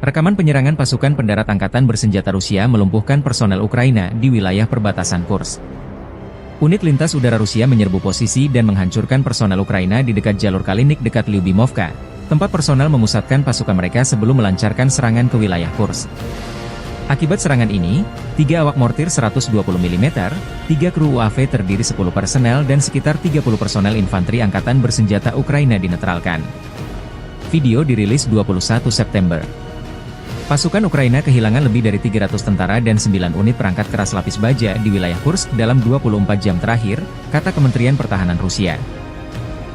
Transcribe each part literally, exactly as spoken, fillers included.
Rekaman penyerangan pasukan pendarat angkatan bersenjata Rusia melumpuhkan personel Ukraina di wilayah perbatasan Kursk. Unit lintas udara Rusia menyerbu posisi dan menghancurkan personel Ukraina di dekat jalur Kalinik dekat Lyubimovka, tempat personel memusatkan pasukan mereka sebelum melancarkan serangan ke wilayah Kursk. Akibat serangan ini, tiga awak mortir seratus dua puluh milimeter, tiga kru U A V terdiri sepuluh personel dan sekitar tiga puluh personel infanteri angkatan bersenjata Ukraina dinetralkan. Video dirilis dua puluh satu September. Pasukan Ukraina kehilangan lebih dari tiga ratus tentara dan sembilan unit perangkat keras lapis baja di wilayah Kursk dalam dua puluh empat jam terakhir, kata Kementerian Pertahanan Rusia.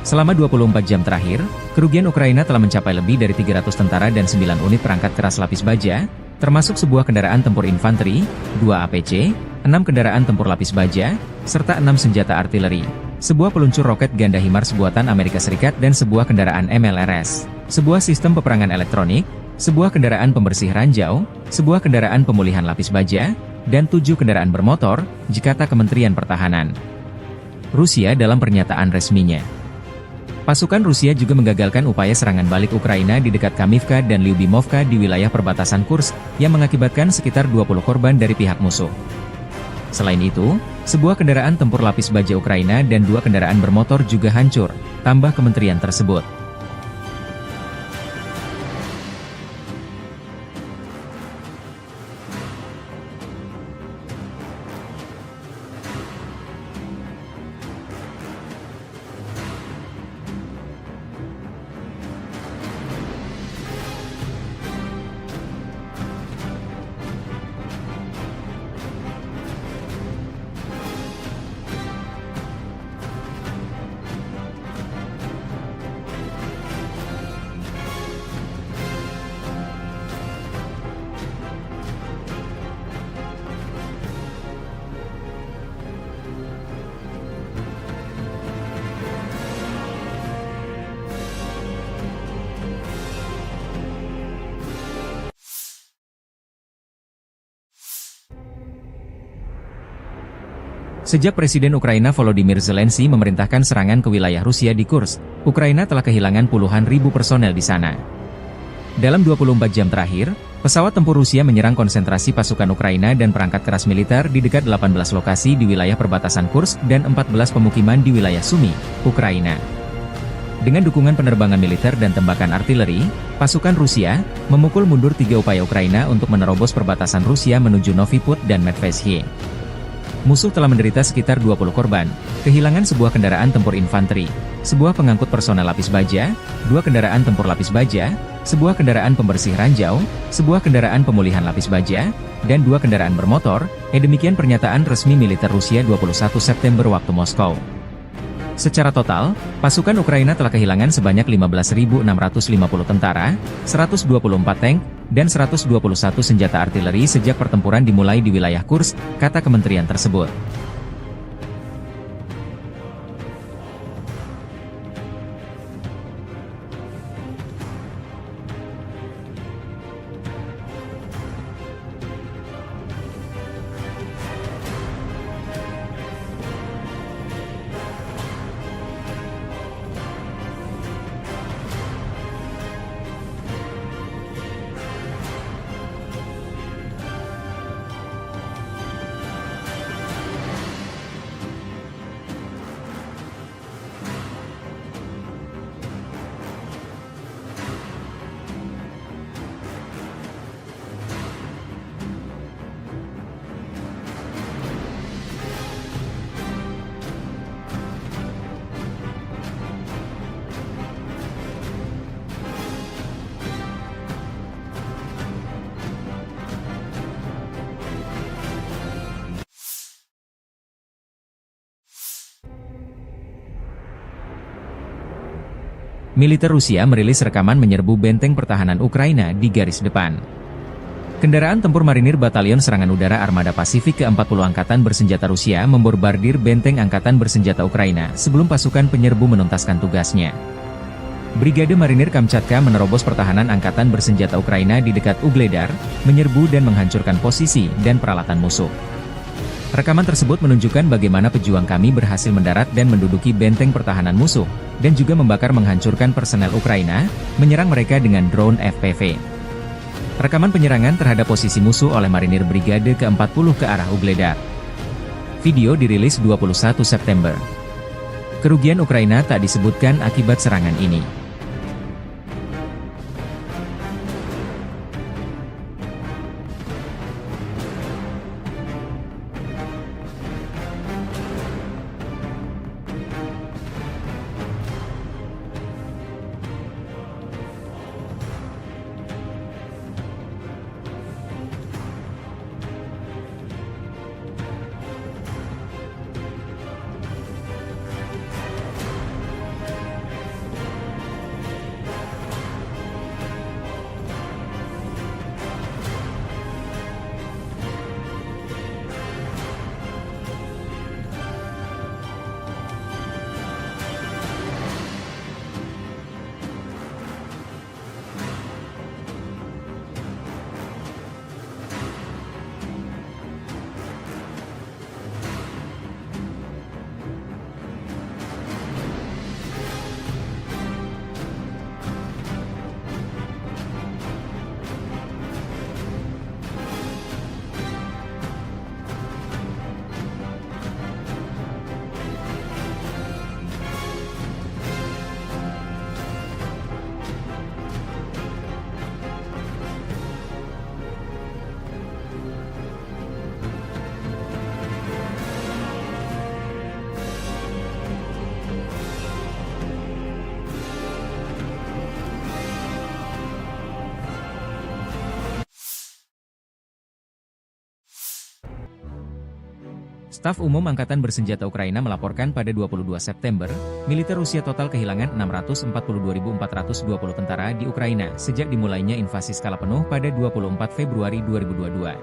Selama dua puluh empat jam terakhir, kerugian Ukraina telah mencapai lebih dari tiga ratus tentara dan sembilan unit perangkat keras lapis baja, termasuk sebuah kendaraan tempur infanteri, dua A P C, enam kendaraan tempur lapis baja, serta enam senjata artileri, sebuah peluncur roket ganda HIMARS buatan Amerika Serikat dan sebuah kendaraan M L R S, sebuah sistem peperangan elektronik, sebuah kendaraan pembersih ranjau, sebuah kendaraan pemulihan lapis baja, dan tujuh kendaraan bermotor, kata Kementerian Pertahanan Rusia dalam pernyataan resminya. Pasukan Rusia juga menggagalkan upaya serangan balik Ukraina di dekat Kamivka dan Lyubimovka di wilayah perbatasan Kursk, yang mengakibatkan sekitar dua puluh korban dari pihak musuh. Selain itu, sebuah kendaraan tempur lapis baja Ukraina dan dua kendaraan bermotor juga hancur, tambah kementerian tersebut. Sejak Presiden Ukraina Volodymyr Zelensky memerintahkan serangan ke wilayah Rusia di Kursk, Ukraina telah kehilangan puluhan ribu personel di sana. Dalam dua puluh empat jam terakhir, pesawat tempur Rusia menyerang konsentrasi pasukan Ukraina dan perangkat keras militer di dekat delapan belas lokasi di wilayah perbatasan Kursk dan empat belas pemukiman di wilayah Sumy, Ukraina. Dengan dukungan penerbangan militer dan tembakan artileri, pasukan Rusia memukul mundur tiga upaya Ukraina untuk menerobos perbatasan Rusia menuju Novi Put dan Medveshiye. Musuh telah menderita sekitar dua puluh korban, kehilangan sebuah kendaraan tempur infanteri, sebuah pengangkut personel lapis baja, dua kendaraan tempur lapis baja, sebuah kendaraan pembersih ranjau, sebuah kendaraan pemulihan lapis baja, dan dua kendaraan bermotor, eh, demikian pernyataan resmi militer Rusia dua puluh satu September waktu Moskow. Secara total, pasukan Ukraina telah kehilangan sebanyak lima belas ribu enam ratus lima puluh tentara, seratus dua puluh empat tank, dan seratus dua puluh satu senjata artileri sejak pertempuran dimulai di wilayah Kursk, kata kementerian tersebut. Militer Rusia merilis rekaman menyerbu benteng pertahanan Ukraina di garis depan. Kendaraan tempur marinir Batalion Serangan Udara Armada Pasifik keempat puluh Angkatan Bersenjata Rusia membombardir benteng angkatan bersenjata Ukraina sebelum pasukan penyerbu menuntaskan tugasnya. Brigade Marinir Kamchatka menerobos pertahanan angkatan bersenjata Ukraina di dekat Ugledar, menyerbu dan menghancurkan posisi dan peralatan musuh. Rekaman tersebut menunjukkan bagaimana pejuang kami berhasil mendarat dan menduduki benteng pertahanan musuh, dan juga membakar menghancurkan personel Ukraina, menyerang mereka dengan drone F P V. Rekaman penyerangan terhadap posisi musuh oleh marinir Brigade keempat puluh ke arah Ugledar. Video dirilis dua puluh satu September. Kerugian Ukraina tak disebutkan akibat serangan ini. Staf Umum Angkatan Bersenjata Ukraina melaporkan pada dua puluh dua September, militer Rusia total kehilangan enam ratus empat puluh dua ribu empat ratus dua puluh tentara di Ukraina sejak dimulainya invasi skala penuh pada dua puluh empat Februari dua ribu dua puluh dua.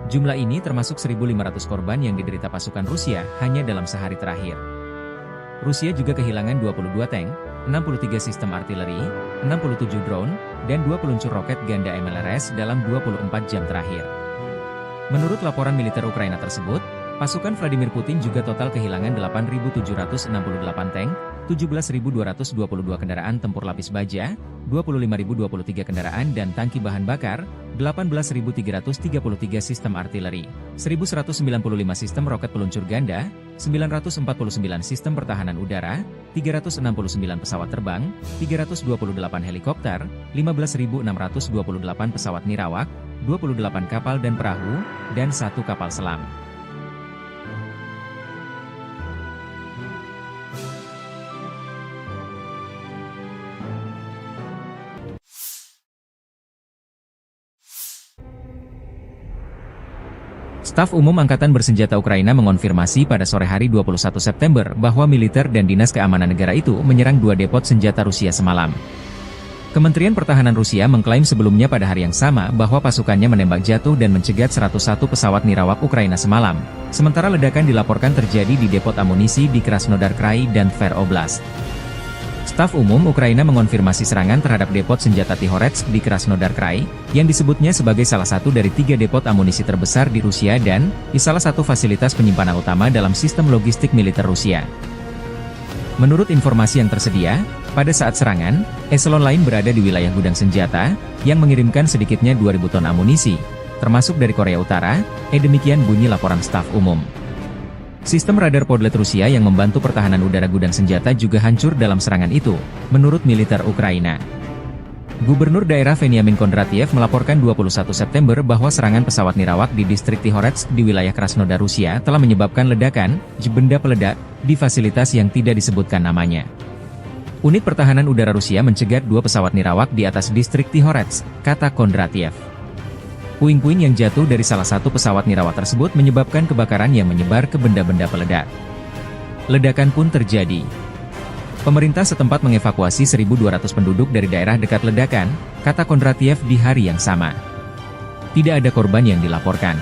Jumlah ini termasuk seribu lima ratus korban yang diderita pasukan Rusia hanya dalam sehari terakhir. Rusia juga kehilangan dua puluh dua tank, enam puluh tiga sistem artileri, enam puluh tujuh drone, dan dua peluncur roket ganda M L R S dalam dua puluh empat jam terakhir. Menurut laporan militer Ukraina tersebut, pasukan Vladimir Putin juga total kehilangan delapan ribu tujuh ratus enam puluh delapan tank, tujuh belas ribu dua ratus dua puluh dua kendaraan tempur lapis baja, dua puluh lima ribu dua puluh tiga kendaraan dan tangki bahan bakar, delapan belas ribu tiga ratus tiga puluh tiga sistem artileri, seribu seratus sembilan puluh lima sistem roket peluncur ganda, sembilan ratus empat puluh sembilan sistem pertahanan udara, tiga ratus enam puluh sembilan pesawat terbang, tiga ratus dua puluh delapan helikopter, lima belas ribu enam ratus dua puluh delapan pesawat nirawak, dua puluh delapan kapal dan perahu, dan satu kapal selam. Staf Umum Angkatan Bersenjata Ukraina mengonfirmasi pada sore hari dua puluh satu September bahwa militer dan dinas keamanan negara itu menyerang dua depot senjata Rusia semalam. Kementerian Pertahanan Rusia mengklaim sebelumnya pada hari yang sama bahwa pasukannya menembak jatuh dan mencegat seratus satu pesawat nirawak Ukraina semalam, sementara ledakan dilaporkan terjadi di depot amunisi di Krasnodar Krai dan Tver Oblast. Staf Umum Ukraina mengonfirmasi serangan terhadap depot senjata Tihoretsk di Krasnodar Krai, yang disebutnya sebagai salah satu dari tiga depot amunisi terbesar di Rusia dan di salah satu fasilitas penyimpanan utama dalam sistem logistik militer Rusia. Menurut informasi yang tersedia, pada saat serangan, eselon lain berada di wilayah gudang senjata, yang mengirimkan sedikitnya dua ribu ton amunisi, termasuk dari Korea Utara, eh, demikian bunyi laporan staf umum. Sistem radar Podlet Rusia yang membantu pertahanan udara gudang senjata juga hancur dalam serangan itu, menurut militer Ukraina. Gubernur daerah Veniamin Kondratiev melaporkan dua puluh satu September bahwa serangan pesawat nirawak di distrik Tihoretsk di wilayah Krasnodar Rusia telah menyebabkan ledakan, benda peledak, di fasilitas yang tidak disebutkan namanya. Unit pertahanan udara Rusia mencegat dua pesawat nirawak di atas distrik Tihoretsk, kata Kondratiev. Puing-puing yang jatuh dari salah satu pesawat nirawak tersebut menyebabkan kebakaran yang menyebar ke benda-benda peledak. Ledakan pun terjadi. Pemerintah setempat mengevakuasi seribu dua ratus penduduk dari daerah dekat ledakan, kata Kondratiev di hari yang sama. Tidak ada korban yang dilaporkan.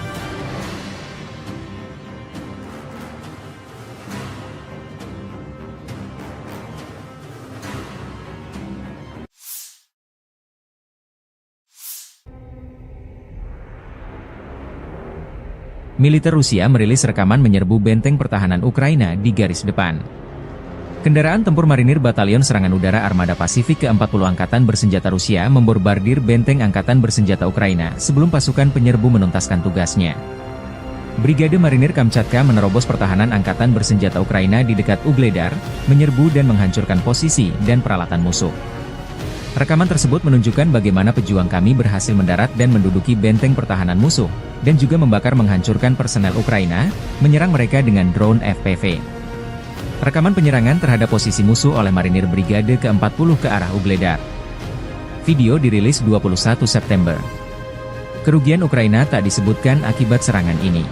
Militer Rusia merilis rekaman menyerbu benteng pertahanan Ukraina di garis depan. Kendaraan tempur marinir Batalion Serangan Udara Armada Pasifik keempat puluh Angkatan Bersenjata Rusia membombardir benteng Angkatan Bersenjata Ukraina sebelum pasukan penyerbu menuntaskan tugasnya. Brigade Marinir Kamchatka menerobos pertahanan Angkatan Bersenjata Ukraina di dekat Ugledar, menyerbu dan menghancurkan posisi dan peralatan musuh. Rekaman tersebut menunjukkan bagaimana pejuang kami berhasil mendarat dan menduduki benteng pertahanan musuh, dan juga membakar menghancurkan personel Ukraina, menyerang mereka dengan drone F P V. Rekaman penyerangan terhadap posisi musuh oleh marinir Brigade keempat puluh ke arah Ugledar. Video dirilis dua puluh satu September. Kerugian Ukraina tak disebutkan akibat serangan ini.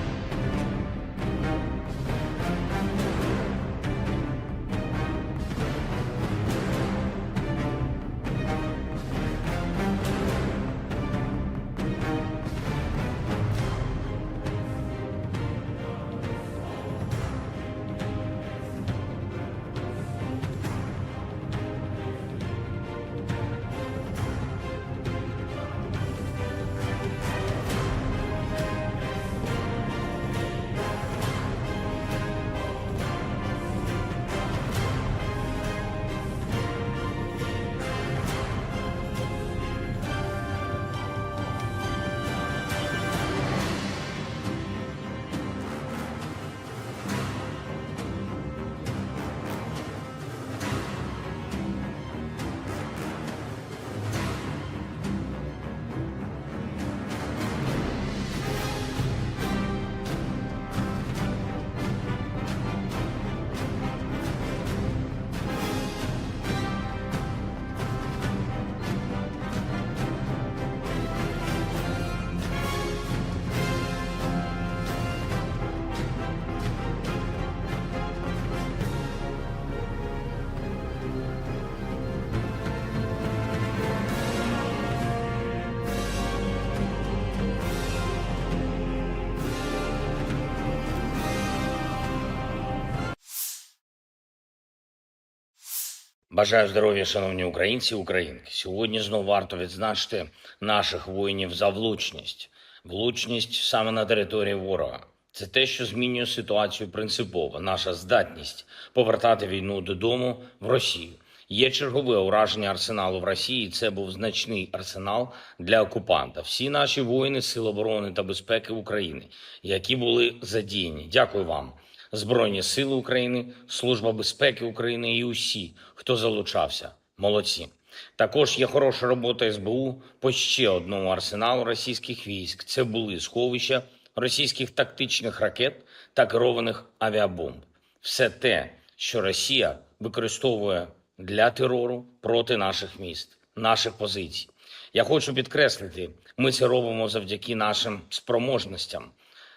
Бажаю здоров'я, шановні українці і українки. Сьогодні знову варто відзначити наших воїнів за влучність. Влучність саме на території ворога. Це те, що змінює ситуацію принципово. Наша здатність повертати війну додому в Росію. Є чергове ураження арсеналу в Росії. Це був значний арсенал для окупанта. Всі наші воїни Сил оборони та безпеки України, які були задіяні. Дякую вам. Збройні Сили України, Служба безпеки України і усі, хто залучався. Молодці. Також є хороша робота С Б У по ще одному арсеналу російських військ. Це були сховища російських тактичних ракет та керованих авіабомб. Все те, що Росія використовує для терору проти наших міст, наших позицій. Я хочу підкреслити, ми це робимо завдяки нашим спроможностям,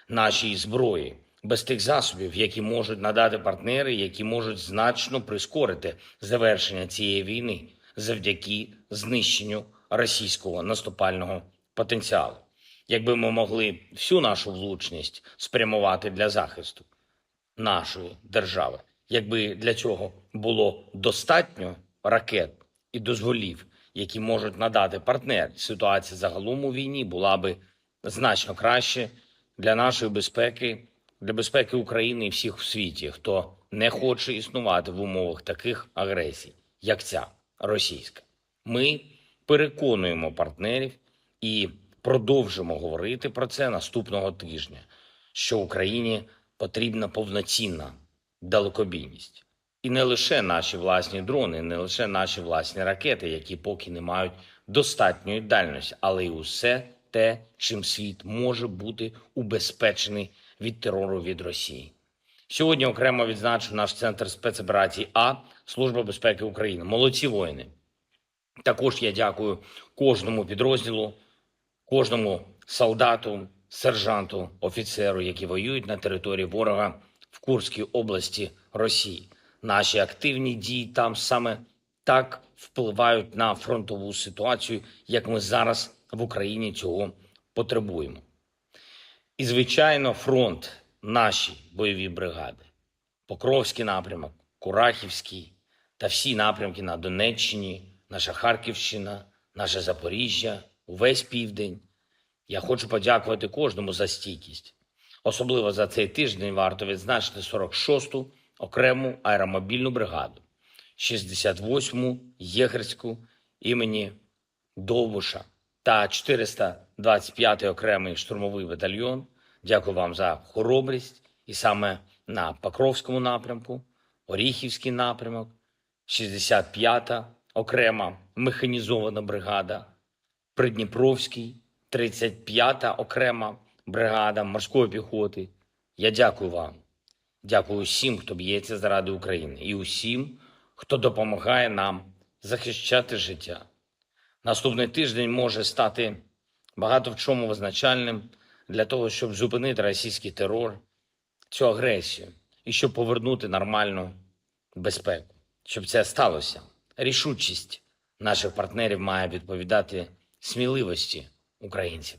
нашій зброї, без тих засобів, які можуть надати партнери, які можуть значно прискорити завершення цієї війни завдяки знищенню російського наступального потенціалу. Якби ми могли всю нашу влучність спрямувати для захисту нашої держави, якби для цього було достатньо ракет і дозволів, які можуть надати партнери, ситуація загалом у війні була би значно краще для нашої безпеки, для безпеки України і всіх в світі, хто не хоче існувати в умовах таких агресій, як ця російська. Ми переконуємо партнерів і продовжимо говорити про це наступного тижня, що Україні потрібна повноцінна далекобійність. І не лише наші власні дрони, не лише наші власні ракети, які поки не мають достатньої дальності, але й усе те, чим світ може бути убезпечений від терору від Росії. Сьогодні окремо відзначу наш центр спецоперацій А, Служба безпеки України. Молодці воїни! Також я дякую кожному підрозділу, кожному солдату, сержанту, офіцеру, які воюють на території ворога в Курській області Росії. Наші активні дії там саме так впливають на фронтову ситуацію, як ми зараз в Україні цього потребуємо. І, звичайно, фронт, наші бойові бригади. Покровський напрямок, Курахівський та всі напрямки на Донеччині, наша Харківщина, наше Запоріжжя, увесь південь. Я хочу подякувати кожному за стійкість. Особливо за цей тиждень варто відзначити сорок шосту окрему аеромобільну бригаду, шістдесят восьму єгерську імені Довбуша та чотириста двадцять п'ятий окремий штурмовий батальйон. Дякую вам за хоробрість. І саме на Покровському напрямку, Оріхівський напрямок, шістдесят п'ята окрема механізована бригада, Придніпровський, тридцять п'ята окрема бригада морської піхоти. Я дякую вам. Дякую усім, хто б'ється заради України, і усім, хто допомагає нам захищати життя. Наступний тиждень може стати багато в чому визначальним для того, щоб зупинити російський терор, цю агресію, і щоб повернути нормальну безпеку. Щоб це сталося, рішучість наших партнерів має відповідати сміливості українців.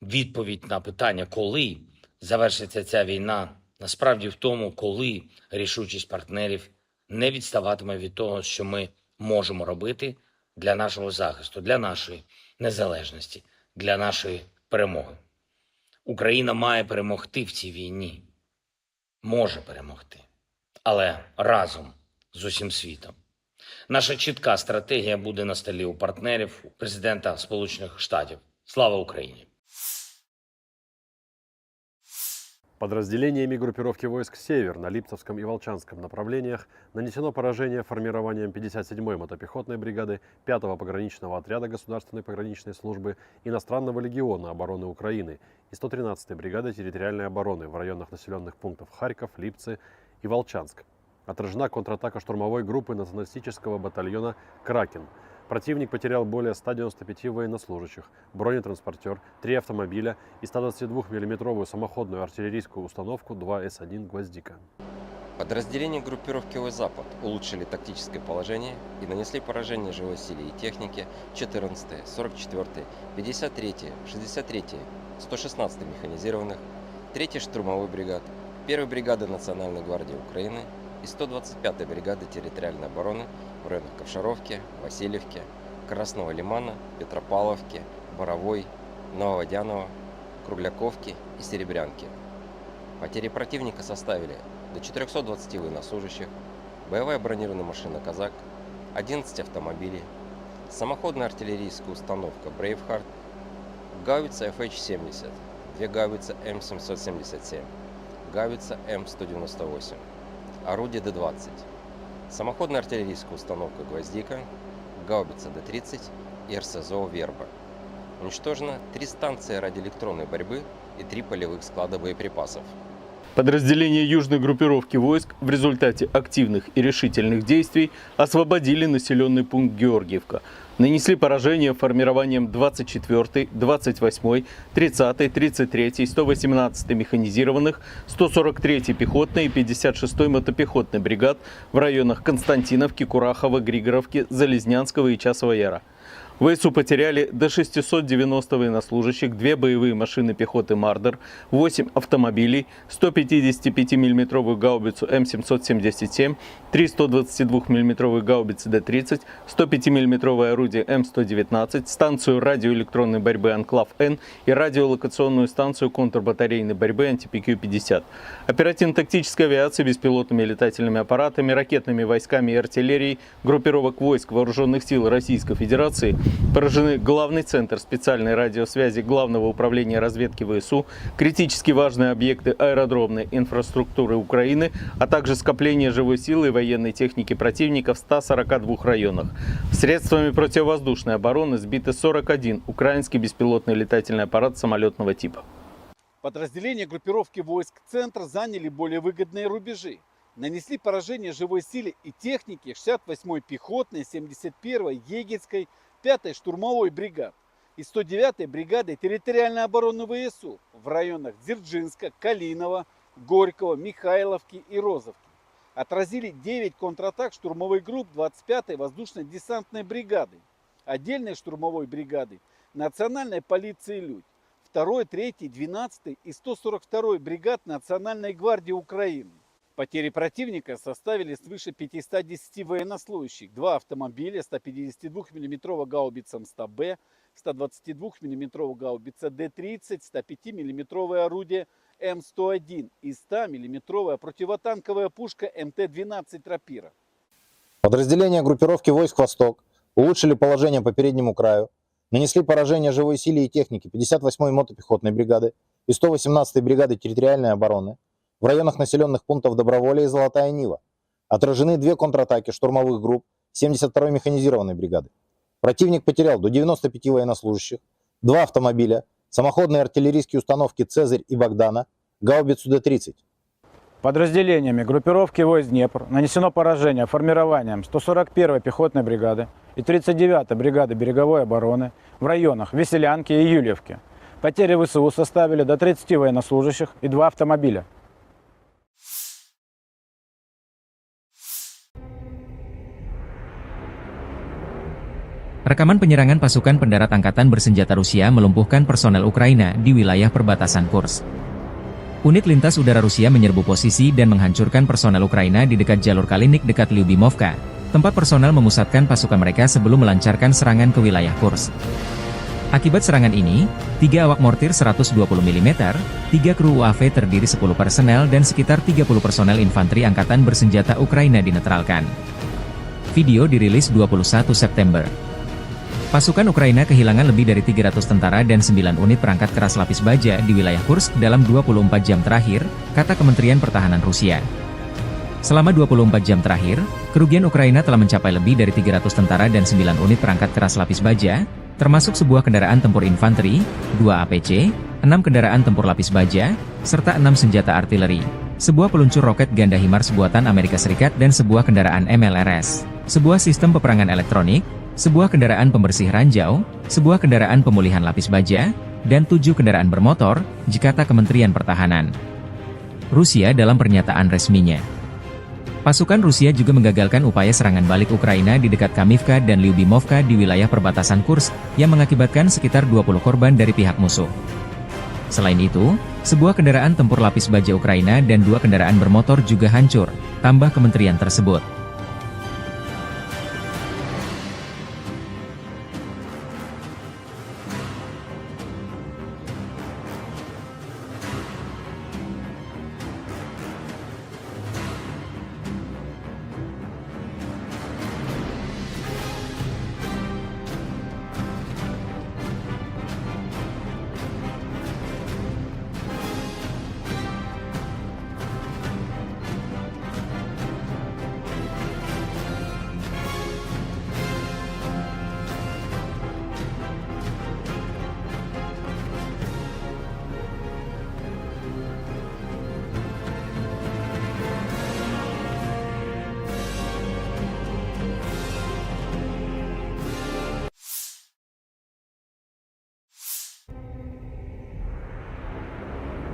Відповідь на питання, коли завершиться ця війна, насправді в тому, коли рішучість партнерів не відставатиме від того, що ми можемо робити для нашого захисту, для нашої незалежності, для нашої перемоги. Україна має перемогти в цій війні, може перемогти, але разом з усім світом. Наша чітка стратегія буде на столі у партнерів, у президента Сполучених Штатів. Слава Україні! Подразделениями группировки войск «Север» на Липцевском и Волчанском направлениях нанесено поражение формированием пятьдесят седьмой мотопехотной бригады пятого пограничного отряда Государственной пограничной службы иностранного легиона обороны Украины и сто тринадцатой бригады территориальной обороны в районах населенных пунктов Харьков, Липцы и Волчанск. Отражена контратака штурмовой группы националистического батальона «Кракен». Противник потерял более ста девяноста пяти военнослужащих, бронетранспортер, три автомобиля и ста двадцати двух миллиметровую самоходную артиллерийскую установку два эс один «Гвоздика». Подразделения группировки «Запад» улучшили тактическое положение и нанесли поражение живой силе и технике четырнадцатой, сорок четвёртой, пятьдесят третьей, шестьдесят третьей, сто шестнадцатой механизированных, третьей штурмовой бригад, первой бригады Национальной гвардии Украины и сто двадцать пятой бригады территориальной обороны в районах Ковшаровки, Васильевки, Красного Лимана, Петропавловки, Боровой, Нововодяново, Кругляковки и Серебрянки. Потери противника составили до четырёхсот двадцати военнослужащих, боевая бронированная машина «Казак», одиннадцать автомобилей, самоходная артиллерийская установка «Брейвхард», гаубица F H семьдесят, две гаубицы М семьсот семьдесят семь, гаубица М сто девяносто восемь, орудие Д двадцать, самоходная артиллерийская установка «Гвоздика», гаубица Д тридцать и РСЗО «Верба». Уничтожено три станции радиоэлектронной борьбы и три полевых склада боеприпасов. Подразделения южной группировки войск в результате активных и решительных действий освободили населенный пункт Георгиевка. Нанесли поражение формированиям двадцать четвёртой, двадцать восьмой, тридцатой, тридцать третьей, сто восемнадцатой механизированных, сто сорок третьей пехотной и пятьдесят шестой мотопехотной бригад в районах Константиновки, Курахова, Григоровки, Залезнянского и Часова Яра. В ВСУ потеряли до шестисот девяноста военнослужащих, две боевые машины пехоты «Мардер», восемь автомобилей, сто пятидесятипятимиллиметровую гаубицу М семьсот семьдесят семь, три сто двадцатидвухмиллиметровые гаубицы Д тридцать, сто пятимиллиметровое орудие М сто девятнадцать, станцию радиоэлектронной борьбы «Анклав-Н» и радиолокационную станцию контрбатарейной борьбы «Анти-П Q пятьдесят». Оперативно-тактической авиацией, беспилотными летательными аппаратами, ракетными войсками и артиллерией группировок войск Вооружённых сил Российской Федерации поражены Главный центр специальной радиосвязи Главного управления разведки ВСУ, критически важные объекты аэродромной инфраструктуры Украины, а также скопление живой силы и военной техники противника в ста сорока двух районах. Средствами противовоздушной обороны сбиты сорок один украинский беспилотный летательный аппарат самолётного типа. Подразделения группировки войск «Центр» заняли более выгодные рубежи, нанесли поражение живой силе и технике шестьдесят восьмой пехотной, семьдесят первой егерской, пятой штурмовой бригад и сто девятой бригады территориальной обороны ВСУ в районах Дзержинска, Калинова, Горького, Михайловки и Розовки. Отразили девять контратак штурмовых групп двадцать пятой воздушно-десантной бригады, отдельной штурмовой бригады Национальной полиции «Людь», второй, третьей, двенадцатой и сто сорок второй бригад Национальной гвардии Украины. Потери противника составили свыше пятисот десяти военнослужащих, два автомобиля, ста пятидесяти двух миллиметровая гаубица М сто Б, ста двадцати двух миллиметровая гаубица Д тридцать, ста пяти миллиметровое орудие М сто один и ста миллиметровая противотанковая пушка М Т двенадцать «Рапира». Подразделения группировки войск «Восток» улучшили положение по переднему краю, нанесли поражение живой силе и технике пятьдесят восьмой мотопехотной бригады и сто восемнадцатой бригады территориальной обороны в районах населенных пунктов Доброволье и Золотая Нива. Отражены две контратаки штурмовых групп семьдесят второй механизированной бригады. Противник потерял до девяносто пяти военнослужащих, два автомобиля, самоходные артиллерийские установки «Цезарь» и «Богдана», гаубицу Д тридцать. Подразделениями группировки войск «Днепр» нанесено поражение формированиям сто сорок первой пехотной бригады и тридцать девятой бригады береговой обороны в районах Веселянки и Юльевки. Потери В С У составили до тридцати военнослужащих и два автомобиля. Rekaman penyerangan pasukan pendarat angkatan bersenjata Rusia melumpuhkan personel Ukraina di wilayah perbatasan Kursk. Unit lintas udara Rusia menyerbu posisi dan menghancurkan personel Ukraina di dekat jalur Kalinik dekat Lyubimovka, tempat personel memusatkan pasukan mereka sebelum melancarkan serangan ke wilayah Kursk. Akibat serangan ini, tiga awak mortir seratus dua puluh milimeter, tiga kru U A V terdiri sepuluh personel, dan sekitar tiga puluh personel infanteri angkatan bersenjata Ukraina dinetralkan. Video dirilis dua puluh satu September. Pasukan Ukraina kehilangan lebih dari tiga ratus tentara dan sembilan unit perangkat keras lapis baja di wilayah Kursk dalam dua puluh empat jam terakhir, kata Kementerian Pertahanan Rusia. Selama dua puluh empat jam terakhir, kerugian Ukraina telah mencapai lebih dari tiga ratus tentara dan sembilan unit perangkat keras lapis baja, termasuk sebuah kendaraan tempur infanteri, dua A P C, enam kendaraan tempur lapis baja, serta enam senjata artileri, sebuah peluncur roket ganda HIMARS buatan Amerika Serikat dan sebuah kendaraan M L R S, sebuah sistem peperangan elektronik, sebuah kendaraan pembersih ranjau, sebuah kendaraan pemulihan lapis baja, dan tujuh kendaraan bermotor, jikata Kementerian Pertahanan Rusia dalam pernyataan resminya. Pasukan Rusia juga menggagalkan upaya serangan balik Ukraina di dekat Kamivka dan Lyubimovka di wilayah perbatasan Kursk, yang mengakibatkan sekitar dua puluh korban dari pihak musuh. Selain itu, sebuah kendaraan tempur lapis baja Ukraina dan dua kendaraan bermotor juga hancur, tambah kementerian tersebut.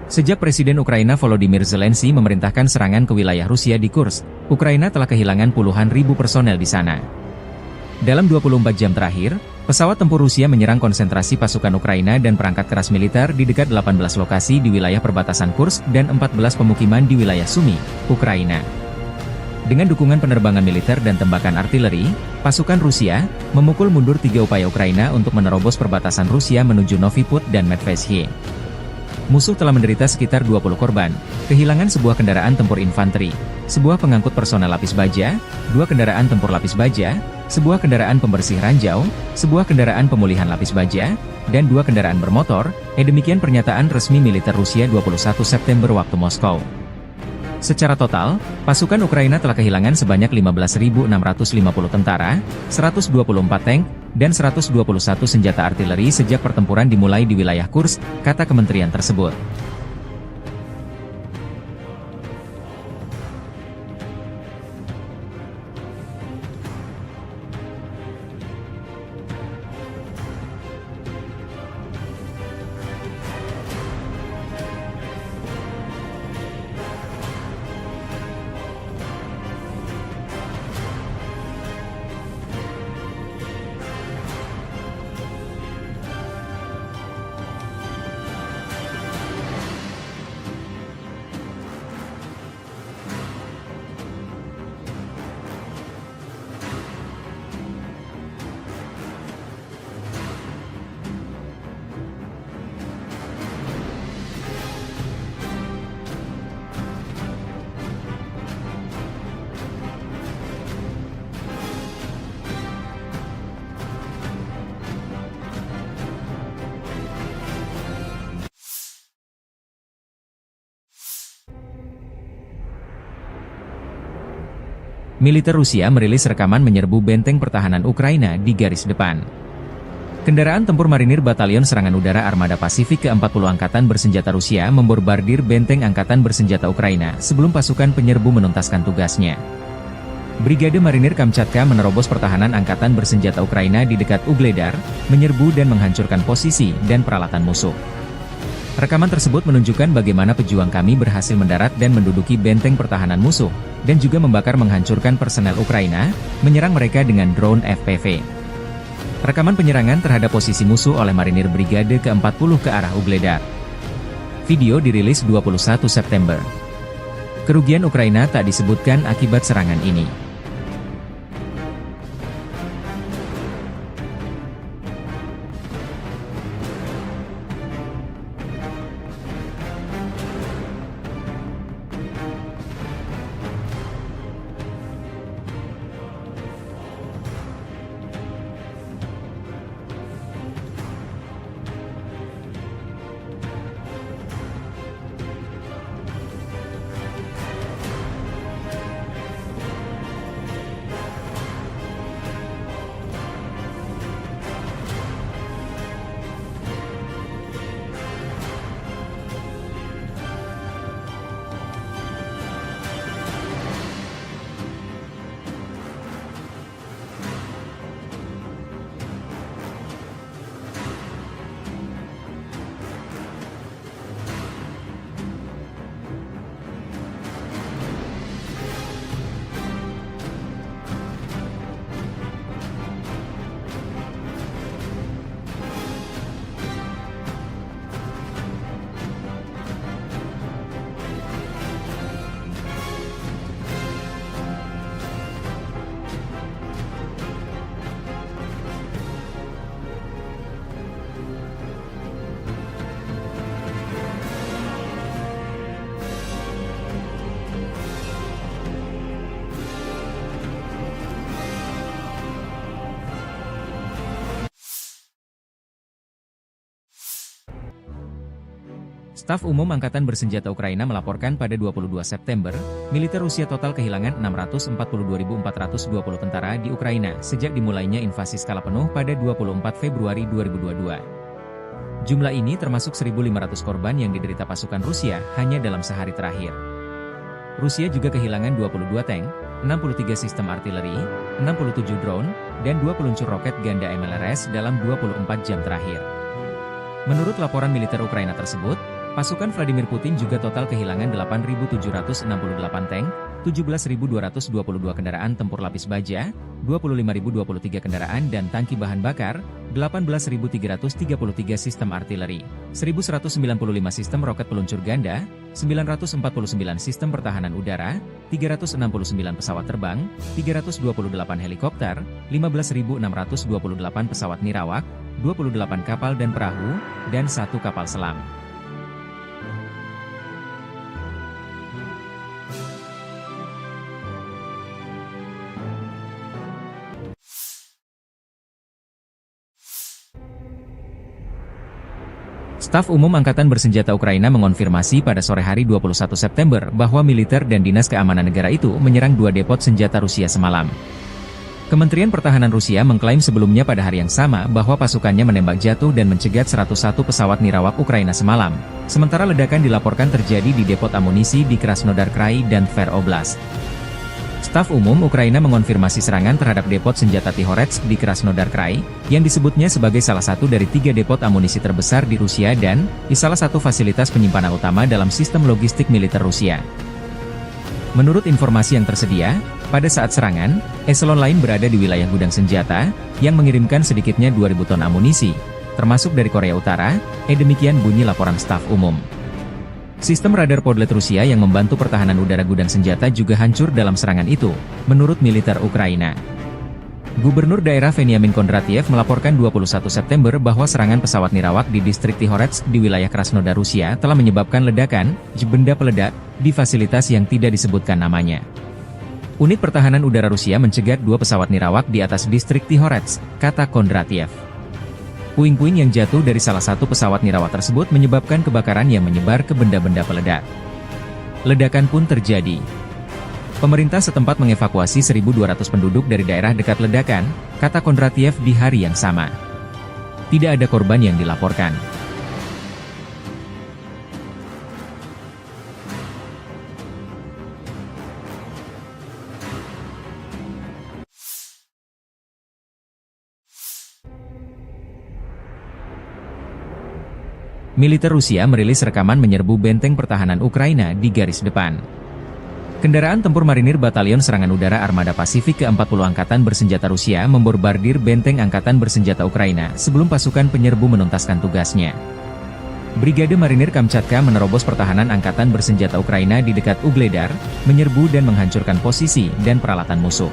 Sejak Presiden Ukraina Volodymyr Zelensky memerintahkan serangan ke wilayah Rusia di Kursk, Ukraina telah kehilangan puluhan ribu personel di sana. Dalam dua puluh empat jam terakhir, pesawat tempur Rusia menyerang konsentrasi pasukan Ukraina dan perangkat keras militer di dekat delapan belas lokasi di wilayah perbatasan Kursk dan empat belas pemukiman di wilayah Sumy, Ukraina. Dengan dukungan penerbangan militer dan tembakan artileri, pasukan Rusia memukul mundur tiga upaya Ukraina untuk menerobos perbatasan Rusia menuju Novy Pud dan Medveshiye. Musuh telah menderita sekitar dua puluh korban, kehilangan sebuah kendaraan tempur infanteri, sebuah pengangkut personel lapis baja, dua kendaraan tempur lapis baja, sebuah kendaraan pembersih ranjau, sebuah kendaraan pemulihan lapis baja, dan dua kendaraan bermotor, eh, demikian pernyataan resmi militer Rusia dua puluh satu September waktu Moskow. Secara total, pasukan Ukraina telah kehilangan sebanyak lima belas ribu enam ratus lima puluh tentara, seratus dua puluh empat tank, dan seratus dua puluh satu senjata artileri sejak pertempuran dimulai di wilayah Kursk, kata kementerian tersebut. Militer Rusia merilis rekaman menyerbu benteng pertahanan Ukraina di garis depan. Kendaraan tempur marinir Batalion Serangan Udara Armada Pasifik keempat puluh Angkatan Bersenjata Rusia memborbardir benteng angkatan bersenjata Ukraina sebelum pasukan penyerbu menuntaskan tugasnya. Brigade Marinir Kamchatka menerobos pertahanan angkatan bersenjata Ukraina di dekat Ugledar, menyerbu dan menghancurkan posisi dan peralatan musuh. Rekaman tersebut menunjukkan bagaimana pejuang kami berhasil mendarat dan menduduki benteng pertahanan musuh, dan juga membakar menghancurkan personel Ukraina, menyerang mereka dengan drone F P V. Rekaman penyerangan terhadap posisi musuh oleh marinir Brigade keempat puluh ke arah Ugledar. Video dirilis dua puluh satu September. Kerugian Ukraina tak disebutkan akibat serangan ini. Staf Umum Angkatan Bersenjata Ukraina melaporkan pada dua puluh dua September, militer Rusia total kehilangan enam ratus empat puluh dua ribu empat ratus dua puluh tentara di Ukraina sejak dimulainya invasi skala penuh pada dua puluh empat Februari dua ribu dua puluh dua. Jumlah ini termasuk seribu lima ratus korban yang diderita pasukan Rusia hanya dalam sehari terakhir. Rusia juga kehilangan dua puluh dua tank, enam puluh tiga sistem artileri, enam puluh tujuh drone, dan dua peluncur roket ganda M L R S dalam dua puluh empat jam terakhir. Menurut laporan militer Ukraina tersebut, pasukan Vladimir Putin juga total kehilangan delapan ribu tujuh ratus enam puluh delapan tank, tujuh belas ribu dua ratus dua puluh dua kendaraan tempur lapis baja, dua puluh lima ribu dua puluh tiga kendaraan dan tangki bahan bakar, delapan belas ribu tiga ratus tiga puluh tiga sistem artileri, seribu seratus sembilan puluh lima sistem roket peluncur ganda, sembilan ratus empat puluh sembilan sistem pertahanan udara, tiga ratus enam puluh sembilan pesawat terbang, tiga ratus dua puluh delapan helikopter, lima belas ribu enam ratus dua puluh delapan pesawat nirawak, dua puluh delapan kapal dan perahu, dan satu kapal selam. Staf Umum Angkatan Bersenjata Ukraina mengonfirmasi pada sore hari dua puluh satu September bahwa militer dan dinas keamanan negara itu menyerang dua depot senjata Rusia semalam. Kementerian Pertahanan Rusia mengklaim sebelumnya pada hari yang sama bahwa pasukannya menembak jatuh dan mencegat seratus satu pesawat nirawak Ukraina semalam, sementara ledakan dilaporkan terjadi di depot amunisi di Krasnodar Krai dan Tver Oblast. Staf Umum Ukraina mengonfirmasi serangan terhadap depot senjata Tihoretsk di Krasnodar Krai, yang disebutnya sebagai salah satu dari tiga depot amunisi terbesar di Rusia dan di salah satu fasilitas penyimpanan utama dalam sistem logistik militer Rusia. Menurut informasi yang tersedia, pada saat serangan, eselon lain berada di wilayah gudang senjata, yang mengirimkan sedikitnya dua ribu ton amunisi, termasuk dari Korea Utara, eh demikian bunyi laporan staf umum. Sistem radar Podlet Rusia yang membantu pertahanan udara gudang senjata juga hancur dalam serangan itu, menurut militer Ukraina. Gubernur daerah Veniamin Kondratiev melaporkan dua puluh satu September bahwa serangan pesawat nirawak di distrik Tihoretsk di wilayah Krasnodar Rusia telah menyebabkan ledakan, benda peledak, di fasilitas yang tidak disebutkan namanya. Unit pertahanan udara Rusia mencegat dua pesawat nirawak di atas distrik Tihoretsk, kata Kondratiev. Puing-puing yang jatuh dari salah satu pesawat nirawak tersebut menyebabkan kebakaran yang menyebar ke benda-benda peledak. Ledakan pun terjadi. Pemerintah setempat mengevakuasi seribu dua ratus penduduk dari daerah dekat ledakan, kata Kondratiev di hari yang sama. Tidak ada korban yang dilaporkan. Militer Rusia merilis rekaman menyerbu benteng pertahanan Ukraina di garis depan. Kendaraan tempur marinir Batalion Serangan Udara Armada Pasifik keempat puluh Angkatan Bersenjata Rusia membombardir benteng Angkatan Bersenjata Ukraina sebelum pasukan penyerbu menuntaskan tugasnya. Brigade Marinir Kamchatka menerobos pertahanan Angkatan Bersenjata Ukraina di dekat Ugledar, menyerbu dan menghancurkan posisi dan peralatan musuh.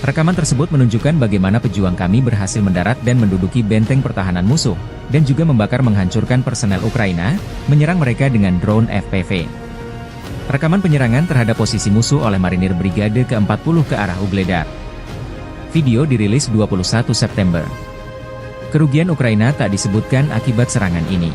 Rekaman tersebut menunjukkan bagaimana pejuang kami berhasil mendarat dan menduduki benteng pertahanan musuh, dan juga membakar menghancurkan personel Ukraina, menyerang mereka dengan drone F P V. Rekaman penyerangan terhadap posisi musuh oleh marinir Brigade keempat puluh ke arah Ugledar. Video dirilis dua puluh satu September. Kerugian Ukraina tak disebutkan akibat serangan ini.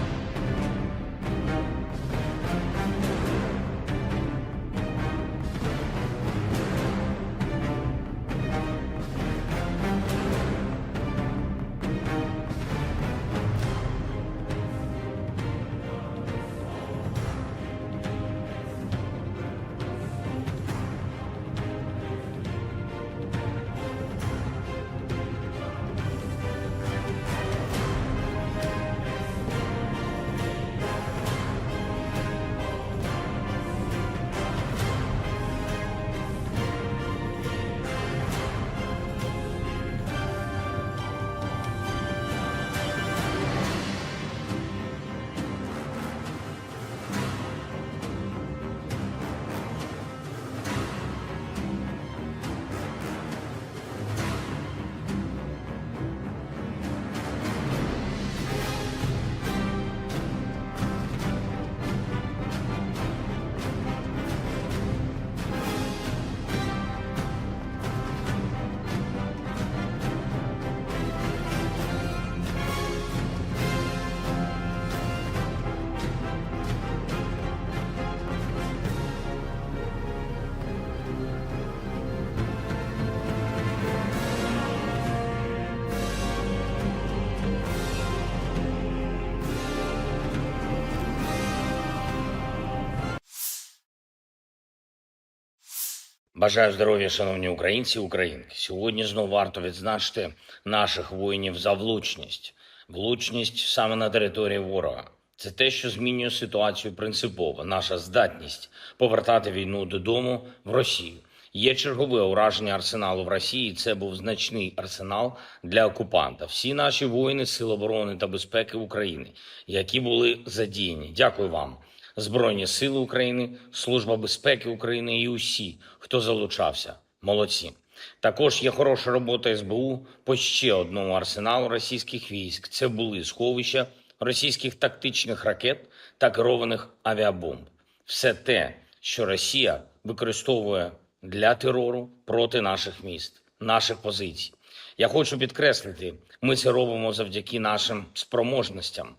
Бажаю здоров'я, шановні українці і українки. Сьогодні знову варто відзначити наших воїнів за влучність. Влучність саме на території ворога. Це те, що змінює ситуацію принципово. Наша здатність повертати війну додому в Росію. Є чергове ураження арсеналу в Росії. Це був значний арсенал для окупанта. Всі наші воїни Сил оборони та безпеки України, які були задіяні. Дякую вам. Збройні Сили України, Служба безпеки України і усі, хто залучався. Молодці. Також є хороша робота С Б У по ще одному арсеналу російських військ. Це були сховища російських тактичних ракет та керованих авіабомб. Все те, що Росія використовує для терору проти наших міст, наших позицій. Я хочу підкреслити, ми це робимо завдяки нашим спроможностям,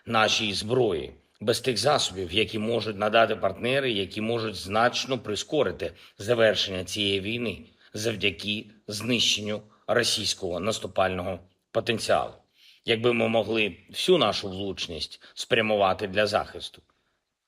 нашій зброї, без тих засобів, які можуть надати партнери, які можуть значно прискорити завершення цієї війни завдяки знищенню російського наступального потенціалу. Якби ми могли всю нашу влучність спрямувати для захисту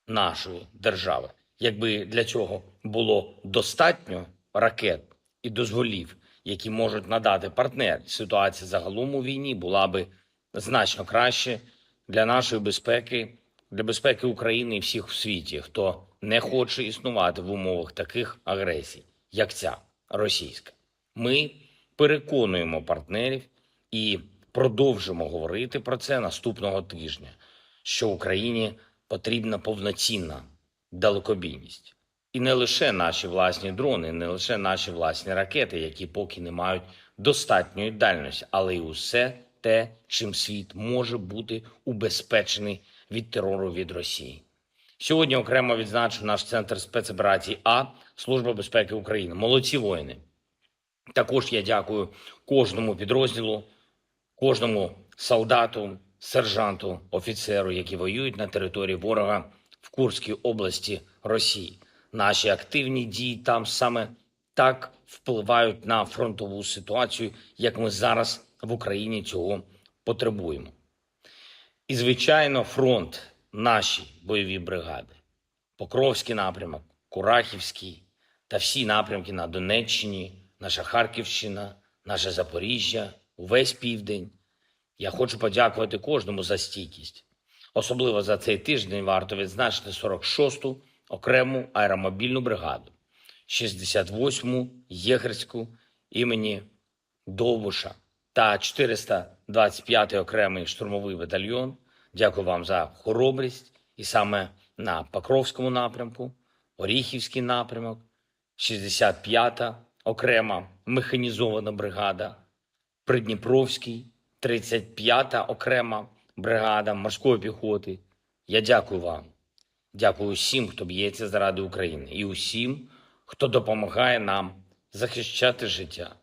нашої держави, якби для цього було достатньо ракет і дозволів, які можуть надати партнери, ситуація загалом у війні була би значно краще для нашої безпеки, для безпеки України і всіх у світі, хто не хоче існувати в умовах таких агресій, як ця російська. Ми переконуємо партнерів і продовжимо говорити про це наступного тижня, що Україні потрібна повноцінна далекобійність. І не лише наші власні дрони, не лише наші власні ракети, які поки не мають достатньої дальності, але й усе те, чим світ може бути убезпечений від терору від Росії. Сьогодні окремо відзначу наш центр спецоперацій А, Служба безпеки України. Молодці воїни! Також я дякую кожному підрозділу, кожному солдату, сержанту, офіцеру, які воюють на території ворога в Курській області Росії. Наші активні дії там саме так впливають на фронтову ситуацію, як ми зараз в Україні цього потребуємо. І, звичайно, фронт, наші бойові бригади. Покровський напрямок, Курахівський та всі напрямки на Донеччині, наша Харківщина, наше Запоріжжя, увесь південь. Я хочу подякувати кожному за стійкість. Особливо за цей тиждень варто відзначити сорок шосту окрему аеромобільну бригаду, шістдесят восьму єгерську імені Довбуша та чотириста двадцять п'ятий окремий штурмовий батальйон. Дякую вам за хоробрість. І саме на Покровському напрямку, Оріхівський напрямок, шістдесят п'ята окрема механізована бригада, Придніпровський, тридцять п'ята окрема бригада морської піхоти. Я дякую вам. Дякую усім, хто б'ється заради України, і усім, хто допомагає нам захищати життя.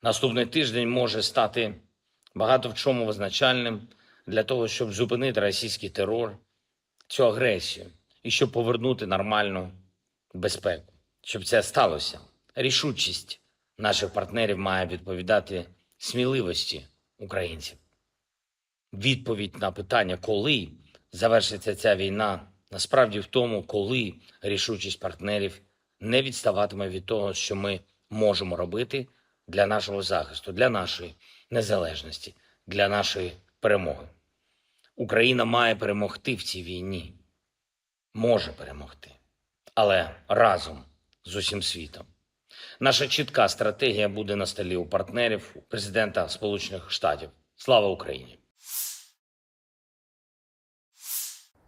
Наступний тиждень може стати багато в чому визначальним для того, щоб зупинити російський терор, цю агресію, і щоб повернути нормальну безпеку. Щоб це сталося, рішучість наших партнерів має відповідати сміливості українців. Відповідь на питання, коли завершиться ця війна, насправді в тому, коли рішучість партнерів не відставатиме від того, що ми можемо робити для нашого захисту, для нашої незалежності, для нашої перемоги. Україна має перемогти в цій війні. Може перемогти. Але разом з усім світом. Наша чітка стратегія буде на столі у партнерів, у президента Сполучених Штатів. Слава Україні!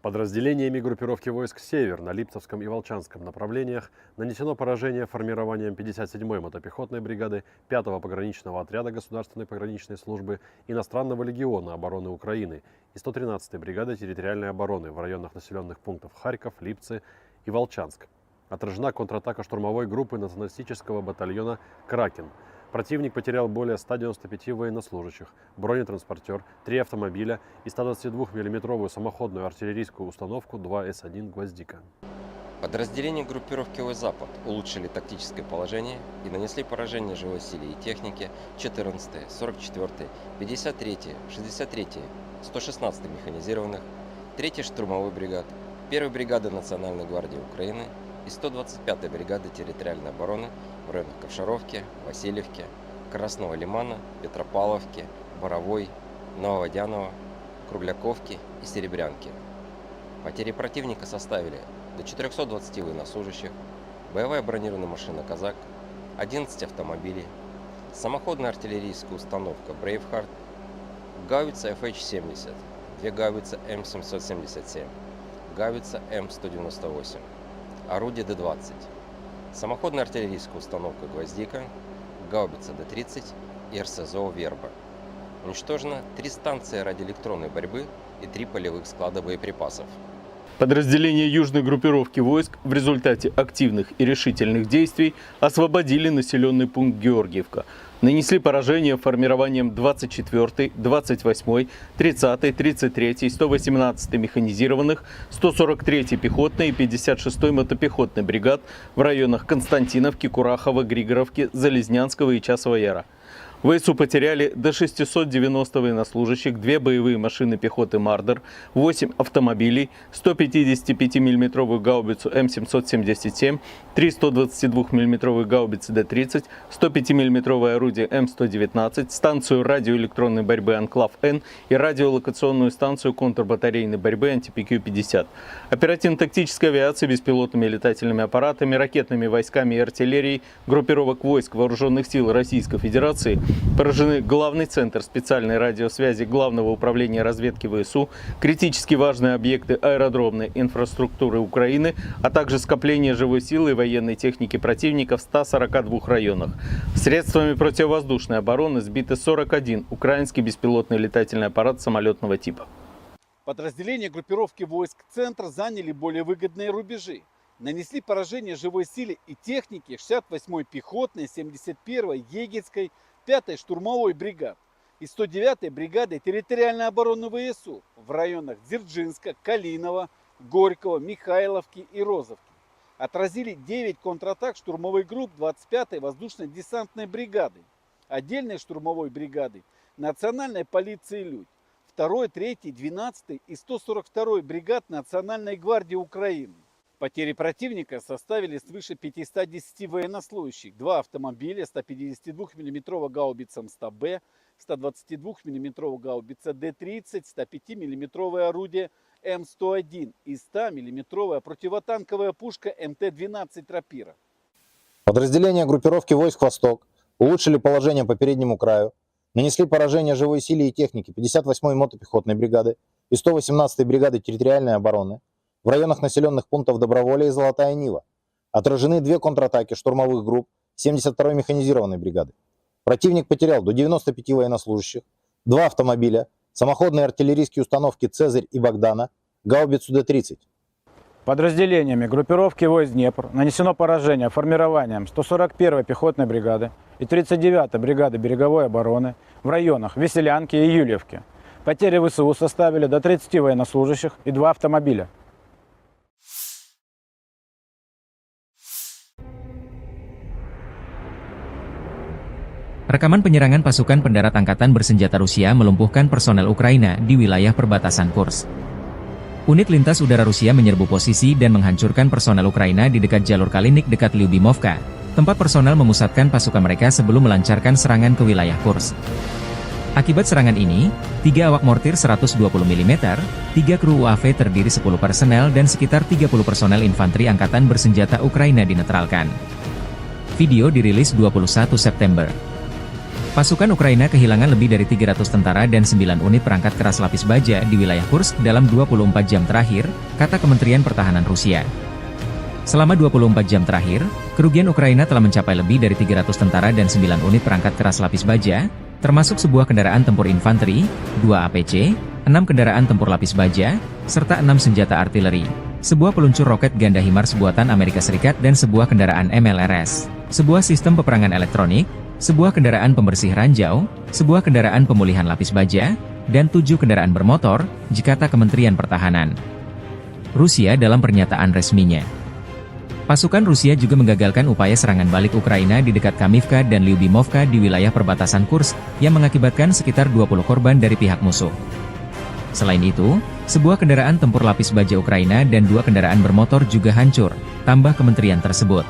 Подразделениями группировки войск «Север» на Липцевском и Волчанском направлениях нанесено поражение формированиям пятьдесят седьмой мотопехотной бригады пятого пограничного отряда Государственной пограничной службы, Иностранного легиона обороны Украины и сто тринадцатой бригады территориальной обороны в районах населённых пунктов Харьков, Липцы и Волчанск. Отражена контратака штурмовой группы националистического батальона «Кракен». Противник потерял более ста девяноста пяти военнослужащих, бронетранспортёр, три автомобиля и сто двадцатидвухмиллиметровую самоходную артиллерийскую установку два эс один «Гвоздика». Подразделения группировки «Запад» улучшили тактическое положение и нанесли поражение живой силе и технике четырнадцатой, сорок четвёртой, пятьдесят третьей, шестьдесят третьей, сто шестнадцатой механизированных, третьей штурмовой бригад, первой бригады Национальной гвардии Украины и сто двадцать пятой бригады территориальной обороны в районах Ковшаровки, Васильевки, Красного Лимана, Петропавловки, Боровой, Нововодяново, Кругляковки и Серебрянки. Потери противника составили до четырёхсот двадцати военнослужащих, боевая бронированная машина «Казак», одиннадцать автомобилей, самоходная артиллерийская установка «Брейвхард», гаубица F H семьдесят, две гаубицы М семьсот семьдесят семь, гаубица М сто девяносто восемь, орудие Д двадцать, самоходная артиллерийская установка «Гвоздика», гаубица Д тридцать и РСЗО «Верба». Уничтожено три станции радиоэлектронной борьбы и три полевых склада боеприпасов. Подразделения южной группировки войск в результате активных и решительных действий освободили населённый пункт Георгиевка. Нанесли поражение формированиям двадцать четвёртой, двадцать восьмой, тридцатой, тридцать третьей, сто восемнадцатой механизированных, сто сорок третьей пехотной и пятьдесят шестой мотопехотной бригад в районах Константиновки, Курахова, Григоровки, Залезнянского и Часового Яра. В ВСУ потеряли до шестисот девяноста военнослужащих, две боевые машины пехоты «Мардер», восемь автомобилей, сто пятидесятипятимиллиметровую гаубицу М семьсот семьдесят семь, три сто двадцатидвухмиллиметровые гаубицы Д тридцать, сто пятимиллиметровое орудие М сто девятнадцать, станцию радиоэлектронной борьбы «Анклав-Н» и радиолокационную станцию контрбатарейной борьбы «Анти-П Q пятьдесят». Оперативно-тактической авиацией, беспилотными летательными аппаратами, ракетными войсками и артиллерией группировок войск Вооружённых сил Российской Федерации поражены главный центр специальной радиосвязи Главного управления разведки ВСУ, критически важные объекты аэродромной инфраструктуры Украины, а также скопление живой силы и военной техники противника в ста сорока двух районах. Средствами противовоздушной обороны сбиты сорок один украинский беспилотный летательный аппарат самолётного типа. Подразделения группировки войск «Центр» заняли более выгодные рубежи, нанесли поражение живой силе и технике шестьдесят восьмой пехотной, семьдесят первой егерской, пятой штурмовой бригад и сто девятой бригады территориальной обороны ВСУ в районах Дзержинска, Калинова, Горького, Михайловки и Розовки. отразили девять контратак штурмовых групп двадцать пятой воздушно-десантной бригады, отдельной штурмовой бригады, национальной полиции «Людь», второй, третьей, двенадцатой и сто сорок второй бригад Национальной гвардии Украины. Потери противника составили свыше пятисот десяти военнослужащих, два автомобиля, сто пятидесяти двух миллиметровая гаубица М сто Б, сто двадцати двух миллиметровая гаубица Д тридцать, сто пяти миллиметровое орудие М сто один и сто миллиметровая противотанковая пушка М Т двенадцать «Рапира». Подразделения группировки войск «Восток» улучшили положение по переднему краю, нанесли поражение живой силе и технике пятьдесят восьмой мотопехотной бригады и сто восемнадцатой бригады территориальной обороны в районах населённых пунктов Доброволье и Золотая Нива. Отражены две контратаки штурмовых групп семьдесят второй механизированной бригады. Противник потерял до девяноста пяти военнослужащих, два автомобиля, самоходные артиллерийские установки «Цезарь» и «Богдана», гаубицу Д тридцать. Подразделениями группировки войск «Днепр» нанесено поражение формированиям сто сорок первой пехотной бригады и тридцать девятой бригады береговой обороны в районах Веселянки и Юльевки. Потери В С У составили до тридцати военнослужащих и два автомобиля. Rekaman penyerangan pasukan pendarat angkatan bersenjata Rusia melumpuhkan personel Ukraina di wilayah perbatasan Kursk. Unit lintas udara Rusia menyerbu posisi dan menghancurkan personel Ukraina di dekat jalur Kalinik dekat Lyubimovka, tempat personel memusatkan pasukan mereka sebelum melancarkan serangan ke wilayah Kursk. Akibat serangan ini, tiga awak mortir seratus dua puluh milimeter, tiga kru U A V terdiri sepuluh personel, dan sekitar tiga puluh personel infanteri angkatan bersenjata Ukraina dinetralkan. Video dirilis dua puluh satu September. Pasukan Ukraina kehilangan lebih dari tiga ratus tentara dan sembilan unit perangkat keras lapis baja di wilayah Kursk dalam dua puluh empat jam terakhir, kata Kementerian Pertahanan Rusia. Selama dua puluh empat jam terakhir, kerugian Ukraina telah mencapai lebih dari tiga ratus tentara dan sembilan unit perangkat keras lapis baja, termasuk sebuah kendaraan tempur infanteri, dua A P C, enam kendaraan tempur lapis baja, serta enam senjata artileri, sebuah peluncur roket ganda HIMARS buatan Amerika Serikat dan sebuah kendaraan M L R S, sebuah sistem peperangan elektronik, sebuah kendaraan pembersih ranjau, sebuah kendaraan pemulihan lapis baja, dan tujuh kendaraan bermotor, kata Kementerian Pertahanan Rusia dalam pernyataan resminya. Pasukan Rusia juga menggagalkan upaya serangan balik Ukraina di dekat Kamivka dan Lyubimovka di wilayah perbatasan Kursk, yang mengakibatkan sekitar dua puluh korban dari pihak musuh. Selain itu, sebuah kendaraan tempur lapis baja Ukraina dan dua kendaraan bermotor juga hancur, tambah kementerian tersebut.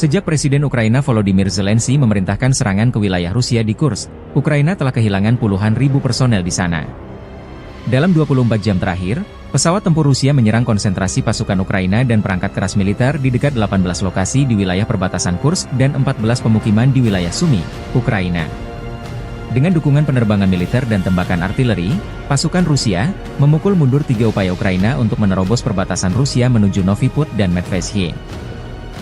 Sejak Presiden Ukraina Volodymyr Zelensky memerintahkan serangan ke wilayah Rusia di Kursk, Ukraina telah kehilangan puluhan ribu personel di sana. Dalam dua puluh empat jam terakhir, pesawat tempur Rusia menyerang konsentrasi pasukan Ukraina dan perangkat keras militer di dekat delapan belas lokasi di wilayah perbatasan Kursk dan empat belas pemukiman di wilayah Sumy, Ukraina. Dengan dukungan penerbangan militer dan tembakan artileri, pasukan Rusia memukul mundur tiga upaya Ukraina untuk menerobos perbatasan Rusia menuju Novy Pud dan Medvesye.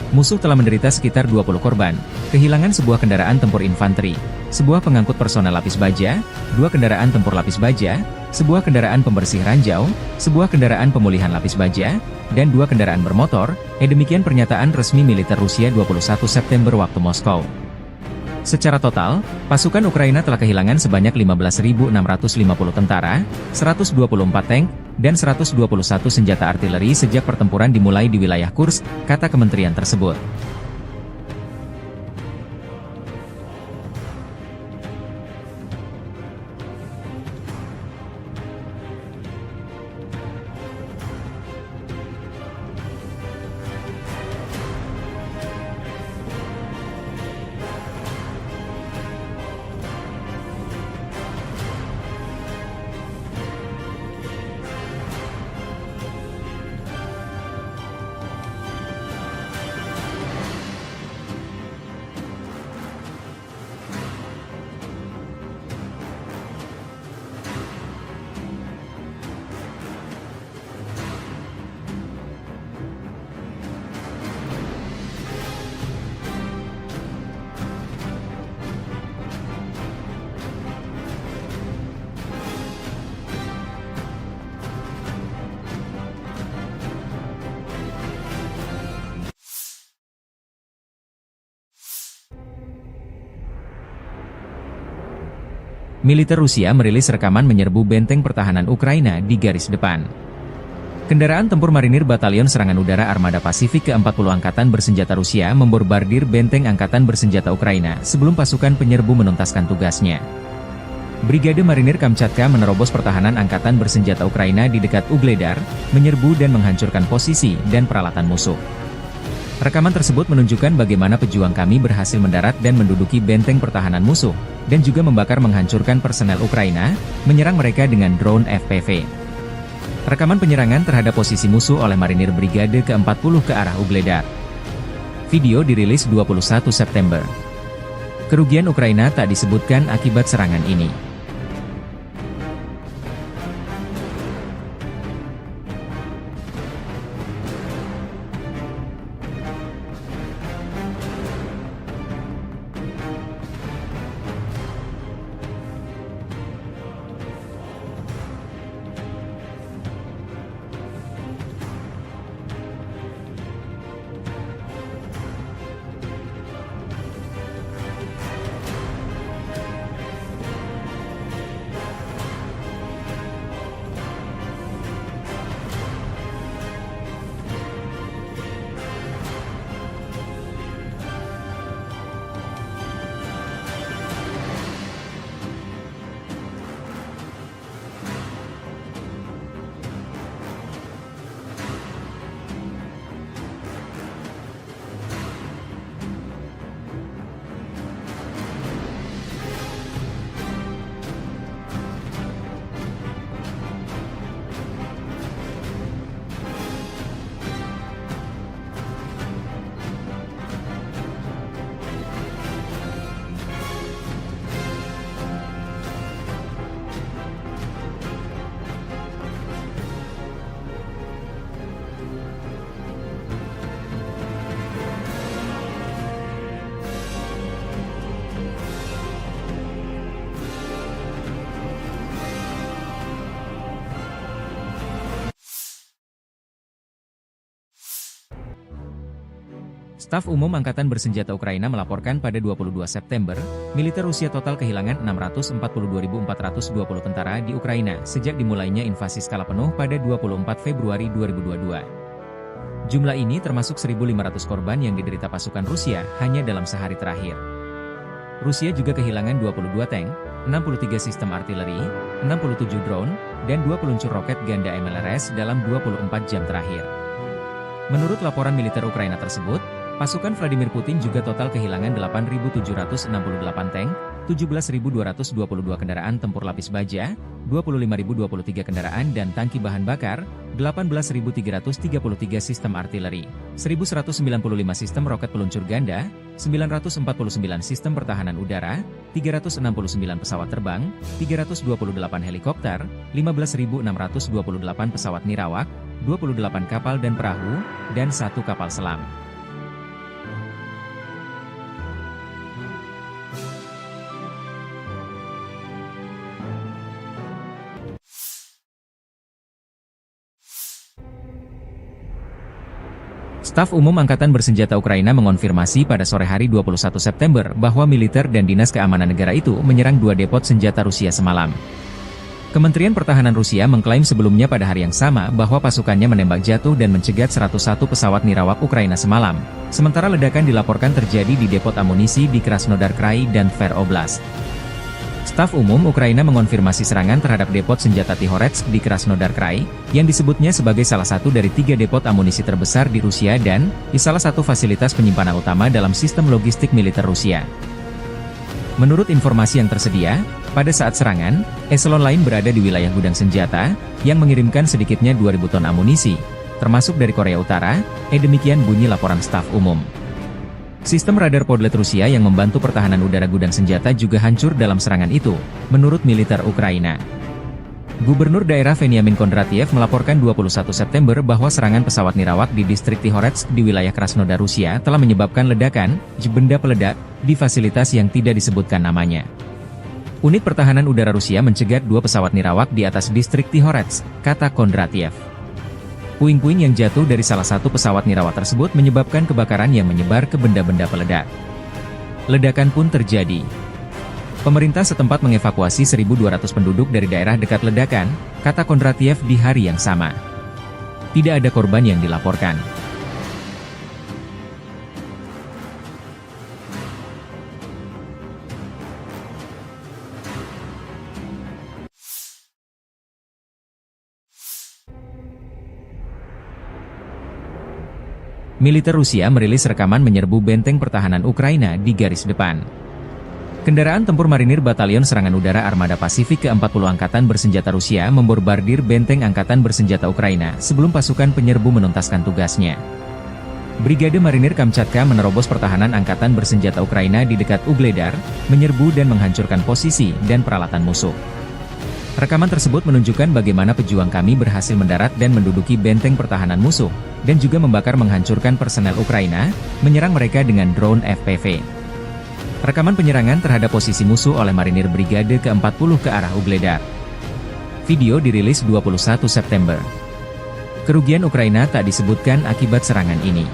Musuh telah menderita sekitar dua puluh korban, kehilangan sebuah kendaraan tempur infanteri, sebuah pengangkut personel lapis baja, dua kendaraan tempur lapis baja, sebuah kendaraan pembersih ranjau, sebuah kendaraan pemulihan lapis baja, dan dua kendaraan bermotor, eh, demikian pernyataan resmi militer Rusia dua puluh satu September waktu Moskow. Secara total, pasukan Ukraina telah kehilangan sebanyak lima belas ribu enam ratus lima puluh tentara, seratus dua puluh empat tank, dan seratus dua puluh satu senjata artileri sejak pertempuran dimulai di wilayah Kursk, kata kementerian tersebut. Militer Rusia merilis rekaman menyerbu benteng pertahanan Ukraina di garis depan. Kendaraan tempur marinir Batalion Serangan Udara Armada Pasifik keempat puluh Angkatan Bersenjata Rusia membombardir benteng angkatan bersenjata Ukraina sebelum pasukan penyerbu menuntaskan tugasnya. Brigade Marinir Kamchatka menerobos pertahanan angkatan bersenjata Ukraina di dekat Ugledar, menyerbu dan menghancurkan posisi dan peralatan musuh. Rekaman tersebut menunjukkan bagaimana pejuang kami berhasil mendarat dan menduduki benteng pertahanan musuh, dan juga membakar menghancurkan personel Ukraina, menyerang mereka dengan drone F P V. Rekaman penyerangan terhadap posisi musuh oleh marinir Brigade keempat puluh ke arah Ugledar. Video dirilis dua puluh satu September. Kerugian Ukraina tak disebutkan akibat serangan ini. Staf Umum Angkatan Bersenjata Ukraina melaporkan pada dua puluh dua September, militer Rusia total kehilangan enam ratus empat puluh dua ribu empat ratus dua puluh tentara di Ukraina sejak dimulainya invasi skala penuh pada dua puluh empat Februari dua ribu dua puluh dua. Jumlah ini termasuk seribu lima ratus korban yang diderita pasukan Rusia hanya dalam sehari terakhir. Rusia juga kehilangan dua puluh dua tank, enam puluh tiga sistem artileri, enam puluh tujuh drone, dan dua peluncur roket ganda M L R S dalam dua puluh empat jam terakhir. Menurut laporan militer Ukraina tersebut, pasukan Vladimir Putin juga total kehilangan delapan ribu tujuh ratus enam puluh delapan tank, tujuh belas ribu dua ratus dua puluh dua kendaraan tempur lapis baja, dua puluh lima ribu dua puluh tiga kendaraan dan tangki bahan bakar, delapan belas ribu tiga ratus tiga puluh tiga sistem artileri, seribu seratus sembilan puluh lima sistem roket peluncur ganda, sembilan ratus empat puluh sembilan sistem pertahanan udara, tiga ratus enam puluh sembilan pesawat terbang, tiga ratus dua puluh delapan helikopter, lima belas ribu enam ratus dua puluh delapan pesawat nirawak, dua puluh delapan kapal dan perahu, dan satu kapal selam. Staf Umum Angkatan Bersenjata Ukraina mengonfirmasi pada sore hari dua puluh satu September bahwa militer dan dinas keamanan negara itu menyerang dua depot senjata Rusia semalam. Kementerian Pertahanan Rusia mengklaim sebelumnya pada hari yang sama bahwa pasukannya menembak jatuh dan mencegat seratus satu pesawat nirawak Ukraina semalam, sementara ledakan dilaporkan terjadi di depot amunisi di Krasnodar Krai dan Tver Oblast. Staf Umum Ukraina mengonfirmasi serangan terhadap depot senjata Tihoretsk di Krasnodar Krai, yang disebutnya sebagai salah satu dari tiga depot amunisi terbesar di Rusia dan di salah satu fasilitas penyimpanan utama dalam sistem logistik militer Rusia. Menurut informasi yang tersedia, pada saat serangan, eselon lain berada di wilayah gudang senjata, yang mengirimkan sedikitnya dua ribu ton amunisi, termasuk dari Korea Utara, eh demikian bunyi laporan staf umum. Sistem radar Podlet Rusia yang membantu pertahanan udara gudang senjata juga hancur dalam serangan itu, menurut militer Ukraina. Gubernur daerah Veniamin Kondratiev melaporkan dua puluh satu September bahwa serangan pesawat nirawak di distrik Tihoretsk di wilayah Krasnodar Rusia telah menyebabkan ledakan benda peledak di fasilitas yang tidak disebutkan namanya. Unit pertahanan udara Rusia mencegat dua pesawat nirawak di atas distrik Tihoretsk, kata Kondratiev. Puing-puing yang jatuh dari salah satu pesawat nirawak tersebut menyebabkan kebakaran yang menyebar ke benda-benda peledak. Ledakan pun terjadi. Pemerintah setempat mengevakuasi seribu dua ratus penduduk dari daerah dekat ledakan, kata Kondratiev di hari yang sama. Tidak ada korban yang dilaporkan. Militer Rusia merilis rekaman menyerbu benteng pertahanan Ukraina di garis depan. Kendaraan tempur marinir Batalion Serangan Udara Armada Pasifik keempat puluh Angkatan Bersenjata Rusia membombardir benteng angkatan bersenjata Ukraina sebelum pasukan penyerbu menuntaskan tugasnya. Brigade Marinir Kamchatka menerobos pertahanan angkatan bersenjata Ukraina di dekat Ugledar, menyerbu dan menghancurkan posisi dan peralatan musuh. Rekaman tersebut menunjukkan bagaimana pejuang kami berhasil mendarat dan menduduki benteng pertahanan musuh, dan juga membakar menghancurkan personel Ukraina, menyerang mereka dengan drone F P V. Rekaman penyerangan terhadap posisi musuh oleh marinir Brigade keempat puluh ke arah Ugledar. Video dirilis dua puluh satu September. Kerugian Ukraina tak disebutkan akibat serangan ini.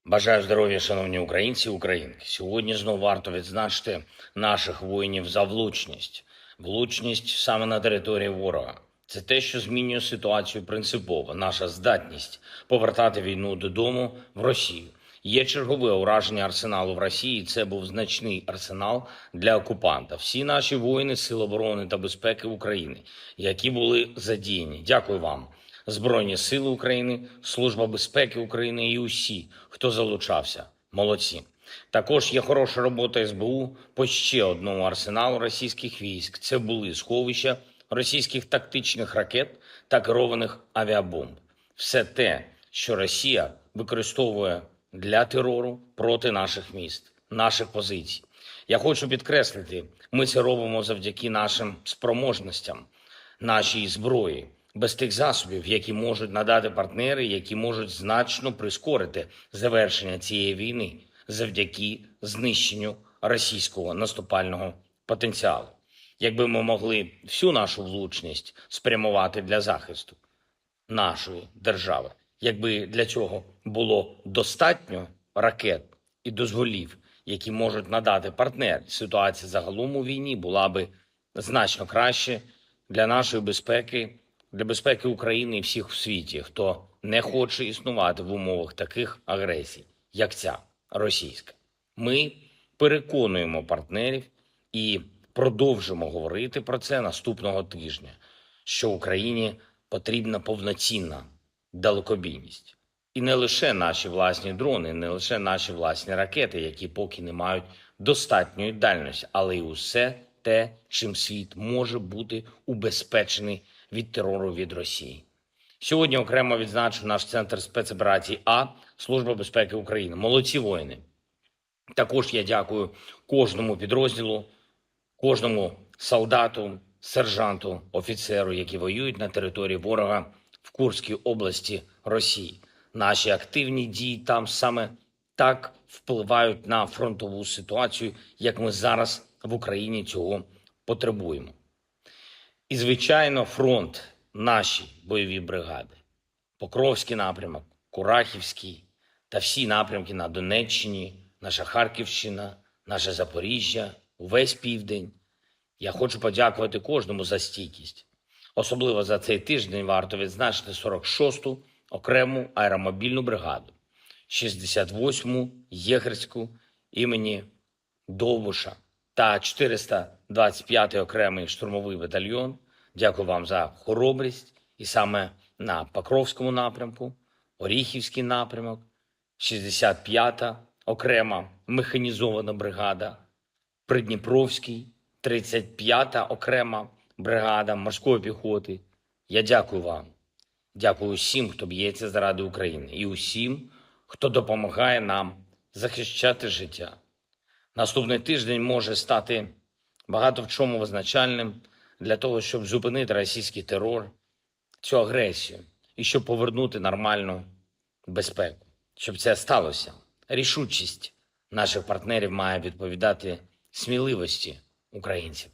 Бажаю здоров'я, шановні українці і українки. Сьогодні знову варто відзначити наших воїнів за влучність. Влучність саме на території ворога. Це те, що змінює ситуацію принципово. Наша здатність повертати війну додому в Росію. Є чергове ураження арсеналу в Росії. Це був значний арсенал для окупанта. Всі наші воїни Сил оборони та безпеки України, які були задіяні. Дякую вам. Збройні Сили України, Служба безпеки України і усі, хто залучався. Молодці. Також є хороша робота С Б У по ще одному арсеналу російських військ. Це були сховища російських тактичних ракет та керованих авіабомб. Все те, що Росія використовує для терору проти наших міст, наших позицій. Я хочу підкреслити, ми це робимо завдяки нашим спроможностям, нашій зброї, без тих засобів, які можуть надати партнери, які можуть значно прискорити завершення цієї війни завдяки знищенню російського наступального потенціалу. Якби ми могли всю нашу влучність спрямувати для захисту нашої держави, якби для цього було достатньо ракет і дозволів, які можуть надати партнери, ситуація загалом у війні була би значно краще для нашої безпеки, для безпеки України і всіх в світі, хто не хоче існувати в умовах таких агресій, як ця російська. Ми переконуємо партнерів і продовжимо говорити про це наступного тижня, що Україні потрібна повноцінна далекобійність. І не лише наші власні дрони, не лише наші власні ракети, які поки не мають достатньої дальності, але й усе те, чим світ може бути убезпечений від терору від Росії. Сьогодні окремо відзначу наш центр спецоперацій А, Служба безпеки України. Молодці воїни! Також я дякую кожному підрозділу, кожному солдату, сержанту, офіцеру, які воюють на території ворога в Курській області Росії. Наші активні дії там саме так впливають на фронтову ситуацію, як ми зараз в Україні цього потребуємо. І, звичайно, фронт, наші бойові бригади, Покровський напрямок, Курахівський та всі напрямки на Донеччині, наша Харківщина, наше Запоріжжя, увесь південь. Я хочу подякувати кожному за стійкість. Особливо за цей тиждень варто відзначити сорок шосту окрему аеромобільну бригаду, шістдесят восьму єгерську імені Довбуша та чотириста двадцять п'ятий окремий штурмовий батальйон. Дякую вам за хоробрість. І саме на Покровському напрямку, Оріхівський напрямок, шістдесят п'ята окрема механізована бригада, Придніпровський, тридцять п'ята окрема бригада морської піхоти. Я дякую вам. Дякую усім, хто б'ється заради України, і усім, хто допомагає нам захищати життя. Наступний тиждень може стати багато в чому визначальним для того, щоб зупинити російський терор, цю агресію, і щоб повернути нормальну безпеку. Щоб це сталося, рішучість наших партнерів має відповідати сміливості українців.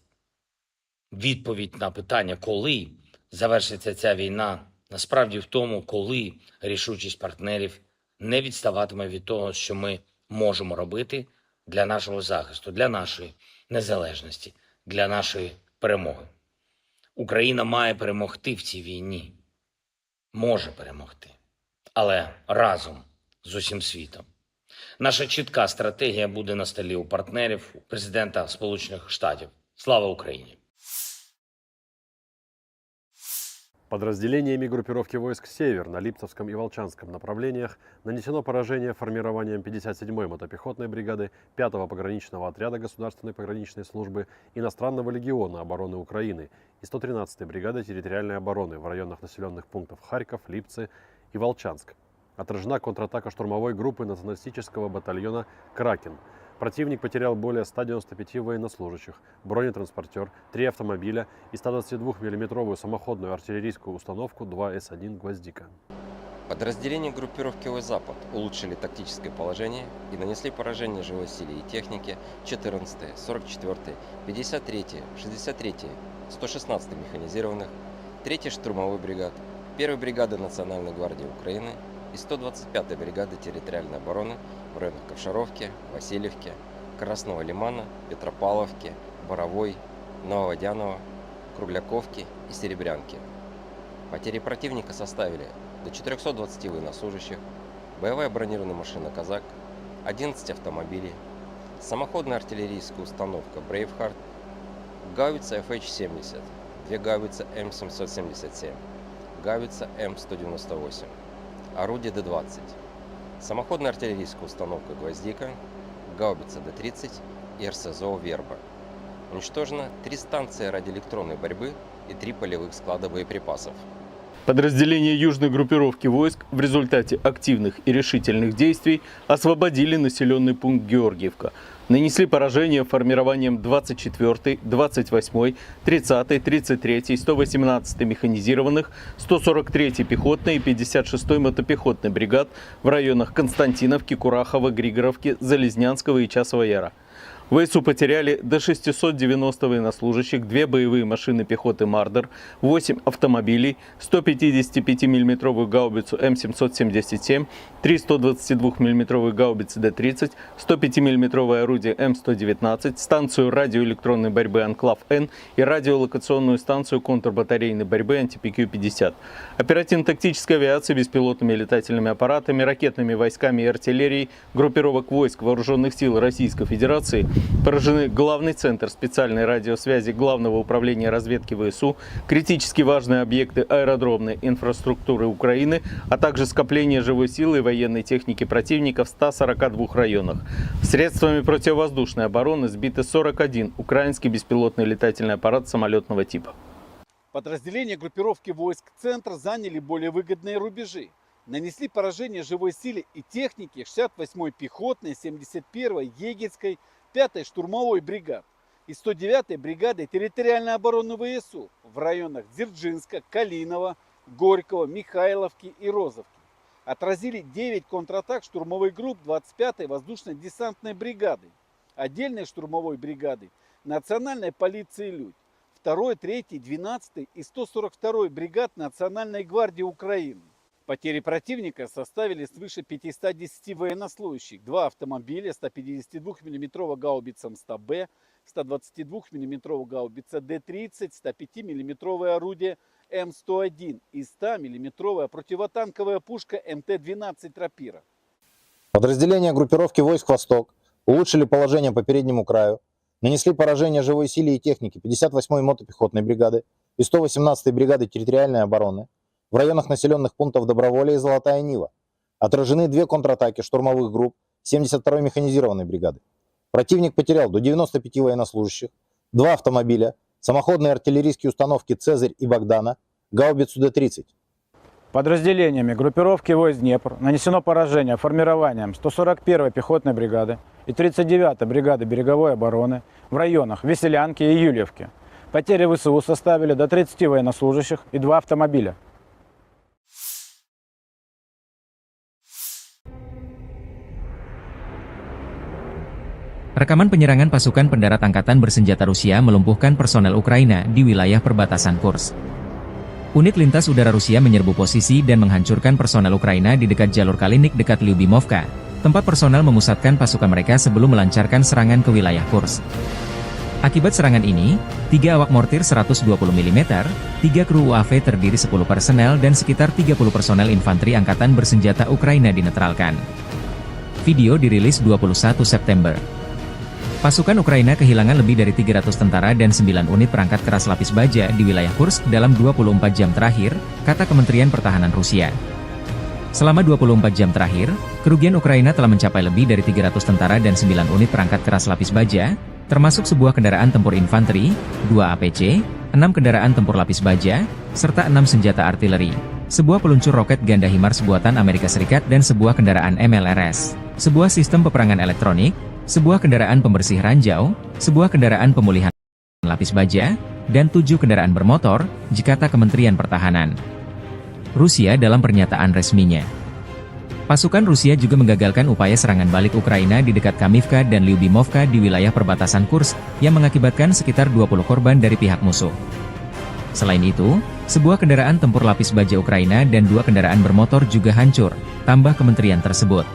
Відповідь на питання, коли завершиться ця війна, насправді в тому, коли рішучість партнерів не відставатиме від того, що ми можемо робити для нашого захисту, для нашої незалежності, для нашої перемоги. Україна має перемогти в цій війні. Може перемогти. Але разом з усім світом. Наша чітка стратегія буде на столі у партнерів, у президента Сполучених Штатів. Слава Україні! Подразделениями группировки войск «Север» на Липцевском и Волчанском направлениях нанесено поражение формированиям пятьдесят седьмой мотопехотной бригады пятого пограничного отряда Государственной пограничной службы Иностранного легиона обороны Украины и сто тринадцатой бригады территориальной обороны в районах населенных пунктов Харьков, Липцы и Волчанск. Отражена контратака штурмовой группы националистического батальона «Кракен». Противник потерял более ста девяноста пяти военнослужащих, бронетранспортер, три автомобиля и ста двадцати двух миллиметровую самоходную артиллерийскую установку два эс один «Гвоздика». Подразделения группировки «Запад» улучшили тактическое положение и нанесли поражение живой силе и технике четырнадцатой, сорок четвёртой, пятьдесят третьей, шестьдесят третьей, сто шестнадцатой механизированных, третьей штурмовой бригад, первой бригады Национальной гвардии Украины и сто двадцать пятой бригады территориальной обороны в районах Ковшаровки, Васильевки, Красного Лимана, Петропавловки, Боровой, Нововодяново, Кругляковки и Серебрянки. Потери противника составили до четырёхсот двадцати военнослужащих, боевая бронированная машина «Казак», одиннадцать автомобилей, самоходная артиллерийская установка «Брейвхард», гаубица F H семьдесят, две гаубицы М семьсот семьдесят семь, гаубица М сто девяносто восемь, орудие Д двадцать, самоходная артиллерийская установка «Гвоздика», гаубица Д тридцать и РСЗО «Верба». Уничтожено три станции радиоэлектронной борьбы и три полевых склада боеприпасов. Подразделения южной группировки войск в результате активных и решительных действий освободили населенный пункт Георгиевка. Нанесли поражение формированиям двадцать четвёртой, двадцать восьмой, тридцатой, тридцать третьей, сто восемнадцатой механизированных, сто сорок третьей пехотной и пятьдесят шестой мотопехотной бригад в районах Константиновки, Курахова, Григоровки, Залезнянского и Часова Яра. В ВСУ потеряли до шестисот девяноста военнослужащих, две боевые машины пехоты «Мардер», восемь автомобилей, сто пятидесятипятимиллиметровую гаубицу М семьсот семьдесят семь, три сто двадцатидвухмиллиметровые гаубицы Д тридцать, сто пятимиллиметровое орудие М сто девятнадцать, станцию радиоэлектронной борьбы «Анклав-Н» и радиолокационную станцию контрбатарейной борьбы «Антипикю пятьдесят». Оперативно-тактической авиацией, беспилотными летательными аппаратами, ракетными войсками и артиллерией группировок войск Вооружённых сил Российской Федерации поражены главный центр специальной радиосвязи Главного управления разведки ВСУ, критически важные объекты аэродромной инфраструктуры Украины, а также скопление живой силы и военной техники противника в ста сорока двух районах. Средствами противовоздушной обороны сбиты сорок один украинский беспилотный летательный аппарат самолётного типа. Подразделения группировки войск «Центр» заняли более выгодные рубежи, нанесли поражение живой силе и технике шестьдесят восьмой пехотной, семьдесят первой егерской, пятой штурмовой бригад и сто девятой бригады территориальной обороны ВСУ в районах Дзержинска, Калинова, Горького, Михайловки и Розовки. Отразили девять контратак штурмовых групп двадцать пятой воздушно-десантной бригады, отдельной штурмовой бригады, национальной полиции «Людь», второй, третьей, двенадцатой и сто сорок второй бригад Национальной гвардии Украины. Потери противника составили свыше пятисот десяти военнослужащих, два автомобиля, сто пятьдесят двухмиллиметровая гаубица М сто Б, сто двадцать двухмиллиметровая гаубица Д тридцать, сто пятимиллиметровое орудие М сто один и сто миллиметровая противотанковая пушка М Т двенадцать «Рапира». Подразделения группировки войск «Восток» улучшили положение по переднему краю, нанесли поражение живой силе и технике пятьдесят восьмой мотопехотной бригады и сто восемнадцатой бригады территориальной обороны в районах населённых пунктов Доброволье и Золотая Нива. Отражены две контратаки штурмовых групп семьдесят второй механизированной бригады. Противник потерял до девяноста пяти военнослужащих, два автомобиля, самоходные артиллерийские установки «Цезарь» и «Богдана», гаубицу Д тридцать. Подразделениями группировки войск «Днепр» нанесено поражение формированиям сто сорок первой пехотной бригады и тридцать девятой бригады береговой обороны в районах Веселянки и Юльевки. Потери В С У составили до тридцати военнослужащих и два автомобиля. Rekaman penyerangan pasukan pendarat angkatan bersenjata Rusia melumpuhkan personel Ukraina di wilayah perbatasan Kursk. Unit lintas udara Rusia menyerbu posisi dan menghancurkan personel Ukraina di dekat jalur Kalinik dekat Lyubimovka, tempat personel memusatkan pasukan mereka sebelum melancarkan serangan ke wilayah Kursk. Akibat serangan ini, tiga awak mortir seratus dua puluh milimeter, tiga kru U A V terdiri sepuluh personel, dan sekitar tiga puluh personel infanteri angkatan bersenjata Ukraina dinetralkan. Video dirilis dua puluh satu September. Pasukan Ukraina kehilangan lebih dari tiga ratus tentara dan sembilan unit perangkat keras lapis baja di wilayah Kursk dalam dua puluh empat jam terakhir, kata Kementerian Pertahanan Rusia. Selama dua puluh empat jam terakhir, kerugian Ukraina telah mencapai lebih dari tiga ratus tentara dan sembilan unit perangkat keras lapis baja, termasuk sebuah kendaraan tempur infanteri, dua A P C, enam kendaraan tempur lapis baja, serta enam senjata artileri, sebuah peluncur roket ganda HIMARS buatan Amerika Serikat dan sebuah kendaraan M L R S, sebuah sistem peperangan elektronik, sebuah kendaraan pembersih ranjau, sebuah kendaraan pemulihan lapis baja, dan tujuh kendaraan bermotor, kata Kementerian Pertahanan Rusia dalam pernyataan resminya. Pasukan Rusia juga menggagalkan upaya serangan balik Ukraina di dekat Kamivka dan Lyubimovka di wilayah perbatasan Kursk, yang mengakibatkan sekitar dua puluh korban dari pihak musuh. Selain itu, sebuah kendaraan tempur lapis baja Ukraina dan dua kendaraan bermotor juga hancur, tambah kementerian tersebut.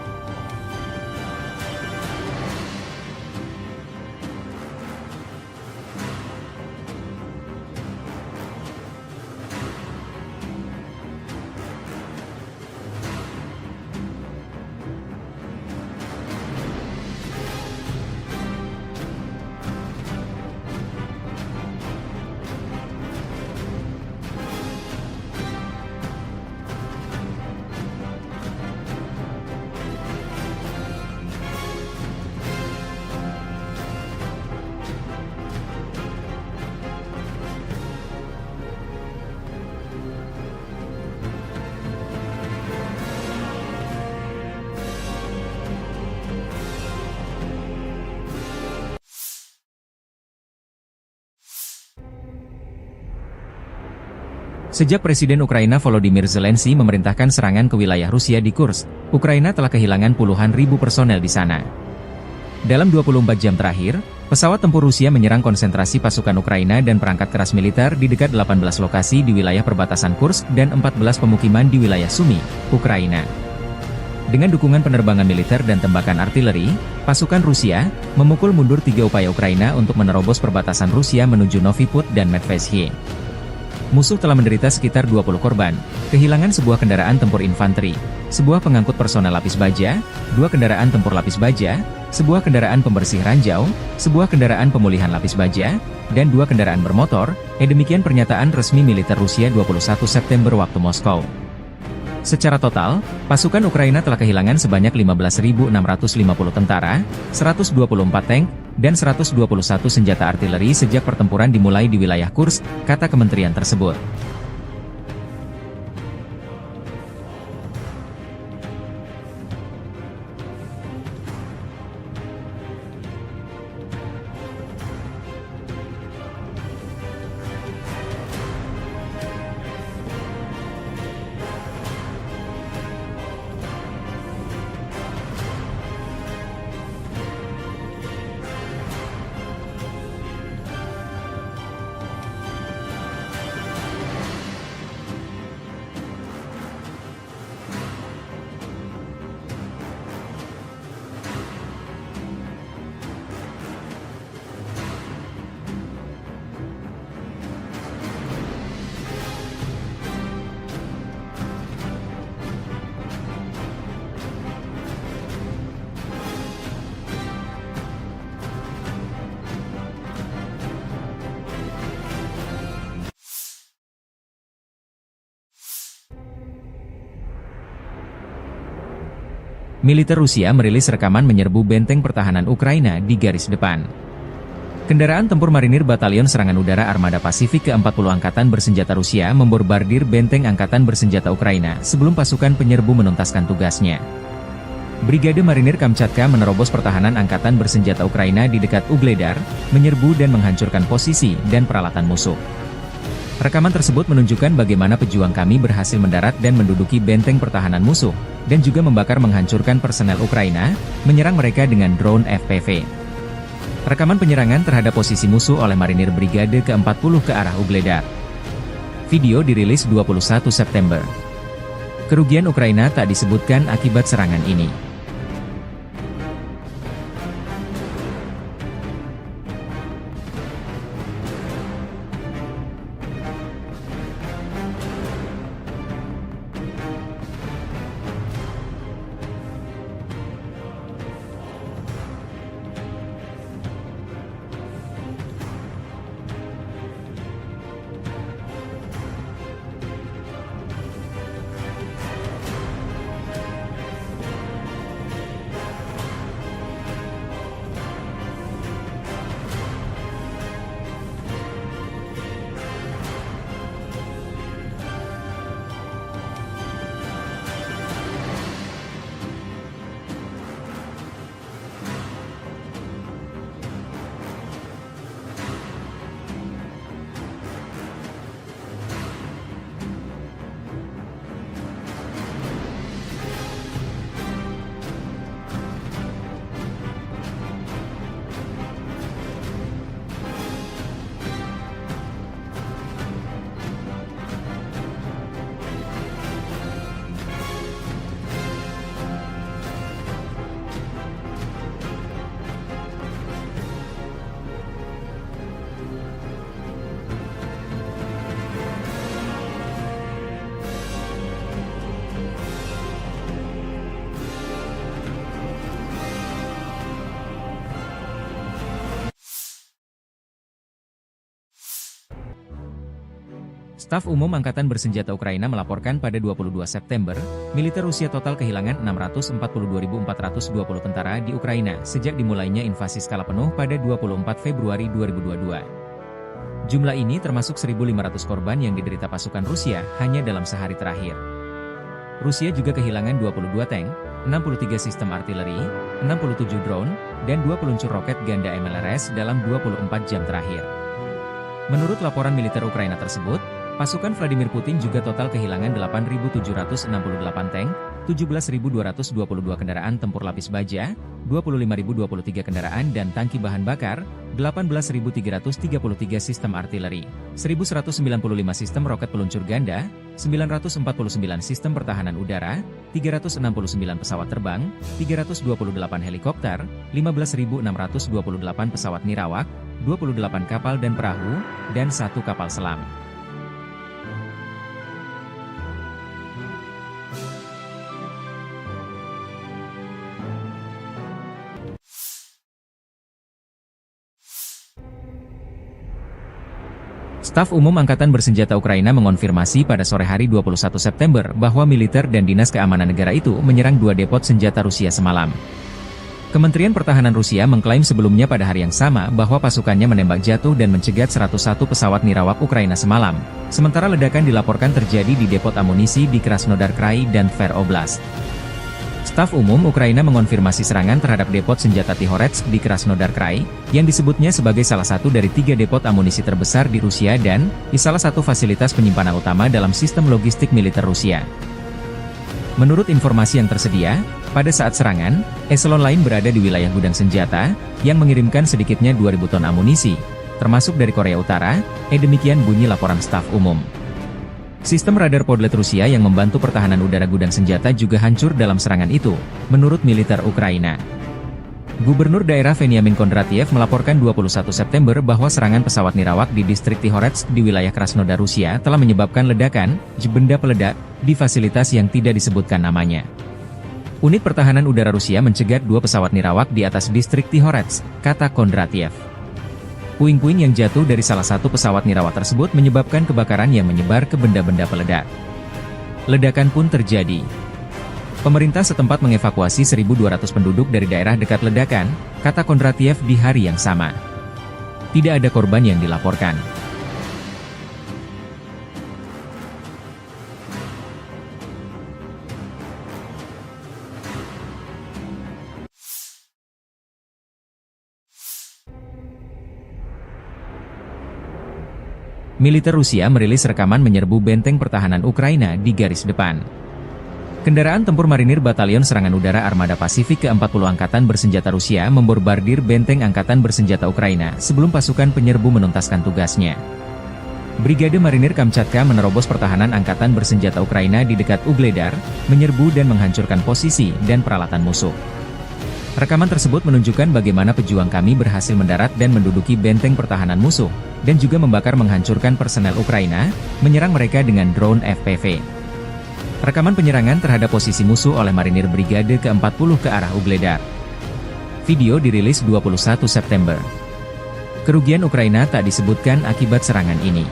Sejak Presiden Ukraina Volodymyr Zelensky memerintahkan serangan ke wilayah Rusia di Kursk, Ukraina telah kehilangan puluhan ribu personel di sana. Dalam dua puluh empat jam terakhir, pesawat tempur Rusia menyerang konsentrasi pasukan Ukraina dan perangkat keras militer di dekat delapan belas lokasi di wilayah perbatasan Kursk dan empat belas pemukiman di wilayah Sumy, Ukraina. Dengan dukungan penerbangan militer dan tembakan artileri, pasukan Rusia memukul mundur tiga upaya Ukraina untuk menerobos perbatasan Rusia menuju Novi Put dan Medveshiye. Musuh telah menderita sekitar dua puluh korban, kehilangan sebuah kendaraan tempur infanteri, sebuah pengangkut personel lapis baja, dua kendaraan tempur lapis baja, sebuah kendaraan pembersih ranjau, sebuah kendaraan pemulihan lapis baja, dan dua kendaraan bermotor, eh, demikian pernyataan resmi militer Rusia dua puluh satu September waktu Moskow. Secara total, pasukan Ukraina telah kehilangan sebanyak lima belas ribu enam ratus lima puluh tentara, seratus dua puluh empat tank, dan seratus dua puluh satu senjata artileri sejak pertempuran dimulai di wilayah Kursk, kata kementerian tersebut. Militer Rusia merilis rekaman menyerbu benteng pertahanan Ukraina di garis depan. Kendaraan tempur marinir Batalion Serangan Udara Armada Pasifik keempat puluh Angkatan Bersenjata Rusia membombardir benteng angkatan bersenjata Ukraina sebelum pasukan penyerbu menuntaskan tugasnya. Brigade Marinir Kamchatka menerobos pertahanan angkatan bersenjata Ukraina di dekat Ugledar, menyerbu dan menghancurkan posisi dan peralatan musuh. Rekaman tersebut menunjukkan bagaimana pejuang kami berhasil mendarat dan menduduki benteng pertahanan musuh, dan juga membakar menghancurkan personel Ukraina, menyerang mereka dengan drone F P V. Rekaman penyerangan terhadap posisi musuh oleh marinir Brigade keempat puluh ke arah Ugledar. Video dirilis dua puluh satu September. Kerugian Ukraina tak disebutkan akibat serangan ini. Staf Umum Angkatan Bersenjata Ukraina melaporkan pada dua puluh dua September, militer Rusia total kehilangan enam ratus empat puluh dua ribu empat ratus dua puluh tentara di Ukraina sejak dimulainya invasi skala penuh pada dua puluh empat Februari dua ribu dua puluh dua. Jumlah ini termasuk seribu lima ratus korban yang diderita pasukan Rusia hanya dalam sehari terakhir. Rusia juga kehilangan dua puluh dua tank, enam puluh tiga sistem artileri, enam puluh tujuh drone, dan dua peluncur roket ganda M L R S dalam dua puluh empat jam terakhir. Menurut laporan militer Ukraina tersebut, pasukan Vladimir Putin juga total kehilangan delapan ribu tujuh ratus enam puluh delapan tank, tujuh belas ribu dua ratus dua puluh dua kendaraan tempur lapis baja, dua puluh lima ribu dua puluh tiga kendaraan dan tangki bahan bakar, delapan belas ribu tiga ratus tiga puluh tiga sistem artileri, seribu seratus sembilan puluh lima sistem roket peluncur ganda, sembilan ratus empat puluh sembilan sistem pertahanan udara, tiga ratus enam puluh sembilan pesawat terbang, tiga ratus dua puluh delapan helikopter, lima belas ribu enam ratus dua puluh delapan pesawat nirawak, dua puluh delapan kapal dan perahu, dan satu kapal selam. Staf Umum Angkatan Bersenjata Ukraina mengonfirmasi pada sore hari dua puluh satu September bahwa militer dan dinas keamanan negara itu menyerang dua depot senjata Rusia semalam. Kementerian Pertahanan Rusia mengklaim sebelumnya pada hari yang sama bahwa pasukannya menembak jatuh dan mencegat seratus satu pesawat nirawak Ukraina semalam, sementara ledakan dilaporkan terjadi di depot amunisi di Krasnodar Krai dan Tver Oblast. Staf Umum Ukraina mengonfirmasi serangan terhadap depot senjata Tihoretsk di Krasnodar Krai, yang disebutnya sebagai salah satu dari tiga depot amunisi terbesar di Rusia dan di salah satu fasilitas penyimpanan utama dalam sistem logistik militer Rusia. Menurut informasi yang tersedia, pada saat serangan, eselon lain berada di wilayah gudang senjata, yang mengirimkan sedikitnya dua ribu ton amunisi, termasuk dari Korea Utara, eh demikian bunyi laporan staf umum. Sistem radar Podlet Rusia yang membantu pertahanan udara gudang senjata juga hancur dalam serangan itu, menurut militer Ukraina. Gubernur daerah Veniamin Kondratiev melaporkan dua puluh satu September bahwa serangan pesawat nirawak di distrik Tihoretsk di wilayah Krasnodar Rusia telah menyebabkan ledakan, benda peledak, di fasilitas yang tidak disebutkan namanya. Unit pertahanan udara Rusia mencegat dua pesawat nirawak di atas distrik Tihoretsk, kata Kondratiev. Puing-puing yang jatuh dari salah satu pesawat nirawak tersebut menyebabkan kebakaran yang menyebar ke benda-benda peledak. Ledakan pun terjadi. Pemerintah setempat mengevakuasi seribu dua ratus penduduk dari daerah dekat ledakan, kata Kondratiev di hari yang sama. Tidak ada korban yang dilaporkan. Militer Rusia merilis rekaman menyerbu benteng pertahanan Ukraina di garis depan. Kendaraan tempur marinir Batalion Serangan Udara Armada Pasifik keempat puluh Angkatan Bersenjata Rusia membombardir benteng angkatan bersenjata Ukraina sebelum pasukan penyerbu menuntaskan tugasnya. Brigade Marinir Kamchatka menerobos pertahanan angkatan bersenjata Ukraina di dekat Ugledar, menyerbu dan menghancurkan posisi dan peralatan musuh. Rekaman tersebut menunjukkan bagaimana pejuang kami berhasil mendarat dan menduduki benteng pertahanan musuh, dan juga membakar menghancurkan personel Ukraina, menyerang mereka dengan drone F P V. Rekaman penyerangan terhadap posisi musuh oleh marinir Brigade keempat puluh ke arah Ugledar. Video dirilis dua puluh satu September. Kerugian Ukraina tak disebutkan akibat serangan ini.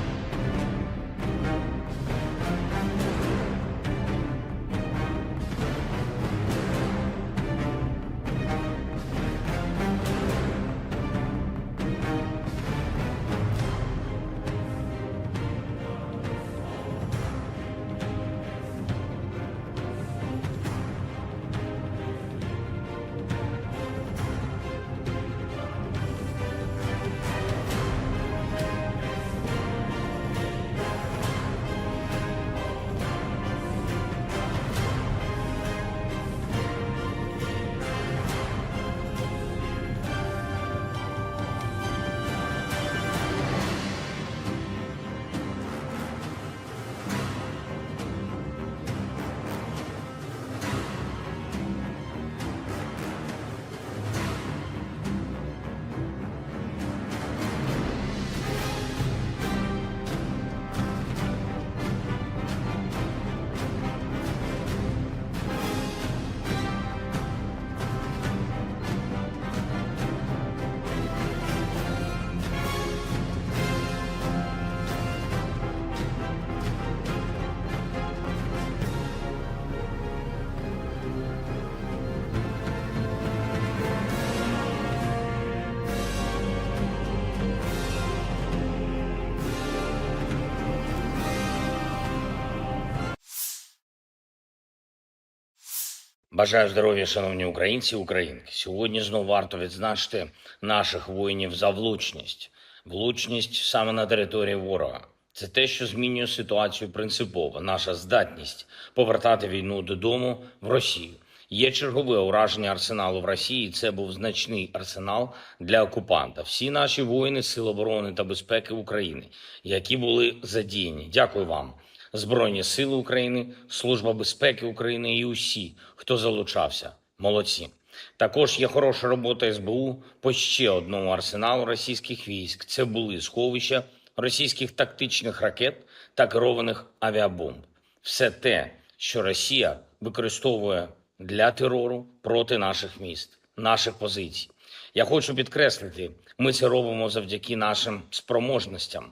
Бажаю здоров'я, шановні українці і українки. Сьогодні знову варто відзначити наших воїнів за влучність. Влучність саме на території ворога. Це те, що змінює ситуацію принципово. Наша здатність повертати війну додому в Росію. Є чергове ураження арсеналу в Росії. Це був значний арсенал для окупанта. Всі наші воїни Сил оборони та безпеки України, які були задіяні. Дякую вам. Збройні Сили України, Служба безпеки України і усі, хто залучався. Молодці. Також є хороша робота С Б У по ще одному арсеналу російських військ. Це були сховища російських тактичних ракет та керованих авіабомб. Все те, що Росія використовує для терору проти наших міст, наших позицій. Я хочу підкреслити, ми це робимо завдяки нашим спроможностям,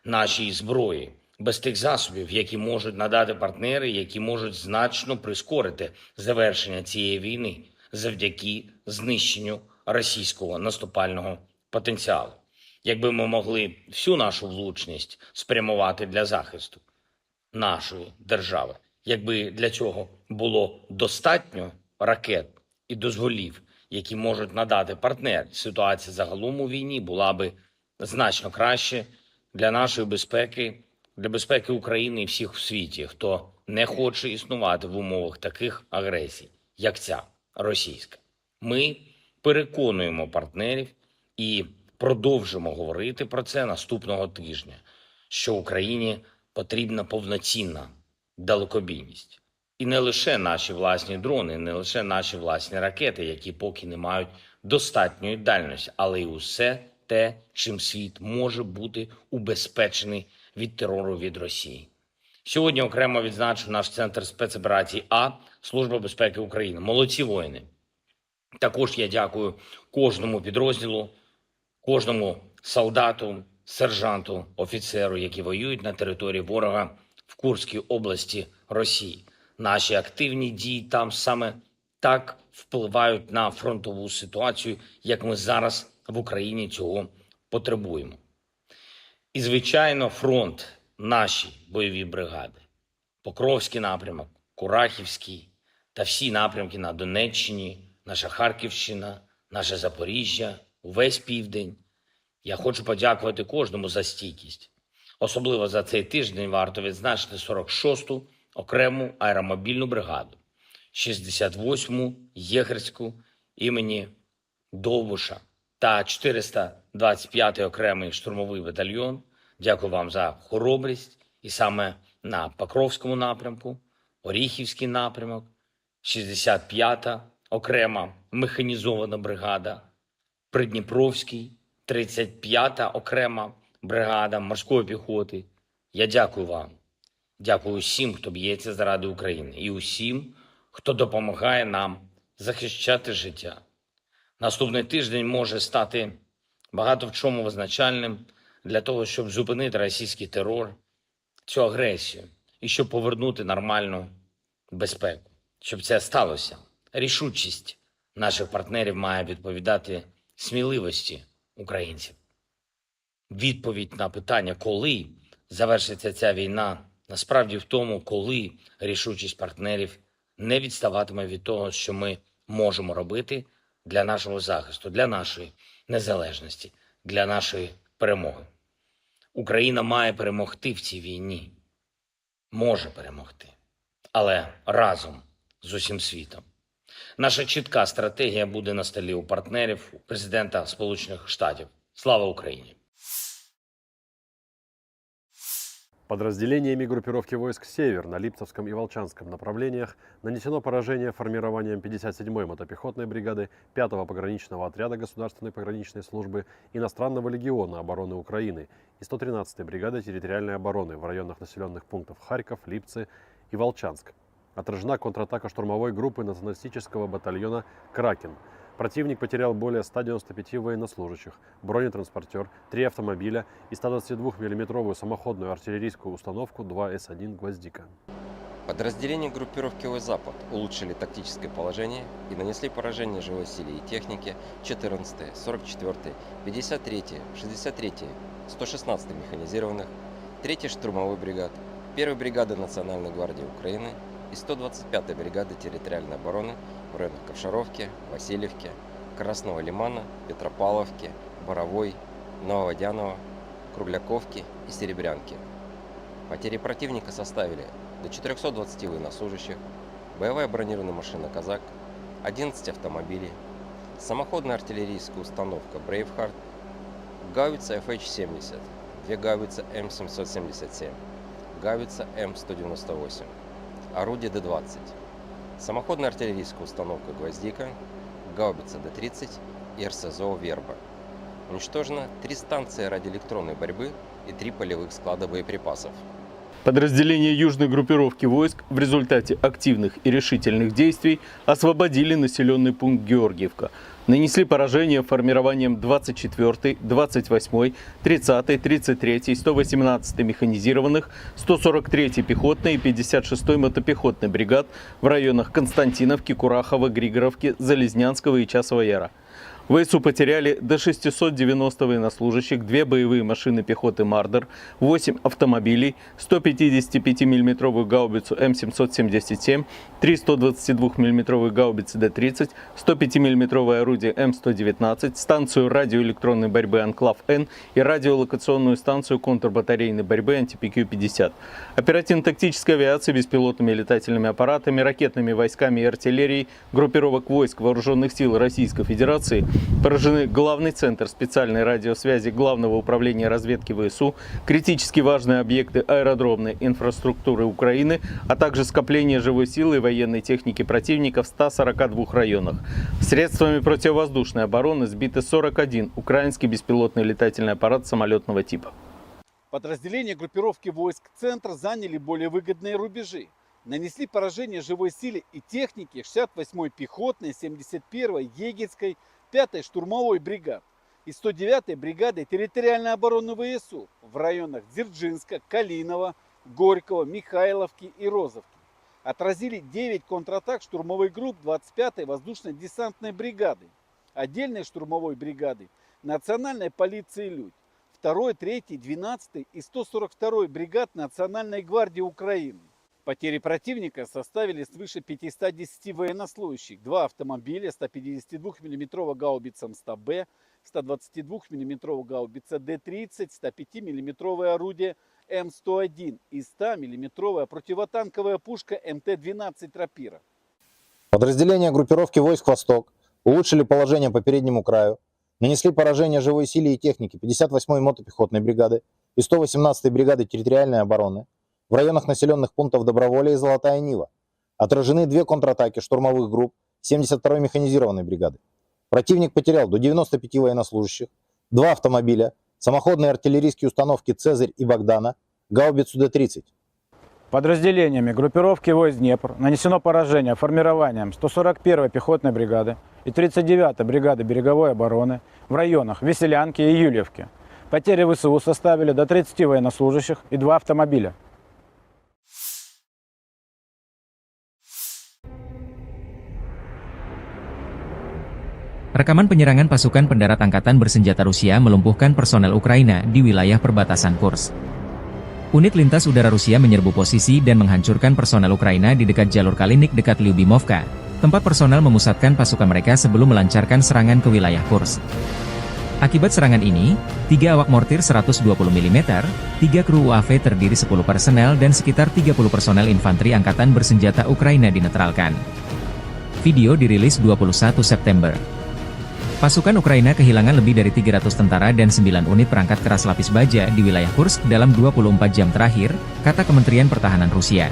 нашій зброї, без тих засобів, які можуть надати партнери, які можуть значно прискорити завершення цієї війни завдяки знищенню російського наступального потенціалу. Якби ми могли всю нашу влучність спрямувати для захисту нашої держави, якби для цього було достатньо ракет і дозволів, які можуть надати партнери, ситуація загалом у війні була би значно краще для нашої безпеки, для безпеки України і всіх в світі, хто не хоче існувати в умовах таких агресій, як ця російська. Ми переконуємо партнерів і продовжимо говорити про це наступного тижня, що Україні потрібна повноцінна далекобійність. І не лише наші власні дрони, не лише наші власні ракети, які поки не мають достатньої дальності, але й усе те, чим світ може бути убезпечений від терору від Росії. Сьогодні окремо відзначу наш центр спецоперацій А, Служба безпеки України. Молодці воїни! Також я дякую кожному підрозділу, кожному солдату, сержанту, офіцеру, які воюють на території ворога в Курській області Росії. Наші активні дії там саме так впливають на фронтову ситуацію, як ми зараз в Україні цього потребуємо. І, звичайно, фронт, наші бойові бригади. Покровський напрямок, Курахівський та всі напрямки на Донеччині, наша Харківщина, наше Запоріжжя, увесь південь. Я хочу подякувати кожному за стійкість. Особливо за цей тиждень варто відзначити сорок шосту окрему аеромобільну бригаду, шістдесят восьму єгерську імені Довбуша та чотириста двадцять п'ятий окремий штурмовий батальйон. Дякую вам за хоробрість. І саме на Покровському напрямку, Оріхівський напрямок, шістдесят п'ята окрема механізована бригада, Придніпровський, тридцять п'ята окрема бригада морської піхоти. Я дякую вам. Дякую усім, хто б'ється заради України, і усім, хто допомагає нам захищати життя. Наступний тиждень може стати багато в чому визначальним для того, щоб зупинити російський терор, цю агресію, і щоб повернути нормальну безпеку. Щоб це сталося, рішучість наших партнерів має відповідати сміливості українців. Відповідь на питання, коли завершиться ця війна, насправді в тому, коли рішучість партнерів не відставатиме від того, що ми можемо робити для нашого захисту, для нашої незалежності, для нашої перемоги. Україна має перемогти в цій війні. Може перемогти. Але разом з усім світом. Наша чітка стратегія буде на столі у партнерів, у президента Сполучених Штатів. Слава Україні! Подразделениями группировки войск «Север» на Липцевском и Волчанском направлениях нанесено поражение формированиям пятьдесят седьмой мотопехотной бригады пятого пограничного отряда Государственной пограничной службы Иностранного легиона обороны Украины и сто тринадцатой бригады территориальной обороны в районах населённых пунктов Харьков, Липцы и Волчанск. Отражена контратака штурмовой группы националистического батальона «Кракен». Противник потерял более ста девяноста пяти военнослужащих, бронетранспортёр, три автомобиля и ста двадцати двух миллиметровую самоходную артиллерийскую установку два эс один «Гвоздика». Подразделения группировки «Запад» улучшили тактическое положение и нанесли поражение живой силе и технике четырнадцатой, сорок четвёртой, пятьдесят третьей, шестьдесят третьей, сто шестнадцатой механизированных, третьей штурмовой бригад, первой бригады Национальной гвардии Украины и сто двадцать пятой бригады территориальной обороны в районах Ковшаровки, Васильевки, Красного Лимана, Петропавловки, Боровой, Нововодяново, Кругляковки и Серебрянки. Потери противника составили до четырёхсот двадцати военнослужащих, боевая бронированная машина «Казак», одиннадцать автомобилей, самоходная артиллерийская установка «Брейвхард», гаубица F H семьдесят, две гаубицы М семьсот семьдесят семь, гаубица М сто девяносто восемь, орудие Д двадцать, самоходная артиллерийская установка «Гвоздика», гаубица Д тридцать и РСЗО «Верба». Уничтожено три станции радиоэлектронной борьбы и три полевых склада боеприпасов. Подразделения южной группировки войск в результате активных и решительных действий освободили населённый пункт Георгиевка. Нанесли поражение формированиям двадцать четвёртой, двадцать восьмой, тридцатой, тридцать третьей, сто восемнадцатой механизированных, сто сорок третьей пехотной и пятьдесят шестой мотопехотной бригад в районах Константиновки, Курахова, Григоровки, Залезнянского и Часового Яра. В ВСУ потеряли до шестисот девяноста военнослужащих, две боевые машины пехоты «Мардер», восемь автомобилей, сто пятидесятипятимиллиметровую гаубицу М семьсот семьдесят семь, три сто двадцатидвухмиллиметровые гаубицы Д тридцать, сто пятимиллиметровое орудие М сто девятнадцать, станцию радиоэлектронной борьбы «Анклав-Н» и радиолокационную станцию контрбатарейной борьбы «Анти-П Q пятьдесят». Оперативно-тактической авиацией, беспилотными летательными аппаратами, ракетными войсками и артиллерией группировок войск Вооружённых сил Российской Федерации поражены главный центр специальной радиосвязи Главного управления разведки ВСУ, критически важные объекты аэродромной инфраструктуры Украины, а также скопление живой силы и военной техники противника в ста сорока двух районах. Средствами противовоздушной обороны сбиты сорок один украинский беспилотный летательный аппарат самолётного типа. Подразделения группировки войск «Центр» заняли более выгодные рубежи, нанесли поражение живой силе и технике шестьдесят восьмой пехотной, семьдесят первой егерской, пятой штурмовой бригад и сто девятой бригады территориальной обороны ВСУ в районах Дзержинска, Калинова, Горького, Михайловки и Розовки. отразили девять контратак штурмовой групп двадцать пятой воздушно-десантной бригады, отдельной штурмовой бригады, национальной полиции «Людь», второй, третьей, двенадцатой и сто сорок второй бригад Национальной гвардии Украины. Потери противника составили свыше пятисот десяти военнослужащих, два автомобиля, сто пятидесяти двух миллиметровая гаубица М сто Б, сто двадцати двух миллиметровая гаубица Д тридцать, сто пяти миллиметровое орудие М сто один и сто миллиметровая противотанковая пушка М Т двенадцать «Рапира». Подразделения группировки войск «Восток» улучшили положение по переднему краю, нанесли поражение живой силе и технике пятьдесят восьмой мотопехотной бригады и сто восемнадцатой бригады территориальной обороны в районах населённых пунктов Доброволье и Золотая Нива. Отражены две контратаки штурмовых групп семьдесят второй механизированной бригады. Противник потерял до девяноста пяти военнослужащих, два автомобиля, самоходные артиллерийские установки «Цезарь» и «Богдана», гаубицу Д тридцать. Подразделениями группировки войск «Днепр» нанесено поражение формированиям сто сорок первой пехотной бригады и тридцать девятой бригады береговой обороны в районах Веселянки и Юльевки. Потери В С У составили до тридцати военнослужащих и два автомобиля. Rekaman penyerangan pasukan pendarat angkatan bersenjata Rusia melumpuhkan personel Ukraina di wilayah perbatasan Kursk. Unit lintas udara Rusia menyerbu posisi dan menghancurkan personel Ukraina di dekat jalur Kalinik dekat Lyubimovka, tempat personel memusatkan pasukan mereka sebelum melancarkan serangan ke wilayah Kursk. Akibat serangan ini, tiga awak mortir seratus dua puluh milimeter, tiga kru U A V terdiri sepuluh personel, dan sekitar tiga puluh personel infanteri angkatan bersenjata Ukraina dinetralkan. Video dirilis dua puluh satu September. Pasukan Ukraina kehilangan lebih dari tiga ratus tentara dan sembilan unit perangkat keras lapis baja di wilayah Kursk dalam dua puluh empat jam terakhir, kata Kementerian Pertahanan Rusia.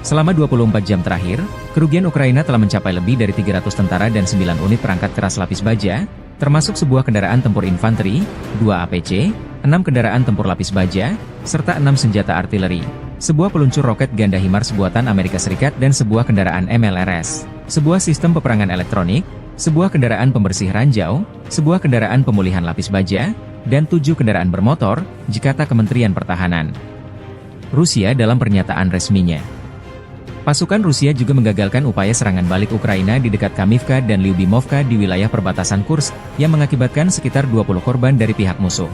Selama dua puluh empat jam terakhir, kerugian Ukraina telah mencapai lebih dari tiga ratus tentara dan sembilan unit perangkat keras lapis baja, termasuk sebuah kendaraan tempur infanteri, dua A P C, enam kendaraan tempur lapis baja, serta enam senjata artileri, sebuah peluncur roket ganda HIMARS buatan Amerika Serikat dan sebuah kendaraan M L R S, sebuah sistem peperangan elektronik, sebuah kendaraan pembersih ranjau, sebuah kendaraan pemulihan lapis baja, dan tujuh kendaraan bermotor, kata Kementerian Pertahanan Rusia dalam pernyataan resminya. Pasukan Rusia juga menggagalkan upaya serangan balik Ukraina di dekat Kamivka dan Lyubimovka di wilayah perbatasan Kursk, yang mengakibatkan sekitar dua puluh korban dari pihak musuh.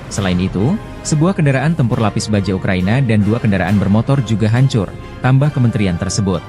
Selain itu, sebuah kendaraan tempur lapis baja Ukraina dan dua kendaraan bermotor juga hancur, tambah kementerian tersebut.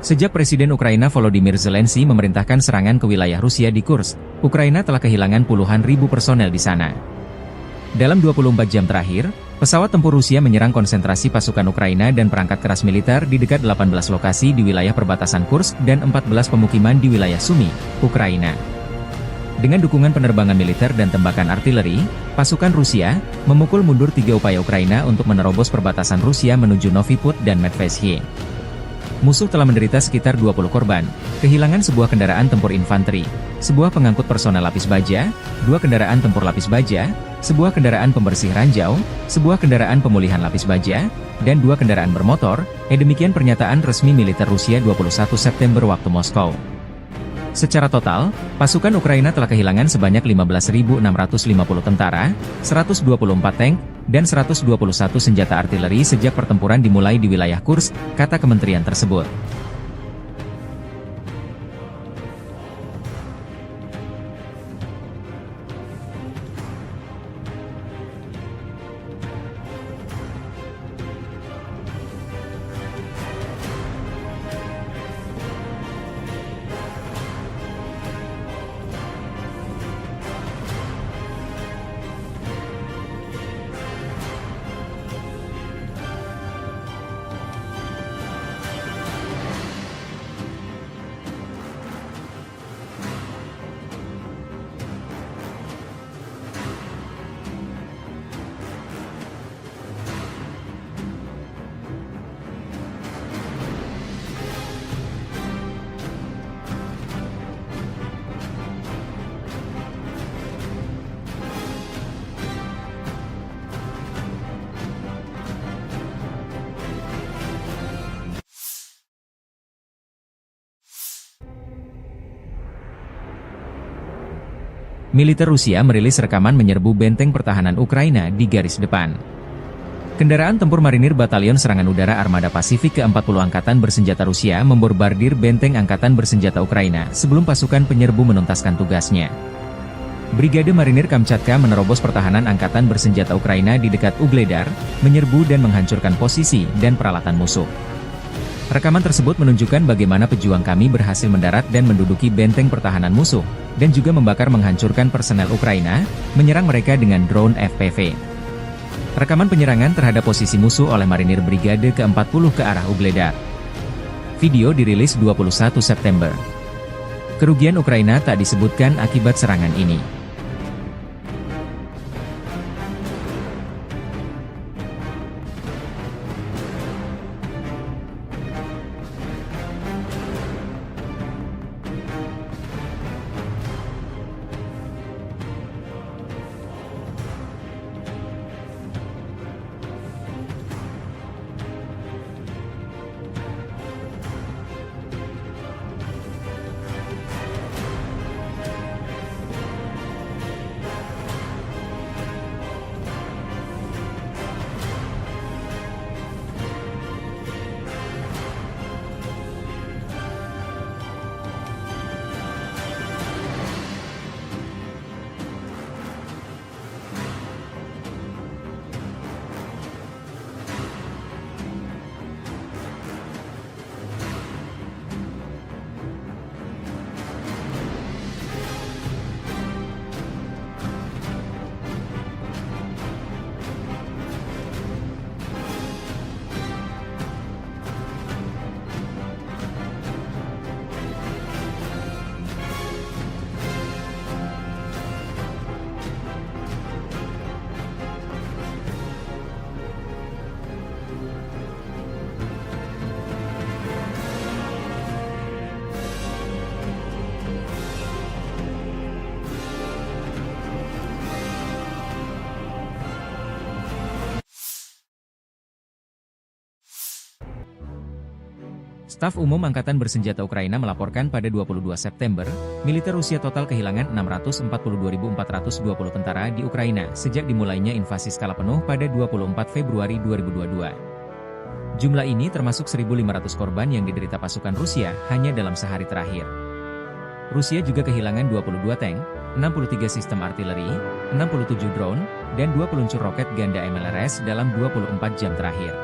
Sejak Presiden Ukraina Volodymyr Zelensky memerintahkan serangan ke wilayah Rusia di Kursk, Ukraina telah kehilangan puluhan ribu personel di sana. Dalam dua puluh empat jam terakhir, pesawat tempur Rusia menyerang konsentrasi pasukan Ukraina dan perangkat keras militer di dekat delapan belas lokasi di wilayah perbatasan Kursk dan empat belas pemukiman di wilayah Sumy, Ukraina. Dengan dukungan penerbangan militer dan tembakan artileri, pasukan Rusia memukul mundur tiga upaya Ukraina untuk menerobos perbatasan Rusia menuju Novy Pud dan Medveshy. Musuh telah menderita sekitar dua puluh korban, kehilangan sebuah kendaraan tempur infanteri, sebuah pengangkut personel lapis baja, dua kendaraan tempur lapis baja, sebuah kendaraan pembersih ranjau, sebuah kendaraan pemulihan lapis baja, dan dua kendaraan bermotor, eh, demikian pernyataan resmi militer Rusia dua puluh satu September waktu Moskow. Secara total, pasukan Ukraina telah kehilangan sebanyak lima belas ribu enam ratus lima puluh tentara, seratus dua puluh empat tank, dan seratus dua puluh satu senjata artileri sejak pertempuran dimulai di wilayah Kursk, kata kementerian tersebut. Militer Rusia merilis rekaman menyerbu benteng pertahanan Ukraina di garis depan. Kendaraan tempur marinir Batalion Serangan Udara Armada Pasifik keempat puluh Angkatan Bersenjata Rusia membombardir benteng angkatan bersenjata Ukraina sebelum pasukan penyerbu menuntaskan tugasnya. Brigade Marinir Kamchatka menerobos pertahanan angkatan bersenjata Ukraina di dekat Ugledar, menyerbu dan menghancurkan posisi dan peralatan musuh. Rekaman tersebut menunjukkan bagaimana pejuang kami berhasil mendarat dan menduduki benteng pertahanan musuh, dan juga membakar menghancurkan personel Ukraina, menyerang mereka dengan drone F P V. Rekaman penyerangan terhadap posisi musuh oleh marinir Brigade keempat puluh ke arah Ugledar. Video dirilis dua puluh satu September. Kerugian Ukraina tak disebutkan akibat serangan ini. Staf Umum Angkatan Bersenjata Ukraina melaporkan pada dua puluh dua September, militer Rusia total kehilangan enam ratus empat puluh dua ribu empat ratus dua puluh tentara di Ukraina sejak dimulainya invasi skala penuh pada dua puluh empat Februari dua ribu dua puluh dua. Jumlah ini termasuk seribu lima ratus korban yang diderita pasukan Rusia hanya dalam sehari terakhir. Rusia juga kehilangan dua puluh dua tank, enam puluh tiga sistem artileri, enam puluh tujuh drone, dan dua peluncur roket ganda M L R S dalam dua puluh empat jam terakhir.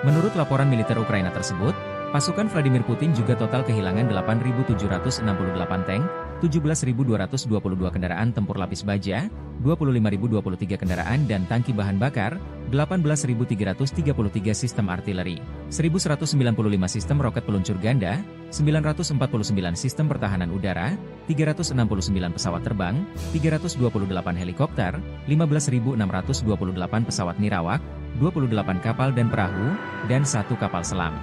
Menurut laporan militer Ukraina tersebut, pasukan Vladimir Putin juga total kehilangan delapan ribu tujuh ratus enam puluh delapan tank, tujuh belas ribu dua ratus dua puluh dua kendaraan tempur lapis baja, dua puluh lima ribu dua puluh tiga kendaraan dan tangki bahan bakar, delapan belas ribu tiga ratus tiga puluh tiga sistem artileri, seribu seratus sembilan puluh lima sistem roket peluncur ganda, sembilan ratus empat puluh sembilan sistem pertahanan udara, tiga ratus enam puluh sembilan pesawat terbang, tiga ratus dua puluh delapan helikopter, lima belas ribu enam ratus dua puluh delapan pesawat nirawak, dua puluh delapan kapal dan perahu, dan satu kapal selam.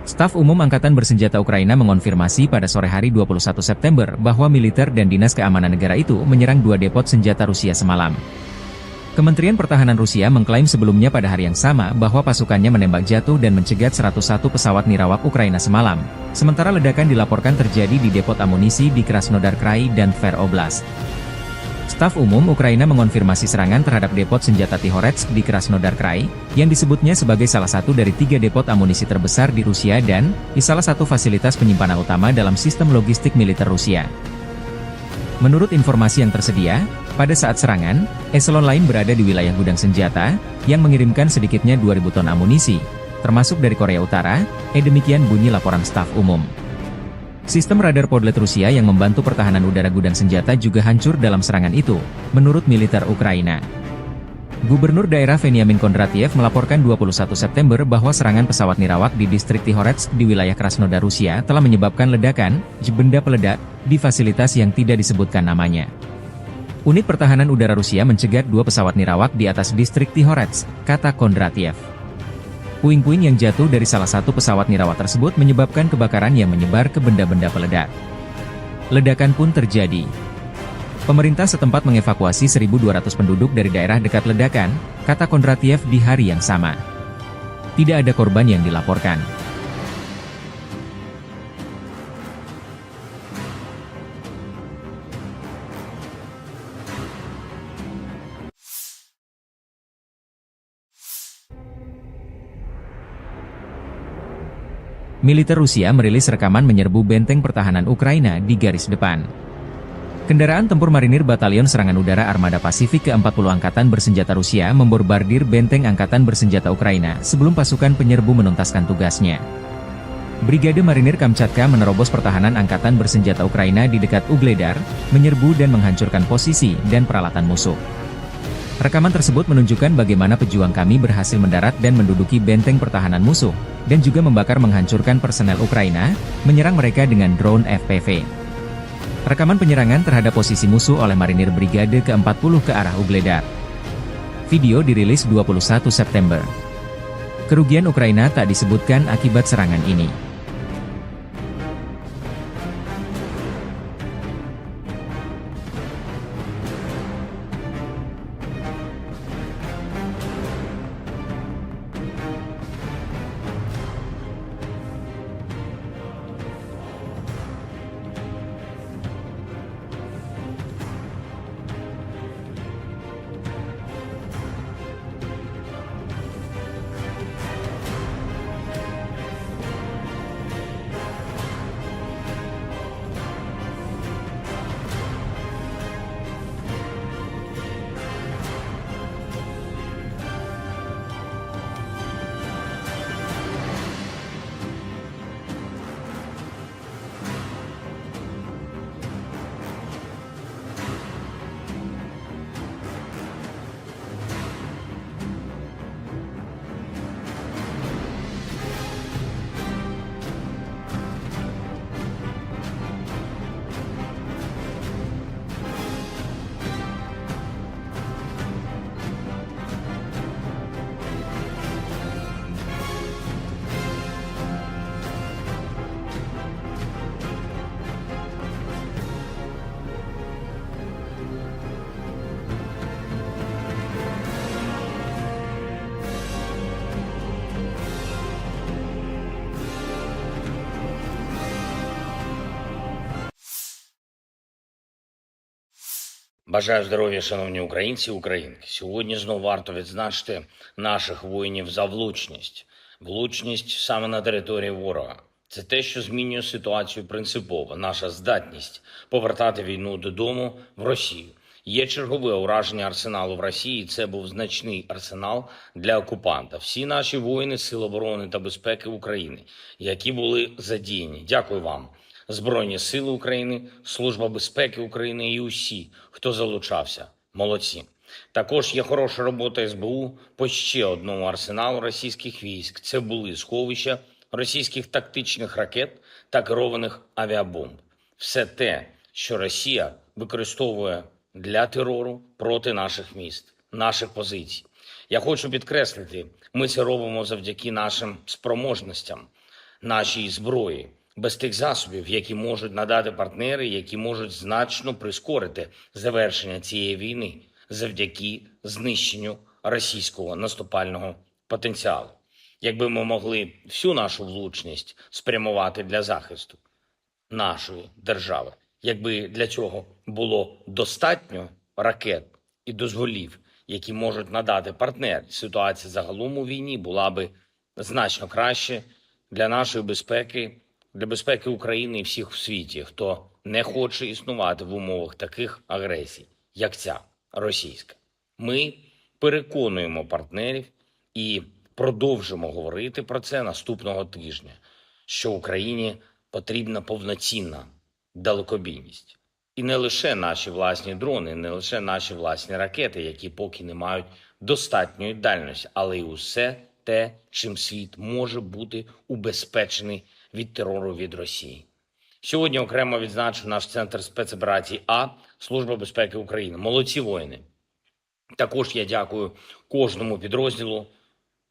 Staf Umum Angkatan Bersenjata Ukraina mengonfirmasi pada sore hari dua puluh satu September bahwa militer dan dinas keamanan negara itu menyerang dua depot senjata Rusia semalam. Kementerian Pertahanan Rusia mengklaim sebelumnya pada hari yang sama bahwa pasukannya menembak jatuh dan mencegat seratus satu pesawat nirawak Ukraina semalam, sementara ledakan dilaporkan terjadi di depot amunisi di Krasnodar Krai dan Tver Oblast. Staf Umum Ukraina mengonfirmasi serangan terhadap depot senjata Tihoretsk di Krasnodar Krai, yang disebutnya sebagai salah satu dari tiga depot amunisi terbesar di Rusia dan di salah satu fasilitas penyimpanan utama dalam sistem logistik militer Rusia. Menurut informasi yang tersedia, pada saat serangan, eselon lain berada di wilayah gudang senjata, yang mengirimkan sedikitnya dua ribu ton amunisi, termasuk dari Korea Utara, eh, demikian bunyi laporan staf umum. Sistem radar Podlet Rusia yang membantu pertahanan udara gudang senjata juga hancur dalam serangan itu, menurut militer Ukraina. Gubernur daerah Veniamin Kondratiev melaporkan dua puluh satu September bahwa serangan pesawat nirawak di distrik Tihoretsk di wilayah Krasnodar Rusia telah menyebabkan ledakan, benda peledak, di fasilitas yang tidak disebutkan namanya. Unit pertahanan udara Rusia mencegat dua pesawat nirawak di atas distrik Tihoretsk, kata Kondratiev. Puing-puing yang jatuh dari salah satu pesawat nirawak tersebut menyebabkan kebakaran yang menyebar ke benda-benda peledak. Ledakan pun terjadi. Pemerintah setempat mengevakuasi seribu dua ratus penduduk dari daerah dekat ledakan, kata Kondratiev di hari yang sama. Tidak ada korban yang dilaporkan. Militer Rusia merilis rekaman menyerbu benteng pertahanan Ukraina di garis depan. Kendaraan tempur marinir Batalion Serangan Udara Armada Pasifik keempat puluh Angkatan Bersenjata Rusia membombardir benteng angkatan bersenjata Ukraina sebelum pasukan penyerbu menuntaskan tugasnya. Brigade Marinir Kamchatka menerobos pertahanan angkatan bersenjata Ukraina di dekat Ugledar, menyerbu dan menghancurkan posisi dan peralatan musuh. Rekaman tersebut menunjukkan bagaimana pejuang kami berhasil mendarat dan menduduki benteng pertahanan musuh, dan juga membakar menghancurkan personel Ukraina, menyerang mereka dengan drone F P V. Rekaman penyerangan terhadap posisi musuh oleh marinir Brigade keempat puluh ke arah Ugledar. Video dirilis dua puluh satu September. Kerugian Ukraina tak disebutkan akibat serangan ini. Бажаю здоров'я, шановні українці і українки. Сьогодні знову варто відзначити наших воїнів за влучність. Влучність саме на території ворога. Це те, що змінює ситуацію принципово. Наша здатність повертати війну додому в Росію. Є чергове ураження арсеналу в Росії. Це був значний арсенал для окупанта. Всі наші воїни Сил оборони та безпеки України, які були задіяні. Дякую вам. Збройні Сили України, Служба безпеки України і усі, хто залучався. Молодці. Також є хороша робота С Б У по ще одному арсеналу російських військ. Це були сховища російських тактичних ракет та керованих авіабомб. Все те, що Росія використовує для терору проти наших міст, наших позицій. Я хочу підкреслити, ми це робимо завдяки нашим спроможностям, нашій зброї, без тих засобів, які можуть надати партнери, які можуть значно прискорити завершення цієї війни завдяки знищенню російського наступального потенціалу. Якби ми могли всю нашу влучність спрямувати для захисту нашої держави, якби для цього було достатньо ракет і дозволів, які можуть надати партнери, ситуація загалом у війні була би значно краще для нашої безпеки, для безпеки України і всіх в світі, хто не хоче існувати в умовах таких агресій, як ця російська. Ми переконуємо партнерів і продовжимо говорити про це наступного тижня, що Україні потрібна повноцінна далекобійність. І не лише наші власні дрони, не лише наші власні ракети, які поки не мають достатньої дальності, але й усе те, чим світ може бути убезпечений від терору від Росії. Сьогодні окремо відзначу наш центр спецоперацій А, Служба безпеки України. Молодці воїни! Також я дякую кожному підрозділу,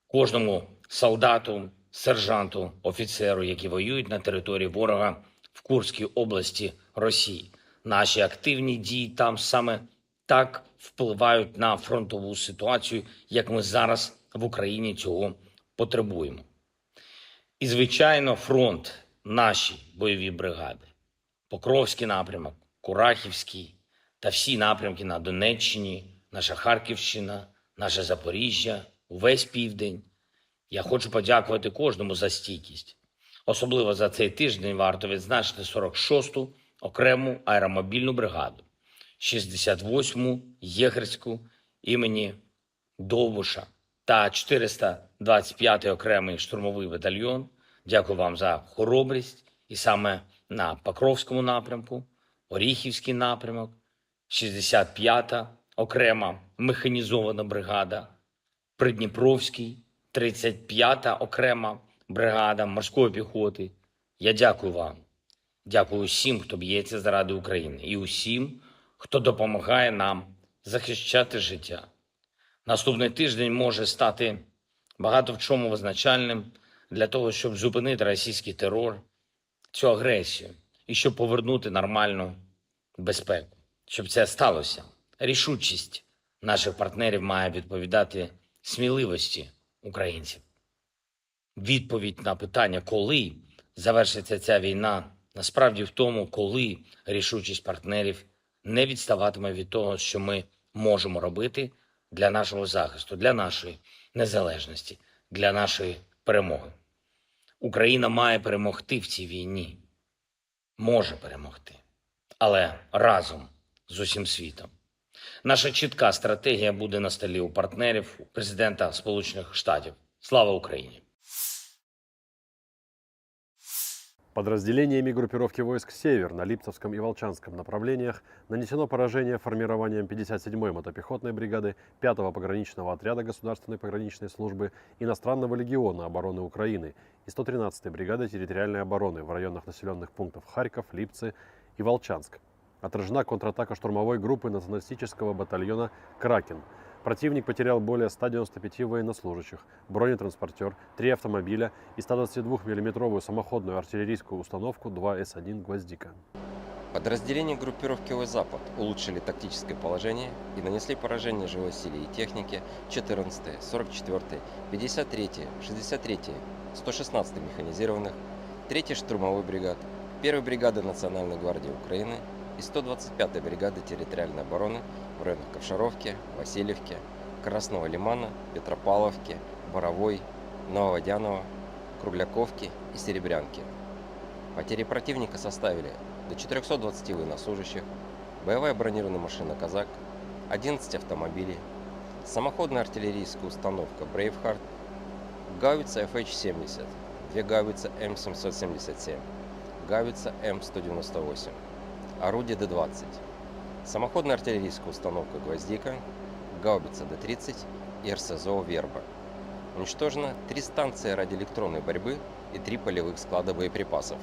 кожному солдату, сержанту, офіцеру, які воюють на території ворога в Курській області Росії. Наші активні дії там саме так впливають на фронтову ситуацію, як ми зараз в Україні цього потребуємо. І, звичайно, фронт, наші бойові бригади, Покровський напрямок, Курахівський та всі напрямки на Донеччині, наша Харківщина, наше Запоріжжя, увесь південь. Я хочу подякувати кожному за стійкість. Особливо за цей тиждень варто відзначити сорок шосту окрему аеромобільну бригаду, шістдесят восьму єгерську імені Довбуша та чотириста двадцять п'ятий окремий штурмовий батальйон. Дякую вам за хоробрість. І саме на Покровському напрямку, Оріхівський напрямок, шістдесят п'ята окрема механізована бригада, Придніпровський, тридцять п'ята окрема бригада морської піхоти. Я дякую вам. Дякую всім, хто б'ється заради України, і усім, хто допомагає нам захищати життя. Наступний тиждень може стати багато в чому визначальним для того, щоб зупинити російський терор, цю агресію і щоб повернути нормальну безпеку. Щоб це сталося, рішучість наших партнерів має відповідати сміливості українців. Відповідь на питання, коли завершиться ця війна, насправді в тому, коли рішучість партнерів не відставатиме від того, що ми можемо робити для нашого захисту, для нашої незалежності, для нашої перемоги. Україна має перемогти в цій війні. Може перемогти. Але разом з усім світом. Наша чітка стратегія буде на столі у партнерів президента Сполучених Штатів. Слава Україні! Подразделениями группировки войск «Север» на Липцевском и Волчанском направлениях нанесено поражение формированием пятьдесят седьмой мотопехотной бригады пятого пограничного отряда Государственной пограничной службы иностранного легиона обороны Украины и сто тринадцатой бригады территориальной обороны в районах населенных пунктов Харьков, Липцы и Волчанск. Отражена контратака штурмовой группы националистического батальона «Кракен». Противник потерял более ста девяноста пяти военнослужащих, бронетранспортер, три автомобиля и ста двадцати двух миллиметровую самоходную артиллерийскую установку два эс один «Гвоздика». Подразделения группировки «Запад» улучшили тактическое положение и нанесли поражение живой силе и технике четырнадцатой, сорок четвёртой, пятьдесят третьей, шестьдесят третьей, сто шестнадцатой механизированных, третьей штурмовой бригад, первой бригады Национальной гвардии Украины и сто двадцать пятой бригады территориальной обороны в районах Ковшаровки, Васильевки, Красного Лимана, Петропавловки, Боровой, Нововодяново, Кругляковки и Серебрянки. Потери противника составили до четырёхсот двадцати военнослужащих, боевая бронированная машина «Казак», одиннадцать автомобилей, самоходная артиллерийская установка «Брейвхард», гаубица F H семьдесят, две гаубицы М семьсот семьдесят семь, гаубица М сто девяносто восемь, орудие Д двадцать, самоходная артиллерийская установка «Гвоздика», гаубица Д тридцать и РСЗО «Верба». Уничтожено три станции радиоэлектронной борьбы и три полевых склада боеприпасов.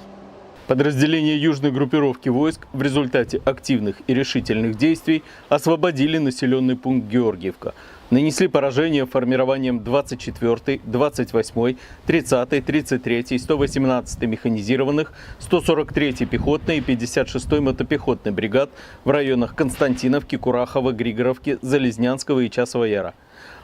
Подразделения южной группировки войск в результате активных и решительных действий освободили населенный пункт Георгиевка. Нанесли поражение формированием двадцать четвёртой, двадцать восьмой, тридцатой, тридцать третьей, сто восемнадцатой механизированных, сто сорок третьей пехотной и пятьдесят шестой мотопехотной бригад в районах Константиновки, Курахова, Григоровки, Залезнянского и Часового Яра.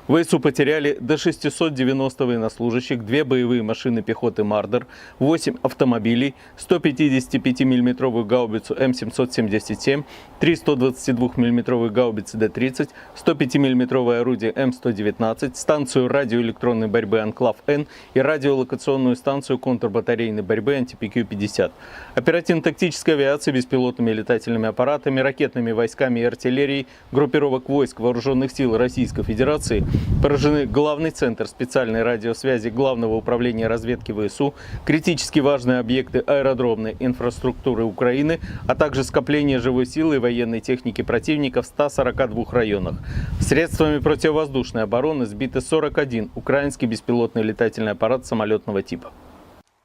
В ВСУ потеряли до шестисот девяноста военнослужащих, две боевые машины пехоты «Мардер», восемь автомобилей, сто пятидесятипятимиллиметровую гаубицу М семьсот семьдесят семь, три сто двадцатидвухмиллиметровые гаубицы Д тридцать, сто пятимиллиметровое орудие М сто девятнадцать, станцию радиоэлектронной борьбы «Анклав-Н» и радиолокационную станцию контрбатарейной борьбы «Анти-П Q пятьдесят». Оперативно-тактической авиацией, беспилотными летательными аппаратами, ракетными войсками и артиллерией группировок войск Вооружённых сил Российской Федерации поражены главный центр специальной радиосвязи Главного управления разведки ВСУ, критически важные объекты аэродромной инфраструктуры Украины, а также скопление живой силы и военной техники противника в ста сорока двух районах. Средствами противовоздушной обороны сбиты сорок один украинский беспилотный летательный аппарат самолётного типа.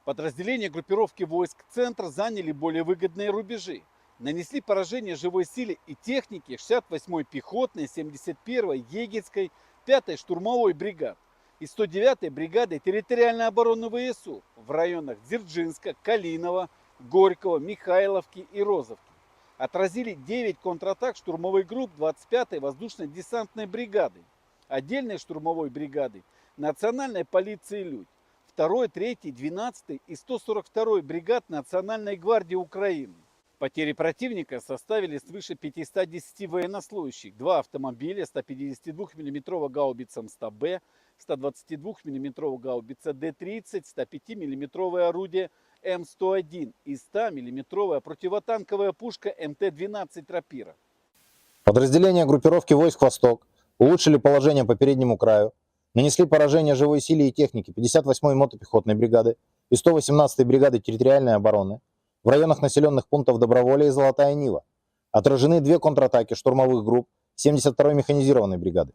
Подразделения группировки войск «Центр» заняли более выгодные рубежи. Нанесли поражение живой силе и технике шестьдесят восьмой пехотной, семьдесят первой егерской, пятой штурмовой бригад и сто девятой бригады территориальной обороны ВСУ в районах Дзержинска, Калинова, Горького, Михайловки и Розовки. Отразили девять контратак штурмовых групп двадцать пятой воздушно-десантной бригады, отдельной штурмовой бригады, национальной полиции «Людь», второй, третьей, двенадцатой и сто сорок второй бригад Национальной гвардии Украины. Потери противника составили свыше пятисот десяти военнослужащих, два автомобиля, сто пятьдесят двухмиллиметровая гаубица М сто Б, сто двадцать двухмиллиметровая гаубица Д тридцать, сто пятимиллиметровое орудие М сто один и сто миллиметровая противотанковая пушка М Т двенадцать «Рапира». Подразделения группировки войск «Восток» улучшили положение по переднему краю, нанесли поражение живой силе и технике пятьдесят восьмой мотопехотной бригады и сто восемнадцатой бригады территориальной обороны в районах населённых пунктов Доброволье и Золотая Нива. Отражены две контратаки штурмовых групп семьдесят второй механизированной бригады.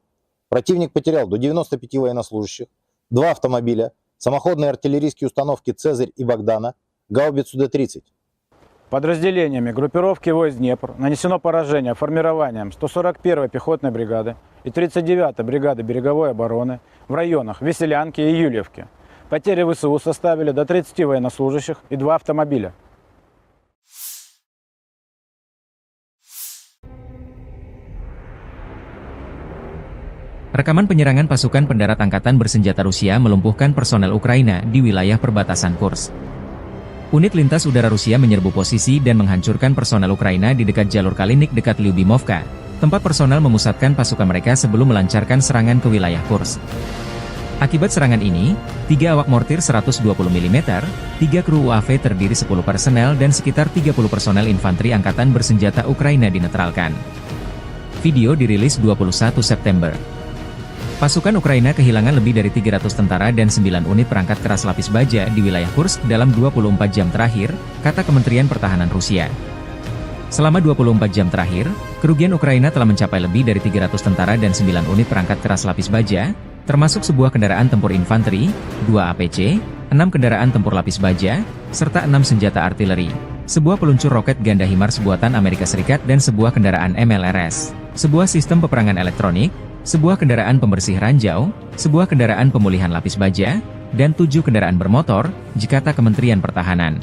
Противник потерял до девяноста пяти военнослужащих, два автомобиля, самоходные артиллерийские установки «Цезарь» и «Богдана», гаубицу Д тридцать. Подразделениями группировки войск «Днепр» нанесено поражение формированиям сто сорок первой пехотной бригады и тридцать девятой бригады береговой обороны в районах Веселянки и Юльевки. Потери В С У составили до тридцати военнослужащих и два автомобиля. Rekaman penyerangan pasukan pendarat angkatan bersenjata Rusia melumpuhkan personel Ukraina di wilayah perbatasan Kursk. Unit lintas udara Rusia menyerbu posisi dan menghancurkan personel Ukraina di dekat jalur Kalinik dekat Lyubimovka, tempat personel memusatkan pasukan mereka sebelum melancarkan serangan ke wilayah Kursk. Akibat serangan ini, tiga awak mortir seratus dua puluh milimeter, tiga kru U A V terdiri sepuluh personel, dan sekitar tiga puluh personel infanteri angkatan bersenjata Ukraina dinetralkan. Video dirilis dua puluh satu September. Pasukan Ukraina kehilangan lebih dari tiga ratus tentara dan sembilan unit perangkat keras lapis baja di wilayah Kursk dalam dua puluh empat jam terakhir, kata Kementerian Pertahanan Rusia. Selama dua puluh empat jam terakhir, kerugian Ukraina telah mencapai lebih dari tiga ratus tentara dan sembilan unit perangkat keras lapis baja, termasuk sebuah kendaraan tempur infanteri, dua A P C, enam kendaraan tempur lapis baja, serta enam senjata artileri, sebuah peluncur roket ganda HIMARS buatan Amerika Serikat dan sebuah kendaraan M L R S, sebuah sistem peperangan elektronik, sebuah kendaraan pembersih ranjau, sebuah kendaraan pemulihan lapis baja, dan tujuh kendaraan bermotor, kata Kementerian Pertahanan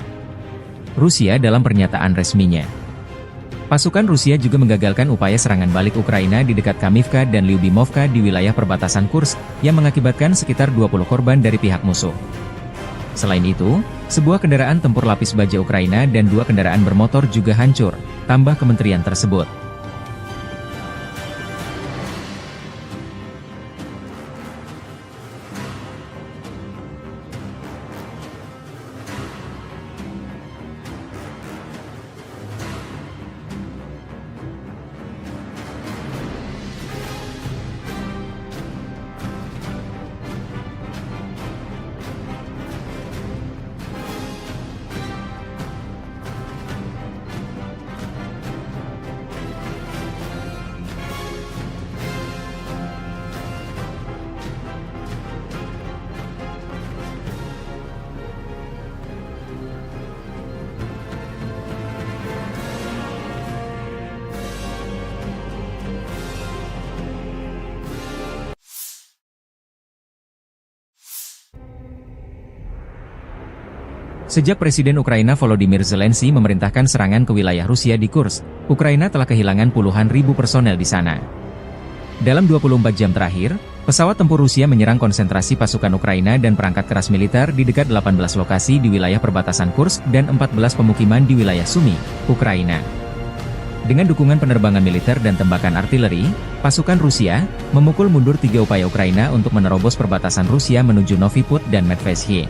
Rusia dalam pernyataan resminya. Pasukan Rusia juga menggagalkan upaya serangan balik Ukraina di dekat Kamivka dan Lyubimovka di wilayah perbatasan Kursk, yang mengakibatkan sekitar dua puluh korban dari pihak musuh. Selain itu, sebuah kendaraan tempur lapis baja Ukraina dan dua kendaraan bermotor juga hancur, tambah kementerian tersebut. Sejak Presiden Ukraina Volodymyr Zelensky memerintahkan serangan ke wilayah Rusia di Kursk, Ukraina telah kehilangan puluhan ribu personel di sana. Dalam dua puluh empat jam terakhir, pesawat tempur Rusia menyerang konsentrasi pasukan Ukraina dan perangkat keras militer di dekat delapan belas lokasi di wilayah perbatasan Kursk dan empat belas pemukiman di wilayah Sumy, Ukraina. Dengan dukungan penerbangan militer dan tembakan artileri, pasukan Rusia memukul mundur tiga upaya Ukraina untuk menerobos perbatasan Rusia menuju Novy Pud dan Medveshye.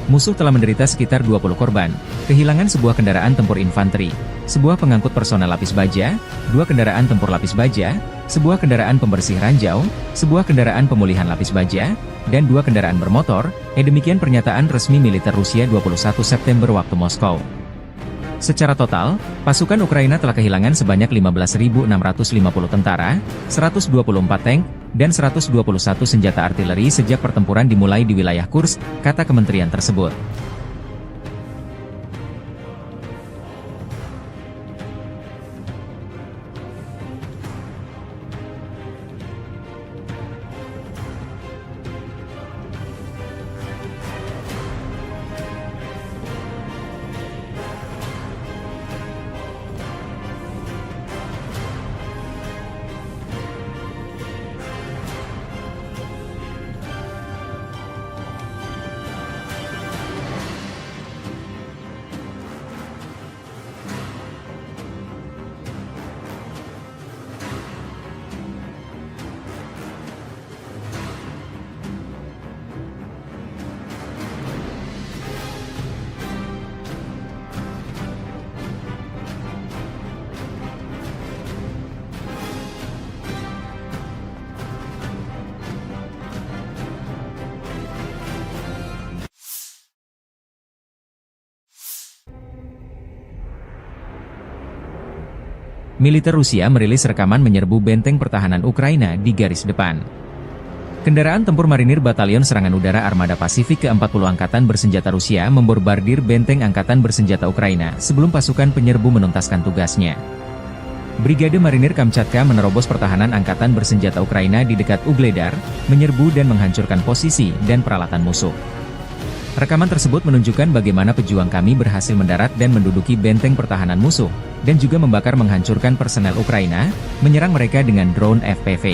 Musuh telah menderita sekitar dua puluh korban, kehilangan sebuah kendaraan tempur infanteri, sebuah pengangkut personel lapis baja, dua kendaraan tempur lapis baja, sebuah kendaraan pembersih ranjau, sebuah kendaraan pemulihan lapis baja, dan dua kendaraan bermotor, eh, demikian pernyataan resmi militer Rusia dua puluh satu September waktu Moskow. Secara total, pasukan Ukraina telah kehilangan sebanyak lima belas ribu enam ratus lima puluh tentara, seratus dua puluh empat tank, dan seratus dua puluh satu senjata artileri sejak pertempuran dimulai di wilayah Kursk, kata kementerian tersebut. Militer Rusia merilis rekaman menyerbu benteng pertahanan Ukraina di garis depan. Kendaraan tempur marinir Batalion Serangan Udara Armada Pasifik keempat puluh Angkatan Bersenjata Rusia memborbardir benteng angkatan bersenjata Ukraina sebelum pasukan penyerbu menuntaskan tugasnya. Brigade Marinir Kamchatka menerobos pertahanan angkatan bersenjata Ukraina di dekat Ugledar, menyerbu dan menghancurkan posisi dan peralatan musuh. Rekaman tersebut menunjukkan bagaimana pejuang kami berhasil mendarat dan menduduki benteng pertahanan musuh, dan juga membakar menghancurkan personel Ukraina, menyerang mereka dengan drone F P V.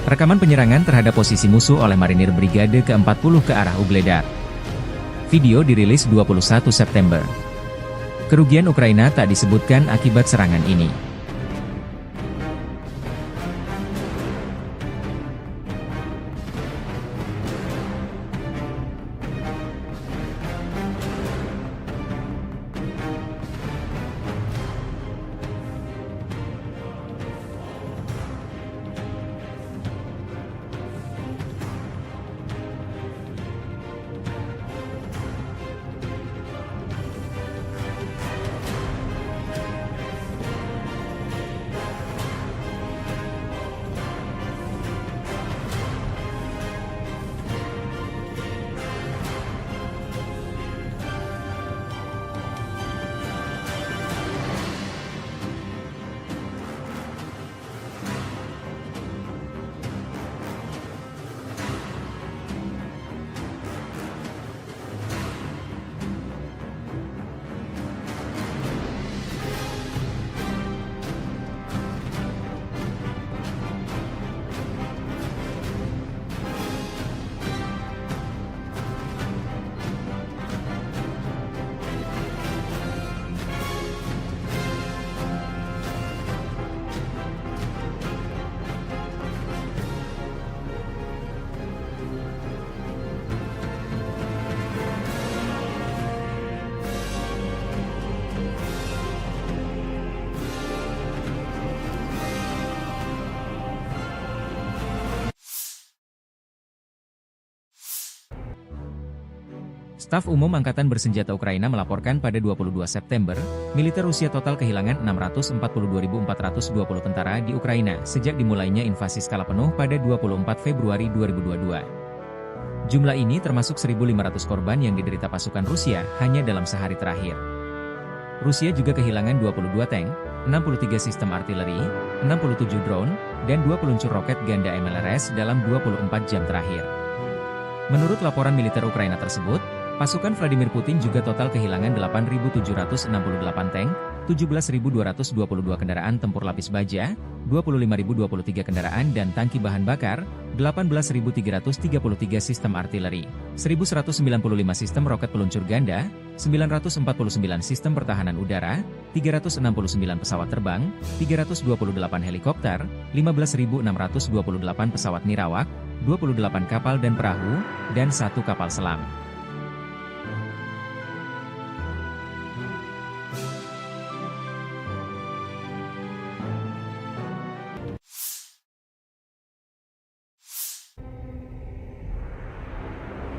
Rekaman penyerangan terhadap posisi musuh oleh marinir Brigade keempat puluh ke arah Ugledar. Video dirilis dua puluh satu September. Kerugian Ukraina tak disebutkan akibat serangan ini. Staf Umum Angkatan Bersenjata Ukraina melaporkan pada dua puluh dua September, militer Rusia total kehilangan enam ratus empat puluh dua ribu empat ratus dua puluh tentara di Ukraina sejak dimulainya invasi skala penuh pada dua puluh empat Februari dua ribu dua puluh dua. Jumlah ini termasuk seribu lima ratus korban yang diderita pasukan Rusia hanya dalam sehari terakhir. Rusia juga kehilangan dua puluh dua tank, enam puluh tiga sistem artileri, enam puluh tujuh drone, dan dua peluncur roket ganda M L R S dalam dua puluh empat jam terakhir. Menurut laporan militer Ukraina tersebut, pasukan Vladimir Putin juga total kehilangan delapan ribu tujuh ratus enam puluh delapan tank, tujuh belas ribu dua ratus dua puluh dua kendaraan tempur lapis baja, dua puluh lima ribu dua puluh tiga kendaraan dan tangki bahan bakar, delapan belas ribu tiga ratus tiga puluh tiga sistem artileri, seribu seratus sembilan puluh lima sistem roket peluncur ganda, sembilan ratus empat puluh sembilan sistem pertahanan udara, tiga ratus enam puluh sembilan pesawat terbang, tiga ratus dua puluh delapan helikopter, lima belas ribu enam ratus dua puluh delapan pesawat nirawak, dua puluh delapan kapal dan perahu, dan satu kapal selam.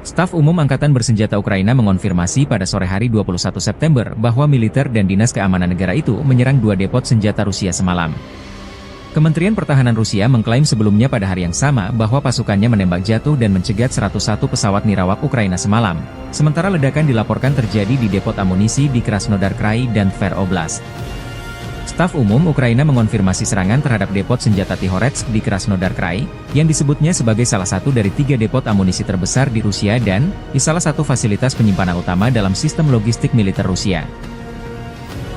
Staf Umum Angkatan Bersenjata Ukraina mengonfirmasi pada sore hari dua puluh satu September bahwa militer dan dinas keamanan negara itu menyerang dua depot senjata Rusia semalam. Kementerian Pertahanan Rusia mengklaim sebelumnya pada hari yang sama bahwa pasukannya menembak jatuh dan mencegat seratus satu pesawat nirawak Ukraina semalam, sementara ledakan dilaporkan terjadi di depot amunisi di Krasnodar Krai dan Tver Oblast. Staf Umum Ukraina mengonfirmasi serangan terhadap depot senjata Tihoretsk di Krasnodar Krai, yang disebutnya sebagai salah satu dari tiga depot amunisi terbesar di Rusia dan di salah satu fasilitas penyimpanan utama dalam sistem logistik militer Rusia.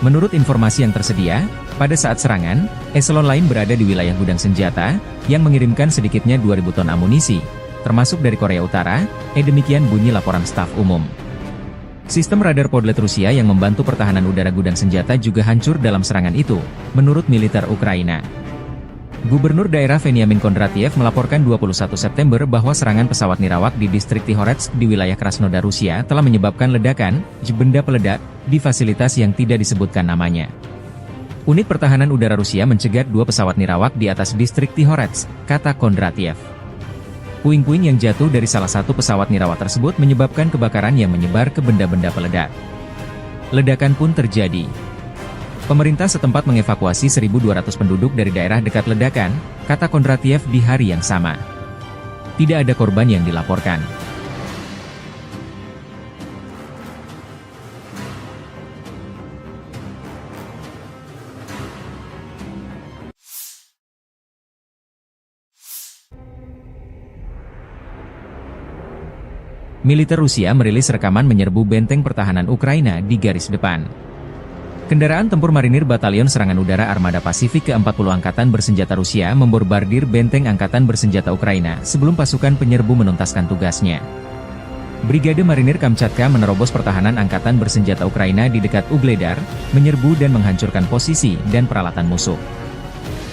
Menurut informasi yang tersedia, pada saat serangan, eselon lain berada di wilayah gudang senjata, yang mengirimkan sedikitnya dua ribu ton amunisi, termasuk dari Korea Utara, eh demikian bunyi laporan staf umum. Sistem radar Podlet Rusia yang membantu pertahanan udara gudang senjata juga hancur dalam serangan itu, menurut militer Ukraina. Gubernur daerah Veniamin Kondratiev melaporkan dua puluh satu September bahwa serangan pesawat nirawak di distrik Tihoretsk di wilayah Krasnodar Rusia telah menyebabkan ledakan, benda peledak, di fasilitas yang tidak disebutkan namanya. Unit pertahanan udara Rusia mencegat dua pesawat nirawak di atas distrik Tihoretsk, kata Kondratiev. Puing-puing yang jatuh dari salah satu pesawat nirawak tersebut menyebabkan kebakaran yang menyebar ke benda-benda peledak. Ledakan pun terjadi. Pemerintah setempat mengevakuasi seribu dua ratus penduduk dari daerah dekat ledakan, kata Kondratiev di hari yang sama. Tidak ada korban yang dilaporkan. Militer Rusia merilis rekaman menyerbu benteng pertahanan Ukraina di garis depan. Kendaraan tempur marinir Batalion Serangan Udara Armada Pasifik keempat puluh Angkatan Bersenjata Rusia membombardir benteng Angkatan Bersenjata Ukraina sebelum pasukan penyerbu menuntaskan tugasnya. Brigade Marinir Kamchatka menerobos pertahanan Angkatan Bersenjata Ukraina di dekat Ugledar, menyerbu dan menghancurkan posisi dan peralatan musuh.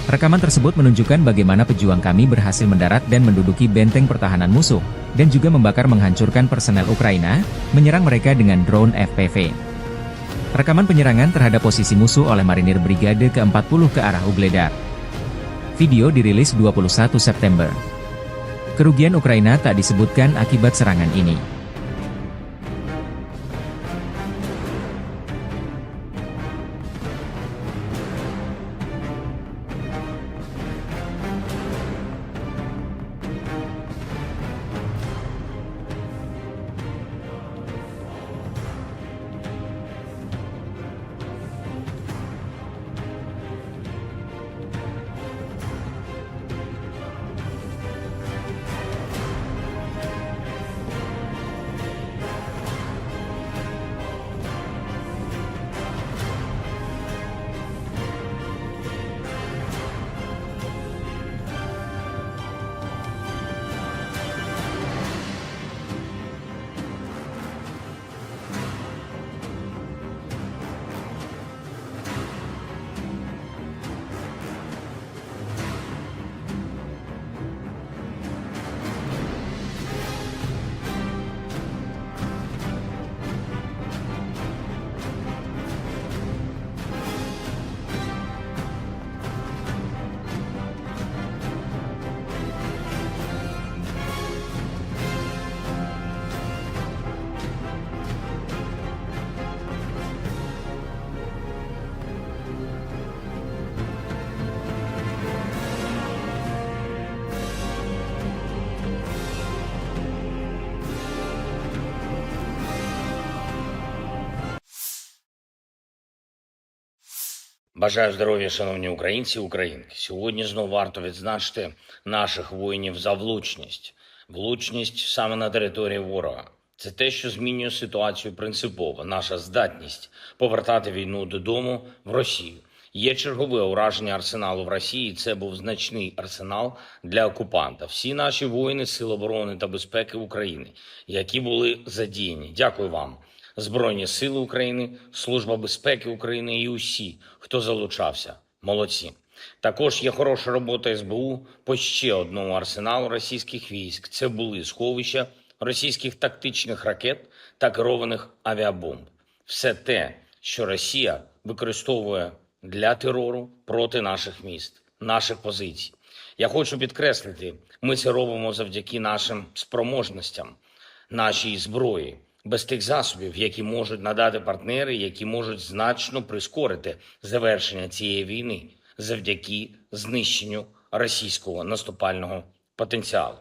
Rekaman tersebut menunjukkan bagaimana pejuang kami berhasil mendarat dan menduduki benteng pertahanan musuh, dan juga membakar menghancurkan personel Ukraina, menyerang mereka dengan drone F P V. Rekaman penyerangan terhadap posisi musuh oleh marinir Brigade keempat puluh ke arah Ugledar. Video dirilis dua puluh satu September. Kerugian Ukraina tak disebutkan akibat serangan ini. Бажаю здоров'я, шановні українці і українки. Сьогодні знову варто відзначити наших воїнів за влучність. Влучність саме на території ворога. Це те, що змінює ситуацію принципово. Наша здатність повертати війну додому в Росію. Є чергове ураження арсеналу в Росії. Це був значний арсенал для окупанта. Всі наші воїни Сил оборони та безпеки України, які були задіяні. Дякую вам. Збройні Сили України, Служба безпеки України і усі, хто залучався. Молодці. Також є хороша робота С Б У по ще одному арсеналу російських військ. Це були сховища російських тактичних ракет та керованих авіабомб. Все те, що Росія використовує для терору проти наших міст, наших позицій. Я хочу підкреслити, ми це робимо завдяки нашим спроможностям, нашій зброї, без тих засобів, які можуть надати партнери, які можуть значно прискорити завершення цієї війни завдяки знищенню російського наступального потенціалу.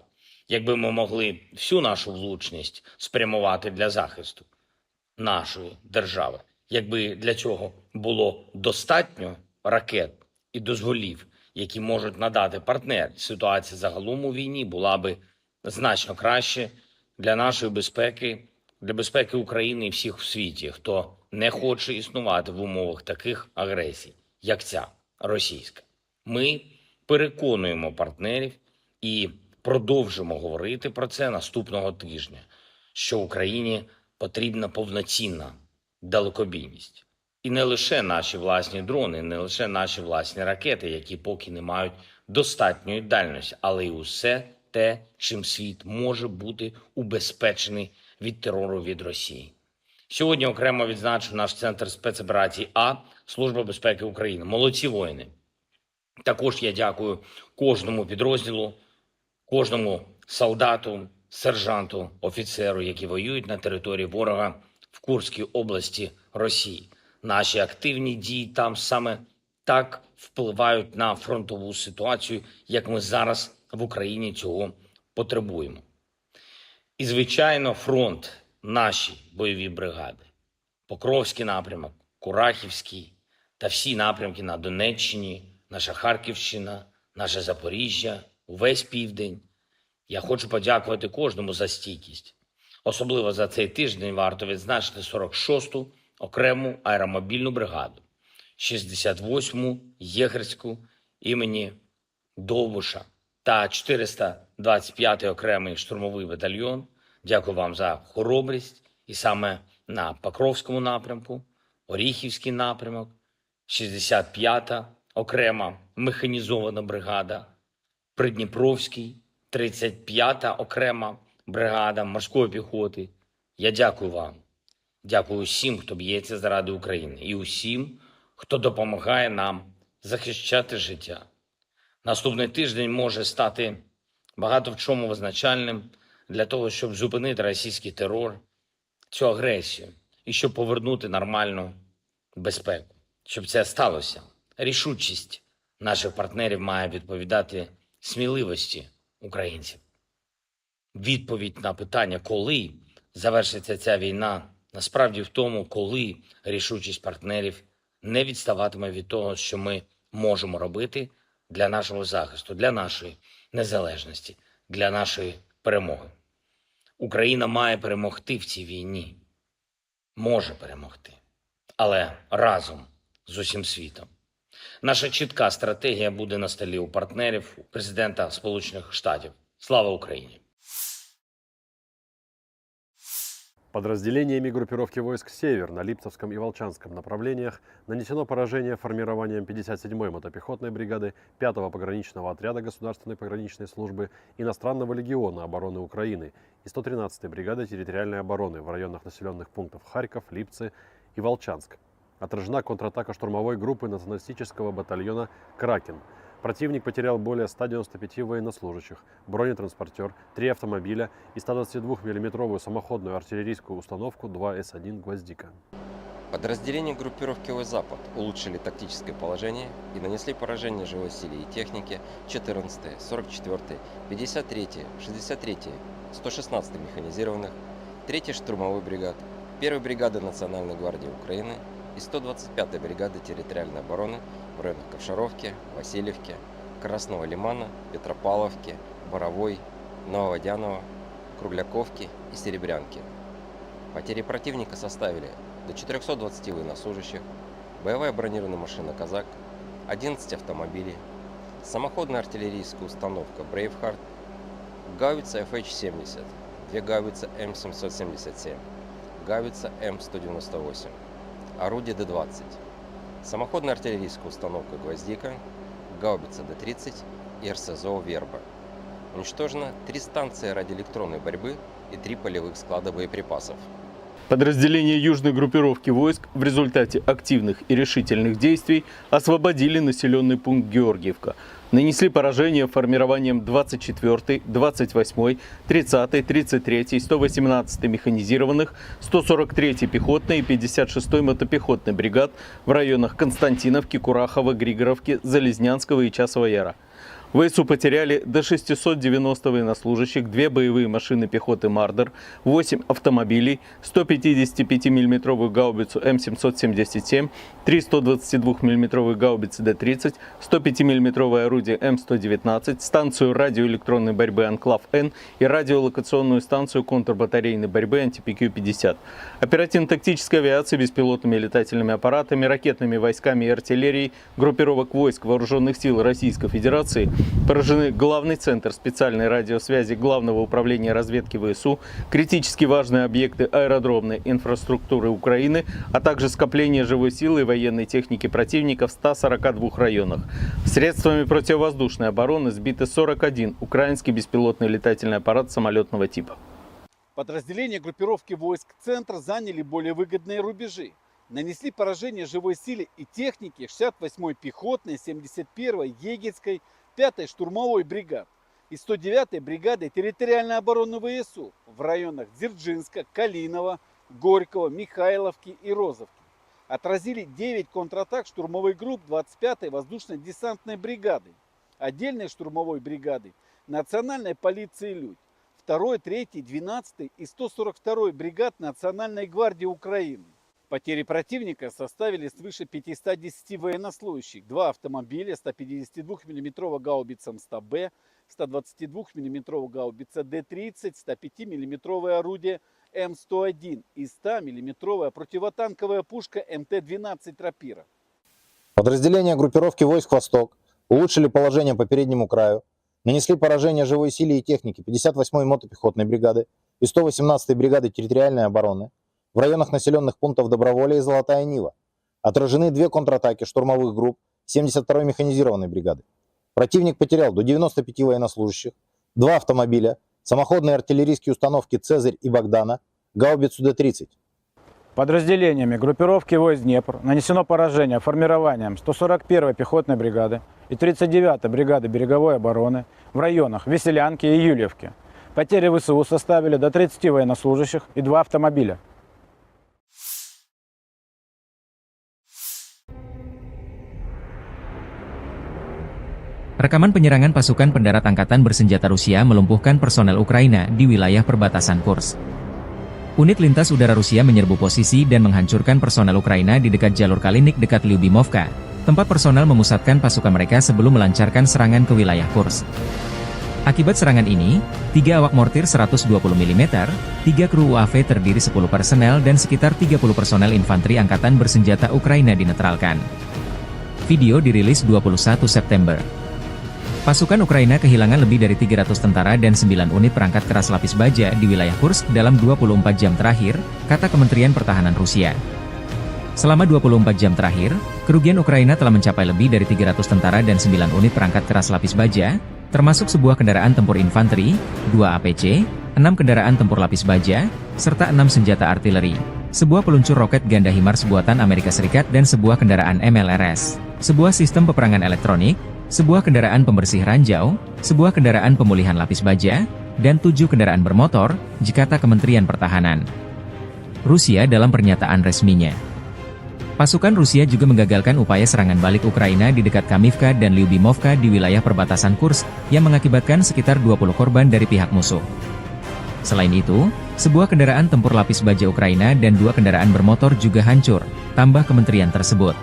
Якби ми могли всю нашу влучність спрямувати для захисту нашої держави, якби для цього було достатньо ракет і дозволів, які можуть надати партнери, ситуація загалом у війні була би значно краще для нашої безпеки, для безпеки України і всіх у світі, хто не хоче існувати в умовах таких агресій, як ця російська. Ми переконуємо партнерів і продовжимо говорити про це наступного тижня, що Україні потрібна повноцінна далекобійність. І не лише наші власні дрони, не лише наші власні ракети, які поки не мають достатньої дальності, але й усе те, чим світ може бути убезпечений від терору від Росії. Сьогодні окремо відзначу наш центр спецоперацій А, Служба безпеки України. Молодці воїни! Також я дякую кожному підрозділу, кожному солдату, сержанту, офіцеру, які воюють на території ворога в Курській області Росії. Наші активні дії там саме так впливають на фронтову ситуацію, як ми зараз в Україні цього потребуємо. І, звичайно, фронт, наші бойові бригади. Покровський напрямок, Курахівський та всі напрямки на Донеччині, наша Харківщина, наше Запоріжжя, увесь південь. Я хочу подякувати кожному за стійкість. Особливо за цей тиждень варто відзначити сорок шосту окрему аеромобільну бригаду, шістдесят восьму єгерську імені Довбуша та чотириста двадцять п'ятий окремий штурмовий батальйон. Дякую вам за хоробрість. І саме на Покровському напрямку, Оріхівський напрямок, шістдесят п'ята окрема механізована бригада, Придніпровський, тридцять п'ята окрема бригада морської піхоти. Я дякую вам. Дякую усім, хто б'ється заради України, і усім, хто допомагає нам захищати життя. Наступний тиждень може стати багато в чому визначальним для того, щоб зупинити російський терор, цю агресію, і щоб повернути нормальну безпеку. Щоб це сталося, рішучість наших партнерів має відповідати сміливості українців. Відповідь на питання, коли завершиться ця війна, насправді в тому, коли рішучість партнерів не відставатиме від того, що ми можемо робити для нашого захисту, для нашої незалежності, для нашої перемоги. Україна має перемогти в цій війні. Може перемогти. Але разом з усім світом. Наша чітка стратегія буде на столі у партнерів, у президента Сполучених Штатів. Слава Україні! Подразделениями группировки войск «Север» на Липцевском и Волчанском направлениях нанесено поражение формированиям пятьдесят седьмой мотопехотной бригады пятого пограничного отряда Государственной пограничной службы, Иностранного легиона обороны Украины и сто тринадцатой бригады территориальной обороны в районах населённых пунктов Харьков, Липцы и Волчанск. Отражена контратака штурмовой группы националистического батальона «Кракен». Противник потерял более ста девяноста пяти военнослужащих, бронетранспортёр, три автомобиля и сто двадцатидвухмиллиметровую самоходную артиллерийскую установку два эс один «Гвоздика». Подразделения группировки «Запад» улучшили тактическое положение и нанесли поражение живой силе и технике четырнадцатой, сорок четвёртой, пятьдесят третьей, шестьдесят третьей, сто шестнадцатой механизированных, третьей штурмовой бригад, первой бригады Национальной гвардии Украины и сто двадцать пятой бригады территориальной обороны в районах Ковшаровки, Васильевки, Красного Лимана, Петропавловки, Боровой, Нововодяново, Кругляковки и Серебрянки. Потери противника составили до четырёхсот двадцати военнослужащих, боевая бронированная машина «Казак», одиннадцать автомобилей, самоходная артиллерийская установка «Брейвхард», гаубица F H семьдесят, две гаубицы М семьсот семьдесят семь, гаубица М сто девяносто восемь, орудие Д двадцать, самоходная артиллерийская установка «Гвоздика», гаубица Д тридцать и РСЗО «Верба». Уничтожено три станции радиоэлектронной борьбы и три полевых склада боеприпасов. Подразделения южной группировки войск в результате активных и решительных действий освободили населённый пункт Георгиевка. Нанесли поражение формированиям двадцать четвёртой, двадцать восьмой, тридцатой, тридцать третьей, сто восемнадцатой механизированных, сто сорок третьей пехотной и пятьдесят шестой мотопехотной бригад в районах Константиновки, Курахова, Григоровки, Залезнянского и Часового Яра. В ВСУ потеряли до шестисот девяноста военнослужащих, две боевые машины пехоты «Мардер», восемь автомобилей, сто пятидесятипятимиллиметровую гаубицу М семьсот семьдесят семь, три сто двадцатидвухмиллиметровые гаубицы Д тридцать, сто пятимиллиметровое орудие М сто девятнадцать, станцию радиоэлектронной борьбы «Анклав-Н» и радиолокационную станцию контрбатарейной борьбы «Анти-П Q пятьдесят». Оперативно-тактической авиацией, беспилотными летательными аппаратами, ракетными войсками и артиллерией группировок войск Вооружённых сил Российской Федерации поражены главный центр специальной радиосвязи Главного управления разведки ВСУ, критически важные объекты аэродромной инфраструктуры Украины, а также скопление живой силы и военной техники противника в ста сорока двух районах. Средствами противовоздушной обороны сбиты сорок один украинский беспилотный летательный аппарат самолётного типа. Подразделения группировки войск «Центр» заняли более выгодные рубежи, нанесли поражение живой силе и технике шестьдесят восьмой пехотной, семьдесят первой егерской, пятой штурмовой бригад и сто девятой бригады территориальной обороны ВСУ в районах Дзержинска, Калинова, Горького, Михайловки и Розовки. отразили девять контратак штурмовых групп двадцать пятой воздушно-десантной бригады, отдельной штурмовой бригады, национальной полиции «Людь», второй, третьей, двенадцатой и сто сорок второй бригад Национальной гвардии Украины. Потери противника составили свыше пятисот десяти военнослужащих, два автомобиля, сто пятидесяти двух миллиметровая гаубица М сто Б, сто двадцати двух миллиметровая гаубица Д тридцать, сто пяти миллиметровое орудие М сто один и сто миллиметровая противотанковая пушка М Т двенадцать «Рапира». Подразделения группировки войск «Восток» улучшили положение по переднему краю, нанесли поражение живой силе и технике пятьдесят восьмой мотопехотной бригады и сто восемнадцатой бригады территориальной обороны в районах населённых пунктов Доброволье и Золотая Нива. Отражены две контратаки штурмовых групп семьдесят второй механизированной бригады. Противник потерял до девяноста пяти военнослужащих, два автомобиля, самоходные артиллерийские установки «Цезарь» и «Богдана», гаубицу Д тридцать. Подразделениями группировки войск «Днепр» нанесено поражение формированиям сто сорок первой пехотной бригады и тридцать девятой бригады береговой обороны в районах Веселянки и Юльевки. Потери В С У составили до тридцати военнослужащих и два автомобиля. Rekaman penyerangan pasukan pendarat angkatan bersenjata Rusia melumpuhkan personel Ukraina di wilayah perbatasan Kursk. Unit lintas udara Rusia menyerbu posisi dan menghancurkan personel Ukraina di dekat jalur Kalinik dekat Lyubimovka, tempat personel memusatkan pasukan mereka sebelum melancarkan serangan ke wilayah Kursk. Akibat serangan ini, tiga awak mortir seratus dua puluh milimeter, tiga kru U A V terdiri sepuluh personel, dan sekitar tiga puluh personel infanteri angkatan bersenjata Ukraina dinetralkan. Video dirilis dua puluh satu September. Pasukan Ukraina kehilangan lebih dari tiga ratus tentara dan sembilan unit perangkat keras lapis baja di wilayah Kursk dalam dua puluh empat jam terakhir, kata Kementerian Pertahanan Rusia. Selama dua puluh empat jam terakhir, kerugian Ukraina telah mencapai lebih dari tiga ratus tentara dan sembilan unit perangkat keras lapis baja, termasuk sebuah kendaraan tempur infanteri, dua A P C, enam kendaraan tempur lapis baja, serta enam senjata artileri, sebuah peluncur roket ganda HIMARS buatan Amerika Serikat dan sebuah kendaraan M L R S, sebuah sistem peperangan elektronik, sebuah kendaraan pembersih ranjau, sebuah kendaraan pemulihan lapis baja, dan tujuh kendaraan bermotor, kata Kementerian Pertahanan Rusia dalam pernyataan resminya. Pasukan Rusia juga menggagalkan upaya serangan balik Ukraina di dekat Kamivka dan Lyubimovka di wilayah perbatasan Kursk, yang mengakibatkan sekitar dua puluh korban dari pihak musuh. Selain itu, sebuah kendaraan tempur lapis baja Ukraina dan dua kendaraan bermotor juga hancur, tambah kementerian tersebut.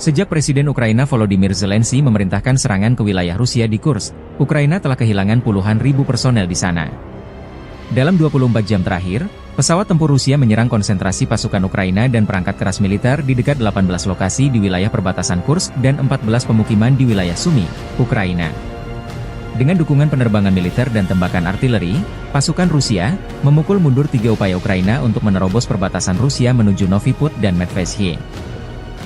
Sejak Presiden Ukraina Volodymyr Zelensky memerintahkan serangan ke wilayah Rusia di Kursk, Ukraina telah kehilangan puluhan ribu personel di sana. Dalam dua puluh empat jam terakhir, pesawat tempur Rusia menyerang konsentrasi pasukan Ukraina dan perangkat keras militer di dekat delapan belas lokasi di wilayah perbatasan Kursk dan empat belas pemukiman di wilayah Sumy, Ukraina. Dengan dukungan penerbangan militer dan tembakan artileri, pasukan Rusia memukul mundur tiga upaya Ukraina untuk menerobos perbatasan Rusia menuju Novy Pud dan Medveshy.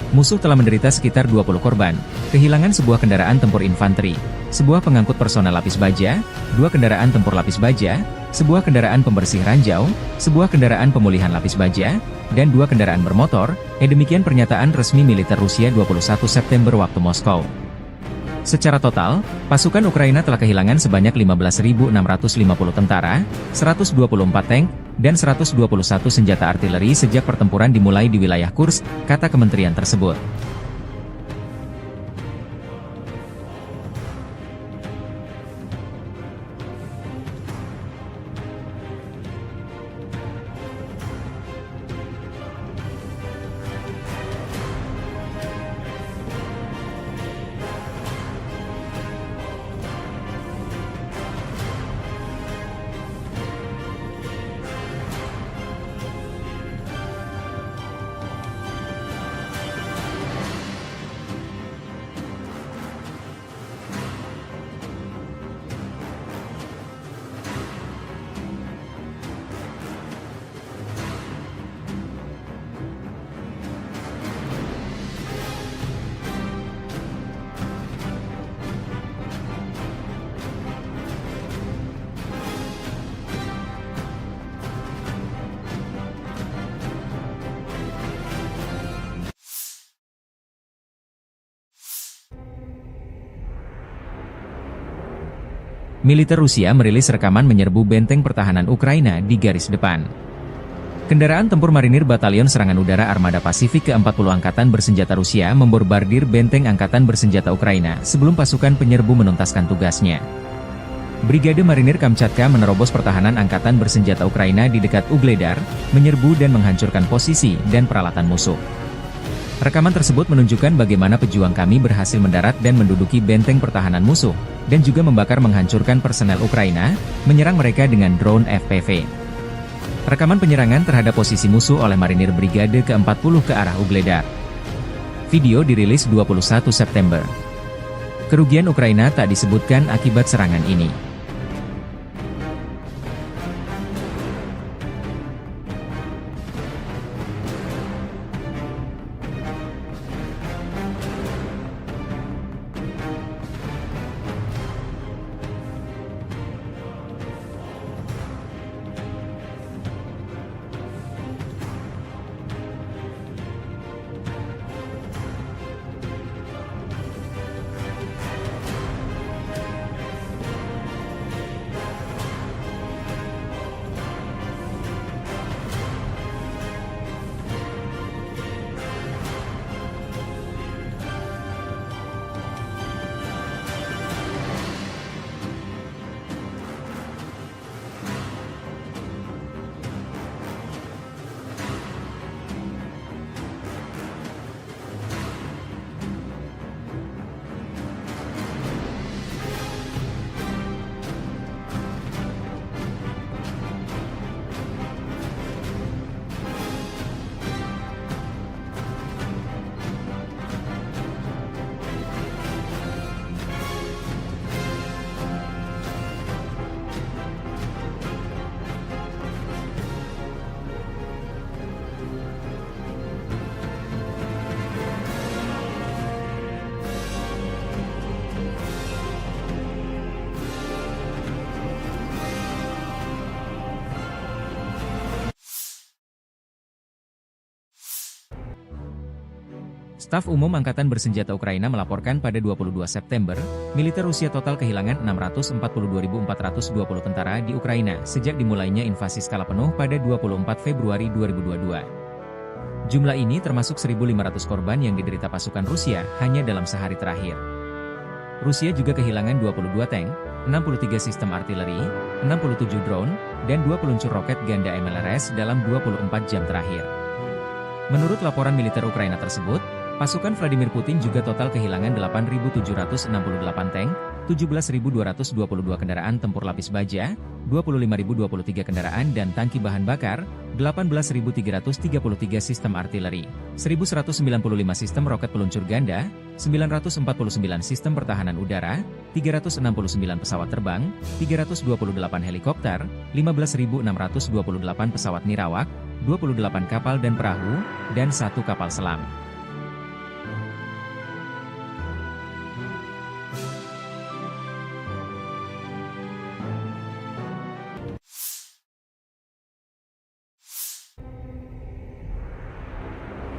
Musuh telah menderita sekitar dua puluh korban, kehilangan sebuah kendaraan tempur infanteri, sebuah pengangkut personel lapis baja, dua kendaraan tempur lapis baja, sebuah kendaraan pembersih ranjau, sebuah kendaraan pemulihan lapis baja, dan dua kendaraan bermotor, eh, demikian pernyataan resmi militer Rusia dua puluh satu September waktu Moskow. Secara total, pasukan Ukraina telah kehilangan sebanyak lima belas ribu enam ratus lima puluh tentara, seratus dua puluh empat tank, dan seratus dua puluh satu senjata artileri sejak pertempuran dimulai di wilayah Kursk, kata kementerian tersebut. Militer Rusia merilis rekaman menyerbu benteng pertahanan Ukraina di garis depan. Kendaraan tempur marinir Batalion Serangan Udara Armada Pasifik keempat puluh Angkatan Bersenjata Rusia membombardir benteng angkatan bersenjata Ukraina sebelum pasukan penyerbu menuntaskan tugasnya. Brigade Marinir Kamchatka menerobos pertahanan angkatan bersenjata Ukraina di dekat Ugledar, menyerbu dan menghancurkan posisi dan peralatan musuh. Rekaman tersebut menunjukkan bagaimana pejuang kami berhasil mendarat dan menduduki benteng pertahanan musuh, dan juga membakar menghancurkan personel Ukraina, menyerang mereka dengan drone F P V. Rekaman penyerangan terhadap posisi musuh oleh marinir Brigade keempat puluh ke arah Ugledar. Video dirilis dua puluh satu September. Kerugian Ukraina tak disebutkan akibat serangan ini. Staf Umum Angkatan Bersenjata Ukraina melaporkan pada dua puluh dua September, militer Rusia total kehilangan enam ratus empat puluh dua ribu empat ratus dua puluh tentara di Ukraina sejak dimulainya invasi skala penuh pada dua puluh empat Februari dua ribu dua puluh dua. Jumlah ini termasuk seribu lima ratus korban yang diderita pasukan Rusia hanya dalam sehari terakhir. Rusia juga kehilangan dua puluh dua tank, enam puluh tiga sistem artileri, enam puluh tujuh drone, dan dua peluncur roket ganda M L R S dalam dua puluh empat jam terakhir. Menurut laporan militer Ukraina tersebut, pasukan Vladimir Putin juga total kehilangan delapan ribu tujuh ratus enam puluh delapan tank, tujuh belas ribu dua ratus dua puluh dua kendaraan tempur lapis baja, dua puluh lima ribu dua puluh tiga kendaraan dan tangki bahan bakar, delapan belas ribu tiga ratus tiga puluh tiga sistem artileri, seribu seratus sembilan puluh lima sistem roket peluncur ganda, sembilan ratus empat puluh sembilan sistem pertahanan udara, tiga ratus enam puluh sembilan pesawat terbang, tiga ratus dua puluh delapan helikopter, lima belas ribu enam ratus dua puluh delapan pesawat nirawak, dua puluh delapan kapal dan perahu, dan satu kapal selam.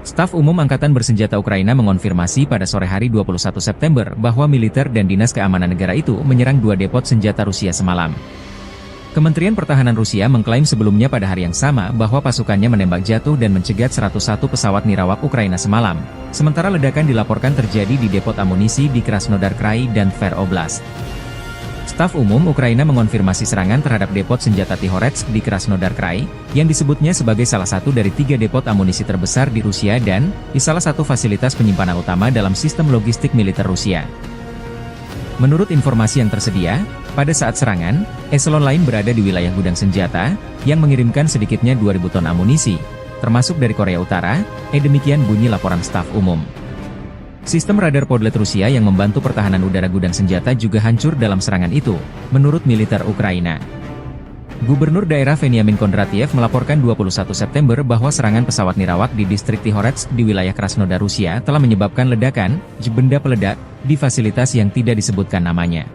Staf Umum Angkatan Bersenjata Ukraina mengonfirmasi pada sore hari dua puluh satu September bahwa militer dan dinas keamanan negara itu menyerang dua depot senjata Rusia semalam. Kementerian Pertahanan Rusia mengklaim sebelumnya pada hari yang sama bahwa pasukannya menembak jatuh dan mencegat seratus satu pesawat nirawak Ukraina semalam, sementara ledakan dilaporkan terjadi di depot amunisi di Krasnodar Krai dan Tver Oblast. Staf Umum Ukraina mengonfirmasi serangan terhadap depot senjata Tihoretsk di Krasnodar Krai, yang disebutnya sebagai salah satu dari tiga depot amunisi terbesar di Rusia dan di salah satu fasilitas penyimpanan utama dalam sistem logistik militer Rusia. Menurut informasi yang tersedia, pada saat serangan, eselon lain berada di wilayah gudang senjata, yang mengirimkan sedikitnya dua ribu ton amunisi, termasuk dari Korea Utara, eh, demikian bunyi laporan staf umum. Sistem radar Podlet Rusia yang membantu pertahanan udara gudang senjata juga hancur dalam serangan itu, menurut militer Ukraina. Gubernur daerah Veniamin Kondratiev melaporkan dua puluh satu September bahwa serangan pesawat nirawak di distrik Tihoretsk di wilayah Krasnodar Rusia telah menyebabkan ledakan, benda peledak, di fasilitas yang tidak disebutkan namanya.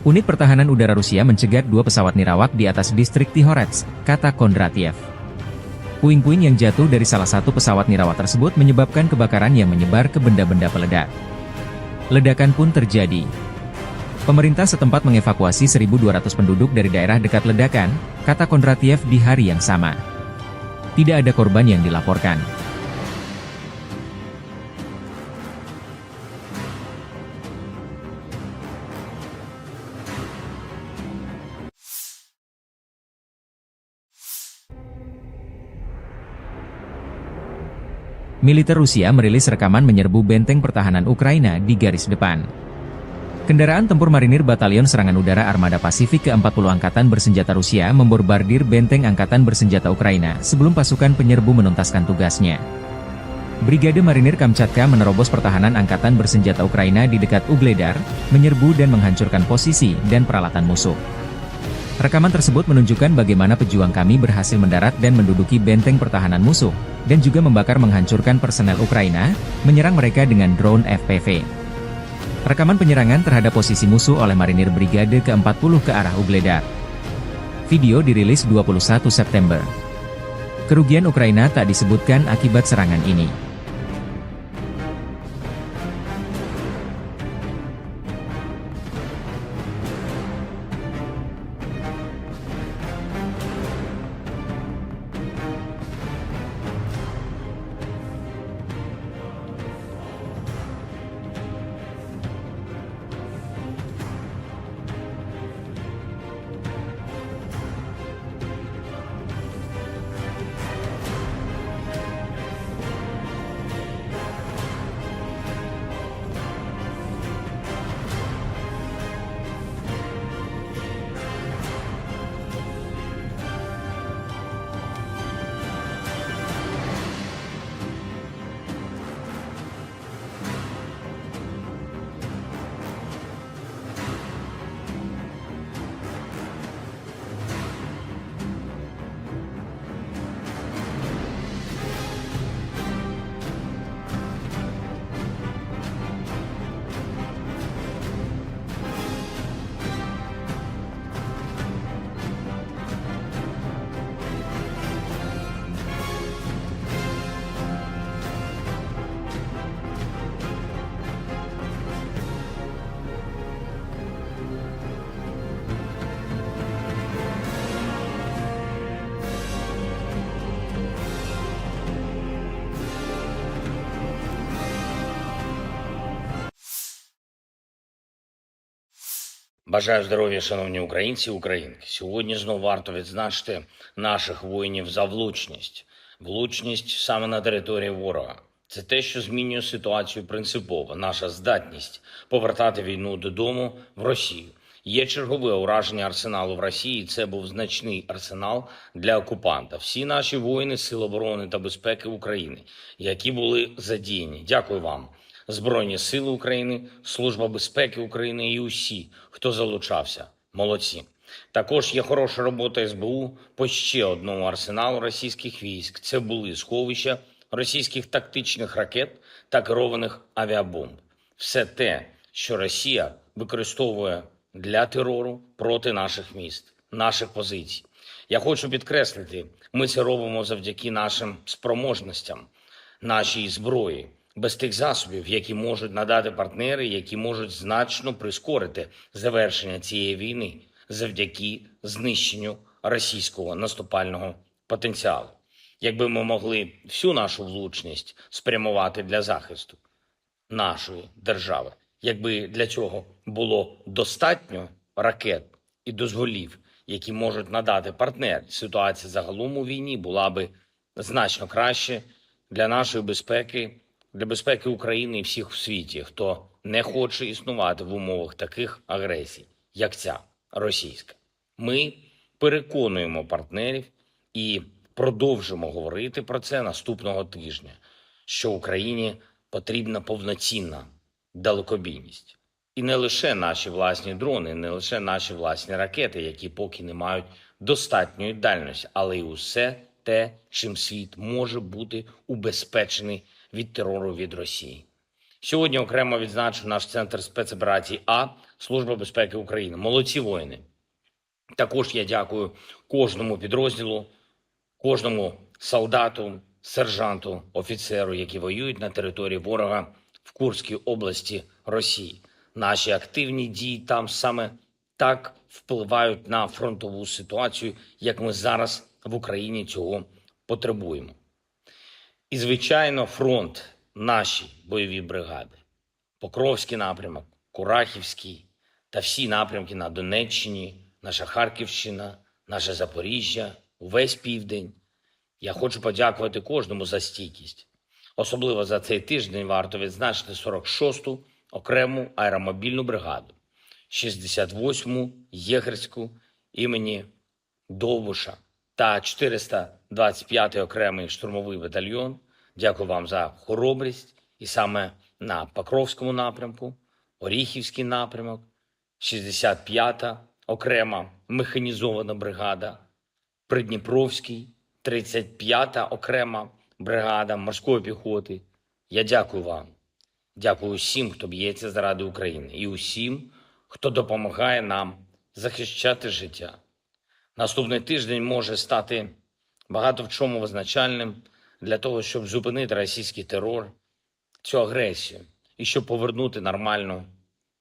Unit pertahanan udara Rusia mencegat dua pesawat nirawak di atas distrik Tihoretsk, kata Kondratiev. Puing-puing yang jatuh dari salah satu pesawat nirawak tersebut menyebabkan kebakaran yang menyebar ke benda-benda peledak. Ledakan pun terjadi. Pemerintah setempat mengevakuasi seribu dua ratus penduduk dari daerah dekat ledakan, kata Kondratiev di hari yang sama. Tidak ada korban yang dilaporkan. Militer Rusia merilis rekaman menyerbu benteng pertahanan Ukraina di garis depan. Kendaraan tempur marinir Batalion Serangan Udara Armada Pasifik keempat puluh Angkatan Bersenjata Rusia membombardir benteng angkatan bersenjata Ukraina sebelum pasukan penyerbu menuntaskan tugasnya. Brigade Marinir Kamchatka menerobos pertahanan angkatan bersenjata Ukraina di dekat Ugledar, menyerbu dan menghancurkan posisi dan peralatan musuh. Rekaman tersebut menunjukkan bagaimana pejuang kami berhasil mendarat dan menduduki benteng pertahanan musuh, dan juga membakar menghancurkan personel Ukraina, menyerang mereka dengan drone F P V. Rekaman penyerangan terhadap posisi musuh oleh marinir Brigade keempat puluh ke arah Ugledar. Video dirilis dua puluh satu September. Kerugian Ukraina tak disebutkan akibat serangan ini. Бажаю здоров'я, шановні українці і українки. Сьогодні знову варто відзначити наших воїнів за влучність. Влучність саме на території ворога. Це те, що змінює ситуацію принципово. Наша здатність повертати війну додому в Росію. Є чергове ураження арсеналу в Росії. Це був значний арсенал для окупанта. Всі наші воїни Сил оборони та безпеки України, які були задіяні. Дякую вам. Збройні Сили України, Служба безпеки України і усі, хто залучався. Молодці. Також є хороша робота С Б У по ще одному арсеналу російських військ. Це були сховища російських тактичних ракет та керованих авіабомб. Все те, що Росія використовує для терору проти наших міст, наших позицій. Я хочу підкреслити, ми це робимо завдяки нашим спроможностям, нашій зброї, без тих засобів, які можуть надати партнери, які можуть значно прискорити завершення цієї війни завдяки знищенню російського наступального потенціалу. Якби ми могли всю нашу влучність спрямувати для захисту нашої держави, якби для цього було достатньо ракет і дозволів, які можуть надати партнери, ситуація загалом у війні була би значно краще для нашої безпеки, для безпеки України і всіх у світі, хто не хоче існувати в умовах таких агресій, як ця російська. Ми переконуємо партнерів і продовжимо говорити про це наступного тижня, що Україні потрібна повноцінна далекобійність. І не лише наші власні дрони, не лише наші власні ракети, які поки не мають достатньої дальності, але й усе те, чим світ може бути убезпечений від терору від Росії. Сьогодні окремо відзначу наш центр спецоперацій А Служба безпеки України. Молодці воїни! Також я дякую кожному підрозділу, кожному солдату, сержанту, офіцеру, які воюють на території ворога в Курській області Росії. Наші активні дії там саме так впливають на фронтову ситуацію, як ми зараз в Україні цього потребуємо. І, звичайно, фронт, наші бойові бригади. Покровський напрямок, Курахівський та всі напрямки на Донеччині, наша Харківщина, наше Запоріжжя, увесь південь. Я хочу подякувати кожному за стійкість. Особливо за цей тиждень варто відзначити сорок шосту окрему аеромобільну бригаду, шістдесят восьму єгерську імені Довбуша та чотириста двадцять п'ятий окремий штурмовий батальйон. Дякую вам за хоробрість. І саме на Покровському напрямку, Оріхівський напрямок, шістдесят п'ята окрема механізована бригада, Придніпровський, тридцять п'ята окрема бригада морської піхоти. Я дякую вам. Дякую усім, хто б'ється заради України, і усім, хто допомагає нам захищати життя. Наступний тиждень може стати багато в чому визначальним для того, щоб зупинити російський терор, цю агресію, і щоб повернути нормальну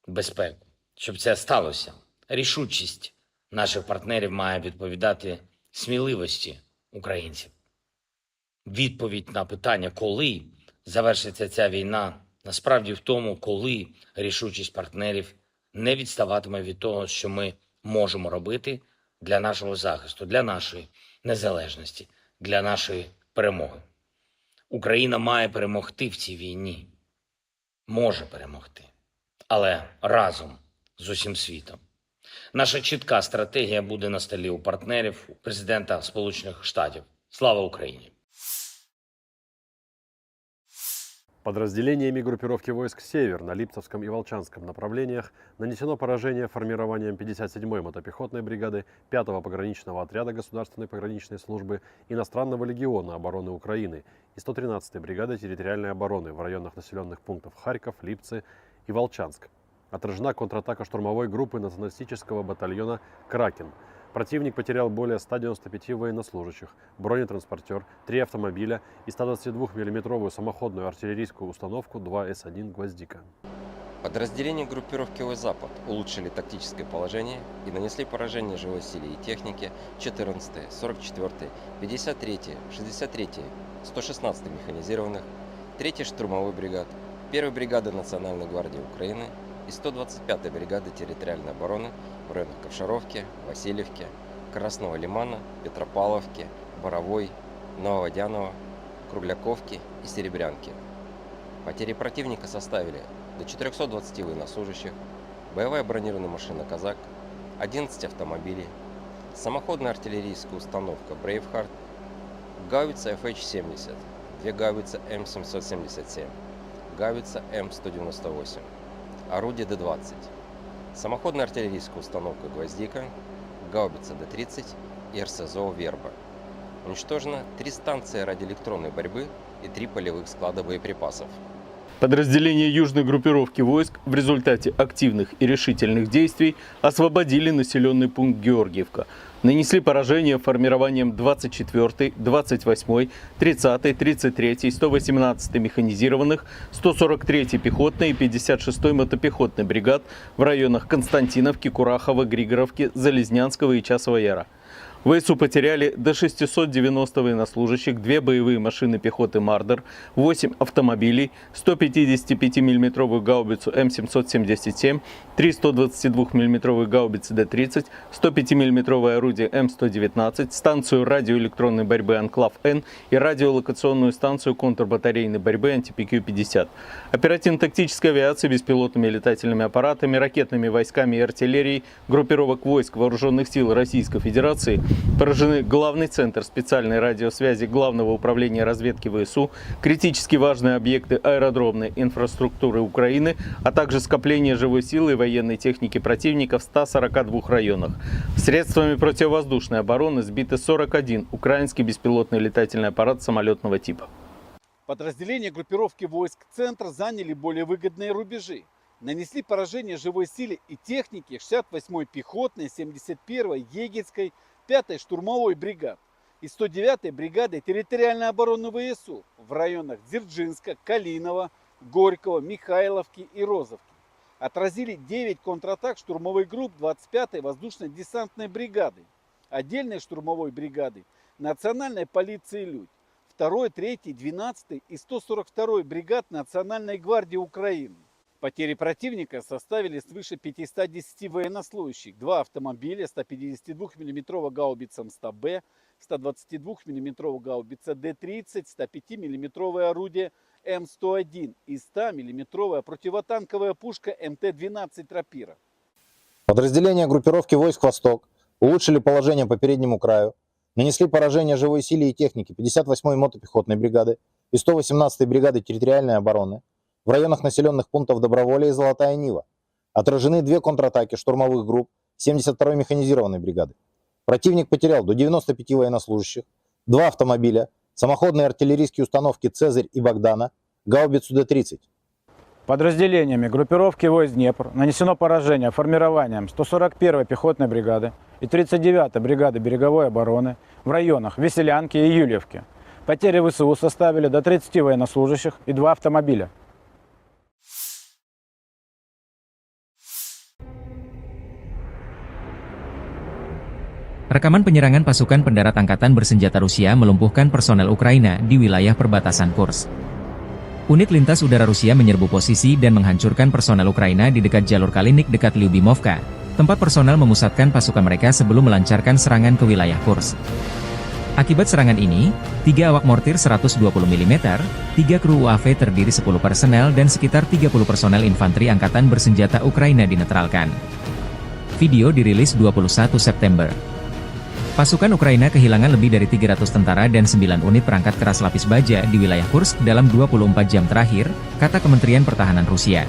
безпеку. Щоб це сталося, рішучість наших партнерів має відповідати сміливості українців. Відповідь на питання, коли завершиться ця війна, насправді в тому, коли рішучість партнерів не відставатиме від того, що ми можемо робити для нашого захисту, для нашої незалежності, для нашої перемоги. Україна має перемогти в цій війні. Може перемогти. Але разом з усім світом. Наша чітка стратегія буде на столі у партнерів, у президента Сполучених Штатів. Слава Україні! Подразделениями группировки войск «Север» на Липцевском и Волчанском направлениях нанесено поражение формированиям пятьдесят седьмой мотопехотной бригады пятого пограничного отряда Государственной пограничной службы, Иностранного легиона обороны Украины и сто тринадцатой бригады территориальной обороны в районах населённых пунктов Харьков, Липцы и Волчанск. Отражена контратака штурмовой группы националистического батальона «Кракен». Противник потерял более ста девяноста пяти военнослужащих, бронетранспортёр, три автомобиля и сто двадцать двухмиллиметровую самоходную артиллерийскую установку два эс один «Гвоздика». Подразделения группировки «Запад» улучшили тактическое положение и нанесли поражение живой силе и технике четырнадцатой, сорок четвёртой, пятьдесят третьей, шестьдесят третьей, сто шестнадцатой механизированных, третьей штурмовой бригад, первой бригады Национальной гвардии Украины и сто двадцать пятой бригады территориальной обороны в районах Ковшаровки, Васильевки, Красного Лимана, Петропавловки, Боровой, Нововодяново, Кругляковки и Серебрянки. Потери противника составили до четырёхсот двадцати военнослужащих, боевая бронированная машина «Казак», одиннадцать автомобилей, самоходная артиллерийская установка «Брейвхард», гаубица F H семьдесят, две гаубицы М семьсот семьдесят семь, гаубица М сто девяносто восемь, орудие Д двадцать, самоходная артиллерийская установка «Гвоздика», гаубица Д тридцать и РСЗО «Верба». Уничтожено три станции радиоэлектронной борьбы и три полевых склада боеприпасов. Подразделения южной группировки войск в результате активных и решительных действий освободили населённый пункт Георгиевка. Нанесли поражение формированиям двадцать четвёртой, двадцать восьмой, тридцатой, тридцать третьей, сто восемнадцатой механизированных, сто сорок третьей пехотной и пятьдесят шестой мотопехотной бригад в районах Константиновки, Курахова, Григоровки, Залезнянского и Часового Яра. В ВСУ потеряли до шестисот девяноста военнослужащих, две боевые машины пехоты «Мардер», восемь автомобилей, сто пятидесятипятимиллиметровую гаубицу М семьсот семьдесят семь, три сто двадцатидвухмиллиметровые гаубицы Д тридцать, сто пятимиллиметровое орудие М сто девятнадцать, станцию радиоэлектронной борьбы «Анклав-Н» и радиолокационную станцию контрбатарейной борьбы «Антипикю пятьдесят». Оперативно-тактической авиацией, беспилотными летательными аппаратами, ракетными войсками и артиллерией группировок войск Вооружённых сил Российской Федерации поражены главный центр специальной радиосвязи Главного управления разведки ВСУ, критически важные объекты аэродромной инфраструктуры Украины, а также скопление живой силы и военной техники противника в ста сорока двух районах. Средствами противовоздушной обороны сбиты сорок один украинский беспилотный летательный аппарат самолётного типа. Подразделения группировки войск «Центр» заняли более выгодные рубежи, нанесли поражение живой силе и технике шестьдесят восьмой пехотной, семьдесят первой егерской, пятой штурмовой бригад и сто девятой бригады территориальной обороны ВСУ в районах Дзержинска, Калинова, Горького, Михайловки и Розовки. Отразили девять контратак штурмовых групп двадцать пятой воздушно-десантной бригады, отдельной штурмовой бригады, национальной полиции «Людь», второй, третьей, двенадцатой и сто сорок второй бригад Национальной гвардии Украины. Потери противника составили свыше пятисот десяти военнослужащих, два автомобиля, сто пятьдесят двухмиллиметровая гаубица М сто Б, сто двадцать двухмиллиметровая гаубица Д тридцать, сто пятимиллиметровое орудие М сто один и сто миллиметровая противотанковая пушка М Т двенадцать «Рапира». Подразделения группировки войск «Восток» улучшили положение по переднему краю, нанесли поражение живой силе и технике пятьдесят восьмой мотопехотной бригады и сто восемнадцатой бригады территориальной обороны в районах населённых пунктов Доброволье и Золотая Нива. Отражены две контратаки штурмовых групп семьдесят второй механизированной бригады. Противник потерял до девяноста пяти военнослужащих, два автомобиля, самоходные артиллерийские установки «Цезарь» и «Богдана», гаубицу Д тридцать. Подразделениями группировки войск «Днепр» нанесено поражение формированиям сто сорок первой пехотной бригады и тридцать девятой бригады береговой обороны в районах Веселянки и Юльевки. Потери В С У составили до тридцати военнослужащих и два автомобиля. Rekaman penyerangan pasukan pendarat angkatan bersenjata Rusia melumpuhkan personel Ukraina di wilayah perbatasan Kursk. Unit lintas udara Rusia menyerbu posisi dan menghancurkan personel Ukraina di dekat jalur Kalinik dekat Lyubimovka, tempat personel memusatkan pasukan mereka sebelum melancarkan serangan ke wilayah Kursk. Akibat serangan ini, tiga awak mortir seratus dua puluh milimeter, tiga kru U A V terdiri sepuluh personel, dan sekitar tiga puluh personel infanteri angkatan bersenjata Ukraina dinetralkan. Video dirilis dua puluh satu September. Pasukan Ukraina kehilangan lebih dari tiga ratus tentara dan sembilan unit perangkat keras lapis baja di wilayah Kursk dalam dua puluh empat jam terakhir, kata Kementerian Pertahanan Rusia.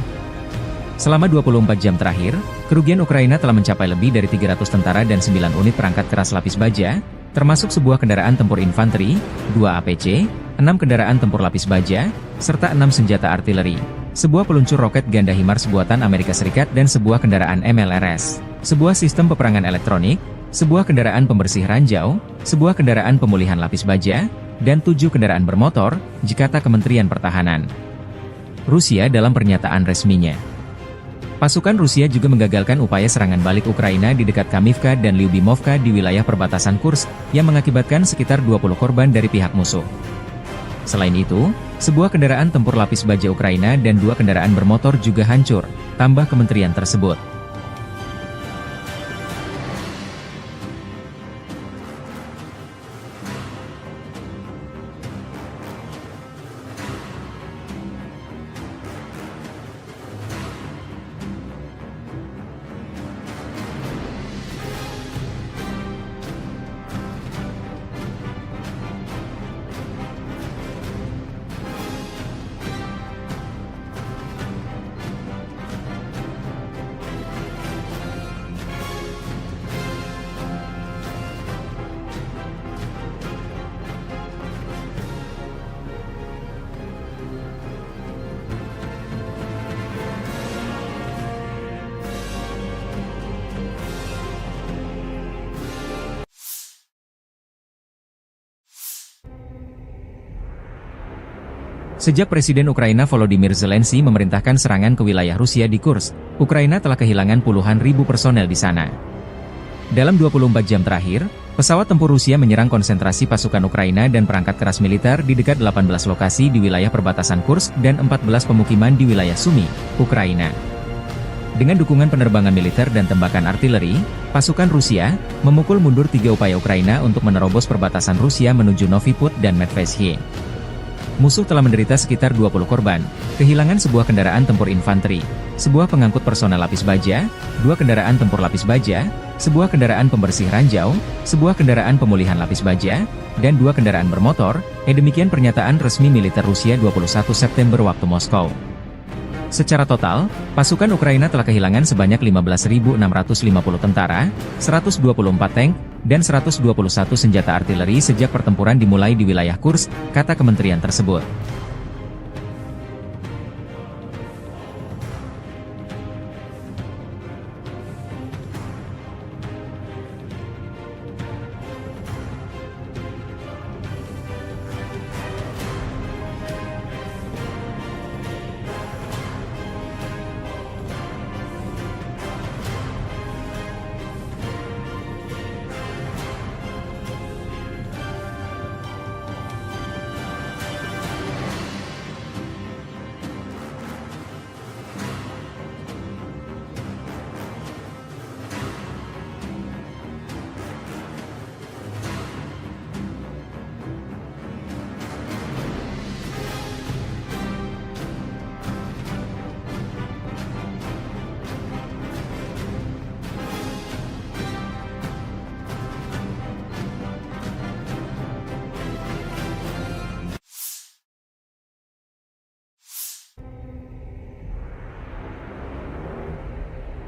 Selama dua puluh empat jam terakhir, kerugian Ukraina telah mencapai lebih dari tiga ratus tentara dan sembilan unit perangkat keras lapis baja, termasuk sebuah kendaraan tempur infanteri, dua A P C, enam kendaraan tempur lapis baja, serta enam senjata artileri, sebuah peluncur roket ganda HIMARS buatan Amerika Serikat dan sebuah kendaraan M L R S, sebuah sistem peperangan elektronik, sebuah kendaraan pembersih ranjau, sebuah kendaraan pemulihan lapis baja, dan tujuh kendaraan bermotor, kata Kementerian Pertahanan Rusia dalam pernyataan resminya. Pasukan Rusia juga menggagalkan upaya serangan balik Ukraina di dekat Kamivka dan Lyubimovka di wilayah perbatasan Kursk, yang mengakibatkan sekitar dua puluh korban dari pihak musuh. Selain itu, sebuah kendaraan tempur lapis baja Ukraina dan dua kendaraan bermotor juga hancur, tambah kementerian tersebut. Sejak Presiden Ukraina Volodymyr Zelensky memerintahkan serangan ke wilayah Rusia di Kursk, Ukraina telah kehilangan puluhan ribu personel di sana. Dalam dua puluh empat jam terakhir, pesawat tempur Rusia menyerang konsentrasi pasukan Ukraina dan perangkat keras militer di dekat delapan belas lokasi di wilayah perbatasan Kursk dan empat belas pemukiman di wilayah Sumy, Ukraina. Dengan dukungan penerbangan militer dan tembakan artileri, pasukan Rusia memukul mundur tiga upaya Ukraina untuk menerobos perbatasan Rusia menuju Novy Pud dan Medveshy. Musuh telah menderita sekitar dua puluh korban, kehilangan sebuah kendaraan tempur infanteri, sebuah pengangkut personel lapis baja, dua kendaraan tempur lapis baja, sebuah kendaraan pembersih ranjau, sebuah kendaraan pemulihan lapis baja, dan dua kendaraan bermotor, eh, demikian pernyataan resmi militer Rusia dua puluh satu September waktu Moskow. Secara total, pasukan Ukraina telah kehilangan sebanyak lima belas ribu enam ratus lima puluh tentara, seratus dua puluh empat tank, dan seratus dua puluh satu senjata artileri sejak pertempuran dimulai di wilayah Kursk, kata kementerian tersebut.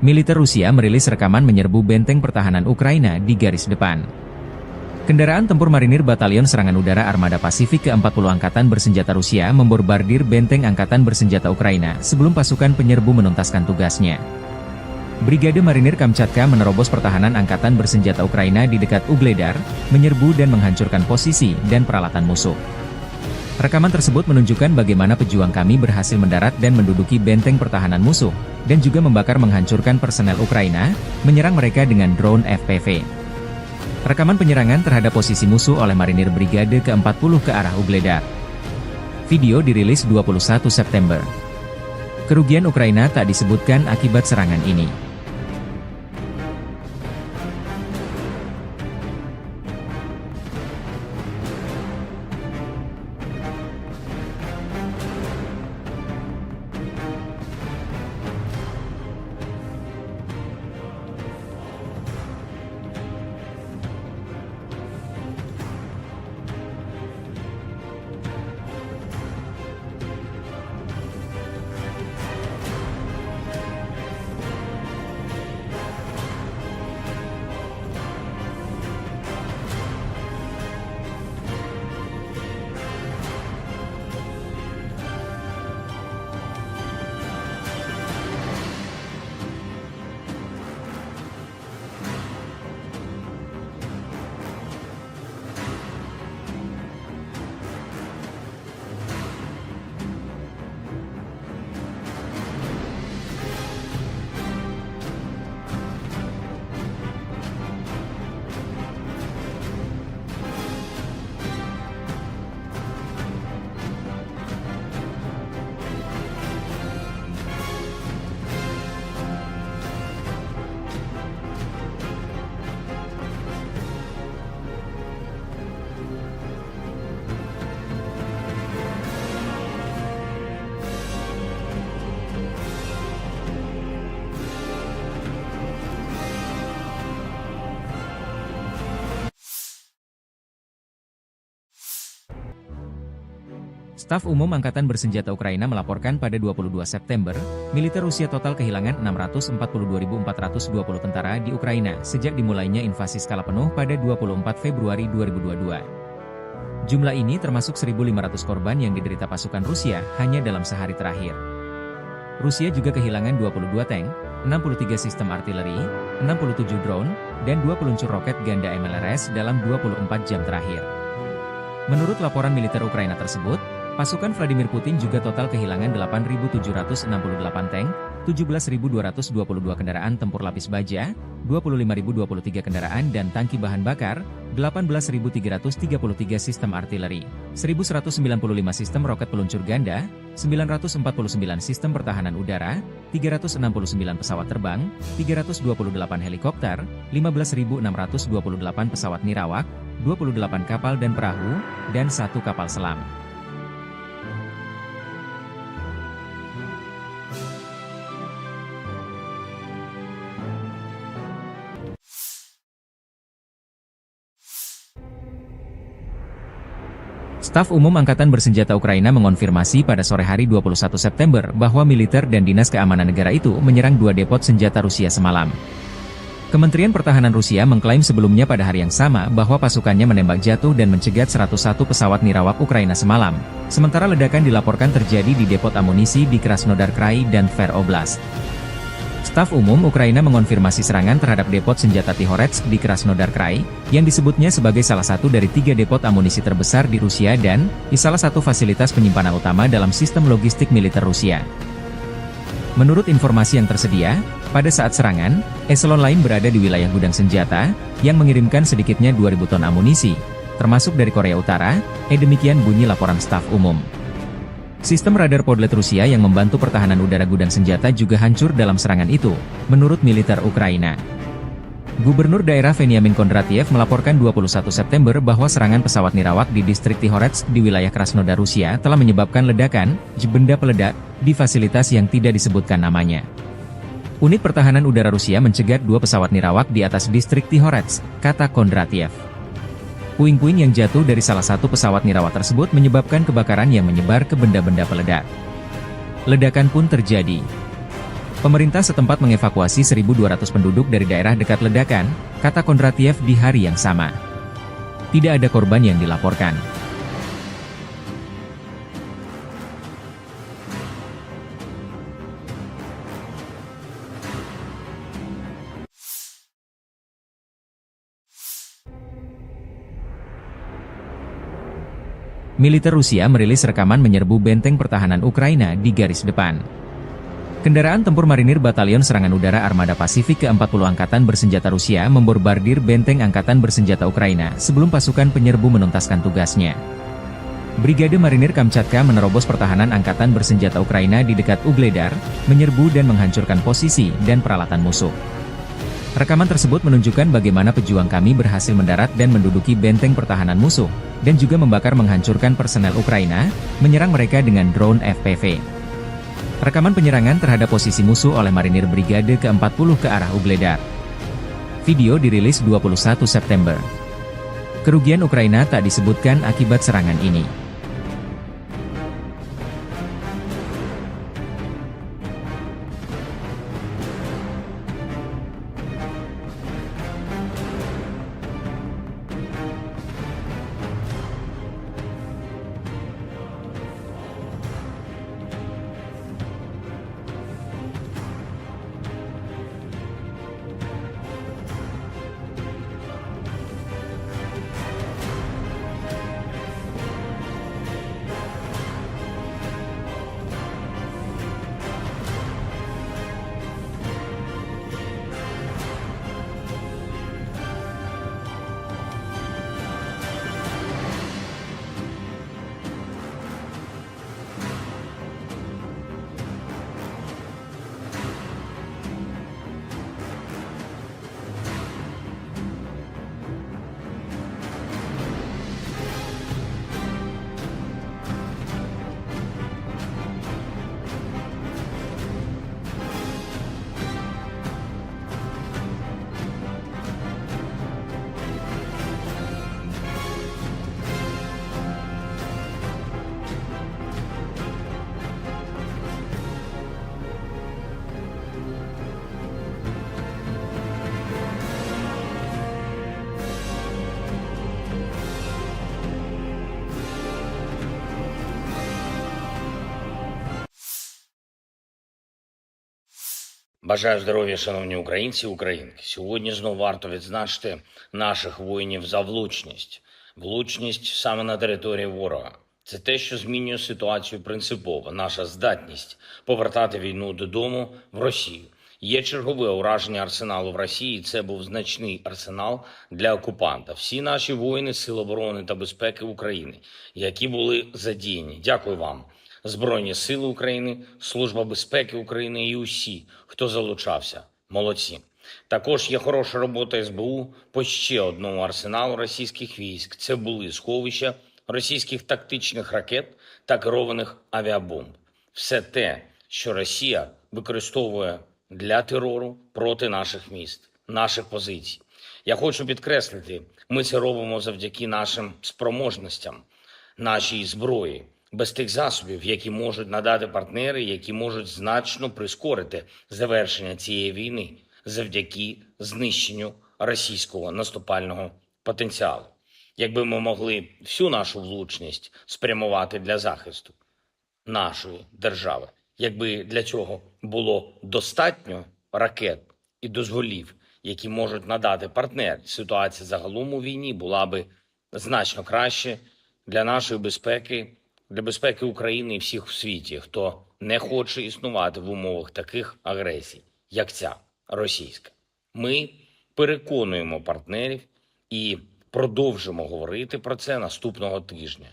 Militer Rusia merilis rekaman menyerbu benteng pertahanan Ukraina di garis depan. Kendaraan tempur marinir Batalion Serangan Udara Armada Pasifik keempat puluh Angkatan Bersenjata Rusia membombardir benteng angkatan bersenjata Ukraina sebelum pasukan penyerbu menuntaskan tugasnya. Brigade Marinir Kamchatka menerobos pertahanan angkatan bersenjata Ukraina di dekat Ugledar, menyerbu dan menghancurkan posisi dan peralatan musuh. Rekaman tersebut menunjukkan bagaimana pejuang kami berhasil mendarat dan menduduki benteng pertahanan musuh, dan juga membakar menghancurkan personel Ukraina, menyerang mereka dengan drone F P V. Rekaman penyerangan terhadap posisi musuh oleh marinir Brigade keempat puluh ke arah Ugledar. Video dirilis dua puluh satu September. Kerugian Ukraina tak disebutkan akibat serangan ini. Staf Umum Angkatan Bersenjata Ukraina melaporkan pada dua puluh dua September, militer Rusia total kehilangan enam ratus empat puluh dua ribu empat ratus dua puluh tentara di Ukraina sejak dimulainya invasi skala penuh pada dua puluh empat Februari dua ribu dua puluh dua. Jumlah ini termasuk seribu lima ratus korban yang diderita pasukan Rusia hanya dalam sehari terakhir. Rusia juga kehilangan dua puluh dua tank, enam puluh tiga sistem artileri, enam puluh tujuh drone, dan dua peluncur roket ganda M L R S dalam dua puluh empat jam terakhir. Menurut laporan militer Ukraina tersebut, pasukan Vladimir Putin juga total kehilangan delapan ribu tujuh ratus enam puluh delapan tank, tujuh belas ribu dua ratus dua puluh dua kendaraan tempur lapis baja, dua puluh lima ribu dua puluh tiga kendaraan dan tangki bahan bakar, delapan belas ribu tiga ratus tiga puluh tiga sistem artileri, seribu seratus sembilan puluh lima sistem roket peluncur ganda, sembilan ratus empat puluh sembilan sistem pertahanan udara, tiga ratus enam puluh sembilan pesawat terbang, tiga ratus dua puluh delapan helikopter, lima belas ribu enam ratus dua puluh delapan pesawat nirawak, dua puluh delapan kapal dan perahu, dan satu kapal selam. Staf Umum Angkatan Bersenjata Ukraina mengonfirmasi pada sore hari dua puluh satu September bahwa militer dan dinas keamanan negara itu menyerang dua depot senjata Rusia semalam. Kementerian Pertahanan Rusia mengklaim sebelumnya pada hari yang sama bahwa pasukannya menembak jatuh dan mencegat seratus satu pesawat nirawak Ukraina semalam, sementara ledakan dilaporkan terjadi di depot amunisi di Krasnodar Krai dan Tver Oblast. Staf Umum Ukraina mengonfirmasi serangan terhadap depot senjata Tihoretsk di Krasnodar Krai, yang disebutnya sebagai salah satu dari tiga depot amunisi terbesar di Rusia dan di salah satu fasilitas penyimpanan utama dalam sistem logistik militer Rusia. Menurut informasi yang tersedia, pada saat serangan, eselon lain berada di wilayah gudang senjata, yang mengirimkan sedikitnya dua ribu ton amunisi, termasuk dari Korea Utara, eh, demikian bunyi laporan staf umum. Sistem radar Podlet Rusia yang membantu pertahanan udara gudang senjata juga hancur dalam serangan itu, menurut militer Ukraina. Gubernur daerah Veniamin Kondratiev melaporkan dua puluh satu September bahwa serangan pesawat nirawak di distrik Tihoretsk di wilayah Krasnodar Rusia telah menyebabkan ledakan, benda peledak, di fasilitas yang tidak disebutkan namanya. Unit pertahanan udara Rusia mencegat dua pesawat nirawak di atas distrik Tihoretsk, kata Kondratiev. Puing-puing yang jatuh dari salah satu pesawat nirawak tersebut menyebabkan kebakaran yang menyebar ke benda-benda peledak. Ledakan pun terjadi. Pemerintah setempat mengevakuasi seribu dua ratus penduduk dari daerah dekat ledakan, kata Kondratiev di hari yang sama. Tidak ada korban yang dilaporkan. Militer Rusia merilis rekaman menyerbu benteng pertahanan Ukraina di garis depan. Kendaraan tempur marinir Batalion Serangan Udara Armada Pasifik keempat puluh Angkatan Bersenjata Rusia memborbardir benteng angkatan bersenjata Ukraina sebelum pasukan penyerbu menuntaskan tugasnya. Brigade Marinir Kamchatka menerobos pertahanan angkatan bersenjata Ukraina di dekat Ugledar, menyerbu dan menghancurkan posisi dan peralatan musuh. Rekaman tersebut menunjukkan bagaimana pejuang kami berhasil mendarat dan menduduki benteng pertahanan musuh, dan juga membakar menghancurkan personel Ukraina, menyerang mereka dengan drone F P V. Rekaman penyerangan terhadap posisi musuh oleh marinir Brigade keempat puluh ke arah Ugledar. Video dirilis dua puluh satu September. Kerugian Ukraina tak disebutkan akibat serangan ini. Бажаю здоров'я, шановні українці і українки. Сьогодні знову варто відзначити наших воїнів за влучність. Влучність саме на території ворога. Це те, що змінює ситуацію принципово. Наша здатність повертати війну додому в Росію. Є чергове ураження арсеналу в Росії. Це був значний арсенал для окупанта. Всі наші воїни Сил оборони та безпеки України, які були задіяні. Дякую вам. Збройні Сили України, Служба безпеки України і усі, хто залучався. Молодці. Також є хороша робота С Б У по ще одному арсеналу російських військ. Це були сховища російських тактичних ракет та керованих авіабомб. Все те, що Росія використовує для терору проти наших міст, наших позицій. Я хочу підкреслити, ми це робимо завдяки нашим спроможностям, нашій зброї, без тих засобів, які можуть надати партнери, які можуть значно прискорити завершення цієї війни завдяки знищенню російського наступального потенціалу. Якби ми могли всю нашу влучність спрямувати для захисту нашої держави, якби для цього було достатньо ракет і дозволів, які можуть надати партнери, ситуація загалом у війні була би значно краще для нашої безпеки, для безпеки України і всіх у світі, хто не хоче існувати в умовах таких агресій, як ця російська. Ми переконуємо партнерів і продовжимо говорити про це наступного тижня,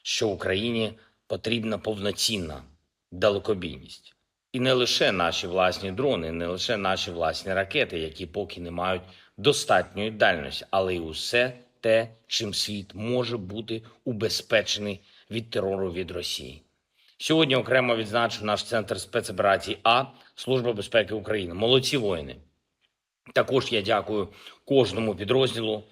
що Україні потрібна повноцінна далекобійність. І не лише наші власні дрони, не лише наші власні ракети, які поки не мають достатньої дальності, але й усе те, чим світ може бути убезпечений від терору від Росії. Сьогодні окремо відзначу наш центр спецоперацій А, Служба безпеки України. Молодці воїни! Також я дякую кожному підрозділу,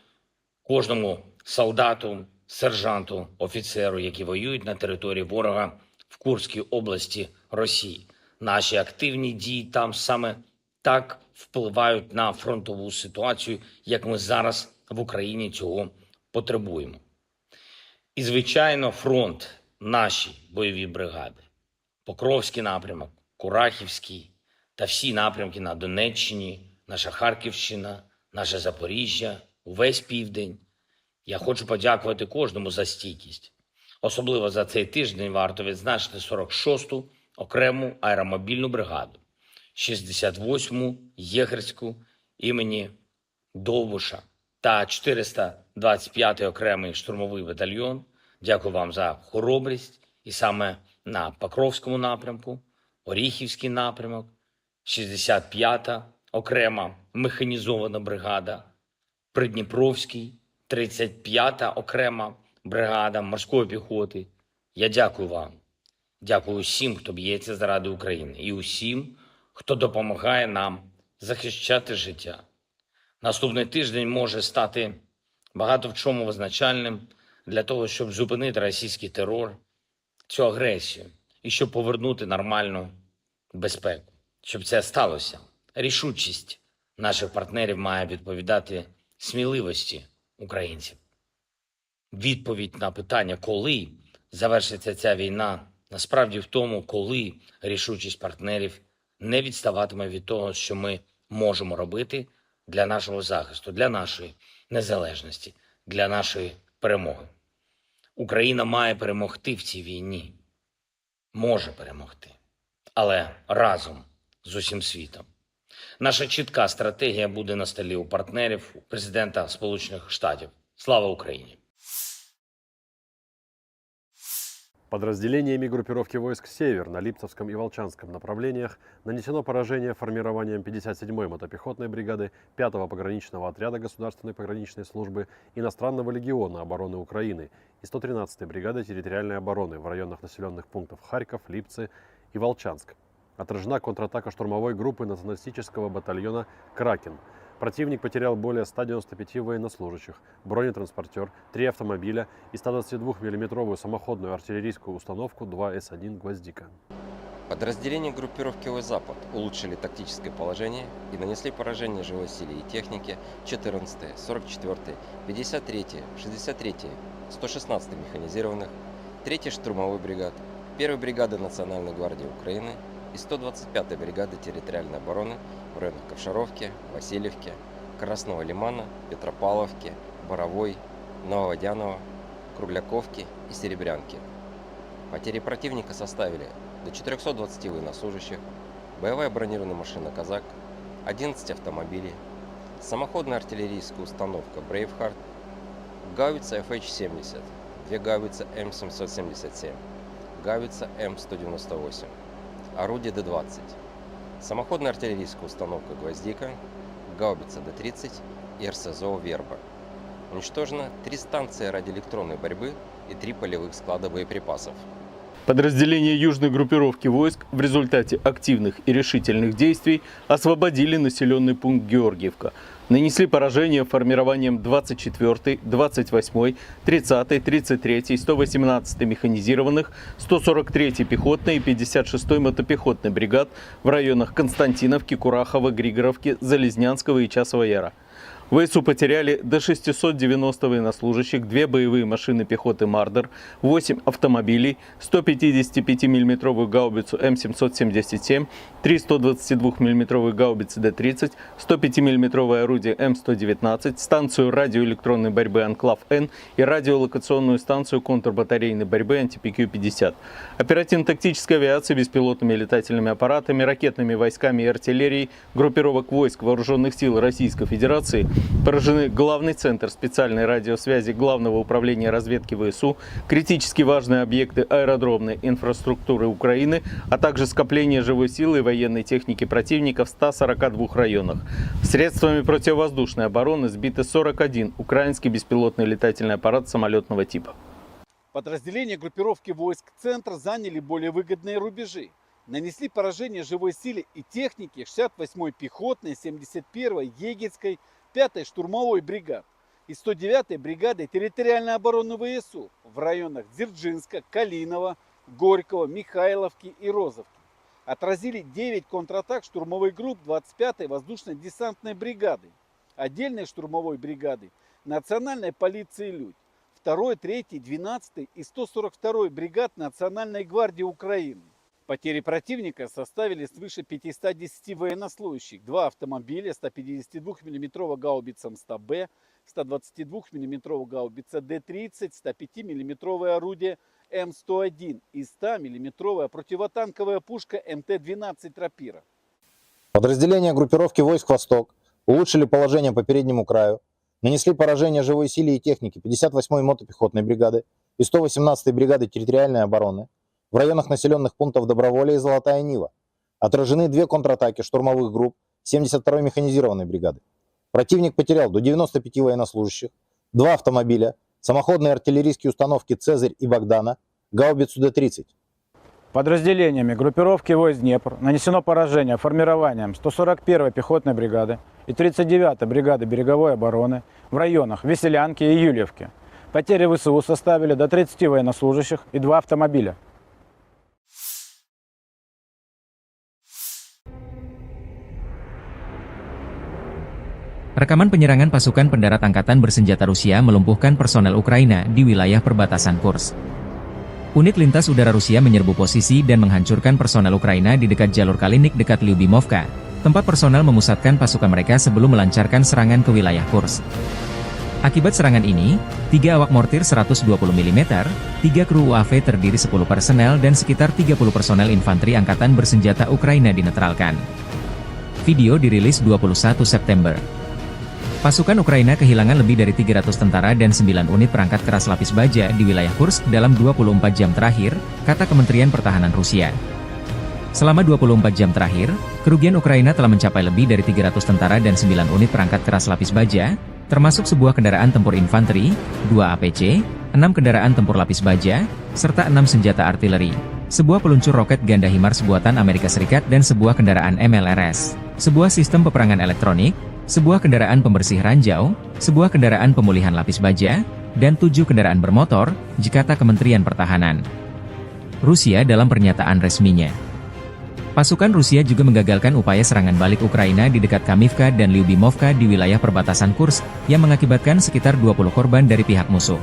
кожному солдату, сержанту, офіцеру, які воюють на території ворога в Курській області Росії. Наші активні дії там саме так впливають на фронтову ситуацію, як ми зараз в Україні цього потребуємо. І, звичайно, фронт, наші бойові бригади, Покровський напрямок, Курахівський та всі напрямки на Донеччині, наша Харківщина, наше Запоріжжя, увесь південь. Я хочу подякувати кожному за стійкість. Особливо за цей тиждень варто відзначити сорок шосту окрему аеромобільну бригаду, шістдесят восьму єгерську імені Довбуша та чотириста двадцять п'ятий окремий штурмовий батальйон. Дякую вам за хоробрість. І саме на Покровському напрямку, Оріхівський напрямок, шістдесят п'ята окрема механізована бригада, Придніпровський, тридцять п'ята окрема бригада морської піхоти. Я дякую вам. Дякую усім, хто б'ється заради України, і усім, хто допомагає нам захищати життя. Наступний тиждень може стати багато в чому визначальним для того, щоб зупинити російський терор, цю агресію, і щоб повернути нормальну безпеку. Щоб це сталося, рішучість наших партнерів має відповідати сміливості українців. Відповідь на питання, коли завершиться ця війна, насправді в тому, коли рішучість партнерів не відставатиме від того, що ми можемо робити для нашого захисту, для нашої незалежності, для нашої перемоги. Україна має перемогти в цій війні. Може перемогти. Але разом з усім світом. Наша чітка стратегія буде на столі у партнерів, у президента Сполучених Штатів. Слава Україні! Подразделениями группировки войск «Север» на Липцевском и Волчанском направлениях нанесено поражение формированиям пятьдесят седьмой мотопехотной бригады пятого пограничного отряда Государственной пограничной службы, Иностранного легиона обороны Украины и сто тринадцатой бригады территориальной обороны в районах населённых пунктов Харьков, Липцы и Волчанск. Отражена контратака штурмовой группы националистического батальона «Кракен». Противник потерял более ста девяноста пяти военнослужащих, бронетранспортёр, три автомобиля и сто двадцатидвухмиллиметровую самоходную артиллерийскую установку два эс один «Гвоздика». Подразделения группировки «Запад» улучшили тактическое положение и нанесли поражение живой силе и технике четырнадцатой, сорок четвёртой, пятьдесят третьей, шестьдесят третьей, сто шестнадцатой механизированных, третьей штурмовой бригад, первой бригады Национальной гвардии Украины и сто двадцать пятой бригады территориальной обороны в районах Ковшаровки, Васильевки, Красного Лимана, Петропавловки, Боровой, Нововодяново, Кругляковки и Серебрянки. Потери противника составили до четырёхсот двадцати военнослужащих, боевая бронированная машина «Казак», одиннадцать автомобилей, самоходная артиллерийская установка «Брейвхард», гаубица F H семьдесят, две гаубицы М семьсот семьдесят семь, гаубица М сто девяносто восемь, орудие Д двадцать, самоходная артиллерийская установка «Гвоздика», гаубица Д тридцать и РСЗО «Верба». Уничтожено три станции радиоэлектронной борьбы и три полевых склада боеприпасов. Подразделения южной группировки войск в результате активных и решительных действий освободили населённый пункт Георгиевка. Нанесли поражение формированиям двадцать четвёртой, двадцать восьмой, тридцатой, тридцать третьей, сто восемнадцатой механизированных, сто сорок третьей пехотной и пятьдесят шестой мотопехотной бригад в районах Константиновки, Курахова, Григоровки, Залезнянского и Часового Яра. В ВСУ потеряли до шестисот девяноста военнослужащих, две боевые машины пехоты «Мардер», восемь автомобилей, сто пятидесятипятимиллиметровую гаубицу М семьсот семьдесят семь, три сто двадцатидвухмиллиметровые гаубицы Д тридцать, сто пятимиллиметровое орудие М сто девятнадцать, станцию радиоэлектронной борьбы «Анклав-Н» и радиолокационную станцию контрбатарейной борьбы «Анти-П Q пятьдесят». Оперативно-тактической авиацией, беспилотными летательными аппаратами, ракетными войсками и артиллерией группировок войск Вооружённых сил Российской Федерации поражены главный центр специальной радиосвязи Главного управления разведки ВСУ, критически важные объекты аэродромной инфраструктуры Украины, а также скопление живой силы и военной техники противника в ста сорока двух районах. Средствами противовоздушной обороны сбиты сорок один украинский беспилотный летательный аппарат самолётного типа. Подразделения группировки войск «Центр» заняли более выгодные рубежи, нанесли поражение живой силе и технике шестьдесят восьмой пехотной, семьдесят первой егерской, пятой штурмовой бригад и сто девятой бригады территориальной обороны ВСУ в районах Дзержинска, Калинова, Горького, Михайловки и Розовки. отразили девять контратак штурмовых групп двадцать пятой воздушно-десантной бригады, отдельной штурмовой бригады, национальной полиции «Людь», второй, третьей, двенадцатой и сто сорок второй бригад Национальной гвардии Украины. Потери противника составили свыше пятисот десяти военнослужащих, два автомобиля, ста пятидесятидвухмиллиметровая гаубица М ста Б, ста двадцатидвухмиллиметровая гаубица Д тридцать, ста пятимиллиметровое орудие М сто один и стамиллиметровая противотанковая пушка М Т двенадцать «Рапира». Подразделения группировки войск «Восток» улучшили положение по переднему краю, нанесли поражение живой силе и технике пятьдесят восьмой мотопехотной бригады и сто восемнадцатой бригады территориальной обороны в районах населённых пунктов Доброволье и Золотая Нива. Отражены две контратаки штурмовых групп семьдесят второй механизированной бригады. Противник потерял до девяноста пяти военнослужащих, два автомобиля, самоходные артиллерийские установки «Цезарь» и «Богдана», гаубицу Д тридцать. Подразделениями группировки войск «Днепр» нанесено поражение формированиям сто сорок первой пехотной бригады и тридцать девятой бригады береговой обороны в районах Веселянки и Юльевки. Потери В С У составили до тридцати военнослужащих и два автомобиля. Rekaman penyerangan pasukan pendarat angkatan bersenjata Rusia melumpuhkan personel Ukraina di wilayah perbatasan Kursk. Unit lintas udara Rusia menyerbu posisi dan menghancurkan personel Ukraina di dekat jalur Kalinik dekat Lyubimovka, tempat personel memusatkan pasukan mereka sebelum melancarkan serangan ke wilayah Kursk. Akibat serangan ini, tiga awak mortir seratus dua puluh milimeter, tiga kru U A V terdiri sepuluh personel, dan sekitar tiga puluh personel infanteri angkatan bersenjata Ukraina dinetralkan. Video dirilis dua puluh satu September. Pasukan Ukraina kehilangan lebih dari tiga ratus tentara dan sembilan unit perangkat keras lapis baja di wilayah Kursk dalam dua puluh empat jam terakhir, kata Kementerian Pertahanan Rusia. Selama dua puluh empat jam terakhir, kerugian Ukraina telah mencapai lebih dari tiga ratus tentara dan sembilan unit perangkat keras lapis baja, termasuk sebuah kendaraan tempur infanteri, dua A P C, enam kendaraan tempur lapis baja, serta enam senjata artileri, sebuah peluncur roket ganda HIMARS buatan Amerika Serikat dan sebuah kendaraan M L R S, sebuah sistem peperangan elektronik, sebuah kendaraan pembersih ranjau, sebuah kendaraan pemulihan lapis baja, dan tujuh kendaraan bermotor, kata Kementerian Pertahanan Rusia dalam pernyataan resminya. Pasukan Rusia juga menggagalkan upaya serangan balik Ukraina di dekat Kamivka dan Lyubimovka di wilayah perbatasan Kursk, yang mengakibatkan sekitar dua puluh korban dari pihak musuh.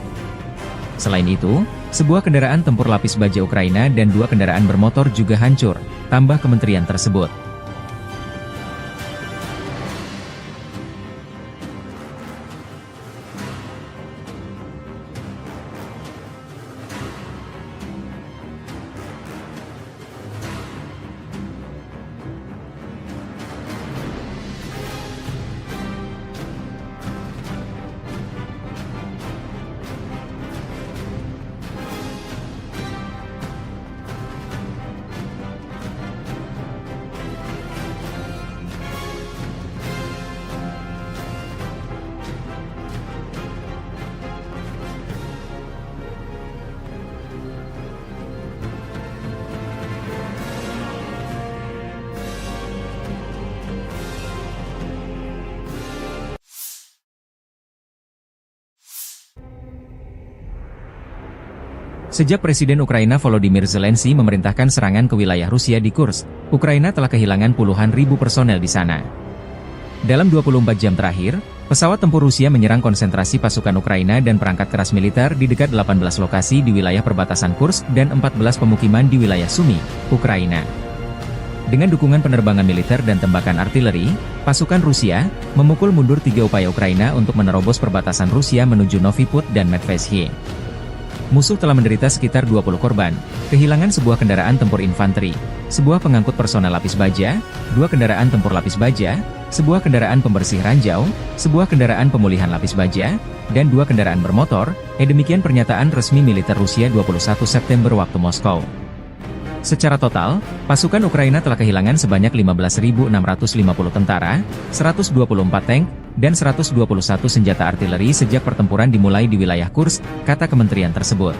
Selain itu, sebuah kendaraan tempur lapis baja Ukraina dan dua kendaraan bermotor juga hancur, tambah kementerian tersebut. Sejak Presiden Ukraina Volodymyr Zelensky memerintahkan serangan ke wilayah Rusia di Kursk, Ukraina telah kehilangan puluhan ribu personel di sana. Dalam dua puluh empat jam terakhir, pesawat tempur Rusia menyerang konsentrasi pasukan Ukraina dan perangkat keras militer di dekat delapan belas lokasi di wilayah perbatasan Kursk dan empat belas pemukiman di wilayah Sumy, Ukraina. Dengan dukungan penerbangan militer dan tembakan artileri, pasukan Rusia memukul mundur tiga upaya Ukraina untuk menerobos perbatasan Rusia menuju Novi Put dan Medveshy. Musuh telah menderita sekitar dua puluh korban, kehilangan sebuah kendaraan tempur infanteri, sebuah pengangkut personel lapis baja, dua kendaraan tempur lapis baja, sebuah kendaraan pembersih ranjau, sebuah kendaraan pemulihan lapis baja, dan dua kendaraan bermotor, eh, demikian pernyataan resmi militer Rusia dua puluh satu September waktu Moskow. Secara total, pasukan Ukraina telah kehilangan sebanyak lima belas ribu enam ratus lima puluh tentara, seratus dua puluh empat tank, dan seratus dua puluh satu senjata artileri sejak pertempuran dimulai di wilayah Kursk, kata kementerian tersebut.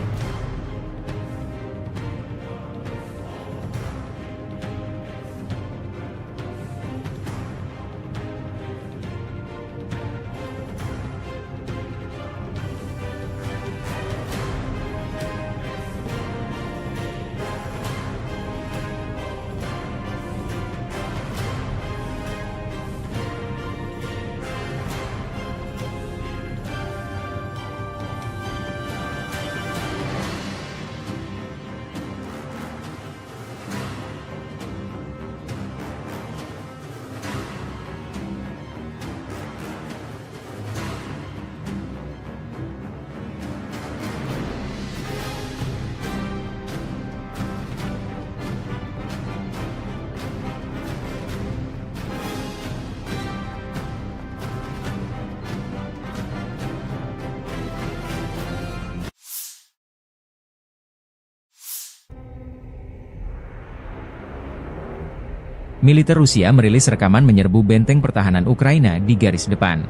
Militer Rusia merilis rekaman menyerbu benteng pertahanan Ukraina di garis depan.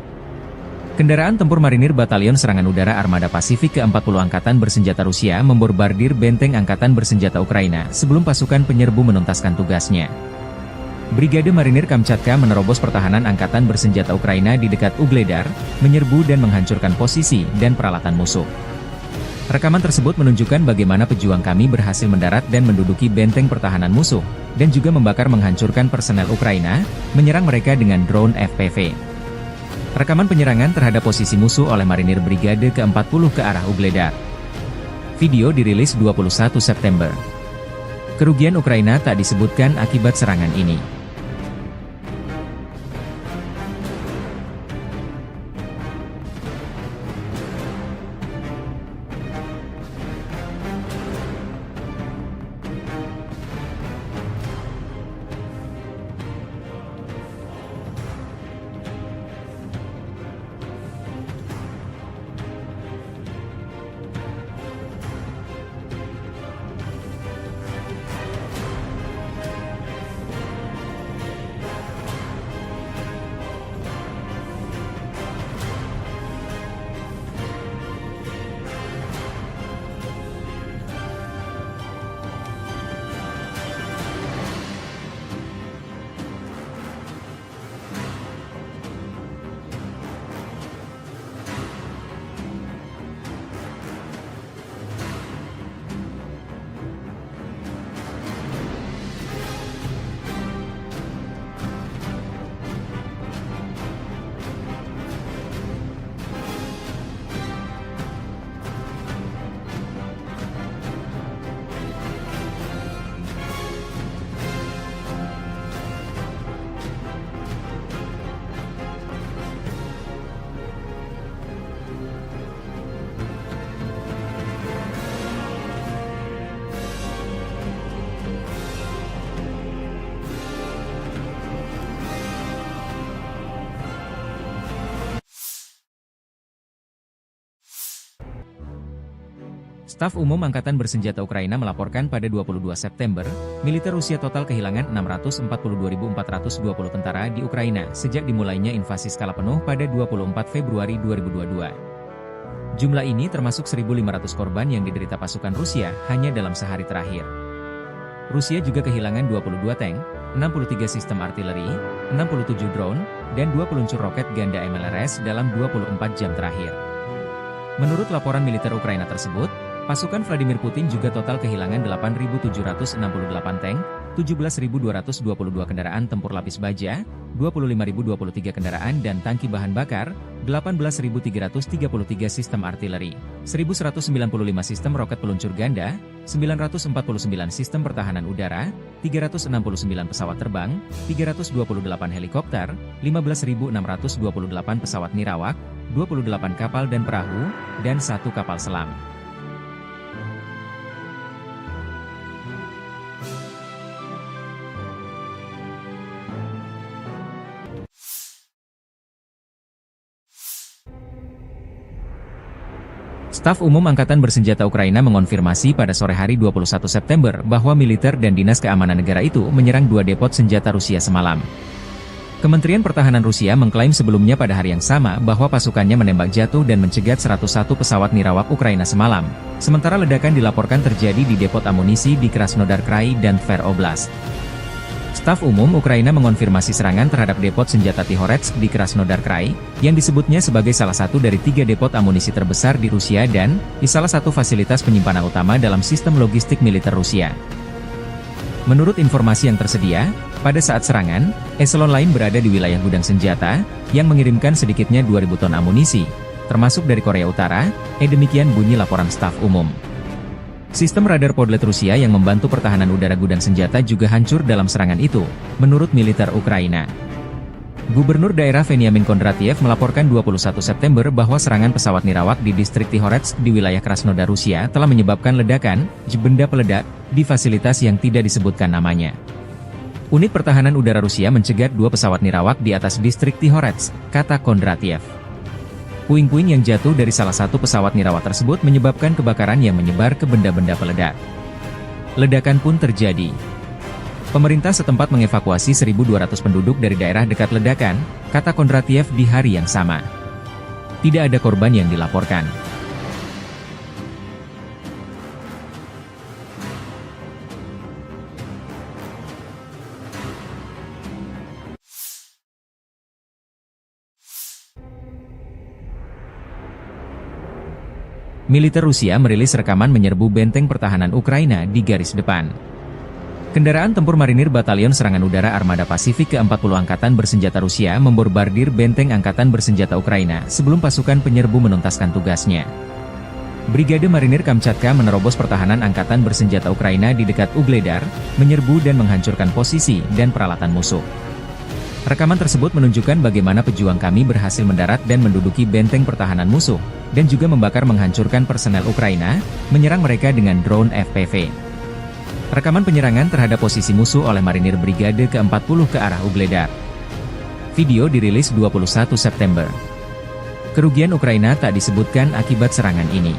Kendaraan tempur marinir Batalion Serangan Udara Armada Pasifik keempat puluh Angkatan Bersenjata Rusia membombardir benteng angkatan bersenjata Ukraina sebelum pasukan penyerbu menuntaskan tugasnya. Brigade Marinir Kamchatka menerobos pertahanan angkatan bersenjata Ukraina di dekat Ugledar, menyerbu dan menghancurkan posisi dan peralatan musuh. Rekaman tersebut menunjukkan bagaimana pejuang kami berhasil mendarat dan menduduki benteng pertahanan musuh, dan juga membakar menghancurkan personel Ukraina, menyerang mereka dengan drone F P V. Rekaman penyerangan terhadap posisi musuh oleh marinir Brigade keempat puluh ke arah Ugledar. Video dirilis dua puluh satu September. Kerugian Ukraina tak disebutkan akibat serangan ini. Staf Umum Angkatan Bersenjata Ukraina melaporkan pada dua puluh dua September, militer Rusia total kehilangan enam ratus empat puluh dua ribu empat ratus dua puluh tentara di Ukraina sejak dimulainya invasi skala penuh pada dua puluh empat Februari dua ribu dua puluh dua. Jumlah ini termasuk seribu lima ratus korban yang diderita pasukan Rusia hanya dalam sehari terakhir. Rusia juga kehilangan dua puluh dua tank, enam puluh tiga sistem artileri, enam puluh tujuh drone, dan dua peluncur roket ganda M L R S dalam dua puluh empat jam terakhir. Menurut laporan militer Ukraina tersebut, pasukan Vladimir Putin juga total kehilangan delapan ribu tujuh ratus enam puluh delapan tank, tujuh belas ribu dua ratus dua puluh dua kendaraan tempur lapis baja, dua puluh lima ribu dua puluh tiga kendaraan dan tangki bahan bakar, delapan belas ribu tiga ratus tiga puluh tiga sistem artileri, seribu seratus sembilan puluh lima sistem roket peluncur ganda, sembilan ratus empat puluh sembilan sistem pertahanan udara, tiga ratus enam puluh sembilan pesawat terbang, tiga ratus dua puluh delapan helikopter, lima belas ribu enam ratus dua puluh delapan pesawat nirawak, dua puluh delapan kapal dan perahu, dan satu kapal selam. Staf Umum Angkatan Bersenjata Ukraina mengonfirmasi pada sore hari dua puluh satu September bahwa militer dan dinas keamanan negara itu menyerang dua depot senjata Rusia semalam. Kementerian Pertahanan Rusia mengklaim sebelumnya pada hari yang sama bahwa pasukannya menembak jatuh dan mencegat seratus satu pesawat nirawak Ukraina semalam, sementara ledakan dilaporkan terjadi di depot amunisi di Krasnodar Krai dan Tver Oblast. Staf Umum Ukraina mengonfirmasi serangan terhadap depot senjata Tihoretsk di Krasnodar Krai, yang disebutnya sebagai salah satu dari tiga depot amunisi terbesar di Rusia dan di salah satu fasilitas penyimpanan utama dalam sistem logistik militer Rusia. Menurut informasi yang tersedia, pada saat serangan, eselon lain berada di wilayah gudang senjata, yang mengirimkan sedikitnya dua ribu ton amunisi, termasuk dari Korea Utara, eh demikian bunyi laporan staf umum. Sistem radar Podlet Rusia yang membantu pertahanan udara gudang senjata juga hancur dalam serangan itu, menurut militer Ukraina. Gubernur daerah Veniamin Kondratiev melaporkan dua puluh satu September bahwa serangan pesawat nirawak di distrik Tihoretsk di wilayah Krasnodar Rusia telah menyebabkan ledakan, benda peledak, di fasilitas yang tidak disebutkan namanya. Unit pertahanan udara Rusia mencegat dua pesawat nirawak di atas distrik Tihoretsk, kata Kondratiev. Puing-puing yang jatuh dari salah satu pesawat nirawak tersebut menyebabkan kebakaran yang menyebar ke benda-benda peledak. Ledakan pun terjadi. Pemerintah setempat mengevakuasi seribu dua ratus penduduk dari daerah dekat ledakan, kata Kondratiev di hari yang sama. Tidak ada korban yang dilaporkan. Militer Rusia merilis rekaman menyerbu benteng pertahanan Ukraina di garis depan. Kendaraan tempur marinir Batalion Serangan Udara Armada Pasifik keempat puluh Angkatan Bersenjata Rusia membombardir benteng angkatan bersenjata Ukraina sebelum pasukan penyerbu menuntaskan tugasnya. Brigade Marinir Kamchatka menerobos pertahanan angkatan bersenjata Ukraina di dekat Ugledar, menyerbu dan menghancurkan posisi dan peralatan musuh. Rekaman tersebut menunjukkan bagaimana pejuang kami berhasil mendarat dan menduduki benteng pertahanan musuh, dan juga membakar menghancurkan personel Ukraina, menyerang mereka dengan drone F P V. Rekaman penyerangan terhadap posisi musuh oleh marinir Brigade keempat puluh ke arah Ugledar. Video dirilis dua puluh satu September. Kerugian Ukraina tak disebutkan akibat serangan ini.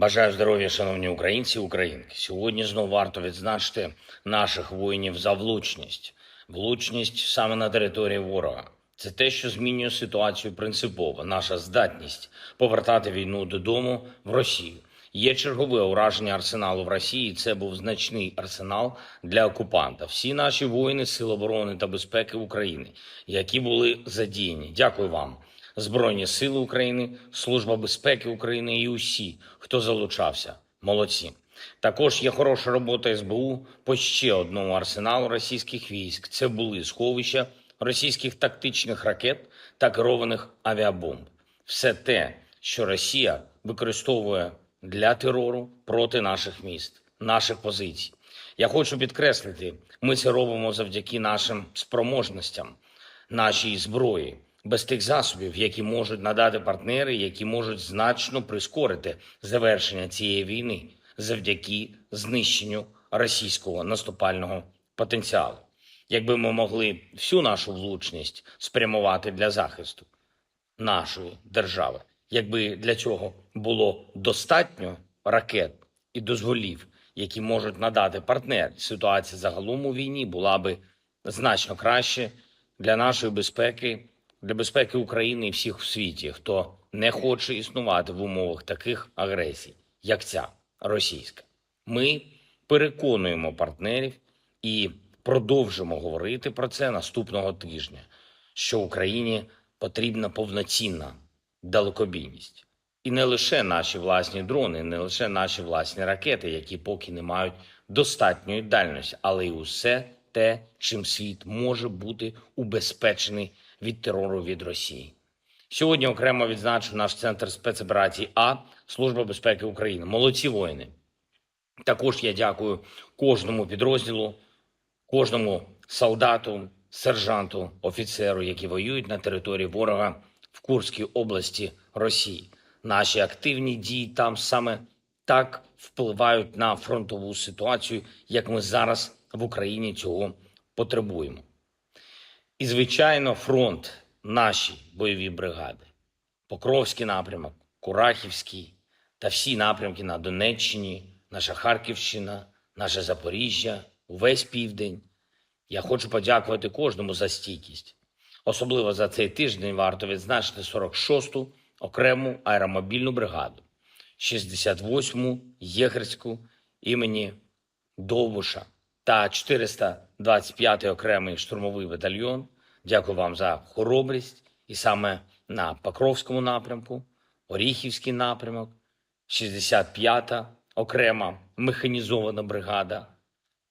Бажаю здоров'я, шановні українці і українки. Сьогодні знову варто відзначити наших воїнів за влучність. Влучність саме на території ворога. Це те, що змінює ситуацію принципово. Наша здатність повертати війну додому в Росію. Є чергове ураження арсеналу в Росії. Це був значний арсенал для окупанта. Всі наші воїни Сил оборони та безпеки України, які були задіяні. Дякую вам. Збройні Сили України, Служба безпеки України і усі, хто залучався. Молодці. Також є хороша робота С Б У по ще одному арсеналу російських військ. Це були сховища російських тактичних ракет та керованих авіабомб. Все те, що Росія використовує для терору проти наших міст, наших позицій. Я хочу підкреслити, ми це робимо завдяки нашим спроможностям, нашій зброї, без тих засобів, які можуть надати партнери, які можуть значно прискорити завершення цієї війни завдяки знищенню російського наступального потенціалу. Якби ми могли всю нашу влучність спрямувати для захисту нашої держави, якби для цього було достатньо ракет і дозволів, які можуть надати партнери, ситуація загалом у війні була би значно краще для нашої безпеки, для безпеки України і всіх в світі, хто не хоче існувати в умовах таких агресій, як ця російська. Ми переконуємо партнерів і продовжимо говорити про це наступного тижня, що Україні потрібна повноцінна далекобійність. І не лише наші власні дрони, не лише наші власні ракети, які поки не мають достатньої дальності, але й усе те, чим світ може бути убезпечений від терору від Росії. Сьогодні окремо відзначу наш центр спецоперацій А, Служба безпеки України. Молодці воїни! Також я дякую кожному підрозділу, кожному солдату, сержанту, офіцеру, які воюють на території ворога в Курській області Росії. Наші активні дії там саме так впливають на фронтову ситуацію, як ми зараз в Україні цього потребуємо. І, звичайно, фронт, наші бойові бригади. Покровський напрямок, Курахівський та всі напрямки на Донеччині, наша Харківщина, наше Запоріжжя, увесь південь. Я хочу подякувати кожному за стійкість. Особливо за цей тиждень варто відзначити сорок шосту окрему аеромобільну бригаду, шістдесят восьму єгерську імені Довбуша та чотириста двадцять п'ятий окремий штурмовий батальйон. Дякую вам за хоробрість. І саме на Покровському напрямку, Оріхівський напрямок, шістдесят п'ята окрема механізована бригада,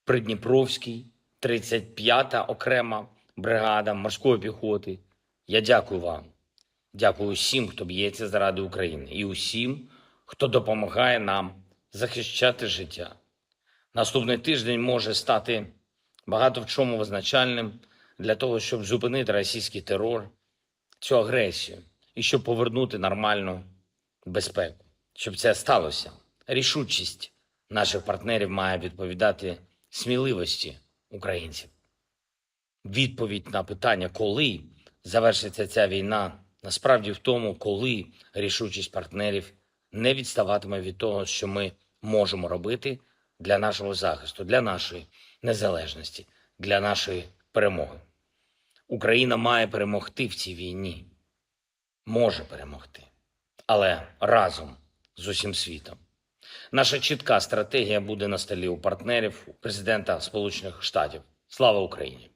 Придніпровський, тридцять п'ята окрема бригада морської піхоти. Я дякую вам. Дякую усім, хто б'ється заради України, і усім, хто допомагає нам захищати життя. Наступний тиждень може стати багато в чому визначальним для того, щоб зупинити російський терор, цю агресію, і щоб повернути нормальну безпеку. Щоб це сталося, рішучість наших партнерів має відповідати сміливості українців. Відповідь на питання, коли завершиться ця війна, насправді в тому, коли рішучість партнерів не відставатиме від того, що ми можемо робити для нашого захисту, для нашої незалежності, для нашої перемоги. Україна має перемогти в цій війні. Може перемогти. Але разом з усім світом. Наша чітка стратегія буде на столі у партнерів, у президента Сполучених Штатів. Слава Україні!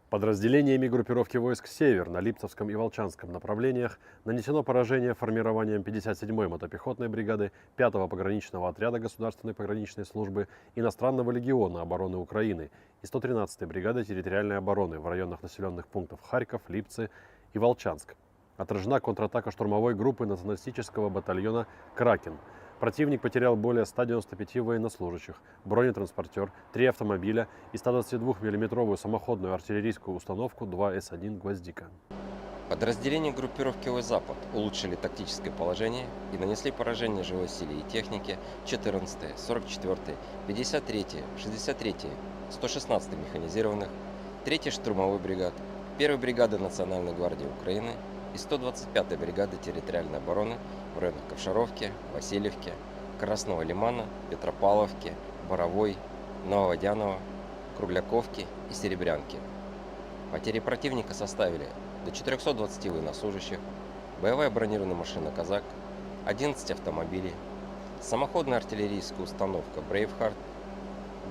Подразделениями группировки войск «Север» на Липцевском и Волчанском направлениях нанесено поражение формированиям пятьдесят седьмой мотопехотной бригады пятого пограничного отряда Государственной пограничной службы иностранного легиона обороны Украины и сто тринадцатой бригады территориальной обороны в районах населенных пунктов Харьков, Липцы и Волчанск. Отражена контратака штурмовой группы националистического батальона «Кракен». Противник потерял более ста девяноста пяти военнослужащих, бронетранспортер, три автомобиля и ста двадцати двух миллиметровую самоходную артиллерийскую установку два эс один «Гвоздика». Подразделения группировки «Запад» улучшили тактическое положение и нанесли поражение живой силе и технике четырнадцатой, сорок четвёртой, пятьдесят третьей, шестьдесят третьей, сто шестнадцатой механизированных, третьей штурмовой бригад, первой бригады Национальной гвардии Украины и сто двадцать пятой бригады территориальной обороны в районах Ковшаровки, Васильевки, Красного Лимана, Петропавловки, Боровой, Нововодяново, Кругляковки и Серебрянки. Потери противника составили до четырёхсот двадцати военнослужащих, боевая бронированная машина «Казак», одиннадцать автомобилей, самоходная артиллерийская установка «Брейвхард»,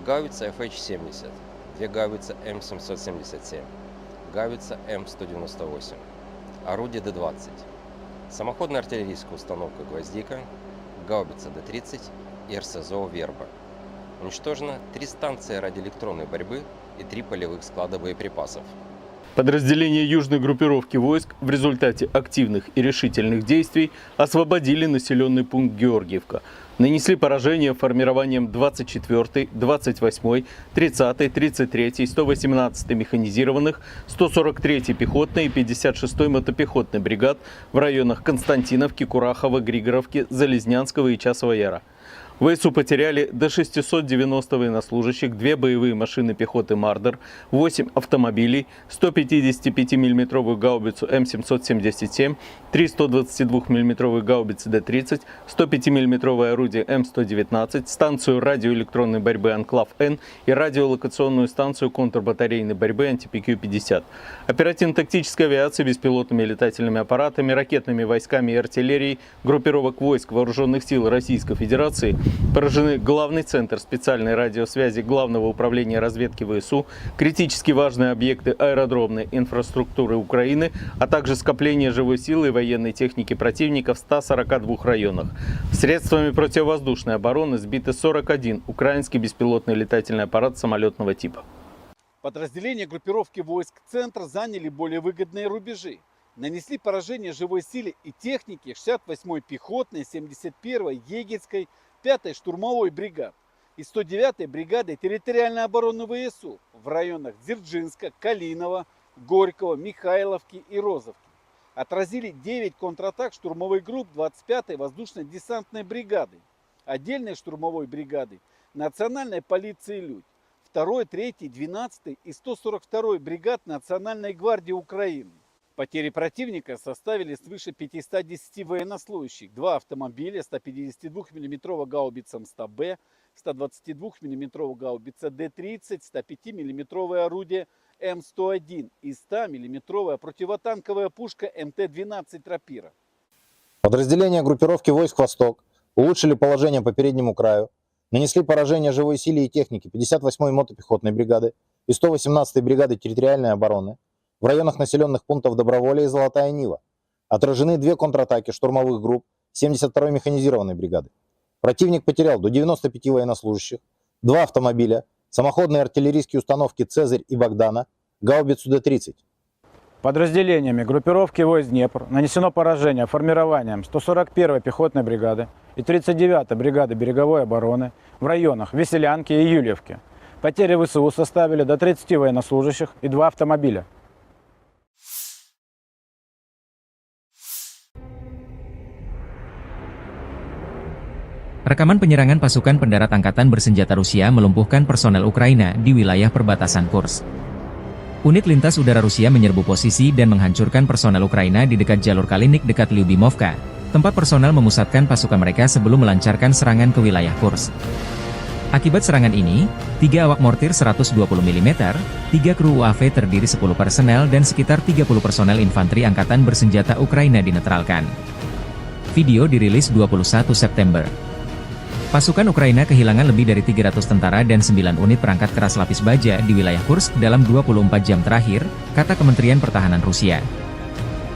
гаубица F H семьдесят, две гаубицы М семьсот семьдесят семь, гаубица М сто девяносто восемь, орудие Д двадцать, самоходная артиллерийская установка «Гвоздика», гаубица Д тридцать и РСЗО «Верба». Уничтожено три станции радиоэлектронной борьбы и три полевых склада боеприпасов. Подразделения южной группировки войск в результате активных и решительных действий освободили населенный пункт Георгиевка. Нанесли поражение формированиям двадцать четвёртой, двадцать восьмой, тридцатой, тридцать третьей, сто восемнадцатой механизированных, сто сорок третьей пехотной и пятьдесят шестой мотопехотной бригад в районах Константиновки, Курахова, Григоровки, Залезнянского и Часового Яра. В ВСУ потеряли до шестисот девяноста военнослужащих, две боевые машины пехоты «Мардер», восемь автомобилей, сто пятидесятипятимиллиметровую гаубицу М семьсот семьдесят семь, три сто двадцатидвухмиллиметровые гаубицы Д тридцать, сто пятимиллиметровое орудие М сто девятнадцать, станцию радиоэлектронной борьбы «Анклав-Н» и радиолокационную станцию контрбатарейной борьбы «Антипикю пятьдесят». Оперативно-тактической авиацией, беспилотными летательными аппаратами, ракетными войсками и артиллерией группировок войск Вооружённых сил Российской Федерации поражены главный центр специальной радиосвязи Главного управления разведки ВСУ, критически важные объекты аэродромной инфраструктуры Украины, а также скопление живой силы и военной техники противника в ста сорока двух районах. Средствами противовоздушной обороны сбиты сорок один украинский беспилотный летательный аппарат самолётного типа. Подразделения группировки войск «Центр» заняли более выгодные рубежи, нанесли поражение живой силе и технике шестьдесят восьмой пехотной, семьдесят первой егерской, пятой штурмовой бригад и сто девятой бригады территориальной обороны ВСУ в районах Дзержинска, Калинова, Горького, Михайловки и Розовки. Отразили девять контратак штурмовой групп двадцать пятой воздушно-десантной бригады, отдельной штурмовой бригады, национальной полиции «Людь», второй, третьей, двенадцатой и сто сорок второй бригад Национальной гвардии Украины. Потери противника составили свыше пятисот десяти военнослужащих, два автомобиля, сто пятьдесят двухмиллиметровая гаубица М сто Б, сто двадцать двухмиллиметровая гаубица Д тридцать, сто пятимиллиметровое орудие М сто один и сто миллиметровая противотанковая пушка М Т двенадцать «Рапира». Подразделения группировки войск «Восток» улучшили положение по переднему краю, нанесли поражение живой силе и технике пятьдесят восьмой мотопехотной бригады и сто восемнадцатой бригады территориальной обороны в районах населённых пунктов Доброволье и Золотая Нива. Отражены две контратаки штурмовых групп семьдесят второй механизированной бригады. Противник потерял до девяноста пяти военнослужащих, два автомобиля, самоходные артиллерийские установки «Цезарь» и «Богдана», гаубицу Д тридцать. Подразделениями группировки войск «Днепр» нанесено поражение формированиям сто сорок первой пехотной бригады и тридцать девятой бригады береговой обороны в районах Веселянки и Юльевки. Потери В С У составили до тридцати военнослужащих и два автомобиля. Rekaman penyerangan pasukan pendarat angkatan bersenjata Rusia melumpuhkan personel Ukraina di wilayah perbatasan Kursk. Unit lintas udara Rusia menyerbu posisi dan menghancurkan personel Ukraina di dekat jalur Kalinik dekat Lyubimovka, tempat personel memusatkan pasukan mereka sebelum melancarkan serangan ke wilayah Kursk. Akibat serangan ini, tiga awak mortir seratus dua puluh milimeter, tiga kru U A V terdiri sepuluh personel, dan sekitar tiga puluh personel infanteri angkatan bersenjata Ukraina dinetralkan. Video dirilis dua puluh satu September. Pasukan Ukraina kehilangan lebih dari tiga ratus tentara dan sembilan unit perangkat keras lapis baja di wilayah Kursk dalam dua puluh empat jam terakhir, kata Kementerian Pertahanan Rusia.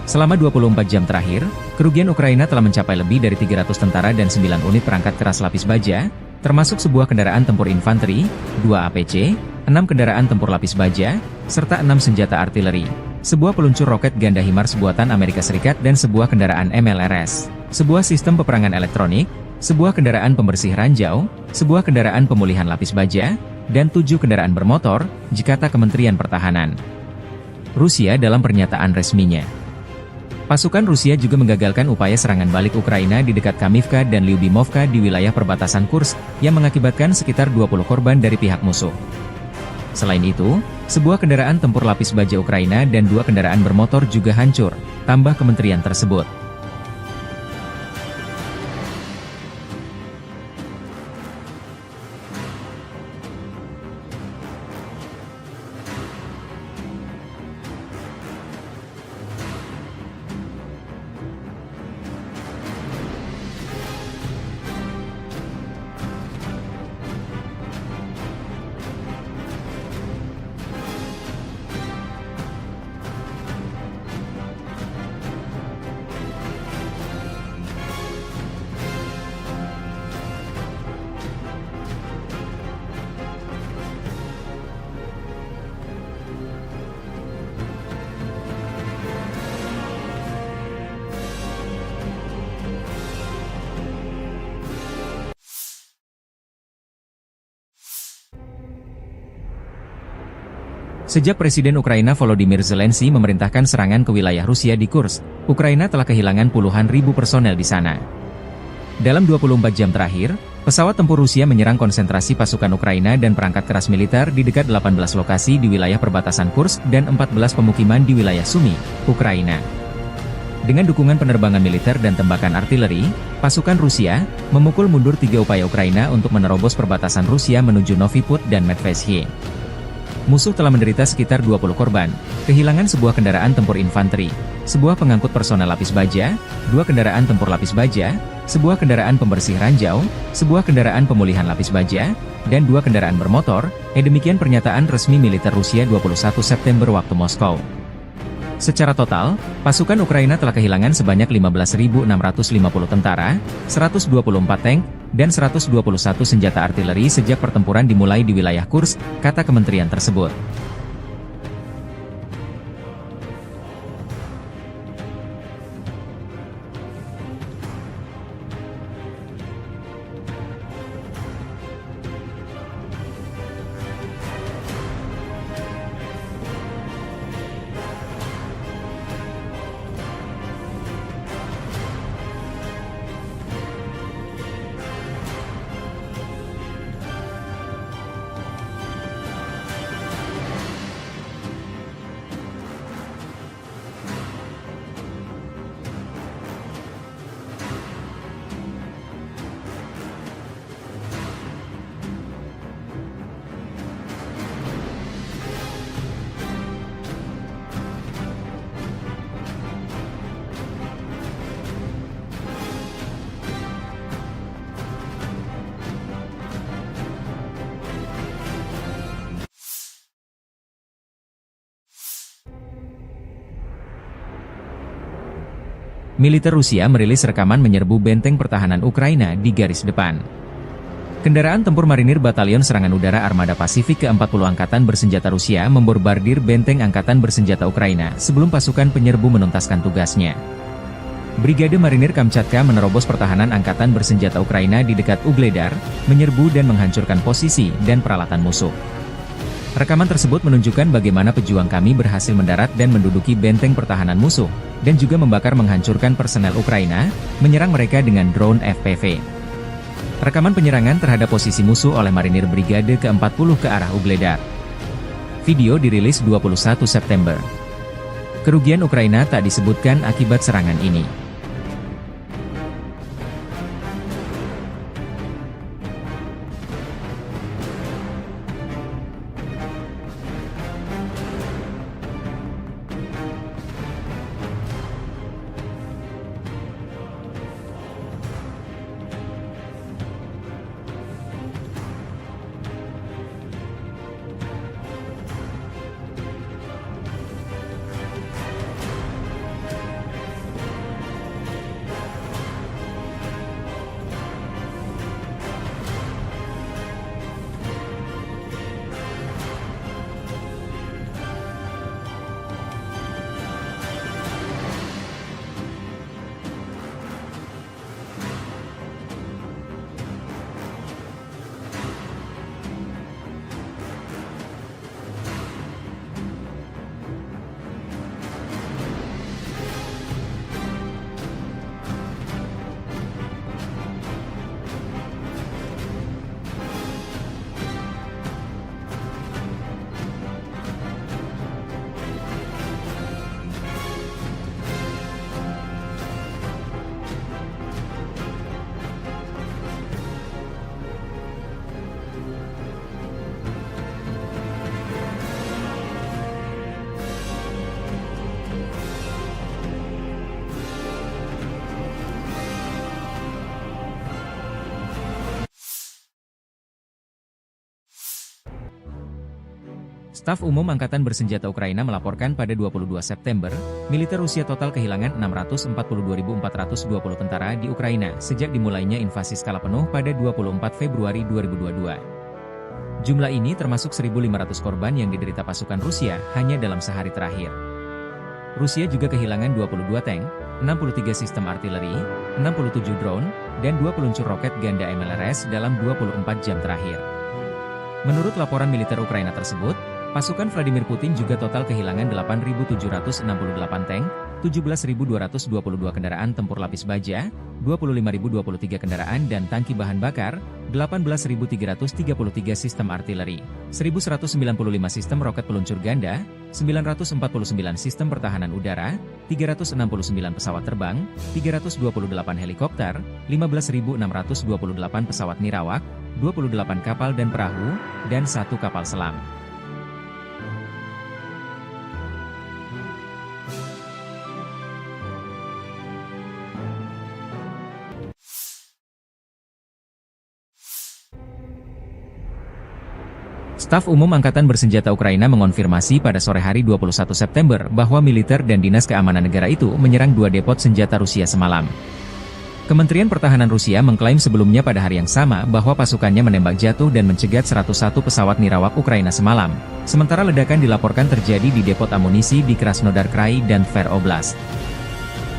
Selama dua puluh empat jam terakhir, kerugian Ukraina telah mencapai lebih dari tiga ratus tentara dan sembilan unit perangkat keras lapis baja, termasuk sebuah kendaraan tempur infanteri, dua A P C, enam kendaraan tempur lapis baja, serta enam senjata artileri, sebuah peluncur roket ganda HIMARS buatan Amerika Serikat dan sebuah kendaraan M L R S, sebuah sistem peperangan elektronik, sebuah kendaraan pembersih ranjau, sebuah kendaraan pemulihan lapis baja, dan tujuh kendaraan bermotor, kata Kementerian Pertahanan Rusia dalam pernyataan resminya. Pasukan Rusia juga menggagalkan upaya serangan balik Ukraina di dekat Kamivka dan Lyubimovka di wilayah perbatasan Kursk, yang mengakibatkan sekitar dua puluh korban dari pihak musuh. Selain itu, sebuah kendaraan tempur lapis baja Ukraina dan dua kendaraan bermotor juga hancur, tambah kementerian tersebut. Sejak Presiden Ukraina Volodymyr Zelensky memerintahkan serangan ke wilayah Rusia di Kursk, Ukraina telah kehilangan puluhan ribu personel di sana. Dalam dua puluh empat jam terakhir, pesawat tempur Rusia menyerang konsentrasi pasukan Ukraina dan perangkat keras militer di dekat delapan belas lokasi di wilayah perbatasan Kursk dan empat belas pemukiman di wilayah Sumy, Ukraina. Dengan dukungan penerbangan militer dan tembakan artileri, pasukan Rusia memukul mundur tiga upaya Ukraina untuk menerobos perbatasan Rusia menuju Novy Pud dan Medveshiye. Musuh telah menderita sekitar dua puluh korban, kehilangan sebuah kendaraan tempur infanteri, sebuah pengangkut personel lapis baja, dua kendaraan tempur lapis baja, sebuah kendaraan pembersih ranjau, sebuah kendaraan pemulihan lapis baja, dan dua kendaraan bermotor, eh, demikian pernyataan resmi militer Rusia dua puluh satu September waktu Moskow. Secara total, pasukan Ukraina telah kehilangan sebanyak lima belas ribu enam ratus lima puluh tentara, seratus dua puluh empat tank, dan seratus dua puluh satu senjata artileri sejak pertempuran dimulai di wilayah Kursk, kata kementerian tersebut. Militer Rusia merilis rekaman menyerbu benteng pertahanan Ukraina di garis depan. Kendaraan tempur marinir Batalion Serangan Udara Armada Pasifik keempat puluh Angkatan Bersenjata Rusia membombardir benteng angkatan bersenjata Ukraina sebelum pasukan penyerbu menuntaskan tugasnya. Brigade Marinir Kamchatka menerobos pertahanan angkatan bersenjata Ukraina di dekat Ugledar, menyerbu dan menghancurkan posisi dan peralatan musuh. Rekaman tersebut menunjukkan bagaimana pejuang kami berhasil mendarat dan menduduki benteng pertahanan musuh, dan juga membakar menghancurkan personel Ukraina, menyerang mereka dengan drone F P V. Rekaman penyerangan terhadap posisi musuh oleh marinir Brigade keempat puluh ke arah Ugledar. Video dirilis dua puluh satu September. Kerugian Ukraina tak disebutkan akibat serangan ini. Staf Umum Angkatan Bersenjata Ukraina melaporkan pada dua puluh dua September, militer Rusia total kehilangan enam ratus empat puluh dua ribu empat ratus dua puluh tentara di Ukraina sejak dimulainya invasi skala penuh pada dua puluh empat Februari dua ribu dua puluh dua. Jumlah ini termasuk seribu lima ratus korban yang diderita pasukan Rusia hanya dalam sehari terakhir. Rusia juga kehilangan dua puluh dua tank, enam puluh tiga sistem artileri, enam puluh tujuh drone, dan dua peluncur roket ganda M L R S dalam dua puluh empat jam terakhir. Menurut laporan militer Ukraina tersebut, pasukan Vladimir Putin juga total kehilangan delapan ribu tujuh ratus enam puluh delapan tank, tujuh belas ribu dua ratus dua puluh dua kendaraan tempur lapis baja, dua puluh lima ribu dua puluh tiga kendaraan dan tangki bahan bakar, delapan belas ribu tiga ratus tiga puluh tiga sistem artileri, seribu seratus sembilan puluh lima sistem roket peluncur ganda, sembilan ratus empat puluh sembilan sistem pertahanan udara, tiga ratus enam puluh sembilan pesawat terbang, tiga ratus dua puluh delapan helikopter, lima belas ribu enam ratus dua puluh delapan pesawat nirawak, dua puluh delapan kapal dan perahu, dan satu kapal selam. Staf Umum Angkatan Bersenjata Ukraina mengonfirmasi pada sore hari dua puluh satu September bahwa militer dan dinas keamanan negara itu menyerang dua depot senjata Rusia semalam. Kementerian Pertahanan Rusia mengklaim sebelumnya pada hari yang sama bahwa pasukannya menembak jatuh dan mencegat seratus satu pesawat nirawak Ukraina semalam, sementara ledakan dilaporkan terjadi di depot amunisi di Krasnodar Krai dan Tver Oblast.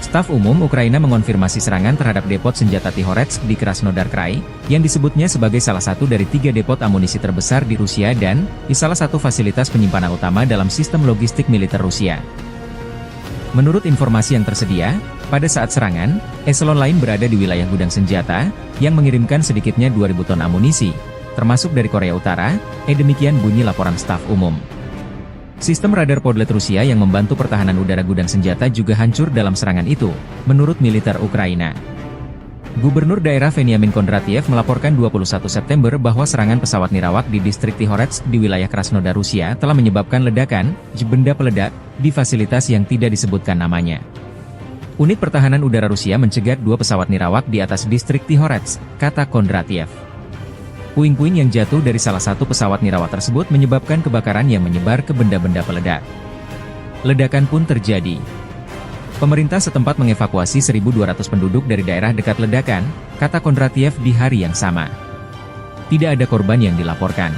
Staf Umum Ukraina mengonfirmasi serangan terhadap depot senjata Tihoretsk di Krasnodar Krai, yang disebutnya sebagai salah satu dari tiga depot amunisi terbesar di Rusia dan di salah satu fasilitas penyimpanan utama dalam sistem logistik militer Rusia. Menurut informasi yang tersedia, pada saat serangan, eselon lain berada di wilayah gudang senjata, yang mengirimkan sedikitnya dua ribu ton amunisi, termasuk dari Korea Utara, eh, demikian bunyi laporan staf umum. Sistem radar Podlet Rusia yang membantu pertahanan udara gudang senjata juga hancur dalam serangan itu, menurut militer Ukraina. Gubernur daerah Veniamin Kondratiev melaporkan dua puluh satu September bahwa serangan pesawat nirawak di distrik Tihoretsk di wilayah Krasnodar Rusia telah menyebabkan ledakan, benda peledak, di fasilitas yang tidak disebutkan namanya. Unit pertahanan udara Rusia mencegat dua pesawat nirawak di atas distrik Tihoretsk, kata Kondratiev. Puing-puing yang jatuh dari salah satu pesawat nirawak tersebut menyebabkan kebakaran yang menyebar ke benda-benda peledak. Ledakan pun terjadi. Pemerintah setempat mengevakuasi seribu dua ratus penduduk dari daerah dekat ledakan, kata Kondratiev di hari yang sama. Tidak ada korban yang dilaporkan.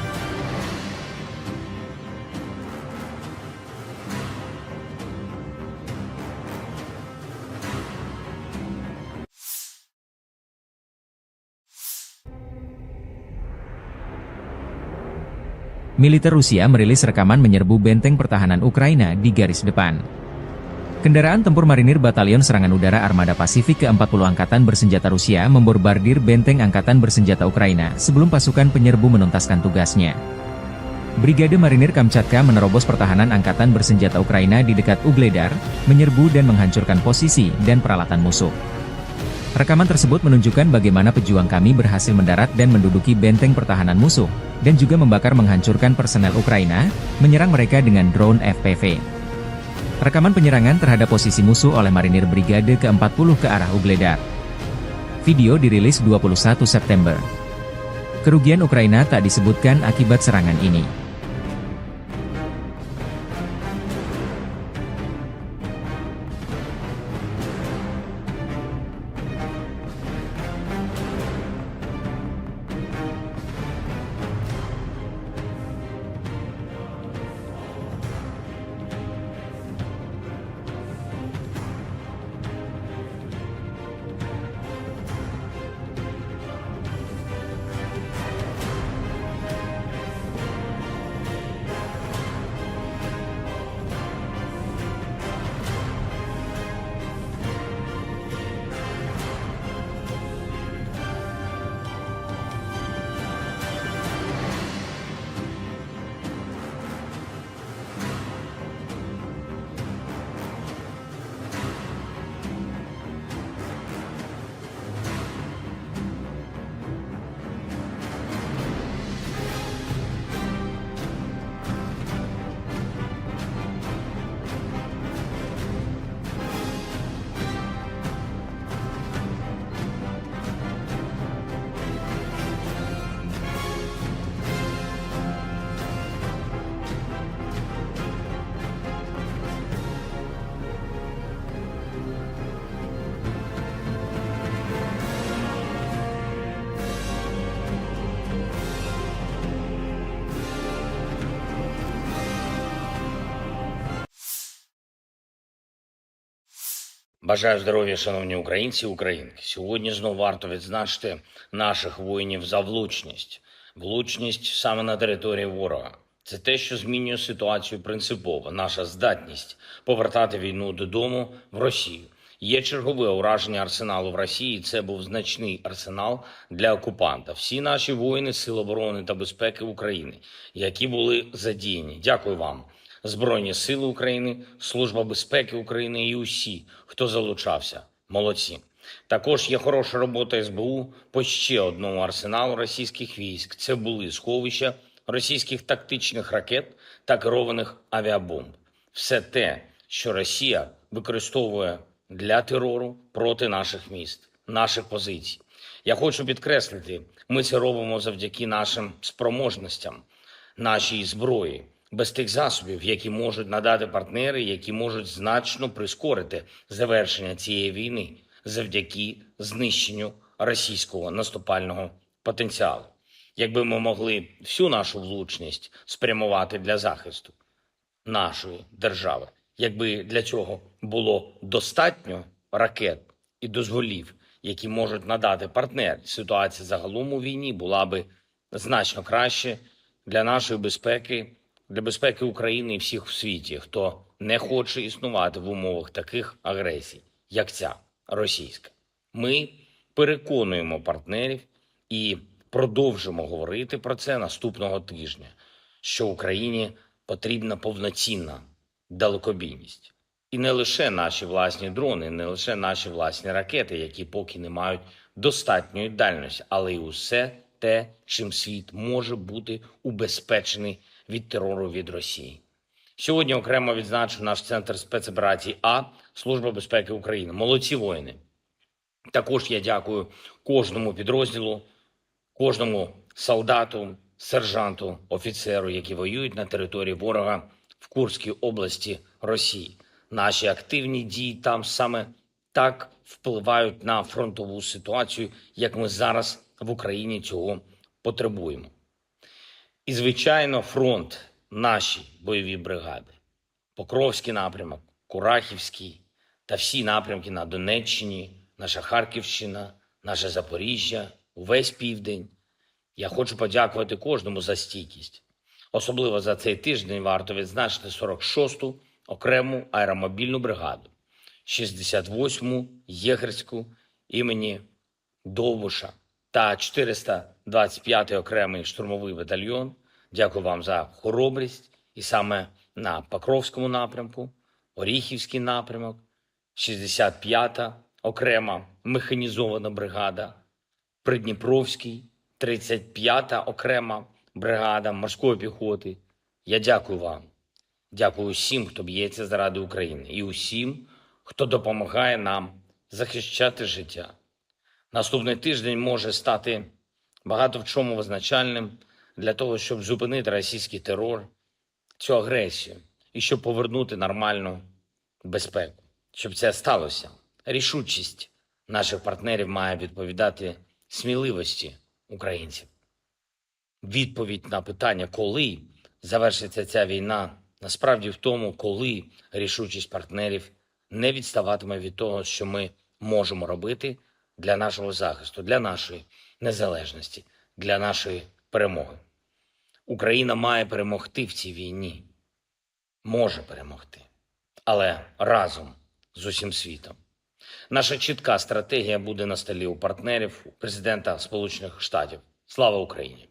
Militer Rusia merilis rekaman menyerbu benteng pertahanan Ukraina di garis depan. Kendaraan tempur marinir Batalion Serangan Udara Armada Pasifik keempat puluh Angkatan Bersenjata Rusia membombardir benteng angkatan bersenjata Ukraina sebelum pasukan penyerbu menuntaskan tugasnya. Brigade Marinir Kamchatka menerobos pertahanan angkatan bersenjata Ukraina di dekat Ugledar, menyerbu dan menghancurkan posisi dan peralatan musuh. Rekaman tersebut menunjukkan bagaimana pejuang kami berhasil mendarat dan menduduki benteng pertahanan musuh, dan juga membakar menghancurkan personel Ukraina, menyerang mereka dengan drone F P V. Rekaman penyerangan terhadap posisi musuh oleh marinir Brigade keempat puluh ke arah Ugledar. Video dirilis dua puluh satu September. Kerugian Ukraina tak disebutkan akibat serangan ini. Бажаю здоров'я, шановні українці і українки. Сьогодні знову варто відзначити наших воїнів за влучність. Влучність саме на території ворога. Це те, що змінює ситуацію принципово. Наша здатність повертати війну додому в Росію. Є чергове ураження арсеналу в Росії. Це був значний арсенал для окупанта. Всі наші воїни Сил оборони та безпеки України, які були задіяні. Дякую вам. Збройні Сили України, Служба безпеки України і усі, хто залучався. Молодці. Також є хороша робота С Б У по ще одному арсеналу російських військ. Це були сховища російських тактичних ракет та керованих авіабомб. Все те, що Росія використовує для терору проти наших міст, наших позицій. Я хочу підкреслити, ми це робимо завдяки нашим спроможностям, нашій зброї, без тих засобів, які можуть надати партнери, які можуть значно прискорити завершення цієї війни завдяки знищенню російського наступального потенціалу. Якби ми могли всю нашу влучність спрямувати для захисту нашої держави, якби для цього було достатньо ракет і дозволів, які можуть надати партнери, ситуація загалом у війні була би значно краще для нашої безпеки, для безпеки України і всіх у світі, хто не хоче існувати в умовах таких агресій, як ця російська. Ми переконуємо партнерів і продовжимо говорити про це наступного тижня, що Україні потрібна повноцінна далекобійність. І не лише наші власні дрони, не лише наші власні ракети, які поки не мають достатньої дальності, але й усе те, чим світ може бути убезпечений від терору від Росії. Сьогодні окремо відзначу наш центр спецоперацій А, Служба безпеки України. Молодці воїни! Також я дякую кожному підрозділу, кожному солдату, сержанту, офіцеру, які воюють на території ворога в Курській області Росії. Наші активні дії там саме так впливають на фронтову ситуацію, як ми зараз в Україні цього потребуємо. І, звичайно, фронт, наші бойові бригади. Покровський напрямок, Курахівський та всі напрямки на Донеччині, наша Харківщина, наше Запоріжжя, увесь південь. Я хочу подякувати кожному за стійкість. Особливо за цей тиждень варто відзначити сорок шосту окрему аеромобільну бригаду, шістдесят восьму єгерську імені Довбуша та чотириста двадцять п'ятий окремий штурмовий батальйон. Дякую вам за хоробрість. І саме на Покровському напрямку, Оріхівський напрямок, шістдесят п'ята окрема механізована бригада, Придніпровський, тридцять п'ята окрема бригада морської піхоти. Я дякую вам. Дякую усім, хто б'ється заради України, і усім, хто допомагає нам захищати життя. Наступний тиждень може стати багато в чому визначальним для того, щоб зупинити російський терор, цю агресію, і щоб повернути нормальну безпеку. Щоб це сталося, рішучість наших партнерів має відповідати сміливості українців. Відповідь на питання, коли завершиться ця війна, насправді в тому, коли рішучість партнерів не відставатиме від того, що ми можемо робити для нашого захисту, для нашої незалежності, для нашої перемоги. Україна має перемогти в цій війні. Може перемогти. Але разом з усім світом. Наша чітка стратегія буде на столі у партнерів президента Сполучених Штатів. Слава Україні!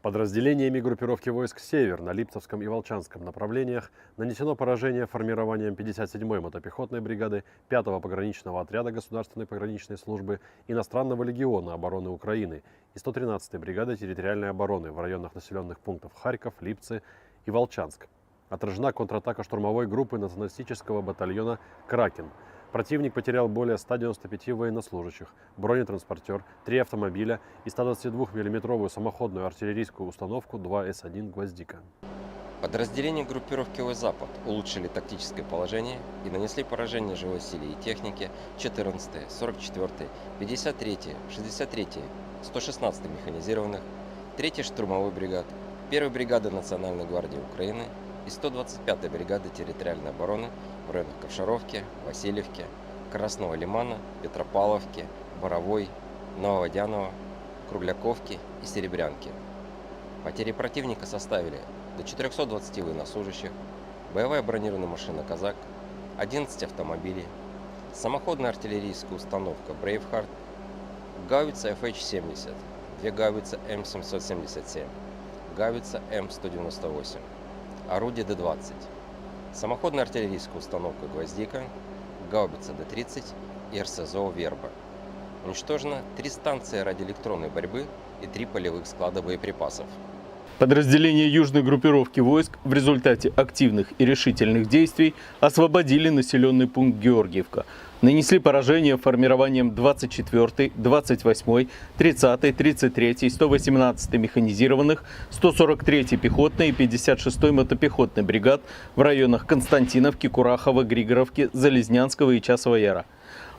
Подразделениями группировки войск «Север» на Липцевском и Волчанском направлениях нанесено поражение формированием пятьдесят седьмой мотопехотной бригады пятого пограничного отряда Государственной пограничной службы иностранного легиона обороны Украины и сто тринадцатой бригады территориальной обороны в районах населенных пунктов Харьков, Липцы и Волчанск. Отражена контратака штурмовой группы националистического батальона «Кракен». Противник потерял более ста девяноста пяти военнослужащих, бронетранспортер, три автомобиля и ста двадцати двух миллиметровую самоходную артиллерийскую установку два эс один «Гвоздика». Подразделения группировки «Запад» улучшили тактическое положение и нанесли поражение живой силе и технике четырнадцатой, сорок четвёртой, пятьдесят третьей, шестьдесят третьей, сто шестнадцатой механизированных, третьей штурмовой бригад, первой бригады Национальной гвардии Украины и сто двадцать пятой бригады территориальной обороны в районах Ковшаровки, Васильевки, Красного Лимана, Петропавловки, Боровой, Нововодяново, Кругляковки и Серебрянки. Потери противника составили до четырёхсот двадцати военнослужащих, боевая бронированная машина «Казак», одиннадцать автомобилей, самоходная артиллерийская установка «Брейвхард», гаубица F H семьдесят, две гаубицы М семьсот семьдесят семь, гаубица М сто девяносто восемь, орудие Д двадцать, самоходная артиллерийская установка «Гвоздика», гаубица Д тридцать и РСЗО «Верба». Уничтожено три станции радиоэлектронной борьбы и три полевых склада боеприпасов. Подразделения южной группировки войск в результате активных и решительных действий освободили населенный пункт Георгиевка. Нанесли поражение формированием двадцать четвёртой, двадцать восьмой, тридцатой, тридцать третьей, сто восемнадцатой механизированных, сто сорок третьей пехотной и пятьдесят шестой мотопехотной бригад в районах Константиновки, Курахова, Григоровки, Залезнянского и Часового Яра.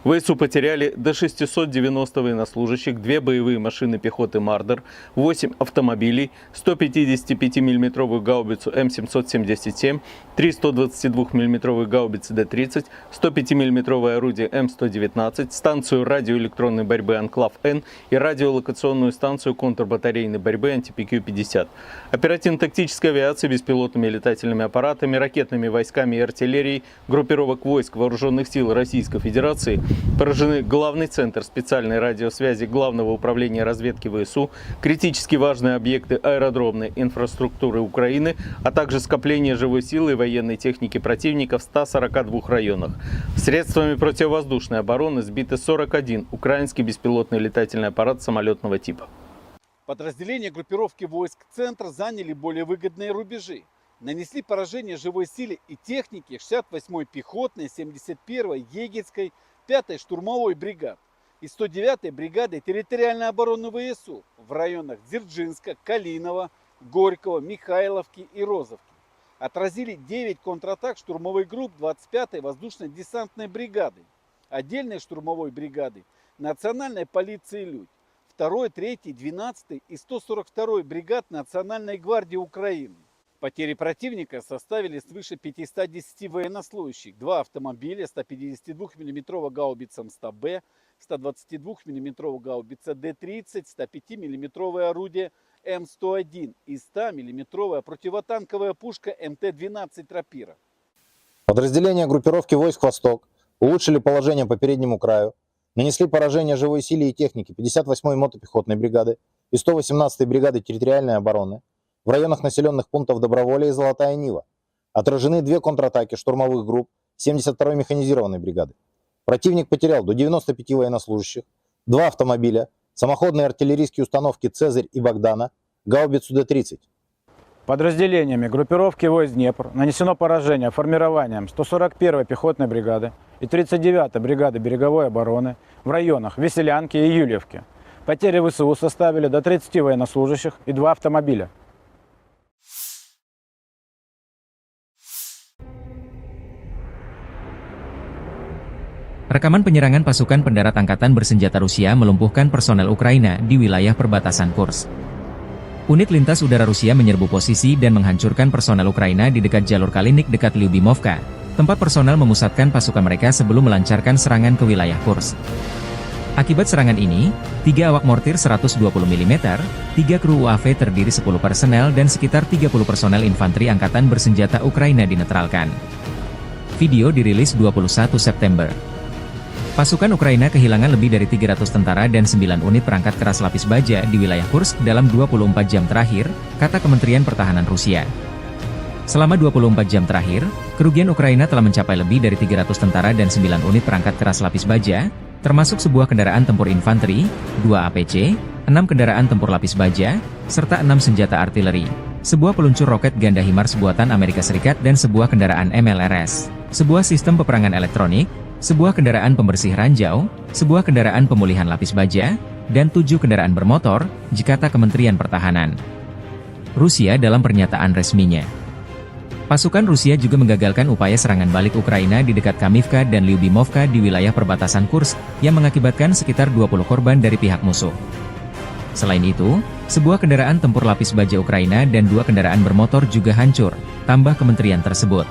В ВСУ потеряли до шестисот девяноста военнослужащих, две боевые машины пехоты «Мардер», восемь автомобилей, сто пятидесятипятимиллиметровую гаубицу М семьсот семьдесят семь, три сто двадцатидвухмиллиметровые гаубицы Д тридцать, сто пятимиллиметровое орудие М сто девятнадцать, станцию радиоэлектронной борьбы «Анклав-Н» и радиолокационную станцию контрбатарейной борьбы «Анти-П Q пятьдесят». Оперативно-тактической авиацией, беспилотными летательными аппаратами, ракетными войсками и артиллерией группировок войск Вооружённых сил Российской Федерации поражены главный центр специальной радиосвязи Главного управления разведки ВСУ, критически важные объекты аэродромной инфраструктуры Украины, а также скопление живой силы и военной техники противника в ста сорока двух районах. Средствами противовоздушной обороны сбиты сорок один украинский беспилотный летательный аппарат самолётного типа. Подразделения группировки войск «Центр» заняли более выгодные рубежи, нанесли поражение живой силе и технике шестьдесят восьмой пехотной, семьдесят первой егерской, пятой штурмовой бригад и сто девятой бригады территориальной обороны ВСУ в районах Дзержинска, Калинова, Горького, Михайловки и Розовки. Отразили девять контратак штурмовых групп двадцать пятой воздушно-десантной бригады, отдельной штурмовой бригады, национальной полиции «Людь», второй, третьей, двенадцатой и сто сорок второй бригад Национальной гвардии Украины. Потери противника составили свыше пятисот десяти военнослужащих, два автомобиля, сто пятьдесят двухмиллиметровая гаубица М сто Б, сто двадцать двухмиллиметровая гаубица Д тридцать, сто пятимиллиметровое орудие М сто один и сто миллиметровая противотанковая пушка М Т двенадцать «Рапира». Подразделения группировки войск «Восток» улучшили положение по переднему краю, нанесли поражение живой силе и технике пятьдесят восьмой мотопехотной бригады и сто восемнадцатой бригады территориальной обороны в районах населённых пунктов Доброволье и Золотая Нива. Отражены две контратаки штурмовых групп семьдесят второй механизированной бригады. Противник потерял до девяноста пяти военнослужащих, два автомобиля, самоходные артиллерийские установки «Цезарь» и «Богдана», гаубицу Д тридцать. Подразделениями группировки войск «Днепр» нанесено поражение формированиям сто сорок первой пехотной бригады и тридцать девятой бригады береговой обороны в районах Веселянки и Юльевки. Потери В С У составили до тридцати военнослужащих и два автомобиля. Rekaman penyerangan pasukan pendarat angkatan bersenjata Rusia melumpuhkan personel Ukraina di wilayah perbatasan Kursk. Unit lintas udara Rusia menyerbu posisi dan menghancurkan personel Ukraina di dekat jalur Kalinik dekat Lyubimovka, tempat personel memusatkan pasukan mereka sebelum melancarkan serangan ke wilayah Kursk. Akibat serangan ini, tiga awak mortir seratus dua puluh milimeter, tiga kru U A V terdiri sepuluh personel, dan sekitar tiga puluh personel infanteri angkatan bersenjata Ukraina dinetralkan. Video dirilis dua puluh satu September. Pasukan Ukraina kehilangan lebih dari tiga ratus tentara dan sembilan unit perangkat keras lapis baja di wilayah Kursk dalam dua puluh empat jam terakhir, kata Kementerian Pertahanan Rusia. Selama dua puluh empat jam terakhir, kerugian Ukraina telah mencapai lebih dari tiga ratus tentara dan sembilan unit perangkat keras lapis baja, termasuk sebuah kendaraan tempur infanteri, dua A P C, enam kendaraan tempur lapis baja, serta enam senjata artileri, sebuah peluncur roket ganda HIMARS buatan Amerika Serikat dan sebuah kendaraan M L R S, sebuah sistem peperangan elektronik, sebuah kendaraan pembersih ranjau, sebuah kendaraan pemulihan lapis baja, dan tujuh kendaraan bermotor, kata Kementerian Pertahanan Rusia dalam pernyataan resminya. Pasukan Rusia juga menggagalkan upaya serangan balik Ukraina di dekat Kamivka dan Lyubimovka di wilayah perbatasan Kursk, yang mengakibatkan sekitar dua puluh korban dari pihak musuh. Selain itu, sebuah kendaraan tempur lapis baja Ukraina dan dua kendaraan bermotor juga hancur, tambah kementerian tersebut.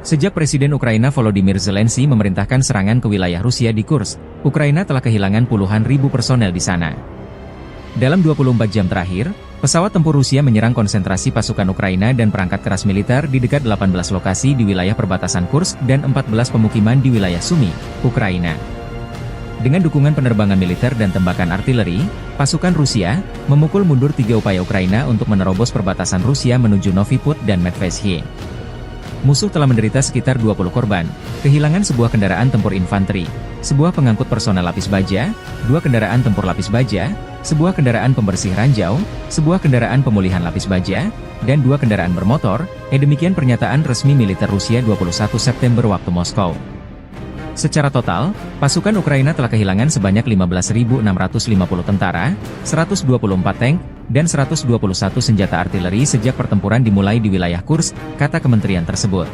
Sejak Presiden Ukraina Volodymyr Zelensky memerintahkan serangan ke wilayah Rusia di Kursk, Ukraina telah kehilangan puluhan ribu personel di sana. Dalam dua puluh empat jam terakhir, pesawat tempur Rusia menyerang konsentrasi pasukan Ukraina dan perangkat keras militer di dekat delapan belas lokasi di wilayah perbatasan Kursk dan empat belas pemukiman di wilayah Sumy, Ukraina. Dengan dukungan penerbangan militer dan tembakan artileri, pasukan Rusia memukul mundur tiga upaya Ukraina untuk menerobos perbatasan Rusia menuju Novy Pud dan Medveshiye. Musuh telah menderita sekitar dua puluh korban, kehilangan sebuah kendaraan tempur infanteri, sebuah pengangkut personel lapis baja, dua kendaraan tempur lapis baja, sebuah kendaraan pembersih ranjau, sebuah kendaraan pemulihan lapis baja, dan dua kendaraan bermotor, eh, demikian pernyataan resmi militer Rusia dua puluh satu September waktu Moskow. Secara total, pasukan Ukraina telah kehilangan sebanyak lima belas ribu enam ratus lima puluh tentara, seratus dua puluh empat tank, dan seratus dua puluh satu senjata artileri sejak pertempuran dimulai di wilayah Kursk, kata kementerian tersebut.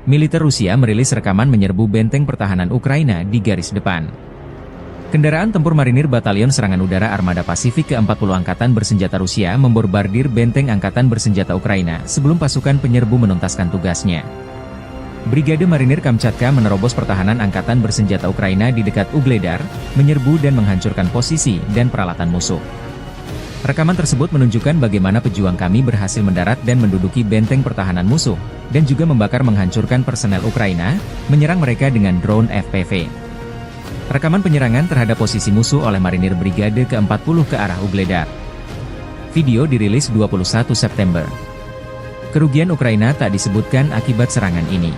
Militer Rusia merilis rekaman menyerbu benteng pertahanan Ukraina di garis depan. Kendaraan tempur marinir Batalion Serangan Udara Armada Pasifik keempat puluh Angkatan Bersenjata Rusia membombardir benteng angkatan bersenjata Ukraina sebelum pasukan penyerbu menuntaskan tugasnya. Brigade Marinir Kamchatka menerobos pertahanan angkatan bersenjata Ukraina di dekat Ugledar, menyerbu dan menghancurkan posisi dan peralatan musuh. Rekaman tersebut menunjukkan bagaimana pejuang kami berhasil mendarat dan menduduki benteng pertahanan musuh, dan juga membakar menghancurkan personel Ukraina, menyerang mereka dengan drone F P V. Rekaman penyerangan terhadap posisi musuh oleh marinir Brigade keempat puluh ke arah Ugledar. Video dirilis dua puluh satu September. Kerugian Ukraina tak disebutkan akibat serangan ini.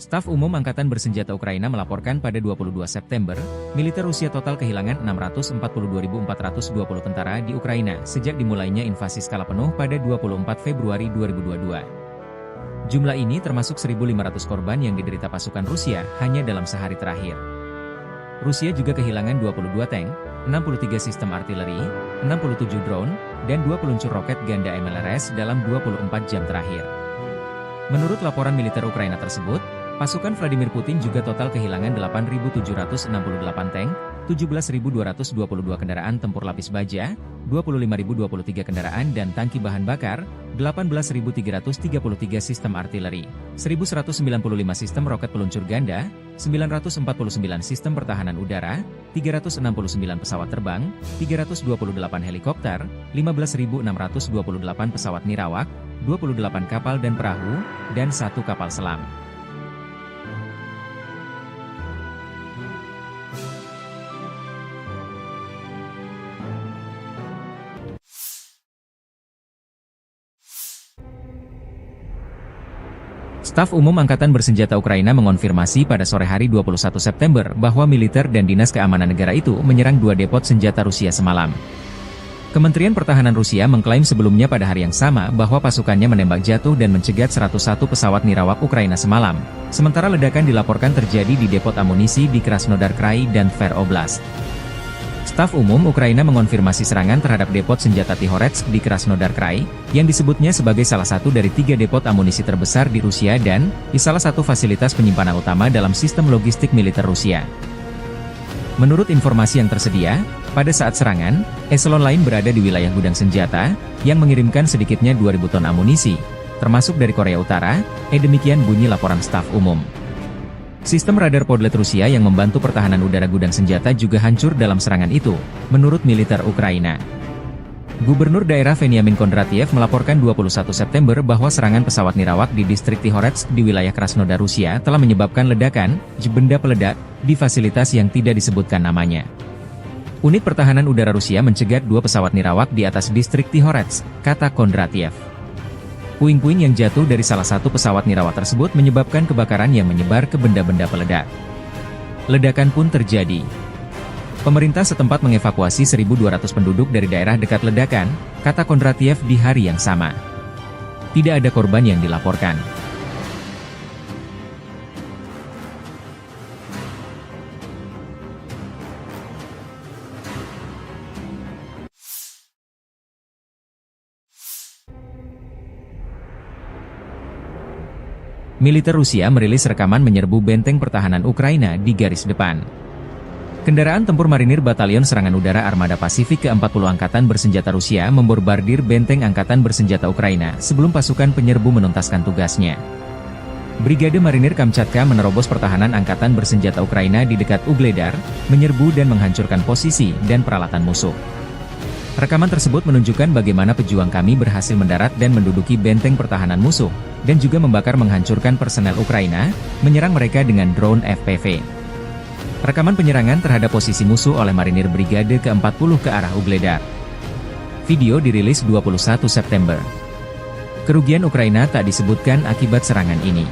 Staf Umum Angkatan Bersenjata Ukraina melaporkan pada dua puluh dua September, militer Rusia total kehilangan enam ratus empat puluh dua ribu empat ratus dua puluh tentara di Ukraina sejak dimulainya invasi skala penuh pada dua puluh empat Februari dua ribu dua puluh dua. Jumlah ini termasuk seribu lima ratus korban yang diderita pasukan Rusia hanya dalam sehari terakhir. Rusia juga kehilangan dua puluh dua tank, enam puluh tiga sistem artileri, enam puluh tujuh drone, dan dua peluncur roket ganda M L R S dalam dua puluh empat jam terakhir. Menurut laporan militer Ukraina tersebut, pasukan Vladimir Putin juga total kehilangan delapan ribu tujuh ratus enam puluh delapan tank, tujuh belas ribu dua ratus dua puluh dua kendaraan tempur lapis baja, dua puluh lima ribu dua puluh tiga kendaraan dan tangki bahan bakar, delapan belas ribu tiga ratus tiga puluh tiga sistem artileri, seribu seratus sembilan puluh lima sistem roket peluncur ganda, sembilan ratus empat puluh sembilan sistem pertahanan udara, tiga ratus enam puluh sembilan pesawat terbang, tiga ratus dua puluh delapan helikopter, lima belas ribu enam ratus dua puluh delapan pesawat nirawak, dua puluh delapan kapal dan perahu, dan satu kapal selam. Staf Umum Angkatan Bersenjata Ukraina mengonfirmasi pada sore hari dua puluh satu September bahwa militer dan dinas keamanan negara itu menyerang dua depot senjata Rusia semalam. Kementerian Pertahanan Rusia mengklaim sebelumnya pada hari yang sama bahwa pasukannya menembak jatuh dan mencegat seratus satu pesawat nirawak Ukraina semalam, sementara ledakan dilaporkan terjadi di depot amunisi di Krasnodar Krai dan Tver Oblast. Staf Umum Ukraina mengonfirmasi serangan terhadap depot senjata Tihoretsk di Krasnodar Krai, yang disebutnya sebagai salah satu dari tiga depot amunisi terbesar di Rusia dan di salah satu fasilitas penyimpanan utama dalam sistem logistik militer Rusia. Menurut informasi yang tersedia, pada saat serangan, eselon lain berada di wilayah gudang senjata, yang mengirimkan sedikitnya dua ribu ton amunisi, termasuk dari Korea Utara, eh demikian bunyi laporan staf umum. Sistem radar Podlet Rusia yang membantu pertahanan udara gudang senjata juga hancur dalam serangan itu, menurut militer Ukraina. Gubernur daerah Veniamin Kondratiev melaporkan dua puluh satu September bahwa serangan pesawat nirawak di distrik Tihoretsk di wilayah Krasnodar Rusia telah menyebabkan ledakan, benda peledak, di fasilitas yang tidak disebutkan namanya. Unit pertahanan udara Rusia mencegat dua pesawat nirawak di atas distrik Tihoretsk, kata Kondratiev. Puing-puing yang jatuh dari salah satu pesawat nirawak tersebut menyebabkan kebakaran yang menyebar ke benda-benda peledak. Ledakan pun terjadi. Pemerintah setempat mengevakuasi seribu dua ratus penduduk dari daerah dekat ledakan, kata Kondratiev di hari yang sama. Tidak ada korban yang dilaporkan. Militer Rusia merilis rekaman menyerbu benteng pertahanan Ukraina di garis depan. Kendaraan tempur marinir Batalion Serangan Udara Armada Pasifik keempat puluh Angkatan Bersenjata Rusia membombardir benteng angkatan bersenjata Ukraina sebelum pasukan penyerbu menuntaskan tugasnya. Brigade Marinir Kamchatka menerobos pertahanan angkatan bersenjata Ukraina di dekat Ugledar, menyerbu dan menghancurkan posisi dan peralatan musuh. Rekaman tersebut menunjukkan bagaimana pejuang kami berhasil mendarat dan menduduki benteng pertahanan musuh, dan juga membakar menghancurkan personel Ukraina, menyerang mereka dengan drone F P V. Rekaman penyerangan terhadap posisi musuh oleh marinir Brigade keempat puluh ke arah Ugledar. Video dirilis dua puluh satu September. Kerugian Ukraina tak disebutkan akibat serangan ini.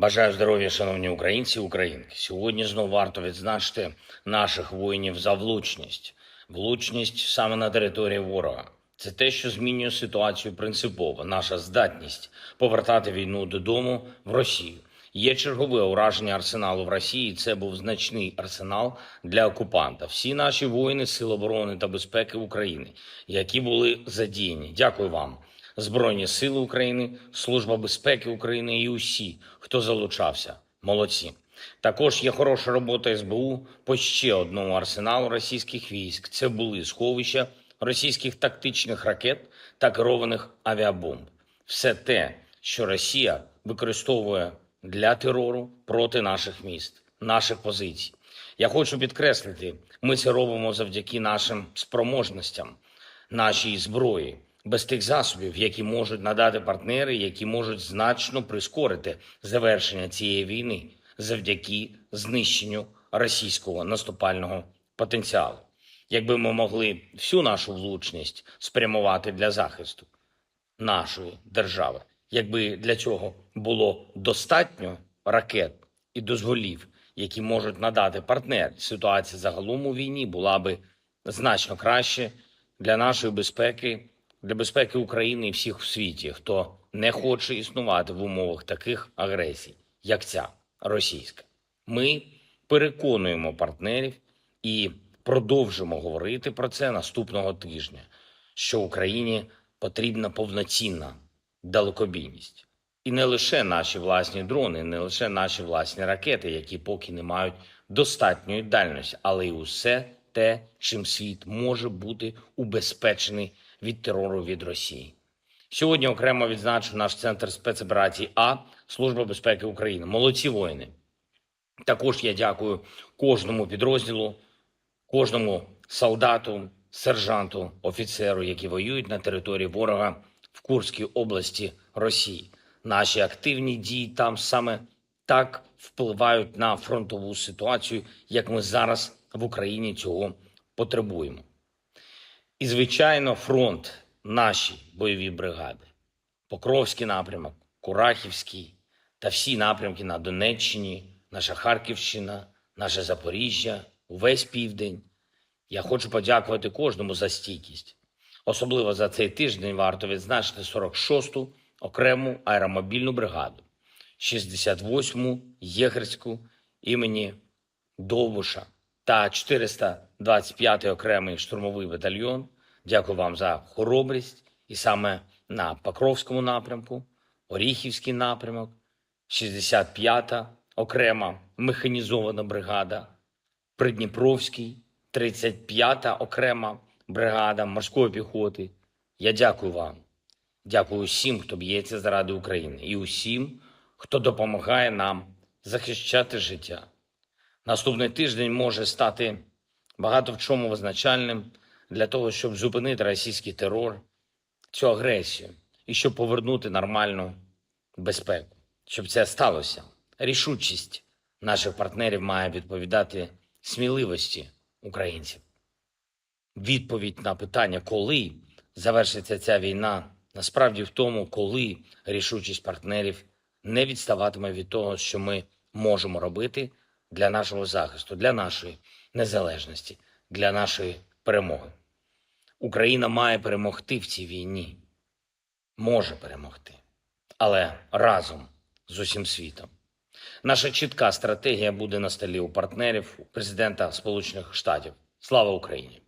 Бажаю здоров'я, шановні українці і українки. Сьогодні знову варто відзначити наших воїнів за влучність. Влучність саме на території ворога. Це те, що змінює ситуацію принципово. Наша здатність повертати війну додому в Росію. Є чергове ураження арсеналу в Росії. Це був значний арсенал для окупанта. Всі наші воїни Сил оборони та безпеки України, які були задіяні. Дякую вам. Збройні Сили України, Служба безпеки України і усі, хто залучався. Молодці. Також є хороша робота С Б У по ще одному арсеналу російських військ. Це були сховища російських тактичних ракет та керованих авіабомб. Все те, що Росія використовує для терору проти наших міст, наших позицій. Я хочу підкреслити, ми це робимо завдяки нашим спроможностям, нашій зброї, без тих засобів, які можуть надати партнери, які можуть значно прискорити завершення цієї війни завдяки знищенню російського наступального потенціалу. Якби ми могли всю нашу влучність спрямувати для захисту нашої держави, якби для цього було достатньо ракет і дозволів, які можуть надати партнери, ситуація загалом у війні була би значно краще для нашої безпеки, для безпеки України і всіх в світі, хто не хоче існувати в умовах таких агресій, як ця російська. Ми переконуємо партнерів і продовжимо говорити про це наступного тижня, що Україні потрібна повноцінна далекобійність. І не лише наші власні дрони, не лише наші власні ракети, які поки не мають достатньої дальності, але й усе те, чим світ може бути убезпечений від терору від Росії. Сьогодні окремо відзначу наш центр спецоперацій А, Служба безпеки України. Молодці воїни! Також я дякую кожному підрозділу, кожному солдату, сержанту, офіцеру, які воюють на території ворога в Курській області Росії. Наші активні дії там саме так впливають на фронтову ситуацію, як ми зараз в Україні цього потребуємо. І, звичайно, фронт, наші бойові бригади. Покровський напрямок, Курахівський та всі напрямки на Донеччині, наша Харківщина, наше Запоріжжя, увесь південь. Я хочу подякувати кожному за стійкість. Особливо за цей тиждень варто відзначити сорок шосту окрему аеромобільну бригаду, шістдесят восьму єгерську імені Довбуша та чотириста двадцять п'ятий окремий штурмовий батальйон. Дякую вам за хоробрість. І саме на Покровському напрямку, Оріхівський напрямок, шістдесят п'ята окрема механізована бригада, Придніпровський, тридцять п'ята окрема бригада морської піхоти. Я дякую вам. Дякую усім, хто б'ється заради України, і усім, хто допомагає нам захищати життя. Наступний тиждень може стати багато в чому визначальним для того, щоб зупинити російський терор, цю агресію, і щоб повернути нормальну безпеку. Щоб це сталося, рішучість наших партнерів має відповідати сміливості українців. Відповідь на питання, коли завершиться ця війна, насправді в тому, коли рішучість партнерів не відставатиме від того, що ми можемо робити для нашого захисту, для нашої незалежності, для нашої перемоги. Україна має перемогти в цій війні. Може перемогти. Але разом з усім світом. Наша чітка стратегія буде на столі у партнерів, у президента Сполучених Штатів. Слава Україні!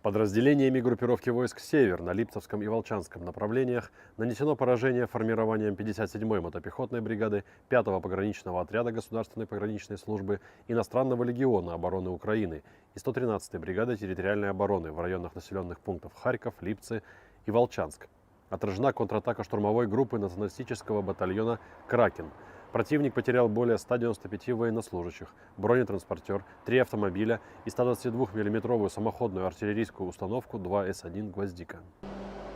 Подразделениями группировки войск «Север» на Липцевском и Волчанском направлениях нанесено поражение формированиям пятьдесят седьмой мотопехотной бригады пятого пограничного отряда Государственной пограничной службы Иностранного легиона обороны Украины и сто тринадцатой бригады территориальной обороны в районах населённых пунктов Харьков, Липцы и Волчанск. Отражена контратака штурмовой группы националистического батальона «Кракен». Противник потерял более ста девяноста пяти военнослужащих, бронетранспортёр, три автомобиля и ста двадцати двух миллиметровую самоходную артиллерийскую установку два эс один «Гвоздика».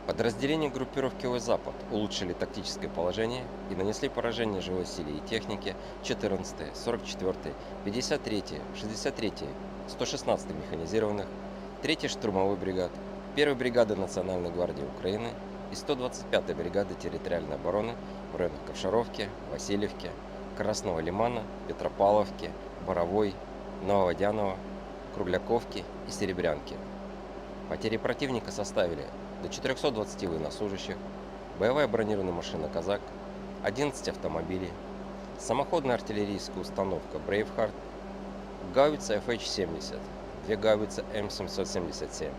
Подразделения группировки «Запад» улучшили тактическое положение и нанесли поражение живой силе и технике четырнадцатой, сорок четвёртой, пятьдесят третьей, шестьдесят третьей, сто шестнадцатой механизированных, третьей штурмовой бригад, первой бригады Национальной гвардии Украины и сто двадцать пятой бригады территориальной обороны в районах Ковшаровки, Васильевки, Красного Лимана, Петропавловки, Боровой, Нововодяново, Кругляковки и Серебрянки. Потери противника составили до четырёхсот двадцати военнослужащих, боевая бронированная машина «Казак», одиннадцать автомобилей, самоходная артиллерийская установка «Брейвхард», гаубица F H семьдесят, две гаубицы М семьсот семьдесят семь,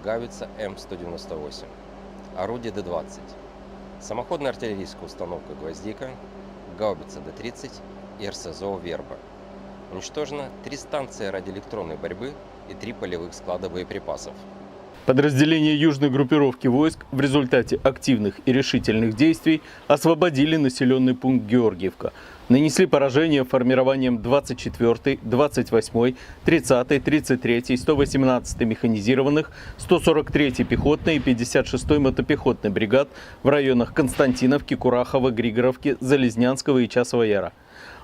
гаубица М сто девяносто восемь, орудие Д двадцать, самоходная артиллерийская установка «Гвоздика», гаубица Д тридцать и РСЗО «Верба». Уничтожено три станции радиоэлектронной борьбы и три полевых склада боеприпасов. Подразделения южной группировки войск в результате активных и решительных действий освободили населённый пункт Георгиевка. Нанесли поражение формированиям двадцать четвёртой, двадцать восьмой, тридцатой, тридцать третьей, сто восемнадцатой механизированных, сто сорок третьей пехотной и пятьдесят шестой мотопехотной бригад в районах Константиновки, Курахова, Григоровки, Залезнянского и Часового Яра.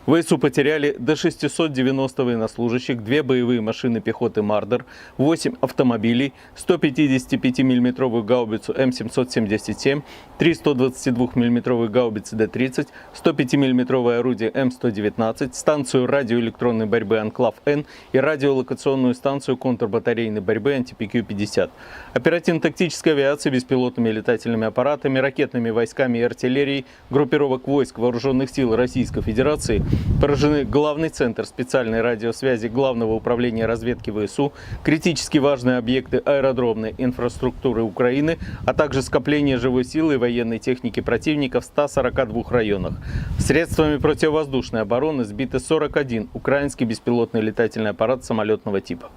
В ВСУ потеряли до шестисот девяноста военнослужащих, две боевые машины пехоты «Мардер», восемь автомобилей, сто пятидесятипятимиллиметровую гаубицу М семьсот семьдесят семь, три сто двадцатидвухмиллиметровые гаубицы Д тридцать, сто пятимиллиметровое орудие М сто девятнадцать, станцию радиоэлектронной борьбы «Анклав-Н» и радиолокационную станцию контрбатарейной борьбы «Анти-П Q пятьдесят». Оперативно-тактической авиацией, беспилотными летательными аппаратами, ракетными войсками и артиллерией группировок войск Вооружённых сил Российской Федерации поражены главный центр специальной радиосвязи Главного управления разведки ВСУ, критически важные объекты аэродромной инфраструктуры Украины, а также скопление живой силы и военной техники противника в ста сорока двух районах. Средствами противовоздушной обороны сбиты сорок один украинский беспилотный летательный аппарат самолётного типа.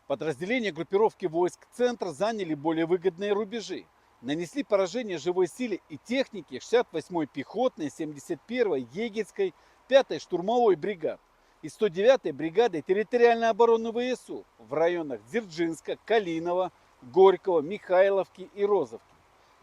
Подразделения группировки войск «Центр» заняли более выгодные рубежи, нанесли поражение живой силе и технике шестьдесят восьмой пехотной, семьдесят первой егерской, пятой штурмовой бригад и сто девятой бригады территориальной обороны ВСУ в районах Дзержинска, Калинова, Горького, Михайловки и Розовки.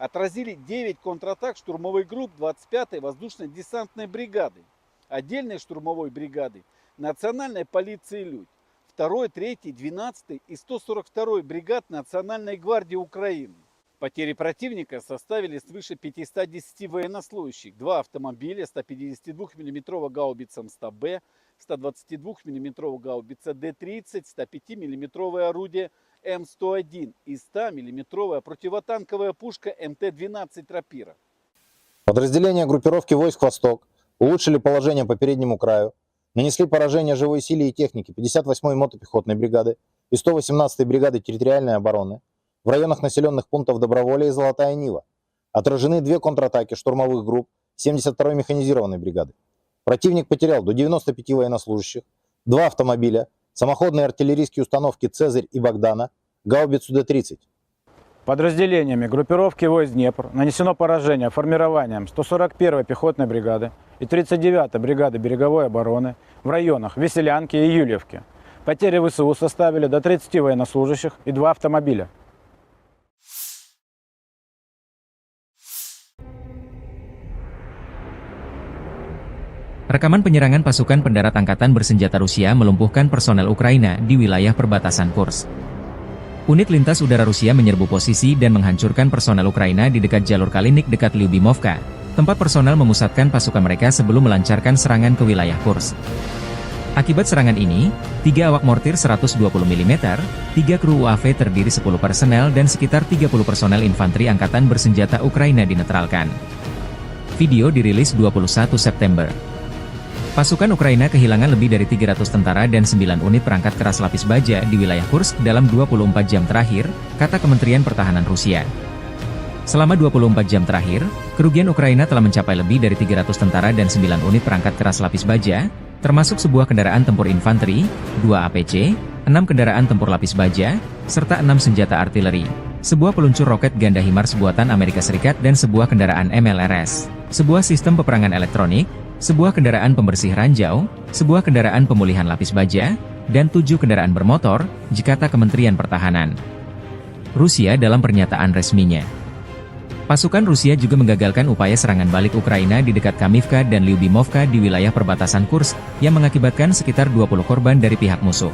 отразили девять контратак штурмовых групп двадцать пятой воздушно-десантной бригады, отдельной штурмовой бригады, национальной полиции «Людь», второй, третьей, двенадцатой и сто сорок второй бригад Национальной гвардии Украины. Потери противника составили свыше пятисот десяти военнослужащих, два автомобиля, сто пятидесяти двух миллиметровая гаубица М сто Б, сто двадцати двух миллиметровая гаубица Д тридцать, сто пяти миллиметровое орудие М сто один и сто миллиметровая противотанковая пушка М Т двенадцать «Рапира». Подразделения группировки войск «Восток» улучшили положение по переднему краю, нанесли поражение живой силе и технике пятьдесят восьмой мотопехотной бригады и сто восемнадцатой бригады территориальной обороны в районах населённых пунктов Доброволье и Золотая Нива. Отражены две контратаки штурмовых групп семьдесят второй механизированной бригады. Противник потерял до девяноста пяти военнослужащих, два автомобиля, самоходные артиллерийские установки «Цезарь» и «Богдана», гаубицу Д тридцать. Подразделениями группировки войск «Днепр» нанесено поражение формированиям сто сорок первой пехотной бригады и тридцать девятой бригады береговой обороны в районах Веселянки и Юльевки. Потери В С У составили до тридцати военнослужащих и два автомобиля. Rekaman penyerangan pasukan pendarat angkatan bersenjata Rusia melumpuhkan personel Ukraina di wilayah perbatasan Kursk. Unit lintas udara Rusia menyerbu posisi dan menghancurkan personel Ukraina di dekat jalur Kalinik dekat Lyubimovka, tempat personel memusatkan pasukan mereka sebelum melancarkan serangan ke wilayah Kursk. Akibat serangan ini, tiga awak mortir seratus dua puluh milimeter, tiga kru U A V terdiri sepuluh personel, dan sekitar tiga puluh personel infanteri angkatan bersenjata Ukraina dinetralkan. Video dirilis dua puluh satu September. Pasukan Ukraina kehilangan lebih dari tiga ratus tentara dan sembilan unit perangkat keras lapis baja di wilayah Kursk dalam dua puluh empat jam terakhir, kata Kementerian Pertahanan Rusia. Selama dua puluh empat jam terakhir, kerugian Ukraina telah mencapai lebih dari tiga ratus tentara dan sembilan unit perangkat keras lapis baja, termasuk sebuah kendaraan tempur infanteri, dua A P C, enam kendaraan tempur lapis baja, serta enam senjata artileri, sebuah peluncur roket ganda HIMARS buatan Amerika Serikat dan sebuah kendaraan M L R S, sebuah sistem peperangan elektronik, sebuah kendaraan pembersih ranjau, sebuah kendaraan pemulihan lapis baja, dan tujuh kendaraan bermotor, kata Kementerian Pertahanan Rusia dalam pernyataan resminya. Pasukan Rusia juga menggagalkan upaya serangan balik Ukraina di dekat Kamivka dan Lyubimovka di wilayah perbatasan Kursk, yang mengakibatkan sekitar dua puluh korban dari pihak musuh.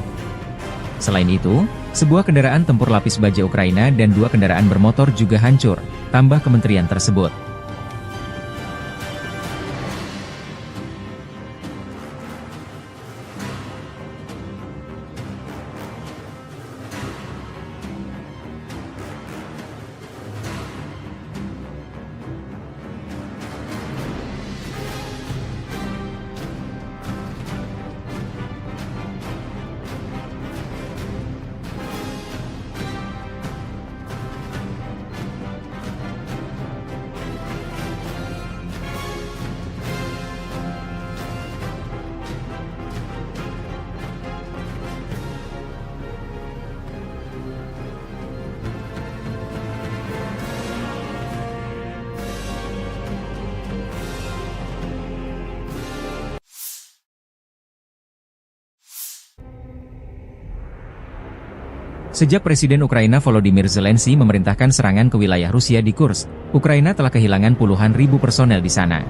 Selain itu, sebuah kendaraan tempur lapis baja Ukraina dan dua kendaraan bermotor juga hancur, tambah kementerian tersebut. Sejak Presiden Ukraina Volodymyr Zelensky memerintahkan serangan ke wilayah Rusia di Kursk, Ukraina telah kehilangan puluhan ribu personel di sana.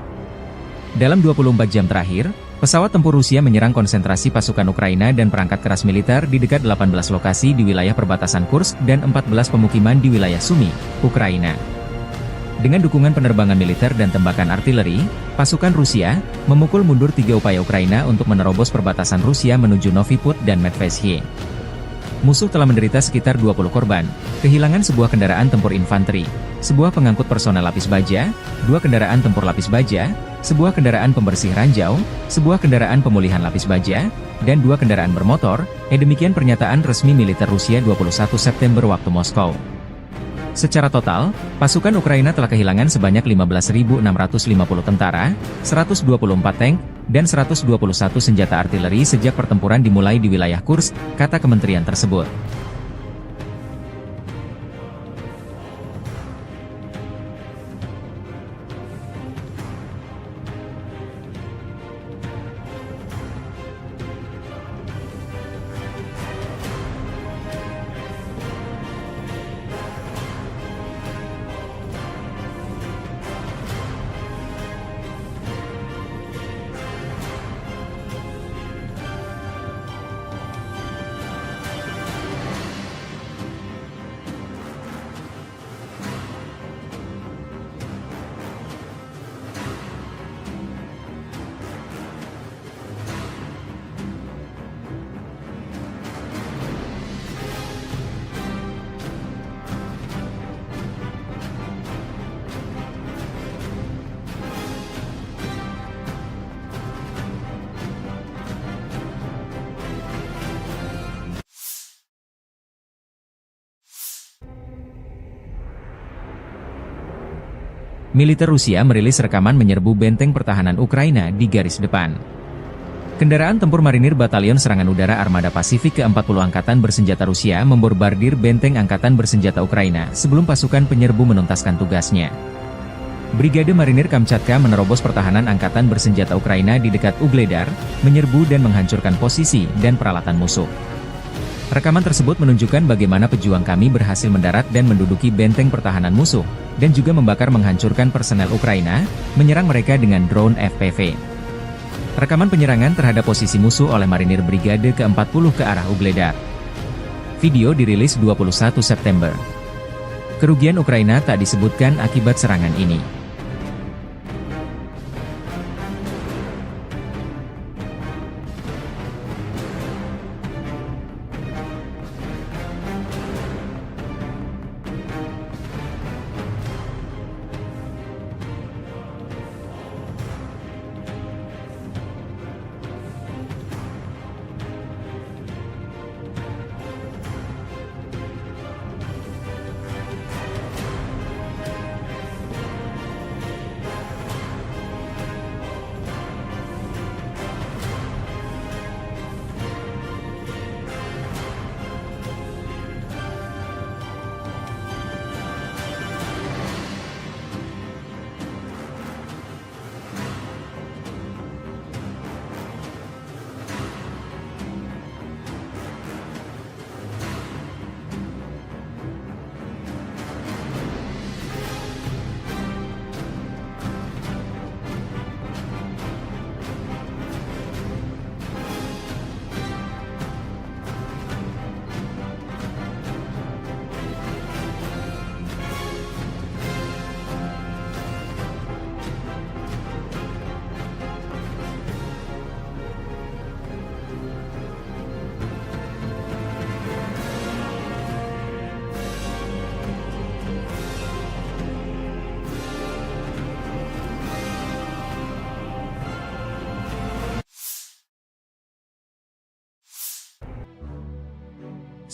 Dalam dua puluh empat jam terakhir, pesawat tempur Rusia menyerang konsentrasi pasukan Ukraina dan perangkat keras militer di dekat delapan belas lokasi di wilayah perbatasan Kursk dan empat belas pemukiman di wilayah Sumy, Ukraina. Dengan dukungan penerbangan militer dan tembakan artileri, pasukan Rusia memukul mundur tiga upaya Ukraina untuk menerobos perbatasan Rusia menuju Novy Pud dan Medveshiye. Musuh telah menderita sekitar dua puluh korban, kehilangan sebuah kendaraan tempur infanteri, sebuah pengangkut personel lapis baja, dua kendaraan tempur lapis baja, sebuah kendaraan pembersih ranjau, sebuah kendaraan pemulihan lapis baja, dan dua kendaraan bermotor, eh, demikian pernyataan resmi militer Rusia dua puluh satu September waktu Moskow. Secara total, pasukan Ukraina telah kehilangan sebanyak lima belas ribu enam ratus lima puluh tentara, seratus dua puluh empat tank, dan seratus dua puluh satu senjata artileri sejak pertempuran dimulai di wilayah Kursk, kata kementerian tersebut. Militer Rusia merilis rekaman menyerbu benteng pertahanan Ukraina di garis depan. Kendaraan tempur marinir Batalion Serangan Udara Armada Pasifik keempat puluh Angkatan Bersenjata Rusia membombardir benteng angkatan bersenjata Ukraina sebelum pasukan penyerbu menuntaskan tugasnya. Brigade Marinir Kamchatka menerobos pertahanan angkatan bersenjata Ukraina di dekat Ugledar, menyerbu dan menghancurkan posisi dan peralatan musuh. Rekaman tersebut menunjukkan bagaimana pejuang kami berhasil mendarat dan menduduki benteng pertahanan musuh, dan juga membakar menghancurkan personel Ukraina, menyerang mereka dengan drone F P V. Rekaman penyerangan terhadap posisi musuh oleh marinir Brigade keempat puluh ke arah Ugledar. Video dirilis dua puluh satu September. Kerugian Ukraina tak disebutkan akibat serangan ini.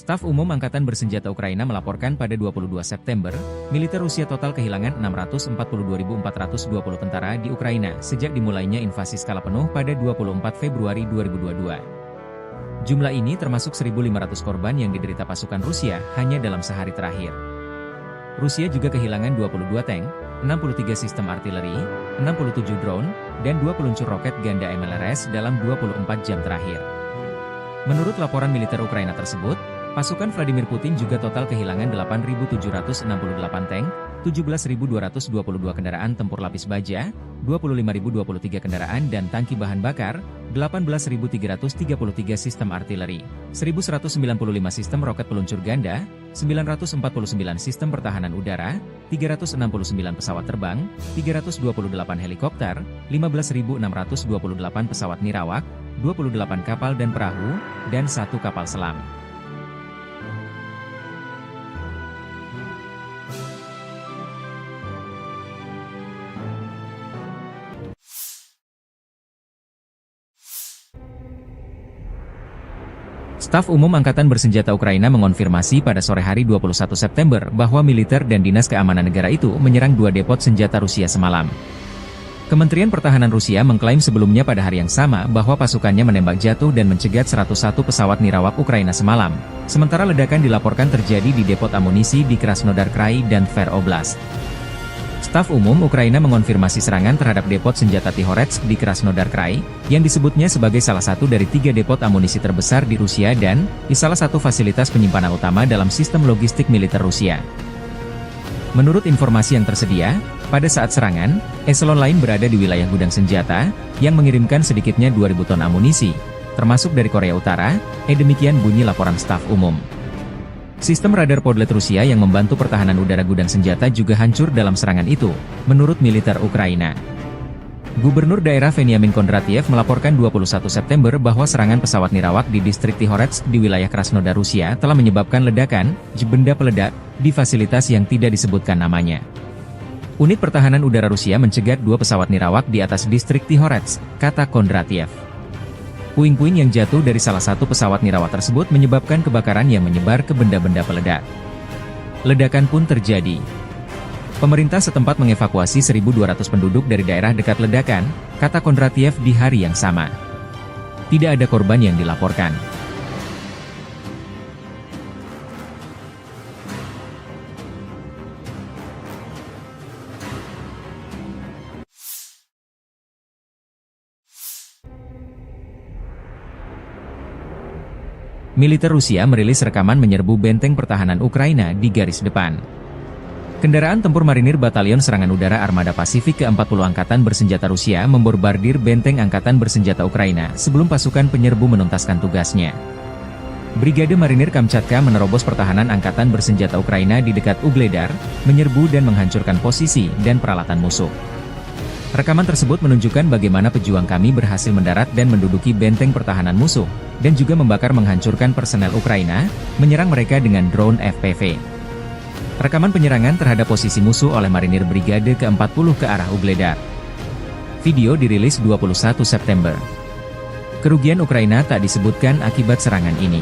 Staf Umum Angkatan Bersenjata Ukraina melaporkan pada dua puluh dua September, militer Rusia total kehilangan enam ratus empat puluh dua ribu empat ratus dua puluh tentara di Ukraina sejak dimulainya invasi skala penuh pada dua puluh empat Februari dua ribu dua puluh dua. Jumlah ini termasuk seribu lima ratus korban yang diderita pasukan Rusia hanya dalam sehari terakhir. Rusia juga kehilangan dua puluh dua tank, enam puluh tiga sistem artileri, enam puluh tujuh drone, dan dua peluncur roket ganda M L R S dalam dua puluh empat jam terakhir. Menurut laporan militer Ukraina tersebut, pasukan Vladimir Putin juga total kehilangan delapan ribu tujuh ratus enam puluh delapan tank, tujuh belas ribu dua ratus dua puluh dua kendaraan tempur lapis baja, dua puluh lima ribu dua puluh tiga kendaraan dan tangki bahan bakar, delapan belas ribu tiga ratus tiga puluh tiga sistem artileri, seribu seratus sembilan puluh lima sistem roket peluncur ganda, sembilan ratus empat puluh sembilan sistem pertahanan udara, tiga ratus enam puluh sembilan pesawat terbang, tiga ratus dua puluh delapan helikopter, lima belas ribu enam ratus dua puluh delapan pesawat nirawak, dua puluh delapan kapal dan perahu, dan satu kapal selam. Staf Umum Angkatan Bersenjata Ukraina mengonfirmasi pada sore hari dua puluh satu September bahwa militer dan dinas keamanan negara itu menyerang dua depot senjata Rusia semalam. Kementerian Pertahanan Rusia mengklaim sebelumnya pada hari yang sama bahwa pasukannya menembak jatuh dan mencegat seratus satu pesawat nirawak Ukraina semalam, sementara ledakan dilaporkan terjadi di depot amunisi di Krasnodar Krai dan Tver Oblast. Staf Umum Ukraina mengonfirmasi serangan terhadap depot senjata Tihoretsk di Krasnodar Krai, yang disebutnya sebagai salah satu dari tiga depot amunisi terbesar di Rusia dan di salah satu fasilitas penyimpanan utama dalam sistem logistik militer Rusia. Menurut informasi yang tersedia, pada saat serangan, eselon lain berada di wilayah gudang senjata, yang mengirimkan sedikitnya dua ribu ton amunisi, termasuk dari Korea Utara, eh demikian bunyi laporan staf umum. Sistem radar Podlet Rusia yang membantu pertahanan udara gudang senjata juga hancur dalam serangan itu, menurut militer Ukraina. Gubernur daerah Veniamin Kondratiev melaporkan dua puluh satu September bahwa serangan pesawat nirawak di distrik Tihoretsk di wilayah Krasnodar Rusia telah menyebabkan ledakan, benda peledak, di fasilitas yang tidak disebutkan namanya. Unit pertahanan udara Rusia mencegat dua pesawat nirawak di atas distrik Tihoretsk, kata Kondratiev. Puing-puing yang jatuh dari salah satu pesawat nirawak tersebut menyebabkan kebakaran yang menyebar ke benda-benda peledak. Ledakan pun terjadi. Pemerintah setempat mengevakuasi seribu dua ratus penduduk dari daerah dekat ledakan, kata Kondratiev di hari yang sama. Tidak ada korban yang dilaporkan. Militer Rusia merilis rekaman menyerbu benteng pertahanan Ukraina di garis depan. Kendaraan tempur marinir Batalion Serangan Udara Armada Pasifik keempat puluh Angkatan Bersenjata Rusia membombardir benteng angkatan bersenjata Ukraina sebelum pasukan penyerbu menuntaskan tugasnya. Brigade Marinir Kamchatka menerobos pertahanan angkatan bersenjata Ukraina di dekat Ugledar, menyerbu dan menghancurkan posisi dan peralatan musuh. Rekaman tersebut menunjukkan bagaimana pejuang kami berhasil mendarat dan menduduki benteng pertahanan musuh, dan juga membakar menghancurkan personel Ukraina, menyerang mereka dengan drone F P V. Rekaman penyerangan terhadap posisi musuh oleh marinir Brigade keempat puluh ke arah Ugledar. Video dirilis dua puluh satu September. Kerugian Ukraina tak disebutkan akibat serangan ini.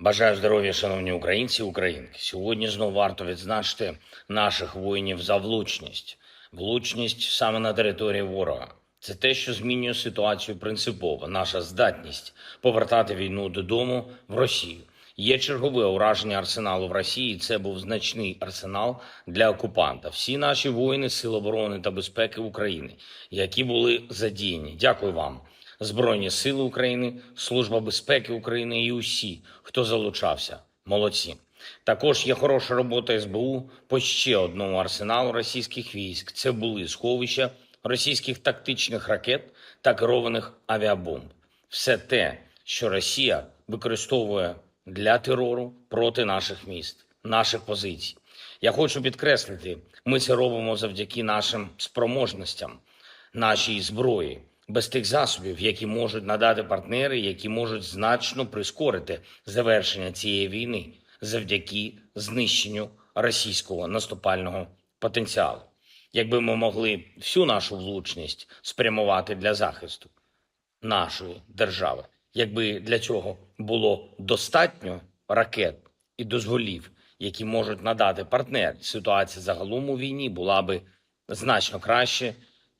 Бажаю здоров'я, шановні українці і українки. Сьогодні знову варто відзначити наших воїнів за влучність. Влучність саме на території ворога. Це те, що змінює ситуацію принципово. Наша здатність повертати війну додому в Росію. Є чергове ураження арсеналу в Росії. Це був значний арсенал для окупанта. Всі наші воїни Сил оборони та безпеки України, які були задіяні. Дякую вам. Збройні Сили України, Служба безпеки України і усі, хто залучався. Молодці. Також є хороша робота С Б У по ще одному арсеналу російських військ. Це були сховища російських тактичних ракет та керованих авіабомб. Все те, що Росія використовує для терору проти наших міст, наших позицій. Я хочу підкреслити, ми це робимо завдяки нашим спроможностям, нашій зброї, без тих засобів, які можуть надати партнери, які можуть значно прискорити завершення цієї війни завдяки знищенню російського наступального потенціалу. Якби ми могли всю нашу влучність спрямувати для захисту нашої держави, якби для цього було достатньо ракет і дозволів, які можуть надати партнери, ситуація загалом у війні була би значно краще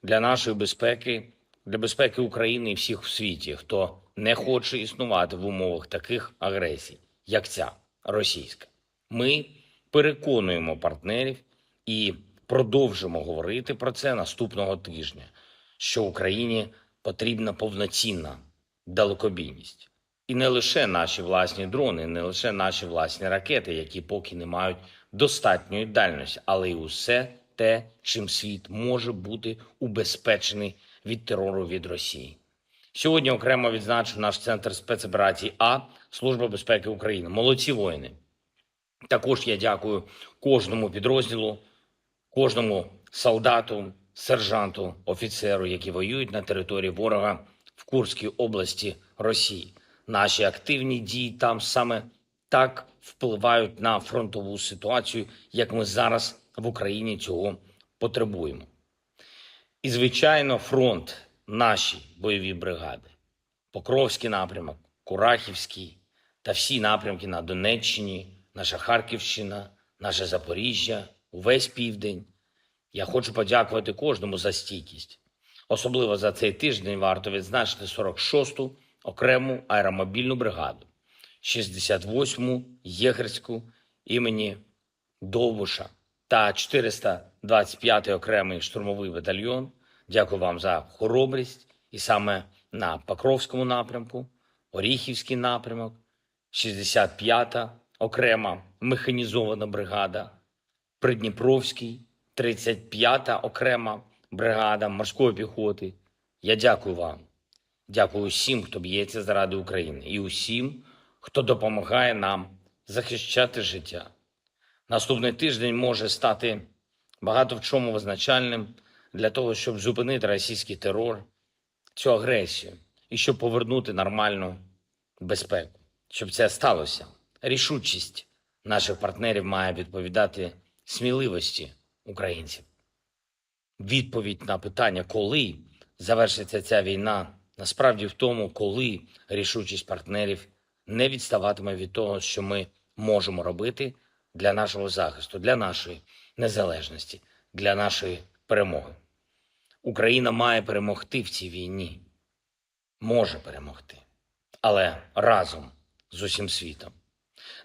для нашої безпеки, для безпеки України і всіх в світі, хто не хоче існувати в умовах таких агресій, як ця російська. Ми переконуємо партнерів і продовжимо говорити про це наступного тижня, що Україні потрібна повноцінна далекобійність. І не лише наші власні дрони, не лише наші власні ракети, які поки не мають достатньої дальності, але й усе те, чим світ може бути убезпечений від терору від Росії. Сьогодні окремо відзначу наш центр спецоперацій А Служба безпеки України. Молодці воїни! Також я дякую кожному підрозділу, кожному солдату, сержанту, офіцеру, які воюють на території ворога в Курській області Росії. Наші активні дії там саме так впливають на фронтову ситуацію, як ми зараз в Україні цього потребуємо. І, звичайно, фронт, наші бойові бригади, Покровський напрямок, Курахівський та всі напрямки на Донеччині, наша Харківщина, наше Запоріжжя, увесь південь. Я хочу подякувати кожному за стійкість. Особливо за цей тиждень варто відзначити сорок шосту окрему аеромобільну бригаду, шістдесят восьму єгерську імені Довбуша та чотириста двадцять п'ятий окремий штурмовий батальйон. Дякую вам за хоробрість. І саме на Покровському напрямку, Оріхівський напрямок, шістдесят п'ята окрема механізована бригада, Придніпровський, тридцять п'ята окрема бригада морської піхоти. Я дякую вам. Дякую усім, хто б'ється заради України, і усім, хто допомагає нам захищати життя. Наступний тиждень може стати багато в чому визначальним для того, щоб зупинити російський терор, цю агресію, і щоб повернути нормальну безпеку. Щоб це сталося, рішучість наших партнерів має відповідати сміливості українців. Відповідь на питання, коли завершиться ця війна, насправді в тому, коли рішучість партнерів не відставатиме від того, що ми можемо робити для нашого захисту, для нашої незалежності, для нашої перемоги. Україна має перемогти в цій війні. Може перемогти. Але разом з усім світом.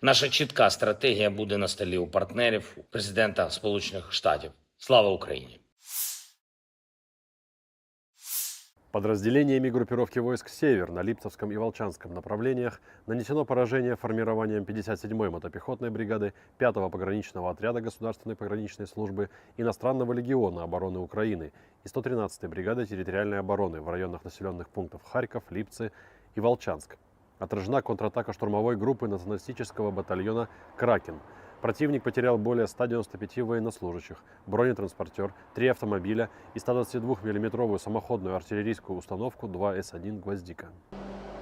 Наша чітка стратегія буде на столі у партнерів, у президента Сполучених Штатів. Слава Україні! Подразделениями группировки войск «Север» на Липцевском и Волчанском направлениях нанесено поражение формированием пятьдесят седьмой мотопехотной бригады пятого пограничного отряда Государственной пограничной службы Иностранного легиона обороны Украины и сто тринадцатой бригады территориальной обороны в районах населенных пунктов Харьков, Липцы и Волчанск. Отражена контратака штурмовой группы националистического батальона «Кракен». Противник потерял более ста девяноста пяти военнослужащих, бронетранспортер, три автомобиля и ста двадцати двух миллиметровую самоходную артиллерийскую установку два эс один «Гвоздика».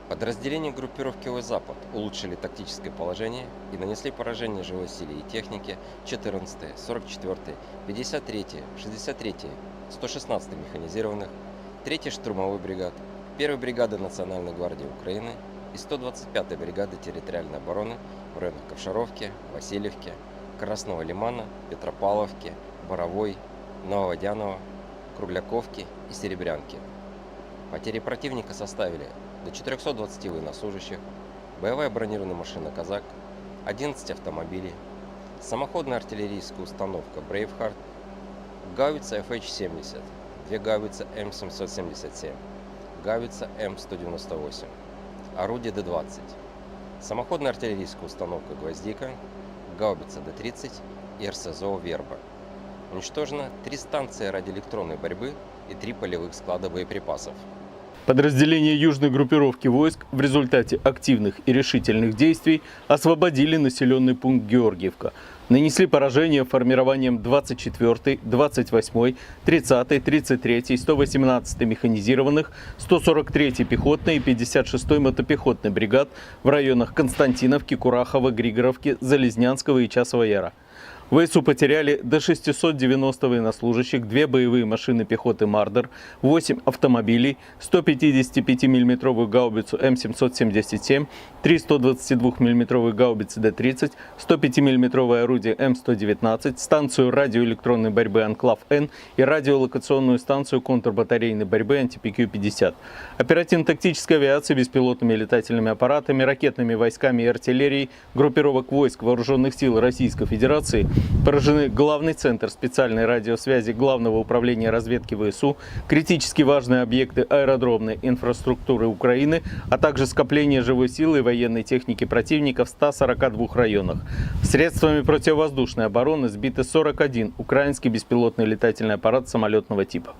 Подразделения группировки «Запад» улучшили тактическое положение и нанесли поражение живой силе и технике четырнадцатой, сорок четвёртой, пятьдесят третьей, шестьдесят третьей, сто шестнадцатой механизированных, третьей штурмовой бригад, первой бригады Национальной гвардии Украины и сто двадцать пятой бригады территориальной обороны в районах Ковшаровки, Васильевки, Красного Лимана, Петропавловки, Боровой, Нововодяново, Кругляковки и Серебрянки. Потери противника составили до четырёхсот двадцати военнослужащих, боевая бронированная машина «Казак», одиннадцать автомобилей, самоходная артиллерийская установка «Брейвхард», гаубица F H семьдесят, две гаубицы М семьсот семьдесят семь, гаубица М сто девяносто восемь, орудие Д двадцать, самоходная артиллерийская установка «Гвоздика», гаубица Д тридцать и РСЗО «Верба». Уничтожено три станции радиоэлектронной борьбы и три полевых склада боеприпасов. Подразделения южной группировки войск в результате активных и решительных действий освободили населенный пункт Георгиевка. Нанесли поражение формированиям двадцать четвёртой, двадцать восьмой, тридцатой, тридцать третьей, сто восемнадцатой механизированных, сто сорок третьей пехотной и пятьдесят шестой мотопехотной бригад в районах Константиновки, Курахова, Григоровки, Залезнянского и Часового Яра. В ВСУ потеряли до шестисот девяноста военнослужащих, две боевые машины пехоты «Мардер», восемь автомобилей, сто пятидесятипятимиллиметровую гаубицу М семьсот семьдесят семь, три сто двадцатидвухмиллиметровые гаубицы Д тридцать, сто пятимиллиметровое орудие М сто девятнадцать, станцию радиоэлектронной борьбы «Анклав-Н» и радиолокационную станцию контрбатарейной борьбы «Анти-П Q пятьдесят». Оперативно-тактической авиацией, беспилотными летательными аппаратами, ракетными войсками и артиллерией группировок войск Вооружённых сил Российской Федерации поражены главный центр специальной радиосвязи Главного управления разведки ВСУ, критически важные объекты аэродромной инфраструктуры Украины, а также скопление живой силы и военной техники противника в ста сорока двух районах. Средствами противовоздушной обороны сбиты сорок один украинский беспилотный летательный аппарат самолётного типа.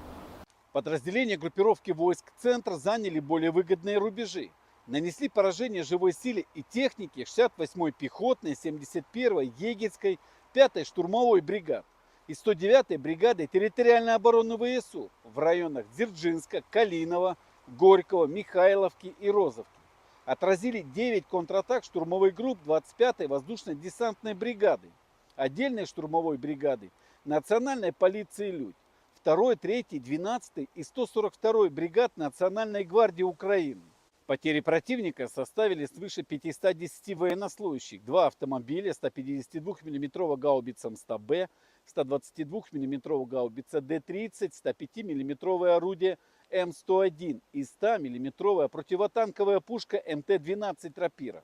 Подразделения группировки войск «Центр» заняли более выгодные рубежи. Нанесли поражение живой силе и технике шестьдесят восьмой пехотной, семьдесят первой егерской, пятой штурмовой бригад и сто девятой бригады территориальной обороны ВСУ в районах Дзержинска, Калинова, Горького, Михайловки и Розовки. Отразили девять контратак штурмовых групп двадцать пятой воздушно-десантной бригады, отдельной штурмовой бригады, национальной полиции «Людь», второй, третьей, двенадцатой и сто сорок второй бригад Национальной гвардии Украины. Потери противника составили свыше пятисот десяти военнослужащих, два автомобиля, сто пятьдесят двухмиллиметровая гаубица М сто Б, сто двадцать двухмиллиметровая гаубица Д тридцать, сто пятимиллиметровое орудие М сто один и сто миллиметровая противотанковая пушка М Т двенадцать «Рапира».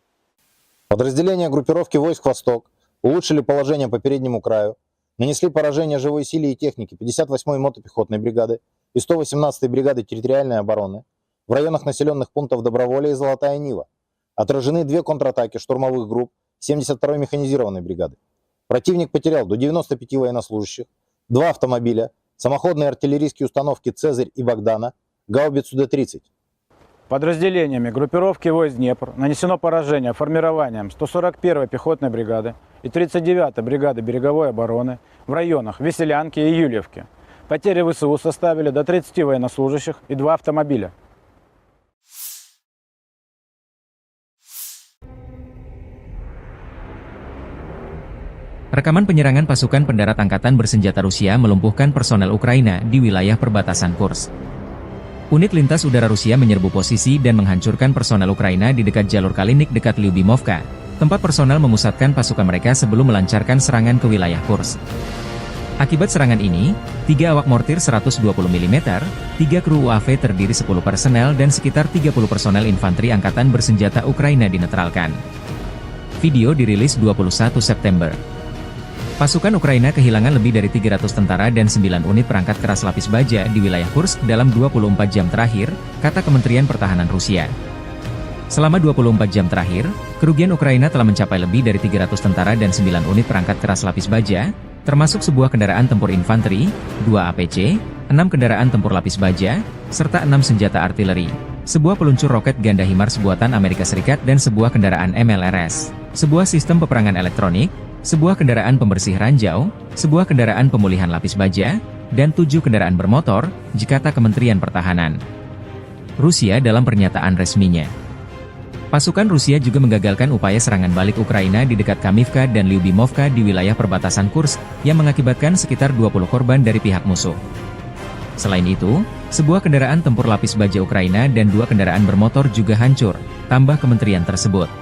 Подразделения группировки войск «Восток» улучшили положение по переднему краю, нанесли поражение живой силе и технике пятьдесят восьмой мотопехотной бригады и сто восемнадцатой бригады территориальной обороны в районах населённых пунктов Доброволье и Золотая Нива. Отражены две контратаки штурмовых групп семьдесят второй механизированной бригады. Противник потерял до девяноста пяти военнослужащих, два автомобиля, самоходные артиллерийские установки «Цезарь» и «Богдана», гаубицу Д тридцать. Подразделениями группировки войск «Днепр» нанесено поражение формированиям сто сорок первой пехотной бригады и тридцать девятой бригады береговой обороны в районах Веселянки и Юльевки. Потери В С У составили до тридцати военнослужащих и два автомобиля. Rekaman penyerangan pasukan pendarat angkatan bersenjata Rusia melumpuhkan personel Ukraina di wilayah perbatasan Kursk. Unit lintas udara Rusia menyerbu posisi dan menghancurkan personel Ukraina di dekat jalur Kalinik dekat Lyubimovka, tempat personel memusatkan pasukan mereka sebelum melancarkan serangan ke wilayah Kursk. Akibat serangan ini, tiga awak mortir seratus dua puluh milimeter, tiga kru U A V terdiri sepuluh personel, dan sekitar tiga puluh personel infanteri angkatan bersenjata Ukraina dinetralkan. Video dirilis dua puluh satu September. Pasukan Ukraina kehilangan lebih dari tiga ratus tentara dan sembilan unit perangkat keras lapis baja di wilayah Kursk dalam dua puluh empat jam terakhir, kata Kementerian Pertahanan Rusia. Selama dua puluh empat jam terakhir, kerugian Ukraina telah mencapai lebih dari tiga ratus tentara dan sembilan unit perangkat keras lapis baja, termasuk sebuah kendaraan tempur infanteri, dua A P C, enam kendaraan tempur lapis baja, serta enam senjata artileri, sebuah peluncur roket ganda HIMARS buatan Amerika Serikat dan sebuah kendaraan M L R S, sebuah sistem peperangan elektronik, sebuah kendaraan pembersih ranjau, sebuah kendaraan pemulihan lapis baja, dan tujuh kendaraan bermotor, kata Kementerian Pertahanan Rusia dalam pernyataan resminya. Pasukan Rusia juga menggagalkan upaya serangan balik Ukraina di dekat Kamivka dan Lyubimovka di wilayah perbatasan Kursk, yang mengakibatkan sekitar dua puluh korban dari pihak musuh. Selain itu, sebuah kendaraan tempur lapis baja Ukraina dan dua kendaraan bermotor juga hancur, tambah kementerian tersebut.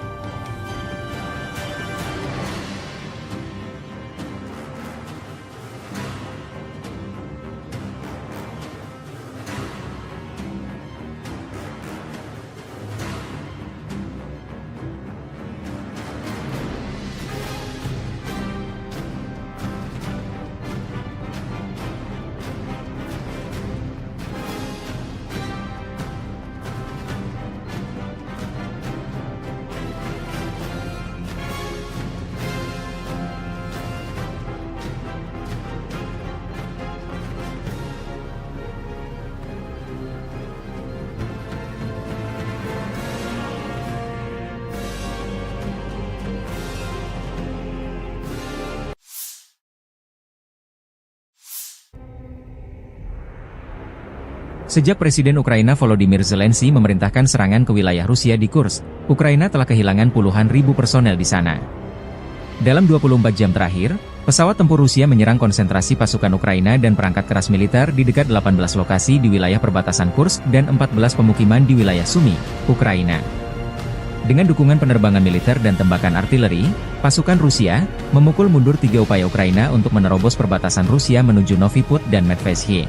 Sejak Presiden Ukraina Volodymyr Zelensky memerintahkan serangan ke wilayah Rusia di Kursk, Ukraina telah kehilangan puluhan ribu personel di sana. Dalam dua puluh empat jam terakhir, pesawat tempur Rusia menyerang konsentrasi pasukan Ukraina dan perangkat keras militer di dekat delapan belas lokasi di wilayah perbatasan Kursk dan empat belas pemukiman di wilayah Sumy, Ukraina. Dengan dukungan penerbangan militer dan tembakan artileri, pasukan Rusia memukul mundur tiga upaya Ukraina untuk menerobos perbatasan Rusia menuju Novy Pud dan Medveshy.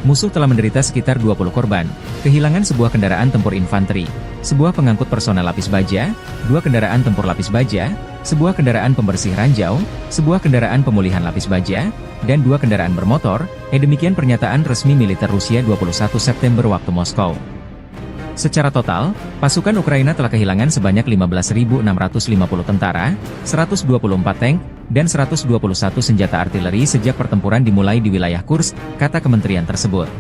Musuh telah menderita sekitar dua puluh korban, kehilangan sebuah kendaraan tempur infanteri, sebuah pengangkut personel lapis baja, dua kendaraan tempur lapis baja, sebuah kendaraan pembersih ranjau, sebuah kendaraan pemulihan lapis baja, dan dua kendaraan bermotor, eh, demikian pernyataan resmi militer Rusia dua puluh satu September waktu Moskow. Secara total, pasukan Ukraina telah kehilangan sebanyak lima belas ribu enam ratus lima puluh tentara, seratus dua puluh empat tank, dan seratus dua puluh satu senjata artileri sejak pertempuran dimulai di wilayah Kursk, kata kementerian tersebut.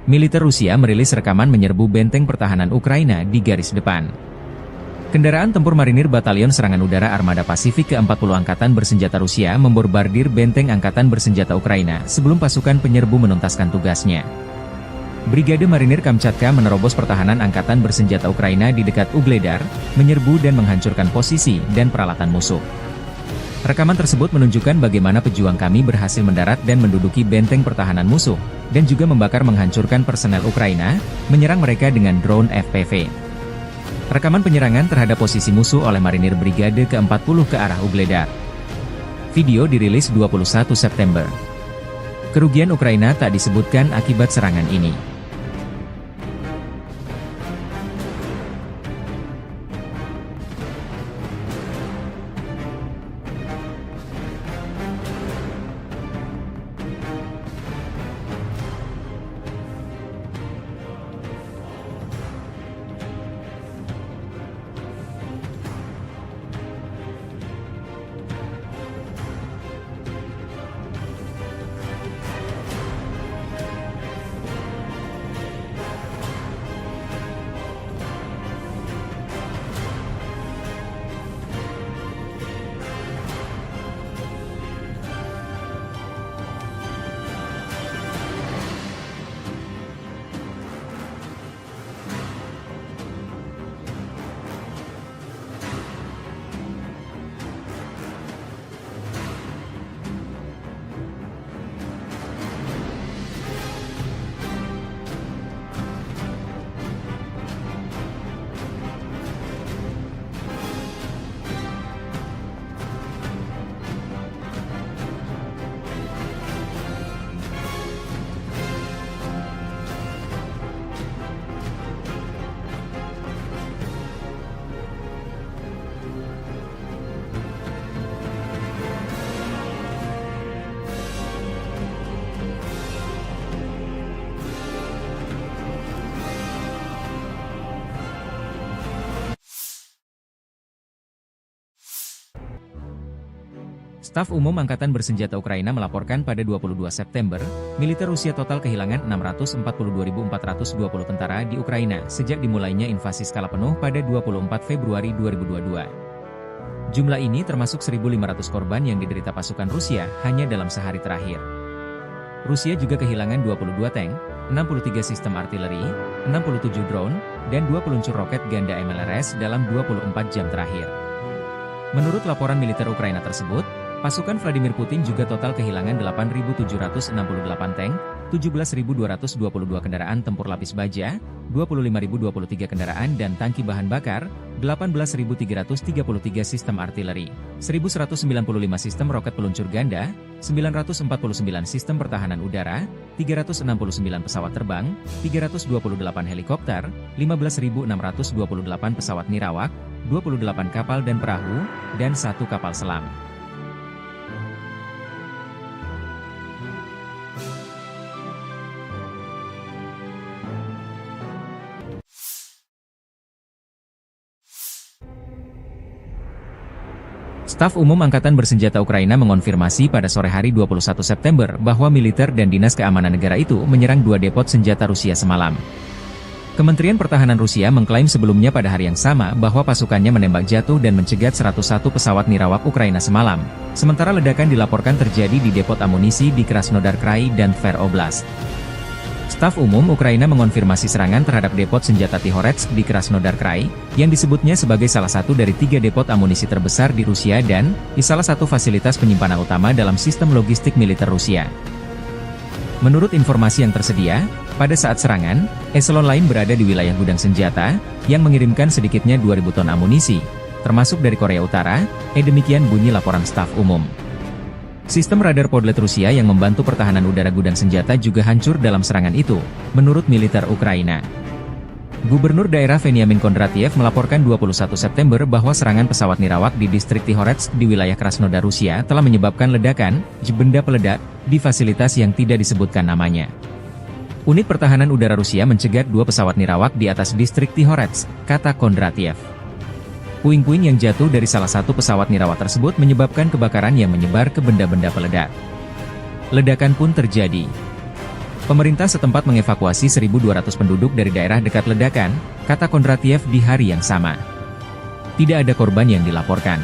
Militer Rusia merilis rekaman menyerbu benteng pertahanan Ukraina di garis depan. Kendaraan tempur marinir Batalion Serangan Udara Armada Pasifik keempat puluh Angkatan Bersenjata Rusia memborbardir benteng angkatan bersenjata Ukraina sebelum pasukan penyerbu menuntaskan tugasnya. Brigade Marinir Kamchatka menerobos pertahanan angkatan bersenjata Ukraina di dekat Ugledar, menyerbu dan menghancurkan posisi dan peralatan musuh. Rekaman tersebut menunjukkan bagaimana pejuang kami berhasil mendarat dan menduduki benteng pertahanan musuh, dan juga membakar menghancurkan personel Ukraina, menyerang mereka dengan drone F P V. Rekaman penyerangan terhadap posisi musuh oleh marinir Brigade keempat puluh ke arah Ugledar. Video dirilis dua puluh satu September. Kerugian Ukraina tak disebutkan akibat serangan ini. Staf Umum Angkatan Bersenjata Ukraina melaporkan pada dua puluh dua September, militer Rusia total kehilangan enam ratus empat puluh dua ribu empat ratus dua puluh tentara di Ukraina sejak dimulainya invasi skala penuh pada dua puluh empat Februari dua ribu dua puluh dua. Jumlah ini termasuk seribu lima ratus korban yang diderita pasukan Rusia hanya dalam sehari terakhir. Rusia juga kehilangan dua puluh dua tank, enam puluh tiga sistem artileri, enam puluh tujuh drone, dan dua peluncur roket ganda M L R S dalam dua puluh empat jam terakhir. Menurut laporan militer Ukraina tersebut, pasukan Vladimir Putin juga total kehilangan delapan ribu tujuh ratus enam puluh delapan tank, tujuh belas ribu dua ratus dua puluh dua kendaraan tempur lapis baja, dua puluh lima ribu dua puluh tiga kendaraan dan tangki bahan bakar, delapan belas ribu tiga ratus tiga puluh tiga sistem artileri, seribu seratus sembilan puluh lima sistem roket peluncur ganda, sembilan ratus empat puluh sembilan sistem pertahanan udara, tiga ratus enam puluh sembilan pesawat terbang, tiga ratus dua puluh delapan helikopter, lima belas ribu enam ratus dua puluh delapan pesawat nirawak, dua puluh delapan kapal dan perahu, dan satu kapal selam. Staf Umum Angkatan Bersenjata Ukraina mengonfirmasi pada sore hari dua puluh satu September bahwa militer dan dinas keamanan negara itu menyerang dua depot senjata Rusia semalam. Kementerian Pertahanan Rusia mengklaim sebelumnya pada hari yang sama bahwa pasukannya menembak jatuh dan mencegat seratus satu pesawat nirawak Ukraina semalam, sementara ledakan dilaporkan terjadi di depot amunisi di Krasnodar Krai dan Tver Oblast. Staf Umum Ukraina mengonfirmasi serangan terhadap depot senjata Tihoretsk di Krasnodar Krai, yang disebutnya sebagai salah satu dari tiga depot amunisi terbesar di Rusia dan di salah satu fasilitas penyimpanan utama dalam sistem logistik militer Rusia. Menurut informasi yang tersedia, pada saat serangan, eselon lain berada di wilayah gudang senjata, yang mengirimkan sedikitnya dua ribu ton amunisi, termasuk dari Korea Utara, eh demikian bunyi laporan staf umum. Sistem radar Podlet Rusia yang membantu pertahanan udara gudang senjata juga hancur dalam serangan itu, menurut militer Ukraina. Gubernur daerah Veniamin Kondratiev melaporkan dua puluh satu September bahwa serangan pesawat nirawak di distrik Tihoretsk di wilayah Krasnodar Rusia telah menyebabkan ledakan, benda peledak, di fasilitas yang tidak disebutkan namanya. Unit pertahanan udara Rusia mencegat dua pesawat nirawak di atas distrik Tihoretsk, kata Kondratiev. Puing-puing yang jatuh dari salah satu pesawat nirawak tersebut menyebabkan kebakaran yang menyebar ke benda-benda peledak. Ledakan pun terjadi. Pemerintah setempat mengevakuasi seribu dua ratus penduduk dari daerah dekat ledakan, kata Kondratiev di hari yang sama. Tidak ada korban yang dilaporkan.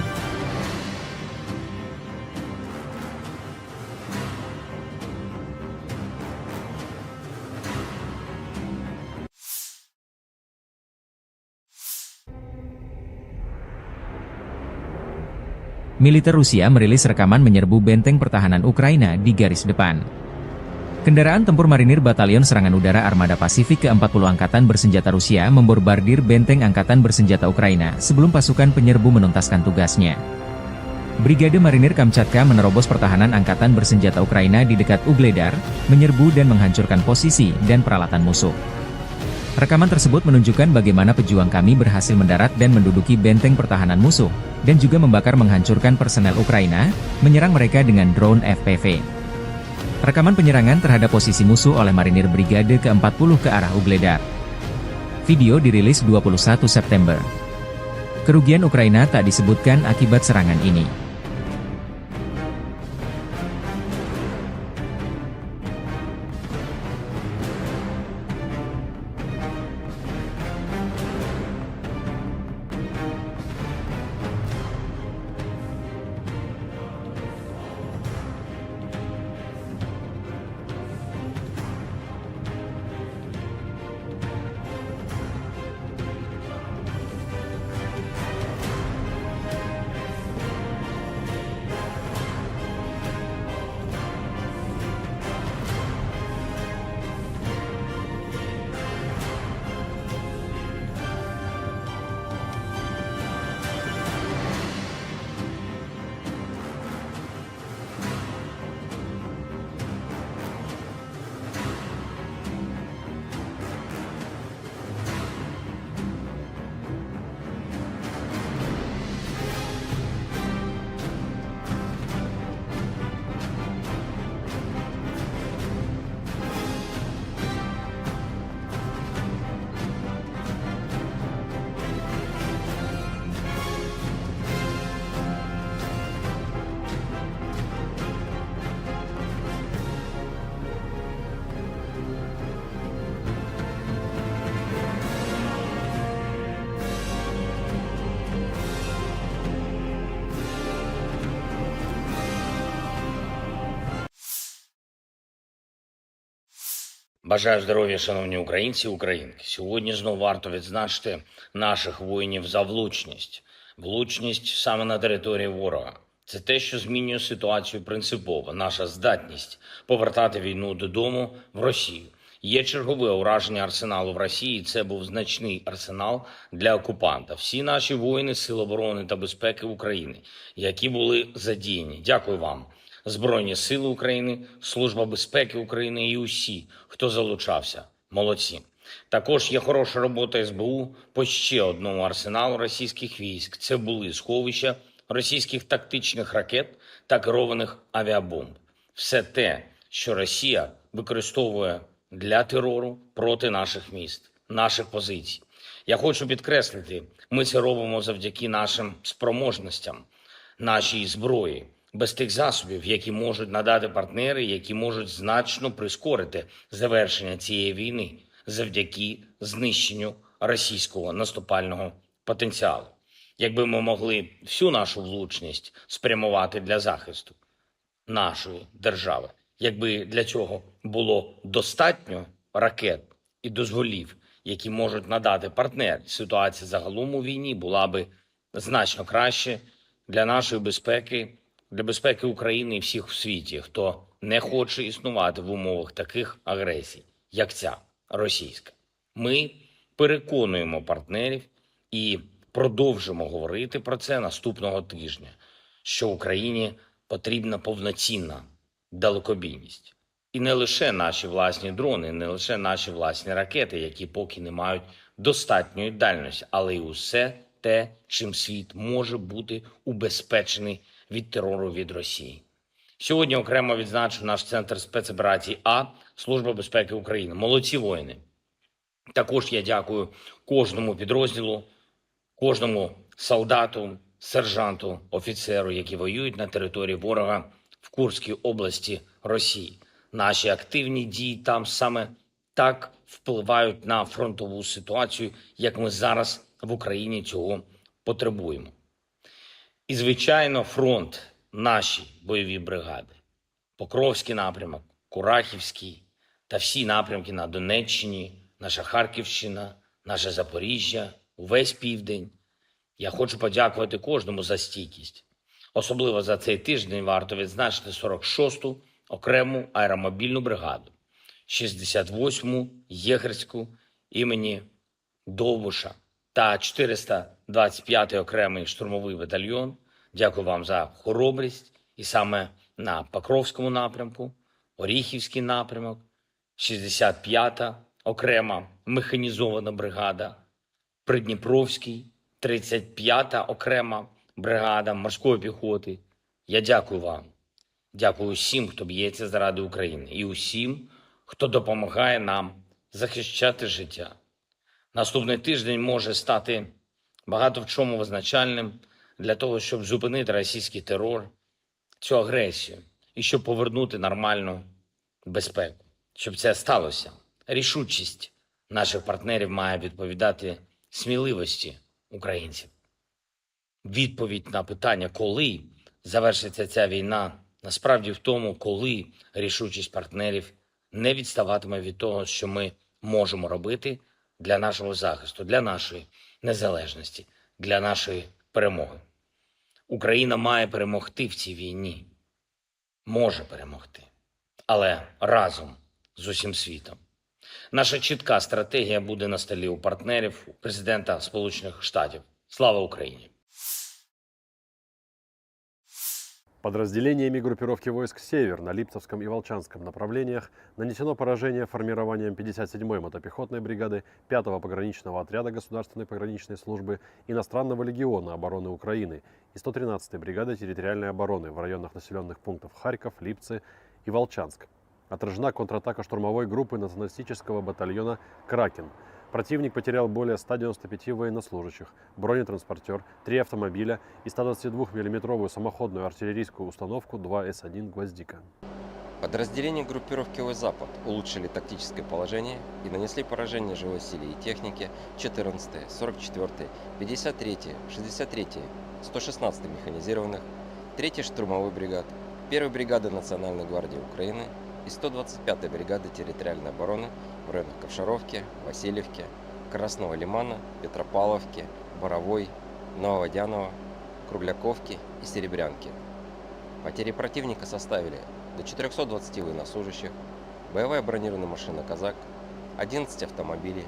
Militer Rusia merilis rekaman menyerbu benteng pertahanan Ukraina di garis depan. Kendaraan tempur marinir Batalion Serangan Udara Armada Pasifik keempat puluh Angkatan Bersenjata Rusia membombardir benteng Angkatan Bersenjata Ukraina sebelum pasukan penyerbu menuntaskan tugasnya. Brigade Marinir Kamchatka menerobos pertahanan Angkatan Bersenjata Ukraina di dekat Ugledar, menyerbu dan menghancurkan posisi dan peralatan musuh. Rekaman tersebut menunjukkan bagaimana pejuang kami berhasil mendarat dan menduduki benteng pertahanan musuh, dan juga membakar menghancurkan personel Ukraina, menyerang mereka dengan drone F P V. Rekaman penyerangan terhadap posisi musuh oleh marinir Brigade keempat puluh ke arah Ugledar. Video dirilis dua puluh satu September. Kerugian Ukraina tak disebutkan akibat serangan ini. Бажаю здоров'я, шановні українці і українки. Сьогодні знову варто відзначити наших воїнів за влучність. Влучність саме на території ворога. Це те, що змінює ситуацію принципово. Наша здатність повертати війну додому в Росію. Є чергове ураження арсеналу в Росії. Це був значний арсенал для окупанта. Всі наші воїни Сил оборони та безпеки України, які були задіяні. Дякую вам. Збройні Сили України, Служба безпеки України і усі, хто залучався. Молодці. Також є хороша робота С Б У по ще одному арсеналу російських військ. Це були сховища російських тактичних ракет та керованих авіабомб. Все те, що Росія використовує для терору проти наших міст, наших позицій. Я хочу підкреслити, ми це робимо завдяки нашим спроможностям, нашій зброї, без тих засобів, які можуть надати партнери, які можуть значно прискорити завершення цієї війни завдяки знищенню російського наступального потенціалу. Якби ми могли всю нашу влучність спрямувати для захисту нашої держави, якби для цього було достатньо ракет і дозволів, які можуть надати партнери, ситуація загалом у війні була би значно краще для нашої безпеки, для безпеки України і всіх у світі, хто не хоче існувати в умовах таких агресій, як ця російська. Ми переконуємо партнерів і продовжимо говорити про це наступного тижня, що Україні потрібна повноцінна далекобійність. І не лише наші власні дрони, не лише наші власні ракети, які поки не мають достатньої дальності, але й усе те, чим світ може бути убезпечений від терору від Росії. Сьогодні окремо відзначу наш центр спецоперацій А, Служба безпеки України. Молодці воїни! Також я дякую кожному підрозділу, кожному солдату, сержанту, офіцеру, які воюють на території ворога в Курській області Росії. Наші активні дії там саме так впливають на фронтову ситуацію, як ми зараз в Україні цього потребуємо. І, звичайно, фронт, наші бойові бригади, Покровський напрямок, Курахівський та всі напрямки на Донеччині, наша Харківщина, наше Запоріжжя, увесь південь. Я хочу подякувати кожному за стійкість. Особливо за цей тиждень варто відзначити сорок шосту окрему аеромобільну бригаду, шістдесят восьму єгерську імені Довбуша та чотириста двадцять п'ятий окремий штурмовий батальйон. Дякую вам за хоробрість. І саме на Покровському напрямку, Оріхівський напрямок, шістдесят п'ята окрема механізована бригада, Придніпровський, тридцять п'ята окрема бригада морської піхоти. Я дякую вам. Дякую усім, хто б'ється заради України, і усім, хто допомагає нам захищати життя. Наступний тиждень може стати багато в чому визначальним для того, щоб зупинити російський терор, цю агресію, і щоб повернути нормальну безпеку. Щоб це сталося, рішучість наших партнерів має відповідати сміливості українців. Відповідь на питання, коли завершиться ця війна, насправді в тому, коли рішучість партнерів не відставатиме від того, що ми можемо робити для нашого захисту, для нашої незалежності, для нашої перемоги. Україна має перемогти в цій війні. Може перемогти. Але разом з усім світом. Наша чітка стратегія буде на столі у партнерів, у президента Сполучених Штатів. Слава Україні! Подразделениями группировки войск «Север» на Липцевском и Волчанском направлениях нанесено поражение формированиям пятьдесят седьмой мотопехотной бригады пятого пограничного отряда Государственной пограничной службы, Иностранного легиона обороны Украины и сто тринадцатой бригады территориальной обороны в районах населённых пунктов Харьков, Липцы и Волчанск. Отражена контратака штурмовой группы националистического батальона «Кракен». Противник потерял более ста девяноста пяти военнослужащих, бронетранспортёр, три автомобиля и сто двадцатидвухмиллиметровую самоходную артиллерийскую установку два эс один «Гвоздика». Подразделения группировки «Запад» улучшили тактическое положение и нанесли поражение живой силе и технике четырнадцатой, сорок четвёртой, пятьдесят третьей, шестьдесят третьей, сто шестнадцатой механизированных, третьей штурмовой бригад, первой бригады Национальной гвардии Украины и сто двадцать пятой бригады территориальной обороны в районах Ковшаровки, Васильевки, Красного Лимана, Петропавловки, Боровой, Нововодяново, Кругляковки и Серебрянки. Потери противника составили до четырёхсот двадцати военнослужащих, боевая бронированная машина «Казак», одиннадцать автомобилей,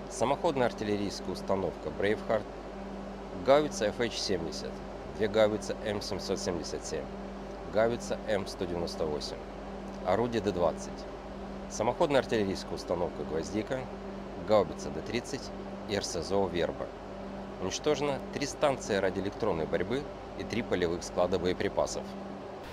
самоходная артиллерийская установка «Брейвхард», гаубица F H семьдесят, две гаубицы М семьсот семьдесят семь, гаубица М сто девяносто восемь, орудие Д двадцать, самоходная артиллерийская установка «Гвоздика», гаубица Д тридцать и РСЗО «Верба». Уничтожено три станции радиоэлектронной борьбы и три полевых склада боеприпасов.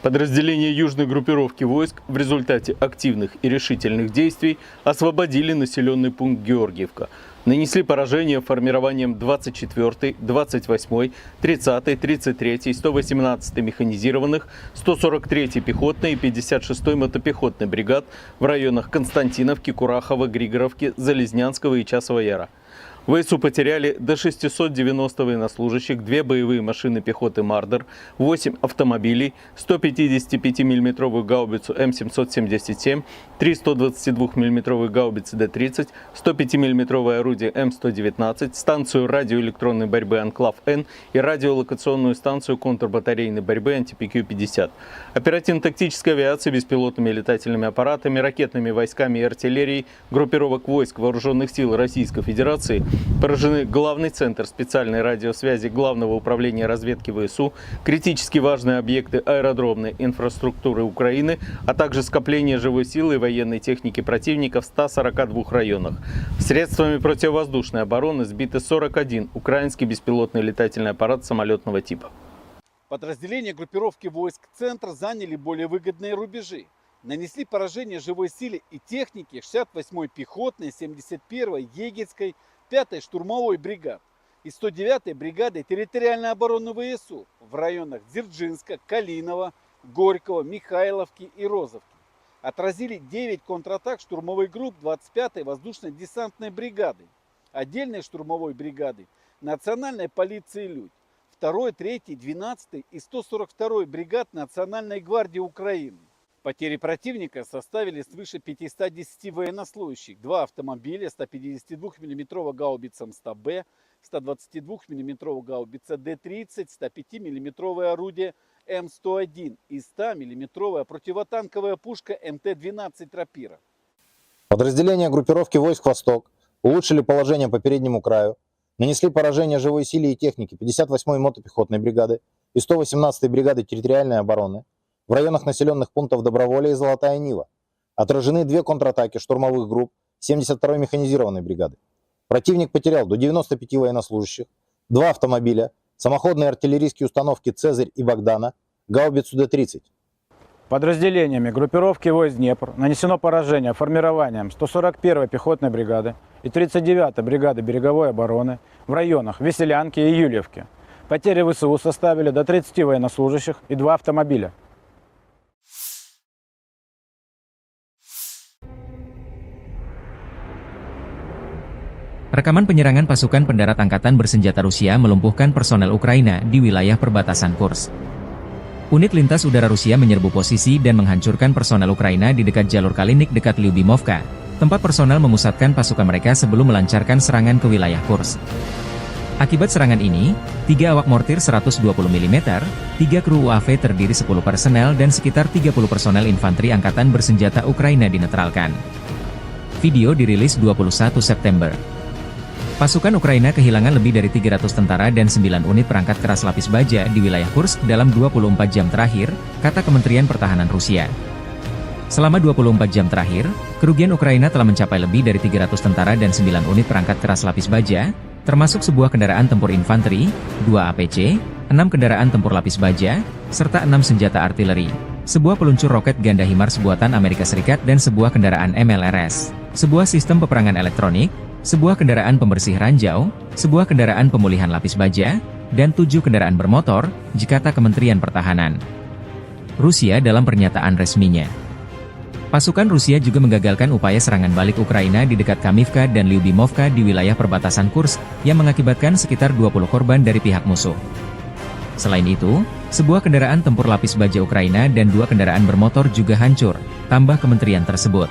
Подразделения южной группировки войск в результате активных и решительных действий освободили населённый пункт Георгиевка. Нанесли поражение формированиям двадцать четвёртой, двадцать восьмой, тридцатой, тридцать третьей, сто восемнадцатой механизированных, сто сорок третьей пехотной и пятьдесят шестой мотопехотной бригад в районах Константиновки, Курахова, Григоровки, Залезнянского и Часового Яра. В ВСУ потеряли до шестисот девяноста военнослужащих, две боевые машины пехоты «Мардер», восемь автомобилей, сто пятидесятипятимиллиметровую гаубицу М семьсот семьдесят семь, три сто двадцатидвухмиллиметровые гаубицы Д тридцать, сто пятимиллиметровое орудие М сто девятнадцать, станцию радиоэлектронной борьбы «Анклав-Н» и радиолокационную станцию контрбатарейной борьбы «Анти-П Q пятьдесят». Оперативно-тактической авиацией, беспилотными летательными аппаратами, ракетными войсками и артиллерией группировок войск Вооружённых сил Российской Федерации поражены главный центр специальной радиосвязи Главного управления разведки ВСУ, критически важные объекты аэродромной инфраструктуры Украины, а также скопление живой силы и военной техники противника в ста сорока двух районах. Средствами противовоздушной обороны сбиты сорок один украинский беспилотный летательный аппарат самолётного типа. Подразделения группировки войск «Центр» заняли более выгодные рубежи, нанесли поражение живой силе и технике шестьдесят восьмой пехотной, семьдесят первой егерской, пятой штурмовой бригад и сто девятой бригады территориальной обороны ВСУ в районах Дзержинска, Калинова, Горького, Михайловки и Розовки. отразили девять контратак штурмовых групп двадцать пятой воздушно-десантной бригады, отдельной штурмовой бригады, национальной полиции «Людь», второй, третьей, двенадцатой и сто сорок второй бригад Национальной гвардии Украины. Потери противника составили свыше пятисот десяти военнослужащих, два автомобиля, сто пятидесяти двух миллиметровая гаубица М сто Б, сто двадцати двух миллиметровая гаубица Д тридцать, сто пяти миллиметровое орудие М сто один и сто миллиметровая противотанковая пушка М Т двенадцать «Рапира». Подразделения группировки войск «Восток» улучшили положение по переднему краю, нанесли поражение живой силе и технике пятьдесят восьмой мотопехотной бригады и сто восемнадцатой бригады территориальной обороны в районах населённых пунктов Доброволье и Золотая Нива. Отражены две контратаки штурмовых групп семьдесят второй механизированной бригады. Противник потерял до девяноста пяти военнослужащих, два автомобиля, самоходные артиллерийские установки «Цезарь» и «Богдана», гаубицу Д тридцать. Подразделениями группировки войск «Днепр» нанесено поражение формированиям сто сорок первой пехотной бригады и тридцать девятой бригады береговой обороны в районах Веселянки и Юльевки. Потери В С У составили до тридцати военнослужащих и два автомобиля. Rekaman penyerangan pasukan pendarat angkatan bersenjata Rusia melumpuhkan personel Ukraina di wilayah perbatasan Kursk. Unit lintas udara Rusia menyerbu posisi dan menghancurkan personel Ukraina di dekat jalur Kalinik dekat Lyubimovka, tempat personel memusatkan pasukan mereka sebelum melancarkan serangan ke wilayah Kursk. Akibat serangan ini, tiga awak mortir seratus dua puluh milimeter, tiga kru U A V terdiri sepuluh personel, dan sekitar tiga puluh personel infanteri angkatan bersenjata Ukraina dinetralkan. Video dirilis dua puluh satu September. Pasukan Ukraina kehilangan lebih dari tiga ratus tentara dan sembilan unit perangkat keras lapis baja di wilayah Kursk dalam dua puluh empat jam terakhir, kata Kementerian Pertahanan Rusia. Selama dua puluh empat jam terakhir, kerugian Ukraina telah mencapai lebih dari tiga ratus tentara dan sembilan unit perangkat keras lapis baja, termasuk sebuah kendaraan tempur infanteri, dua A P C, enam kendaraan tempur lapis baja, serta enam senjata artileri, sebuah peluncur roket ganda HIMARS buatan Amerika Serikat dan sebuah kendaraan M L R S, sebuah sistem peperangan elektronik, sebuah kendaraan pembersih ranjau, sebuah kendaraan pemulihan lapis baja, dan tujuh kendaraan bermotor, kata Kementerian Pertahanan Rusia dalam pernyataan resminya. Pasukan Rusia juga menggagalkan upaya serangan balik Ukraina di dekat Kamivka dan Lyubimovka di wilayah perbatasan Kursk, yang mengakibatkan sekitar dua puluh korban dari pihak musuh. Selain itu, sebuah kendaraan tempur lapis baja Ukraina dan dua kendaraan bermotor juga hancur, tambah kementerian tersebut.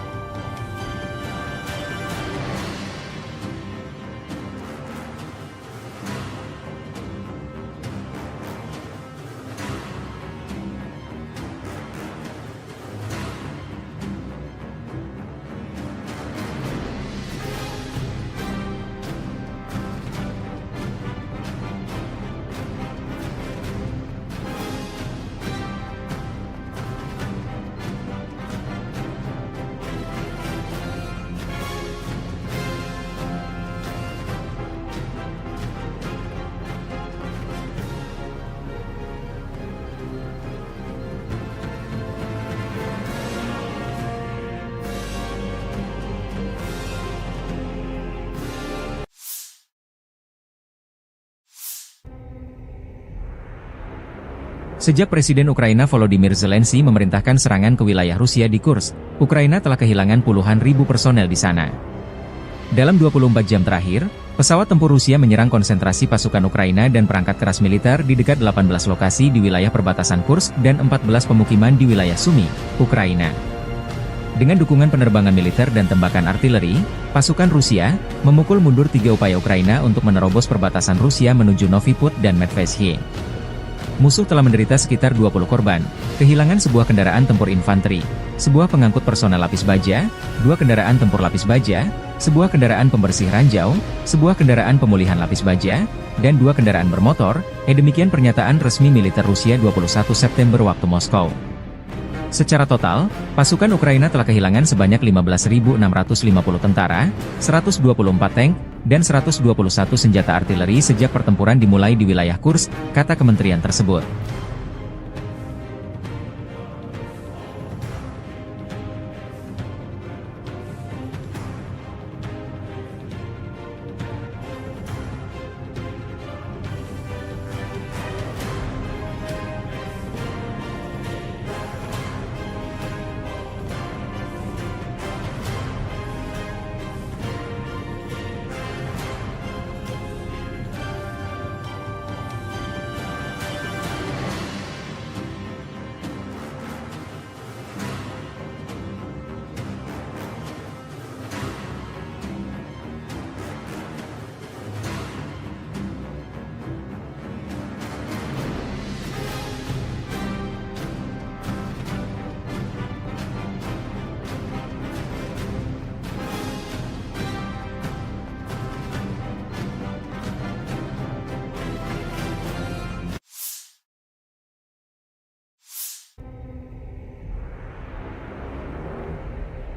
Sejak Presiden Ukraina Volodymyr Zelensky memerintahkan serangan ke wilayah Rusia di Kursk, Ukraina telah kehilangan puluhan ribu personel di sana. Dalam dua puluh empat jam terakhir, pesawat tempur Rusia menyerang konsentrasi pasukan Ukraina dan perangkat keras militer di dekat delapan belas lokasi di wilayah perbatasan Kursk dan empat belas pemukiman di wilayah Sumy, Ukraina. Dengan dukungan penerbangan militer dan tembakan artileri, pasukan Rusia memukul mundur tiga upaya Ukraina untuk menerobos perbatasan Rusia menuju Novi Put dan Medveshiye. Musuh telah menderita sekitar dua puluh korban, kehilangan sebuah kendaraan tempur infanteri, sebuah pengangkut personel lapis baja, dua kendaraan tempur lapis baja, sebuah kendaraan pembersih ranjau, sebuah kendaraan pemulihan lapis baja, dan dua kendaraan bermotor, eh, demikian pernyataan resmi militer Rusia dua puluh satu September waktu Moskow. Secara total, pasukan Ukraina telah kehilangan sebanyak lima belas ribu enam ratus lima puluh tentara, seratus dua puluh empat tank, dan seratus dua puluh satu senjata artileri sejak pertempuran dimulai di wilayah Kursk, kata kementerian tersebut.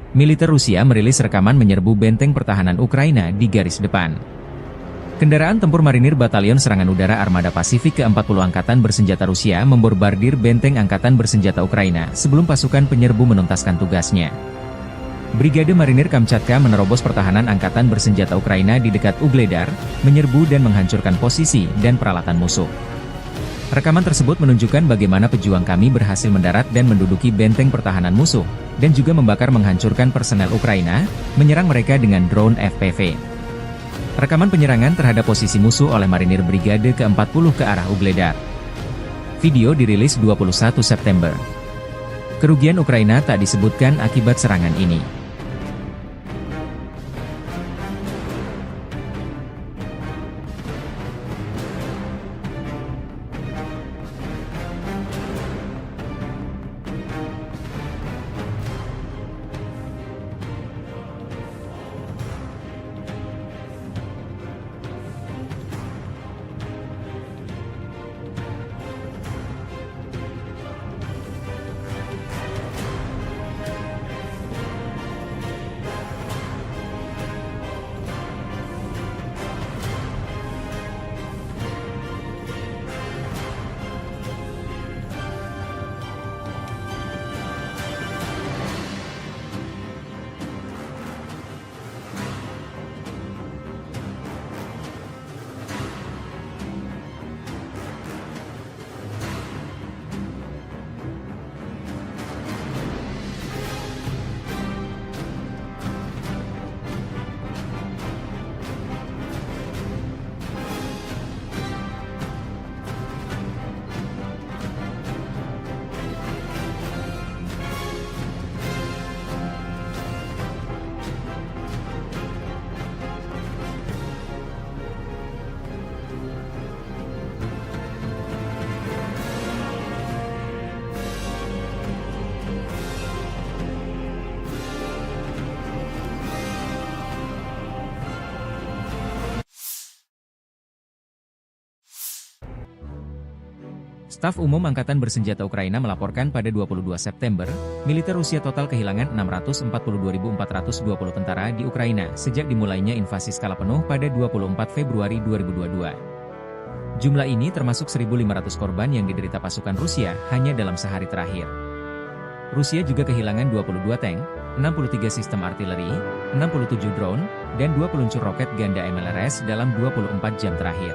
Militer Rusia merilis rekaman menyerbu benteng pertahanan Ukraina di garis depan. Kendaraan tempur marinir Batalion Serangan Udara Armada Pasifik keempat puluh Angkatan Bersenjata Rusia membombardir benteng angkatan bersenjata Ukraina sebelum pasukan penyerbu menuntaskan tugasnya. Brigade Marinir Kamchatka menerobos pertahanan angkatan bersenjata Ukraina di dekat Ugledar, menyerbu dan menghancurkan posisi dan peralatan musuh. Rekaman tersebut menunjukkan bagaimana pejuang kami berhasil mendarat dan menduduki benteng pertahanan musuh, dan juga membakar menghancurkan personel Ukraina, menyerang mereka dengan drone F P V. Rekaman penyerangan terhadap posisi musuh oleh marinir Brigade keempat puluh ke arah Ugledar. Video dirilis dua puluh satu September. Kerugian Ukraina tak disebutkan akibat serangan ini. Staf Umum Angkatan Bersenjata Ukraina melaporkan pada dua puluh dua September, militer Rusia total kehilangan enam ratus empat puluh dua ribu empat ratus dua puluh tentara di Ukraina sejak dimulainya invasi skala penuh pada dua puluh empat Februari dua ribu dua puluh dua. Jumlah ini termasuk seribu lima ratus korban yang diderita pasukan Rusia hanya dalam sehari terakhir. Rusia juga kehilangan dua puluh dua tank, enam puluh tiga sistem artileri, enam puluh tujuh drone, dan dua peluncur roket ganda M L R S dalam dua puluh empat jam terakhir.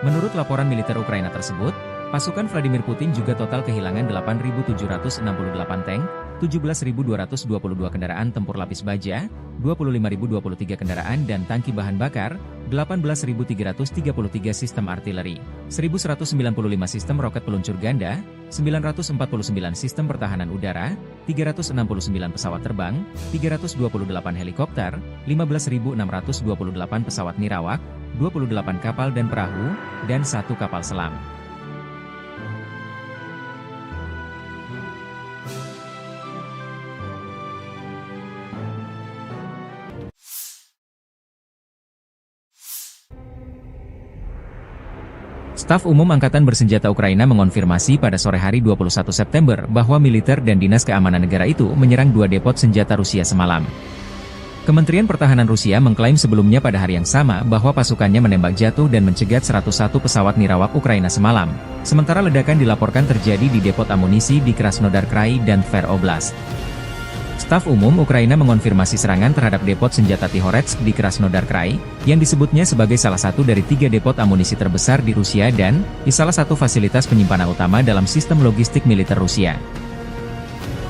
Menurut laporan militer Ukraina tersebut, pasukan Vladimir Putin juga total kehilangan delapan ribu tujuh ratus enam puluh delapan tank, tujuh belas ribu dua ratus dua puluh dua kendaraan tempur lapis baja, dua puluh lima ribu dua puluh tiga kendaraan dan tangki bahan bakar, delapan belas ribu tiga ratus tiga puluh tiga sistem artileri, seribu seratus sembilan puluh lima sistem roket peluncur ganda, sembilan ratus empat puluh sembilan sistem pertahanan udara, tiga ratus enam puluh sembilan pesawat terbang, tiga ratus dua puluh delapan helikopter, lima belas ribu enam ratus dua puluh delapan pesawat nirawak, dua puluh delapan kapal dan perahu, dan satu kapal selam. Staf Umum Angkatan Bersenjata Ukraina mengonfirmasi pada sore hari dua puluh satu September bahwa militer dan dinas keamanan negara itu menyerang dua depot senjata Rusia semalam. Kementerian Pertahanan Rusia mengklaim sebelumnya pada hari yang sama bahwa pasukannya menembak jatuh dan mencegat seratus satu pesawat nirawak Ukraina semalam, sementara ledakan dilaporkan terjadi di depot amunisi di Krasnodar Krai dan Tver Oblast. Staf Umum Ukraina mengonfirmasi serangan terhadap depot senjata Tihoretsk di Krasnodar Krai, yang disebutnya sebagai salah satu dari tiga depot amunisi terbesar di Rusia dan di salah satu fasilitas penyimpanan utama dalam sistem logistik militer Rusia.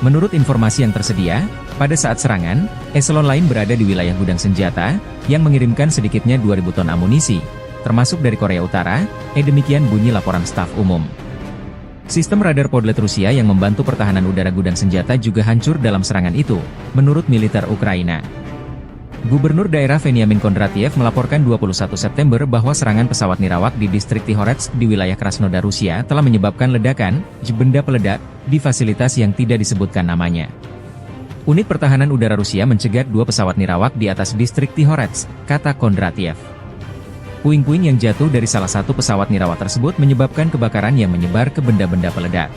Menurut informasi yang tersedia, pada saat serangan, eselon lain berada di wilayah gudang senjata, yang mengirimkan sedikitnya dua ribu ton amunisi, termasuk dari Korea Utara, eh demikian bunyi laporan staf umum. Sistem radar Podlet Rusia yang membantu pertahanan udara gudang senjata juga hancur dalam serangan itu, menurut militer Ukraina. Gubernur daerah Veniamin Kondratiev melaporkan dua puluh satu September bahwa serangan pesawat nirawak di distrik Tihoretsk di wilayah Krasnodar Rusia telah menyebabkan ledakan, benda peledak, di fasilitas yang tidak disebutkan namanya. Unit pertahanan udara Rusia mencegat dua pesawat nirawak di atas distrik Tihoretsk, kata Kondratiev. Puing-puing yang jatuh dari salah satu pesawat nirawak tersebut menyebabkan kebakaran yang menyebar ke benda-benda peledak.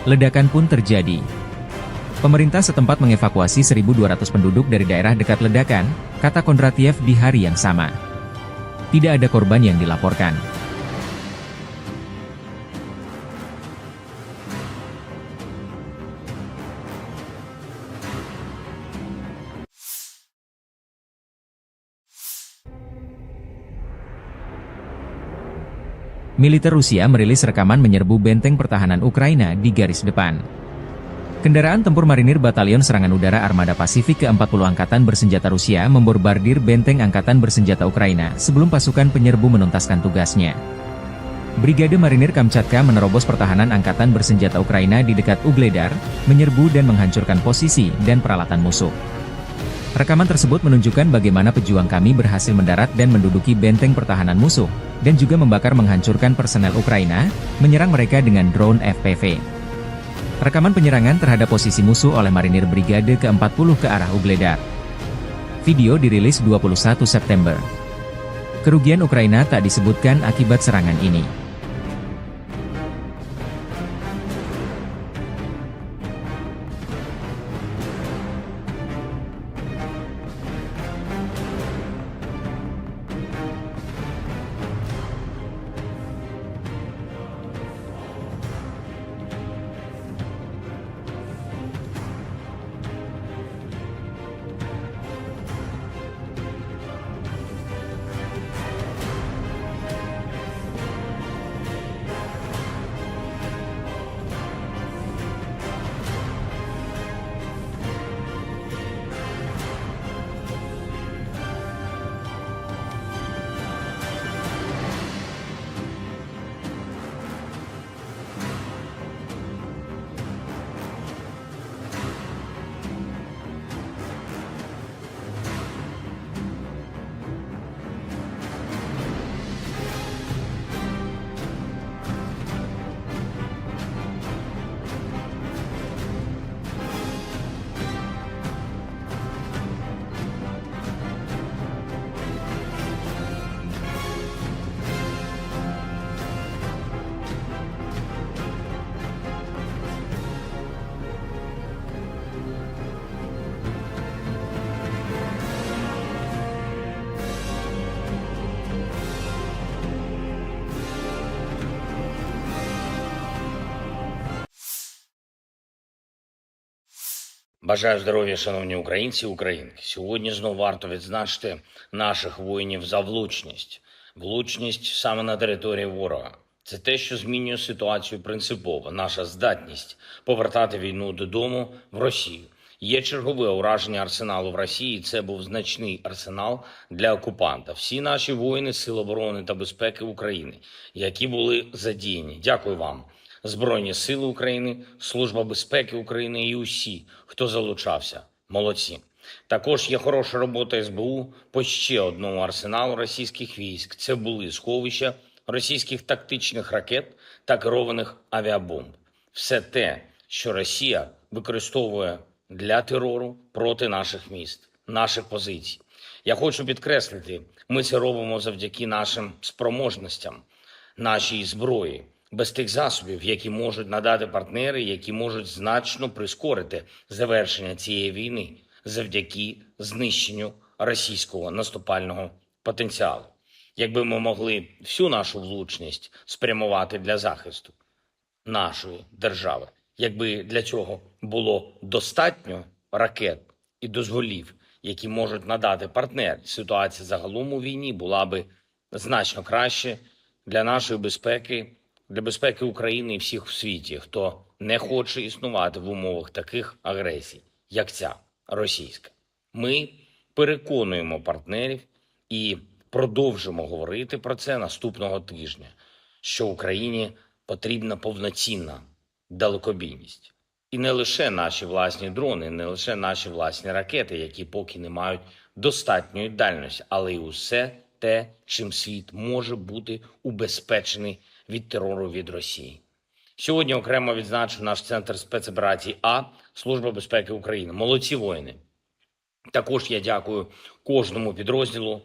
Ledakan pun terjadi. Pemerintah setempat mengevakuasi seribu dua ratus penduduk dari daerah dekat ledakan, kata Kondratiev di hari yang sama. Tidak ada korban yang dilaporkan. Militer Rusia merilis rekaman menyerbu benteng pertahanan Ukraina di garis depan. Kendaraan tempur marinir Batalion Serangan Udara Armada Pasifik keempat puluh Angkatan Bersenjata Rusia membombardir benteng angkatan bersenjata Ukraina sebelum pasukan penyerbu menuntaskan tugasnya. Brigade Marinir Kamchatka menerobos pertahanan angkatan bersenjata Ukraina di dekat Ugledar, menyerbu dan menghancurkan posisi dan peralatan musuh. Rekaman tersebut menunjukkan bagaimana pejuang kami berhasil mendarat dan menduduki benteng pertahanan musuh, dan juga membakar menghancurkan personel Ukraina, menyerang mereka dengan drone F P V. Rekaman penyerangan terhadap posisi musuh oleh marinir Brigade keempat puluh ke arah Ugledar. Video dirilis dua puluh satu September. Kerugian Ukraina tak disebutkan akibat serangan ini. Бажаю здоров'я, шановні українці і українки. Сьогодні знову варто відзначити наших воїнів за влучність. Влучність саме на території ворога. Це те, що змінює ситуацію принципово. Наша здатність повертати війну додому в Росію. Є чергове ураження арсеналу в Росії. Це був значний арсенал для окупанта. Всі наші воїни Сил оборони та безпеки України, які були задіяні. Дякую вам. Збройні Сили України, Служба безпеки України і усі, хто залучався. Молодці. Також є хороша робота С Б У по ще одному арсеналу російських військ. Це були сховища російських тактичних ракет та керованих авіабомб. Все те, що Росія використовує для терору проти наших міст, наших позицій. Я хочу підкреслити, ми це робимо завдяки нашим спроможностям, нашій зброї, без тих засобів, які можуть надати партнери, які можуть значно прискорити завершення цієї війни завдяки знищенню російського наступального потенціалу. Якби ми могли всю нашу влучність спрямувати для захисту нашої держави, якби для цього було достатньо ракет і дозволів, які можуть надати партнери, ситуація загалом у війні була би значно краще для нашої безпеки, для безпеки України і всіх в світі, хто не хоче існувати в умовах таких агресій, як ця російська. Ми переконуємо партнерів і продовжимо говорити про це наступного тижня, що Україні потрібна повноцінна далекобійність. І не лише наші власні дрони, не лише наші власні ракети, які поки не мають достатньої дальності, але й усе те, чим світ може бути убезпечений від терору від Росії. Сьогодні окремо відзначу наш центр спецоперацій А Служба безпеки України. Молодці воїни! Також я дякую кожному підрозділу,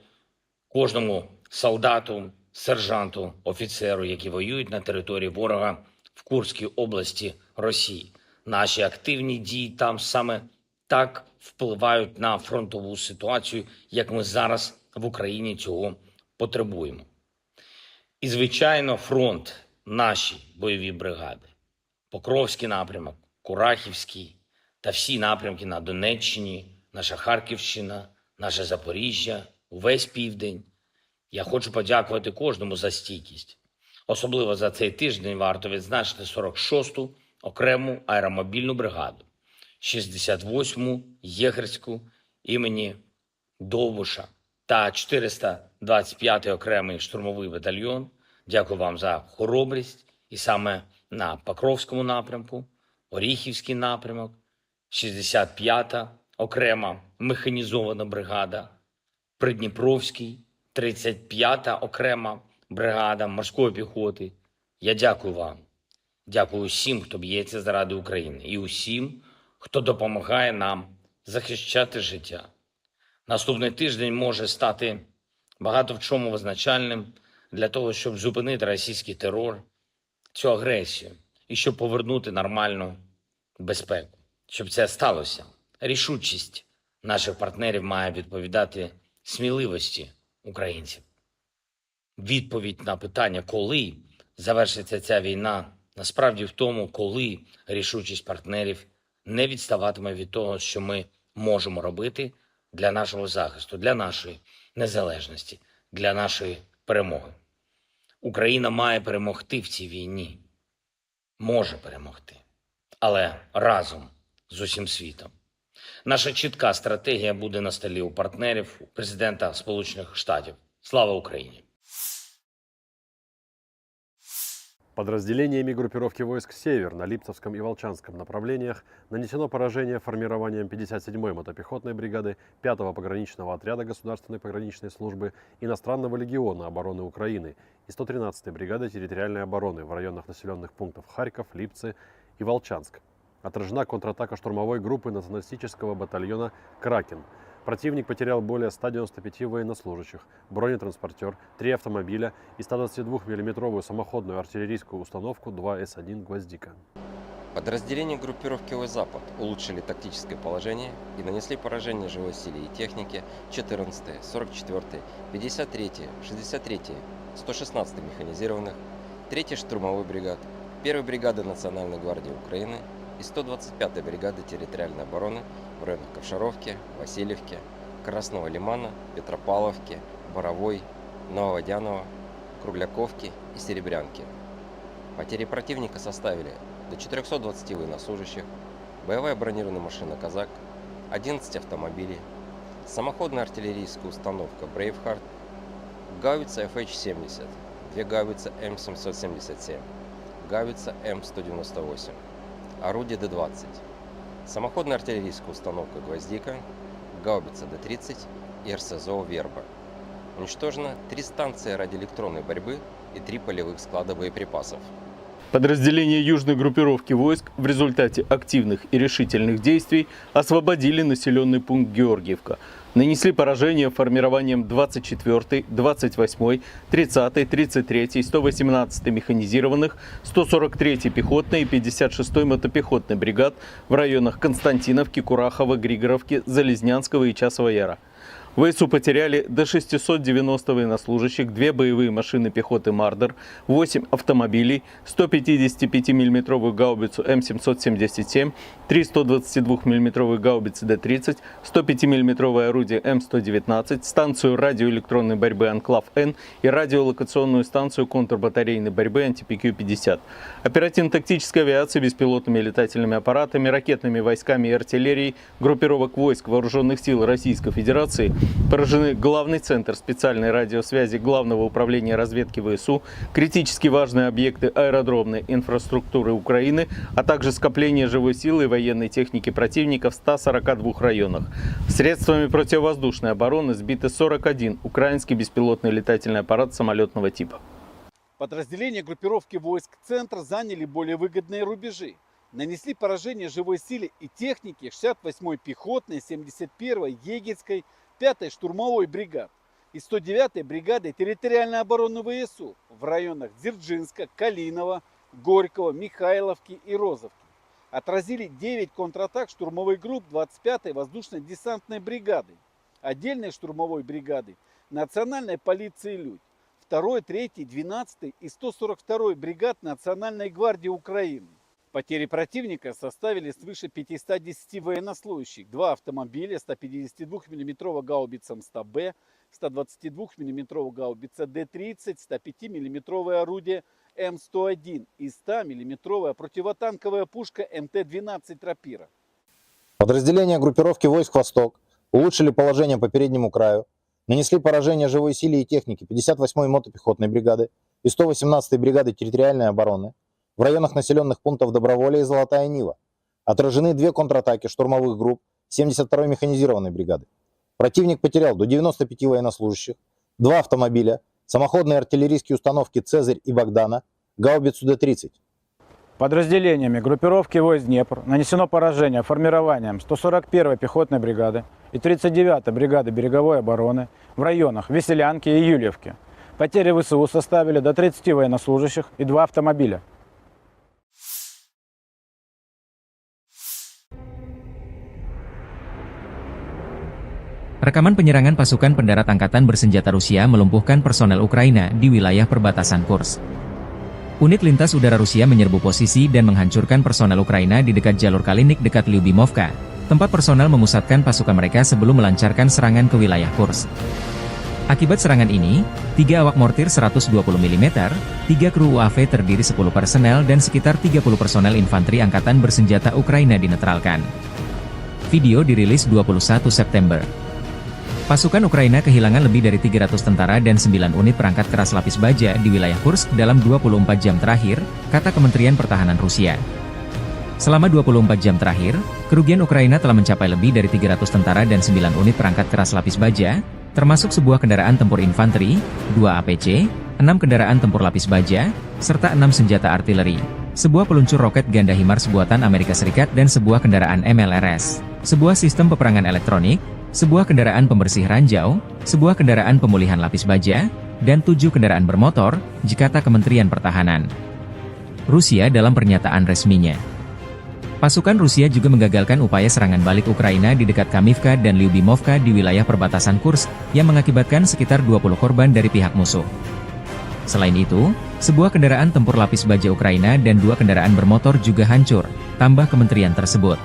кожному солдату, сержанту, офіцеру, які воюють на території ворога в Курській області Росії. Наші активні дії там саме так впливають на фронтову ситуацію, як ми зараз в Україні цього потребуємо. І, звичайно, фронт, наші бойові бригади, Покровський напрямок, Курахівський та всі напрямки на Донеччині, наша Харківщина, наше Запоріжжя, увесь південь. Я хочу подякувати кожному за стійкість. Особливо за цей тиждень варто відзначити сорок шосту окрему аеромобільну бригаду, шістдесят восьму єгерську імені Довбуша та чотириста двадцять п'ятий окремий штурмовий батальйон. Дякую вам за хоробрість. І саме на Покровському напрямку, Оріхівський напрямок, шістдесят п'ята окрема механізована бригада, Придніпровський, тридцять п'ята окрема бригада морської піхоти. Я дякую вам. Дякую усім, хто б'ється заради України, і усім, хто допомагає нам захищати життя. Наступний тиждень може стати багато в чому визначальним для того, щоб зупинити російський терор, цю агресію, і щоб повернути нормальну безпеку. Щоб це сталося, рішучість наших партнерів має відповідати сміливості українців. Відповідь на питання, коли завершиться ця війна, насправді в тому, коли рішучість партнерів не відставатиме від того, що ми можемо робити для нашого захисту, для нашої незалежності, для нашої перемоги. Україна має перемогти в цій війні. Може перемогти. Але разом з усім світом. Наша чітка стратегія буде на столі у партнерів, у президента Сполучених Штатів. Слава Україні! Подразделениями группировки войск «Север» на Липцевском и Волчанском направлениях нанесено поражение формированиям пятьдесят седьмой мотопехотной бригады пятого пограничного отряда Государственной пограничной службы, Иностранного легиона обороны Украины и сто тринадцатой бригады территориальной обороны в районах населённых пунктов Харьков, Липцы и Волчанск. Отражена контратака штурмовой группы националистического батальона «Кракен». Противник потерял более ста девяноста пяти военнослужащих, бронетранспортёр, три автомобиля и сто двадцать двухмиллиметровую самоходную артиллерийскую установку два эс один «Гвоздика». Подразделения группировки войск «Запад» улучшили тактическое положение и нанесли поражение живой силе и технике четырнадцатой, сорок четвёртой, пятьдесят третьей, шестьдесят третьей, сто шестнадцатой механизированных, третьей штурмовой бригад, первой бригады Национальной гвардии Украины и сто двадцать пятой бригады территориальной обороны в районах Ковшаровки, Васильевки, Красного Лимана, Петропавловки, Боровой, Нововодяново, Кругляковки и Серебрянки. Потери противника составили до четырёхсот двадцати военнослужащих, боевая бронированная машина «Казак», одиннадцать автомобилей, самоходная артиллерийская установка «Брейвхард», гаубица F H семьдесят, две гаубицы М семьсот семьдесят семь, гаубица М сто девяносто восемь, орудие Д двадцать, самоходная артиллерийская установка «Гвоздика», гаубица Д тридцать и РСЗО «Верба». Уничтожено три станции радиоэлектронной борьбы и три полевых склада боеприпасов. Подразделения южной группировки войск в результате активных и решительных действий освободили населённый пункт Георгиевка. Нанесли поражение формированиям двадцать четвёртой, двадцать восьмой, тридцатой, тридцать третьей, сто восемнадцатой механизированных, сто сорок третьей пехотной и пятьдесят шестой мотопехотной бригад в районах Константиновки, Курахова, Григоровки, Залезнянского и Часова Яра. В ВСУ потеряли до шестисот девяноста военнослужащих, две боевые машины пехоты «Мардер», восемь автомобилей, сто пятидесятипятимиллиметровую гаубицу М семьсот семьдесят семь, три сто двадцатидвухмиллиметровые гаубицы Д тридцать, сто пятимиллиметровое орудие М сто девятнадцать, станцию радиоэлектронной борьбы «Анклав-Н» и радиолокационную станцию контрбатарейной борьбы «Антипикю пятьдесят». Оперативно-тактической авиацией, беспилотными летательными аппаратами, ракетными войсками и артиллерией группировок войск Вооружённых сил Российской Федерации поражены главный центр специальной радиосвязи Главного управления разведки ВСУ, критически важные объекты аэродромной инфраструктуры Украины, а также скопление живой силы и военной техники противника в ста сорока двух районах. Средствами противовоздушной обороны сбиты сорок один украинский беспилотный летательный аппарат самолётного типа. Подразделения группировки войск «Центр» заняли более выгодные рубежи, нанесли поражение живой силе и технике шестьдесят восьмой пехотной, семьдесят первой егерской, пятой штурмовой бригад и сто девятой бригады территориальной обороны ВСУ в районах Дзержинска, Калинова, Горького, Михайловки и Розовки. Отразили девять контратак штурмовых групп двадцать пятой воздушно-десантной бригады, отдельной штурмовой бригады, национальной полиции «Людь», второй, третьей, двенадцатой и сто сорок второй бригад Национальной гвардии Украины. Потери противника составили свыше пятисот десяти военнослужащих, два автомобиля, сто пятьдесят двухмиллиметровая гаубица М сто Б, сто двадцать двухмиллиметровая гаубица Д тридцать, сто пятимиллиметровое орудие М сто один и сто миллиметровая противотанковая пушка М Т двенадцать «Рапира». Подразделения группировки войск «Восток» улучшили положение по переднему краю, нанесли поражение живой силе и технике пятьдесят восьмой мотопехотной бригады и сто восемнадцатой бригады территориальной обороны в районах населённых пунктов Доброволье и Золотая Нива. Отражены две контратаки штурмовых групп семьдесят второй механизированной бригады. Противник потерял до девяноста пяти военнослужащих, два автомобиля, самоходные артиллерийские установки «Цезарь» и «Богдана», гаубицу Д тридцать. Подразделениями группировки войск «Днепр» нанесено поражение формированиям сто сорок первой пехотной бригады и тридцать девятой бригады береговой обороны в районах Веселянки и Юльевки. Потери В С У составили до тридцати военнослужащих и два автомобиля. Rekaman penyerangan pasukan pendarat angkatan bersenjata Rusia melumpuhkan personel Ukraina di wilayah perbatasan Kursk. Unit lintas udara Rusia menyerbu posisi dan menghancurkan personel Ukraina di dekat jalur Kalinik dekat Lyubimovka, tempat personel memusatkan pasukan mereka sebelum melancarkan serangan ke wilayah Kursk. Akibat serangan ini, tiga awak mortir seratus dua puluh milimeter, tiga kru U A V terdiri sepuluh personel, dan sekitar tiga puluh personel infanteri angkatan bersenjata Ukraina dinetralkan. Video dirilis dua puluh satu September. Pasukan Ukraina kehilangan lebih dari tiga ratus tentara dan sembilan unit perangkat keras lapis baja di wilayah Kursk dalam dua puluh empat jam terakhir, kata Kementerian Pertahanan Rusia. Selama dua puluh empat jam terakhir, kerugian Ukraina telah mencapai lebih dari tiga ratus tentara dan sembilan unit perangkat keras lapis baja, termasuk sebuah kendaraan tempur infanteri, dua A P C, enam kendaraan tempur lapis baja, serta enam senjata artileri, sebuah peluncur roket ganda HIMARS buatan Amerika Serikat dan sebuah kendaraan M L R S, sebuah sistem peperangan elektronik, sebuah kendaraan pembersih ranjau, sebuah kendaraan pemulihan lapis baja, dan tujuh kendaraan bermotor, kata Kementerian Pertahanan Rusia dalam pernyataan resminya. Pasukan Rusia juga menggagalkan upaya serangan balik Ukraina di dekat Kamivka dan Lyubimovka di wilayah perbatasan Kursk, yang mengakibatkan sekitar dua puluh korban dari pihak musuh. Selain itu, sebuah kendaraan tempur lapis baja Ukraina dan dua kendaraan bermotor juga hancur, tambah kementerian tersebut.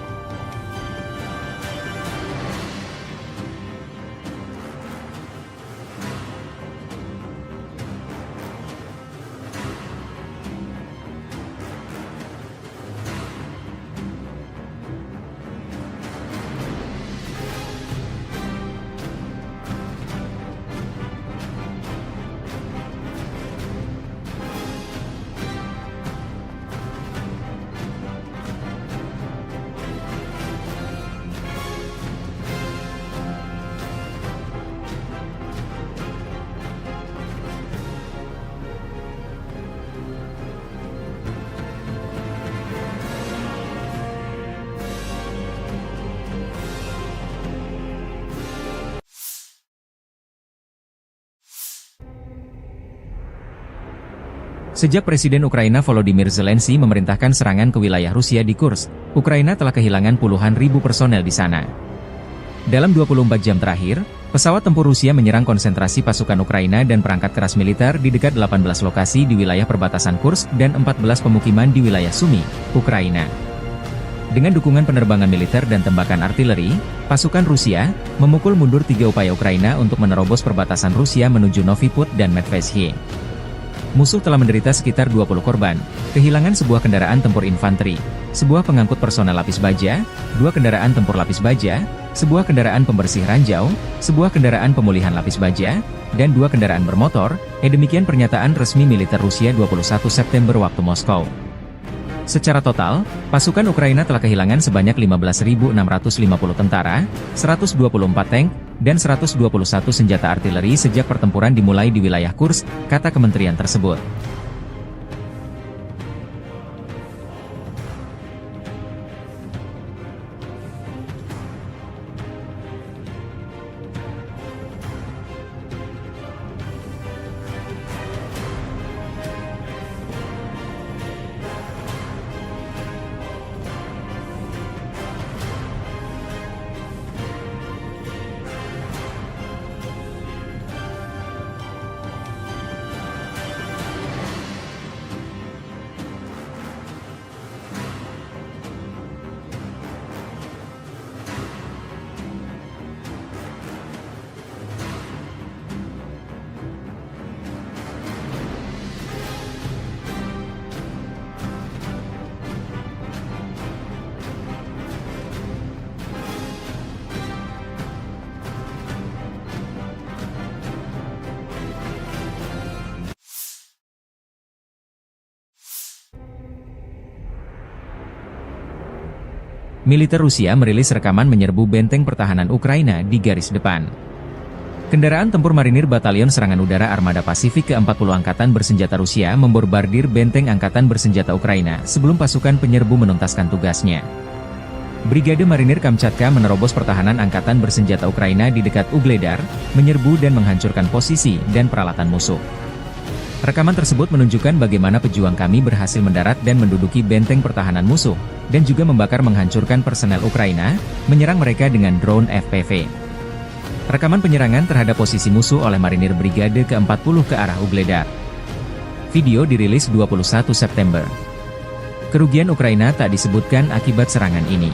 Sejak Presiden Ukraina Volodymyr Zelensky memerintahkan serangan ke wilayah Rusia di Kursk, Ukraina telah kehilangan puluhan ribu personel di sana. Dalam dua puluh empat jam terakhir, pesawat tempur Rusia menyerang konsentrasi pasukan Ukraina dan perangkat keras militer di dekat delapan belas lokasi di wilayah perbatasan Kursk dan empat belas pemukiman di wilayah Sumy, Ukraina. Dengan dukungan penerbangan militer dan tembakan artileri, pasukan Rusia memukul mundur tiga upaya Ukraina untuk menerobos perbatasan Rusia menuju Novy Pud dan Medveshiye. Musuh telah menderita sekitar dua puluh korban, kehilangan sebuah kendaraan tempur infanteri, sebuah pengangkut personel lapis baja, dua kendaraan tempur lapis baja, sebuah kendaraan pembersih ranjau, sebuah kendaraan pemulihan lapis baja, dan dua kendaraan bermotor, eh, demikian pernyataan resmi militer Rusia dua puluh satu September waktu Moskow. Secara total, pasukan Ukraina telah kehilangan sebanyak lima belas ribu enam ratus lima puluh tentara, seratus dua puluh empat tank, dan seratus dua puluh satu senjata artileri sejak pertempuran dimulai di wilayah Kursk, kata kementerian tersebut. Militer Rusia merilis rekaman menyerbu benteng pertahanan Ukraina di garis depan. Kendaraan tempur marinir Batalion Serangan Udara Armada Pasifik keempat puluh Angkatan Bersenjata Rusia membombardir benteng Angkatan Bersenjata Ukraina sebelum pasukan penyerbu menuntaskan tugasnya. Brigade Marinir Kamchatka menerobos pertahanan Angkatan Bersenjata Ukraina di dekat Ugledar, menyerbu dan menghancurkan posisi dan peralatan musuh. Rekaman tersebut menunjukkan bagaimana pejuang kami berhasil mendarat dan menduduki benteng pertahanan musuh, dan juga membakar menghancurkan personel Ukraina, menyerang mereka dengan drone F P V. Rekaman penyerangan terhadap posisi musuh oleh marinir Brigade keempat puluh ke arah Ugledar. Video dirilis dua puluh satu September. Kerugian Ukraina tak disebutkan akibat serangan ini.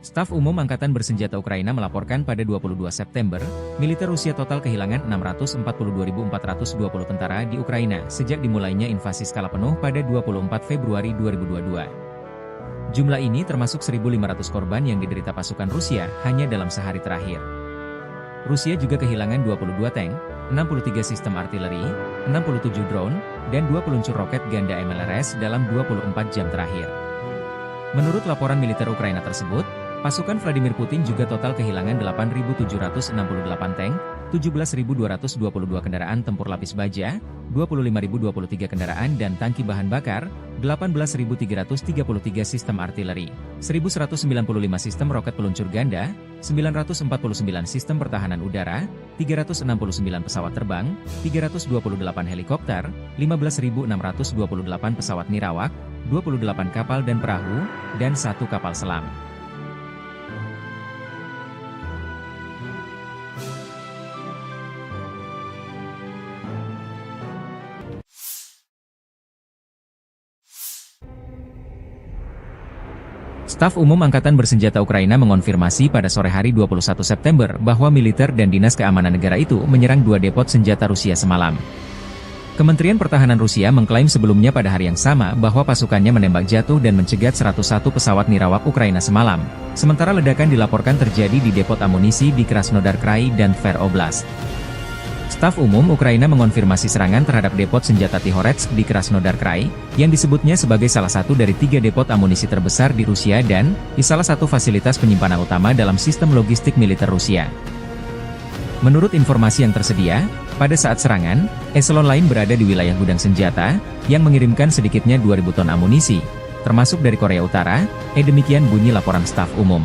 Staf Umum Angkatan Bersenjata Ukraina melaporkan pada dua puluh dua September, militer Rusia total kehilangan enam ratus empat puluh dua ribu empat ratus dua puluh tentara di Ukraina sejak dimulainya invasi skala penuh pada dua puluh empat Februari dua ribu dua puluh dua. Jumlah ini termasuk seribu lima ratus korban yang diderita pasukan Rusia hanya dalam sehari terakhir. Rusia juga kehilangan dua puluh dua tank, enam puluh tiga sistem artileri, enam puluh tujuh drone, dan dua peluncur roket ganda M L R S dalam dua puluh empat jam terakhir. Menurut laporan militer Ukraina tersebut, pasukan Vladimir Putin juga total kehilangan delapan ribu tujuh ratus enam puluh delapan tank, tujuh belas ribu dua ratus dua puluh dua kendaraan tempur lapis baja, dua puluh lima ribu dua puluh tiga kendaraan dan tangki bahan bakar, delapan belas ribu tiga ratus tiga puluh tiga sistem artileri, seribu seratus sembilan puluh lima sistem roket peluncur ganda, sembilan ratus empat puluh sembilan sistem pertahanan udara, tiga ratus enam puluh sembilan pesawat terbang, tiga ratus dua puluh delapan helikopter, lima belas ribu enam ratus dua puluh delapan pesawat nirawak, dua puluh delapan kapal dan perahu, dan satu kapal selam. Staf Umum Angkatan Bersenjata Ukraina mengonfirmasi pada sore hari dua puluh satu September bahwa militer dan dinas keamanan negara itu menyerang dua depot senjata Rusia semalam. Kementerian Pertahanan Rusia mengklaim sebelumnya pada hari yang sama bahwa pasukannya menembak jatuh dan mencegat seratus satu pesawat nirawak Ukraina semalam, sementara ledakan dilaporkan terjadi di depot amunisi di Krasnodar Krai dan Tver Oblast. Staf Umum Ukraina mengonfirmasi serangan terhadap depot senjata Tihoretsk di Krasnodar Krai, yang disebutnya sebagai salah satu dari tiga depot amunisi terbesar di Rusia dan di salah satu fasilitas penyimpanan utama dalam sistem logistik militer Rusia. Menurut informasi yang tersedia, pada saat serangan, eselon lain berada di wilayah gudang senjata, yang mengirimkan sedikitnya dua ribu ton amunisi, termasuk dari Korea Utara, eh, demikian bunyi laporan staf umum.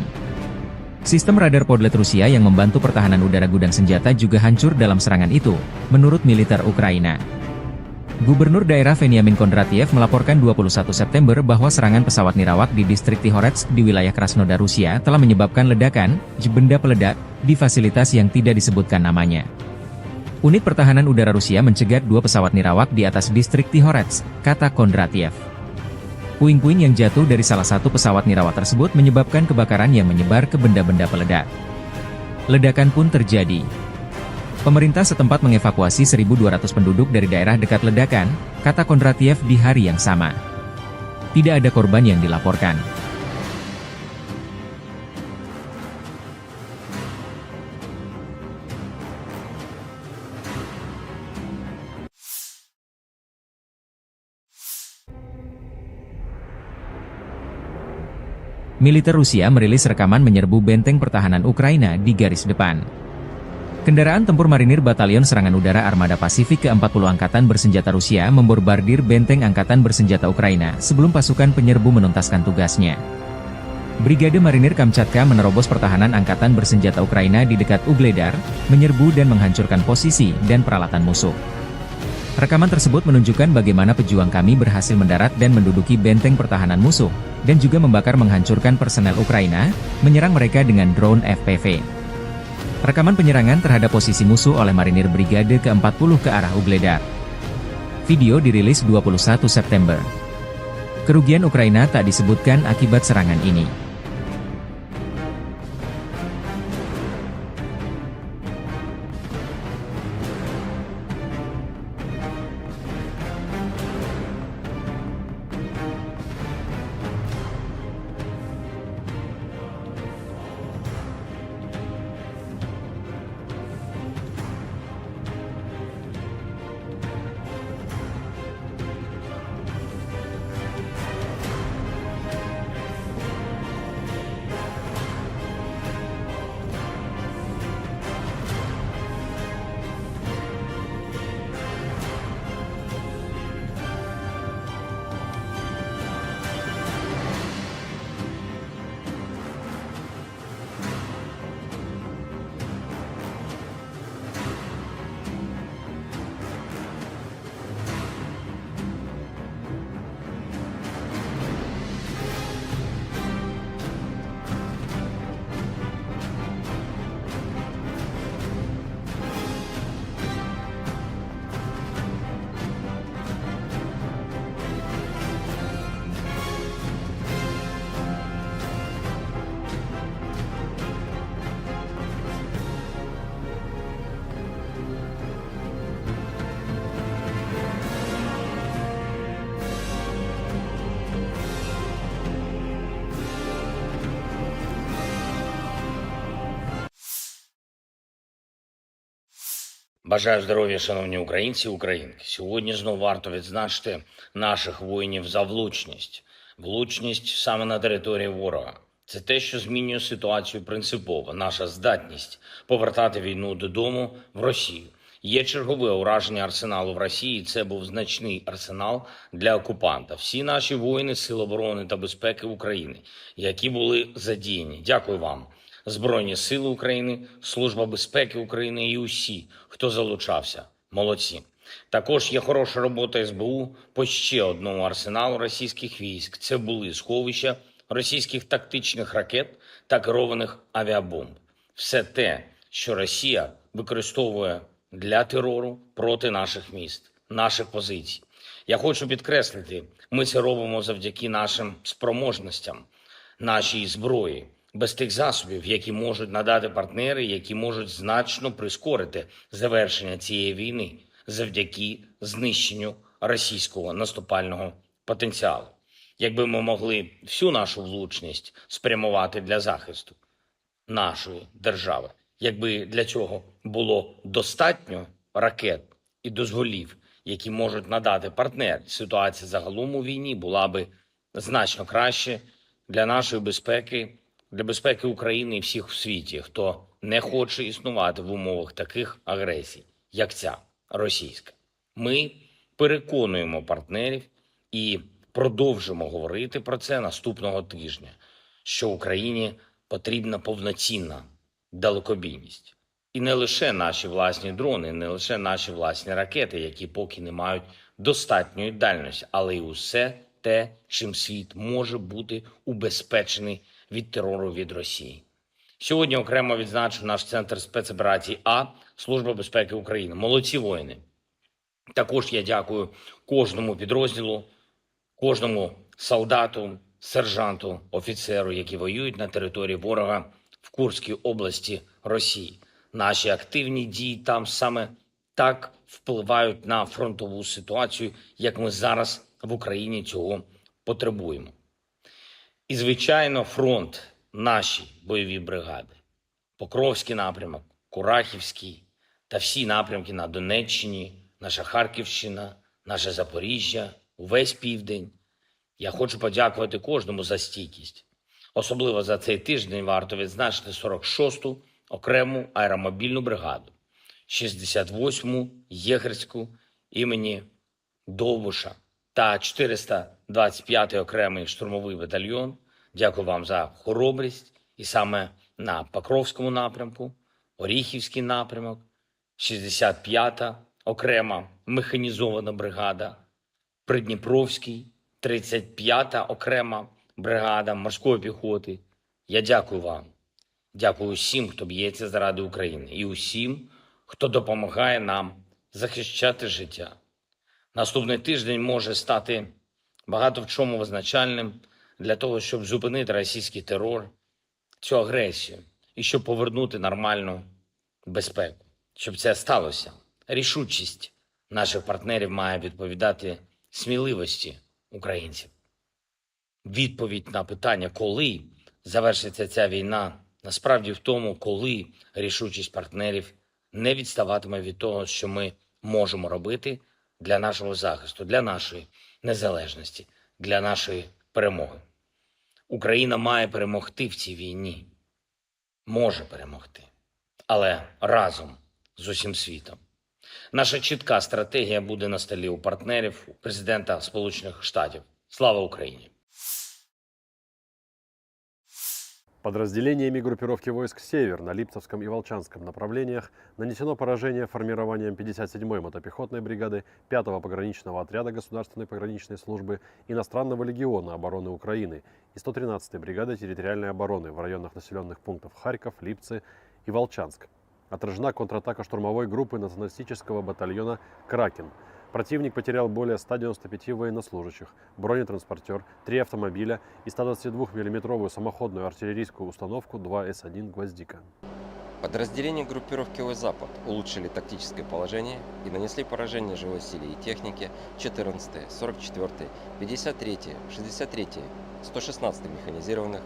Sistem radar Podlet Rusia yang membantu pertahanan udara gudang senjata juga hancur dalam serangan itu, menurut militer Ukraina. Gubernur daerah Veniamin Kondratiev melaporkan dua puluh satu September bahwa serangan pesawat nirawak di distrik Tihoretsk di wilayah Krasnodar Rusia telah menyebabkan ledakan benda peledak di fasilitas yang tidak disebutkan namanya. Unit pertahanan udara Rusia mencegat dua pesawat nirawak di atas distrik Tihoretsk, kata Kondratiev. Puing-puing yang jatuh dari salah satu pesawat nirawak tersebut menyebabkan kebakaran yang menyebar ke benda-benda peledak. Ledakan pun terjadi. Pemerintah setempat mengevakuasi seribu dua ratus penduduk dari daerah dekat ledakan, kata Kondratiev di hari yang sama. Tidak ada korban yang dilaporkan. Militer Rusia merilis rekaman menyerbu benteng pertahanan Ukraina di garis depan. Kendaraan tempur marinir Batalion Serangan Udara Armada Pasifik keempat puluh Angkatan Bersenjata Rusia membombardir benteng angkatan bersenjata Ukraina sebelum pasukan penyerbu menuntaskan tugasnya. Brigade Marinir Kamchatka menerobos pertahanan angkatan bersenjata Ukraina di dekat Ugledar, menyerbu dan menghancurkan posisi dan peralatan musuh. Rekaman tersebut menunjukkan bagaimana pejuang kami berhasil mendarat dan menduduki benteng pertahanan musuh, dan juga membakar menghancurkan personel Ukraina, menyerang mereka dengan drone F P V. Rekaman penyerangan terhadap posisi musuh oleh marinir Brigade keempat puluh ke arah Ugledar. Video dirilis dua puluh satu September. Kerugian Ukraina tak disebutkan akibat serangan ini. Бажаю здоров'я, шановні українці і українки. Сьогодні знову варто відзначити наших воїнів за влучність. Влучність саме на території ворога. Це те, що змінює ситуацію принципово. Наша здатність повертати війну додому в Росію. Є чергове ураження арсеналу в Росії. Це був значний арсенал для окупанта. Всі наші воїни Сил оборони та безпеки України, які були задіяні. Дякую вам. Збройні Сили України, Служба безпеки України і усі, хто залучався. Молодці. Також є хороша робота С Б У по ще одному арсеналу російських військ. Це були сховища російських тактичних ракет та керованих авіабомб. Все те, що Росія використовує для терору проти наших міст, наших позицій. Я хочу підкреслити, ми це робимо завдяки нашим спроможностям, нашій зброї, без тих засобів, які можуть надати партнери, які можуть значно прискорити завершення цієї війни завдяки знищенню російського наступального потенціалу. Якби ми могли всю нашу влучність спрямувати для захисту нашої держави, якби для цього було достатньо ракет і дозволів, які можуть надати партнери, ситуація загалом у війні була би значно краще для нашої безпеки, для безпеки України і всіх у світі, хто не хоче існувати в умовах таких агресій, як ця російська. Ми переконуємо партнерів і продовжимо говорити про це наступного тижня, що Україні потрібна повноцінна далекобійність. І не лише наші власні дрони, не лише наші власні ракети, які поки не мають достатньої дальності, але й усе те, чим світ може бути убезпечений від терору від Росії. Сьогодні окремо відзначу наш центр спецоперацій А, Служба безпеки України. Молодці воїни! Також я дякую кожному підрозділу, кожному солдату, сержанту, офіцеру, які воюють на території ворога в Курській області Росії. Наші активні дії там саме так впливають на фронтову ситуацію, як ми зараз в Україні цього потребуємо. І, звичайно, фронт, наші бойові бригади. Покровський напрямок, Курахівський та всі напрямки на Донеччині, наша Харківщина, наше Запоріжжя, увесь південь. Я хочу подякувати кожному за стійкість. Особливо за цей тиждень варто відзначити сорок шосту окрему аеромобільну бригаду, шістдесят восьму єгерську імені Довбуша та чотириста двадцять п'ятий окремий штурмовий батальйон. Дякую вам за хоробрість. І саме на Покровському напрямку, Оріхівський напрямок, шістдесят п'ята окрема механізована бригада, Придніпровський, тридцять п'ята окрема бригада морської піхоти. Я дякую вам. Дякую усім, хто б'ється заради України, і усім, хто допомагає нам захищати життя. Наступний тиждень може стати багато в чому визначальним для того, щоб зупинити російський терор, цю агресію, і щоб повернути нормальну безпеку. Щоб це сталося, рішучість наших партнерів має відповідати сміливості українців. Відповідь на питання, коли завершиться ця війна, насправді в тому, коли рішучість партнерів не відставатиме від того, що ми можемо робити для нашого захисту, для нашої незалежності, для нашої перемоги. Україна має перемогти в цій війні. Може перемогти. Але разом з усім світом. Наша чітка стратегія буде на столі у партнерів президента Сполучених Штатів. Слава Україні! Подразделениями группировки войск «Север» на Липцевском и Волчанском направлениях нанесено поражение формированием пятьдесят седьмой мотопехотной бригады пятого пограничного отряда Государственной пограничной службы, иностранного легиона обороны Украины и сто тринадцатой бригады территориальной обороны в районах населённых пунктов Харьков, Липцы и Волчанск. Отражена контратака штурмовой группы националистического батальона «Кракен». Противник потерял более ста девяноста пяти военнослужащих, бронетранспортёр, три автомобиля и сто двадцатидвухмиллиметровую самоходную артиллерийскую установку два эс один «Гвоздика». Подразделения группировки «Запад» улучшили тактическое положение и нанесли поражение живой силе и технике четырнадцатой, сорок четвёртой, пятьдесят третьей, шестьдесят третьей, сто шестнадцатой механизированных,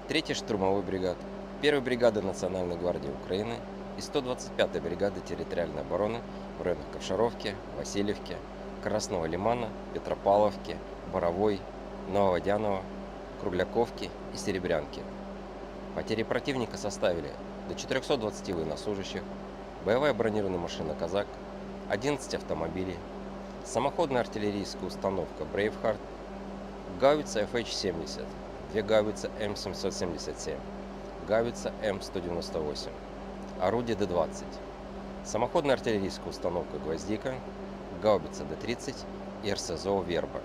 третьей штурмовой бригад, первой бригады Национальной гвардии Украины и сто двадцать пятой бригады территориальной обороны в районах Ковшаровки, Васильевки, Красного Лимана, Петропавловки, Боровой, Нововодяново, Кругляковки и Серебрянки. Потери противника составили до четырёхсот двадцати военнослужащих, боевая бронированная машина «Казак», одиннадцать автомобилей, самоходная артиллерийская установка «Брейвхард», гаубица F H семьдесят, две гаубицы М семьсот семьдесят семь, гаубица М сто девяносто восемь, орудие Д двадцать, самоходная артиллерийская установка «Гвоздика», гаубица Д тридцать и РСЗО «Верба».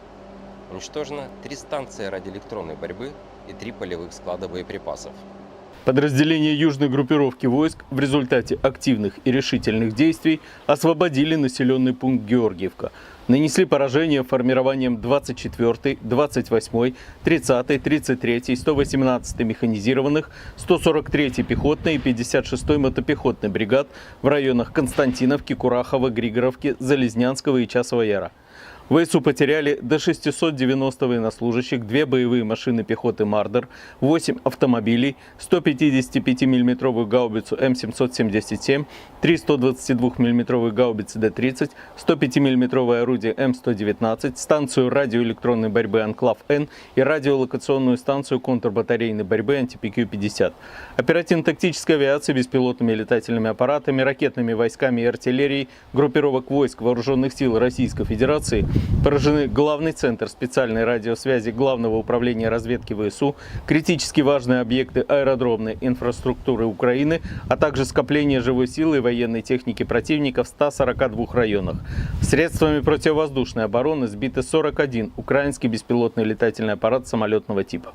Уничтожено три станции радиоэлектронной борьбы и три полевых склада боеприпасов. Подразделения южной группировки войск в результате активных и решительных действий освободили населённый пункт Георгиевка. Нанесли поражение формированиям двадцать четвёртой, двадцать восьмой, тридцатой, тридцать третьей, сто восемнадцатой механизированных, сто сорок третьей пехотной и пятьдесят шестой мотопехотной бригад в районах Константиновки, Курахова, Григоровки, Залезнянского и Часового Яра. В ВСУ потеряли до шестисот девяноста военнослужащих, две боевые машины пехоты «Мардер», восемь автомобилей, сто пятидесятипятимиллиметровую гаубицу М семьсот семьдесят семь, три сто двадцатидвухмиллиметровые гаубицы Д тридцать, сто пятимиллиметровое орудие М сто девятнадцать, станцию радиоэлектронной борьбы «Анклав-Н» и радиолокационную станцию контрбатарейной борьбы «Анти-П Q пятьдесят». Оперативно-тактической авиацией, беспилотными летательными аппаратами, ракетными войсками и артиллерией группировок войск Вооружённых сил Российской Федерации поражены главный центр специальной радиосвязи Главного управления разведки ВСУ, критически важные объекты аэродромной инфраструктуры Украины, а также скопление живой силы и военной техники противника в ста сорока двух районах. Средствами противовоздушной обороны сбиты сорок один украинский беспилотный летательный аппарат самолётного типа.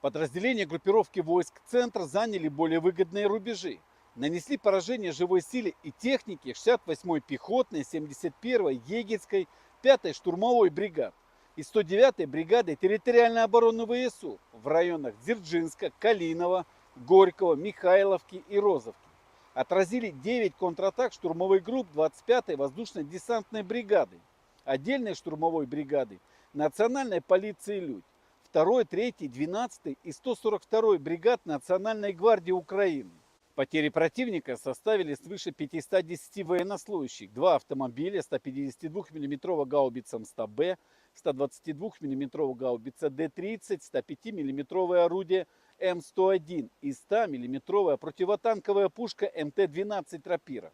Подразделения группировки войск «Центр» заняли более выгодные рубежи, нанесли поражение живой силе и технике шестьдесят восьмой пехотной, семьдесят первой егерской, пятой штурмовой бригад и сто девятой бригады территориальной обороны ВСУ в районах Дзержинска, Калинова, Горького, Михайловки и Розовки. отразили девять контратак штурмовых групп двадцать пятой воздушно-десантной бригады, отдельной штурмовой бригады, национальной полиции «Людь», второй, третьей, двенадцатой и сто сорок второй бригад Национальной гвардии Украины. Потери противника составили свыше пятисот десяти военнослужащих, два автомобиля, ста пятидесятидвухмиллиметровая гаубица М ста Б, ста двадцатидвухмиллиметровая гаубица Д тридцать, ста пятимиллиметровое орудие М сто один и стамиллиметровая противотанковая пушка М Т двенадцать «Рапира».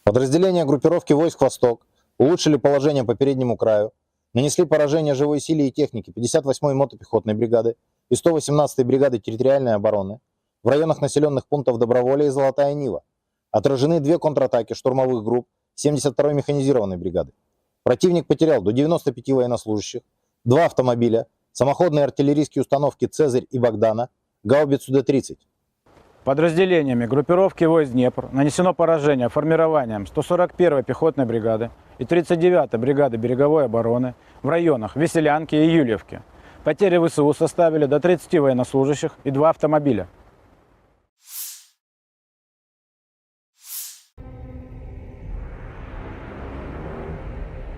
Подразделения группировки войск «Восток» улучшили положение по переднему краю, нанесли поражение живой силе и технике пятьдесят восьмой мотопехотной бригады и сто восемнадцатой бригады территориальной обороны в районах населённых пунктов Доброволье и Золотая Нива. Отражены две контратаки штурмовых групп семьдесят второй механизированной бригады. Противник потерял до девяноста пяти военнослужащих, два автомобиля, самоходные артиллерийские установки «Цезарь» и «Богдана», гаубицу Д тридцать. Подразделениями группировки войск «Днепр» нанесено поражение формированиям сто сорок первой пехотной бригады и тридцать девятой бригады береговой обороны в районах Веселянки и Юльевки. Потери В С У составили до тридцати военнослужащих и два автомобиля.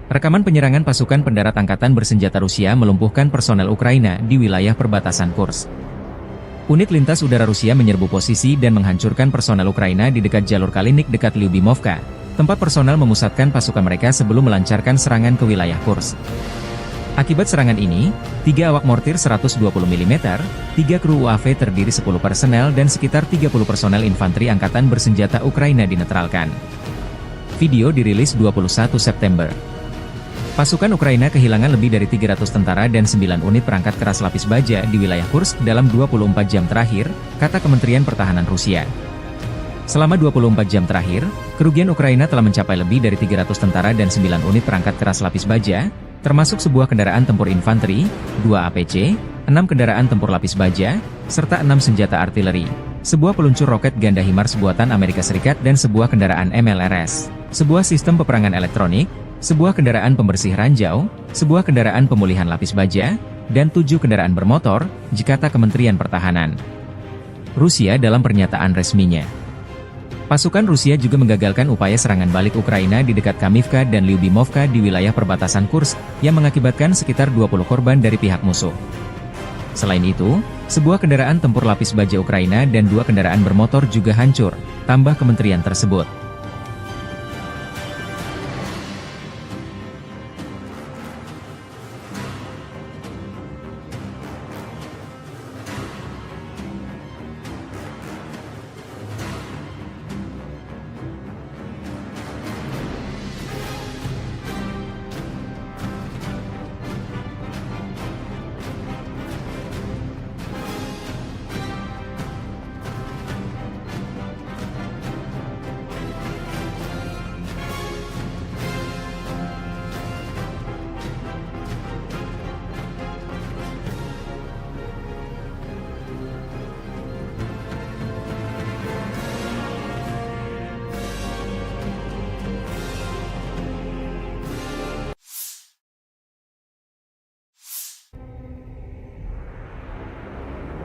Rekaman penyerangan pasukan pendarat angkatan bersenjata Rusia melumpuhkan personel Ukraina di wilayah perbatasan Kursk. Unit lintas udara Rusia menyerbu posisi dan menghancurkan personel Ukraina di dekat jalur Kalinik dekat Lyubimovka, tempat personel memusatkan pasukan mereka sebelum melancarkan serangan ke wilayah Kursk. Akibat serangan ini, tiga awak mortir seratus dua puluh milimeter, tiga kru U A V terdiri sepuluh personel dan sekitar tiga puluh personel infanteri angkatan bersenjata Ukraina dinetralkan. Video dirilis dua puluh satu September. Pasukan Ukraina kehilangan lebih dari tiga ratus tentara dan sembilan unit perangkat keras lapis baja di wilayah Kursk dalam dua puluh empat jam terakhir, kata Kementerian Pertahanan Rusia. Selama dua puluh empat jam terakhir, kerugian Ukraina telah mencapai lebih dari tiga ratus tentara dan sembilan unit perangkat keras lapis baja, termasuk sebuah kendaraan tempur infanteri, dua A P C, enam kendaraan tempur lapis baja, serta enam senjata artileri, sebuah peluncur roket ganda HIMARS buatan Amerika Serikat dan sebuah kendaraan M L R S, sebuah sistem peperangan elektronik, sebuah kendaraan pembersih ranjau, sebuah kendaraan pemulihan lapis baja, dan tujuh kendaraan bermotor, kata Kementerian Pertahanan Rusia dalam pernyataan resminya. Pasukan Rusia juga menggagalkan upaya serangan balik Ukraina di dekat Kamivka dan Lyubimovka di wilayah perbatasan Kursk, yang mengakibatkan sekitar dua puluh korban dari pihak musuh. Selain itu, sebuah kendaraan tempur lapis baja Ukraina dan dua kendaraan bermotor juga hancur, tambah kementerian tersebut.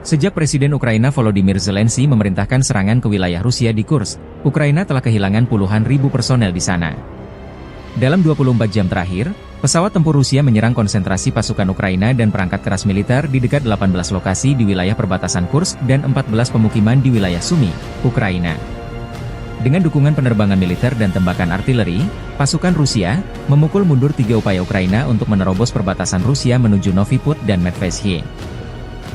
Sejak Presiden Ukraina Volodymyr Zelensky memerintahkan serangan ke wilayah Rusia di Kursk, Ukraina telah kehilangan puluhan ribu personel di sana. Dalam dua puluh empat jam terakhir, pesawat tempur Rusia menyerang konsentrasi pasukan Ukraina dan perangkat keras militer di dekat delapan belas lokasi di wilayah perbatasan Kursk dan empat belas pemukiman di wilayah Sumy, Ukraina. Dengan dukungan penerbangan militer dan tembakan artileri, pasukan Rusia memukul mundur tiga upaya Ukraina untuk menerobos perbatasan Rusia menuju Novi Put dan Medveshiye.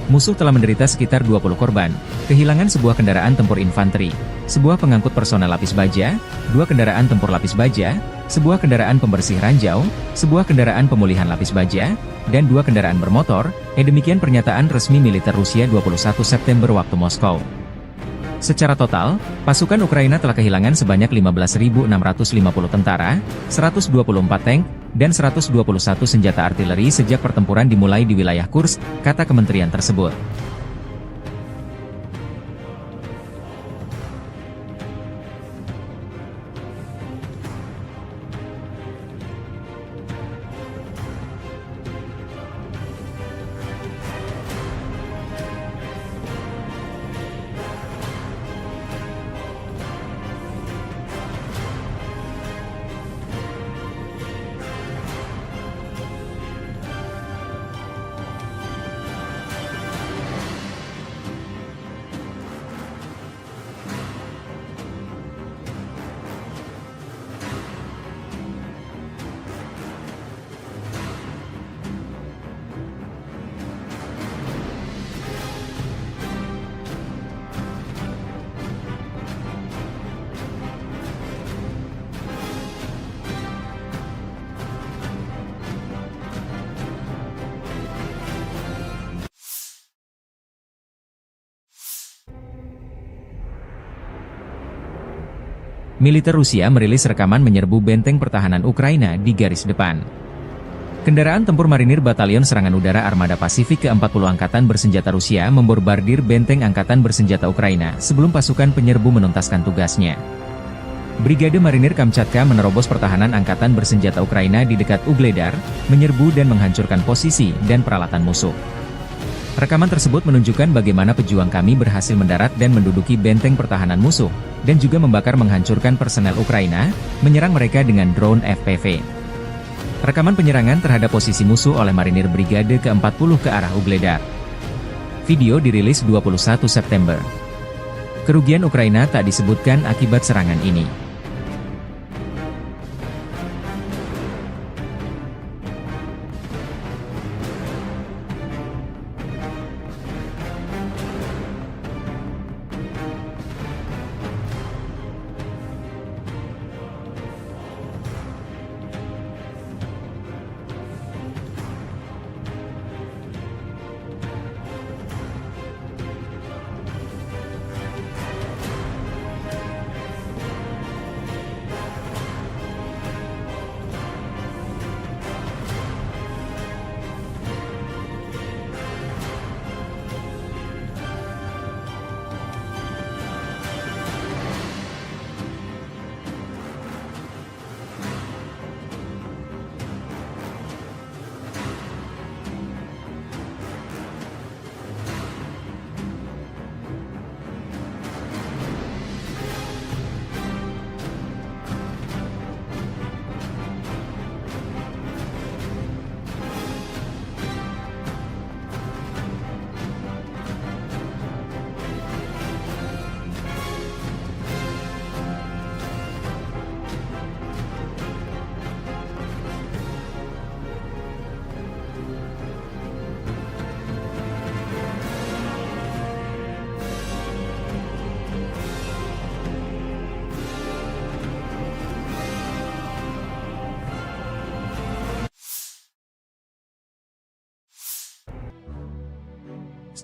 Musuh telah menderita sekitar dua puluh korban, kehilangan sebuah kendaraan tempur infanteri, sebuah pengangkut personel lapis baja, dua kendaraan tempur lapis baja, sebuah kendaraan pembersih ranjau, sebuah kendaraan pemulihan lapis baja, dan dua kendaraan bermotor, eh, demikian pernyataan resmi militer Rusia dua puluh satu September waktu Moskow. Secara total, pasukan Ukraina telah kehilangan sebanyak lima belas ribu enam ratus lima puluh tentara, seratus dua puluh empat tank, dan seratus dua puluh satu senjata artileri sejak pertempuran dimulai di wilayah Kursk, kata kementerian tersebut. Militer Rusia merilis rekaman menyerbu benteng pertahanan Ukraina di garis depan. Kendaraan tempur marinir Batalion Serangan Udara Armada Pasifik keempat puluh Angkatan Bersenjata Rusia membombardir benteng angkatan bersenjata Ukraina sebelum pasukan penyerbu menuntaskan tugasnya. Brigade Marinir Kamchatka menerobos pertahanan angkatan bersenjata Ukraina di dekat Ugledar, menyerbu dan menghancurkan posisi dan peralatan musuh. Rekaman tersebut menunjukkan bagaimana pejuang kami berhasil mendarat dan menduduki benteng pertahanan musuh, dan juga membakar menghancurkan personel Ukraina, menyerang mereka dengan drone F P V. Rekaman penyerangan terhadap posisi musuh oleh marinir Brigade keempat puluh ke arah Ugledar. Video dirilis dua puluh satu September. Kerugian Ukraina tak disebutkan akibat serangan ini.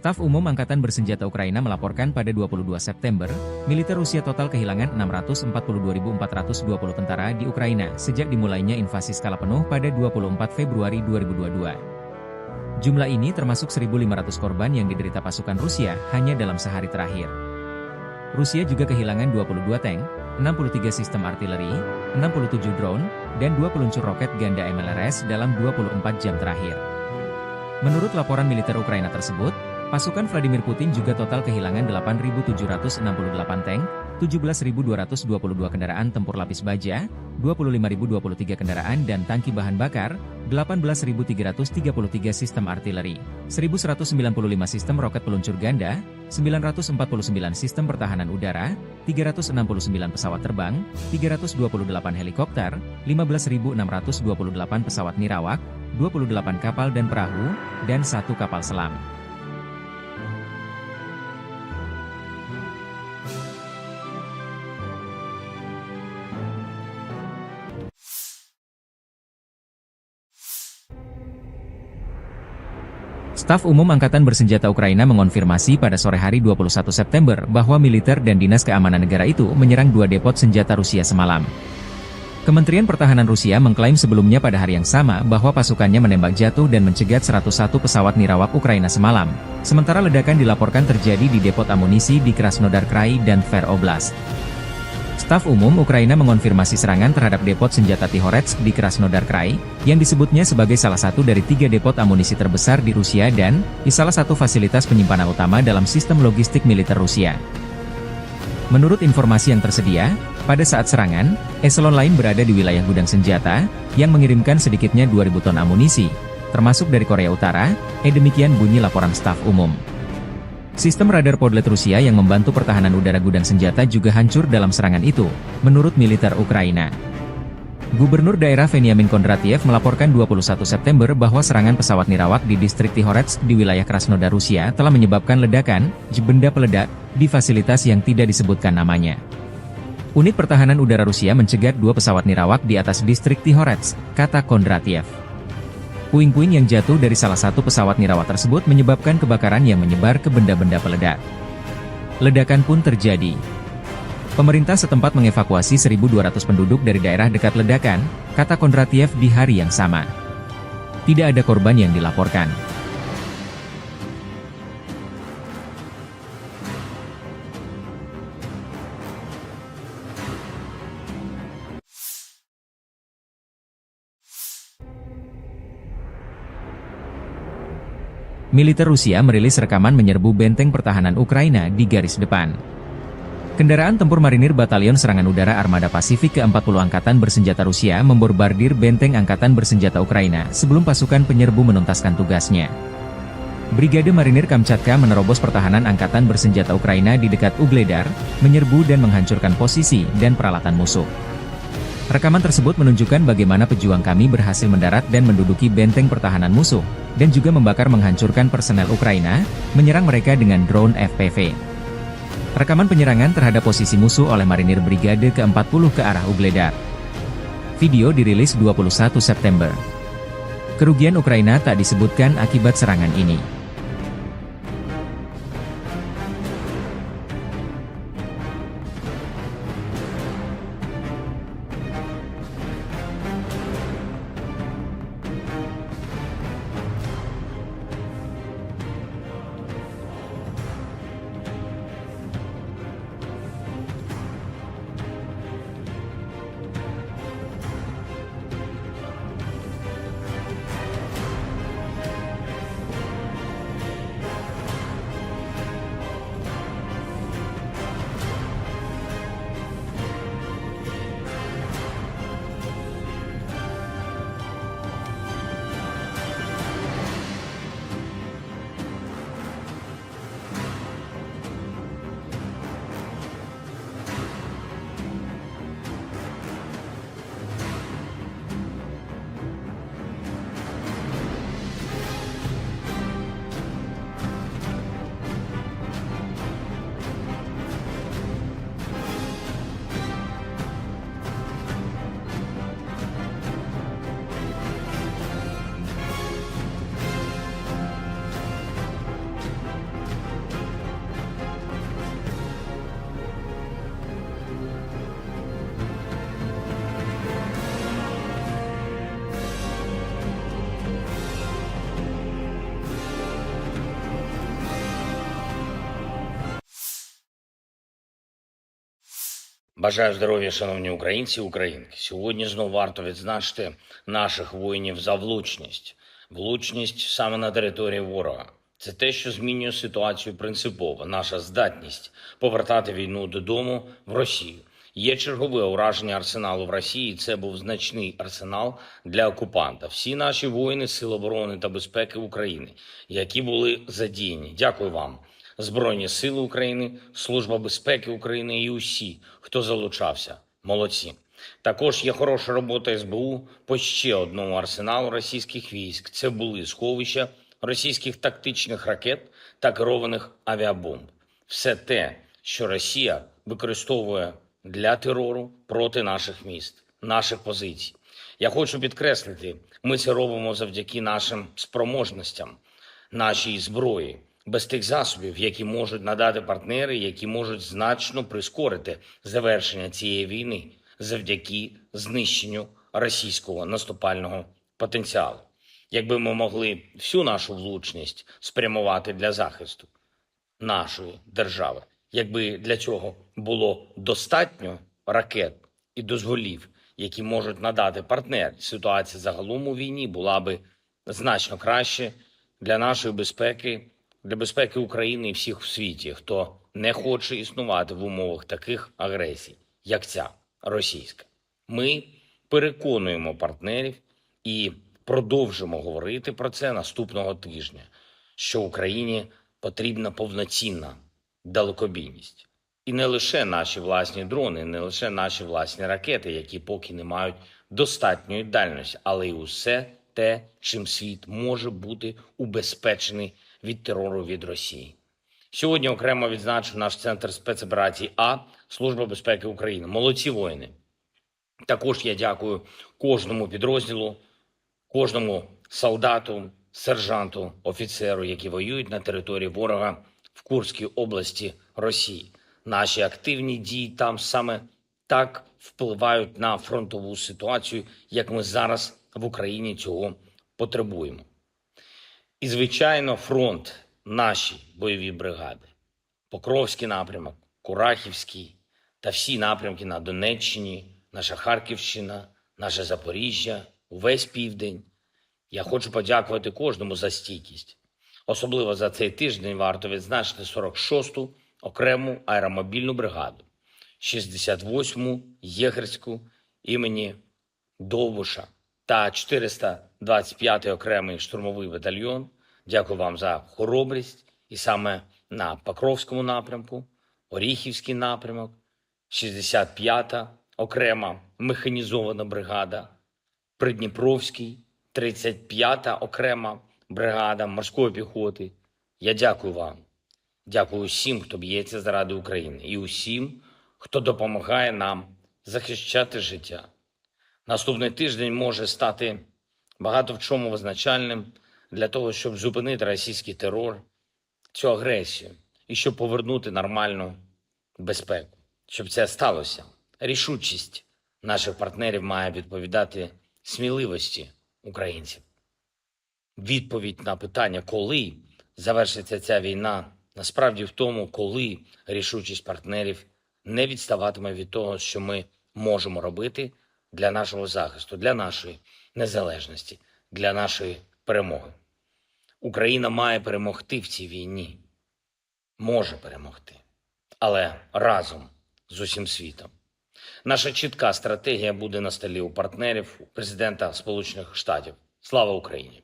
Staf Umum Angkatan Bersenjata Ukraina melaporkan pada dua puluh dua September, militer Rusia total kehilangan enam ratus empat puluh dua ribu empat ratus dua puluh tentara di Ukraina sejak dimulainya invasi skala penuh pada dua puluh empat Februari dua ribu dua puluh dua. Jumlah ini termasuk seribu lima ratus korban yang diderita pasukan Rusia hanya dalam sehari terakhir. Rusia juga kehilangan dua puluh dua tank, enam puluh tiga sistem artileri, enam puluh tujuh drone, dan dua peluncur roket ganda M L R S dalam dua puluh empat jam terakhir. Menurut laporan militer Ukraina tersebut, pasukan Vladimir Putin juga total kehilangan delapan ribu tujuh ratus enam puluh delapan tank, tujuh belas ribu dua ratus dua puluh dua kendaraan tempur lapis baja, dua puluh lima ribu dua puluh tiga kendaraan dan tangki bahan bakar, delapan belas ribu tiga ratus tiga puluh tiga sistem artileri, seribu seratus sembilan puluh lima sistem roket peluncur ganda, sembilan ratus empat puluh sembilan sistem pertahanan udara, tiga ratus enam puluh sembilan pesawat terbang, tiga ratus dua puluh delapan helikopter, lima belas ribu enam ratus dua puluh delapan pesawat nirawak, dua puluh delapan kapal dan perahu, dan satu kapal selam. Staf Umum Angkatan Bersenjata Ukraina mengonfirmasi pada sore hari dua puluh satu September bahwa militer dan dinas keamanan negara itu menyerang dua depot senjata Rusia semalam. Kementerian Pertahanan Rusia mengklaim sebelumnya pada hari yang sama bahwa pasukannya menembak jatuh dan mencegat seratus satu pesawat nirawak Ukraina semalam, sementara ledakan dilaporkan terjadi di depot amunisi di Krasnodar Krai dan Tver Oblast. Staf Umum Ukraina mengonfirmasi serangan terhadap depot senjata Tihoretsk di Krasnodar Krai, yang disebutnya sebagai salah satu dari tiga depot amunisi terbesar di Rusia dan salah satu fasilitas penyimpanan utama dalam sistem logistik militer Rusia. Menurut informasi yang tersedia, pada saat serangan, eselon lain berada di wilayah gudang senjata, yang mengirimkan sedikitnya dua ribu ton amunisi, termasuk dari Korea Utara, eh, demikian bunyi laporan staf umum. Sistem radar Podlet Rusia yang membantu pertahanan udara gudang senjata juga hancur dalam serangan itu, menurut militer Ukraina. Gubernur daerah Veniamin Kondratiev melaporkan dua puluh satu September bahwa serangan pesawat nirawak di distrik Tihoretsk di wilayah Krasnodar Rusia telah menyebabkan ledakan, benda peledak, di fasilitas yang tidak disebutkan namanya. Unit pertahanan udara Rusia mencegat dua pesawat nirawak di atas distrik Tihoretsk, kata Kondratiev. Puing-puing yang jatuh dari salah satu pesawat nirawak tersebut menyebabkan kebakaran yang menyebar ke benda-benda peledak. Ledakan pun terjadi. Pemerintah setempat mengevakuasi seribu dua ratus penduduk dari daerah dekat ledakan, kata Kondratiev di hari yang sama. Tidak ada korban yang dilaporkan. Militer Rusia merilis rekaman menyerbu benteng pertahanan Ukraina di garis depan. Kendaraan tempur marinir Batalion Serangan Udara Armada Pasifik keempat puluh Angkatan Bersenjata Rusia membombardir benteng angkatan bersenjata Ukraina sebelum pasukan penyerbu menuntaskan tugasnya. Brigade Marinir Kamchatka menerobos pertahanan angkatan bersenjata Ukraina di dekat Ugledar, menyerbu dan menghancurkan posisi dan peralatan musuh. Rekaman tersebut menunjukkan bagaimana pejuang kami berhasil mendarat dan menduduki benteng pertahanan musuh, dan juga membakar menghancurkan personel Ukraina, menyerang mereka dengan drone F P V. Rekaman penyerangan terhadap posisi musuh oleh marinir Brigade keempat puluh ke arah Ugledar. Video dirilis dua puluh satu September. Kerugian Ukraina tak disebutkan akibat serangan ini. Бажаю здоров'я, шановні українці і українки. Сьогодні знову варто відзначити наших воїнів за влучність. Влучність саме на території ворога. Це те, що змінює ситуацію принципово. Наша здатність повертати війну додому в Росію. Є чергове ураження арсеналу в Росії. Це був значний арсенал для окупанта. Всі наші воїни Сил оборони та безпеки України, які були задіяні. Дякую вам. Збройні Сили України, Служба безпеки України і усі, хто залучався. Молодці. Також є хороша робота С Б У по ще одному арсеналу російських військ. Це були сховища російських тактичних ракет та керованих авіабомб. Все те, що Росія використовує для терору проти наших міст, наших позицій. Я хочу підкреслити, ми це робимо завдяки нашим спроможностям, нашій зброї, без тих засобів, які можуть надати партнери, які можуть значно прискорити завершення цієї війни завдяки знищенню російського наступального потенціалу. Якби ми могли всю нашу влучність спрямувати для захисту нашої держави, якби для цього було достатньо ракет і дозволів, які можуть надати партнери, ситуація загалом у війні була би значно краще для нашої безпеки, для безпеки України і всіх в світі, хто не хоче існувати в умовах таких агресій, як ця російська. Ми переконуємо партнерів і продовжимо говорити про це наступного тижня, що Україні потрібна повноцінна далекобійність. І не лише наші власні дрони, не лише наші власні ракети, які поки не мають достатньої дальності, але й усе те, чим світ може бути убезпечений від терору від Росії. Сьогодні окремо відзначу наш центр спецоперацій А, Служба безпеки України. Молодці воїни! Також я дякую кожному підрозділу, кожному солдату, сержанту, офіцеру, які воюють на території ворога в Курській області Росії. Наші активні дії там саме так впливають на фронтову ситуацію, як ми зараз в Україні цього потребуємо. І, звичайно, фронт, наші бойові бригади, Покровський напрямок, Курахівський та всі напрямки на Донеччині, наша Харківщина, наше Запоріжжя, увесь південь. Я хочу подякувати кожному за стійкість. Особливо за цей тиждень варто відзначити сорок шосту окрему аеромобільну бригаду, шістдесят восьму єгерську імені Довбуша та чотириста двадцять п'ятий окремий штурмовий батальйон. Дякую вам за хоробрість. І саме на Покровському напрямку, Оріхівський напрямок, шістдесят п'ята окрема механізована бригада, Придніпровський, тридцять п'ята окрема бригада морської піхоти. Я дякую вам. Дякую усім, хто б'ється заради України, і усім, хто допомагає нам захищати життя. Наступний тиждень може стати багато в чому визначальним для того, щоб зупинити російський терор, цю агресію, і щоб повернути нормальну безпеку. Щоб це сталося, рішучість наших партнерів має відповідати сміливості українців. Відповідь на питання, коли завершиться ця війна, насправді в тому, коли рішучість партнерів не відставатиме від того, що ми можемо робити для нашого захисту, для нашої незалежності, для нашої перемоги. Україна має перемогти в цій війні. Може перемогти. Але разом з усім світом. Наша чітка стратегія буде на столі у партнерів, у президента Сполучених Штатів. Слава Україні!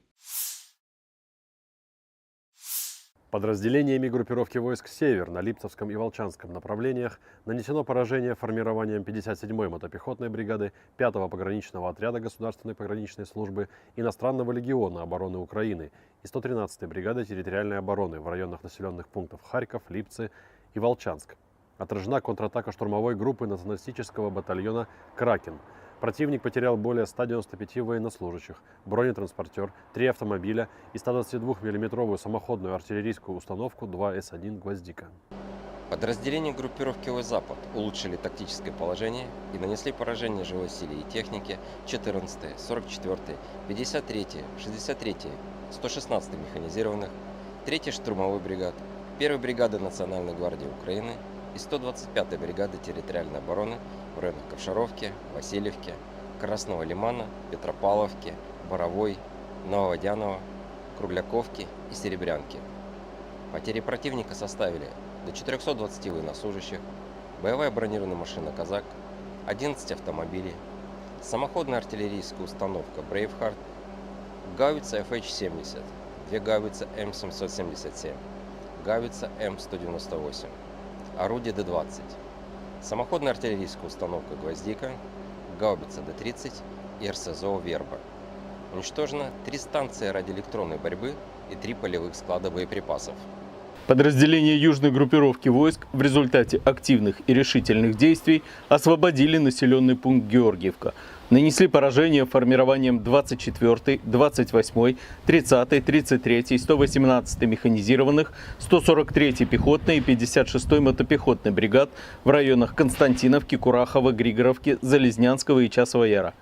Подразделениями группировки войск «Север» на Липцевском и Волчанском направлениях нанесено поражение формированиям пятьдесят седьмой мотопехотной бригады пятого пограничного отряда Государственной пограничной службы иностранного легиона обороны Украины и сто тринадцатой бригады территориальной обороны в районах населенных пунктов Харьков, Липцы и Волчанск. Отражена контратака штурмовой группы националистического батальона «Кракен». Противник потерял более ста девяноста пяти военнослужащих, бронетранспортер, три автомобиля и ста двадцати двух миллиметровую самоходную артиллерийскую установку два эс один «Гвоздика». Подразделения группировки «Запад» улучшили тактическое положение и нанесли поражение живой силе и технике четырнадцатой, сорок четвёртой, пятьдесят третьей, шестьдесят третьей, сто шестнадцатой механизированных, третьей штурмовой бригад, первой бригады Национальной гвардии Украины и сто двадцать пятой бригады территориальной обороны в районах Ковшаровки, Васильевки, Красного Лимана, Петропавловки, Боровой, Нововодяново, Кругляковки и Серебрянки. Потери противника составили до четырёхсот двадцати военнослужащих, боевая бронированная машина «Казак», одиннадцать автомобилей, самоходная артиллерийская установка «Брейвхарт», гаубица F H семьдесят, две гаубицы М семьсот семьдесят семь, гаубица М сто девяносто восемь, орудие Д двадцать, самоходная артиллерийская установка «Гвоздика», гаубица Д тридцать и РСЗО «Верба». Уничтожено три станции радиоэлектронной борьбы и три полевых склада боеприпасов. Подразделения южной группировки войск в результате активных и решительных действий освободили населенный пункт Георгиевка. Нанесли поражение формированиям двадцать четвёртой, двадцать восьмой, тридцатой, тридцать третьей, сто восемнадцатой механизированных, сто сорок третьей пехотной и пятьдесят шестой мотопехотной бригад в районах Константиновки, Курахова, Григоровки, Залезнянского и Часового Яра.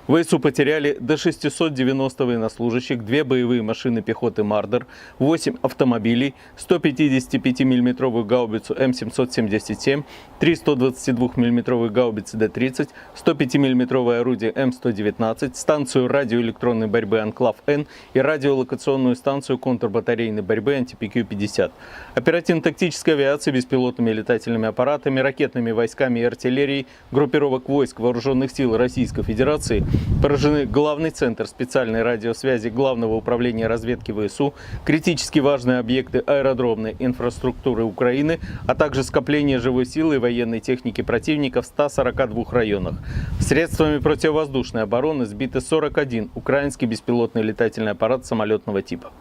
В ВСУ потеряли до шестисот девяноста военнослужащих, две боевые машины пехоты «Мардер», восемь автомобилей, сто пятидесятипятимиллиметровую гаубицу М семьсот семьдесят семь, три сто двадцатидвухмиллиметровые гаубицы Д тридцать, сто пятимиллиметровое орудие М сто девятнадцать, станцию радиоэлектронной борьбы «Анклав-Н» и радиолокационную станцию контрбатарейной борьбы «Анти-П Q пятьдесят». Оперативно-тактической авиацией, беспилотными летательными аппаратами, ракетными войсками и артиллерией группировок войск Вооружённых сил Российской Федерации поражены главный центр специальной радиосвязи Главного управления разведки ВСУ, критически важные объекты аэродромной инфраструктуры Украины, а также скопление живой силы и военной техники противника в ста сорока двух районах. Средствами противовоздушной обороны сбиты сорок один украинский беспилотный летательный аппарат самолётного типа.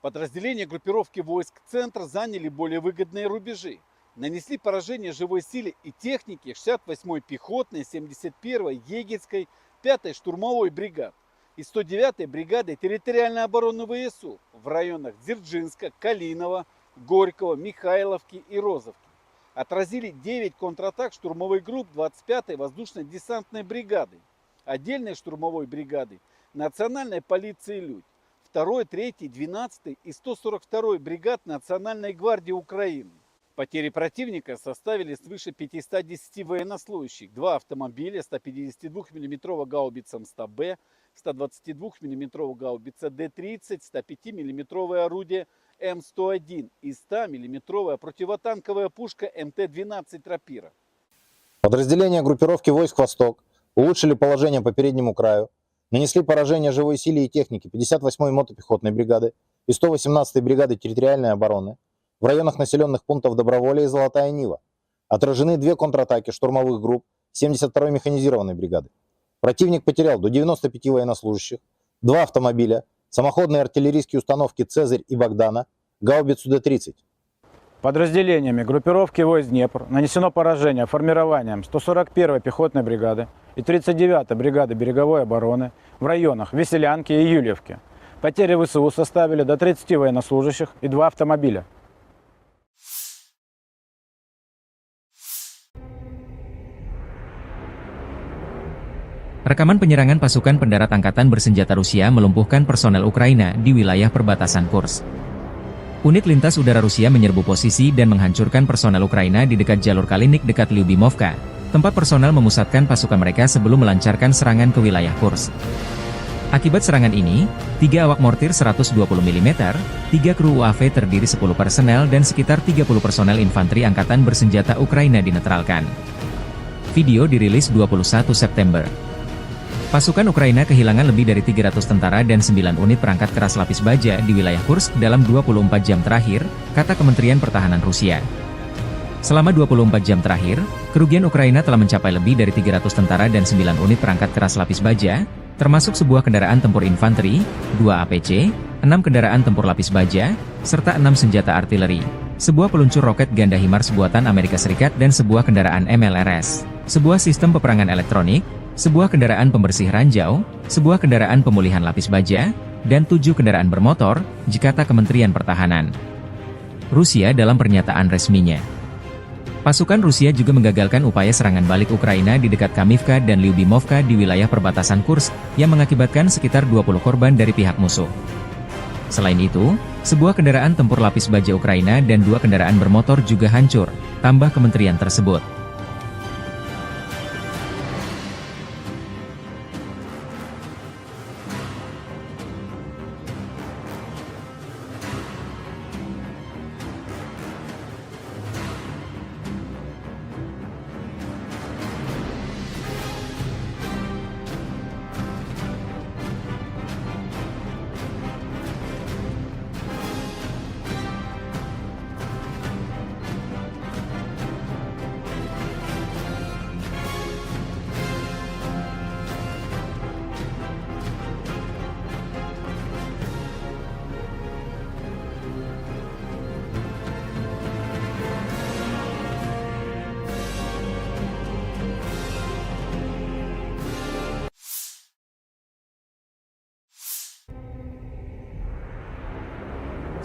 Подразделения группировки войск «Центр» заняли более выгодные рубежи, нанесли поражение живой силе и технике шестьдесят восьмой пехотной, семьдесят первой егерской, пятой штурмовой бригад и сто девятой бригады территориальной обороны ВСУ в районах Дзержинска, Калинова, Горького, Михайловки и Розовки. отразили девять контратак штурмовой групп двадцать пятой воздушно-десантной бригады, отдельной штурмовой бригады, национальной полиции «Людь», второй, третьей, двенадцатой и сто сорок второй бригад Национальной гвардии Украины. Потери противника составили свыше пятисот десяти военнослужащих, два автомобиля, сто пятидесяти двух миллиметровая гаубица М сто Б, сто двадцати двух миллиметровая гаубица Д тридцать, сто пяти миллиметровое орудие М сто один и сто миллиметровая противотанковая пушка М Т двенадцать «Рапира». Подразделения группировки войск «Восток» улучшили положение по переднему краю, нанесли поражение живой силе и технике пятьдесят восьмой мотопехотной бригады и сто восемнадцатой бригады территориальной обороны в районах населённых пунктов Доброволье и Золотая Нива. Отражены две контратаки штурмовых групп семьдесят второй механизированной бригады. Противник потерял до девяноста пяти военнослужащих, два автомобиля, самоходные артиллерийские установки «Цезарь» и «Богдана», гаубицу Д тридцать. Подразделениями группировки войск «Днепр» нанесено поражение формированиям сто сорок первой пехотной бригады и тридцать девятой бригады береговой обороны в районах Веселянки и Юльевки. Потери В С У составили до тридцати военнослужащих и два автомобиля. Rekaman penyerangan pasukan pendarat angkatan bersenjata Rusia melumpuhkan personel Ukraina di wilayah perbatasan Kursk. Unit lintas udara Rusia menyerbu posisi dan menghancurkan personel Ukraina di dekat jalur Kalinik dekat Lyubimovka, tempat personel memusatkan pasukan mereka sebelum melancarkan serangan ke wilayah Kursk. Akibat serangan ini, tiga awak mortir seratus dua puluh milimeter, tiga kru U A V terdiri sepuluh personel, dan sekitar tiga puluh personel infanteri angkatan bersenjata Ukraina dinetralkan. Video dirilis dua puluh satu September. Pasukan Ukraina kehilangan lebih dari tiga ratus tentara dan sembilan unit perangkat keras lapis baja di wilayah Kursk dalam dua puluh empat jam terakhir, kata Kementerian Pertahanan Rusia. Selama dua puluh empat jam terakhir, kerugian Ukraina telah mencapai lebih dari tiga ratus tentara dan sembilan unit perangkat keras lapis baja, termasuk sebuah kendaraan tempur infanteri, dua A P C, enam kendaraan tempur lapis baja, serta enam senjata artileri, sebuah peluncur roket ganda HIMARS buatan Amerika Serikat dan sebuah kendaraan M L R S, sebuah sistem peperangan elektronik, sebuah kendaraan pembersih ranjau, sebuah kendaraan pemulihan lapis baja, dan tujuh kendaraan bermotor, kata Kementerian Pertahanan Rusia dalam pernyataan resminya. Pasukan Rusia juga menggagalkan upaya serangan balik Ukraina di dekat Kamivka dan Lyubimovka di wilayah perbatasan Kursk, yang mengakibatkan sekitar dua puluh korban dari pihak musuh. Selain itu, sebuah kendaraan tempur lapis baja Ukraina dan dua kendaraan bermotor juga hancur, tambah kementerian tersebut.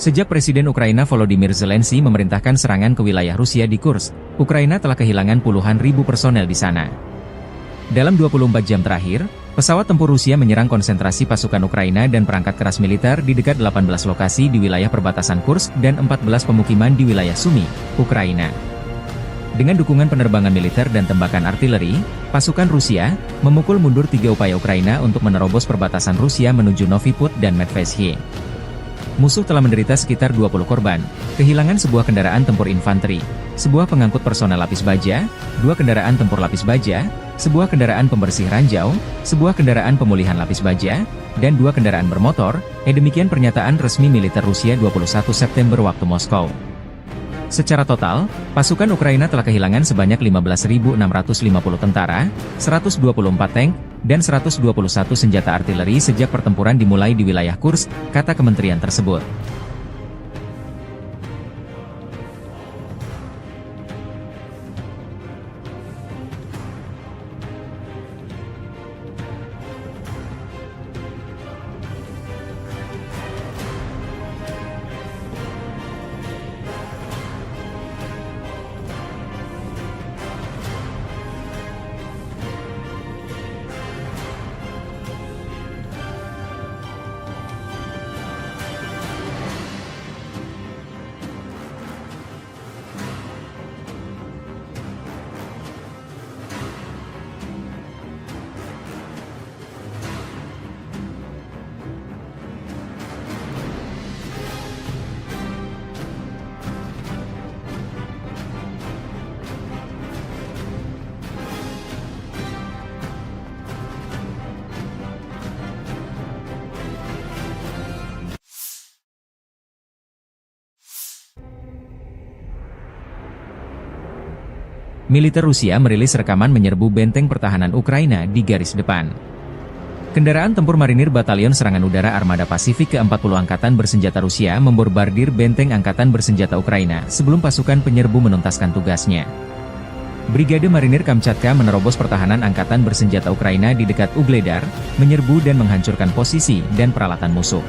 Sejak Presiden Ukraina Volodymyr Zelensky memerintahkan serangan ke wilayah Rusia di Kursk, Ukraina telah kehilangan puluhan ribu personel di sana. Dalam dua puluh empat jam terakhir, pesawat tempur Rusia menyerang konsentrasi pasukan Ukraina dan perangkat keras militer di dekat delapan belas lokasi di wilayah perbatasan Kursk dan empat belas pemukiman di wilayah Sumy, Ukraina. Dengan dukungan penerbangan militer dan tembakan artileri, pasukan Rusia memukul mundur tiga upaya Ukraina untuk menerobos perbatasan Rusia menuju Novy Pud dan Medveshy. Musuh telah menderita sekitar dua puluh korban, kehilangan sebuah kendaraan tempur infanteri, sebuah pengangkut personel lapis baja, dua kendaraan tempur lapis baja, sebuah kendaraan pembersih ranjau, sebuah kendaraan pemulihan lapis baja, dan dua kendaraan bermotor, eh, demikian pernyataan resmi militer Rusia dua puluh satu September waktu Moskow. Secara total, pasukan Ukraina telah kehilangan sebanyak lima belas ribu enam ratus lima puluh tentara, seratus dua puluh empat tank, dan seratus dua puluh satu senjata artileri sejak pertempuran dimulai di wilayah Kursk, kata kementerian tersebut. Militer Rusia merilis rekaman menyerbu benteng pertahanan Ukraina di garis depan. Kendaraan tempur marinir Batalion Serangan Udara Armada Pasifik keempat puluh Angkatan Bersenjata Rusia membombardir benteng angkatan bersenjata Ukraina sebelum pasukan penyerbu menuntaskan tugasnya. Brigade Marinir Kamchatka menerobos pertahanan angkatan bersenjata Ukraina di dekat Ugledar, menyerbu dan menghancurkan posisi dan peralatan musuh.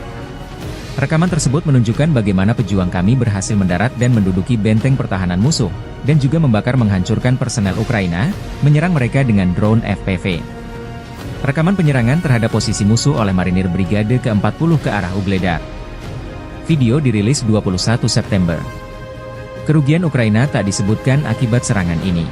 Rekaman tersebut menunjukkan bagaimana pejuang kami berhasil mendarat dan menduduki benteng pertahanan musuh, dan juga membakar menghancurkan personel Ukraina, menyerang mereka dengan drone F P V. Rekaman penyerangan terhadap posisi musuh oleh marinir Brigade keempat puluh ke arah Ugledar. Video dirilis dua puluh satu September. Kerugian Ukraina tak disebutkan akibat serangan ini.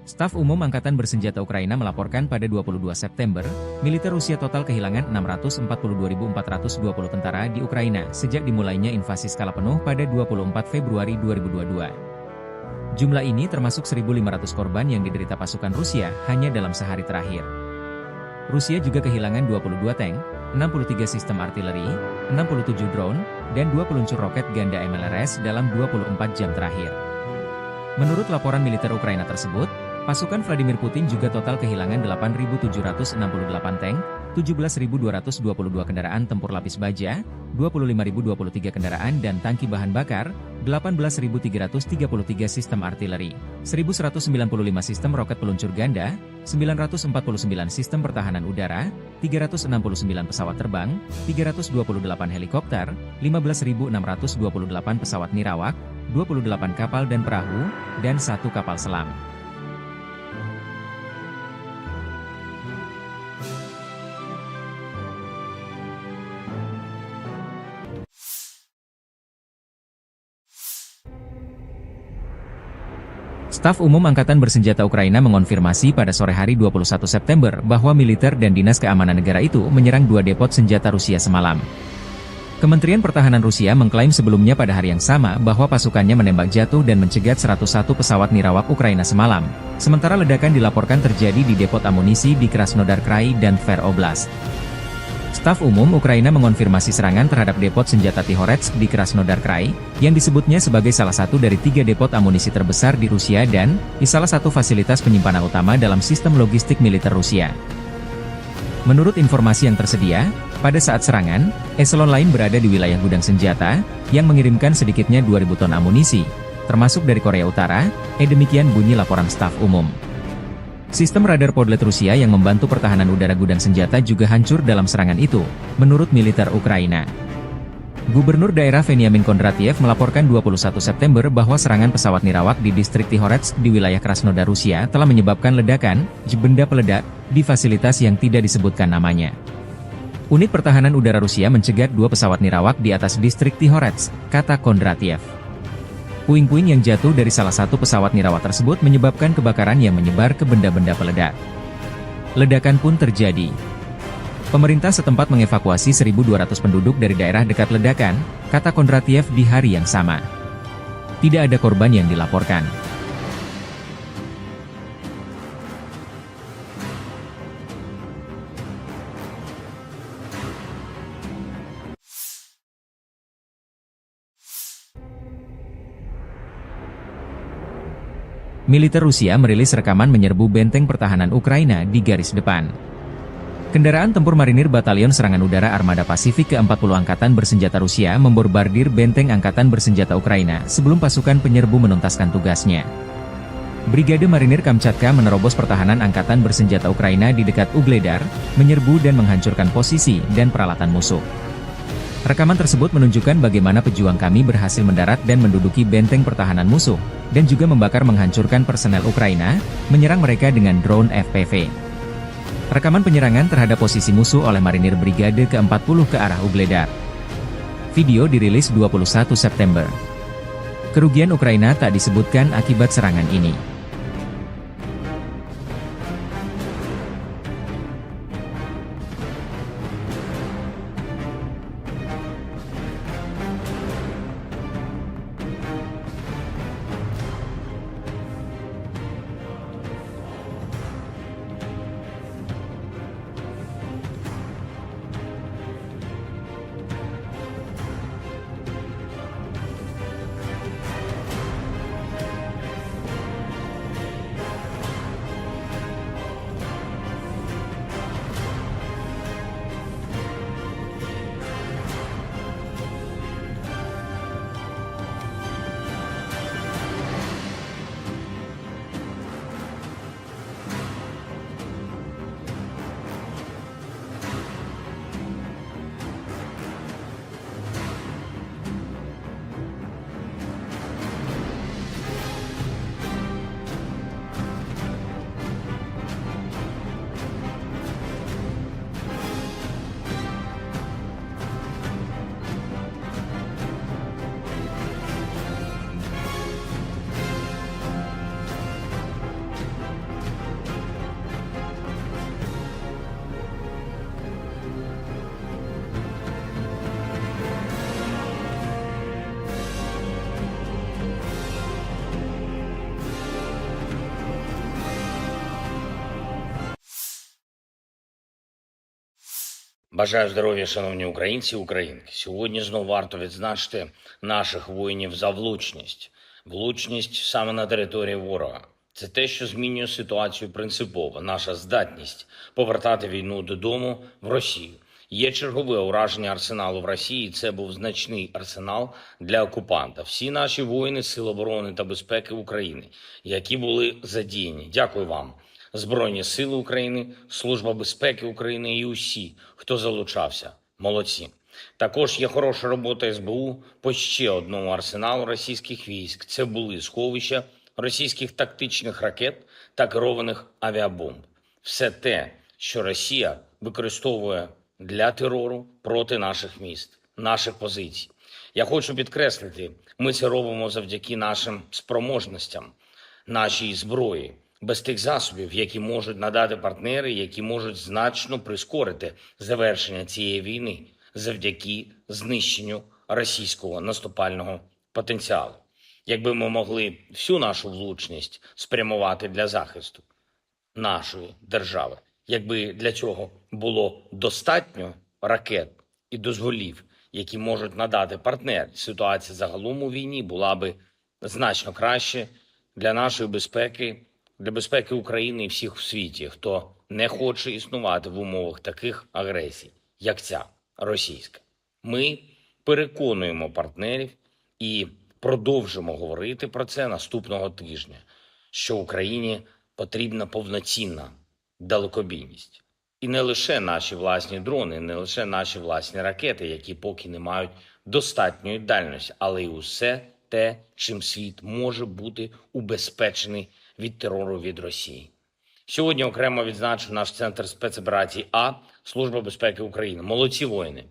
Staf Umum Angkatan Bersenjata Ukraina melaporkan pada dua puluh dua September, militer Rusia total kehilangan enam ratus empat puluh dua ribu empat ratus dua puluh tentara di Ukraina sejak dimulainya invasi skala penuh pada dua puluh empat Februari dua ribu dua puluh dua. Jumlah ini termasuk seribu lima ratus korban yang diderita pasukan Rusia hanya dalam sehari terakhir. Rusia juga kehilangan dua puluh dua tank, enam puluh tiga sistem artileri, enam puluh tujuh drone, dan dua peluncur roket ganda M L R S dalam dua puluh empat jam terakhir. Menurut laporan militer Ukraina tersebut, pasukan Vladimir Putin juga total kehilangan delapan ribu tujuh ratus enam puluh delapan tank, tujuh belas ribu dua ratus dua puluh dua kendaraan tempur lapis baja, dua puluh lima ribu dua puluh tiga kendaraan dan tangki bahan bakar, delapan belas ribu tiga ratus tiga puluh tiga sistem artileri, seribu seratus sembilan puluh lima sistem roket peluncur ganda, sembilan ratus empat puluh sembilan sistem pertahanan udara, tiga ratus enam puluh sembilan pesawat terbang, tiga ratus dua puluh delapan helikopter, lima belas ribu enam ratus dua puluh delapan pesawat nirawak, dua puluh delapan kapal dan perahu, dan satu kapal selam. Staf Umum Angkatan Bersenjata Ukraina mengonfirmasi pada sore hari dua puluh satu September bahwa militer dan dinas keamanan negara itu menyerang dua depot senjata Rusia semalam. Kementerian Pertahanan Rusia mengklaim sebelumnya pada hari yang sama bahwa pasukannya menembak jatuh dan mencegat seratus satu pesawat nirawak Ukraina semalam, sementara ledakan dilaporkan terjadi di depot amunisi di Krasnodar Krai dan Tver Oblast. Staf Umum Ukraina mengonfirmasi serangan terhadap depot senjata Tihoretsk di Krasnodar Krai, yang disebutnya sebagai salah satu dari tiga depot amunisi terbesar di Rusia dan di salah satu fasilitas penyimpanan utama dalam sistem logistik militer Rusia. Menurut informasi yang tersedia, pada saat serangan, eselon lain berada di wilayah gudang senjata, yang mengirimkan sedikitnya dua ribu ton amunisi, termasuk dari Korea Utara, eh, demikian bunyi laporan staf umum. Sistem radar Podlet Rusia yang membantu pertahanan udara gudang senjata juga hancur dalam serangan itu, menurut militer Ukraina. Gubernur daerah Veniamin Kondratiev melaporkan dua puluh satu September bahwa serangan pesawat nirawak di distrik Tihoretsk di wilayah Krasnodar Rusia telah menyebabkan ledakan, benda peledak, di fasilitas yang tidak disebutkan namanya. Unit pertahanan udara Rusia mencegat dua pesawat nirawak di atas distrik Tihoretsk, kata Kondratiev. Puing-puing yang jatuh dari salah satu pesawat nirawak tersebut menyebabkan kebakaran yang menyebar ke benda-benda peledak. Ledakan pun terjadi. Pemerintah setempat mengevakuasi seribu dua ratus penduduk dari daerah dekat ledakan, kata Kondratiev di hari yang sama. Tidak ada korban yang dilaporkan. Militer Rusia merilis rekaman menyerbu benteng pertahanan Ukraina di garis depan. Kendaraan tempur marinir Batalion Serangan Udara Armada Pasifik keempat puluh Angkatan Bersenjata Rusia membombardir benteng angkatan bersenjata Ukraina sebelum pasukan penyerbu menuntaskan tugasnya. Brigade Marinir Kamchatka menerobos pertahanan angkatan bersenjata Ukraina di dekat Ugledar, menyerbu dan menghancurkan posisi dan peralatan musuh. Rekaman tersebut menunjukkan bagaimana pejuang kami berhasil mendarat dan menduduki benteng pertahanan musuh, dan juga membakar menghancurkan personel Ukraina, menyerang mereka dengan drone F P V. Rekaman penyerangan terhadap posisi musuh oleh marinir Brigade keempat puluh ke arah Ugledar. Video dirilis dua puluh satu September. Kerugian Ukraina tak disebutkan akibat serangan ini. Бажаю здоров'я, шановні українці і українки. Сьогодні знову варто відзначити наших воїнів за влучність. Влучність саме на території ворога. Це те, що змінює ситуацію принципово. Наша здатність повертати війну додому в Росію. Є чергове ураження арсеналу в Росії. Це був значний арсенал для окупанта. Всі наші воїни Сил оборони та безпеки України, які були задіяні. Дякую вам. Збройні Сили України, Служба безпеки України і усі, хто залучався. Молодці. Також є хороша робота С Б У по ще одному арсеналу російських військ. Це були сховища російських тактичних ракет та керованих авіабомб. Все те, що Росія використовує для терору проти наших міст, наших позицій. Я хочу підкреслити, ми це робимо завдяки нашим спроможностям, нашій зброї. Без тих засобів, які можуть надати партнери, які можуть значно прискорити завершення цієї війни завдяки знищенню російського наступального потенціалу. Якби ми могли всю нашу влучність спрямувати для захисту нашої держави, якби для цього було достатньо ракет і дозволів, які можуть надати партнери, ситуація загалом у війні була би значно краще для нашої безпеки, для безпеки України і всіх у світі, хто не хоче існувати в умовах таких агресій, як ця російська. Ми переконуємо партнерів і продовжимо говорити про це наступного тижня, що Україні потрібна повноцінна далекобійність. І не лише наші власні дрони, не лише наші власні ракети, які поки не мають достатньої дальності, але й усе те, чим світ може бути убезпечений від терору від Росії. Сьогодні окремо відзначу наш центр спецоперацій А, Служба безпеки України. Молодці воїни!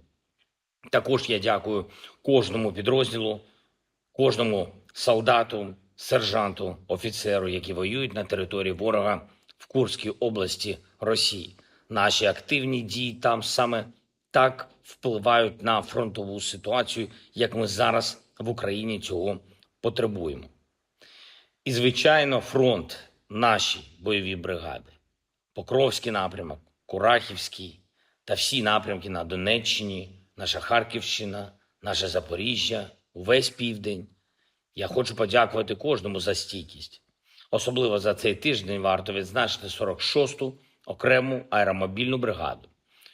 Також я дякую кожному підрозділу, кожному солдату, сержанту, офіцеру, які воюють на території ворога в Курській області Росії. Наші активні дії там саме так впливають на фронтову ситуацію, як ми зараз в Україні цього потребуємо. І, звичайно, фронт, наші бойові бригади, Покровський напрямок, Курахівський та всі напрямки на Донеччині, наша Харківщина, наше Запоріжжя, увесь південь. Я хочу подякувати кожному за стійкість. Особливо за цей тиждень варто відзначити сорок шосту окрему аеромобільну бригаду,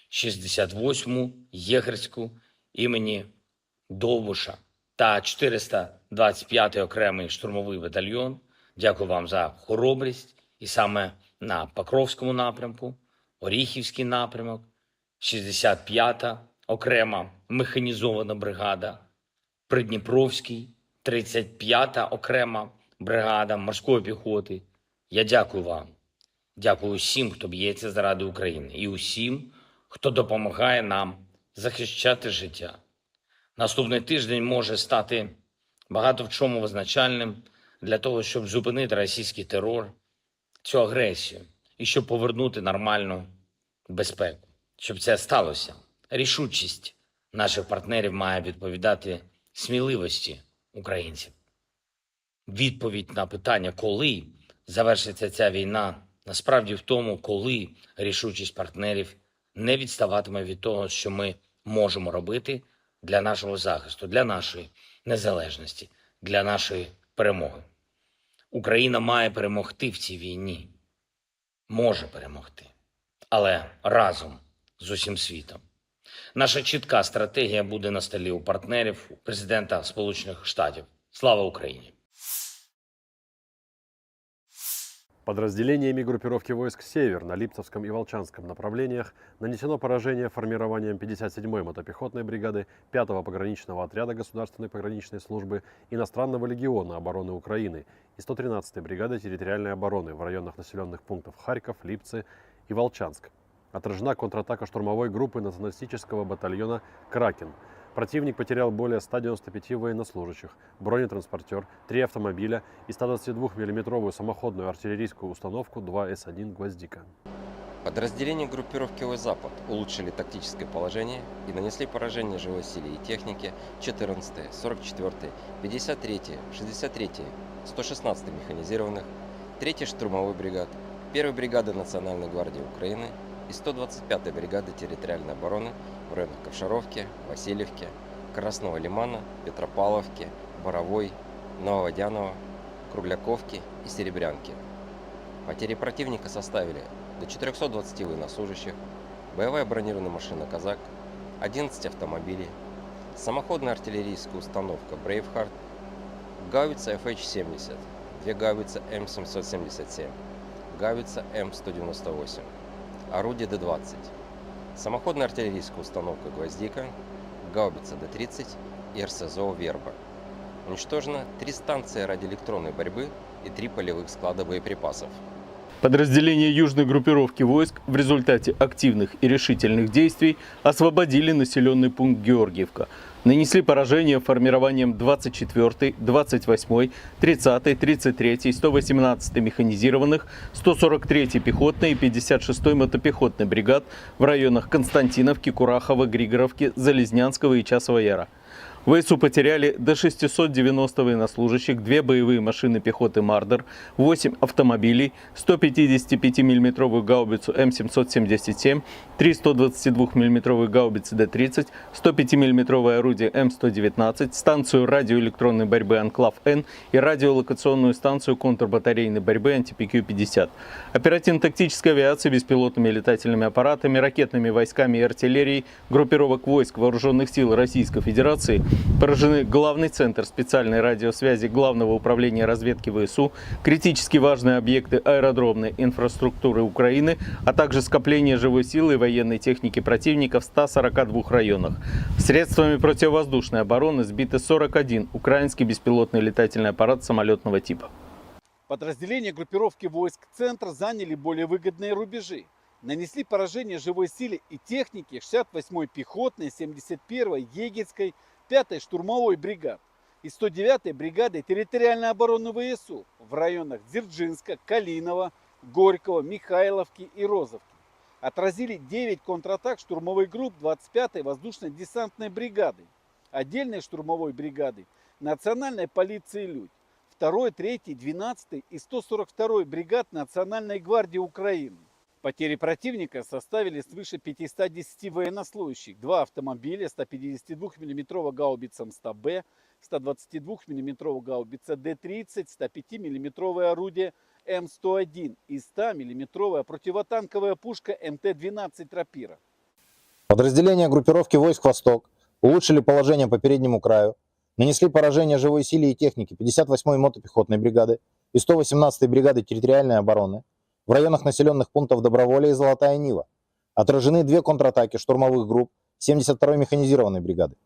шістдесят восьму єгерську імені Довбуша та чотириста двадцять п'ятий окремий штурмовий батальйон. Дякую вам за хоробрість. І саме на Покровському напрямку, Оріхівський напрямок, шістдесят п'ята окрема механізована бригада, Придніпровський, тридцять п'ята окрема бригада морської піхоти. Я дякую вам. Дякую усім, хто б'ється заради України, і усім, хто допомагає нам захищати життя. Наступний тиждень може стати багато в чому визначальним для того, щоб зупинити російський терор, цю агресію, і щоб повернути нормальну безпеку. Щоб це сталося, рішучість наших партнерів має відповідати сміливості українців. Відповідь на питання, коли завершиться ця війна, насправді в тому, коли рішучість партнерів не відставатиме від того, що ми можемо робити для нашого захисту, для нашої незалежності, для нашої перемоги. Україна має перемогти в цій війні. Може перемогти. Але разом з усім світом. Наша чітка стратегія буде на столі у партнерів президента Сполучених Штатів. Слава Україні! Подразделениями группировки войск «Север» на Липцевском и Волчанском направлениях нанесено поражение формированием пятьдесят седьмой мотопехотной бригады пятого пограничного отряда Государственной пограничной службы иностранного легиона обороны Украины и сто тринадцатой бригады территориальной обороны в районах населенных пунктов Харьков, Липцы и Волчанск. Отражена контратака штурмовой группы националистического батальона «Кракен». Противник потерял более ста девяноста пяти военнослужащих, бронетранспортер, три автомобиля и ста двадцати двух миллиметровую самоходную артиллерийскую установку два эс один «Гвоздика». Подразделения группировки «Запад» улучшили тактическое положение и нанесли поражение живой силе и технике четырнадцатой, сорок четвёртой, пятьдесят третьей, шестьдесят третьей, сто шестнадцатой механизированных, третьей штурмовой бригад, первой бригады Национальной гвардии Украины и сто двадцать пятой бригады территориальной обороны в районах Ковшаровки, Васильевки, Красного Лимана, Петропавловки, Боровой, Нововодяново, Кругляковки и Серебрянки. Потери противника составили до четырёхсот двадцати военнослужащих, боевая бронированная машина «Казак», одиннадцать автомобилей, самоходная артиллерийская установка «Брейвхард», гаубица F H семьдесят, две гаубицы М семьсот семьдесят семь, гаубица М сто девяносто восемь, орудие Д двадцать, самоходная артиллерийская установка «Гвоздика», гаубица Д тридцать и РСЗО «Верба». Уничтожено три станции радиоэлектронной борьбы и три полевых склада боеприпасов. Подразделения южной группировки войск в результате активных и решительных действий освободили населенный пункт Георгиевка. Нанесли поражение формированием двадцать четвёртой, двадцать восьмой, тридцатой, тридцать третьей, сто восемнадцатой механизированных, сто сорок третьей пехотной и пятьдесят шестой мотопехотной бригад в районах Константиновки, Курахова, Григоровки, Залезнянского и Часового Яра. В ВСУ потеряли до шестисот девяноста военнослужащих, две боевые машины пехоты «Мардер», восемь автомобилей, сто пятидесятипятимиллиметровую гаубицу М семьсот семьдесят семь, три сто двадцатидвухмиллиметровые гаубицы Д тридцать, сто пятимиллиметровое орудие М сто девятнадцать, станцию радиоэлектронной борьбы «Анклав-Н» и радиолокационную станцию контрбатарейной борьбы «Анти-П Q пятьдесят». Оперативно-тактической авиацией, беспилотными летательными аппаратами, ракетными войсками и артиллерией группировок войск Вооружённых сил Российской Федерации поражены главный центр специальной радиосвязи Главного управления разведки ВСУ, критически важные объекты аэродромной инфраструктуры Украины, а также скопление живой силы и военной техники противника в ста сорока двух районах. Средствами противовоздушной обороны сбиты сорок один украинский беспилотный летательный аппарат самолётного типа. Подразделения группировки войск «Центр» заняли более выгодные рубежи, нанесли поражение живой силе и технике шестьдесят восьмой пехотной, семьдесят первой егерской, пятой штурмовой бригад и сто девятой бригады территориальной обороны ВСУ в районах Дзержинска, Калинова, Горького, Михайловки и Розовки. Отразили девять контратак штурмовых групп двадцать пятой воздушно-десантной бригады, отдельной штурмовой бригады национальной полиции «Людь», второй, третьей, двенадцатой и сто сорок второй бригад Национальной гвардии Украины. Потери противника составили свыше пятисот десяти военнослужащих, два автомобиля, сто пятьдесят двухмиллиметровая гаубица М сто Б, сто двадцать двухмиллиметровая гаубица Д тридцать, сто пятимиллиметровое орудие М сто один и сто миллиметровая противотанковая пушка М Т двенадцать «Рапира». Подразделения группировки войск «Восток» улучшили положение по переднему краю, нанесли поражение живой силе и технике пятьдесят восьмой мотопехотной бригады и сто восемнадцатой бригады территориальной обороны в районах населённых пунктов Доброволье и Золотая Нива. Отражены две контратаки штурмовых групп семьдесят второй механизированной бригады.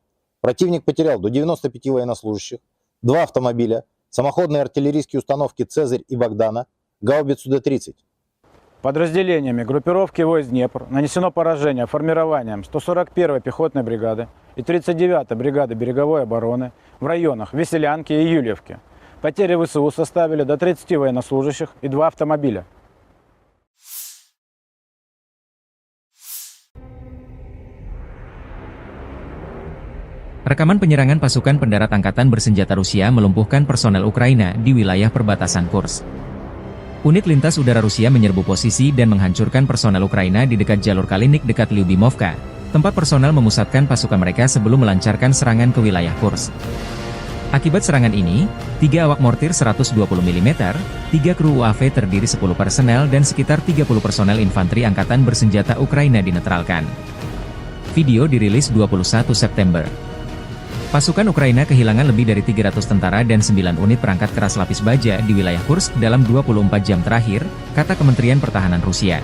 Противник потерял до девяноста пяти военнослужащих, два автомобиля, самоходные артиллерийские установки «Цезарь» и «Богдана», гаубицу Д тридцать. Подразделениями группировки войск «Днепр» нанесено поражение формированиям сто сорок первой пехотной бригады и тридцать девятой бригады береговой обороны в районах Веселянки и Юльевки. Потери В С У составили до тридцати военнослужащих и два автомобиля. Rekaman penyerangan pasukan pendarat angkatan bersenjata Rusia melumpuhkan personel Ukraina di wilayah perbatasan Kursk. Unit lintas udara Rusia menyerbu posisi dan menghancurkan personel Ukraina di dekat jalur Kalinik dekat Lyubimovka, tempat personel memusatkan pasukan mereka sebelum melancarkan serangan ke wilayah Kursk. Akibat serangan ini, tiga awak mortir seratus dua puluh milimeter, tiga kru U A V terdiri sepuluh personel, dan sekitar tiga puluh personel infanteri angkatan bersenjata Ukraina dinetralkan. Video dirilis dua puluh satu September. Pasukan Ukraina kehilangan lebih dari tiga ratus tentara dan sembilan unit perangkat keras lapis baja di wilayah Kursk dalam dua puluh empat jam terakhir, kata Kementerian Pertahanan Rusia.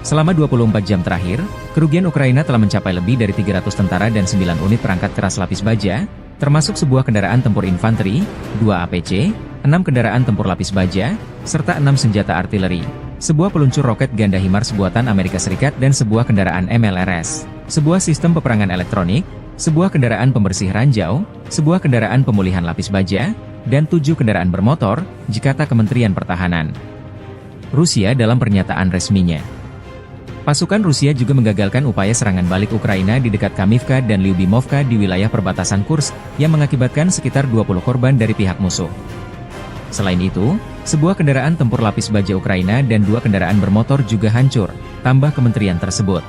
Selama dua puluh empat jam terakhir, kerugian Ukraina telah mencapai lebih dari tiga ratus tentara dan sembilan unit perangkat keras lapis baja, termasuk sebuah kendaraan tempur infanteri, dua A P C, enam kendaraan tempur lapis baja, serta enam senjata artileri, sebuah peluncur roket ganda HIMARS buatan Amerika Serikat dan sebuah kendaraan M L R S, sebuah sistem peperangan elektronik, sebuah kendaraan pembersih ranjau, sebuah kendaraan pemulihan lapis baja, dan tujuh kendaraan bermotor, kata Kementerian Pertahanan Rusia dalam pernyataan resminya. Pasukan Rusia juga menggagalkan upaya serangan balik Ukraina di dekat Kamivka dan Lyubimovka di wilayah perbatasan Kursk, yang mengakibatkan sekitar dua puluh korban dari pihak musuh. Selain itu, sebuah kendaraan tempur lapis baja Ukraina dan dua kendaraan bermotor juga hancur, tambah kementerian tersebut.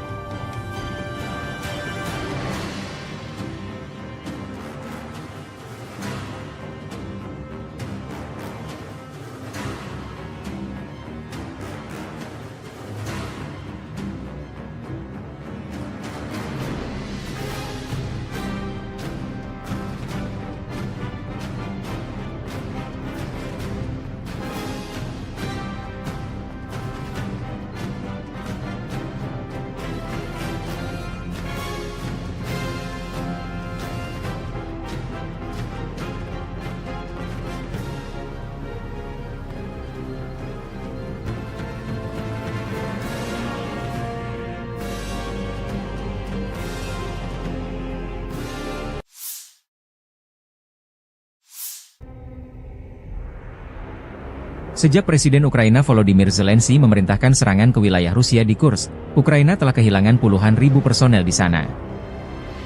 Sejak Presiden Ukraina Volodymyr Zelensky memerintahkan serangan ke wilayah Rusia di Kursk, Ukraina telah kehilangan puluhan ribu personel di sana.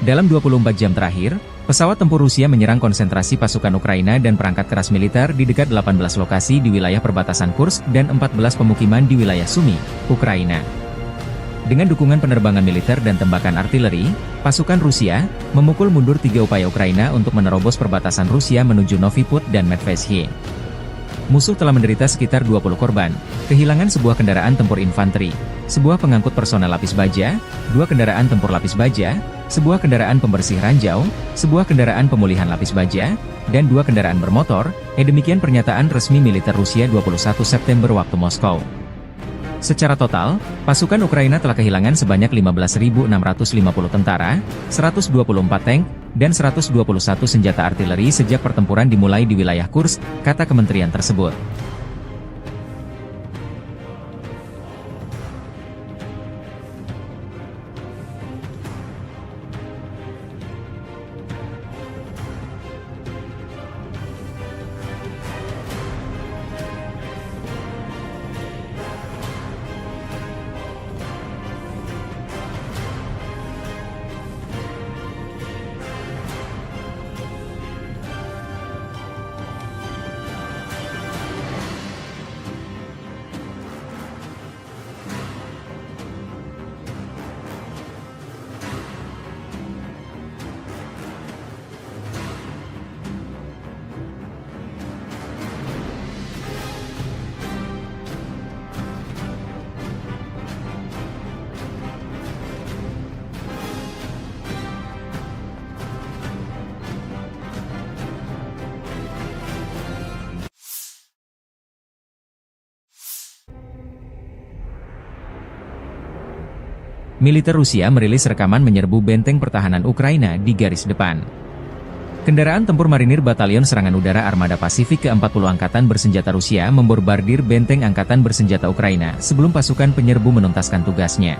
Dalam dua puluh empat jam terakhir, pesawat tempur Rusia menyerang konsentrasi pasukan Ukraina dan perangkat keras militer di dekat delapan belas lokasi di wilayah perbatasan Kursk dan empat belas pemukiman di wilayah Sumy, Ukraina. Dengan dukungan penerbangan militer dan tembakan artileri, pasukan Rusia memukul mundur tiga upaya Ukraina untuk menerobos perbatasan Rusia menuju Novy Pud dan Medveshy. Musuh telah menderita sekitar dua puluh korban, kehilangan sebuah kendaraan tempur infanteri, sebuah pengangkut personel lapis baja, dua kendaraan tempur lapis baja, sebuah kendaraan pembersih ranjau, sebuah kendaraan pemulihan lapis baja, dan dua kendaraan bermotor, eh, demikian pernyataan resmi militer Rusia dua puluh satu September waktu Moskow. Secara total, pasukan Ukraina telah kehilangan sebanyak lima belas ribu enam ratus lima puluh tentara, seratus dua puluh empat tank, dan seratus dua puluh satu senjata artileri sejak pertempuran dimulai di wilayah Kursk, kata kementerian tersebut. Militer Rusia merilis rekaman menyerbu benteng pertahanan Ukraina di garis depan. Kendaraan tempur marinir Batalion Serangan Udara Armada Pasifik keempat puluh Angkatan Bersenjata Rusia membombardir benteng angkatan bersenjata Ukraina sebelum pasukan penyerbu menuntaskan tugasnya.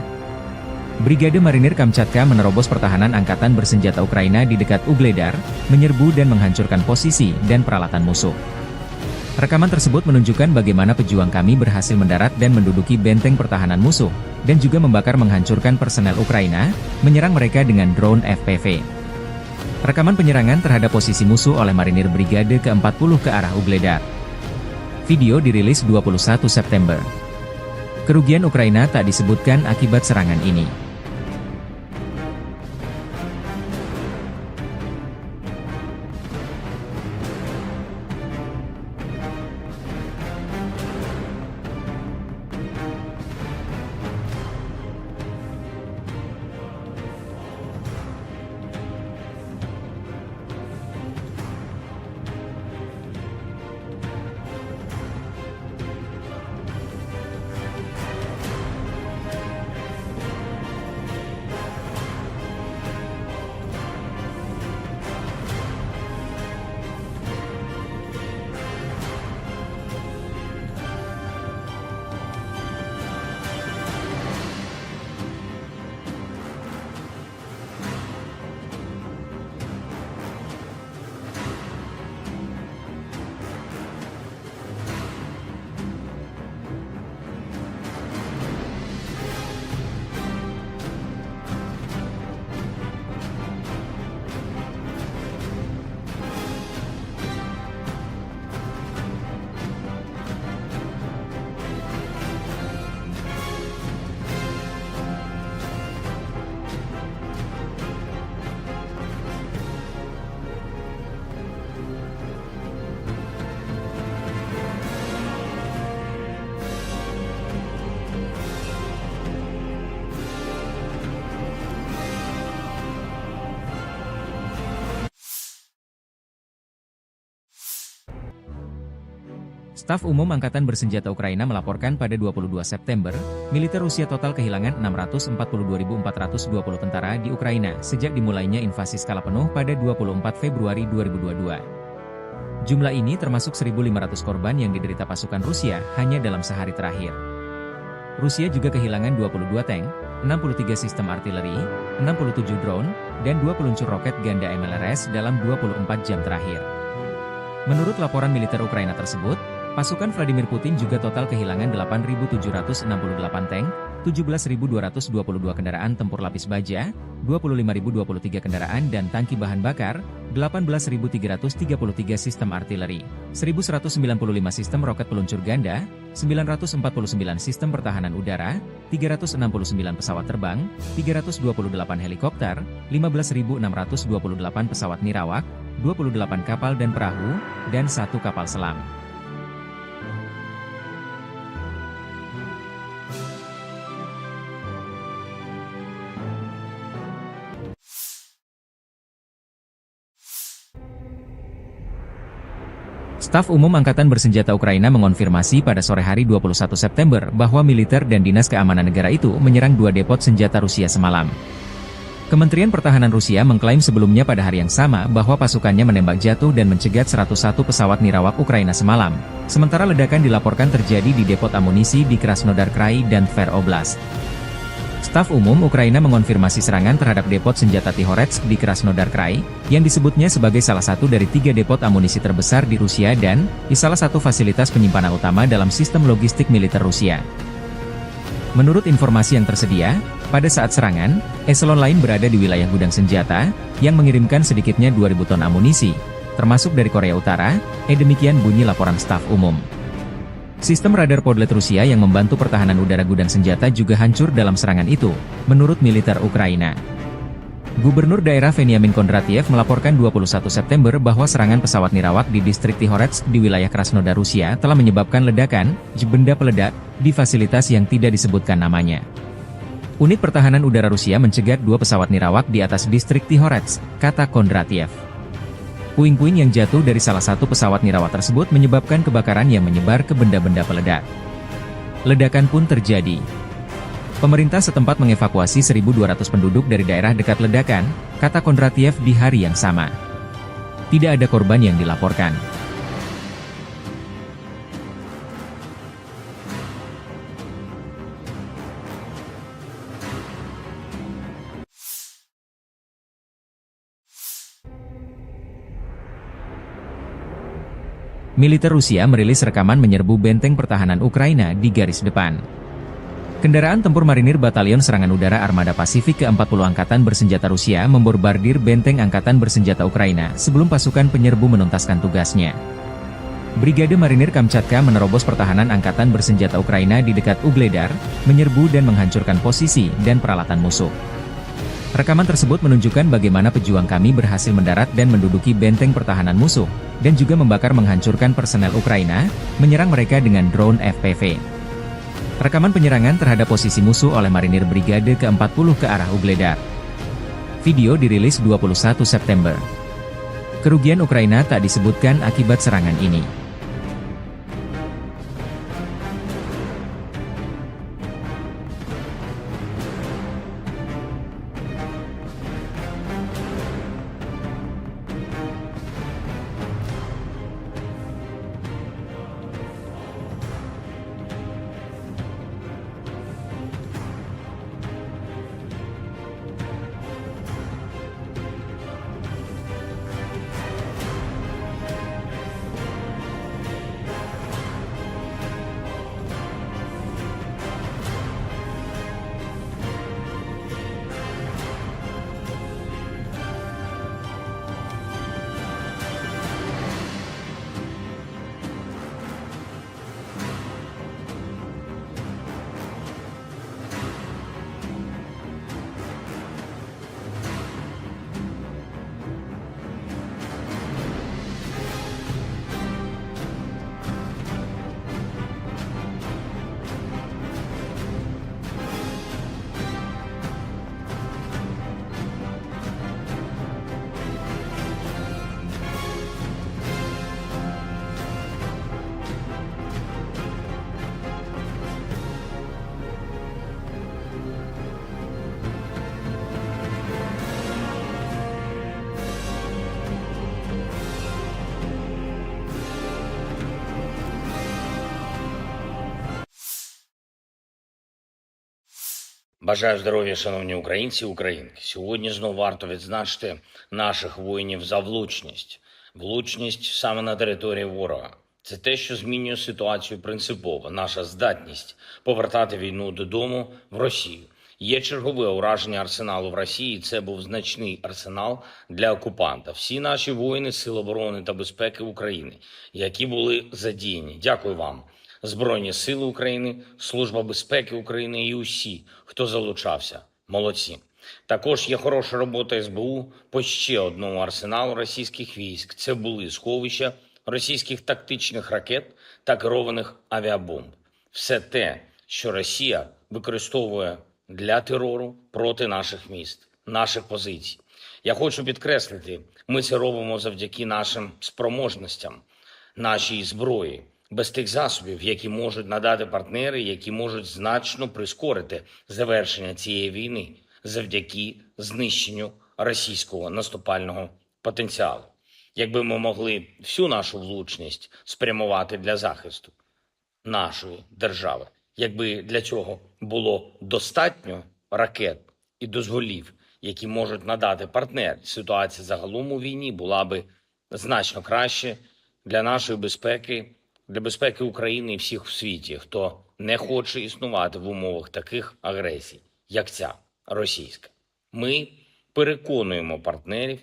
Brigade Marinir Kamchatka menerobos pertahanan angkatan bersenjata Ukraina di dekat Ugledar, menyerbu dan menghancurkan posisi dan peralatan musuh. Rekaman tersebut menunjukkan bagaimana pejuang kami berhasil mendarat dan menduduki benteng pertahanan musuh, dan juga membakar menghancurkan personel Ukraina, menyerang mereka dengan drone F P V. Rekaman penyerangan terhadap posisi musuh oleh marinir Brigade keempat puluh ke arah Ugledar. Video dirilis dua puluh satu September. Kerugian Ukraina tak disebutkan akibat serangan ini. Staf Umum Angkatan Bersenjata Ukraina melaporkan pada dua puluh dua September, militer Rusia total kehilangan enam ratus empat puluh dua ribu empat ratus dua puluh tentara di Ukraina sejak dimulainya invasi skala penuh pada dua puluh empat Februari dua ribu dua puluh dua. Jumlah ini termasuk seribu lima ratus korban yang diderita pasukan Rusia hanya dalam sehari terakhir. Rusia juga kehilangan dua puluh dua tank, enam puluh tiga sistem artileri, enam puluh tujuh drone, dan dua peluncur roket ganda M L R S dalam dua puluh empat jam terakhir. Menurut laporan militer Ukraina tersebut, pasukan Vladimir Putin juga total kehilangan delapan ribu tujuh ratus enam puluh delapan tank, tujuh belas ribu dua ratus dua puluh dua kendaraan tempur lapis baja, dua puluh lima ribu dua puluh tiga kendaraan dan tangki bahan bakar, delapan belas ribu tiga ratus tiga puluh tiga sistem artileri, seribu seratus sembilan puluh lima sistem roket peluncur ganda, sembilan ratus empat puluh sembilan sistem pertahanan udara, tiga ratus enam puluh sembilan pesawat terbang, tiga ratus dua puluh delapan helikopter, lima belas ribu enam ratus dua puluh delapan pesawat nirawak, dua puluh delapan kapal dan perahu, dan satu kapal selam. Staf Umum Angkatan Bersenjata Ukraina mengonfirmasi pada sore hari dua puluh satu September bahwa militer dan dinas keamanan negara itu menyerang dua depot senjata Rusia semalam. Kementerian Pertahanan Rusia mengklaim sebelumnya pada hari yang sama bahwa pasukannya menembak jatuh dan mencegat seratus satu pesawat nirawak Ukraina semalam, sementara ledakan dilaporkan terjadi di depot amunisi di Krasnodar Krai dan Tver Oblast. Staf Umum Ukraina mengonfirmasi serangan terhadap depot senjata Tihoretsk di Krasnodar Krai, yang disebutnya sebagai salah satu dari tiga depot amunisi terbesar di Rusia dan di salah satu fasilitas penyimpanan utama dalam sistem logistik militer Rusia. Menurut informasi yang tersedia, pada saat serangan, eselon lain berada di wilayah gudang senjata, yang mengirimkan sedikitnya dua ribu ton amunisi, termasuk dari Korea Utara, eh demikian bunyi laporan staf umum. Sistem radar Podlet Rusia yang membantu pertahanan udara gudang senjata juga hancur dalam serangan itu, menurut militer Ukraina. Gubernur daerah Veniamin Kondratiev melaporkan dua puluh satu September bahwa serangan pesawat nirawak di distrik Tihoretsk di wilayah Krasnodar Rusia telah menyebabkan ledakan, benda peledak, di fasilitas yang tidak disebutkan namanya. Unit pertahanan udara Rusia mencegat dua pesawat nirawak di atas distrik Tihoretsk, kata Kondratiev. Puing-puing yang jatuh dari salah satu pesawat nirawak tersebut menyebabkan kebakaran yang menyebar ke benda-benda peledak. Ledakan pun terjadi. Pemerintah setempat mengevakuasi seribu dua ratus penduduk dari daerah dekat ledakan, kata Kondratiev di hari yang sama. Tidak ada korban yang dilaporkan. Militer Rusia merilis rekaman menyerbu benteng pertahanan Ukraina di garis depan. Kendaraan tempur marinir Batalion Serangan Udara Armada Pasifik keempat puluh Angkatan Bersenjata Rusia membombardir benteng Angkatan Bersenjata Ukraina sebelum pasukan penyerbu menuntaskan tugasnya. Brigade Marinir Kamchatka menerobos pertahanan Angkatan Bersenjata Ukraina di dekat Ugledar, menyerbu dan menghancurkan posisi dan peralatan musuh. Rekaman tersebut menunjukkan bagaimana pejuang kami berhasil mendarat dan menduduki benteng pertahanan musuh, dan juga membakar menghancurkan personel Ukraina, menyerang mereka dengan drone F P V. Rekaman penyerangan terhadap posisi musuh oleh marinir Brigade keempat puluh ke arah Ugledar. Video dirilis dua puluh satu September. Kerugian Ukraina tak disebutkan akibat serangan ini. Бажаю здоров'я, шановні українці і українки. Сьогодні знову варто відзначити наших воїнів за влучність. Влучність саме на території ворога. Це те, що змінює ситуацію принципово. Наша здатність повертати війну додому в Росію. Є чергове ураження арсеналу в Росії. Це був значний арсенал для окупанта. Всі наші воїни Сил оборони та безпеки України, які були задіяні. Дякую вам. Збройні Сили України, Служба безпеки України і усі, хто залучався. Молодці. Також є хороша робота С Б У по ще одному арсеналу російських військ. Це були сховища російських тактичних ракет та керованих авіабомб. Все те, що Росія використовує для терору проти наших міст, наших позицій. Я хочу підкреслити, ми це робимо завдяки нашим спроможностям, нашій зброї, без тих засобів, які можуть надати партнери, які можуть значно прискорити завершення цієї війни завдяки знищенню російського наступального потенціалу. Якби ми могли всю нашу влучність спрямувати для захисту нашої держави, якби для цього було достатньо ракет і дозволів, які можуть надати партнери, ситуація загалом у війні була би значно краще для нашої безпеки, для безпеки України і всіх в світі, хто не хоче існувати в умовах таких агресій, як ця російська. Ми переконуємо партнерів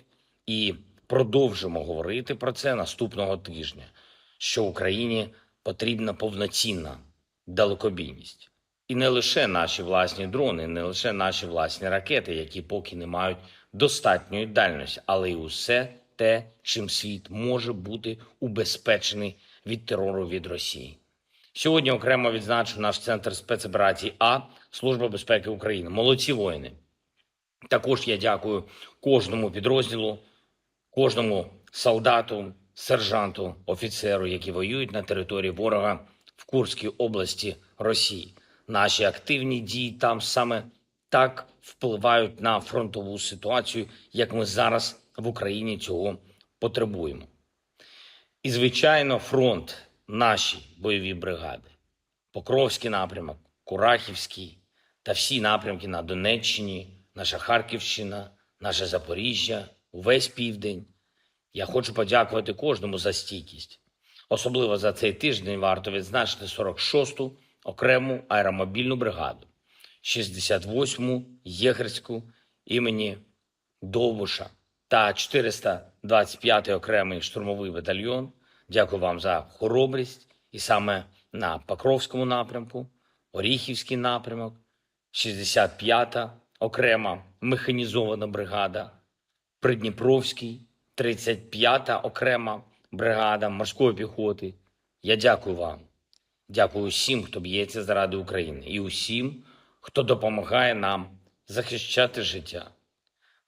і продовжимо говорити про це наступного тижня, що Україні потрібна повноцінна далекобійність. І не лише наші власні дрони, не лише наші власні ракети, які поки не мають достатньої дальності, але й усе те, чим світ може бути убезпечений від терору від Росії. Сьогодні окремо відзначу наш центр спецоперацій А, Служба безпеки України. Молодці воїни! Також я дякую кожному підрозділу, кожному солдату, сержанту, офіцеру, які воюють на території ворога в Курській області Росії. Наші активні дії там саме так впливають на фронтову ситуацію, як ми зараз в Україні цього потребуємо. І, звичайно, фронт, наші бойові бригади. Покровський напрямок, Курахівський та всі напрямки на Донеччині, наша Харківщина, наше Запоріжжя, увесь південь. Я хочу подякувати кожному за стійкість. Особливо за цей тиждень варто відзначити сорок шосту окрему аеромобільну бригаду, шістдесят восьму єгерську імені Довбуша та чотириста двадцять п'ятий окремий штурмовий батальйон. Дякую вам за хоробрість. І саме на Покровському напрямку, Оріхівський напрямок, шістдесят п'ята окрема механізована бригада, Придніпровський, тридцять п'ята окрема бригада морської піхоти. Я дякую вам. Дякую усім, хто б'ється заради України, і усім, хто допомагає нам захищати життя.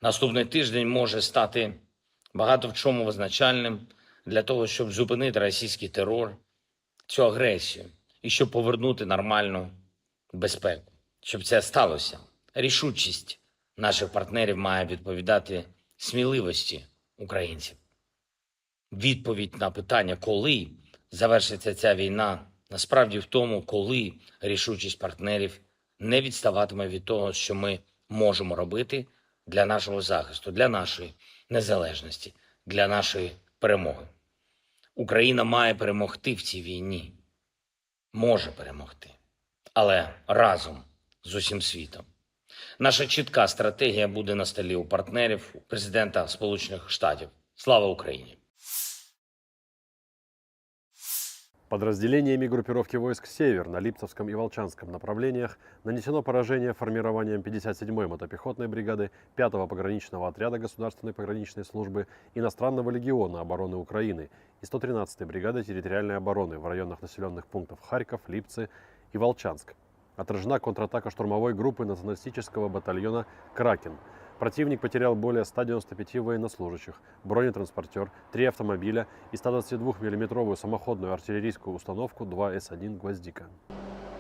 Наступний тиждень може стати багато в чому визначальним для того, щоб зупинити російський терор, цю агресію, і щоб повернути нормальну безпеку. Щоб це сталося, рішучість наших партнерів має відповідати сміливості українців. Відповідь на питання, коли завершиться ця війна, насправді в тому, коли рішучість партнерів не відставатиме від того, що ми можемо робити для нашого захисту, для нашої незалежності, для нашої перемоги. Україна має перемогти в цій війні. Може перемогти. Але разом з усім світом. Наша чітка стратегія буде на столі у партнерів, у президента Сполучених Штатів. Слава Україні! Подразделениями группировки войск «Север» на Липцевском и Волчанском направлениях нанесено поражение формированиям пятьдесят седьмой мотопехотной бригады пятого пограничного отряда Государственной пограничной службы Иностранного легиона обороны Украины и сто тринадцатой бригады территориальной обороны в районах населённых пунктов Харьков, Липцы и Волчанск. Отражена контратака штурмовой группы националистического батальона «Кракен». Противник потерял более ста девяноста пяти военнослужащих, бронетранспортёр, три автомобиля и ста двадцати двух миллиметровую самоходную артиллерийскую установку два эс один «Гвоздика».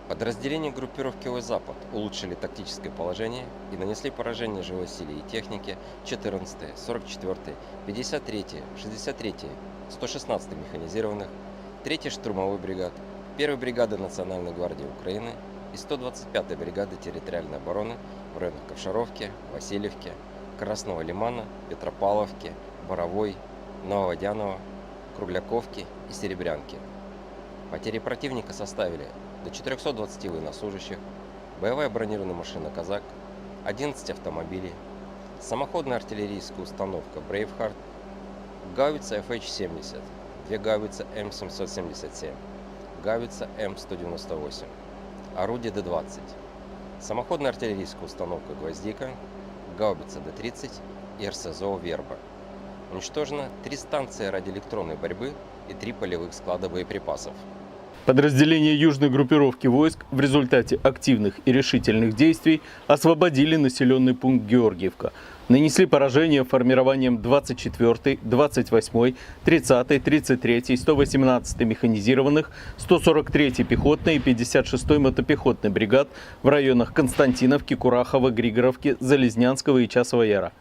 Подразделения группировки «Запад» улучшили тактическое положение и нанесли поражение живой силе и технике четырнадцатой, сорок четвёртой, пятьдесят третьей, шестьдесят третьей, сто шестнадцатой механизированных, третьей штурмовой бригад, первой бригады Национальной гвардии Украины и сто двадцать пятой бригады территориальной обороны в районах Ковшаровки, Васильевки, Красного Лимана, Петропавловки, Боровой, Нововодяново, Кругляковки и Серебрянки. Потери противника составили до четырёхсот двадцати военнослужащих, боевая бронированная машина «Казак», одиннадцать автомобилей, самоходная артиллерийская установка «Брейвхард», гаубица F H семьдесят, две гаубицы М семьсот семьдесят семь, гаубица М сто девяносто восемь, орудие Д двадцать, самоходная артиллерийская установка «Гвоздика», гаубица Д тридцать и РСЗО «Верба». Уничтожено три станции радиоэлектронной борьбы и три полевых склада боеприпасов. Подразделения южной группировки войск в результате активных и решительных действий освободили населённый пункт Георгиевка. Нанесли поражение формированиям двадцать четвёртой, двадцать восьмой, тридцатой, тридцать третьей, сто восемнадцатой механизированных, сто сорок третьей пехотной и пятьдесят шестой мотопехотной бригад в районах Константиновки, Курахова, Григоровки, Залезнянского и Часового Яра.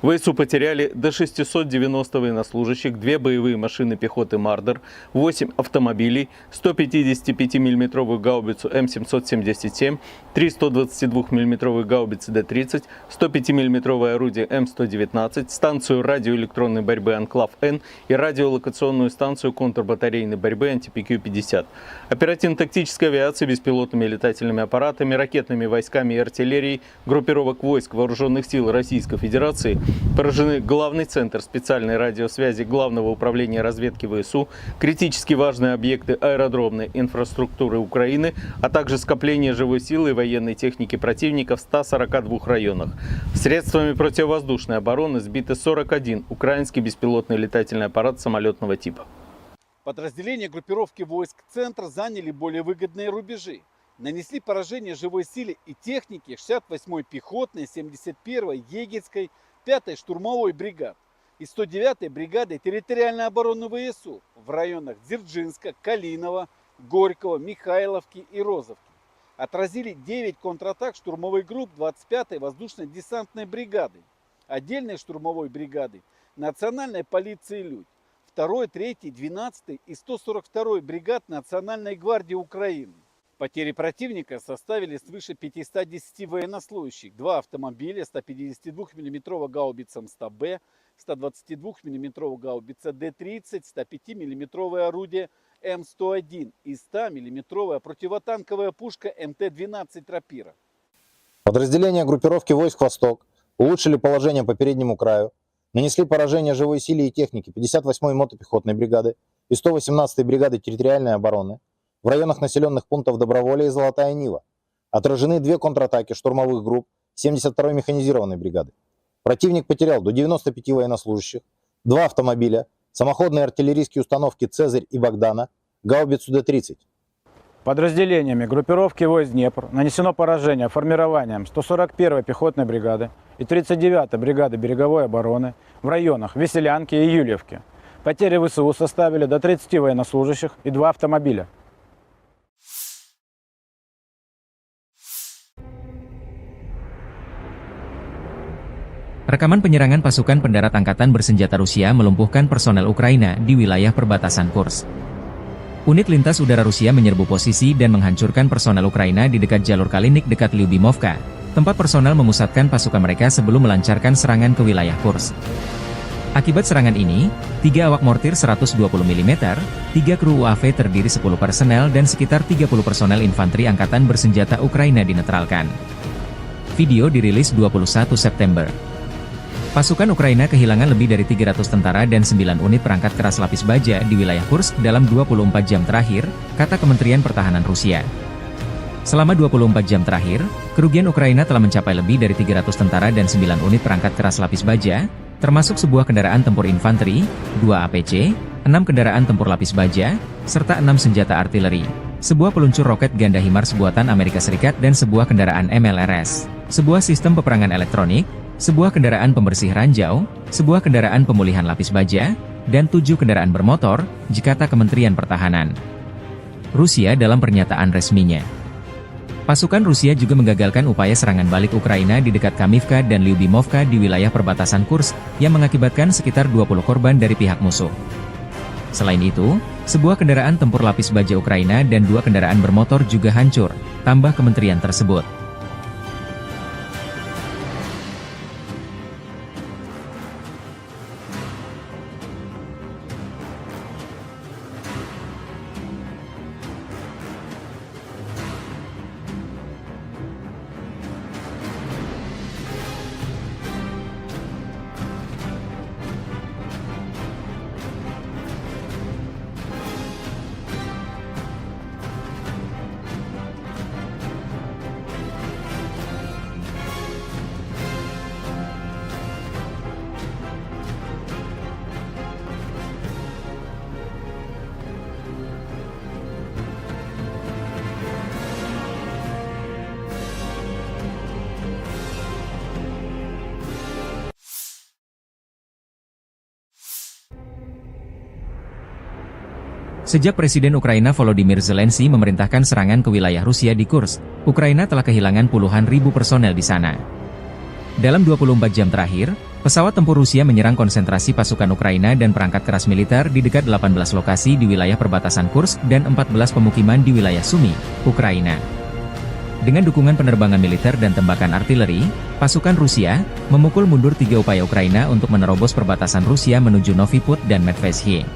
В ВСУ потеряли до шестисот девяноста военнослужащих, две боевые машины пехоты «Мардер», восемь автомобилей, сто пятидесятипятимиллиметровую гаубицу М семьсот семьдесят семь, три сто двадцатидвухмиллиметровые гаубицы Д тридцать, сто пятимиллиметровое орудие М сто девятнадцать, станцию радиоэлектронной борьбы «Анклав-Н» и радиолокационную станцию контрбатарейной борьбы «Анти-П Q пятьдесят». Оперативно-тактической авиацией, беспилотными летательными аппаратами, ракетными войсками и артиллерией группировок войск Вооружённых сил Российской Федерации поражены главный центр специальной радиосвязи Главного управления разведки ВСУ, критически важные объекты аэродромной инфраструктуры Украины, а также скопление живой силы и военной техники противника в ста сорока двух районах. Средствами противовоздушной обороны сбиты сорок один украинский беспилотный летательный аппарат самолётного типа. Подразделения группировки войск «Центр» заняли более выгодные рубежи. Нанесли поражение живой силе и технике шестьдесят восьмой пехотной, семьдесят первой егерской, пятой штурмовой бригад и сто девятой бригады территориальной обороны ВСУ в районах Дзержинска, Калинова, Горького, Михайловки и Розовки. отразили девять контратак штурмовых групп двадцать пятой воздушно-десантной бригады, отдельной штурмовой бригады, национальной полиции «Людь», второй, третьей, двенадцатой и сто сорок второй бригад Национальной гвардии Украины. Потери противника составили свыше пятисот десяти военнослужащих, два автомобиля, ста пятидесяти двух миллиметровая гаубица М сто Б, ста двадцати двух миллиметровая гаубица Д тридцать, ста пяти миллиметровое орудие М сто один и ста миллиметровая противотанковая пушка М Т двенадцать «Рапира». Подразделения группировки войск «Восток» улучшили положение по переднему краю, нанесли поражение живой силе и технике пятьдесят восьмой мотопехотной бригады и сто восемнадцатой бригады территориальной обороны в районах населённых пунктов Доброволье и Золотая Нива. Отражены две контратаки штурмовых групп семьдесят второй механизированной бригады. Противник потерял до девяноста пяти военнослужащих, два автомобиля, самоходные артиллерийские установки «Цезарь» и «Богдана», гаубицу Д тридцать. Подразделениями группировки войск «Днепр» нанесено поражение формированиям сто сорок первой пехотной бригады и тридцать девятой бригады береговой обороны в районах Веселянки и Юльевки. Потери В С У составили до тридцати военнослужащих и два автомобиля. Rekaman penyerangan pasukan pendarat angkatan bersenjata Rusia melumpuhkan personel Ukraina di wilayah perbatasan Kursk. Unit lintas udara Rusia menyerbu posisi dan menghancurkan personel Ukraina di dekat jalur Kalinik dekat Lyubimovka, tempat personel memusatkan pasukan mereka sebelum melancarkan serangan ke wilayah Kursk. Akibat serangan ini, tiga awak mortir seratus dua puluh milimeter, tiga kru U A V terdiri sepuluh personel, dan sekitar tiga puluh personel infanteri angkatan bersenjata Ukraina dinetralkan. Video dirilis dua puluh satu September. Pasukan Ukraina kehilangan lebih dari tiga ratus tentara dan sembilan unit perangkat keras lapis baja di wilayah Kursk dalam dua puluh empat jam terakhir, kata Kementerian Pertahanan Rusia. Selama dua puluh empat jam terakhir, kerugian Ukraina telah mencapai lebih dari tiga ratus tentara dan sembilan unit perangkat keras lapis baja, termasuk sebuah kendaraan tempur infanteri, dua A P C, enam kendaraan tempur lapis baja, serta enam senjata artileri, sebuah peluncur roket ganda HIMARS buatan Amerika Serikat dan sebuah kendaraan M L R S, sebuah sistem peperangan elektronik, sebuah kendaraan pembersih ranjau, sebuah kendaraan pemulihan lapis baja, dan tujuh kendaraan bermotor, kata Kementerian Pertahanan Rusia dalam pernyataan resminya. Pasukan Rusia juga menggagalkan upaya serangan balik Ukraina di dekat Kamivka dan Lyubimovka di wilayah perbatasan Kursk, yang mengakibatkan sekitar dua puluh korban dari pihak musuh. Selain itu, sebuah kendaraan tempur lapis baja Ukraina dan dua kendaraan bermotor juga hancur, tambah kementerian tersebut. Sejak Presiden Ukraina Volodymyr Zelensky memerintahkan serangan ke wilayah Rusia di Kursk, Ukraina telah kehilangan puluhan ribu personel di sana. Dalam dua puluh empat jam terakhir, pesawat tempur Rusia menyerang konsentrasi pasukan Ukraina dan perangkat keras militer di dekat delapan belas lokasi di wilayah perbatasan Kursk dan empat belas pemukiman di wilayah Sumy, Ukraina. Dengan dukungan penerbangan militer dan tembakan artileri, pasukan Rusia memukul mundur tiga upaya Ukraina untuk menerobos perbatasan Rusia menuju Novy Pud dan Medveshiye.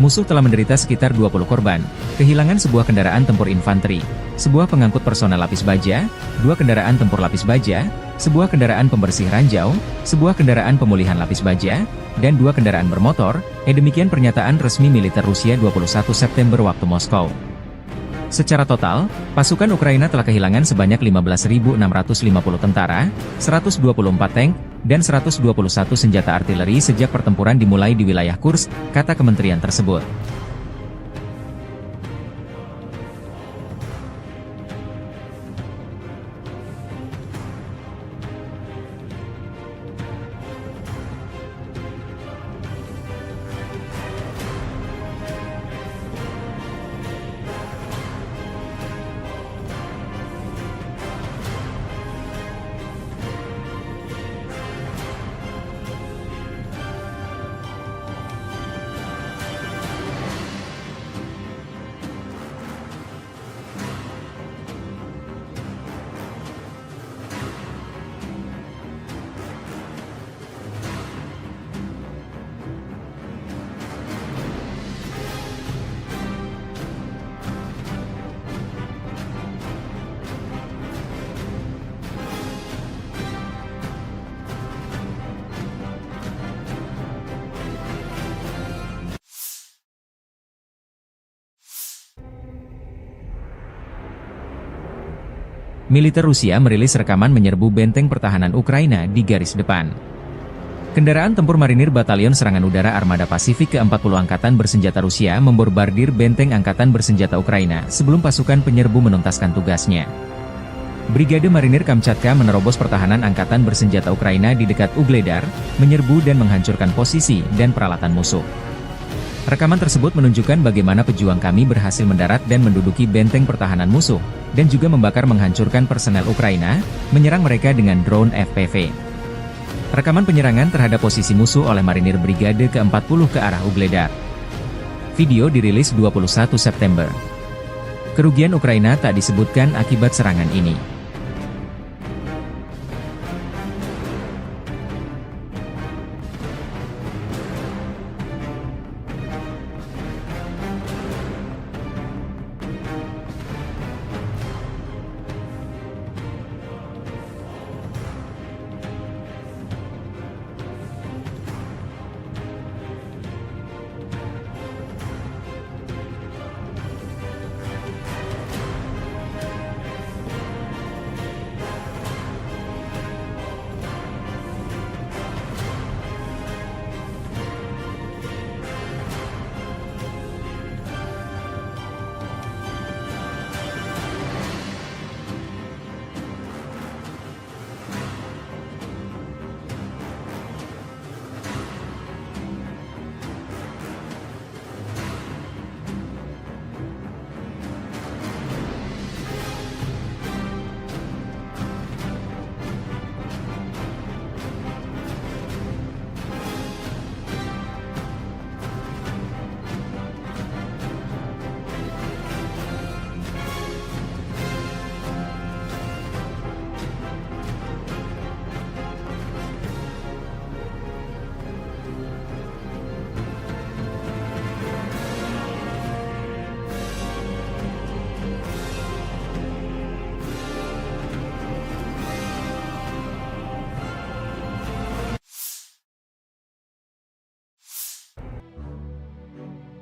Musuh telah menderita sekitar dua puluh korban, kehilangan sebuah kendaraan tempur infanteri, sebuah pengangkut personel lapis baja, dua kendaraan tempur lapis baja, sebuah kendaraan pembersih ranjau, sebuah kendaraan pemulihan lapis baja, dan dua kendaraan bermotor, eh, demikian pernyataan resmi militer Rusia dua puluh satu September waktu Moskow. Secara total, pasukan Ukraina telah kehilangan sebanyak lima belas ribu enam ratus lima puluh tentara, seratus dua puluh empat tank, dan seratus dua puluh satu senjata artileri sejak pertempuran dimulai di wilayah Kursk, kata kementerian tersebut. Militer Rusia merilis rekaman menyerbu benteng pertahanan Ukraina di garis depan. Kendaraan tempur marinir Batalion Serangan Udara Armada Pasifik keempat puluh Angkatan Bersenjata Rusia membombardir benteng angkatan bersenjata Ukraina sebelum pasukan penyerbu menuntaskan tugasnya. Brigade Marinir Kamchatka menerobos pertahanan angkatan bersenjata Ukraina di dekat Ugledar, menyerbu dan menghancurkan posisi dan peralatan musuh. Rekaman tersebut menunjukkan bagaimana pejuang kami berhasil mendarat dan menduduki benteng pertahanan musuh, dan juga membakar menghancurkan personel Ukraina, menyerang mereka dengan drone F P V. Rekaman penyerangan terhadap posisi musuh oleh marinir Brigade keempat puluh ke arah Ugledar. Video dirilis dua puluh satu September. Kerugian Ukraina tak disebutkan akibat serangan ini.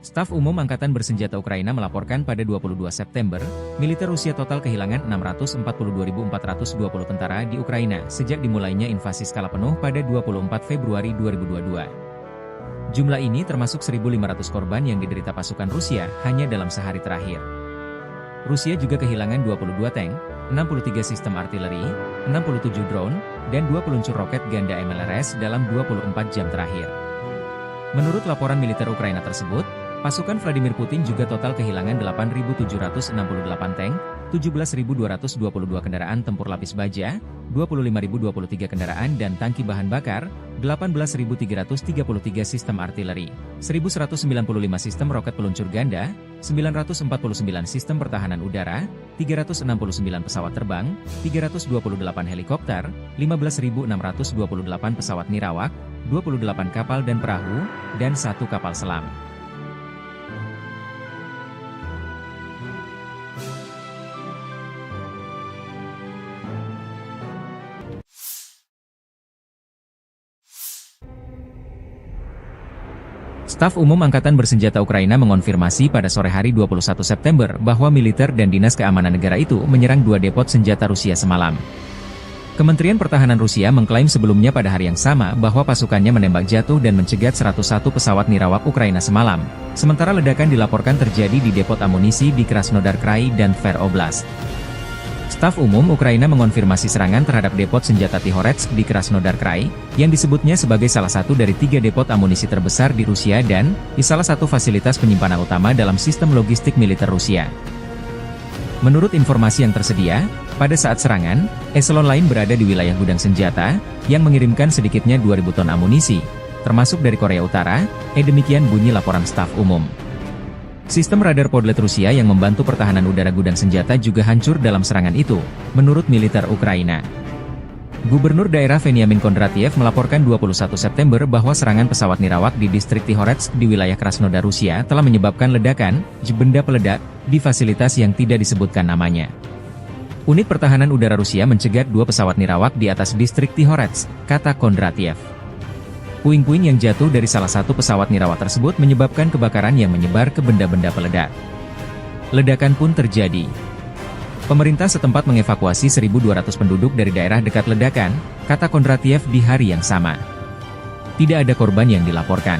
Staf Umum Angkatan Bersenjata Ukraina melaporkan pada dua puluh dua September, militer Rusia total kehilangan enam ratus empat puluh dua ribu empat ratus dua puluh tentara di Ukraina sejak dimulainya invasi skala penuh pada dua puluh empat Februari dua ribu dua puluh dua. Jumlah ini termasuk seribu lima ratus korban yang diderita pasukan Rusia hanya dalam sehari terakhir. Rusia juga kehilangan dua puluh dua tank, enam puluh tiga sistem artileri, enam puluh tujuh drone, dan dua peluncur roket ganda M L R S dalam dua puluh empat jam terakhir. Menurut laporan militer Ukraina tersebut, pasukan Vladimir Putin juga total kehilangan delapan ribu tujuh ratus enam puluh delapan tank, tujuh belas ribu dua ratus dua puluh dua kendaraan tempur lapis baja, dua puluh lima ribu dua puluh tiga kendaraan dan tangki bahan bakar, delapan belas ribu tiga ratus tiga puluh tiga sistem artileri, seribu seratus sembilan puluh lima sistem roket peluncur ganda, sembilan ratus empat puluh sembilan sistem pertahanan udara, tiga ratus enam puluh sembilan pesawat terbang, tiga ratus dua puluh delapan helikopter, lima belas ribu enam ratus dua puluh delapan pesawat nirawak, dua puluh delapan kapal dan perahu, dan satu kapal selam. Staf Umum Angkatan Bersenjata Ukraina mengonfirmasi pada sore hari dua puluh satu September bahwa militer dan dinas keamanan negara itu menyerang dua depot senjata Rusia semalam. Kementerian Pertahanan Rusia mengklaim sebelumnya pada hari yang sama bahwa pasukannya menembak jatuh dan mencegat seratus satu pesawat nirawak Ukraina semalam, sementara ledakan dilaporkan terjadi di depot amunisi di Krasnodar Krai dan Tver Oblast. Staf Umum Ukraina mengonfirmasi serangan terhadap depot senjata Tihoretsk di Krasnodar Krai, yang disebutnya sebagai salah satu dari tiga depot amunisi terbesar di Rusia dan di salah satu fasilitas penyimpanan utama dalam sistem logistik militer Rusia. Menurut informasi yang tersedia, pada saat serangan, eselon lain berada di wilayah gudang senjata, yang mengirimkan sedikitnya dua ribu ton amunisi, termasuk dari Korea Utara, eh, demikian bunyi laporan staf umum. Sistem radar Podlet Rusia yang membantu pertahanan udara gudang senjata juga hancur dalam serangan itu, menurut militer Ukraina. Gubernur daerah Veniamin Kondratiev melaporkan dua puluh satu September bahwa serangan pesawat nirawak di distrik Tihoretsk di wilayah Krasnodar Rusia telah menyebabkan ledakan, benda peledak, di fasilitas yang tidak disebutkan namanya. Unit pertahanan udara Rusia mencegat dua pesawat nirawak di atas distrik Tihoretsk, kata Kondratiev. Puing-puing yang jatuh dari salah satu pesawat nirawak tersebut menyebabkan kebakaran yang menyebar ke benda-benda peledak. Ledakan pun terjadi. Pemerintah setempat mengevakuasi seribu dua ratus penduduk dari daerah dekat ledakan, kata Kondratiev di hari yang sama. Tidak ada korban yang dilaporkan.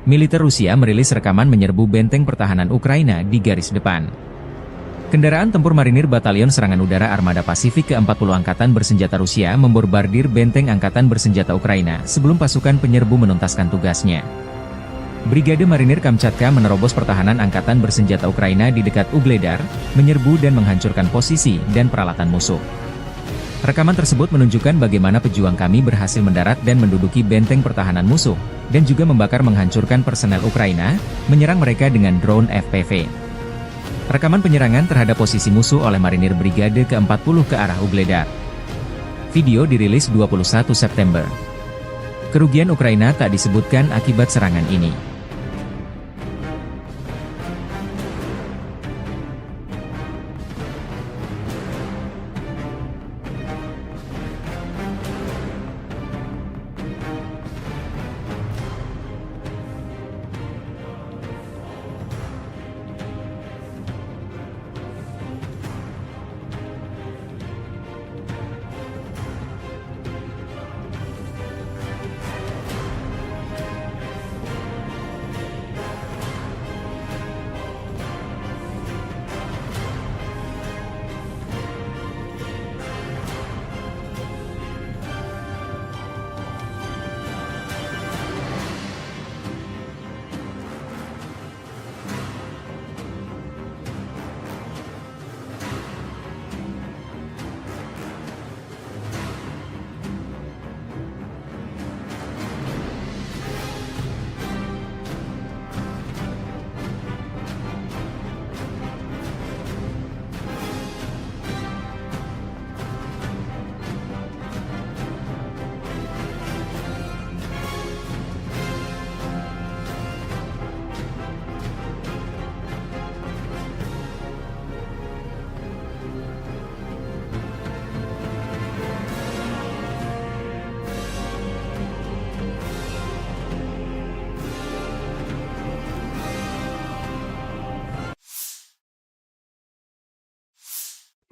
Militer Rusia merilis rekaman menyerbu benteng pertahanan Ukraina di garis depan. Kendaraan tempur marinir Batalion Serangan Udara Armada Pasifik keempat puluh Angkatan Bersenjata Rusia membombardir benteng angkatan bersenjata Ukraina sebelum pasukan penyerbu menuntaskan tugasnya. Brigade Marinir Kamchatka menerobos pertahanan angkatan bersenjata Ukraina di dekat Ugledar, menyerbu dan menghancurkan posisi dan peralatan musuh. Rekaman tersebut menunjukkan bagaimana pejuang kami berhasil mendarat dan menduduki benteng pertahanan musuh, dan juga membakar menghancurkan personel Ukraina, menyerang mereka dengan drone F P V. Rekaman penyerangan terhadap posisi musuh oleh marinir Brigade keempat puluh ke arah Ugledar. Video dirilis dua puluh satu September. Kerugian Ukraina tak disebutkan akibat serangan ini.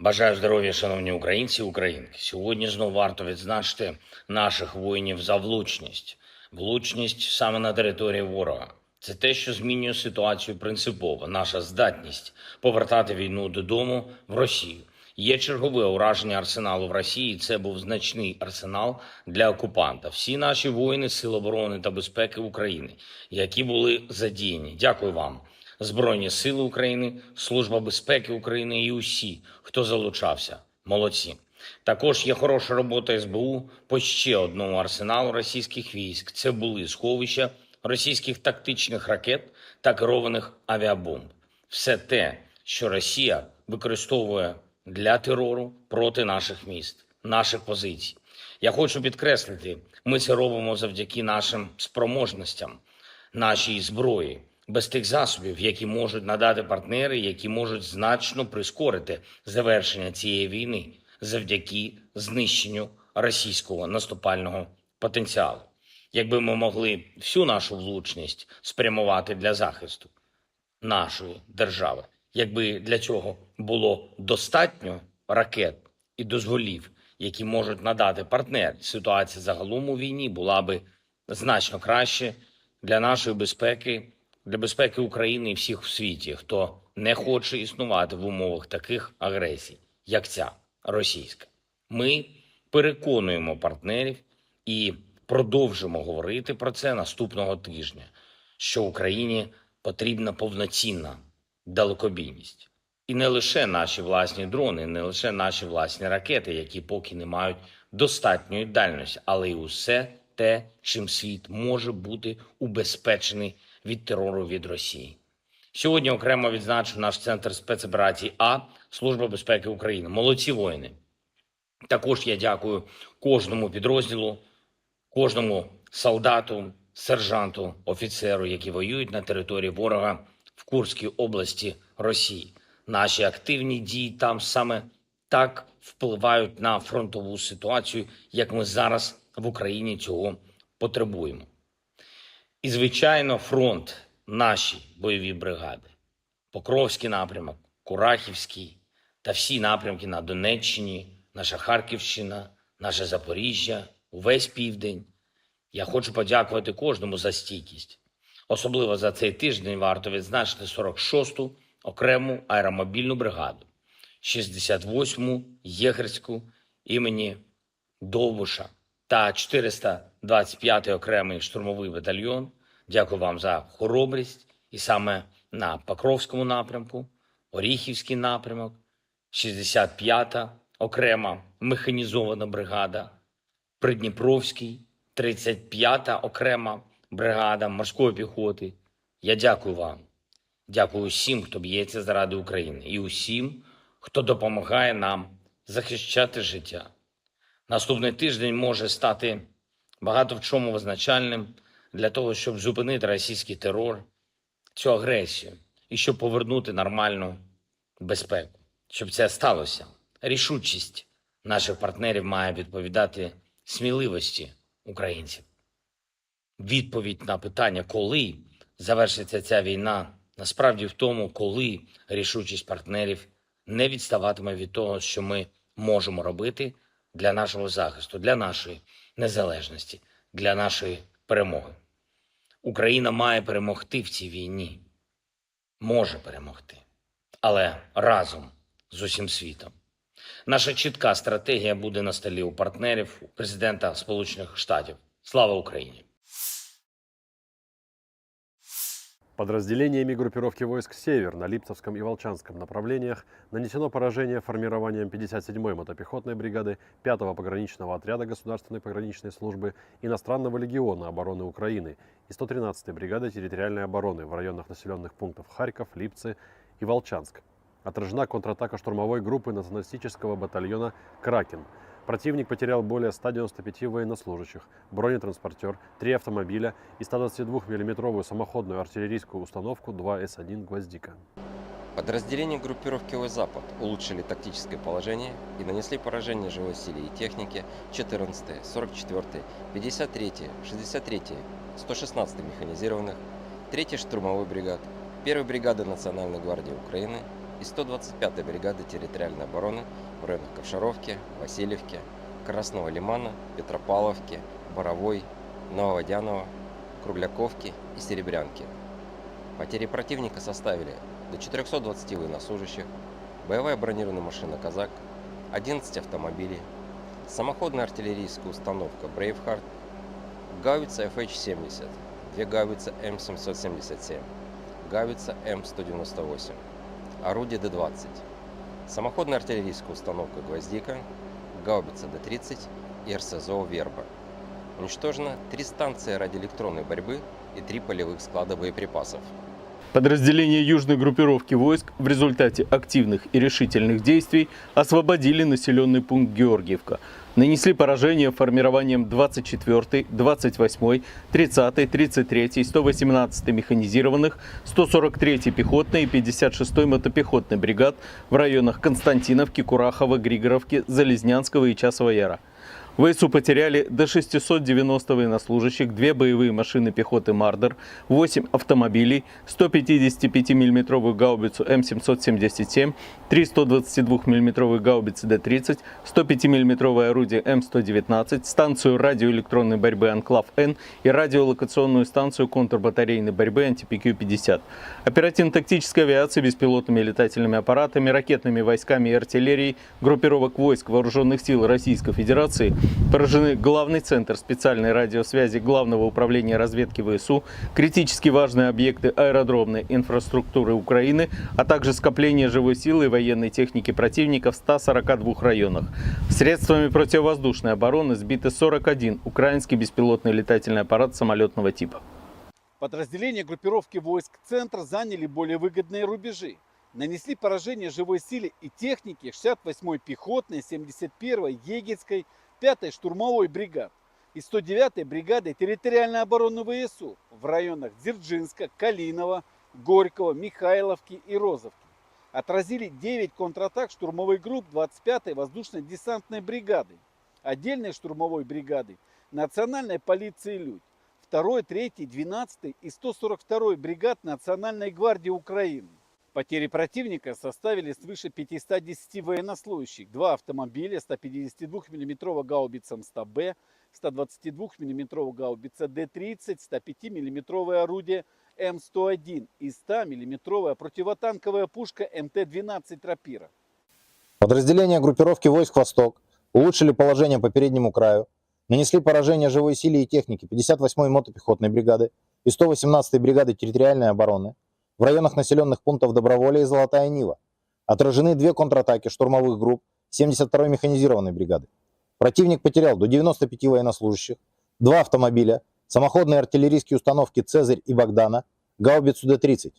Бажаю здоров'я, шановні українці і українки. Сьогодні знову варто відзначити наших воїнів за влучність. Влучність саме на території ворога. Це те, що змінює ситуацію принципово. Наша здатність повертати війну додому в Росію. Є чергове ураження арсеналу в Росії. Це був значний арсенал для окупанта. Всі наші воїни Сил оборони та безпеки України, які були задіяні. Дякую вам. Збройні Сили України, Служба безпеки України і усі, хто залучався. Молодці. Також є хороша робота С Б У по ще одному арсеналу російських військ. Це були сховища російських тактичних ракет та керованих авіабомб. Все те, що Росія використовує для терору проти наших міст, наших позицій. Я хочу підкреслити, ми це робимо завдяки нашим спроможностям, нашій зброї. Без тих засобів, які можуть надати партнери, які можуть значно прискорити завершення цієї війни завдяки знищенню російського наступального потенціалу. Якби ми могли всю нашу влучність спрямувати для захисту нашої держави, якби для цього було достатньо ракет і дозволів, які можуть надати партнери, ситуація загалом у війні була би значно краще для нашої безпеки, для безпеки України і всіх у світі, хто не хоче існувати в умовах таких агресій, як ця російська. Ми переконуємо партнерів і продовжимо говорити про це наступного тижня, що Україні потрібна повноцінна далекобійність. І не лише наші власні дрони, не лише наші власні ракети, які поки не мають достатньої дальності, але й усе те, чим світ може бути убезпечений від терору від Росії. Сьогодні окремо відзначу наш центр спецоперацій А, Служба безпеки України. Молодці воїни! Також я дякую кожному підрозділу, кожному солдату, сержанту, офіцеру, які воюють на території ворога в Курській області Росії. Наші активні дії там саме так впливають на фронтову ситуацію, як ми зараз в Україні цього потребуємо. І, звичайно, фронт, наші бойові бригади, Покровський напрямок, Курахівський та всі напрямки на Донеччині, наша Харківщина, наше Запоріжжя, увесь південь. Я хочу подякувати кожному за стійкість. Особливо за цей тиждень варто відзначити сорок шосту окрему аеромобільну бригаду, шістдесят восьму єгерську імені Довбуша та чотириста двадцять п'ятий окремий штурмовий батальйон. Дякую вам за хоробрість. І саме на Покровському напрямку, Оріхівський напрямок, шістдесят п'ята окрема механізована бригада, Придніпровський, тридцять п'ята окрема бригада морської піхоти. Я дякую вам. Дякую усім, хто б'ється заради України, і усім, хто допомагає нам захищати життя. Наступний тиждень може стати багато в чому визначальним для того, щоб зупинити російський терор, цю агресію, і щоб повернути нормальну безпеку. Щоб це сталося, рішучість наших партнерів має відповідати сміливості українців. Відповідь на питання, коли завершиться ця війна, насправді в тому, коли рішучість партнерів не відставатиме від того, що ми можемо робити для нашого захисту, для нашої незалежності, для нашої перемоги. Україна має перемогти в цій війні. Може перемогти. Але разом з усім світом. Наша чітка стратегія буде на столі у партнерів президента Сполучених Штатів. Слава Україні! Подразделениями группировки войск «Север» на Липцевском и Волчанском направлениях нанесено поражение формированием пятьдесят седьмой мотопехотной бригады пятого пограничного отряда Государственной пограничной службы Иностранного легиона обороны Украины и сто тринадцатой бригады территориальной обороны в районах населенных пунктов Харьков, Липцы и Волчанск. Отражена контратака штурмовой группы националистического батальона «Кракен». Противник потерял более ста девяноста пяти военнослужащих, бронетранспортер, три автомобиля и ста двадцати двух миллиметровую самоходную артиллерийскую установку два эс один «Гвоздика». Подразделения группировки «Запад» улучшили тактическое положение и нанесли поражение живой силе и технике четырнадцатой, сорок четвёртой, пятьдесят третьей, шестьдесят третьей, сто шестнадцатой механизированных, третьей штурмовой бригад, первой бригады Национальной гвардии Украины и сто двадцать пятой бригады территориальной обороны в районах Ковшаровки, Васильевки, Красного Лимана, Петропавловки, Боровой, Нововодяново, Кругляковки и Серебрянки. Потери противника составили до четырёхсот двадцати военнослужащих, боевая бронированная машина «Казак», одиннадцать автомобилей, самоходная артиллерийская установка «Брейвхард», гаубица F H семьдесят, две гаубицы М семьсот семьдесят семь, гаубица М сто девяносто восемь, орудие Д двадцать, самоходная артиллерийская установка «Гвоздика», гаубица Д тридцать и РСЗО «Верба». Уничтожено три станции радиоэлектронной борьбы и три полевых склада боеприпасов. Подразделения южной группировки войск в результате активных и решительных действий освободили населенный пункт Георгиевка. Нанесли поражение формированиям двадцать четвёртой, двадцать восьмой, тридцатой, тридцать третьей, сто восемнадцатой механизированных, сто сорок третьей пехотной и пятьдесят шестой мотопехотной бригад в районах Константиновки, Курахова, Григоровки, Залезнянского и Часова Яра. В ВСУ потеряли до шестисот девяноста военнослужащих, две боевые машины пехоты «Мардер», восемь автомобилей, сто пятидесятипятимиллиметровую гаубицу М семьсот семьдесят семь, три сто двадцатидвухмиллиметровые гаубицы Д тридцать, сто пятимиллиметровое орудие М сто девятнадцать, станцию радиоэлектронной борьбы «Анклав-Н» и радиолокационную станцию контрбатарейной борьбы «Анти-П Q пятьдесят». Оперативно-тактической авиацией, беспилотными летательными аппаратами, ракетными войсками и артиллерией группировок войск Вооружённых сил Российской Федерации поражены главный центр специальной радиосвязи Главного управления разведки ВСУ, критически важные объекты аэродромной инфраструктуры Украины, а также скопление живой силы и военной техники противника в ста сорока двух районах. Средствами противовоздушной обороны сбиты сорок один украинский беспилотный летательный аппарат самолётного типа. Подразделения группировки войск «Центр» заняли более выгодные рубежи. Нанесли поражение живой силе и технике шестьдесят восьмой пехотной, семьдесят первой егерской, пятой штурмовой бригад и сто девятой бригады территориальной обороны ВСУ в районах Дзержинска, Калинова, Горького, Михайловки и Розовки. Отразили девять контратак штурмовых групп двадцать пятой воздушно-десантной бригады, отдельной штурмовой бригады, национальной полиции «Людь», второй, третьей, двенадцатой и сто сорок второй бригад Национальной гвардии Украины. Потери противника составили свыше пятисот десяти военнослужащих, два автомобиля, сто пятьдесят двухмиллиметровая гаубица М сто Б, сто двадцать двухмиллиметровая гаубица Д тридцать, сто пятимиллиметровое орудие М сто один и сто миллиметровая противотанковая пушка М Т двенадцать «Рапира». Подразделения группировки войск «Восток» улучшили положение по переднему краю, нанесли поражение живой силе и технике пятьдесят восьмой мотопехотной бригады и сто восемнадцатой бригады территориальной обороны в районах населённых пунктов Доброволье и Золотая Нива. Отражены две контратаки штурмовых групп семьдесят второй механизированной бригады. Противник потерял до девяноста пяти военнослужащих, два автомобиля, самоходные артиллерийские установки «Цезарь» и «Богдана», гаубицу Д тридцать.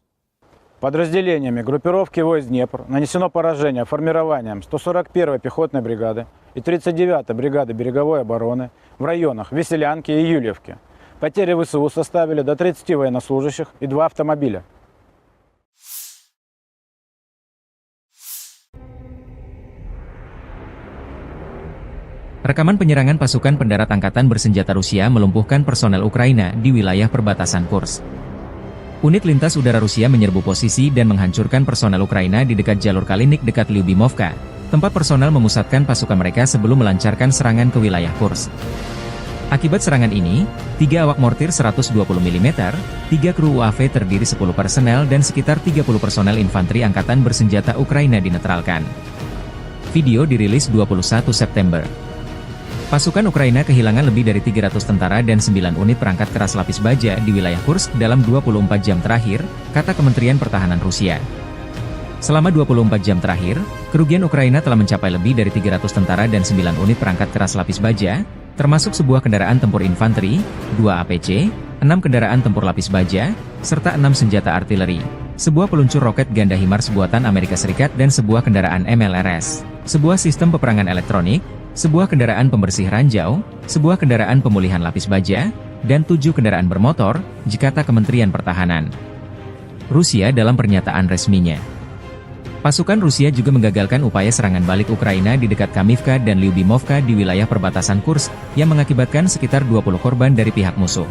Подразделениями группировки войск «Днепр» нанесено поражение формированиям сто сорок первой пехотной бригады и тридцать девятой бригады береговой обороны в районах Веселянки и Юльевки. Потери В С У составили до тридцати военнослужащих и два автомобиля. Rekaman penyerangan pasukan pendarat angkatan bersenjata Rusia melumpuhkan personel Ukraina di wilayah perbatasan Kursk. Unit lintas udara Rusia menyerbu posisi dan menghancurkan personel Ukraina di dekat jalur Kalinik dekat Lyubimovka, tempat personel memusatkan pasukan mereka sebelum melancarkan serangan ke wilayah Kursk. Akibat serangan ini, tiga awak mortir seratus dua puluh milimeter, tiga kru U A V terdiri sepuluh personel, dan sekitar tiga puluh personel infanteri angkatan bersenjata Ukraina dinetralkan. Video dirilis dua puluh satu September. Pasukan Ukraina kehilangan lebih dari tiga ratus tentara dan sembilan unit perangkat keras lapis baja di wilayah Kursk dalam dua puluh empat jam terakhir, kata Kementerian Pertahanan Rusia. Selama dua puluh empat jam terakhir, kerugian Ukraina telah mencapai lebih dari tiga ratus tentara dan sembilan unit perangkat keras lapis baja, termasuk sebuah kendaraan tempur infanteri, dua A P C, enam kendaraan tempur lapis baja, serta enam senjata artileri, sebuah peluncur roket ganda HIMARS buatan Amerika Serikat dan sebuah kendaraan M L R S, sebuah sistem peperangan elektronik, sebuah kendaraan pembersih ranjau, sebuah kendaraan pemulihan lapis baja, dan tujuh kendaraan bermotor, kata Kementerian Pertahanan Rusia dalam pernyataan resminya. Pasukan Rusia juga menggagalkan upaya serangan balik Ukraina di dekat Kamivka dan Lyubimovka di wilayah perbatasan Kursk, yang mengakibatkan sekitar dua puluh korban dari pihak musuh.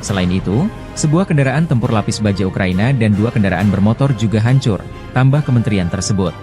Selain itu, sebuah kendaraan tempur lapis baja Ukraina dan dua kendaraan bermotor juga hancur, tambah kementerian tersebut.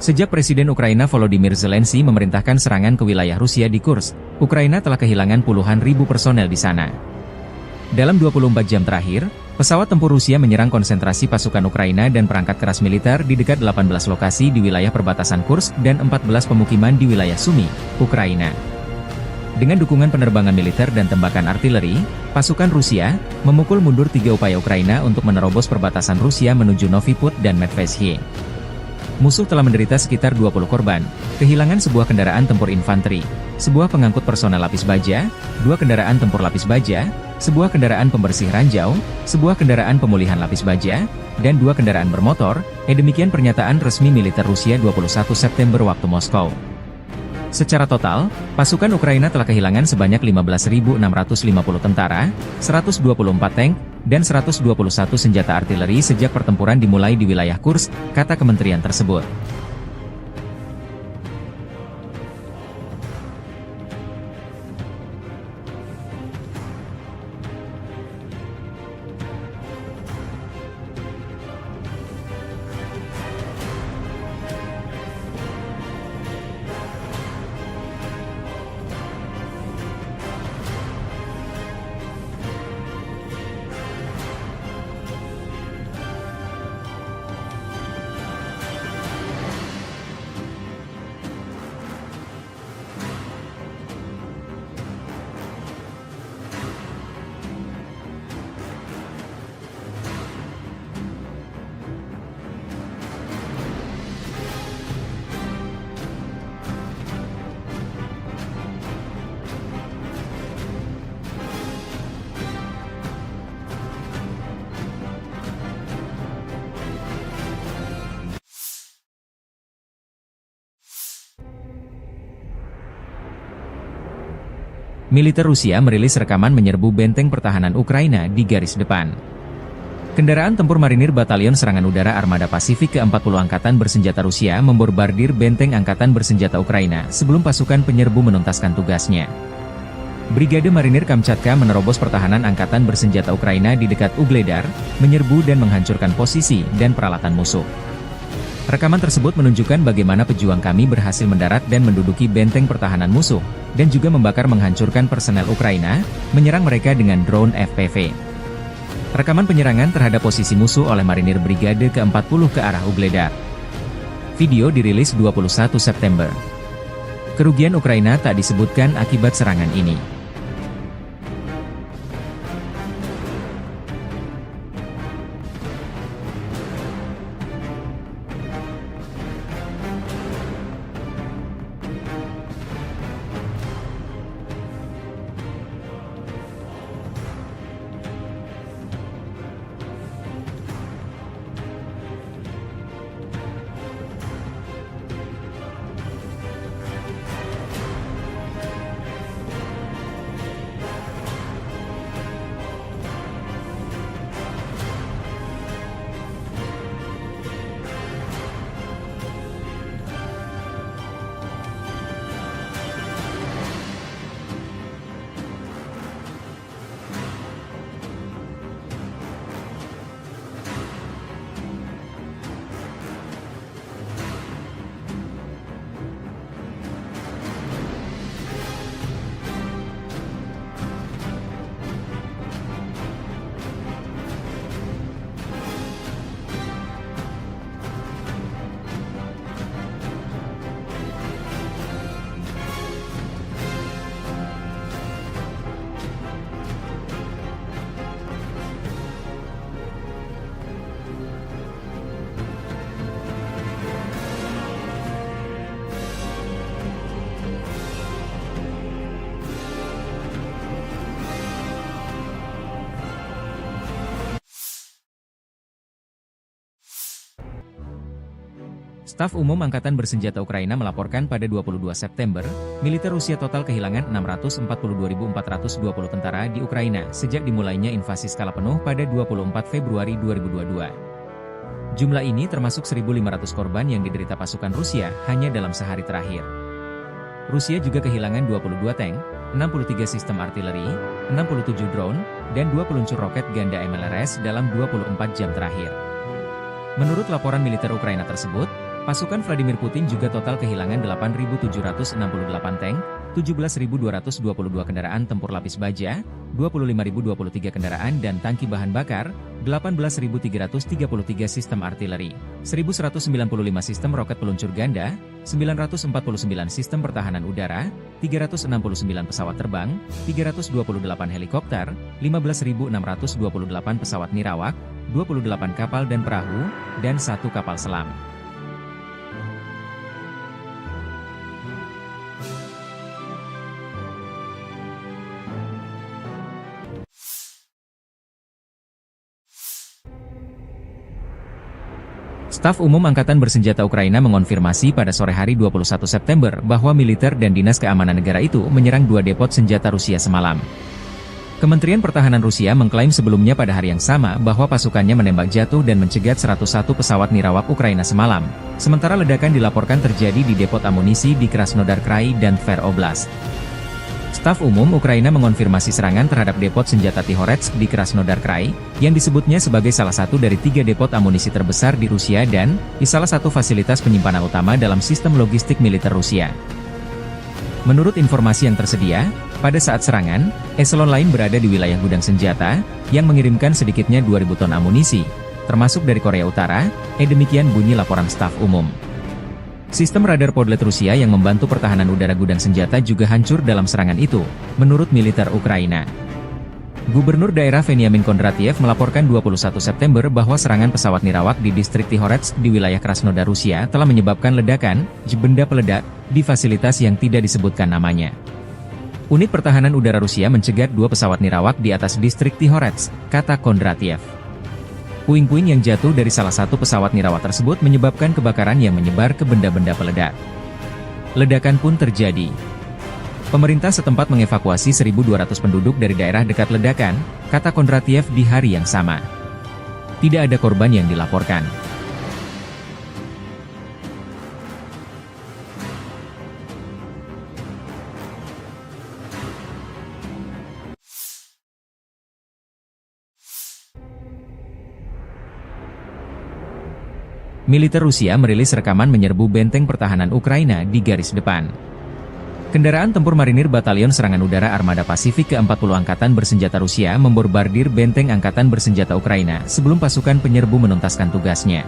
Sejak Presiden Ukraina Volodymyr Zelensky memerintahkan serangan ke wilayah Rusia di Kursk, Ukraina telah kehilangan puluhan ribu personel di sana. Dalam dua puluh empat jam terakhir, pesawat tempur Rusia menyerang konsentrasi pasukan Ukraina dan perangkat keras militer di dekat delapan belas lokasi di wilayah perbatasan Kursk dan empat belas pemukiman di wilayah Sumy, Ukraina. Dengan dukungan penerbangan militer dan tembakan artileri, pasukan Rusia memukul mundur tiga upaya Ukraina untuk menerobos perbatasan Rusia menuju Novy Pud dan Medveshy. Musuh telah menderita sekitar dua puluh korban, kehilangan sebuah kendaraan tempur infanteri, sebuah pengangkut personel lapis baja, dua kendaraan tempur lapis baja, sebuah kendaraan pembersih ranjau, sebuah kendaraan pemulihan lapis baja, dan dua kendaraan bermotor, eh, demikian pernyataan resmi militer Rusia dua puluh satu September waktu Moskow. Secara total, pasukan Ukraina telah kehilangan sebanyak lima belas ribu enam ratus lima puluh tentara, seratus dua puluh empat tank, dan seratus dua puluh satu senjata artileri sejak pertempuran dimulai di wilayah Kursk, kata kementerian tersebut. Militer Rusia merilis rekaman menyerbu benteng pertahanan Ukraina di garis depan. Kendaraan tempur marinir Batalion Serangan Udara Armada Pasifik keempat puluh Angkatan Bersenjata Rusia memborbardir benteng angkatan bersenjata Ukraina sebelum pasukan penyerbu menuntaskan tugasnya. Brigade Marinir Kamchatka menerobos pertahanan angkatan bersenjata Ukraina di dekat Ugledar, menyerbu dan menghancurkan posisi dan peralatan musuh. Rekaman tersebut menunjukkan bagaimana pejuang kami berhasil mendarat dan menduduki benteng pertahanan musuh, dan juga membakar menghancurkan personel Ukraina, menyerang mereka dengan drone F P V. Rekaman penyerangan terhadap posisi musuh oleh marinir Brigade keempat puluh ke arah Ugledar. Video dirilis dua puluh satu September. Kerugian Ukraina tak disebutkan akibat serangan ini. Staf Umum Angkatan Bersenjata Ukraina melaporkan pada dua puluh dua September, militer Rusia total kehilangan enam ratus empat puluh dua ribu empat ratus dua puluh tentara di Ukraina sejak dimulainya invasi skala penuh pada dua puluh empat Februari dua ribu dua puluh dua. Jumlah ini termasuk seribu lima ratus korban yang diderita pasukan Rusia hanya dalam sehari terakhir. Rusia juga kehilangan dua puluh dua tank, enam puluh tiga sistem artileri, enam puluh tujuh drone, dan dua peluncur roket ganda M L R S dalam dua puluh empat jam terakhir. Menurut laporan militer Ukraina tersebut, pasukan Vladimir Putin juga total kehilangan delapan ribu tujuh ratus enam puluh delapan tank, tujuh belas ribu dua ratus dua puluh dua kendaraan tempur lapis baja, dua puluh lima ribu dua puluh tiga kendaraan dan tangki bahan bakar, delapan belas ribu tiga ratus tiga puluh tiga sistem artileri, seribu seratus sembilan puluh lima sistem roket peluncur ganda, sembilan ratus empat puluh sembilan sistem pertahanan udara, tiga ratus enam puluh sembilan pesawat terbang, tiga ratus dua puluh delapan helikopter, lima belas ribu enam ratus dua puluh delapan pesawat nirawak, dua puluh delapan kapal dan perahu, dan satu kapal selam. Staf Umum Angkatan Bersenjata Ukraina mengonfirmasi pada sore hari dua puluh satu September bahwa militer dan dinas keamanan negara itu menyerang dua depot senjata Rusia semalam. Kementerian Pertahanan Rusia mengklaim sebelumnya pada hari yang sama bahwa pasukannya menembak jatuh dan mencegat seratus satu pesawat nirawak Ukraina semalam, sementara ledakan dilaporkan terjadi di depot amunisi di Krasnodar Krai dan Tver Oblast. Staf Umum Ukraina mengonfirmasi serangan terhadap depot senjata Tihoretsk di Krasnodar Krai, yang disebutnya sebagai salah satu dari tiga depot amunisi terbesar di Rusia dan di salah satu fasilitas penyimpanan utama dalam sistem logistik militer Rusia. Menurut informasi yang tersedia, pada saat serangan, eselon lain berada di wilayah gudang senjata, yang mengirimkan sedikitnya dua ribu ton amunisi, termasuk dari Korea Utara, eh demikian bunyi laporan staf umum. Sistem radar Podlet Rusia yang membantu pertahanan udara gudang senjata juga hancur dalam serangan itu, menurut militer Ukraina. Gubernur daerah Veniamin Kondratiev melaporkan dua puluh satu September bahwa serangan pesawat nirawak di distrik Tihoretsk di wilayah Krasnodar Rusia telah menyebabkan ledakan, benda peledak, di fasilitas yang tidak disebutkan namanya. Unit pertahanan udara Rusia mencegat dua pesawat nirawak di atas distrik Tihoretsk, kata Kondratiev. Puing-puing yang jatuh dari salah satu pesawat nirawak tersebut menyebabkan kebakaran yang menyebar ke benda-benda peledak. Ledakan pun terjadi. Pemerintah setempat mengevakuasi seribu dua ratus penduduk dari daerah dekat ledakan, kata Kondratiev di hari yang sama. Tidak ada korban yang dilaporkan. Militer Rusia merilis rekaman menyerbu benteng pertahanan Ukraina di garis depan. Kendaraan tempur marinir Batalion Serangan Udara Armada Pasifik ke empat puluh Angkatan Bersenjata Rusia membombardir benteng Angkatan Bersenjata Ukraina sebelum pasukan penyerbu menuntaskan tugasnya.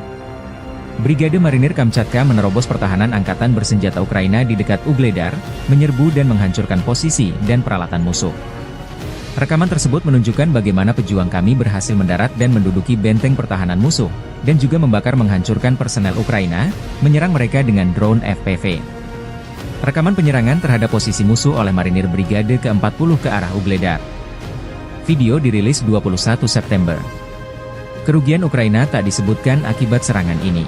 Brigade Marinir Kamchatka menerobos pertahanan Angkatan Bersenjata Ukraina di dekat Ugledar, menyerbu dan menghancurkan posisi dan peralatan musuh. Rekaman tersebut menunjukkan bagaimana pejuang kami berhasil mendarat dan menduduki benteng pertahanan musuh, dan juga membakar menghancurkan personel Ukraina, menyerang mereka dengan drone F P V. Rekaman penyerangan terhadap posisi musuh oleh marinir Brigade ke empat puluh ke arah Ugledar. Video dirilis dua puluh satu September. Kerugian Ukraina tak disebutkan akibat serangan ini.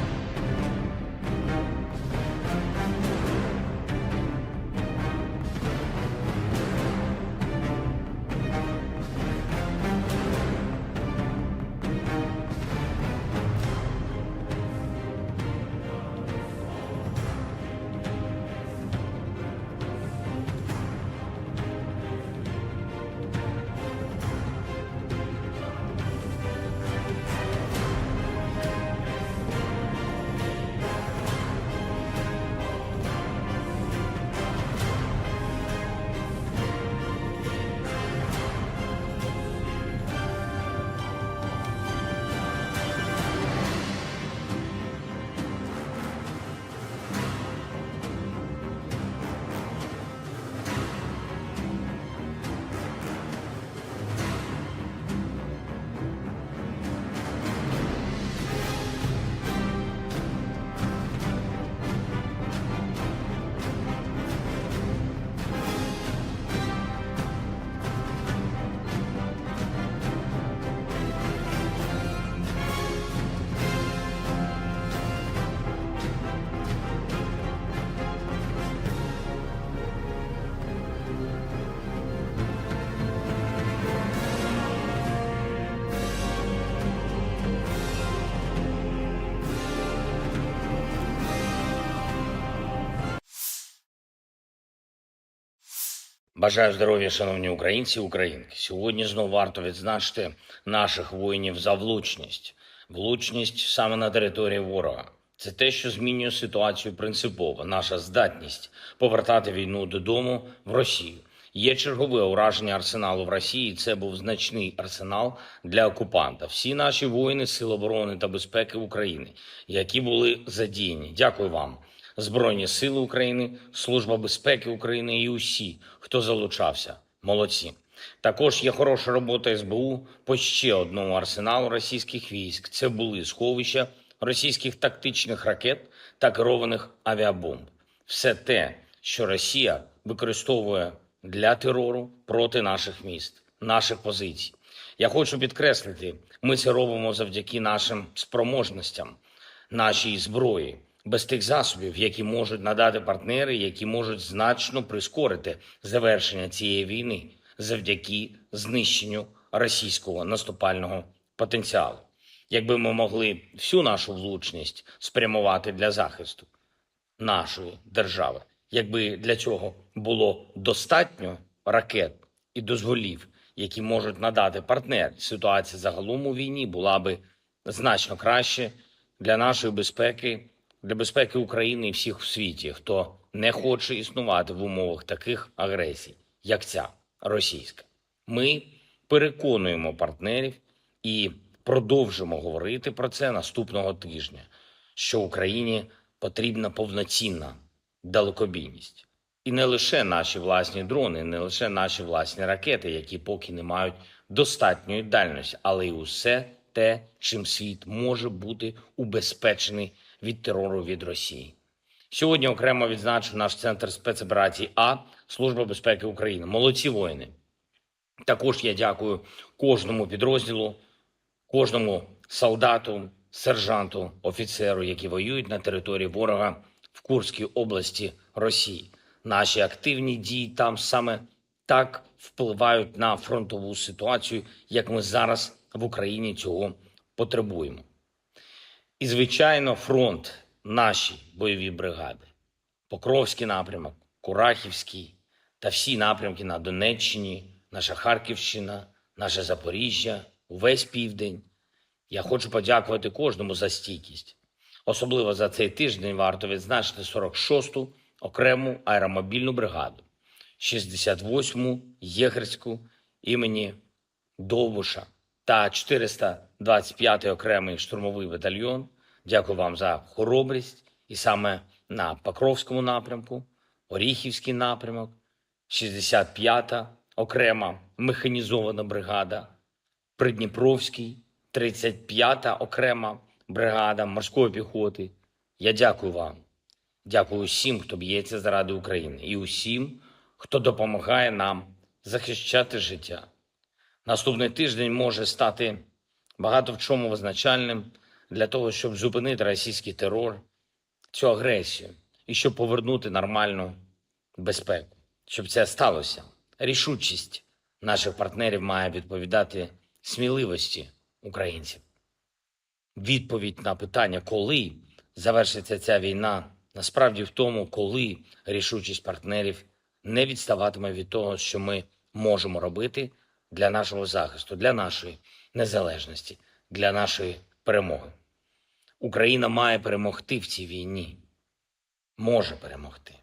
Бажаю здоров'я, шановні українці і українки. Сьогодні знову варто відзначити наших воїнів за влучність. Влучність саме на території ворога. Це те, що змінює ситуацію принципово. Наша здатність повертати війну додому в Росію. Є чергове ураження арсеналу в Росії. Це був значний арсенал для окупанта. Всі наші воїни Сил оборони та безпеки України, які були задіяні. Дякую вам. Збройні Сили України, Служба безпеки України і усі, хто залучався. Молодці. Також є хороша робота С Б У по ще одному арсеналу російських військ. Це були сховища російських тактичних ракет та керованих авіабомб. Все те, що Росія використовує для терору проти наших міст, наших позицій. Я хочу підкреслити, ми це робимо завдяки нашим спроможностям, нашій зброї, без тих засобів, які можуть надати партнери, які можуть значно прискорити завершення цієї війни завдяки знищенню російського наступального потенціалу. Якби ми могли всю нашу влучність спрямувати для захисту нашої держави, якби для цього було достатньо ракет і дозволів, які можуть надати партнери, ситуація загалом у війні була би значно краще для нашої безпеки, для безпеки України і всіх у світі, хто не хоче існувати в умовах таких агресій, як ця російська. Ми переконуємо партнерів і продовжимо говорити про це наступного тижня, що Україні потрібна повноцінна далекобійність. І не лише наші власні дрони, не лише наші власні ракети, які поки не мають достатньої дальності, але й усе те, чим світ може бути убезпечений від терору від Росії. Сьогодні окремо відзначу наш центр спецоперацій А, Служба безпеки України. Молодці воїни! Також я дякую кожному підрозділу, кожному солдату, сержанту, офіцеру, які воюють на території ворога в Курській області Росії. Наші активні дії там саме так впливають на фронтову ситуацію, як ми зараз в Україні цього потребуємо. І, звичайно, фронт, наші бойові бригади, Покровський напрямок, Курахівський та всі напрямки на Донеччині, наша Харківщина, наше Запоріжжя, увесь південь. Я хочу подякувати кожному за стійкість. Особливо за цей тиждень варто відзначити сорок шосту окрему аеромобільну бригаду, шістдесят восьму єгерську імені Довбуша та чотириста двадцять п'ятий окремий штурмовий батальйон. Дякую вам за хоробрість. І саме на Покровському напрямку, Оріхівський напрямок, шістдесят п'ята окрема механізована бригада, Придніпровський, тридцять п'ята окрема бригада морської піхоти. Я дякую вам. Дякую усім, хто б'ється заради України, і усім, хто допомагає нам захищати життя. Наступний тиждень може стати багато в чому визначальним для того, щоб зупинити російський терор, цю агресію, і щоб повернути нормальну безпеку. Щоб це сталося, рішучість наших партнерів має відповідати сміливості українців. Відповідь на питання, коли завершиться ця війна, насправді в тому, коли рішучість партнерів не відставатиме від того, що ми можемо робити для нашого захисту, для нашої незалежності, для нашої перемоги. Україна має перемогти в цій війні. Може перемогти.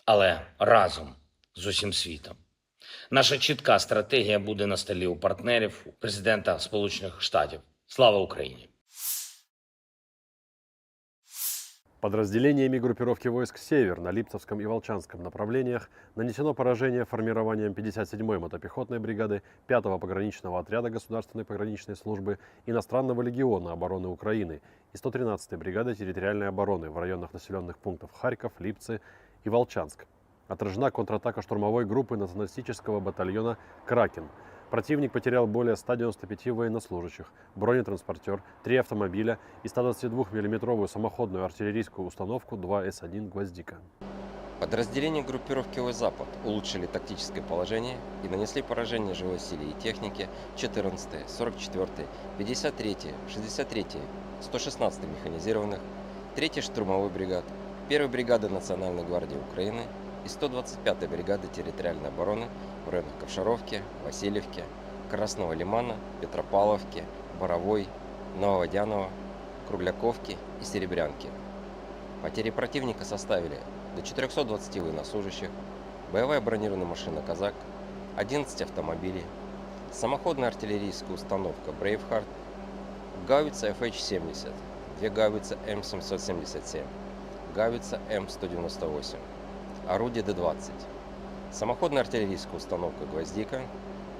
Але разом з усім світом. Наша чітка стратегія буде на столі у партнерів, у президента Сполучених Штатів. Слава Україні! Подразделениями группировки войск «Север» на Липцевском и Волчанском направлениях нанесено поражение формированиям пятьдесят седьмой мотопехотной бригады пятого пограничного отряда Государственной пограничной службы, Иностранного легиона обороны Украины и сто тринадцатой бригады территориальной обороны в районах населённых пунктов Харьков, Липцы и Волчанск. Отражена контратака штурмовой группы националистического батальона «Кракен». Противник потерял более ста девяноста пяти военнослужащих, бронетранспортёр, три автомобиля и сто двадцатидвухмиллиметровую самоходную артиллерийскую установку два эс один «Гвоздика». Подразделения группировки «Запад» улучшили тактическое положение и нанесли поражение живой силе и технике четырнадцатой, сорок четвёртой, пятьдесят третьей, шестьдесят третьей, сто шестнадцатой механизированных, третьей штурмовой бригад, первой бригады Национальной гвардии Украины и сто двадцать пятой бригады территориальной обороны в районах Ковшаровки, Васильевки, Красного Лимана, Петропавловки, Боровой, Нововодяново, Кругляковки и Серебрянки. Потери противника составили до четырёхсот двадцати военнослужащих, боевая бронированная машина «Казак», одиннадцать автомобилей, самоходная артиллерийская установка «Брейвхард», гаубица F H семьдесят, две гаубицы М семьсот семьдесят семь, гаубица М сто девяносто восемь, орудие Д двадцать, самоходная артиллерийская установка «Гвоздика»,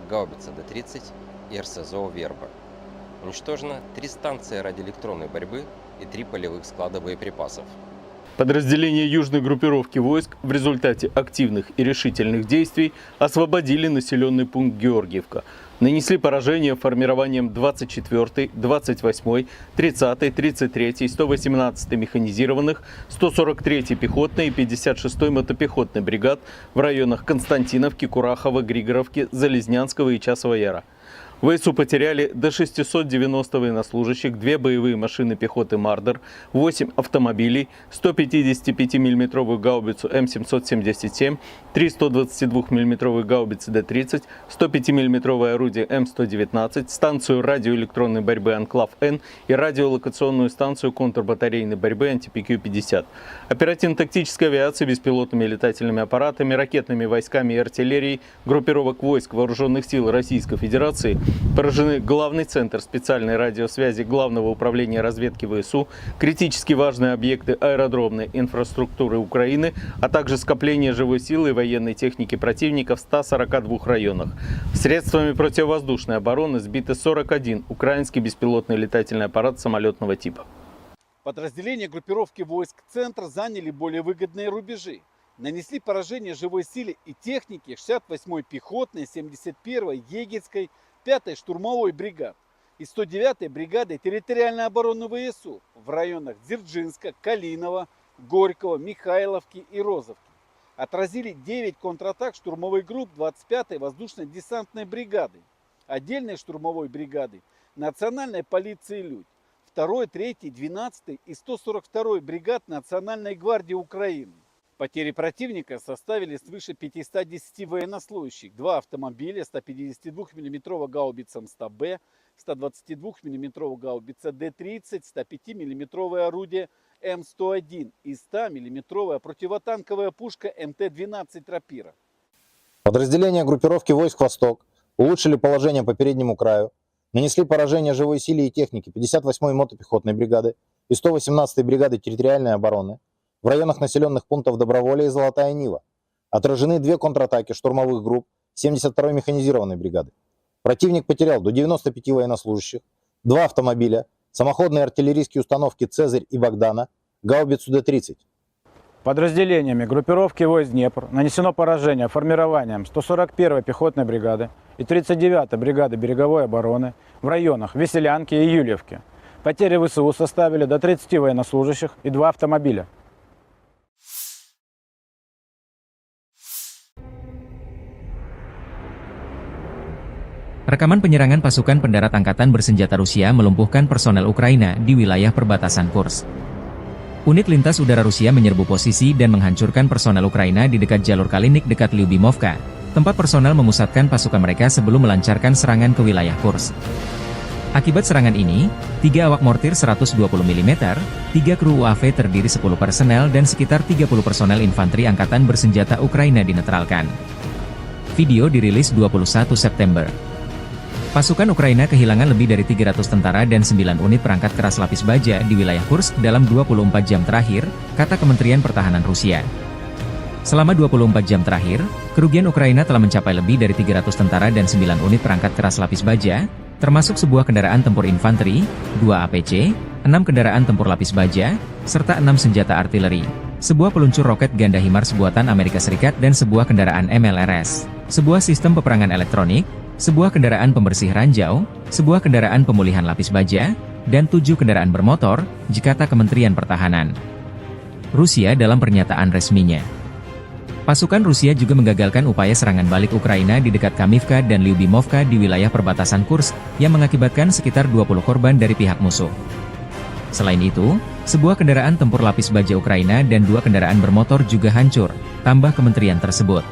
гаубица Д тридцать и РСЗО «Верба». Уничтожено три станции радиоэлектронной борьбы и три полевых склада боеприпасов. Подразделения южной группировки войск в результате активных и решительных действий освободили населённый пункт Георгиевка. Нанесли поражение формированиям двадцать четвёртой, двадцать восьмой, тридцатой, тридцать третьей, сто восемнадцатой механизированных, сто сорок третьей пехотной и пятьдесят шестой мотопехотной бригад в районах Константиновки, Курахова, Григоровки, Залезнянского и Часового Яра. В ВСУ потеряли до шестисот девяноста военнослужащих, две боевые машины пехоты «Мардер», восемь автомобилей, сто пятидесятипятимиллиметровую гаубицу М семьсот семьдесят семь, три сто двадцатидвухмиллиметровые гаубицы Д тридцать, сто пятимиллиметровое орудие М сто девятнадцать, станцию радиоэлектронной борьбы «Анклав-Н» и радиолокационную станцию контрбатарейной борьбы «Анти-П Q пятьдесят». Оперативно-тактической авиацией, беспилотными летательными аппаратами, ракетными войсками и артиллерией группировок войск Вооружённых сил Российской Федерации поражены главный центр специальной радиосвязи Главного управления разведки ВСУ, критически важные объекты аэродромной инфраструктуры Украины, а также скопление живой силы и военной техники противника в ста сорока двух районах. Средствами противовоздушной обороны сбиты сорок один украинский беспилотный летательный аппарат самолётного типа. Подразделения группировки войск «Центр» заняли более выгодные рубежи, нанесли поражение живой силе и технике шестьдесят восьмой пехотной, семьдесят первой егерской, пятой штурмовой бригад и сто девятой бригады территориальной обороны ВСУ в районах Дзержинска, Калинова, Горького, Михайловки и Розовки. отразили девять контратак штурмовых групп двадцать пятой воздушно-десантной бригады, отдельной штурмовой бригады, национальной полиции «Людь», второй, третьей, двенадцатой и сто сорок второй бригад Национальной гвардии Украины. Потери противника составили свыше пятисот десяти военнослужащих, два автомобиля, сто пятидесяти двух миллиметровая гаубица М сто Б, сто двадцати двух миллиметровая гаубица Д тридцать, сто пяти миллиметровое орудие М сто один и сто миллиметровая противотанковая пушка М Т двенадцать «Рапира». Подразделения группировки войск «Восток» улучшили положение по переднему краю, нанесли поражение живой силе и технике пятьдесят восьмой мотопехотной бригады и сто восемнадцатой бригады территориальной обороны в районах населённых пунктов Доброволье и Золотая Нива. Отражены две контратаки штурмовых групп семьдесят второй механизированной бригады. Противник потерял до девяноста пяти военнослужащих, два автомобиля, самоходные артиллерийские установки «Цезарь» и «Богдана», гаубицу Д тридцать. Подразделениями группировки войск «Днепр» нанесено поражение формированиям сто сорок первой пехотной бригады и тридцать девятой бригады береговой обороны в районах Веселянки и Юльевки. Потери В С У составили до тридцати военнослужащих и два автомобиля. Rekaman penyerangan pasukan pendarat angkatan bersenjata Rusia melumpuhkan personel Ukraina di wilayah perbatasan Kursk. Unit lintas udara Rusia menyerbu posisi dan menghancurkan personel Ukraina di dekat jalur Kalinik dekat Lyubimovka, tempat personel memusatkan pasukan mereka sebelum melancarkan serangan ke wilayah Kursk. Akibat serangan ini, tiga awak mortir seratus dua puluh milimeter, tiga kru U A V terdiri sepuluh personel, dan sekitar tiga puluh personel infanteri angkatan bersenjata Ukraina dinetralkan. Video dirilis dua puluh satu September. Pasukan Ukraina kehilangan lebih dari tiga ratus tentara dan sembilan unit perangkat keras lapis baja di wilayah Kursk dalam dua puluh empat jam terakhir, kata Kementerian Pertahanan Rusia. Selama dua puluh empat jam terakhir, kerugian Ukraina telah mencapai lebih dari tiga ratus tentara dan sembilan unit perangkat keras lapis baja, termasuk sebuah kendaraan tempur infanteri, dua A P C, enam kendaraan tempur lapis baja, serta enam senjata artileri, sebuah peluncur roket ganda HIMARS buatan Amerika Serikat dan sebuah kendaraan M L R S, sebuah sistem peperangan elektronik, sebuah kendaraan pembersih ranjau, sebuah kendaraan pemulihan lapis baja, dan tujuh kendaraan bermotor, kata Kementerian Pertahanan Rusia dalam pernyataan resminya. Pasukan Rusia juga menggagalkan upaya serangan balik Ukraina di dekat Kamivka dan Lyubimovka di wilayah perbatasan Kursk, yang mengakibatkan sekitar dua puluh korban dari pihak musuh. Selain itu, sebuah kendaraan tempur lapis baja Ukraina dan dua kendaraan bermotor juga hancur, tambah kementerian tersebut.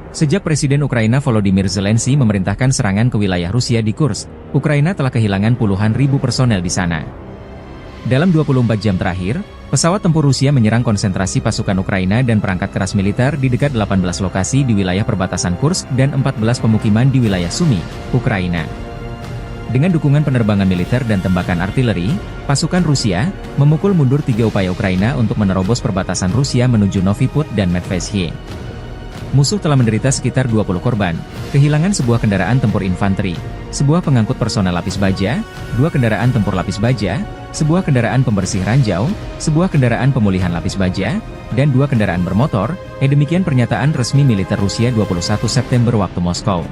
Sejak Presiden Ukraina Volodymyr Zelensky memerintahkan serangan ke wilayah Rusia di Kursk, Ukraina telah kehilangan puluhan ribu personel di sana. Dalam dua puluh empat jam terakhir, pesawat tempur Rusia menyerang konsentrasi pasukan Ukraina dan perangkat keras militer di dekat delapan belas lokasi di wilayah perbatasan Kursk dan empat belas pemukiman di wilayah Sumy, Ukraina. Dengan dukungan penerbangan militer dan tembakan artileri, pasukan Rusia memukul mundur tiga upaya Ukraina untuk menerobos perbatasan Rusia menuju Novi Put dan Medveshiye. Musuh telah menderita sekitar dua puluh korban, kehilangan sebuah kendaraan tempur infanteri, sebuah pengangkut personel lapis baja, dua kendaraan tempur lapis baja, sebuah kendaraan pembersih ranjau, sebuah kendaraan pemulihan lapis baja, dan dua kendaraan bermotor, eh, demikian pernyataan resmi militer Rusia dua puluh satu September waktu Moskow.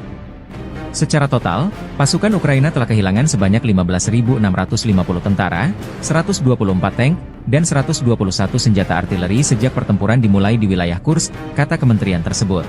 Secara total, pasukan Ukraina telah kehilangan sebanyak lima belas ribu enam ratus lima puluh tentara, seratus dua puluh empat tank, dan seratus dua puluh satu senjata artileri sejak pertempuran dimulai di wilayah Kursk, kata kementerian tersebut.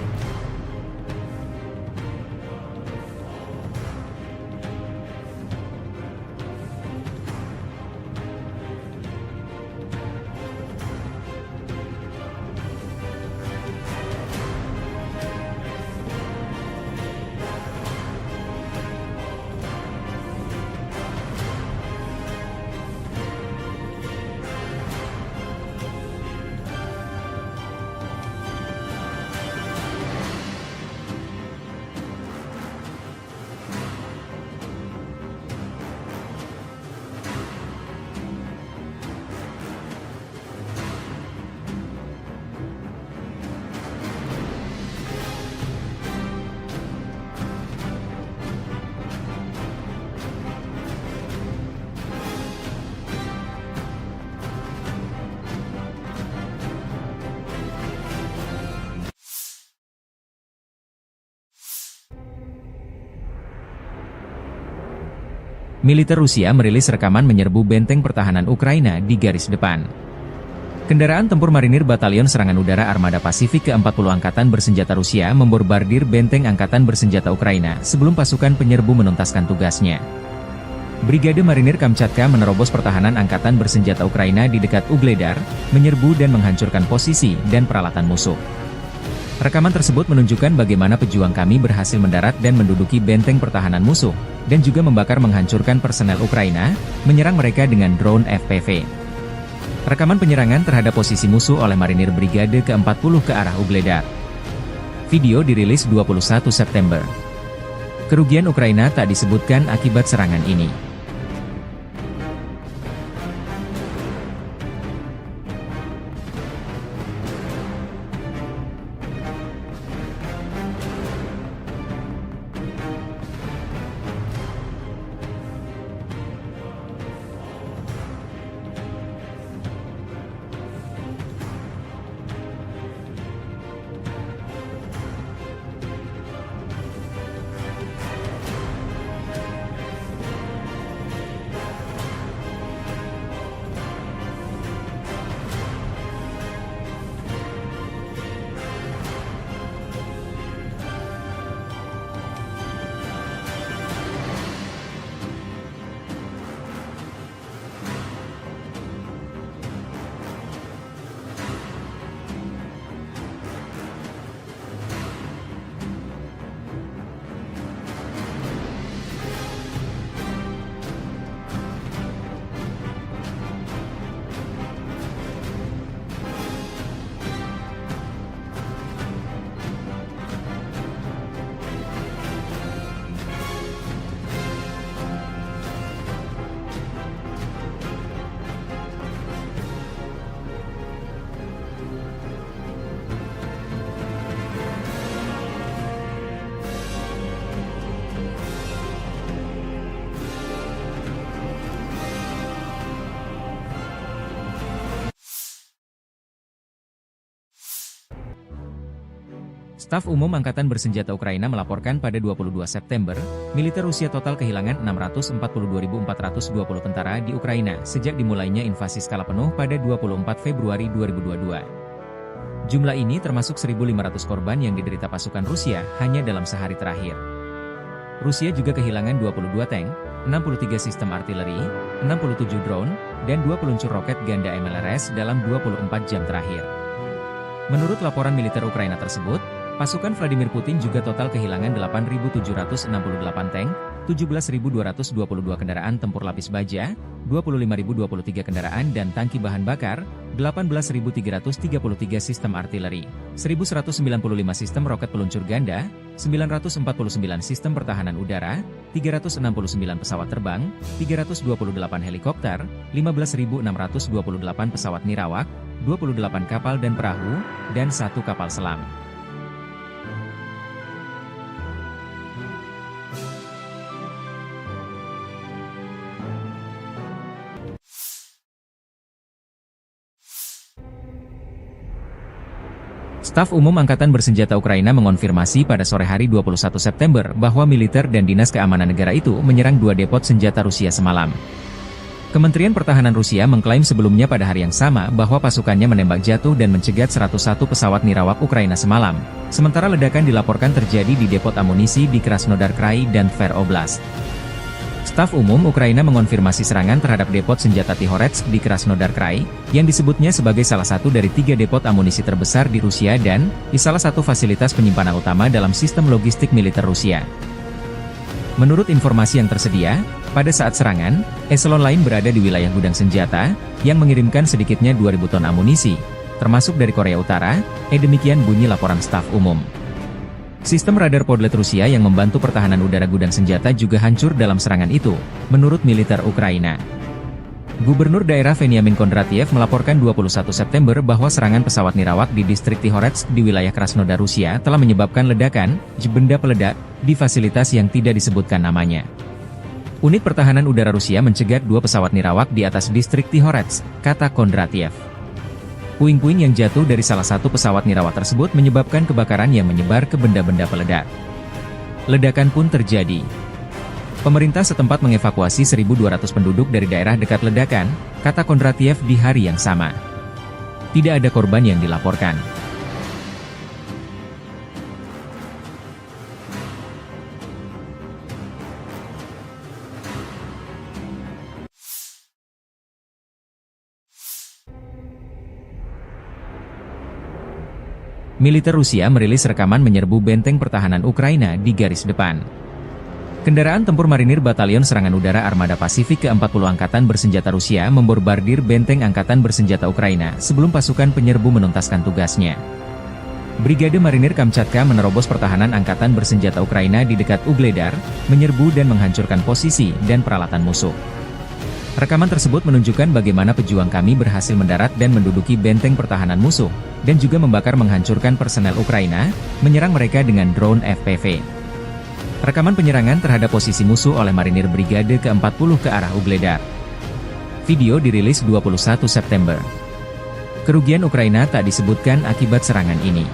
Militer Rusia merilis rekaman menyerbu benteng pertahanan Ukraina di garis depan. Kendaraan tempur marinir Batalion Serangan Udara Armada Pasifik keempat puluh Angkatan Bersenjata Rusia membombardir benteng angkatan bersenjata Ukraina sebelum pasukan penyerbu menuntaskan tugasnya. Brigade Marinir Kamchatka menerobos pertahanan angkatan bersenjata Ukraina di dekat Ugledar, menyerbu dan menghancurkan posisi dan peralatan musuh. Rekaman tersebut menunjukkan bagaimana pejuang kami berhasil mendarat dan menduduki benteng pertahanan musuh, dan juga membakar menghancurkan personel Ukraina, menyerang mereka dengan drone F P V. Rekaman penyerangan terhadap posisi musuh oleh marinir Brigade keempat puluh ke arah Ugledar. Video dirilis dua puluh satu September. Kerugian Ukraina tak disebutkan akibat serangan ini. Staf Umum Angkatan Bersenjata Ukraina melaporkan pada dua puluh dua September, militer Rusia total kehilangan enam ratus empat puluh dua ribu empat ratus dua puluh tentara di Ukraina sejak dimulainya invasi skala penuh pada dua puluh empat Februari dua ribu dua puluh dua. Jumlah ini termasuk seribu lima ratus korban yang diderita pasukan Rusia hanya dalam sehari terakhir. Rusia juga kehilangan dua puluh dua tank, enam puluh tiga sistem artileri, enam puluh tujuh drone, dan dua peluncur roket ganda M L R S dalam dua puluh empat jam terakhir. Menurut laporan militer Ukraina tersebut, pasukan Vladimir Putin juga total kehilangan delapan ribu tujuh ratus enam puluh delapan tank, tujuh belas ribu dua ratus dua puluh dua kendaraan tempur lapis baja, dua puluh lima ribu dua puluh tiga kendaraan dan tangki bahan bakar, delapan belas ribu tiga ratus tiga puluh tiga sistem artileri, seribu seratus sembilan puluh lima sistem roket peluncur ganda, sembilan ratus empat puluh sembilan sistem pertahanan udara, tiga ratus enam puluh sembilan pesawat terbang, tiga ratus dua puluh delapan helikopter, lima belas ribu enam ratus dua puluh delapan pesawat nirawak, dua puluh delapan kapal dan perahu, dan satu kapal selam. Staf Umum Angkatan Bersenjata Ukraina mengonfirmasi pada sore hari dua puluh satu September bahwa militer dan dinas keamanan negara itu menyerang dua depot senjata Rusia semalam. Kementerian Pertahanan Rusia mengklaim sebelumnya pada hari yang sama bahwa pasukannya menembak jatuh dan mencegat seratus satu pesawat nirawak Ukraina semalam, sementara ledakan dilaporkan terjadi di depot amunisi di Krasnodar Krai dan Tver Oblast. Staf Umum Ukraina mengonfirmasi serangan terhadap depot senjata Tihoretsk di Krasnodar Krai, yang disebutnya sebagai salah satu dari tiga depot amunisi terbesar di Rusia dan di salah satu fasilitas penyimpanan utama dalam sistem logistik militer Rusia. Menurut informasi yang tersedia, pada saat serangan, eselon lain berada di wilayah gudang senjata, yang mengirimkan sedikitnya dua ribu ton amunisi, termasuk dari Korea Utara, eh, demikian bunyi laporan staf umum. Sistem radar Podlet Rusia yang membantu pertahanan udara gudang senjata juga hancur dalam serangan itu, menurut militer Ukraina. Gubernur daerah Veniamin Kondratiev melaporkan dua puluh satu September bahwa serangan pesawat nirawak di distrik Tihoretsk di wilayah Krasnodar Rusia telah menyebabkan ledakan, benda peledak, di fasilitas yang tidak disebutkan namanya. Unit pertahanan udara Rusia mencegat dua pesawat nirawak di atas distrik Tihoretsk, kata Kondratiev. Puing-puing yang jatuh dari salah satu pesawat nirawak tersebut menyebabkan kebakaran yang menyebar ke benda-benda peledak. Ledakan pun terjadi. Pemerintah setempat mengevakuasi seribu dua ratus penduduk dari daerah dekat ledakan, kata Kondratiev di hari yang sama. Tidak ada korban yang dilaporkan. Militer Rusia merilis rekaman menyerbu benteng pertahanan Ukraina di garis depan. Kendaraan tempur marinir Batalion Serangan Udara Armada Pasifik keempat puluh Angkatan Bersenjata Rusia membombardir benteng angkatan bersenjata Ukraina sebelum pasukan penyerbu menuntaskan tugasnya. Brigade Marinir Kamchatka menerobos pertahanan angkatan bersenjata Ukraina di dekat Ugledar, menyerbu dan menghancurkan posisi dan peralatan musuh. Rekaman tersebut menunjukkan bagaimana pejuang kami berhasil mendarat dan menduduki benteng pertahanan musuh, dan juga membakar menghancurkan personel Ukraina, menyerang mereka dengan drone F P V. Rekaman penyerangan terhadap posisi musuh oleh marinir Brigade keempat puluh ke arah Ugledar. Video dirilis dua puluh satu September. Kerugian Ukraina tak disebutkan akibat serangan ini.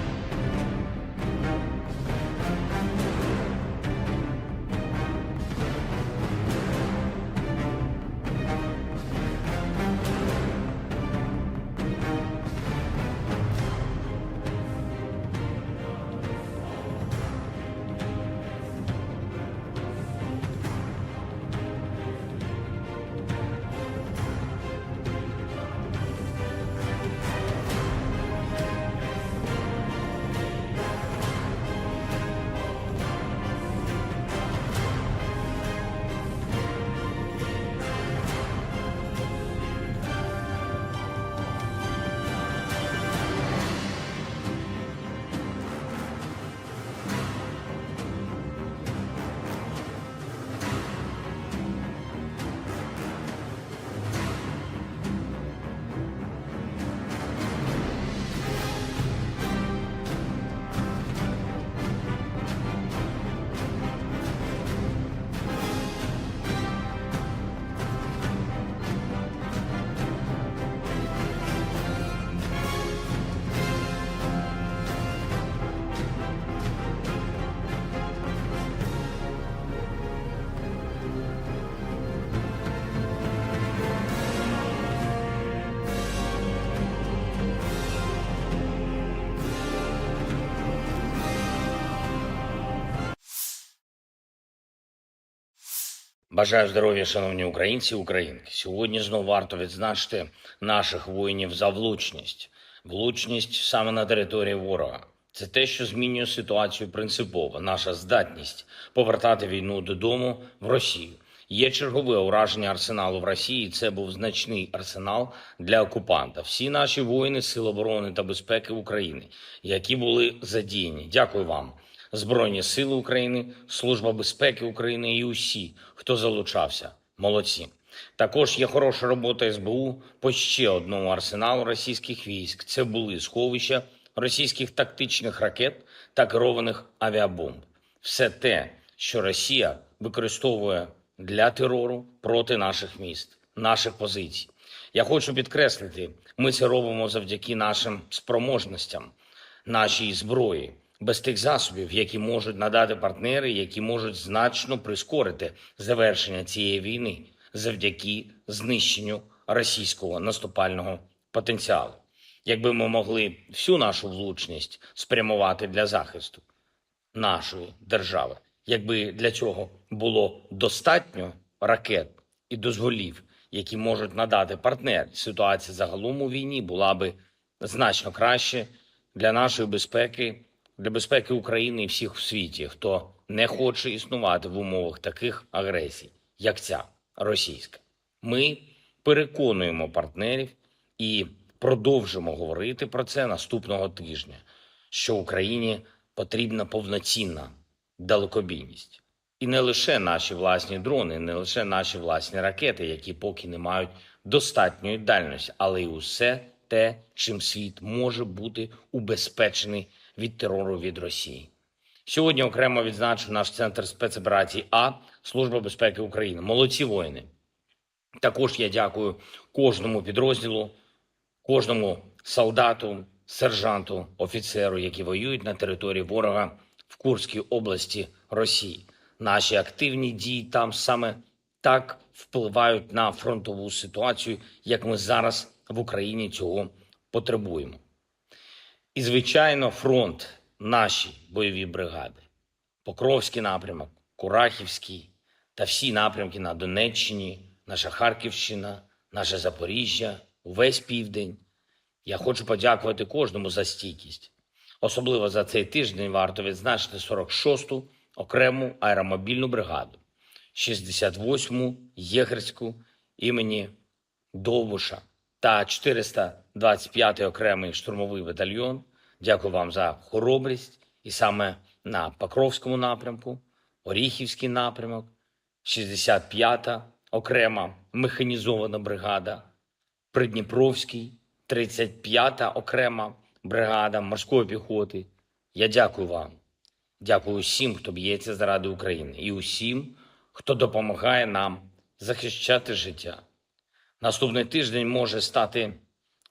Бажаю здоров'я, шановні українці і українки. Сьогодні знову варто відзначити наших воїнів за влучність. Влучність саме на території ворога. Це те, що змінює ситуацію принципово. Наша здатність повертати війну додому в Росію. Є чергове ураження арсеналу в Росії. Це був значний арсенал для окупанта. Всі наші воїни Сил оборони та безпеки України, які були задіяні. Дякую вам. Збройні Сили України, Служба безпеки України і усі, хто залучався. Молодці. Також є хороша робота С Б У по ще одному арсеналу російських військ. Це були сховища російських тактичних ракет та керованих авіабомб. Все те, що Росія використовує для терору проти наших міст, наших позицій. Я хочу підкреслити, ми це робимо завдяки нашим спроможностям, нашій зброї, без тих засобів, які можуть надати партнери, які можуть значно прискорити завершення цієї війни завдяки знищенню російського наступального потенціалу. Якби ми могли всю нашу влучність спрямувати для захисту нашої держави, якби для цього було достатньо ракет і дозволів, які можуть надати партнери, ситуація загалом у війні була би значно краще для нашої безпеки, для безпеки України і всіх в світі, хто не хоче існувати в умовах таких агресій, як ця російська. Ми переконуємо партнерів і продовжимо говорити про це наступного тижня, що Україні потрібна повноцінна далекобійність. І не лише наші власні дрони, не лише наші власні ракети, які поки не мають достатньої дальності, але й усе те, чим світ може бути убезпечений від терору від Росії. Сьогодні окремо відзначу наш центр спецоперацій А, Служба безпеки України. Молодці воїни! Також я дякую кожному підрозділу, кожному солдату, сержанту, офіцеру, які воюють на території ворога в Курській області Росії. Наші активні дії там саме так впливають на фронтову ситуацію, як ми зараз в Україні цього потребуємо. І, звичайно, фронт, наші бойові бригади, Покровський напрямок, Курахівський та всі напрямки на Донеччині, наша Харківщина, наше Запоріжжя, увесь південь. Я хочу подякувати кожному за стійкість. Особливо за цей тиждень варто відзначити сорок шосту окрему аеромобільну бригаду, шістдесят восьму єгерську імені Довбуша та чотириста двадцять п'ятий окремий штурмовий батальйон. Дякую вам за хоробрість. І саме на Покровському напрямку, Оріхівський напрямок, шістдесят п'ята окрема механізована бригада, Придніпровський, тридцять п'ята окрема бригада морської піхоти. Я дякую вам. Дякую усім, хто б'ється заради України, і усім, хто допомагає нам захищати життя. Наступний тиждень може стати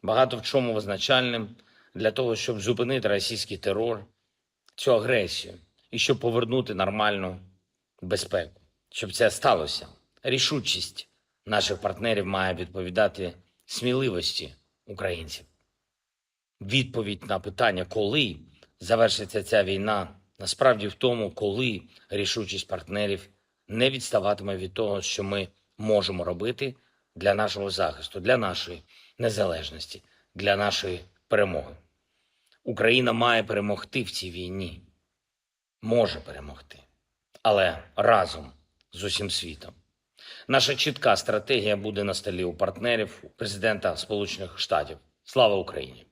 багато в чому визначальним для того, щоб зупинити російський терор, цю агресію, і щоб повернути нормальну безпеку. Щоб це сталося, рішучість наших партнерів має відповідати сміливості українців. Відповідь на питання, коли завершиться ця війна, насправді в тому, коли рішучість партнерів не відставатиме від того, що ми можемо робити для нашого захисту, для нашої незалежності, для нашої перемоги. Україна має перемогти в цій війні. Може перемогти. Але разом з усім світом. Наша чітка стратегія буде на столі у партнерів, у президента Сполучених Штатів. Слава Україні!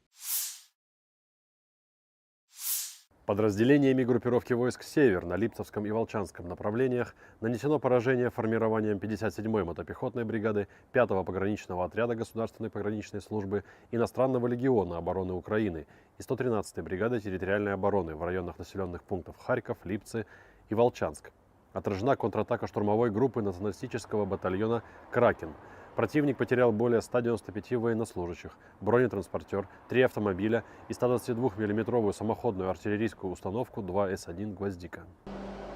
Подразделениями группировки войск «Север» на Липцевском и Волчанском направлениях нанесено поражение формированиям пятьдесят седьмой мотопехотной бригады пятого пограничного отряда Государственной пограничной службы, Иностранного легиона обороны Украины и сто тринадцатой бригады территориальной обороны в районах населённых пунктов Харьков, Липцы и Волчанск. Отражена контратака штурмовой группы националистического батальона «Кракен». Противник потерял более ста девяноста пяти военнослужащих, бронетранспортёр, три автомобиля и ста двадцати двух миллиметровую самоходную артиллерийскую установку два эс один «Гвоздика».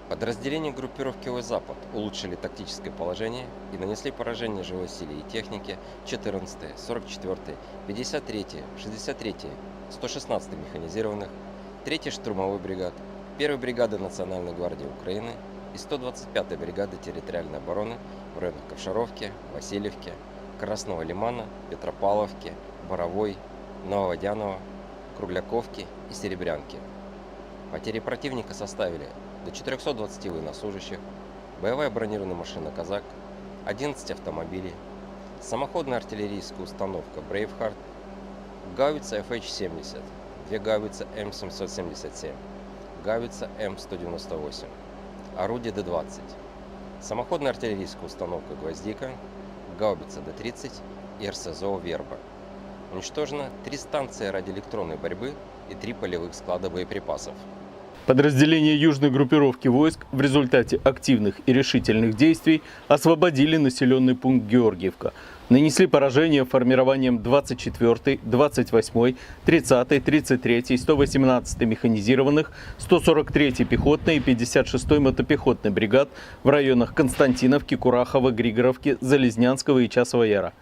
Подразделения группировки войск «Запад» улучшили тактическое положение и нанесли поражение живой силе и технике четырнадцатой, сорок четвёртой, пятьдесят третьей, шестьдесят третьей, сто шестнадцатой механизированных, третьей штурмовой бригад, первой бригады Национальной гвардии Украины и сто двадцать пятой бригады территориальной обороны в районах Ковшаровки, Васильевки, Красного Лимана, Петропавловки, Боровой, Нововодяново, Кругляковки и Серебрянки. Потери противника составили до четырёхсот двадцати военнослужащих, боевая бронированная машина «Казак», одиннадцать автомобилей, самоходная артиллерийская установка «Брейвхард», гаубица F H семьдесят, две гаубицы М семьсот семьдесят семь, гаубица М сто девяносто восемь, орудие Д двадцать, самоходная артиллерийская установка «Гвоздика», гаубица Д тридцать и РСЗО «Верба». Уничтожено три станции радиоэлектронной борьбы и три полевых склада боеприпасов. Подразделения южной группировки войск в результате активных и решительных действий освободили населённый пункт Георгиевка. Нанесли поражение формированиям двадцать четвёртой, двадцать восьмой, тридцатой, тридцать третьей, сто восемнадцатой механизированных, сто сорок третьей пехотной и пятьдесят шестой мотопехотной бригад в районах Константиновки, Курахова, Григоровки, Залезнянского и Часового Яра.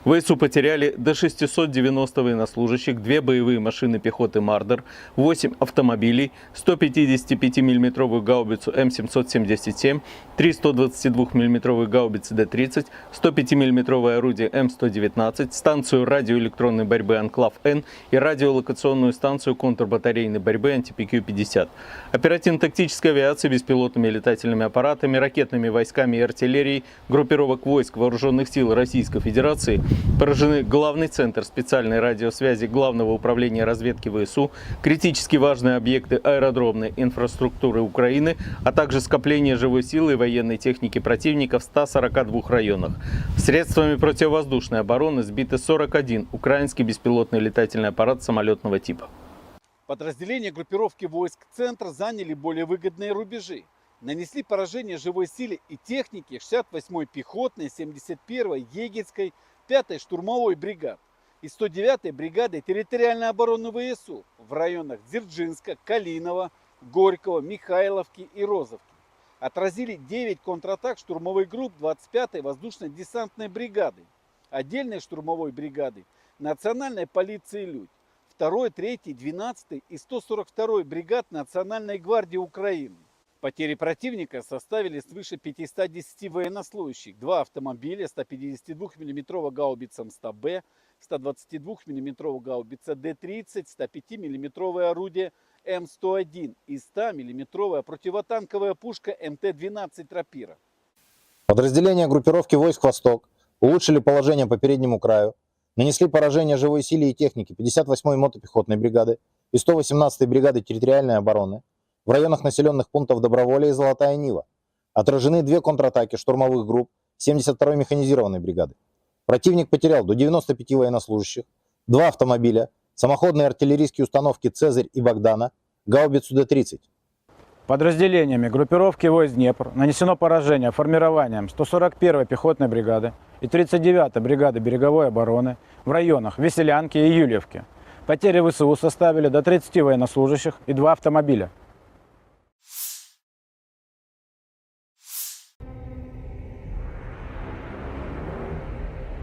В ВСУ потеряли до шестисот девяноста военнослужащих, две боевые машины пехоты «Мардер», восемь автомобилей, сто пятидесятипятимиллиметровую гаубицу М семьсот семьдесят семь, три сто двадцатидвухмиллиметровые гаубицы Д тридцать, сто пятимиллиметровое орудие М сто девятнадцать, станцию радиоэлектронной борьбы «Анклав-Н» и радиолокационную станцию контрбатарейной борьбы «Антипикю пятьдесят». Оперативно-тактической авиацией, беспилотными летательными аппаратами, ракетными войсками и артиллерией группировок войск Вооружённых сил Российской Федерации поражены главный центр специальной радиосвязи Главного управления разведки ВСУ, критически важные объекты аэродромной инфраструктуры Украины, а также скопление живой силы и военной техники противника в ста сорока двух районах. Средствами противовоздушной обороны сбиты сорок один украинский беспилотный летательный аппарат самолётного типа. Подразделения группировки войск «Центр» заняли более выгодные рубежи, нанесли поражение живой силе и технике шестьдесят восьмой пехотной, семьдесят первой егерской, пятой штурмовой бригад и сто девятой бригады территориальной обороны ВСУ в районах Дзержинска, Калинова, Горького, Михайловки и Розовки. Отразили девять контратак штурмовых групп двадцать пятой воздушно-десантной бригады, отдельной штурмовой бригады, национальной полиции «Людь», второй, третьей, двенадцатой и сто сорок второй бригад Национальной гвардии Украины. Потери противника составили свыше пятисот десяти военнослужащих, два автомобиля, сто пятьдесят двухмиллиметровая гаубица М сто Б, сто двадцать двухмиллиметровая гаубица Д тридцать, сто пятимиллиметровое орудие М сто один и сто миллиметровая противотанковая пушка М Т двенадцать «Рапира». Подразделения группировки войск «Восток» улучшили положение по переднему краю, нанесли поражение живой силе и технике пятьдесят восьмой мотопехотной бригады и сто восемнадцатой бригады территориальной обороны в районах населённых пунктов Доброволье и Золотая Нива. Отражены две контратаки штурмовых групп семьдесят второй механизированной бригады. Противник потерял до девяноста пяти военнослужащих, два автомобиля, самоходные артиллерийские установки «Цезарь» и «Богдана», гаубицу Д тридцать. Подразделениями группировки войск «Днепр» нанесено поражение формированиям сто сорок первой пехотной бригады и тридцать девятой бригады береговой обороны в районах Веселянки и Юльевки. Потери В С У составили до тридцати военнослужащих и два автомобиля.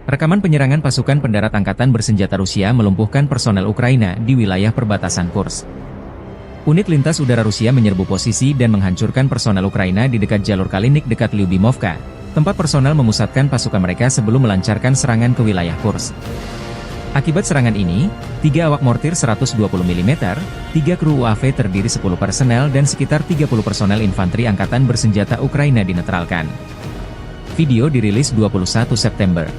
Rekaman penyerangan pasukan pendarat angkatan bersenjata Rusia melumpuhkan personel Ukraina di wilayah perbatasan Kursk. Unit lintas udara Rusia menyerbu posisi dan menghancurkan personel Ukraina di dekat jalur Kalinik dekat Lyubimovka, tempat personel memusatkan pasukan mereka sebelum melancarkan serangan ke wilayah Kursk. Akibat serangan ini, tiga awak mortir seratus dua puluh milimeter, tiga kru U A V terdiri sepuluh personel, dan sekitar tiga puluh personel infanteri angkatan bersenjata Ukraina dinetralkan. Video dirilis dua puluh satu September.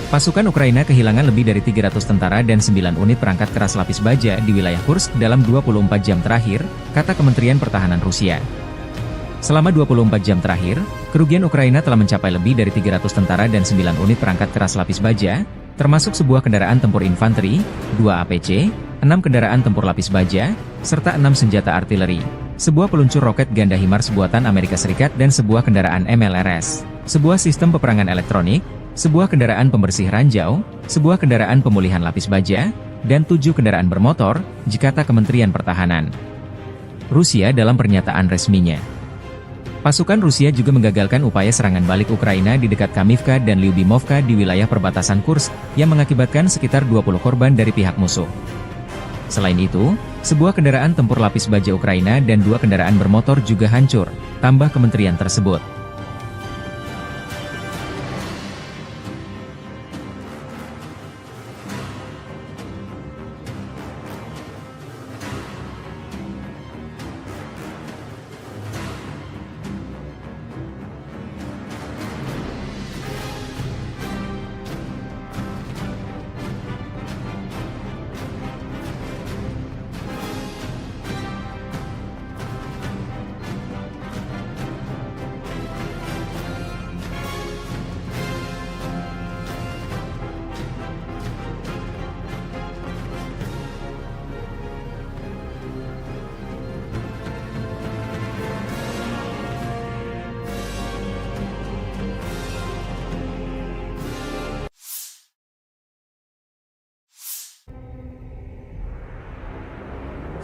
Pasukan Ukraina kehilangan lebih dari tiga ratus tentara dan sembilan unit perangkat keras lapis baja di wilayah Kursk dalam dua puluh empat jam terakhir, kata Kementerian Pertahanan Rusia. Selama dua puluh empat jam terakhir, kerugian Ukraina telah mencapai lebih dari tiga ratus tentara dan sembilan unit perangkat keras lapis baja, termasuk sebuah kendaraan tempur infanteri, dua A P C, enam kendaraan tempur lapis baja, serta enam senjata artileri, sebuah peluncur roket ganda HIMARS buatan Amerika Serikat dan sebuah kendaraan M L R S, sebuah sistem peperangan elektronik, sebuah kendaraan pembersih ranjau, sebuah kendaraan pemulihan lapis baja, dan tujuh kendaraan bermotor, kata Kementerian Pertahanan Rusia dalam pernyataan resminya. Pasukan Rusia juga menggagalkan upaya serangan balik Ukraina di dekat Kamivka dan Lyubimovka di wilayah perbatasan Kursk, yang mengakibatkan sekitar dua puluh korban dari pihak musuh. Selain itu, sebuah kendaraan tempur lapis baja Ukraina dan dua kendaraan bermotor juga hancur, tambah kementerian tersebut.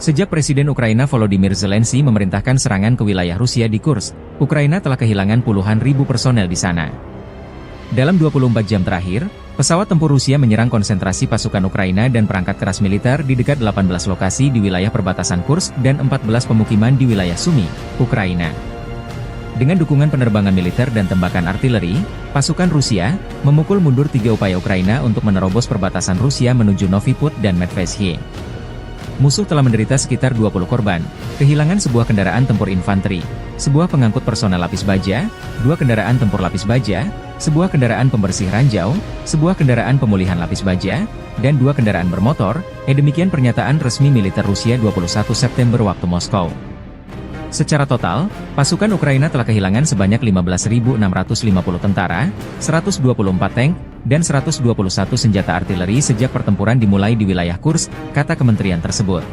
Sejak Presiden Ukraina Volodymyr Zelensky memerintahkan serangan ke wilayah Rusia di Kursk, Ukraina telah kehilangan puluhan ribu personel di sana. Dalam dua puluh empat jam terakhir, pesawat tempur Rusia menyerang konsentrasi pasukan Ukraina dan perangkat keras militer di dekat delapan belas lokasi di wilayah perbatasan Kursk dan empat belas pemukiman di wilayah Sumy, Ukraina. Dengan dukungan penerbangan militer dan tembakan artileri, pasukan Rusia memukul mundur tiga upaya Ukraina untuk menerobos perbatasan Rusia menuju Novy Pud dan Medveshiye. Musuh telah menderita sekitar dua puluh korban, kehilangan sebuah kendaraan tempur infanteri, sebuah pengangkut personel lapis baja, dua kendaraan tempur lapis baja, sebuah kendaraan pembersih ranjau, sebuah kendaraan pemulihan lapis baja, dan dua kendaraan bermotor, eh, demikian pernyataan resmi militer Rusia dua puluh satu September waktu Moskow. Secara total, pasukan Ukraina telah kehilangan sebanyak lima belas ribu enam ratus lima puluh tentara, seratus dua puluh empat tank, dan seratus dua puluh satu senjata artileri sejak pertempuran dimulai di wilayah Kursk, kata kementerian tersebut.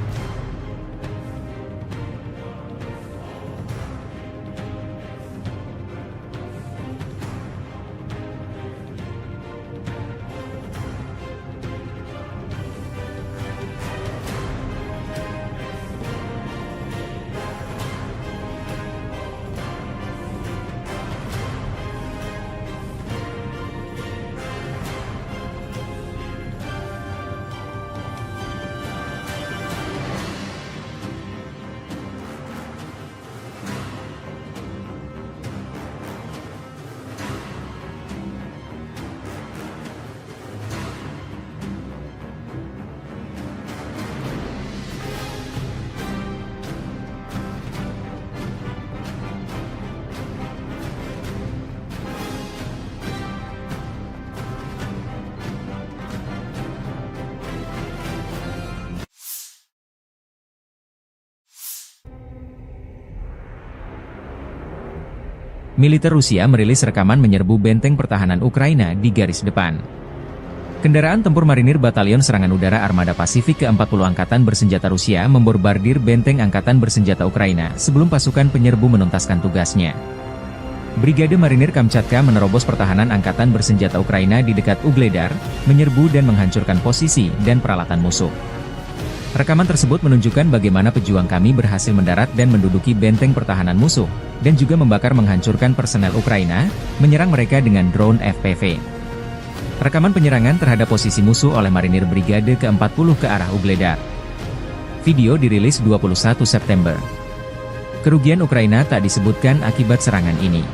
Militer Rusia merilis rekaman menyerbu benteng pertahanan Ukraina di garis depan. Kendaraan tempur marinir Batalion Serangan Udara Armada Pasifik keempat puluh Angkatan Bersenjata Rusia membombardir benteng angkatan bersenjata Ukraina sebelum pasukan penyerbu menuntaskan tugasnya. Brigade Marinir Kamchatka menerobos pertahanan angkatan bersenjata Ukraina di dekat Ugledar, menyerbu dan menghancurkan posisi dan peralatan musuh. Rekaman tersebut menunjukkan bagaimana pejuang kami berhasil mendarat dan menduduki benteng pertahanan musuh, dan juga membakar menghancurkan personel Ukraina, menyerang mereka dengan drone F P V. Rekaman penyerangan terhadap posisi musuh oleh marinir Brigade keempat puluh ke arah Ugledar. Video dirilis dua puluh satu September. Kerugian Ukraina tak disebutkan akibat serangan ini.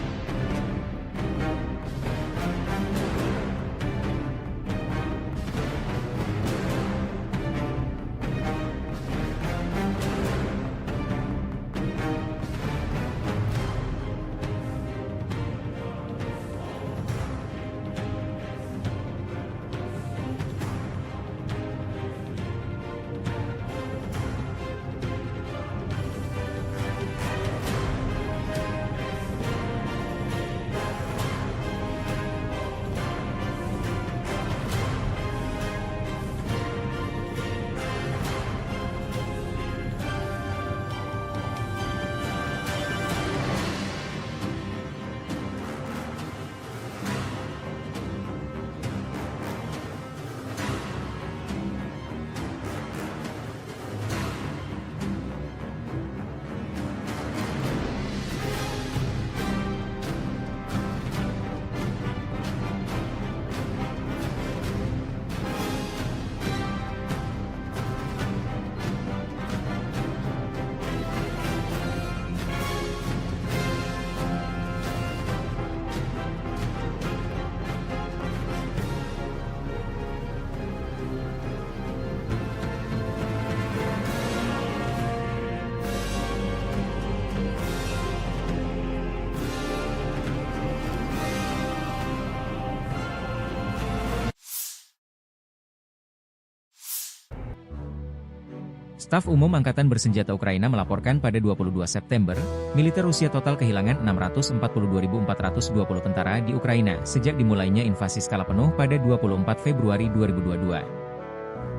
Staf Umum Angkatan Bersenjata Ukraina melaporkan pada dua puluh dua September, militer Rusia total kehilangan enam ratus empat puluh dua ribu empat ratus dua puluh tentara di Ukraina sejak dimulainya invasi skala penuh pada dua puluh empat Februari dua ribu dua puluh dua.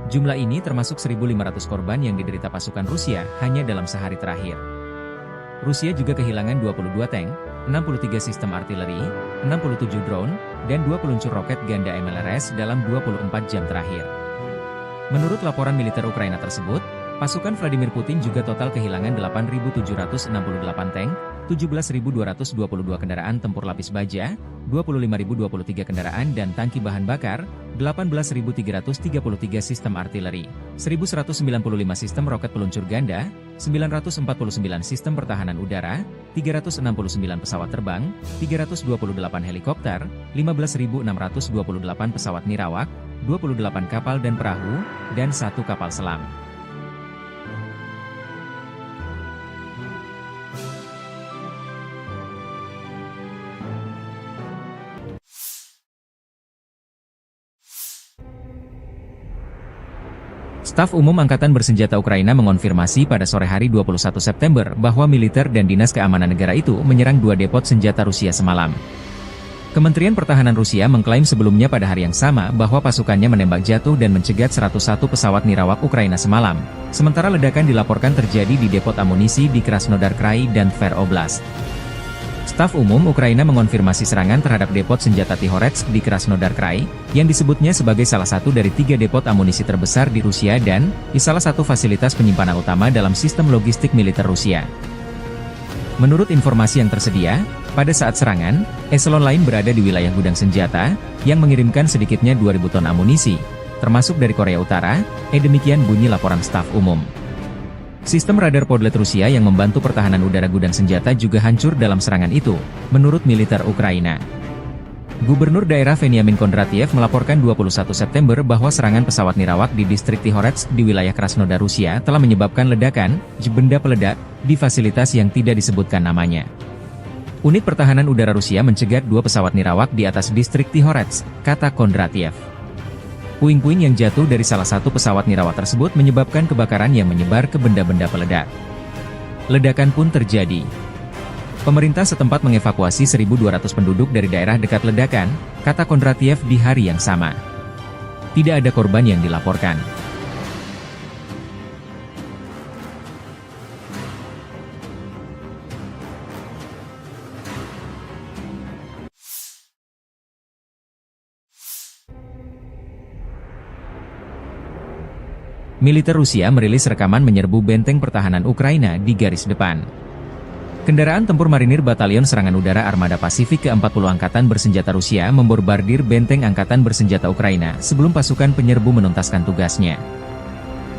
Jumlah ini termasuk seribu lima ratus korban yang diderita pasukan Rusia hanya dalam sehari terakhir. Rusia juga kehilangan dua puluh dua tank, enam puluh tiga sistem artileri, enam puluh tujuh drone, dan dua peluncur roket ganda M L R S dalam dua puluh empat jam terakhir. Menurut laporan militer Ukraina tersebut, pasukan Vladimir Putin juga total kehilangan delapan ribu tujuh ratus enam puluh delapan tank, tujuh belas ribu dua ratus dua puluh dua kendaraan tempur lapis baja, dua puluh lima ribu dua puluh tiga kendaraan dan tangki bahan bakar, delapan belas ribu tiga ratus tiga puluh tiga sistem artileri, seribu seratus sembilan puluh lima sistem roket peluncur ganda, sembilan ratus empat puluh sembilan sistem pertahanan udara, tiga ratus enam puluh sembilan pesawat terbang, tiga ratus dua puluh delapan helikopter, lima belas ribu enam ratus dua puluh delapan pesawat nirawak, dua puluh delapan kapal dan perahu, dan satu kapal selam. Staf Umum Angkatan Bersenjata Ukraina mengonfirmasi pada sore hari dua puluh satu September bahwa militer dan dinas keamanan negara itu menyerang dua depot senjata Rusia semalam. Kementerian Pertahanan Rusia mengklaim sebelumnya pada hari yang sama bahwa pasukannya menembak jatuh dan mencegat seratus satu pesawat nirawak Ukraina semalam, sementara ledakan dilaporkan terjadi di depot amunisi di Krasnodar Krai dan Tver Oblast. Staf Umum Ukraina mengonfirmasi serangan terhadap depot senjata Tihoretsk di Krasnodar Krai, yang disebutnya sebagai salah satu dari tiga depot amunisi terbesar di Rusia dan di salah satu fasilitas penyimpanan utama dalam sistem logistik militer Rusia. Menurut informasi yang tersedia, pada saat serangan, eselon lain berada di wilayah gudang senjata, yang mengirimkan sedikitnya dua ribu ton amunisi, termasuk dari Korea Utara, eh, demikian bunyi laporan staf umum. Sistem radar Podlet Rusia yang membantu pertahanan udara gudang senjata juga hancur dalam serangan itu, menurut militer Ukraina. Gubernur daerah Veniamin Kondratiev melaporkan dua puluh satu September bahwa serangan pesawat nirawak di distrik Tihoretsk di wilayah Krasnodar Rusia telah menyebabkan ledakan benda peledak di fasilitas yang tidak disebutkan namanya. Unit pertahanan udara Rusia mencegat dua pesawat nirawak di atas distrik Tihoretsk, kata Kondratiev. Puing-puing yang jatuh dari salah satu pesawat nirawak tersebut menyebabkan kebakaran yang menyebar ke benda-benda peledak. Ledakan pun terjadi. Pemerintah setempat mengevakuasi seribu dua ratus penduduk dari daerah dekat ledakan, kata Kondratiev di hari yang sama. Tidak ada korban yang dilaporkan. Militer Rusia merilis rekaman menyerbu benteng pertahanan Ukraina di garis depan. Kendaraan tempur marinir Batalion Serangan Udara Armada Pasifik keempat puluh Angkatan Bersenjata Rusia memborbardir benteng angkatan bersenjata Ukraina sebelum pasukan penyerbu menuntaskan tugasnya.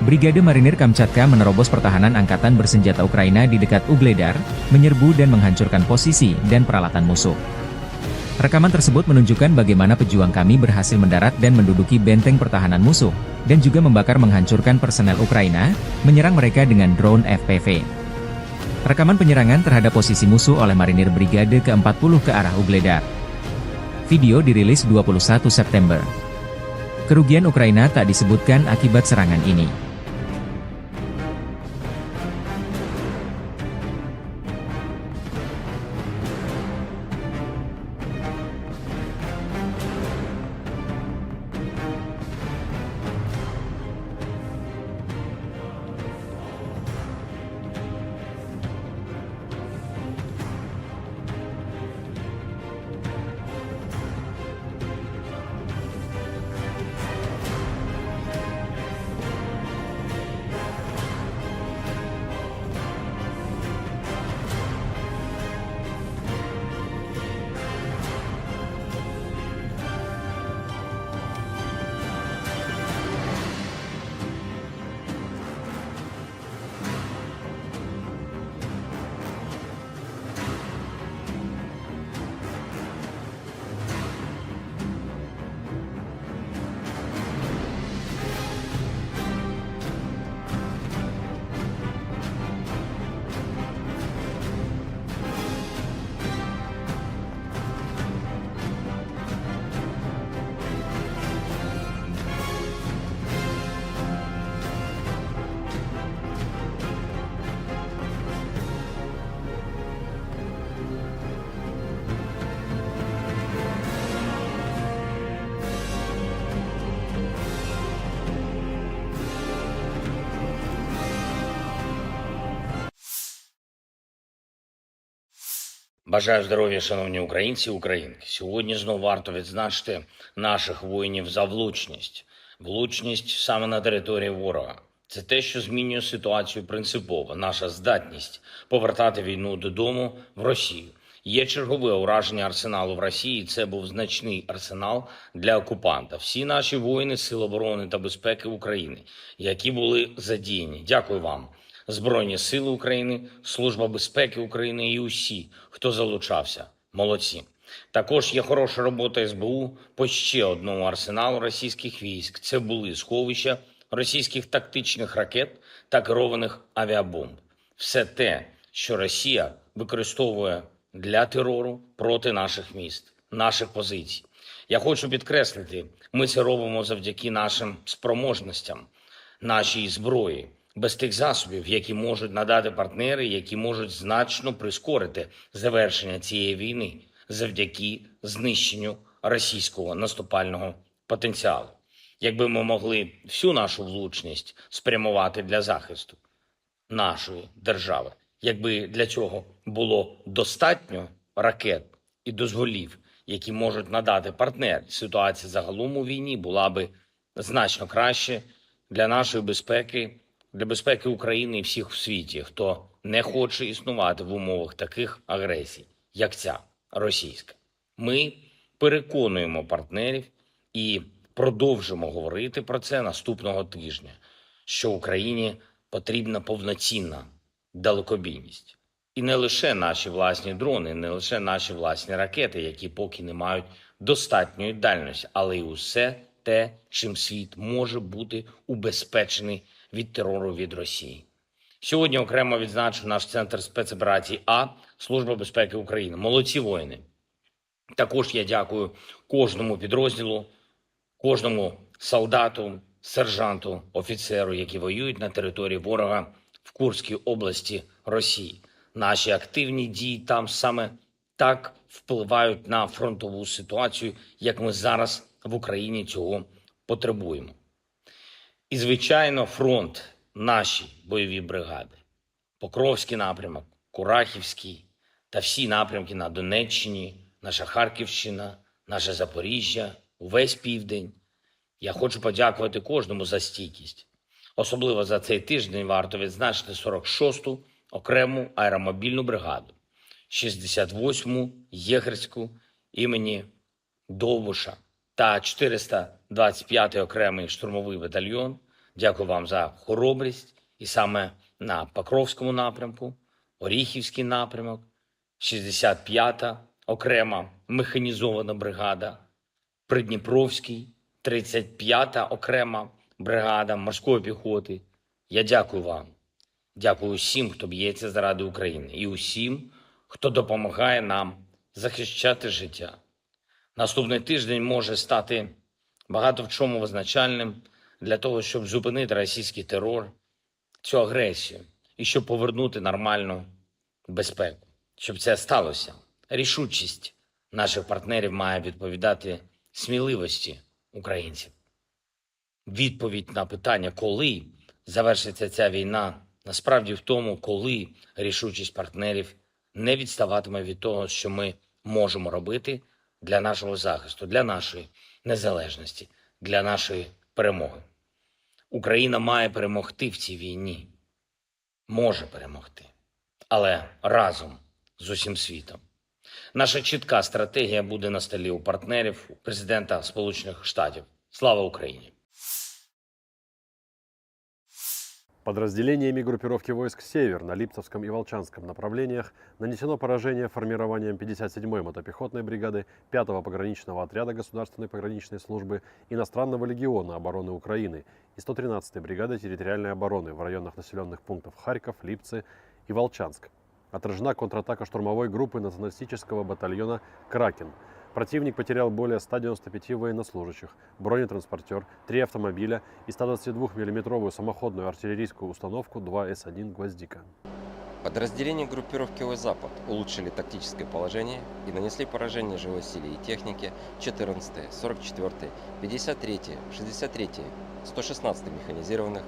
Brigade Marinir Kamchatka menerobos pertahanan angkatan bersenjata Ukraina di dekat Ugledar, menyerbu dan menghancurkan posisi dan peralatan musuh. Rekaman tersebut menunjukkan bagaimana pejuang kami berhasil mendarat dan menduduki benteng pertahanan musuh, dan juga membakar menghancurkan personel Ukraina, menyerang mereka dengan drone F P V. Rekaman penyerangan terhadap posisi musuh oleh marinir Brigade keempat puluh ke arah Ugledar. Video dirilis dua puluh satu September. Kerugian Ukraina tak disebutkan akibat serangan ini. Бажаю здоров'я, шановні українці і українки. Сьогодні знову варто відзначити наших воїнів за влучність. Влучність саме на території ворога. Це те, що змінює ситуацію принципово. Наша здатність повертати війну додому в Росію. Є чергове ураження арсеналу в Росії. Це був значний арсенал для окупанта. Всі наші воїни Сил оборони та безпеки України, які були задіяні. Дякую вам. Збройні Сили України, Служба безпеки України і усі, хто залучався. Молодці. Також є хороша робота С Б У по ще одному арсеналу російських військ. Це були сховища російських тактичних ракет та керованих авіабомб. Все те, що Росія використовує для терору проти наших міст, наших позицій. Я хочу підкреслити, ми це робимо завдяки нашим спроможностям, нашій зброї, без тих засобів, які можуть надати партнери, які можуть значно прискорити завершення цієї війни завдяки знищенню російського наступального потенціалу. Якби ми могли всю нашу влучність спрямувати для захисту нашої держави, якби для цього було достатньо ракет і дозволів, які можуть надати партнери, ситуація загалом у війні була би значно краще для нашої безпеки, для безпеки України і всіх у світі, хто не хоче існувати в умовах таких агресій, як ця російська. Ми переконуємо партнерів і продовжимо говорити про це наступного тижня, що Україні потрібна повноцінна далекобійність. І не лише наші власні дрони, не лише наші власні ракети, які поки не мають достатньої дальності, але й усе те, чим світ може бути убезпечений від терору від Росії. Сьогодні окремо відзначу наш центр спецоперацій А, Служба безпеки України. Молодці воїни! Також я дякую кожному підрозділу, кожному солдату, сержанту, офіцеру, які воюють на території ворога в Курській області Росії. Наші активні дії там саме так впливають на фронтову ситуацію, як ми зараз в Україні цього потребуємо. І, звичайно, фронт, наші бойові бригади. Покровський напрямок, Курахівський та всі напрямки на Донеччині, наша Харківщина, наше Запоріжжя, увесь південь. Я хочу подякувати кожному за стійкість. Особливо за цей тиждень варто відзначити сорок шосту окрему аеромобільну бригаду, шістдесят восьму єгерську імені Довбуша та чотириста двадцять п'ятий окремий штурмовий батальйон. Дякую вам за хоробрість. І саме на Покровському напрямку, Оріхівський напрямок, шістдесят п'ята окрема механізована бригада, Придніпровський, тридцять п'ята окрема бригада морської піхоти. Я дякую вам. Дякую всім, хто б'ється заради України, і усім, хто допомагає нам захищати життя. Наступний тиждень може стати багато в чому визначальним для того, щоб зупинити російський терор, цю агресію, і щоб повернути нормальну безпеку. Щоб це сталося, рішучість наших партнерів має відповідати сміливості українців. Відповідь на питання, коли завершиться ця війна, насправді в тому, коли рішучість партнерів не відставатиме від того, що ми можемо робити для нашого захисту, для нашої незалежності, для нашої перемоги. Україна має перемогти в цій війні. Може перемогти. Але разом з усім світом. Наша чітка стратегія буде на столі у партнерів президента Сполучених Штатів. Слава Україні! Подразделениями группировки войск «Север» на Липцевском и Волчанском направлениях нанесено поражение формированием пятьдесят седьмой мотопехотной бригады пятого пограничного отряда Государственной пограничной службы, иностранного легиона обороны Украины и сто тринадцатой бригады территориальной обороны в районах населённых пунктов Харьков, Липцы и Волчанск. Отражена контратака штурмовой группы националистического батальона «Кракен». Противник потерял более ста девяноста пяти военнослужащих, бронетранспортёр, три автомобиля и сто двадцатидвухмиллиметровую самоходную артиллерийскую установку два эс один «Гвоздика». Подразделения группировки «Запад» улучшили тактическое положение и нанесли поражение живой силе и технике четырнадцатой, сорок четвёртой, пятьдесят третьей, шестьдесят третьей, сто шестнадцатой механизированных,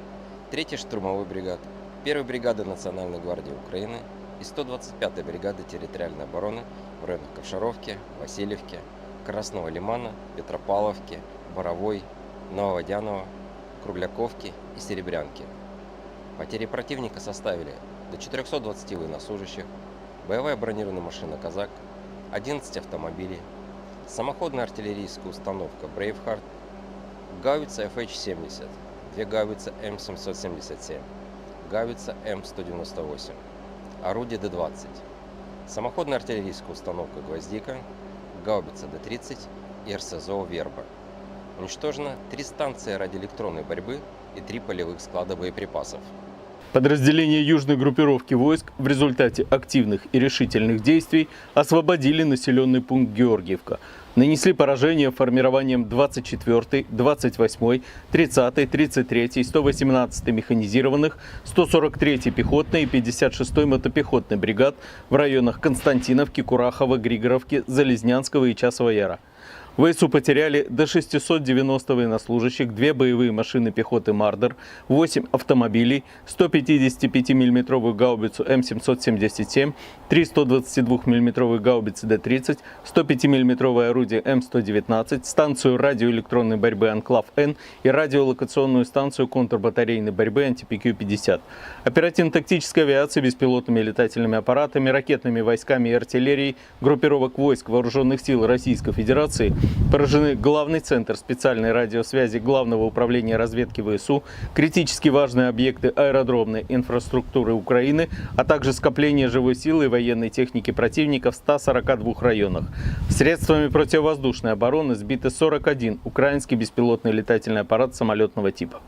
третьей штурмовой бригад, первой бригады Национальной гвардии Украины и сто двадцать пятой бригады территориальной обороны в районах Ковшаровки, Васильевки, Красного Лимана, Петропавловки, Боровой, Нововодяново, Кругляковки и Серебрянки. Потери противника составили до четырёхсот двадцати военнослужащих, боевая бронированная машина «Казак», одиннадцать автомобилей, самоходная артиллерийская установка «Брейвхард», гаубица F H семьдесят, две гаубицы М семьсот семьдесят семь, гаубица М сто девяносто восемь, орудие Д двадцать, самоходная артиллерийская установка «Гвоздика», гаубица Д тридцать и РСЗО «Верба». Уничтожено три станции радиоэлектронной борьбы и три полевых склада боеприпасов. Подразделения южной группировки войск в результате активных и решительных действий освободили населённый пункт Георгиевка. Нанесли поражение формированиям двадцать четвёртой, двадцать восьмой, тридцатой, тридцать третьей, сто восемнадцатой механизированных, сто сорок третьей пехотной и пятьдесят шестой мотопехотной бригад в районах Константиновки, Курахова, Григоровки, Залезнянского и Часового Яра. В ВСУ потеряли до шестисот девяноста военнослужащих, две боевые машины пехоты «Мардер», восемь автомобилей, сто пятидесятипятимиллиметровую гаубицу М семьсот семьдесят семь, три сто двадцатидвухмиллиметровые гаубицы Д тридцать, сто пятимиллиметровое орудие М сто девятнадцать, станцию радиоэлектронной борьбы «Анклав-Н» и радиолокационную станцию контрбатарейной борьбы «Анти-П Q пятьдесят». Оперативно-тактической авиацией, беспилотными летательными аппаратами, ракетными войсками и артиллерией группировок войск Вооружённых сил Российской Федерации поражены главный центр специальной радиосвязи Главного управления разведки ВСУ, критически важные объекты аэродромной инфраструктуры Украины, а также скопление живой силы и военной техники противника в ста сорока двух районах. Средствами противовоздушной обороны сбиты сорок один украинский беспилотный летательный аппарат самолётного типа.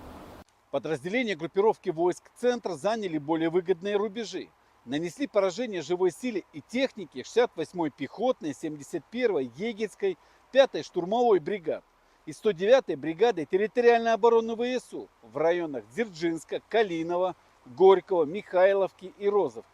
Подразделения группировки войск «Центр» заняли более выгодные рубежи, нанесли поражение живой силе и технике шестьдесят восьмой пехотной, семьдесят первой егерской, пятой штурмовой бригад и сто девятой бригады территориальной обороны ВСУ в районах Дзержинска, Калинова, Горького, Михайловки и Розовки.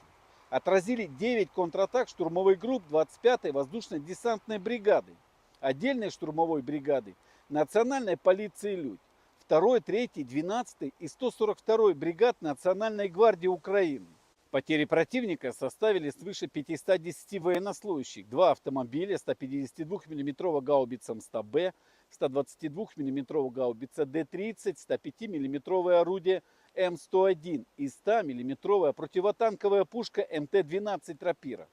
Отразили девять контратак штурмовых групп двадцать пятой воздушно-десантной бригады, отдельной штурмовой бригады, национальной полиции «Людь», второй, третьей, двенадцатой и сто сорок второй бригад Национальной гвардии Украины. Потери противника составили свыше пятисот десяти военнослужащих, два автомобиля, сто пятидесяти двух миллиметровая гаубица М сто Б, сто двадцати двух миллиметровая гаубица Д тридцать, сто пяти миллиметровое орудие М сто один и сто миллиметровая противотанковая пушка М Т двенадцать «Рапира».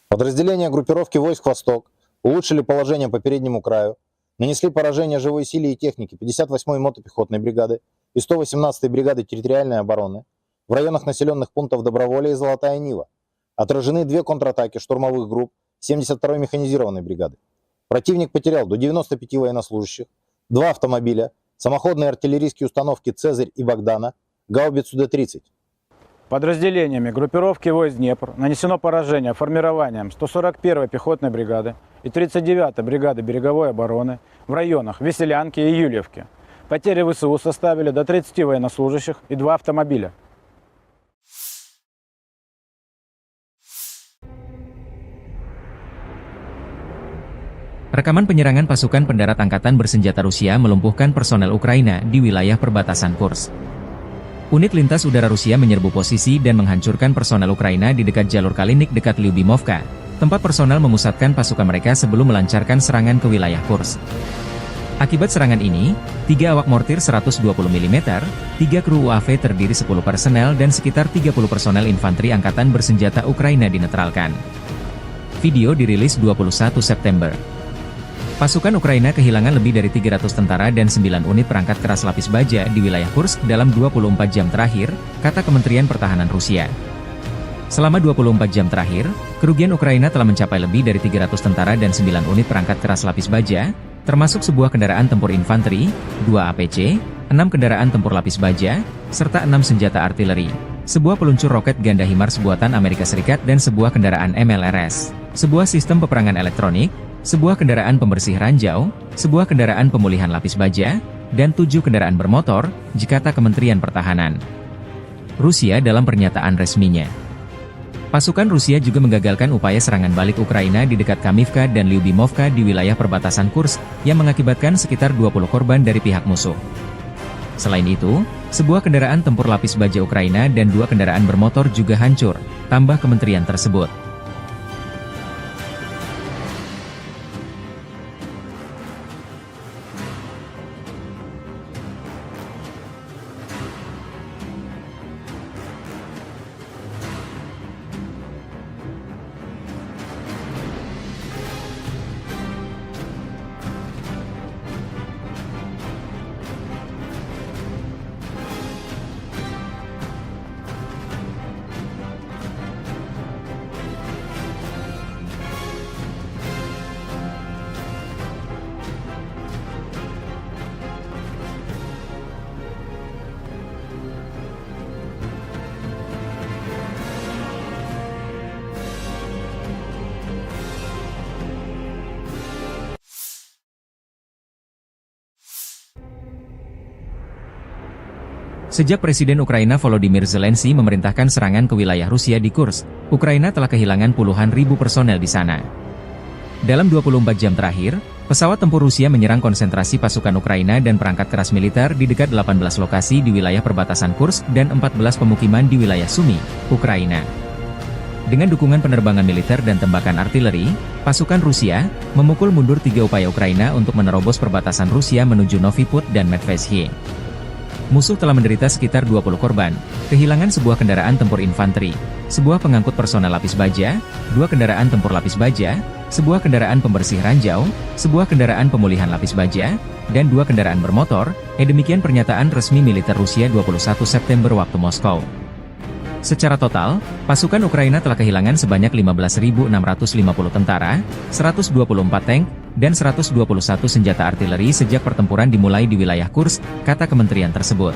Подразделения группировки войск «Восток» улучшили положение по переднему краю, нанесли поражение живой силе и технике пятьдесят восьмой мотопехотной бригады и сто восемнадцатой бригады территориальной обороны в районах населённых пунктов Доброволье и Золотая Нива. Отражены две контратаки штурмовых групп семьдесят второй механизированной бригады. Противник потерял до девяноста пяти военнослужащих, два автомобиля, самоходные артиллерийские установки «Цезарь» и «Богдана», гаубицу Д тридцать. Подразделениями группировки войск «Днепр» нанесено поражение формированиям сто сорок первой пехотной бригады и тридцать девятой бригады береговой обороны в районах Веселянки и Юльевки. Потери В С У составили до тридцати военнослужащих и два автомобиля. Rekaman penyerangan pasukan pendarat angkatan bersenjata Rusia melumpuhkan personel Ukraina di wilayah perbatasan Kursk. Unit lintas udara Rusia menyerbu posisi dan menghancurkan personel Ukraina di dekat jalur Kalinik dekat Lyubimovka, tempat personel memusatkan pasukan mereka sebelum melancarkan serangan ke wilayah Kursk. Akibat serangan ini, tiga awak mortir seratus dua puluh milimeter, tiga kru U A V terdiri sepuluh personel dan sekitar tiga puluh personel infanteri angkatan bersenjata Ukraina dinetralkan. Video dirilis dua puluh satu September. Pasukan Ukraina kehilangan lebih dari tiga ratus tentara dan sembilan unit perangkat keras lapis baja di wilayah Kursk dalam dua puluh empat jam terakhir, kata Kementerian Pertahanan Rusia. Selama dua puluh empat jam terakhir, kerugian Ukraina telah mencapai lebih dari tiga ratus tentara dan sembilan unit perangkat keras lapis baja, termasuk sebuah kendaraan tempur infanteri, dua A P C, enam kendaraan tempur lapis baja, serta enam senjata artileri, sebuah peluncur roket ganda HIMARS buatan Amerika Serikat dan sebuah kendaraan M L R S, sebuah sistem peperangan elektronik, sebuah kendaraan pembersih ranjau, sebuah kendaraan pemulihan lapis baja, dan tujuh kendaraan bermotor, jikata Kementerian Pertahanan Rusia dalam pernyataan resminya. Pasukan Rusia juga menggagalkan upaya serangan balik Ukraina di dekat Kamivka dan Lyubimovka di wilayah perbatasan Kursk, yang mengakibatkan sekitar dua puluh korban dari pihak musuh. Selain itu, sebuah kendaraan tempur lapis baja Ukraina dan dua kendaraan bermotor juga hancur, tambah kementerian tersebut. Sejak Presiden Ukraina Volodymyr Zelensky memerintahkan serangan ke wilayah Rusia di Kursk, Ukraina telah kehilangan puluhan ribu personel di sana. Dalam dua puluh empat jam terakhir, pesawat tempur Rusia menyerang konsentrasi pasukan Ukraina dan perangkat keras militer di dekat delapan belas lokasi di wilayah perbatasan Kursk dan empat belas pemukiman di wilayah Sumy, Ukraina. Dengan dukungan penerbangan militer dan tembakan artileri, pasukan Rusia memukul mundur tiga upaya Ukraina untuk menerobos perbatasan Rusia menuju Novy Pud dan Medveshiye. Musuh telah menderita sekitar dua puluh korban, kehilangan sebuah kendaraan tempur infanteri, sebuah pengangkut personel lapis baja, dua kendaraan tempur lapis baja, sebuah kendaraan pembersih ranjau, sebuah kendaraan pemulihan lapis baja, dan dua kendaraan bermotor, eh, demikian pernyataan resmi militer Rusia dua puluh satu September waktu Moskow. Secara total, pasukan Ukraina telah kehilangan sebanyak lima belas ribu enam ratus lima puluh tentara, seratus dua puluh empat tank, dan seratus dua puluh satu senjata artileri sejak pertempuran dimulai di wilayah Kursk, kata kementerian tersebut.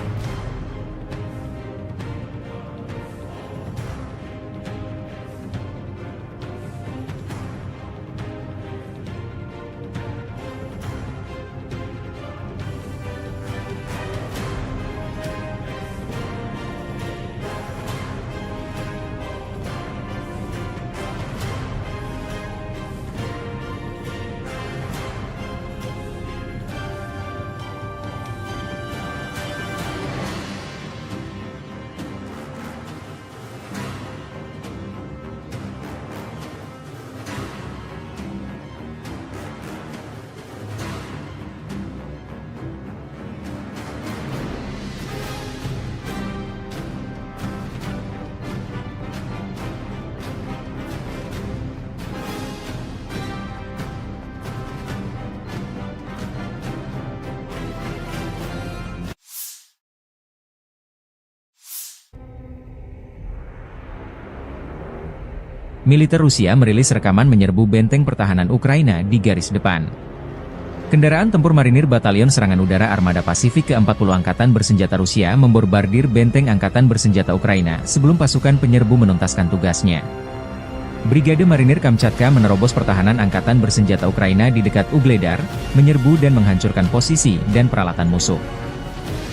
Militer Rusia merilis rekaman menyerbu benteng pertahanan Ukraina di garis depan. Kendaraan tempur marinir Batalion Serangan Udara Armada Pasifik keempat puluh Angkatan Bersenjata Rusia membombardir benteng angkatan bersenjata Ukraina sebelum pasukan penyerbu menuntaskan tugasnya. Brigade Marinir Kamchatka menerobos pertahanan angkatan bersenjata Ukraina di dekat Ugledar, menyerbu dan menghancurkan posisi dan peralatan musuh.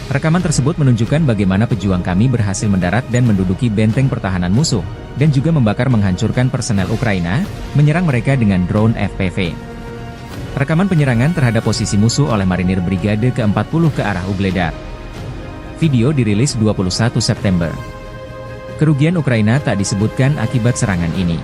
Rekaman tersebut menunjukkan bagaimana pejuang kami berhasil mendarat dan menduduki benteng pertahanan musuh, dan juga membakar menghancurkan personel Ukraina, menyerang mereka dengan drone F P V. Rekaman penyerangan terhadap posisi musuh oleh marinir Brigade keempat puluh ke arah Ugledar. Video dirilis dua puluh satu September. Kerugian Ukraina tak disebutkan akibat serangan ini.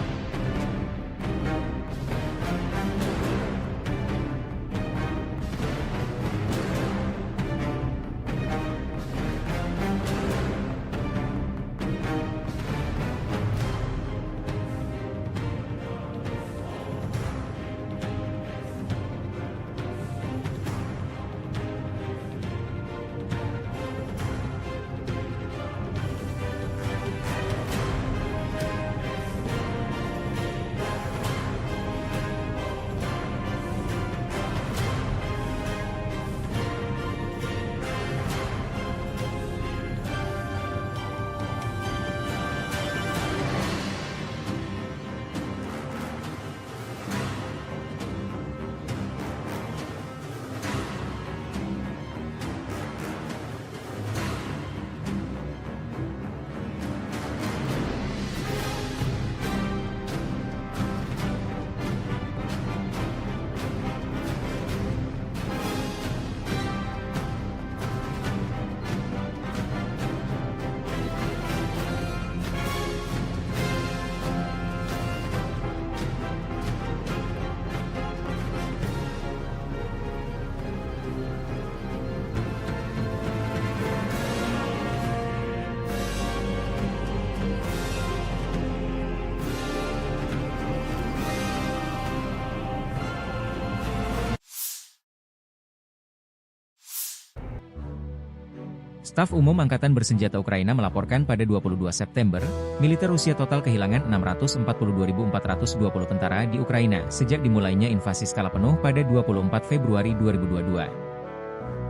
Staf Umum Angkatan Bersenjata Ukraina melaporkan pada dua puluh dua September, militer Rusia total kehilangan enam ratus empat puluh dua ribu empat ratus dua puluh tentara di Ukraina sejak dimulainya invasi skala penuh pada dua puluh empat Februari dua ribu dua puluh dua.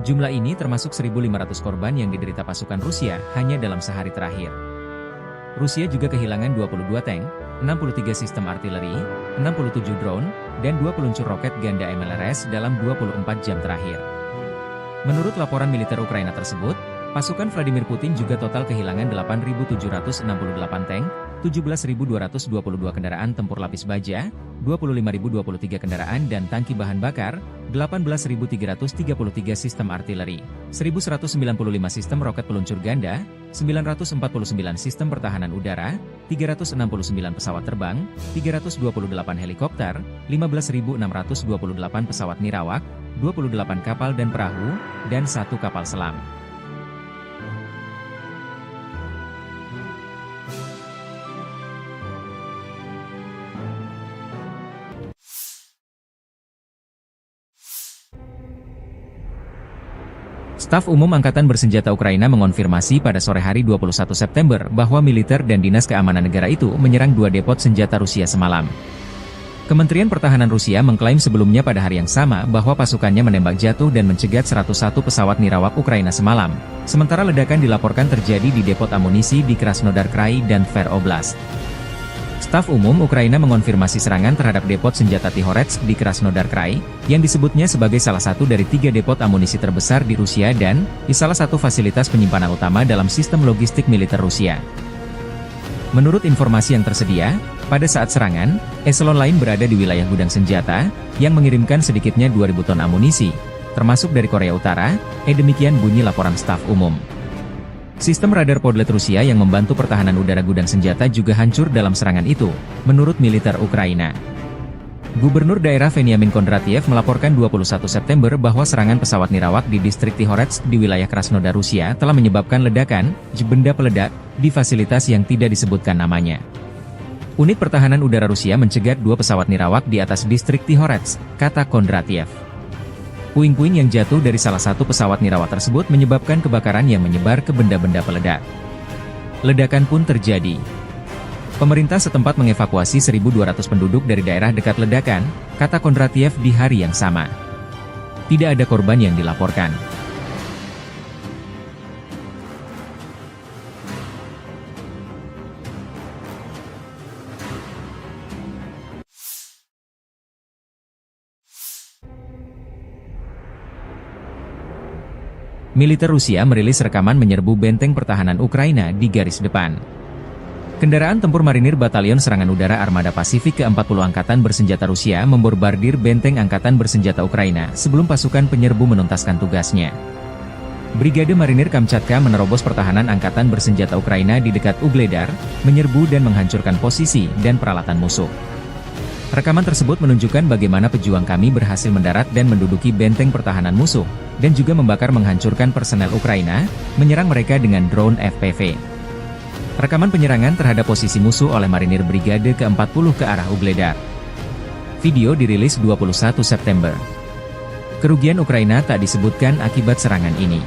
Jumlah ini termasuk seribu lima ratus korban yang diderita pasukan Rusia hanya dalam sehari terakhir. Rusia juga kehilangan dua puluh dua tank, enam puluh tiga sistem artileri, enam puluh tujuh drone, dan dua peluncur roket ganda M L R S dalam dua puluh empat jam terakhir. Menurut laporan militer Ukraina tersebut, pasukan Vladimir Putin juga total kehilangan delapan ribu tujuh ratus enam puluh delapan tank, tujuh belas ribu dua ratus dua puluh dua kendaraan tempur lapis baja, dua puluh lima ribu dua puluh tiga kendaraan dan tangki bahan bakar, delapan belas ribu tiga ratus tiga puluh tiga sistem artileri, seribu seratus sembilan puluh lima sistem roket peluncur ganda, sembilan ratus empat puluh sembilan sistem pertahanan udara, tiga ratus enam puluh sembilan pesawat terbang, tiga ratus dua puluh delapan helikopter, lima belas ribu enam ratus dua puluh delapan pesawat nirawak, dua puluh delapan kapal dan perahu, dan satu kapal selam. Staf Umum Angkatan Bersenjata Ukraina mengonfirmasi pada sore hari dua puluh satu September bahwa militer dan dinas keamanan negara itu menyerang dua depot senjata Rusia semalam. Kementerian Pertahanan Rusia mengklaim sebelumnya pada hari yang sama bahwa pasukannya menembak jatuh dan mencegat seratus satu pesawat nirawak Ukraina semalam, sementara ledakan dilaporkan terjadi di depot amunisi di Krasnodar Krai dan Tver Oblast. Staf Umum Ukraina mengonfirmasi serangan terhadap depot senjata Tihoretsk di Krasnodar Krai, yang disebutnya sebagai salah satu dari tiga depot amunisi terbesar di Rusia dan di salah satu fasilitas penyimpanan utama dalam sistem logistik militer Rusia. Menurut informasi yang tersedia, pada saat serangan, eselon lain berada di wilayah gudang senjata, yang mengirimkan sedikitnya dua ribu ton amunisi, termasuk dari Korea Utara, eh demikian bunyi laporan staf umum. Sistem radar Podlet Rusia yang membantu pertahanan udara gudang senjata juga hancur dalam serangan itu, menurut militer Ukraina. Gubernur daerah Veniamin Kondratiev melaporkan dua puluh satu September bahwa serangan pesawat nirawak di distrik Tihoretsk di wilayah Krasnodar Rusia telah menyebabkan ledakan, benda peledak, di fasilitas yang tidak disebutkan namanya. Unit pertahanan udara Rusia mencegat dua pesawat nirawak di atas distrik Tihoretsk, kata Kondratiev. Puing-puing yang jatuh dari salah satu pesawat nirawak tersebut menyebabkan kebakaran yang menyebar ke benda-benda peledak. Ledakan pun terjadi. Pemerintah setempat mengevakuasi seribu dua ratus penduduk dari daerah dekat ledakan, kata Kondratiev di hari yang sama. Tidak ada korban yang dilaporkan. Militer Rusia merilis rekaman menyerbu benteng pertahanan Ukraina di garis depan. Kendaraan tempur marinir Batalion Serangan Udara Armada Pasifik keempat puluh Angkatan Bersenjata Rusia membombardir benteng angkatan bersenjata Ukraina sebelum pasukan penyerbu menuntaskan tugasnya. Brigade Marinir Kamchatka menerobos pertahanan angkatan bersenjata Ukraina di dekat Ugledar, menyerbu dan menghancurkan posisi dan peralatan musuh. Rekaman tersebut menunjukkan bagaimana pejuang kami berhasil mendarat dan menduduki benteng pertahanan musuh, dan juga membakar menghancurkan personel Ukraina, menyerang mereka dengan drone F P V. Rekaman penyerangan terhadap posisi musuh oleh marinir Brigade keempat puluh ke arah Ugledar. Video dirilis dua puluh satu September. Kerugian Ukraina tak disebutkan akibat serangan ini.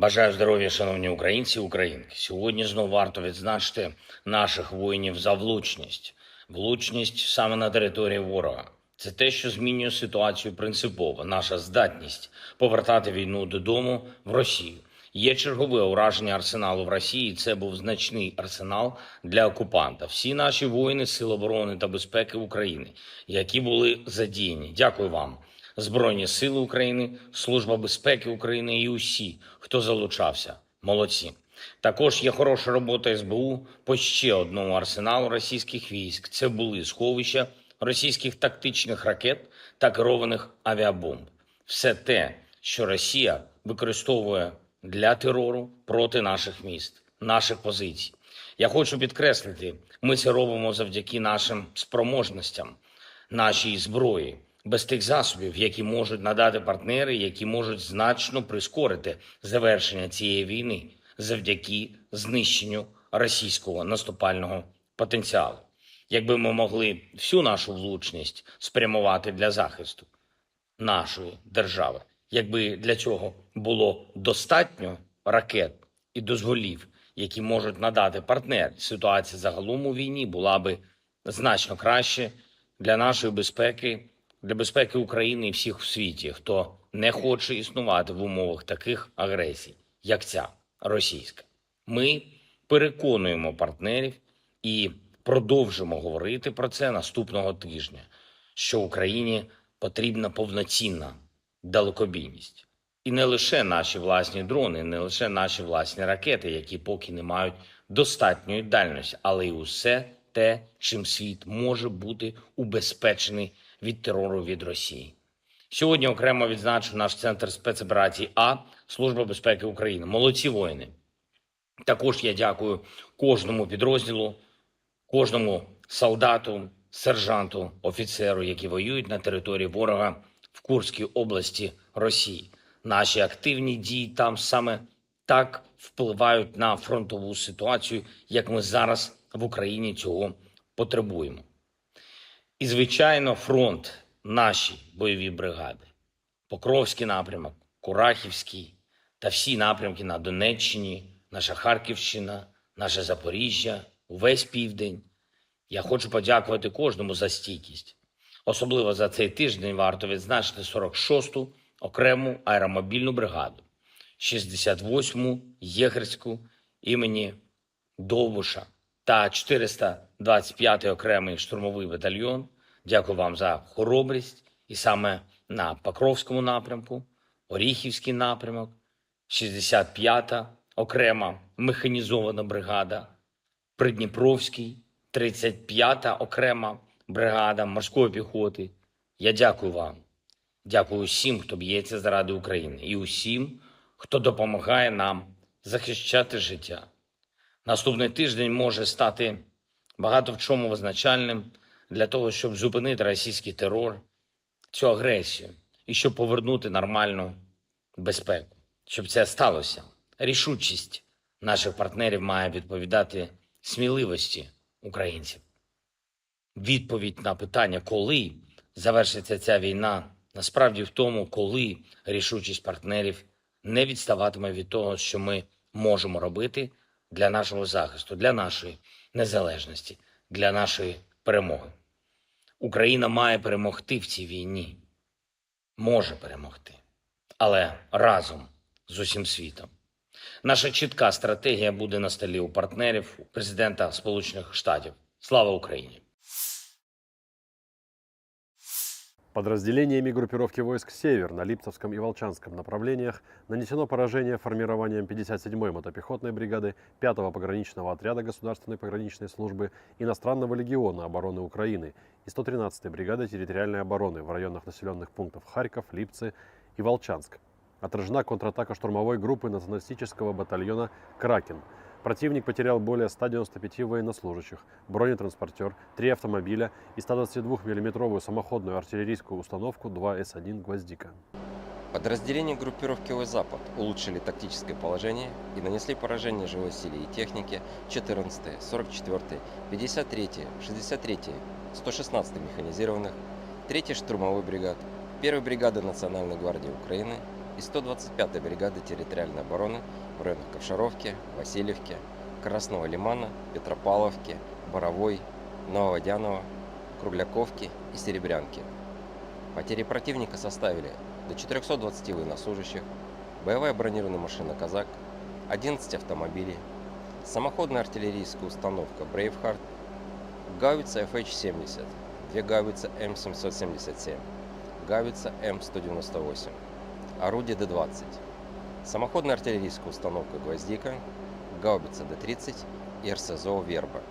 Бажаю здоров'я, шановні українці і українки. Сьогодні знову варто відзначити наших воїнів за влучність. Влучність саме на території ворога. Це те, що змінює ситуацію принципово. Наша здатність повертати війну додому в Росію. Є чергове ураження арсеналу в Росії. Це був значний арсенал для окупанта. Всі наші воїни Сил оборони та безпеки України, які були задіяні. Дякую вам. Збройні Сили України, Служба безпеки України і усі, хто залучався. Молодці. Також є хороша робота С Б У по ще одному арсеналу російських військ. Це були сховища російських тактичних ракет та керованих авіабомб. Все те, що Росія використовує для терору проти наших міст, наших позицій. Я хочу підкреслити, ми це робимо завдяки нашим спроможностям, нашій зброї, без тих засобів, які можуть надати партнери, які можуть значно прискорити завершення цієї війни завдяки знищенню російського наступального потенціалу. Якби ми могли всю нашу влучність спрямувати для захисту нашої держави, якби для цього було достатньо ракет і дозволів, які можуть надати партнери, ситуація загалом у війні була би значно краще для нашої безпеки, для безпеки України і всіх у світі, хто не хоче існувати в умовах таких агресій, як ця російська. Ми переконуємо партнерів і продовжимо говорити про це наступного тижня, що Україні потрібна повноцінна далекобійність. І не лише наші власні дрони, не лише наші власні ракети, які поки не мають достатньої дальності, але й усе те, чим світ може бути убезпечений від терору від Росії. Сьогодні окремо відзначу наш центр спецоперацій А, Служба безпеки України. Молодці воїни! Також я дякую кожному підрозділу, кожному солдату, сержанту, офіцеру, які воюють на території ворога в Курській області Росії. Наші активні дії там саме так впливають на фронтову ситуацію, як ми зараз в Україні цього потребуємо. І, звичайно, фронт, наші бойові бригади. Покровський напрямок, Курахівський та всі напрямки на Донеччині, наша Харківщина, наше Запоріжжя, увесь південь. Я хочу подякувати кожному за стійкість. Особливо за цей тиждень варто відзначити сорок шосту окрему аеромобільну бригаду, шістдесят восьму єгерську імені Довбуша та чотириста двадцять п'ятий окремий штурмовий батальйон. Дякую вам за хоробрість. І саме на Покровському напрямку, Оріхівський напрямок, шістдесят п'ята окрема механізована бригада, Придніпровський, тридцять п'ята окрема бригада морської піхоти. Я дякую вам. Дякую усім, хто б'ється заради України, і усім, хто допомагає нам захищати життя. Наступний тиждень може стати багато в чому визначальним для того, щоб зупинити російський терор, цю агресію, і щоб повернути нормальну безпеку. Щоб це сталося, рішучість наших партнерів має відповідати сміливості українців. Відповідь на питання, коли завершиться ця війна, насправді в тому, коли рішучість партнерів не відставатиме від того, що ми можемо робити для нашого захисту, для нашої незалежності, для нашої перемоги. Україна має перемогти в цій війні. Може перемогти. Але разом з усім світом. Наша чітка стратегія буде на столі у партнерів, у президента Сполучених Штатів. Слава Україні! Подразделениями группировки войск «Север» на Липцевском и Волчанском направлениях нанесено поражение формированиям пятьдесят седьмой мотопехотной бригады пятого пограничного отряда Государственной пограничной службы иностранного легиона обороны Украины и сто тринадцатой бригады территориальной обороны в районах населённых пунктов Харьков, Липцы и Волчанск. Отражена контратака штурмовой группы националистического батальона «Кракен». Противник потерял более ста девяноста пяти военнослужащих, бронетранспортёр, три автомобиля и ста двадцати двух миллиметровую самоходную артиллерийскую установку два эс один «Гвоздика». Подразделения группировки «Запад» улучшили тактическое положение и нанесли поражение живой силе и технике четырнадцатой, сорок четвёртой, пятьдесят третьей, шестьдесят третьей, сто шестнадцатой механизированных, третьей штурмовой бригад, первой бригады Национальной гвардии Украины и сто двадцать пятой бригады территориальной обороны в районах Ковшаровки, Васильевки, Красного Лимана, Петропавловки, Боровой, Нововодяново, Кругляковки и Серебрянки. Потери противника составили до четырёхсот двадцати военнослужащих, боевая бронированная машина «Казак», одиннадцать автомобилей, самоходная артиллерийская установка «Брейвхарт», гаубица F H семьдесят, две гаубицы М семьсот семьдесят семь, гаубица М сто девяносто восемь, орудие Д двадцать, самоходная артиллерийская установка «Гвоздика», гаубица Д тридцать и РСЗО «Верба».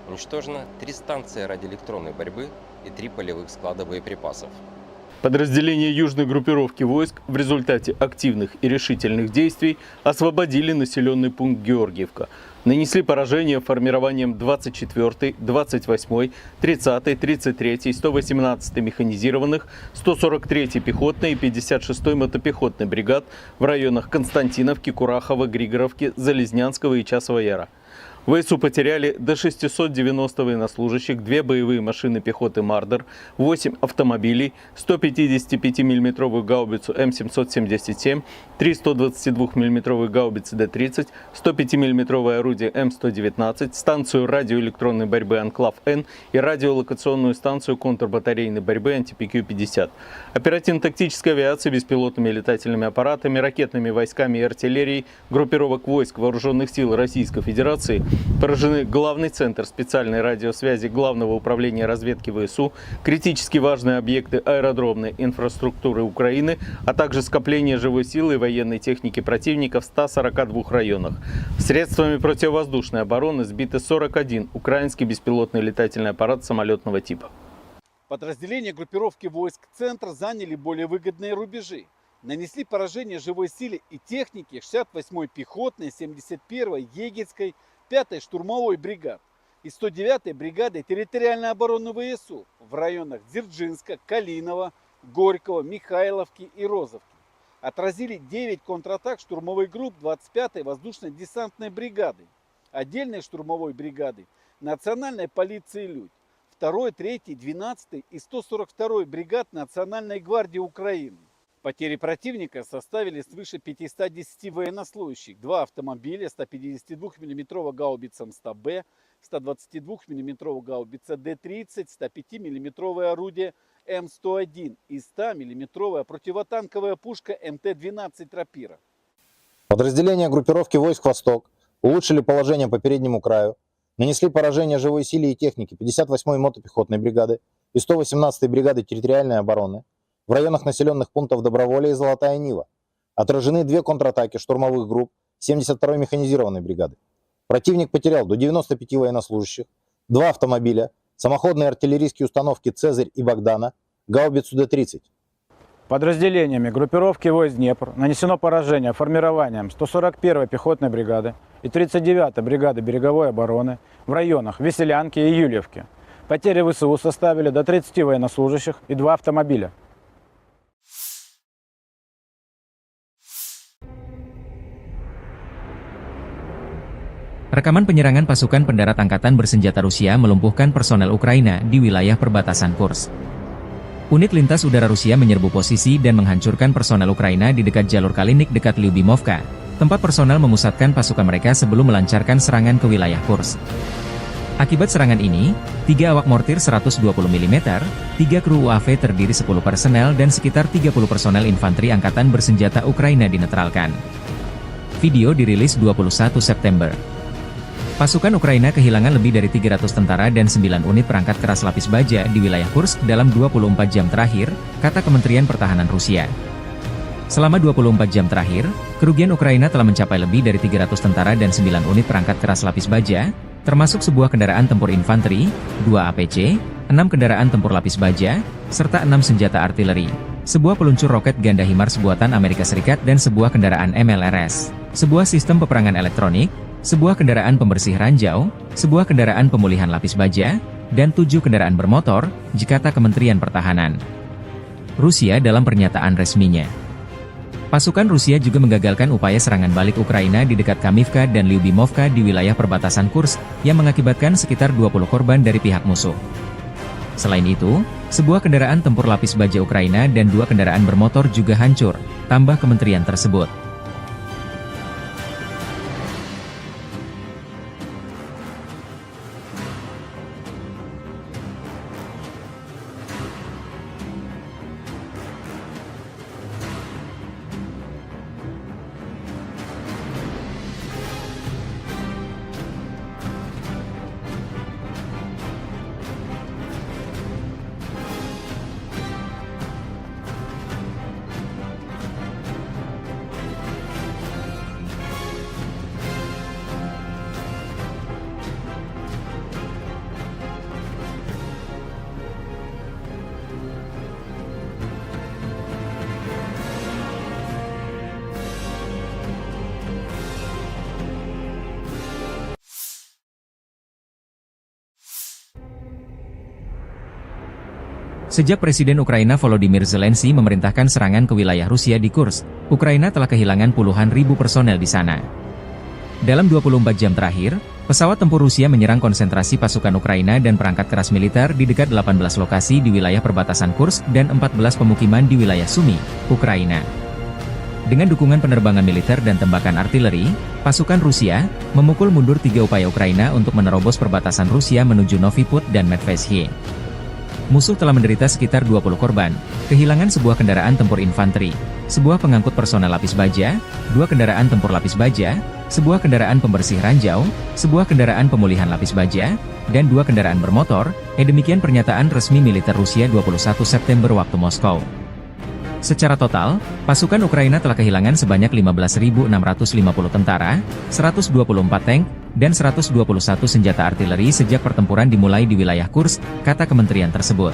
Уничтожено три станции радиоэлектронной борьбы и три полевых склада боеприпасов. Подразделения южной группировки войск в результате активных и решительных действий освободили населённый пункт Георгиевка. Нанесли поражение формированиям двадцать четвёртой, двадцать восьмой, тридцатой, тридцать третьей, сто восемнадцатой механизированных, сто сорок третьей пехотной и пятьдесят шестой мотопехотной бригад в районах Константиновки, Курахова, Григоровки, Залезнянского и Часового Яра. В ВСУ потеряли до шестисот девяноста военнослужащих, две боевые машины пехоты «Мардер», восемь автомобилей, сто пятидесятипятимиллиметровую гаубицу М семьсот семьдесят семь, три сто двадцатидвухмиллиметровые гаубицы Д тридцать, сто пятимиллиметровое орудие М сто девятнадцать, станцию радиоэлектронной борьбы «Анклав-Н» и радиолокационную станцию контрбатарейной борьбы «Анти-П Q пятьдесят». Оперативно-тактической авиацией, беспилотными летательными аппаратами, ракетными войсками и артиллерией группировок войск Вооружённых сил Российской Федерации поражены главный центр специальной радиосвязи Главного управления разведки ВСУ, критически важные объекты аэродромной инфраструктуры Украины, а также скопление живой силы и военной техники противника в ста сорока двух районах. Средствами противовоздушной обороны сбиты сорок один украинский беспилотный летательный аппарат самолётного типа. Подразделения группировки войск «Центр» заняли более выгодные рубежи, нанесли поражение живой силе и технике шестьдесят восьмой пехотной, семьдесят первой егерской, пятой штурмовой бригад и сто девятой бригады территориальной обороны ВСУ в районах Дзержинска, Калинова, Горького, Михайловки и Розовки. Отразили девять контратак штурмовых групп двадцать пятой воздушно-десантной бригады, отдельной штурмовой бригады, национальной полиции «Людь», второй, третьей, двенадцатой и сто сорок второй бригад Национальной гвардии Украины. Потери противника составили свыше пятисот десяти военнослужащих, два автомобиля, ста пятидесятидвухмиллиметровая гаубица М ста Б, ста двадцатидвухмиллиметровая гаубица Д тридцать, ста пятимиллиметровое орудие М сто один и стамиллиметровая противотанковая пушка М Т двенадцать «Рапира». Подразделения группировки войск «Восток» улучшили положение по переднему краю, нанесли поражение живой силе и технике пятьдесят восьмой мотопехотной бригады и сто восемнадцатой бригады территориальной обороны в районах населённых пунктов Доброволье и Золотая Нива. Отражены две контратаки штурмовых групп семьдесят второй механизированной бригады. Противник потерял до девяноста пяти военнослужащих, два автомобиля, самоходные артиллерийские установки «Цезарь» и «Богдана», гаубицу Д тридцать. Подразделениями группировки войск «Днепр» нанесено поражение формированиям сто сорок первой пехотной бригады и тридцать девятой бригады береговой обороны в районах Веселянки и Юльевки. Потери В С У составили до тридцати военнослужащих и два автомобиля. Rekaman penyerangan pasukan pendarat angkatan bersenjata Rusia melumpuhkan personel Ukraina di wilayah perbatasan Kursk. Unit lintas udara Rusia menyerbu posisi dan menghancurkan personel Ukraina di dekat jalur Kalinik dekat Lyubimovka, tempat personel memusatkan pasukan mereka sebelum melancarkan serangan ke wilayah Kursk. Akibat serangan ini, tiga awak mortir seratus dua puluh milimeter, tiga kru U A V terdiri sepuluh personel, dan sekitar tiga puluh personel infanteri angkatan bersenjata Ukraina dinetralkan. Video dirilis dua puluh satu September. Pasukan Ukraina kehilangan lebih dari tiga ratus tentara dan sembilan unit perangkat keras lapis baja di wilayah Kursk dalam dua puluh empat jam terakhir, kata Kementerian Pertahanan Rusia. Selama dua puluh empat jam terakhir, kerugian Ukraina telah mencapai lebih dari tiga ratus tentara dan sembilan unit perangkat keras lapis baja, termasuk sebuah kendaraan tempur infanteri, dua A P C, enam kendaraan tempur lapis baja, serta enam senjata artileri, sebuah peluncur roket ganda HIMARS buatan Amerika Serikat dan sebuah kendaraan M L R S, sebuah sistem peperangan elektronik, sebuah kendaraan pembersih ranjau, sebuah kendaraan pemulihan lapis baja, dan tujuh kendaraan bermotor, kata Kementerian Pertahanan Rusia dalam pernyataan resminya. Pasukan Rusia juga menggagalkan upaya serangan balik Ukraina di dekat Kamivka dan Lyubimovka di wilayah perbatasan Kursk, yang mengakibatkan sekitar dua puluh korban dari pihak musuh. Selain itu, sebuah kendaraan tempur lapis baja Ukraina dan dua kendaraan bermotor juga hancur, tambah kementerian tersebut. Sejak Presiden Ukraina Volodymyr Zelensky memerintahkan serangan ke wilayah Rusia di Kursk, Ukraina telah kehilangan puluhan ribu personel di sana. Dalam dua puluh empat jam terakhir, pesawat tempur Rusia menyerang konsentrasi pasukan Ukraina dan perangkat keras militer di dekat delapan belas lokasi di wilayah perbatasan Kursk dan empat belas pemukiman di wilayah Sumy, Ukraina. Dengan dukungan penerbangan militer dan tembakan artileri, pasukan Rusia memukul mundur tiga upaya Ukraina untuk menerobos perbatasan Rusia menuju Novy Pud dan Medveshiye. Musuh telah menderita sekitar dua puluh korban, kehilangan sebuah kendaraan tempur infanteri, sebuah pengangkut personel lapis baja, dua kendaraan tempur lapis baja, sebuah kendaraan pembersih ranjau, sebuah kendaraan pemulihan lapis baja, dan dua kendaraan bermotor, eh, demikian pernyataan resmi militer Rusia dua puluh satu September waktu Moskow. Secara total, pasukan Ukraina telah kehilangan sebanyak lima belas ribu enam ratus lima puluh tentara, seratus dua puluh empat tank, dan seratus dua puluh satu senjata artileri sejak pertempuran dimulai di wilayah Kursk, kata kementerian tersebut.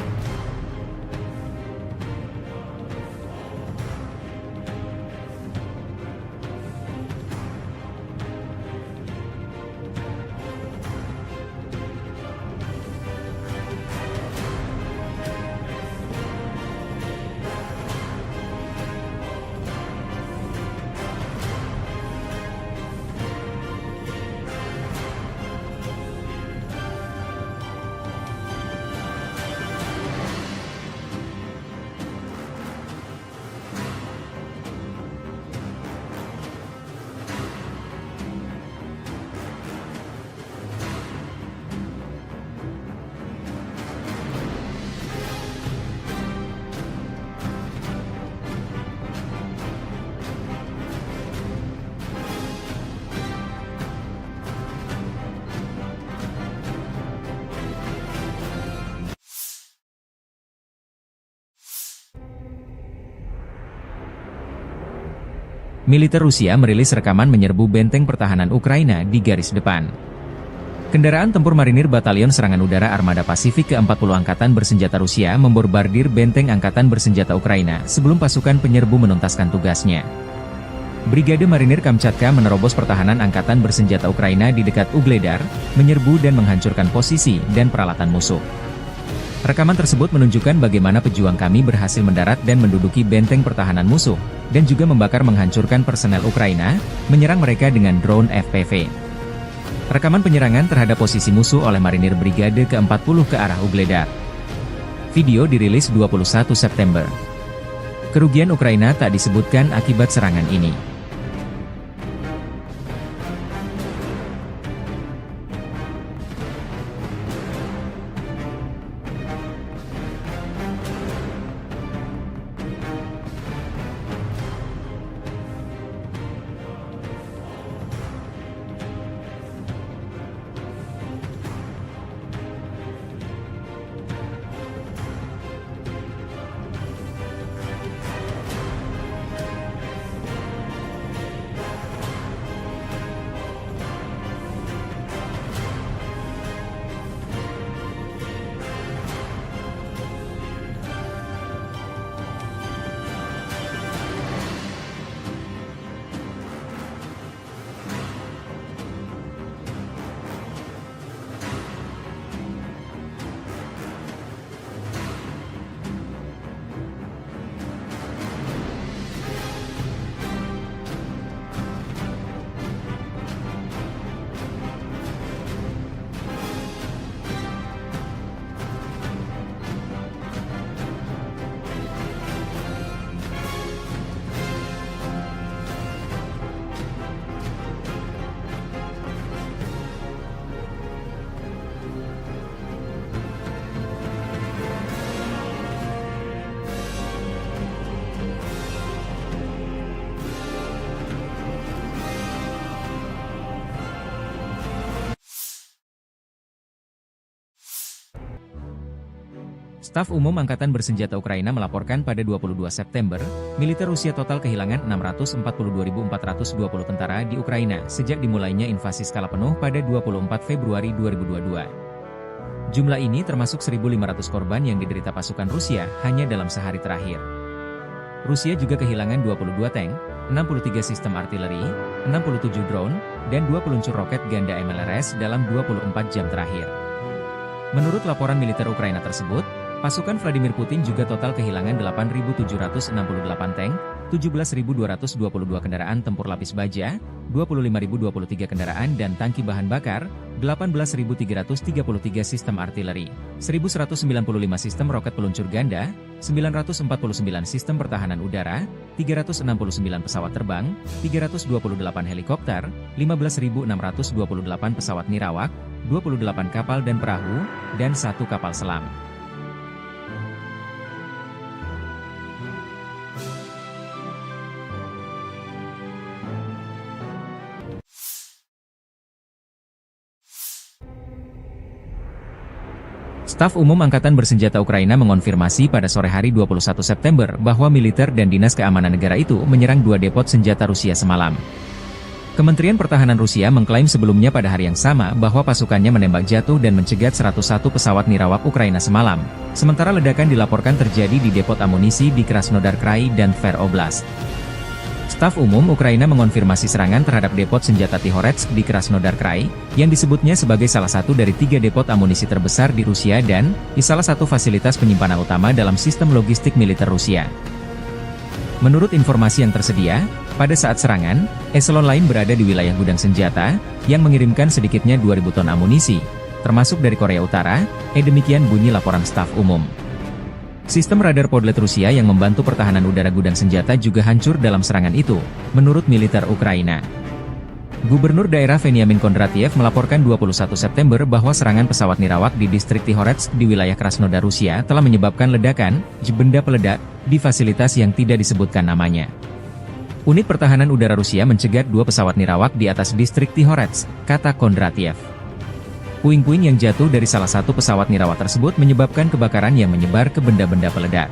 Militer Rusia merilis rekaman menyerbu benteng pertahanan Ukraina di garis depan. Kendaraan tempur marinir Batalion Serangan Udara Armada Pasifik keempat puluh Angkatan Bersenjata Rusia membombardir benteng angkatan bersenjata Ukraina sebelum pasukan penyerbu menuntaskan tugasnya. Brigade Marinir Kamchatka menerobos pertahanan angkatan bersenjata Ukraina di dekat Ugledar, menyerbu dan menghancurkan posisi dan peralatan musuh. Rekaman tersebut menunjukkan bagaimana pejuang kami berhasil mendarat dan menduduki benteng pertahanan musuh, dan juga membakar menghancurkan personel Ukraina, menyerang mereka dengan drone F P V. Rekaman penyerangan terhadap posisi musuh oleh marinir Brigade keempat puluh ke arah Ugledar. Video dirilis dua puluh satu September. Kerugian Ukraina tak disebutkan akibat serangan ini. Staf Umum Angkatan Bersenjata Ukraina melaporkan pada dua puluh dua September, militer Rusia total kehilangan enam ratus empat puluh dua ribu empat ratus dua puluh tentara di Ukraina sejak dimulainya invasi skala penuh pada dua puluh empat Februari dua ribu dua puluh dua. Jumlah ini termasuk seribu lima ratus korban yang diderita pasukan Rusia hanya dalam sehari terakhir. Rusia juga kehilangan dua puluh dua tank, enam puluh tiga sistem artileri, enam puluh tujuh drone, dan dua peluncur roket ganda M L R S dalam dua puluh empat jam terakhir. Menurut laporan militer Ukraina tersebut, pasukan Vladimir Putin juga total kehilangan delapan ribu tujuh ratus enam puluh delapan tank, tujuh belas ribu dua ratus dua puluh dua kendaraan tempur lapis baja, dua puluh lima ribu dua puluh tiga kendaraan dan tangki bahan bakar, delapan belas ribu tiga ratus tiga puluh tiga sistem artileri, seribu seratus sembilan puluh lima sistem roket peluncur ganda, sembilan ratus empat puluh sembilan sistem pertahanan udara, tiga ratus enam puluh sembilan pesawat terbang, tiga ratus dua puluh delapan helikopter, lima belas ribu enam ratus dua puluh delapan pesawat nirawak, dua puluh delapan kapal dan perahu, dan satu kapal selam. Staf Umum Angkatan Bersenjata Ukraina mengonfirmasi pada sore hari dua puluh satu September bahwa militer dan dinas keamanan negara itu menyerang dua depot senjata Rusia semalam. Kementerian Pertahanan Rusia mengklaim sebelumnya pada hari yang sama bahwa pasukannya menembak jatuh dan mencegat seratus satu pesawat nirawak Ukraina semalam, sementara ledakan dilaporkan terjadi di depot amunisi di Krasnodar Krai dan Tver Oblast. Staf Umum Ukraina mengonfirmasi serangan terhadap depot senjata Tihoretsk di Krasnodar Krai, yang disebutnya sebagai salah satu dari tiga depot amunisi terbesar di Rusia dan di salah satu fasilitas penyimpanan utama dalam sistem logistik militer Rusia. Menurut informasi yang tersedia, pada saat serangan, eselon lain berada di wilayah gudang senjata yang mengirimkan sedikitnya dua ribu ton amunisi, termasuk dari Korea Utara, eh, demikian bunyi laporan staf umum. Sistem radar Podlet Rusia yang membantu pertahanan udara gudang senjata juga hancur dalam serangan itu, menurut militer Ukraina. Gubernur daerah Veniamin Kondratiev melaporkan dua puluh satu September bahwa serangan pesawat nirawak di distrik Tihoretsk di wilayah Krasnodar Rusia telah menyebabkan ledakan, benda peledak, di fasilitas yang tidak disebutkan namanya. Unit pertahanan udara Rusia mencegat dua pesawat nirawak di atas distrik Tihoretsk, kata Kondratiev. Puing-puing yang jatuh dari salah satu pesawat nirawak tersebut menyebabkan kebakaran yang menyebar ke benda-benda peledak.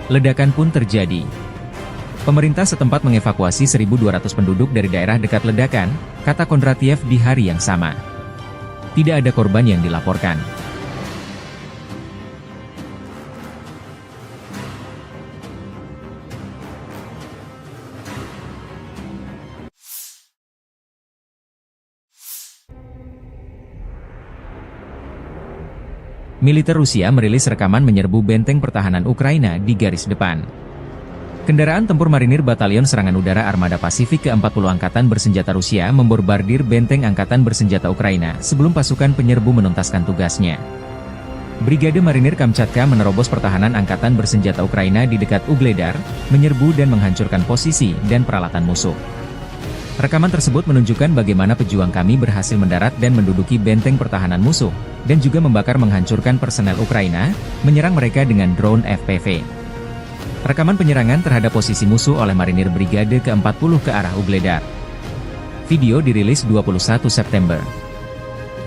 Ledakan pun terjadi. Pemerintah setempat mengevakuasi seribu dua ratus penduduk dari daerah dekat ledakan, kata Kondratiev di hari yang sama. Tidak ada korban yang dilaporkan. Militer Rusia merilis rekaman menyerbu benteng pertahanan Ukraina di garis depan. Kendaraan tempur marinir Batalion Serangan Udara Armada Pasifik keempat puluh Angkatan Bersenjata Rusia membombardir benteng angkatan bersenjata Ukraina sebelum pasukan penyerbu menuntaskan tugasnya. Brigade Marinir Kamchatka menerobos pertahanan angkatan bersenjata Ukraina di dekat Ugledar, menyerbu dan menghancurkan posisi dan peralatan musuh. Rekaman tersebut menunjukkan bagaimana pejuang kami berhasil mendarat dan menduduki benteng pertahanan musuh, dan juga membakar menghancurkan personel Ukraina, menyerang mereka dengan drone F P V. Rekaman penyerangan terhadap posisi musuh oleh marinir Brigade keempat puluh ke arah Ugledar. Video dirilis dua puluh satu September.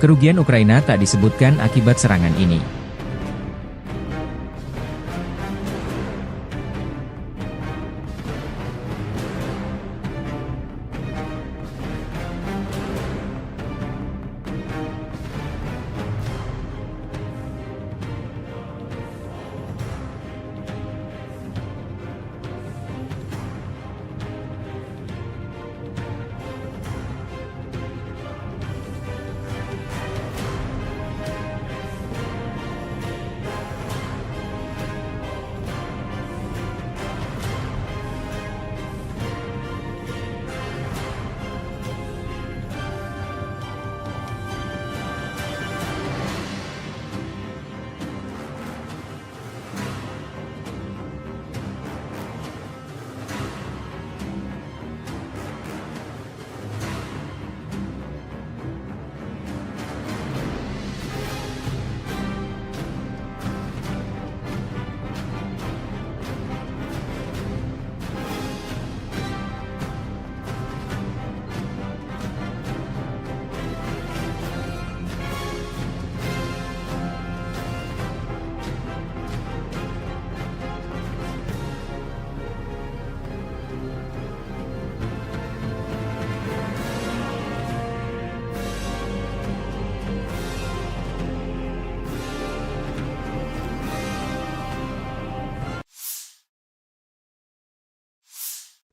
Kerugian Ukraina tak disebutkan akibat serangan ini.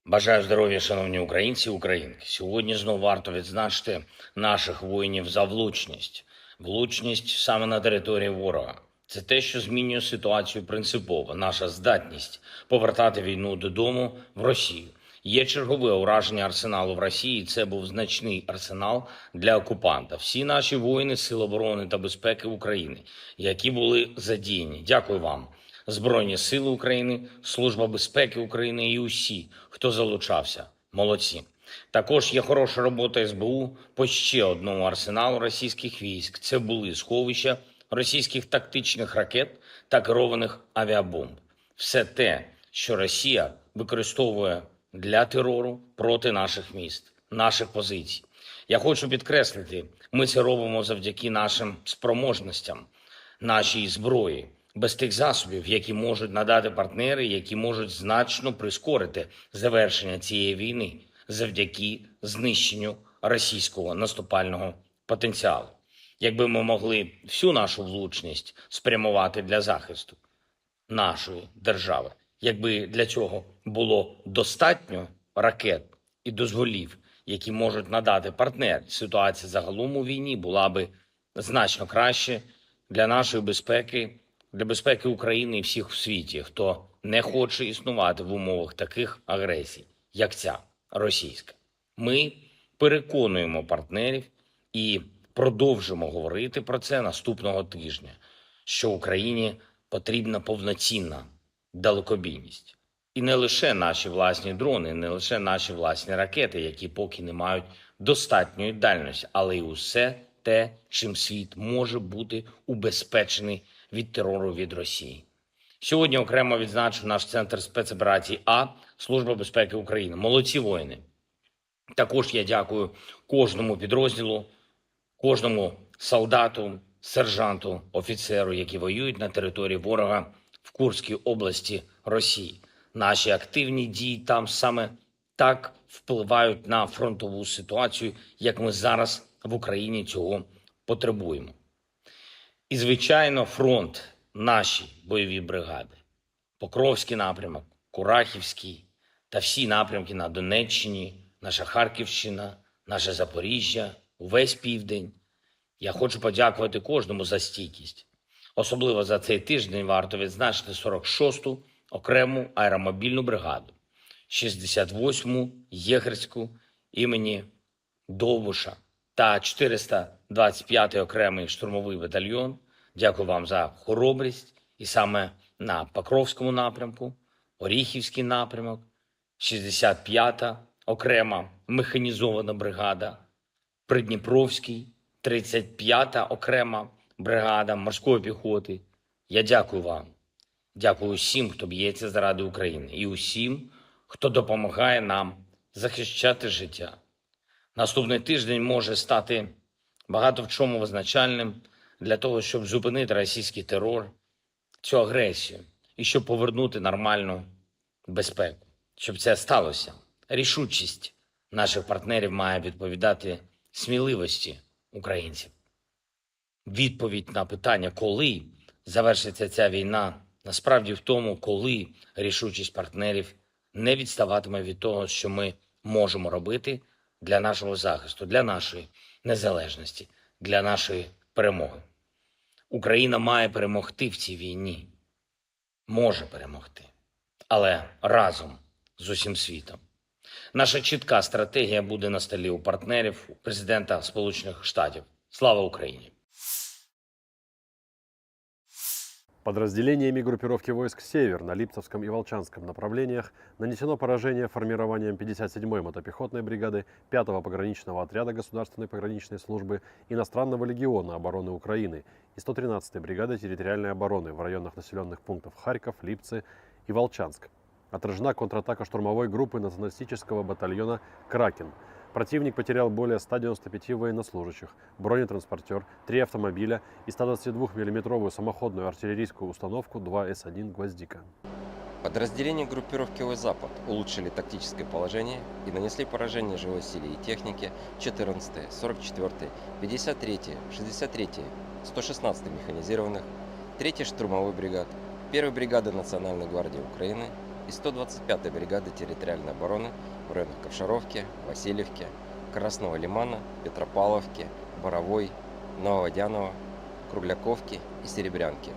Бажаю здоров'я, шановні українці і українки. Сьогодні знову варто відзначити наших воїнів за влучність. Влучність саме на території ворога. Це те, що змінює ситуацію принципово. Наша здатність повертати війну додому в Росію. Є чергове ураження арсеналу в Росії. Це був значний арсенал для окупанта. Всі наші воїни Сил оборони та безпеки України, які були задіяні. Дякую вам. Збройні Сили України, Служба безпеки України і усі, хто залучався. Молодці. Також є хороша робота С Б У по ще одному арсеналу російських військ. Це були сховища російських тактичних ракет та керованих авіабомб. Все те, що Росія використовує для терору проти наших міст, наших позицій. Я хочу підкреслити, ми це робимо завдяки нашим спроможностям, нашій зброї, без тих засобів, які можуть надати партнери, які можуть значно прискорити завершення цієї війни завдяки знищенню російського наступального потенціалу. Якби ми могли всю нашу влучність спрямувати для захисту нашої держави, якби для цього було достатньо ракет і дозволів, які можуть надати партнери, ситуація загалом у війні була би значно краще для нашої безпеки, для безпеки України і всіх у світі, хто не хоче існувати в умовах таких агресій, як ця російська. Ми переконуємо партнерів і продовжимо говорити про це наступного тижня, що Україні потрібна повноцінна далекобійність. І не лише наші власні дрони, не лише наші власні ракети, які поки не мають достатньої дальності, але й усе те, чим світ може бути убезпечений від терору від Росії. Сьогодні окремо відзначу наш центр спецоперацій А Служба безпеки України. Молодці воїни! Також я дякую кожному підрозділу, кожному солдату, сержанту, офіцеру, які воюють на території ворога в Курській області Росії. Наші активні дії там саме так впливають на фронтову ситуацію, як ми зараз в Україні цього потребуємо. І, звичайно, фронт, наші бойові бригади, Покровський напрямок, Курахівський та всі напрямки на Донеччині, наша Харківщина, наше Запоріжжя, увесь південь. Я хочу подякувати кожному за стійкість. Особливо за цей тиждень варто відзначити сорок шосту окрему аеромобільну бригаду, шістдесят восьму єгерську імені Довбуша та чотириста двадцять п'ятий окремий штурмовий батальйон. Дякую вам за хоробрість. І саме на Покровському напрямку, Оріхівський напрямок, шістдесят п'ята окрема механізована бригада, Придніпровський, тридцять п'ята окрема бригада морської піхоти. Я дякую вам. Дякую усім, хто б'ється заради України, і усім, хто допомагає нам захищати життя. Наступний тиждень може стати багато в чому визначальним для того, щоб зупинити російський терор, цю агресію, і щоб повернути нормальну безпеку. Щоб це сталося, рішучість наших партнерів має відповідати сміливості українців. Відповідь на питання, коли завершиться ця війна, насправді в тому, коли рішучість партнерів не відставатиме від того, що ми можемо робити для нашого захисту, для нашої незалежності, для нашої перемоги. Україна має перемогти в цій війні. Може перемогти. Але разом з усім світом. Наша чітка стратегія буде на столі у партнерів президента Сполучених Штатів. Слава Україні! Подразделениями группировки войск «Север» на Липцевском и Волчанском направлениях нанесено поражение формированием пятьдесят седьмой мотопехотной бригады пятого пограничного отряда Государственной пограничной службы иностранного легиона обороны Украины и сто тринадцатой бригады территориальной обороны в районах населенных пунктов Харьков, Липцы и Волчанск. Отражена контратака штурмовой группы националистического батальона «Кракен». Противник потерял более ста девяноста пяти военнослужащих, бронетранспортер, три автомобиля и сто двадцатидвухмиллиметровую самоходную артиллерийскую установку два эс один «Гвоздика». Подразделения группировки «Запад» улучшили тактическое положение и нанесли поражение живой силе и технике четырнадцатой, сорок четвёртой, пятьдесят третьей, шестьдесят третьей, сто шестнадцатой механизированных, третьей штурмовой бригад, первой бригады Национальной гвардии Украины и сто двадцать пятой бригады территориальной обороны в районах Ковшаровки, Васильевки, Красного Лимана, Петропавловки, Боровой, Нововодяново, Кругляковки и Серебрянки.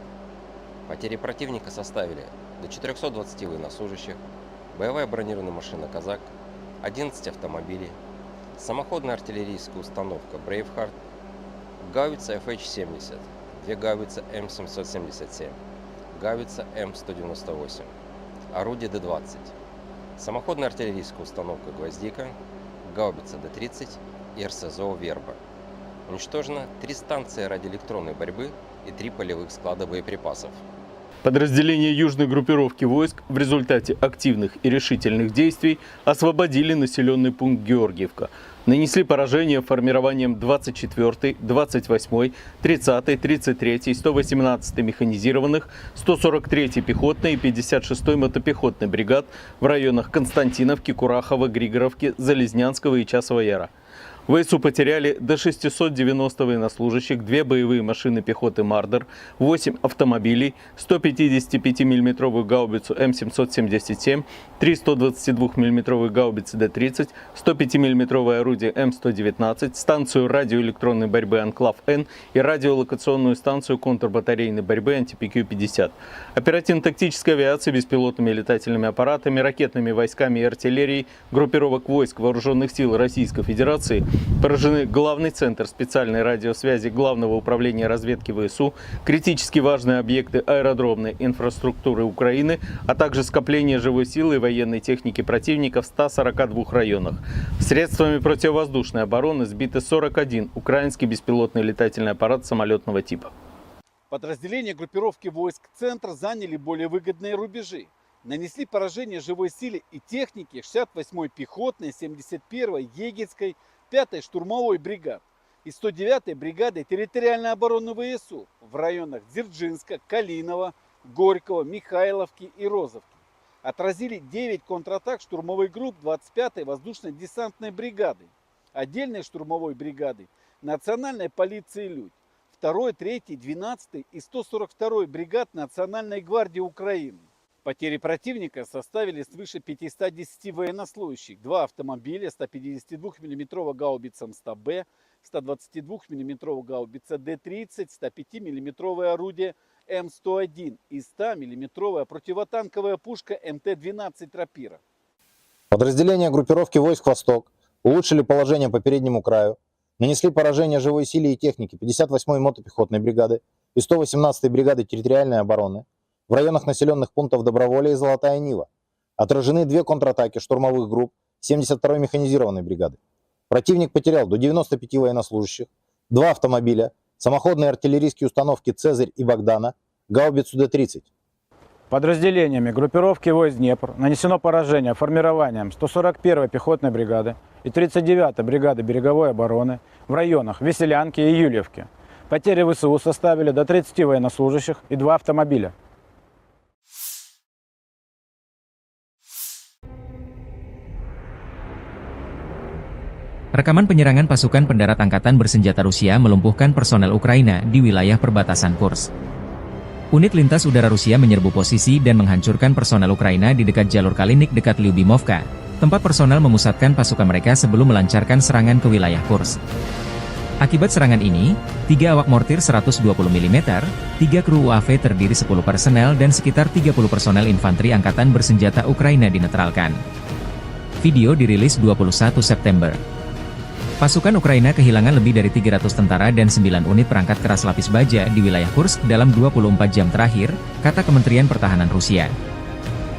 Потери противника составили до четырёхсот двадцати военнослужащих, боевая бронированная машина «Казак», одиннадцать автомобилей, самоходная артиллерийская установка «Брейвхард», гаубица F H семьдесят, две гаубицы М семьсот семьдесят семь, гаубица М сто девяносто восемь, орудие Д двадцать, самоходная артиллерийская установка «Гвоздика», гаубица Д тридцать и РСЗО «Верба». Уничтожено три станции радиоэлектронной борьбы и три полевых склада боеприпасов. Подразделения южной группировки войск в результате активных и решительных действий освободили населенный пункт Георгиевка. Нанесли поражение формированием двадцать четвёртой, двадцать восьмой, тридцатой, тридцать третьей, сто восемнадцатой механизированных, сто сорок третьей пехотной и пятьдесят шестой мотопехотной бригад в районах Константиновки, Курахова, Григоровки, Залезнянского и Часового Яра. В ВСУ потеряли до шестисот девяноста военнослужащих, две боевые машины пехоты «Мардер», восемь автомобилей, сто пятидесятипятимиллиметровую гаубицу М семьсот семьдесят семь, три сто двадцатидвухмиллиметровые гаубицы Д тридцать, сто пятимиллиметровое орудие М сто девятнадцать, станцию радиоэлектронной борьбы «Анклав-Н» и радиолокационную станцию контрбатарейной борьбы «Анти-П Q пятьдесят». Оперативно-тактической авиацией, беспилотными летательными аппаратами, ракетными войсками и артиллерией группировок войск Вооружённых сил Российской Федерации поражены главный центр специальной радиосвязи Главного управления разведки ВСУ, критически важные объекты аэродромной инфраструктуры Украины, а также скопление живой силы и военной техники противника в ста сорока двух районах. Средствами противовоздушной обороны сбиты сорок один украинский беспилотный летательный аппарат самолётного типа. Подразделения группировки войск «Центр» заняли более выгодные рубежи. Нанесли поражение живой силе и технике шестьдесят восьмой пехотной, семьдесят первой егерской, пятой штурмовой бригад и сто девятой бригады территориальной обороны ВСУ в районах Дзержинска, Калинова, Горького, Михайловки и Розовки. Отразили девять контратак штурмовых групп двадцать пятой воздушно-десантной бригады, отдельной штурмовой бригады, национальной полиции «Людь», второй, третьей, двенадцатой и сто сорок второй бригад Национальной гвардии Украины. Потери противника составили свыше пятисот десяти военнослужащих, два автомобиля, сто пятьдесят двухмиллиметровая гаубица М сто Б, сто двадцать двухмиллиметровая гаубица Д тридцать, сто пятимиллиметровое орудие М сто один и сто миллиметровая противотанковая пушка М Т двенадцать «Рапира». Подразделения группировки войск «Восток» улучшили положение по переднему краю, нанесли поражение живой силе и технике пятьдесят восьмой мотопехотной бригады и сто восемнадцатой бригады территориальной обороны в районах населённых пунктов Доброволье и Золотая Нива. Отражены две контратаки штурмовых групп семьдесят второй механизированной бригады. Противник потерял до девяноста пяти военнослужащих, два автомобиля, самоходные артиллерийские установки «Цезарь» и «Богдана», гаубицу Д тридцать. Подразделениями группировки войск «Днепр» нанесено поражение формированиям сто сорок первой пехотной бригады и тридцать девятой бригады береговой обороны в районах Веселянки и Юльевки. Потери В С У составили до тридцати военнослужащих и два автомобиля. Rekaman penyerangan pasukan pendarat angkatan bersenjata Rusia melumpuhkan personel Ukraina di wilayah perbatasan Kursk. Unit lintas udara Rusia menyerbu posisi dan menghancurkan personel Ukraina di dekat jalur Kalinik dekat Lyubimovka, tempat personel memusatkan pasukan mereka sebelum melancarkan serangan ke wilayah Kursk. Akibat serangan ini, tiga awak mortir seratus dua puluh milimeter, tiga kru U A V terdiri sepuluh personel dan sekitar tiga puluh personel infanteri angkatan bersenjata Ukraina dinetralkan. Video dirilis dua puluh satu September. Pasukan Ukraina kehilangan lebih dari tiga ratus tentara dan sembilan unit perangkat keras lapis baja di wilayah Kursk dalam dua puluh empat jam terakhir, kata Kementerian Pertahanan Rusia.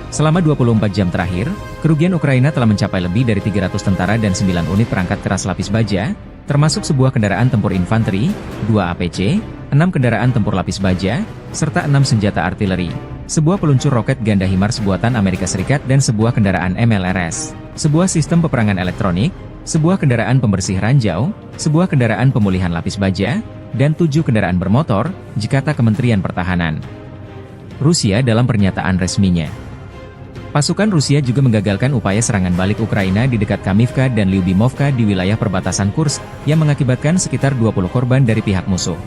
Selama dua puluh empat jam terakhir, kerugian Ukraina telah mencapai lebih dari tiga ratus tentara dan sembilan unit perangkat keras lapis baja, termasuk sebuah kendaraan tempur infanteri, dua A P C, enam kendaraan tempur lapis baja, serta enam senjata artileri, sebuah peluncur roket ganda HIMARS buatan Amerika Serikat dan sebuah kendaraan M L R S, sebuah sistem peperangan elektronik, sebuah kendaraan pembersih ranjau, sebuah kendaraan pemulihan lapis baja, dan tujuh kendaraan bermotor, kata Kementerian Pertahanan Rusia dalam pernyataan resminya. Pasukan Rusia juga menggagalkan upaya serangan balik Ukraina di dekat Kamivka dan Lyubimovka di wilayah perbatasan Kursk, yang mengakibatkan sekitar dua puluh korban dari pihak musuh.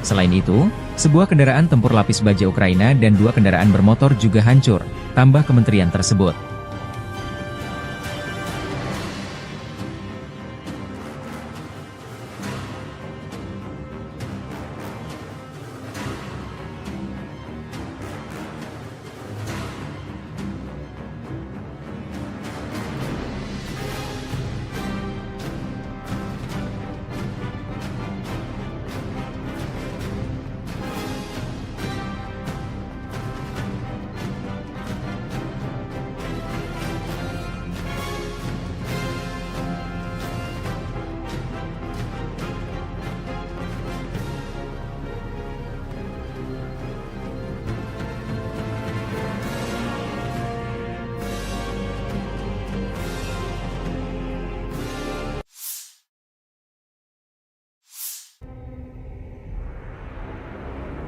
Selain itu, sebuah kendaraan tempur lapis baja Ukraina dan dua kendaraan bermotor juga hancur, tambah kementerian tersebut.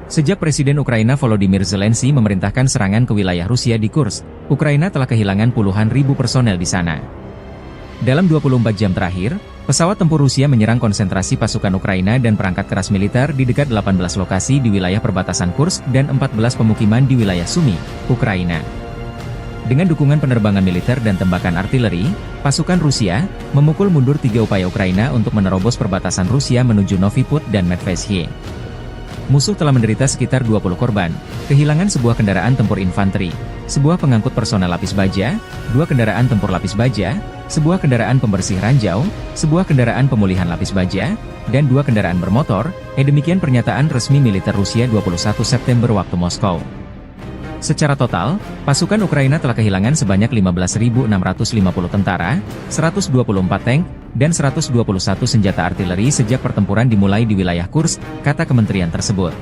Sejak Presiden Ukraina Volodymyr Zelensky memerintahkan serangan ke wilayah Rusia di Kursk, Ukraina telah kehilangan puluhan ribu personel di sana. Dalam dua puluh empat jam terakhir, pesawat tempur Rusia menyerang konsentrasi pasukan Ukraina dan perangkat keras militer di dekat delapan belas lokasi di wilayah perbatasan Kursk dan empat belas pemukiman di wilayah Sumy, Ukraina. Dengan dukungan penerbangan militer dan tembakan artileri, pasukan Rusia memukul mundur tiga upaya Ukraina untuk menerobos perbatasan Rusia menuju Novi Put dan Medveshye. Musuh telah menderita sekitar dua puluh korban, kehilangan sebuah kendaraan tempur infanteri, sebuah pengangkut personel lapis baja, dua kendaraan tempur lapis baja, sebuah kendaraan pembersih ranjau, sebuah kendaraan pemulihan lapis baja, dan dua kendaraan bermotor, eh, demikian pernyataan resmi militer Rusia dua puluh satu September waktu Moskow. Secara total, pasukan Ukraina telah kehilangan sebanyak lima belas ribu enam ratus lima puluh tentara, seratus dua puluh empat tank, dan seratus dua puluh satu senjata artileri sejak pertempuran dimulai di wilayah Kursk, kata kementerian tersebut.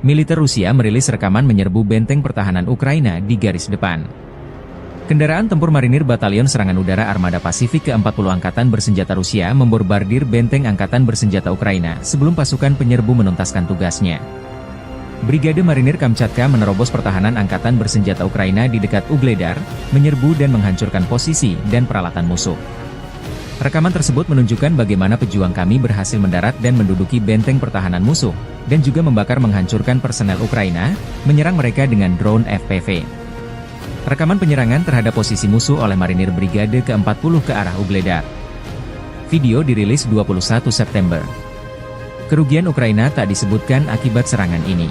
Militer Rusia merilis rekaman menyerbu benteng pertahanan Ukraina di garis depan. Kendaraan tempur marinir Batalion Serangan Udara Armada Pasifik keempat puluh Angkatan Bersenjata Rusia membombardir benteng angkatan bersenjata Ukraina sebelum pasukan penyerbu menuntaskan tugasnya. Brigade Marinir Kamchatka menerobos pertahanan angkatan bersenjata Ukraina di dekat Ugledar, menyerbu dan menghancurkan posisi dan peralatan musuh. Rekaman tersebut menunjukkan bagaimana pejuang kami berhasil mendarat dan menduduki benteng pertahanan musuh, dan juga membakar menghancurkan personel Ukraina, menyerang mereka dengan drone F P V. Rekaman penyerangan terhadap posisi musuh oleh marinir Brigade keempat puluh ke arah Ugledar. Video dirilis dua puluh satu September. Kerugian Ukraina tak disebutkan akibat serangan ini.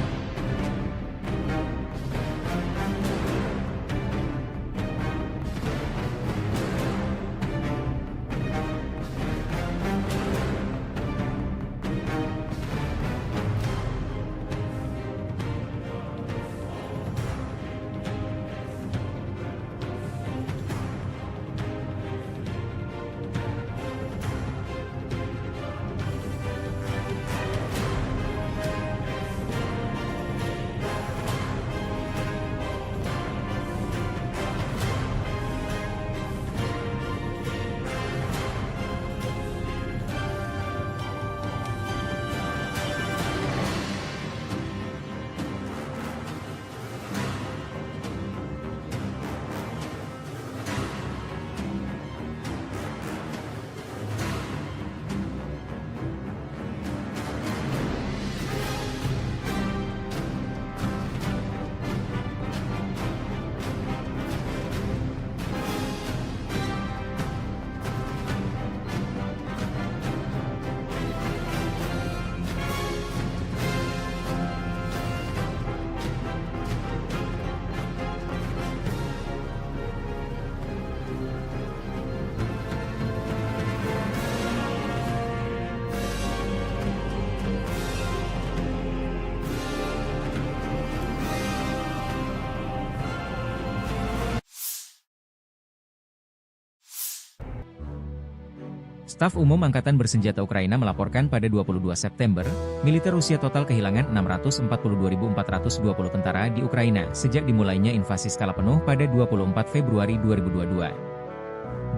Staf Umum Angkatan Bersenjata Ukraina melaporkan pada dua puluh dua September, militer Rusia total kehilangan enam ratus empat puluh dua ribu empat ratus dua puluh tentara di Ukraina sejak dimulainya invasi skala penuh pada dua puluh empat Februari dua ribu dua puluh dua.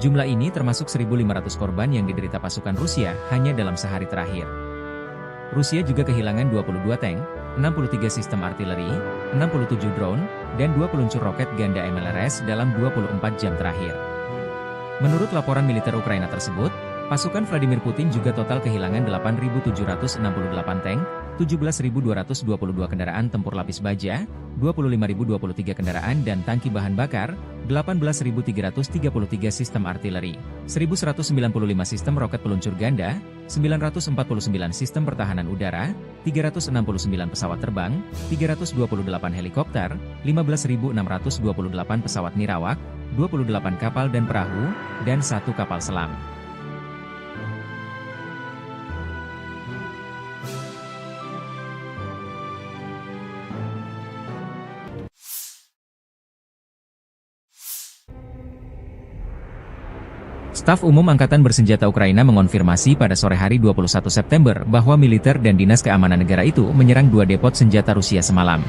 Jumlah ini termasuk seribu lima ratus korban yang diderita pasukan Rusia hanya dalam sehari terakhir. Rusia juga kehilangan dua puluh dua tank, enam puluh tiga sistem artileri, enam puluh tujuh drone, dan dua peluncur roket ganda M L R S dalam dua puluh empat jam terakhir. Menurut laporan militer Ukraina tersebut, pasukan Vladimir Putin juga total kehilangan delapan ribu tujuh ratus enam puluh delapan tank, tujuh belas ribu dua ratus dua puluh dua kendaraan tempur lapis baja, dua puluh lima ribu dua puluh tiga kendaraan dan tangki bahan bakar, delapan belas ribu tiga ratus tiga puluh tiga sistem artileri, seribu seratus sembilan puluh lima sistem roket peluncur ganda, sembilan ratus empat puluh sembilan sistem pertahanan udara, tiga ratus enam puluh sembilan pesawat terbang, tiga ratus dua puluh delapan helikopter, lima belas ribu enam ratus dua puluh delapan pesawat nirawak, dua puluh delapan kapal dan perahu, dan satu kapal selam. Staf Umum Angkatan Bersenjata Ukraina mengonfirmasi pada sore hari dua puluh satu September bahwa militer dan dinas keamanan negara itu menyerang dua depot senjata Rusia semalam.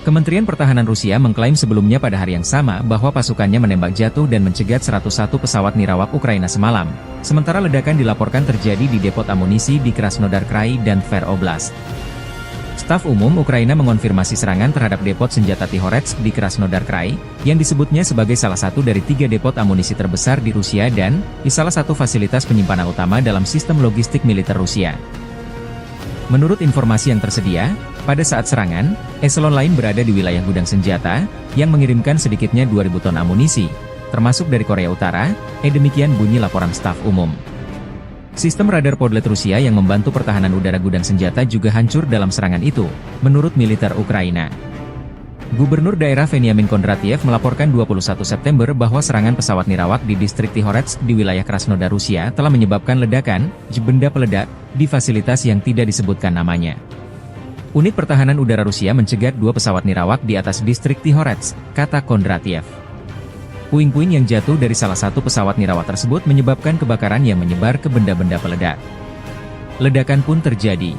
Kementerian Pertahanan Rusia mengklaim sebelumnya pada hari yang sama bahwa pasukannya menembak jatuh dan mencegat seratus satu pesawat nirawak Ukraina semalam, sementara ledakan dilaporkan terjadi di depot amunisi di Krasnodar Krai dan Tver Oblast. Staf Umum Ukraina mengonfirmasi serangan terhadap depot senjata Tihoretsk di Krasnodar Krai, yang disebutnya sebagai salah satu dari tiga depot amunisi terbesar di Rusia dan di salah satu fasilitas penyimpanan utama dalam sistem logistik militer Rusia. Menurut informasi yang tersedia, pada saat serangan, eselon lain berada di wilayah gudang senjata, yang mengirimkan sedikitnya dua ribu ton amunisi, termasuk dari Korea Utara, eh demikian bunyi laporan staf umum. Sistem radar Podlet Rusia yang membantu pertahanan udara gudang senjata juga hancur dalam serangan itu, menurut militer Ukraina. Gubernur daerah Veniamin Kondratiev melaporkan dua puluh satu September bahwa serangan pesawat nirawak di distrik Tihoretsk di wilayah Krasnodar Rusia telah menyebabkan ledakan, benda peledak, di fasilitas yang tidak disebutkan namanya. Unit pertahanan udara Rusia mencegat dua pesawat nirawak di atas distrik Tihoretsk, kata Kondratiev. Puing-puing yang jatuh dari salah satu pesawat nirawak tersebut menyebabkan kebakaran yang menyebar ke benda-benda peledak. Ledakan pun terjadi.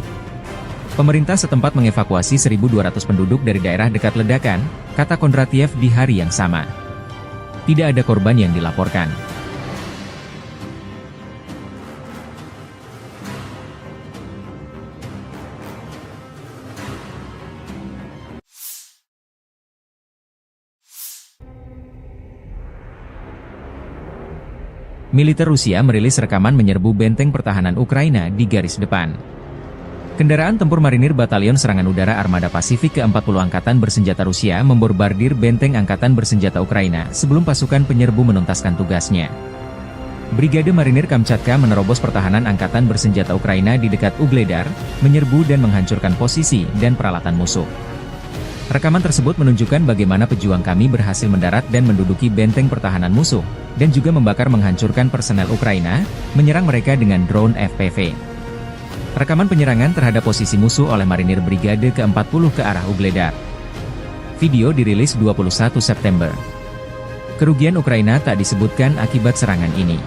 Pemerintah setempat mengevakuasi seribu dua ratus penduduk dari daerah dekat ledakan, kata Kondratiev di hari yang sama. Tidak ada korban yang dilaporkan. Militer Rusia merilis rekaman menyerbu benteng pertahanan Ukraina di garis depan. Kendaraan tempur marinir Batalion Serangan Udara Armada Pasifik keempat puluh Angkatan Bersenjata Rusia membombardir benteng Angkatan Bersenjata Ukraina sebelum pasukan penyerbu menuntaskan tugasnya. Brigade Marinir Kamchatka menerobos pertahanan Angkatan Bersenjata Ukraina di dekat Ugledar, menyerbu dan menghancurkan posisi dan peralatan musuh. Rekaman tersebut menunjukkan bagaimana pejuang kami berhasil mendarat dan menduduki benteng pertahanan musuh, dan juga membakar menghancurkan personel Ukraina, menyerang mereka dengan drone F P V. Rekaman penyerangan terhadap posisi musuh oleh marinir Brigade keempat puluh ke arah Ugledar. Video dirilis dua puluh satu September. Kerugian Ukraina tak disebutkan akibat serangan ini.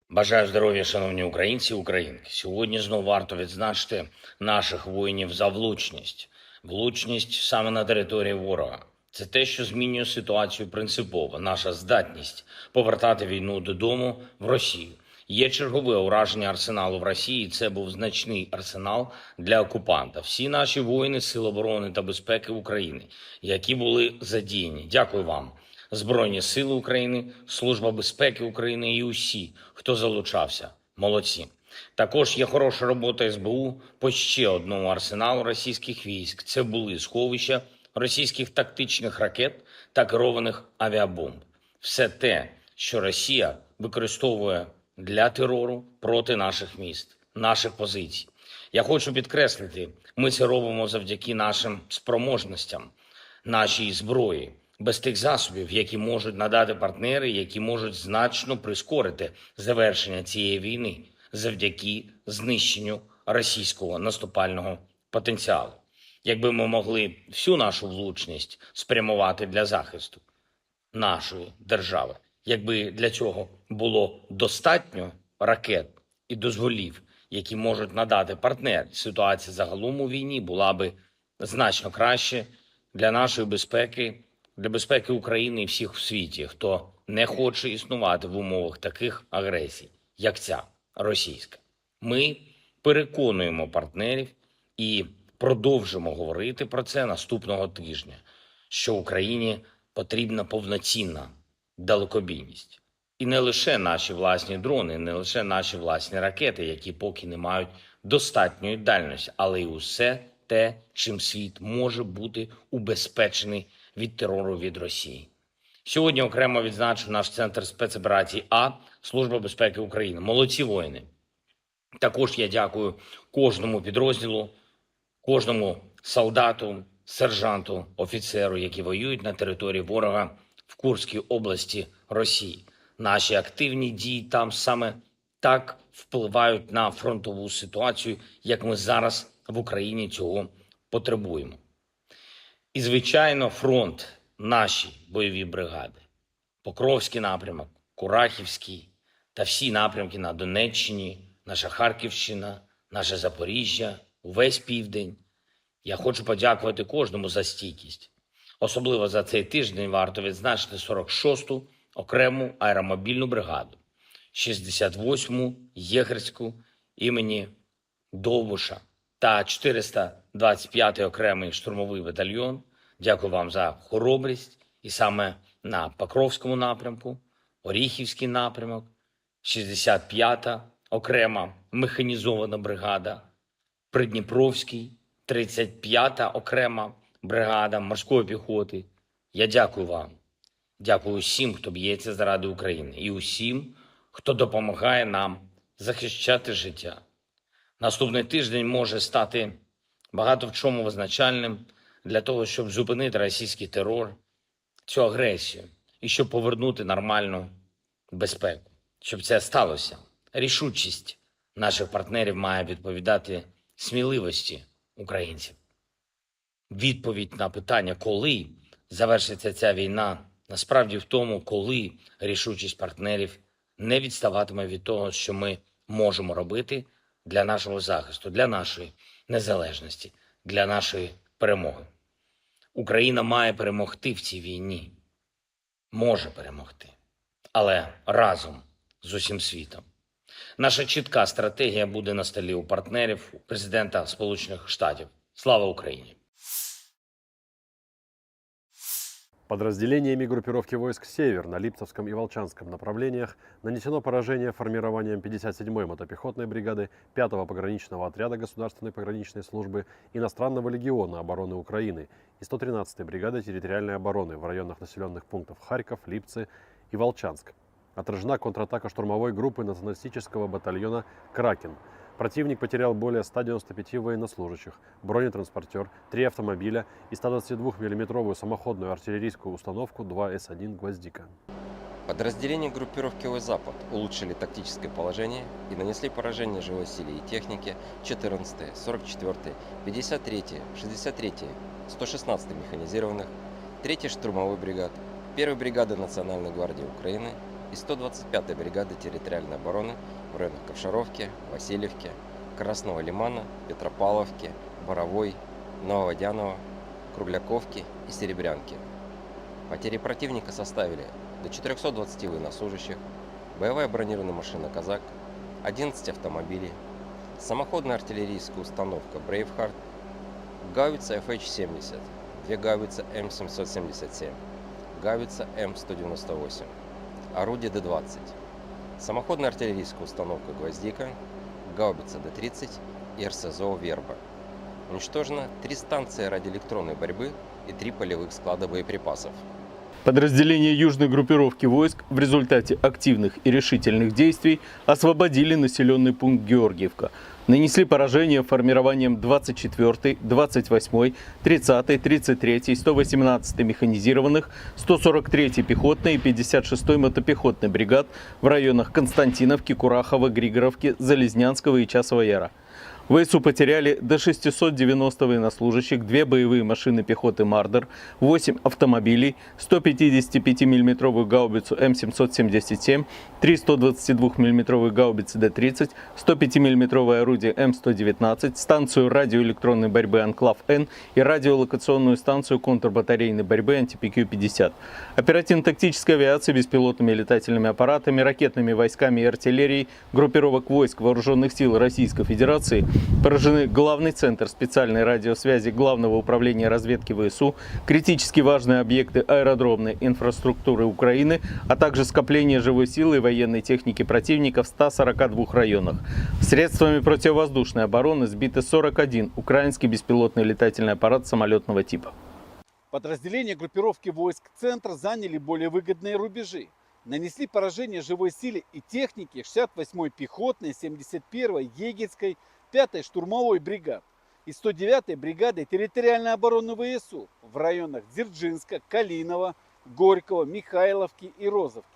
Бажаю здоров'я, шановні українці і українки. Сьогодні знову варто відзначити наших воїнів за влучність. Влучність саме на території ворога. Це те, що змінює ситуацію принципово. Наша здатність повертати війну додому в Росію. Є чергове ураження арсеналу в Росії. Це був значний арсенал для окупанта. Всі наші воїни Сил оборони та безпеки України, які були задіяні. Дякую вам. Збройні Сили України, Служба безпеки України і усі, хто залучався. Молодці. Також є хороша робота С Б У по ще одному арсеналу російських військ. Це були сховища російських тактичних ракет та керованих авіабомб. Все те, що Росія використовує для терору проти наших міст, наших позицій. Я хочу підкреслити, ми це робимо завдяки нашим спроможностям, нашій зброї, без тих засобів, які можуть надати партнери, які можуть значно прискорити завершення цієї війни завдяки знищенню російського наступального потенціалу. Якби ми могли всю нашу влучність спрямувати для захисту нашої держави, якби для цього було достатньо ракет і дозволів, які можуть надати партнери, ситуація загалом у війні була би значно краще для нашої безпеки, для безпеки України і всіх в світі, хто не хоче існувати в умовах таких агресій, як ця російська. Ми переконуємо партнерів і продовжимо говорити про це наступного тижня, що Україні потрібна повноцінна далекобійність. І не лише наші власні дрони, не лише наші власні ракети, які поки не мають достатньої дальності, але й усе те, чим світ може бути убезпечений від терору від Росії. Сьогодні окремо відзначу наш центр спецоперацій А, Служба безпеки України. Молодці воїни! Також я дякую кожному підрозділу, кожному солдату, сержанту, офіцеру, які воюють на території ворога в Курській області Росії. Наші активні дії там саме так впливають на фронтову ситуацію, як ми зараз в Україні цього потребуємо. І, звичайно, фронт, наші бойові бригади. Покровський напрямок, Курахівський та всі напрямки на Донеччині, наша Харківщина, наше Запоріжжя, увесь південь. Я хочу подякувати кожному за стійкість. Особливо за цей тиждень варто відзначити сорок шосту окрему аеромобільну бригаду, шістдесят восьму єгерську імені Довбуша та чотириста двадцять п'ятий окремий штурмовий батальйон. Дякую вам за хоробрість. І саме на Покровському напрямку, Оріхівський напрямок, шістдесят п'ята окрема механізована бригада, Придніпровський, тридцять п'ята окрема бригада морської піхоти. Я дякую вам. Дякую усім, хто б'ється заради України, і усім, хто допомагає нам захищати життя. Наступний тиждень може стати багато в чому визначальним для того, щоб зупинити російський терор, цю агресію, і щоб повернути нормальну безпеку. Щоб це сталося, рішучість наших партнерів має відповідати сміливості українців. Відповідь на питання, коли завершиться ця війна, насправді в тому, коли рішучість партнерів не відставатиме від того, що ми можемо робити для нашого захисту, для нашої незалежності, для нашої перемоги. Україна має перемогти в цій війні. Може перемогти. Але разом з усім світом. Наша чітка стратегія буде на столі у партнерів, у президента Сполучених Штатів. Слава Україні! Подразделениями группировки войск «Север» на Липцевском и Волчанском направлениях нанесено поражение формированиям пятьдесят седьмой мотопехотной бригады пятого пограничного отряда Государственной пограничной службы, Иностранного легиона обороны Украины и сто тринадцатой бригады территориальной обороны в районах населённых пунктов Харьков, Липцы и Волчанск. Отражена контратака штурмовой группы националистического батальона «Кракен». Противник потерял более ста девяноста пяти военнослужащих, бронетранспортёр, три автомобиля и ста двадцати двух миллиметровую самоходную артиллерийскую установку два эс один «Гвоздика». Подразделения группировки «Запад» улучшили тактическое положение и нанесли поражение живой силе и технике четырнадцатой, сорок четвёртой, пятьдесят третьей, шестьдесят третьей, сто шестнадцатой механизированных, третьей штурмовой бригад, первой бригады Национальной гвардии Украины и сто двадцать пятой бригады территориальной обороны в районах Ковшаровки, Васильевки, Красного Лимана, Петропавловки, Боровой, Нововодяново, Кругляковки и Серебрянки. Потери противника составили до четырёхсот двадцати военнослужащих, боевая бронированная машина «Казак», одиннадцать автомобилей, самоходная артиллерийская установка «Брейвхард», гаубица F H семьдесят, две гаубицы М семьсот семьдесят семь, гаубица М сто девяносто восемь, орудие Д двадцать, самоходная артиллерийская установка «Гвоздика», гаубица Д тридцать и РСЗО «Верба». Уничтожено три станции радиоэлектронной борьбы и три полевых склада боеприпасов. Подразделения южной группировки войск в результате активных и решительных действий освободили населённый пункт Георгиевка. Нанесли поражение формированиям двадцать четвёртой, двадцать восьмой, тридцатой, тридцать третьей, сто восемнадцатой механизированных, сто сорок третьей пехотной и пятьдесят шестой мотопехотной бригад в районах Константиновки, Курахова, Григоровки, Залезнянского и Часового Яра. В ВСУ потеряли до шестисот девяноста военнослужащих, две боевые машины пехоты «Мардер», восемь автомобилей, сто пятидесятипятимиллиметровую гаубицу М семьсот семьдесят семь, три сто двадцатидвухмиллиметровые гаубицы Д тридцать, сто пятимиллиметровое орудие М сто девятнадцать, станцию радиоэлектронной борьбы «Анклав-Н» и радиолокационную станцию контрбатарейной борьбы «Анти-П Q пятьдесят». Оперативно-тактической авиацией, беспилотными летательными аппаратами, ракетными войсками и артиллерией группировок войск Вооружённых сил Российской Федерации поражены главный центр специальной радиосвязи Главного управления разведки ВСУ, критически важные объекты аэродромной инфраструктуры Украины, а также скопление живой силы и военной техники противника в ста сорока двух районах. Средствами противовоздушной обороны сбиты сорок один украинский беспилотный летательный аппарат самолётного типа. Подразделения группировки войск «Центр» заняли более выгодные рубежи, нанесли поражение живой силе и технике шестьдесят восьмой пехотной, семьдесят первой егерской, пятой штурмовой бригад и сто девятой бригады территориальной обороны ВСУ в районах Дзержинска, Калинова, Горького, Михайловки и Розовки.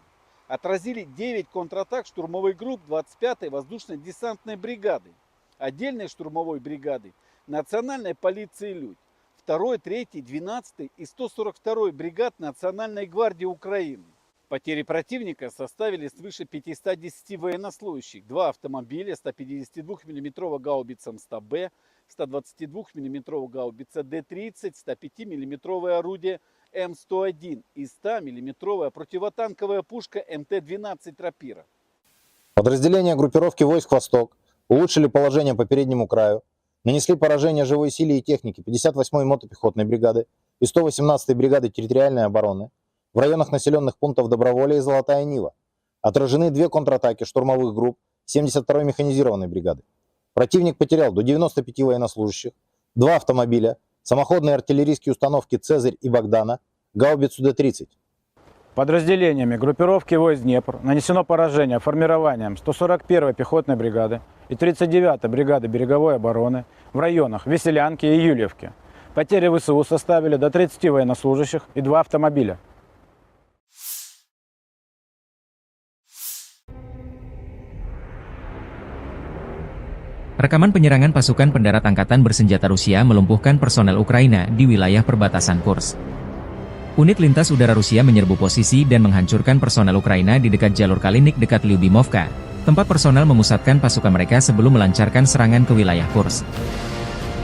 отразили девять контратак штурмовых групп двадцать пятой воздушно-десантной бригады, отдельной штурмовой бригады, национальной полиции «Людь», второй, третьей, двенадцатой и сто сорок второй бригад Национальной гвардии Украины. Потери противника составили свыше пятисот десяти военнослужащих, два автомобиля, ста пятидесяти двух миллиметровая гаубица М сто Б, ста двадцати двух миллиметровая гаубица Д тридцать, ста пяти миллиметровое орудие М сто один и ста миллиметровая противотанковая пушка М Т двенадцать «Рапира». Подразделения группировки войск «Восток» улучшили положение по переднему краю, нанесли поражение живой силе и технике пятьдесят восьмой мотопехотной бригады и сто восемнадцатой бригады территориальной обороны в районах населённых пунктов Доброволье и Золотая Нива. Отражены две контратаки штурмовых групп семьдесят второй механизированной бригады. Противник потерял до девяноста пяти военнослужащих, два автомобиля, самоходные артиллерийские установки «Цезарь» и «Богдана», гаубицу Д тридцать. Подразделениями группировки войск «Днепр» нанесено поражение формированиям сто сорок первой пехотной бригады и тридцать девятой бригады береговой обороны в районах Веселянки и Юльевки. Потери В С У составили до тридцати военнослужащих и два автомобиля. Rekaman penyerangan pasukan pendarat angkatan bersenjata Rusia melumpuhkan personel Ukraina di wilayah perbatasan Kursk. Unit lintas udara Rusia menyerbu posisi dan menghancurkan personel Ukraina di dekat jalur Kalinik dekat Lyubimovka, tempat personel memusatkan pasukan mereka sebelum melancarkan serangan ke wilayah Kursk.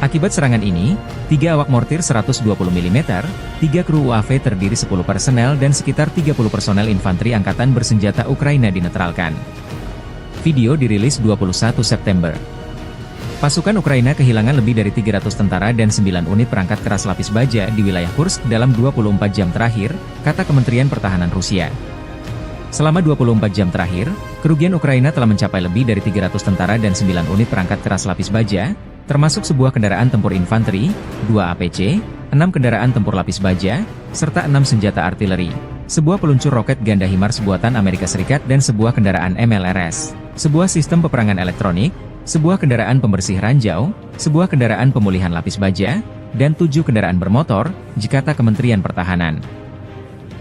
Akibat serangan ini, tiga awak mortir seratus dua puluh milimeter, tiga kru U A V terdiri sepuluh personel, dan sekitar tiga puluh personel infanteri angkatan bersenjata Ukraina dinetralkan. Video dirilis dua puluh satu September. Pasukan Ukraina kehilangan lebih dari tiga ratus tentara dan sembilan unit perangkat keras lapis baja di wilayah Kursk dalam dua puluh empat jam terakhir, kata Kementerian Pertahanan Rusia. Selama dua puluh empat jam terakhir, kerugian Ukraina telah mencapai lebih dari tiga ratus tentara dan sembilan unit perangkat keras lapis baja, termasuk sebuah kendaraan tempur infanteri, dua A P C, enam kendaraan tempur lapis baja, serta enam senjata artileri, sebuah peluncur roket ganda HIMARS buatan Amerika Serikat dan sebuah kendaraan M L R S, sebuah sistem peperangan elektronik, sebuah kendaraan pembersih ranjau, sebuah kendaraan pemulihan lapis baja, dan tujuh kendaraan bermotor, kata Kementerian Pertahanan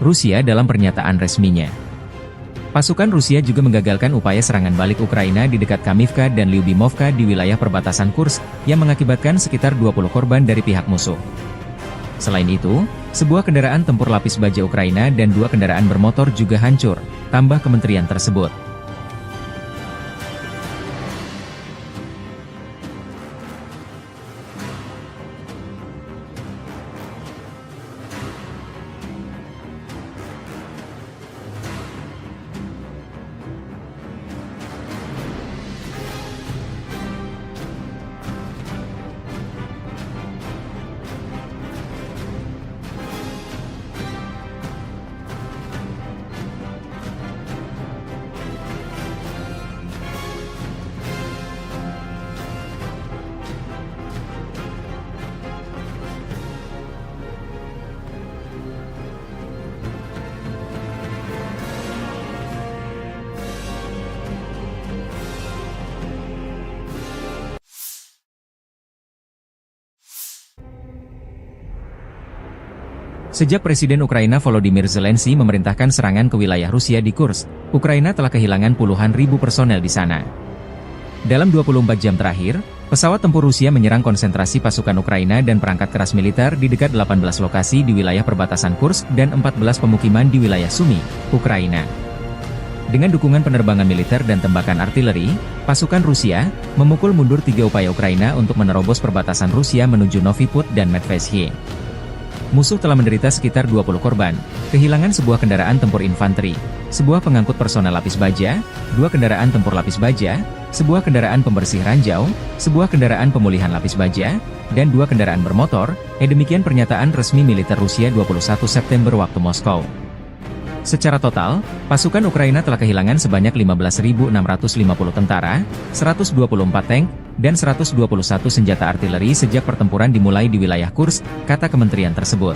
Rusia dalam pernyataan resminya. Pasukan Rusia juga menggagalkan upaya serangan balik Ukraina di dekat Kamivka dan Lyubimovka di wilayah perbatasan Kursk, yang mengakibatkan sekitar dua puluh korban dari pihak musuh. Selain itu, sebuah kendaraan tempur lapis baja Ukraina dan dua kendaraan bermotor juga hancur, tambah kementerian tersebut. Sejak Presiden Ukraina Volodymyr Zelensky memerintahkan serangan ke wilayah Rusia di Kursk, Ukraina telah kehilangan puluhan ribu personel di sana. Dalam dua puluh empat jam terakhir, pesawat tempur Rusia menyerang konsentrasi pasukan Ukraina dan perangkat keras militer di dekat delapan belas lokasi di wilayah perbatasan Kursk dan empat belas pemukiman di wilayah Sumy, Ukraina. Dengan dukungan penerbangan militer dan tembakan artileri, pasukan Rusia memukul mundur tiga upaya Ukraina untuk menerobos perbatasan Rusia menuju Novi Put dan Medveshiye. Musuh telah menderita sekitar dua puluh korban, kehilangan sebuah kendaraan tempur infanteri, sebuah pengangkut personel lapis baja, dua kendaraan tempur lapis baja, sebuah kendaraan pembersih ranjau, sebuah kendaraan pemulihan lapis baja, dan dua kendaraan bermotor, eh, demikian pernyataan resmi militer Rusia dua puluh satu September waktu Moskow. Secara total, pasukan Ukraina telah kehilangan sebanyak lima belas ribu enam ratus lima puluh tentara, seratus dua puluh empat tank, dan seratus dua puluh satu senjata artileri sejak pertempuran dimulai di wilayah Kursk, kata kementerian tersebut.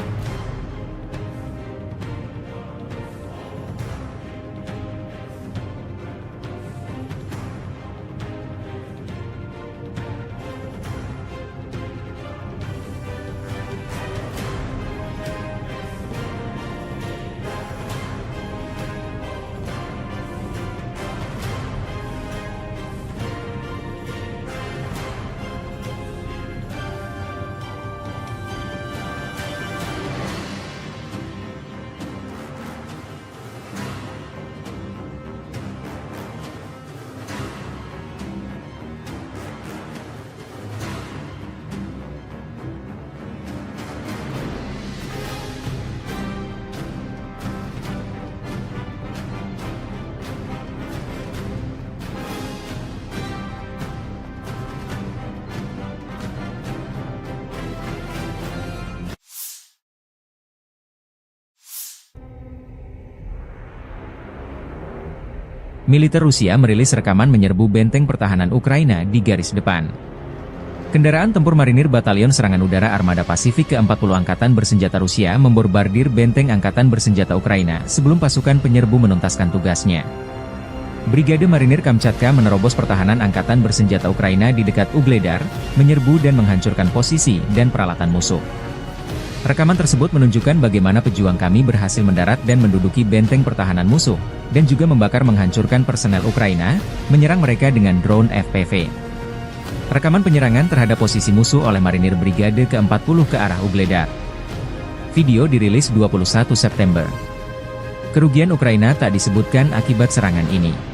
Militer Rusia merilis rekaman menyerbu benteng pertahanan Ukraina di garis depan. Kendaraan tempur marinir Batalion Serangan Udara Armada Pasifik keempat puluh Angkatan Bersenjata Rusia membombardir benteng angkatan bersenjata Ukraina sebelum pasukan penyerbu menuntaskan tugasnya. Brigade Marinir Kamchatka menerobos pertahanan angkatan bersenjata Ukraina di dekat Ugledar, menyerbu dan menghancurkan posisi dan peralatan musuh. Rekaman tersebut menunjukkan bagaimana pejuang kami berhasil mendarat dan menduduki benteng pertahanan musuh, dan juga membakar menghancurkan personel Ukraina, menyerang mereka dengan drone F P V. Rekaman penyerangan terhadap posisi musuh oleh marinir Brigade keempat puluh ke arah Ugledar. Video dirilis dua puluh satu September. Kerugian Ukraina tak disebutkan akibat serangan ini.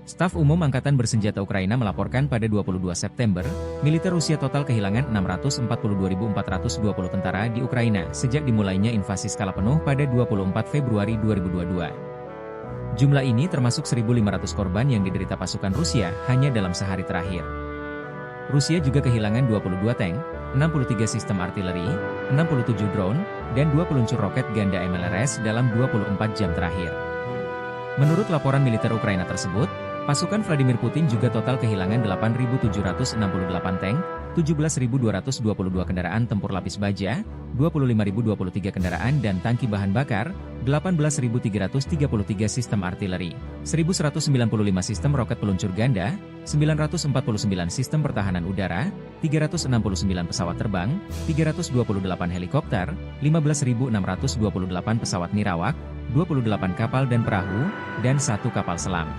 Staf Umum Angkatan Bersenjata Ukraina melaporkan pada dua puluh dua September, militer Rusia total kehilangan enam ratus empat puluh dua ribu empat ratus dua puluh tentara di Ukraina sejak dimulainya invasi skala penuh pada dua puluh empat Februari dua ribu dua puluh dua. Jumlah ini termasuk seribu lima ratus korban yang diderita pasukan Rusia hanya dalam sehari terakhir. Rusia juga kehilangan dua puluh dua tank, enam puluh tiga sistem artileri, enam puluh tujuh drone, dan dua peluncur roket ganda M L R S dalam dua puluh empat jam terakhir. Menurut laporan militer Ukraina tersebut, pasukan Vladimir Putin juga total kehilangan delapan ribu tujuh ratus enam puluh delapan tank, tujuh belas ribu dua ratus dua puluh dua kendaraan tempur lapis baja, dua puluh lima ribu dua puluh tiga kendaraan dan tangki bahan bakar, delapan belas ribu tiga ratus tiga puluh tiga sistem artileri, seribu seratus sembilan puluh lima sistem roket peluncur ganda, sembilan ratus empat puluh sembilan sistem pertahanan udara, tiga ratus enam puluh sembilan pesawat terbang, tiga ratus dua puluh delapan helikopter, lima belas ribu enam ratus dua puluh delapan pesawat nirawak, dua puluh delapan kapal dan perahu, dan satu kapal selam.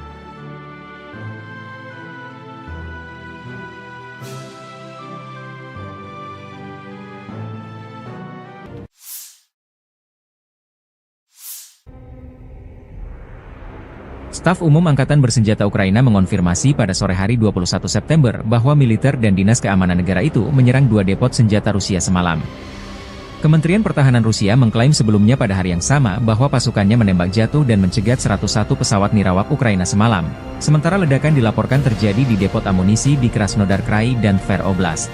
Staf Umum Angkatan Bersenjata Ukraina mengonfirmasi pada sore hari dua puluh satu September bahwa militer dan dinas keamanan negara itu menyerang dua depot senjata Rusia semalam. Kementerian Pertahanan Rusia mengklaim sebelumnya pada hari yang sama bahwa pasukannya menembak jatuh dan mencegat seratus satu pesawat nirawak Ukraina semalam, sementara ledakan dilaporkan terjadi di depot amunisi di Krasnodar Krai dan Tver Oblast.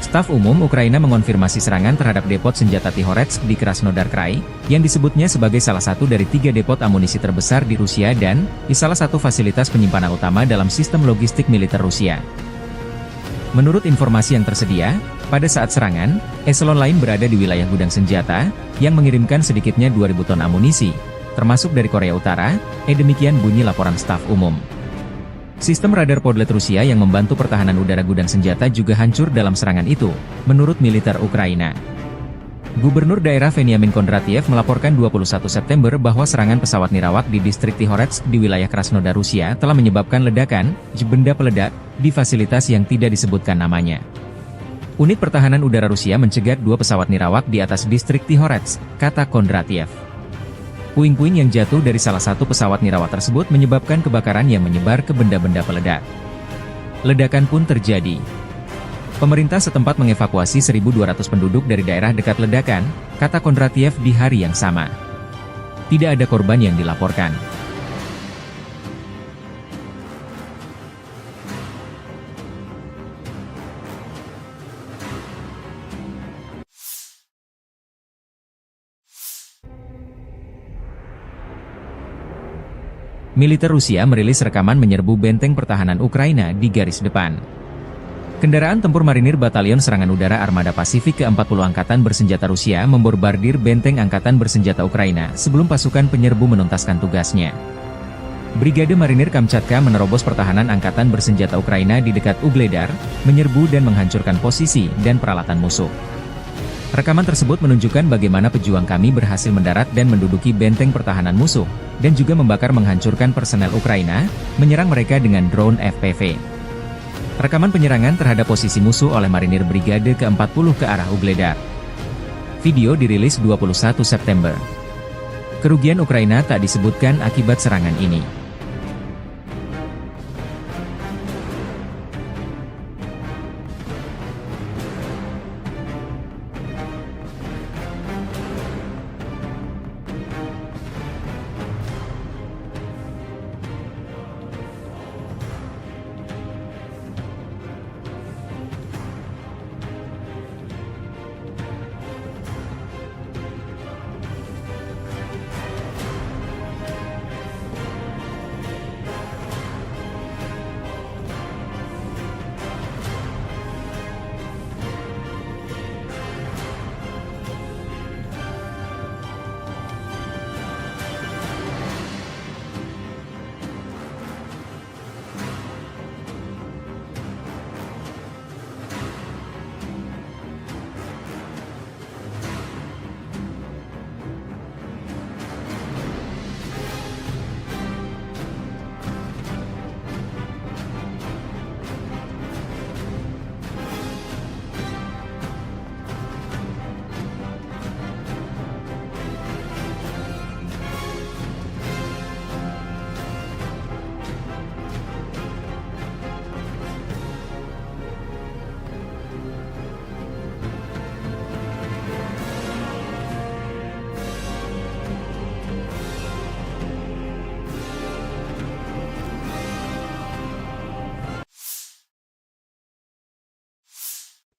Staf Umum Ukraina mengonfirmasi serangan terhadap depot senjata Tihoretsk di Krasnodar Krai, yang disebutnya sebagai salah satu dari tiga depot amunisi terbesar di Rusia dan di salah satu fasilitas penyimpanan utama dalam sistem logistik militer Rusia. Menurut informasi yang tersedia, pada saat serangan, eselon lain berada di wilayah gudang senjata, yang mengirimkan sedikitnya dua ribu ton amunisi, termasuk dari Korea Utara, eh, demikian bunyi laporan staf umum. Sistem radar Podlet Rusia yang membantu pertahanan udara gudang senjata juga hancur dalam serangan itu, menurut militer Ukraina. Gubernur daerah Veniamin Kondratiev melaporkan dua puluh satu September bahwa serangan pesawat nirawak di distrik Tihoretsk di wilayah Krasnodar Rusia telah menyebabkan ledakan benda peledak di fasilitas yang tidak disebutkan namanya. Unit pertahanan udara Rusia mencegat dua pesawat nirawak di atas distrik Tihoretsk, kata Kondratiev. Puing-puing yang jatuh dari salah satu pesawat nirawak tersebut menyebabkan kebakaran yang menyebar ke benda-benda peledak. Ledakan pun terjadi. Pemerintah setempat mengevakuasi seribu dua ratus penduduk dari daerah dekat ledakan, kata Kondratiev di hari yang sama. Tidak ada korban yang dilaporkan. Militer Rusia merilis rekaman menyerbu benteng pertahanan Ukraina di garis depan. Kendaraan tempur marinir Batalion Serangan Udara Armada Pasifik keempat puluh Angkatan Bersenjata Rusia membombardir benteng angkatan bersenjata Ukraina sebelum pasukan penyerbu menuntaskan tugasnya. Brigade Marinir Kamchatka menerobos pertahanan angkatan bersenjata Ukraina di dekat Ugledar, menyerbu dan menghancurkan posisi dan peralatan musuh. Rekaman tersebut menunjukkan bagaimana pejuang kami berhasil mendarat dan menduduki benteng pertahanan musuh, dan juga membakar menghancurkan personel Ukraina, menyerang mereka dengan drone F P V. Rekaman penyerangan terhadap posisi musuh oleh marinir Brigade keempat puluh ke arah Ugledar. Video dirilis dua puluh satu September. Kerugian Ukraina tak disebutkan akibat serangan ini.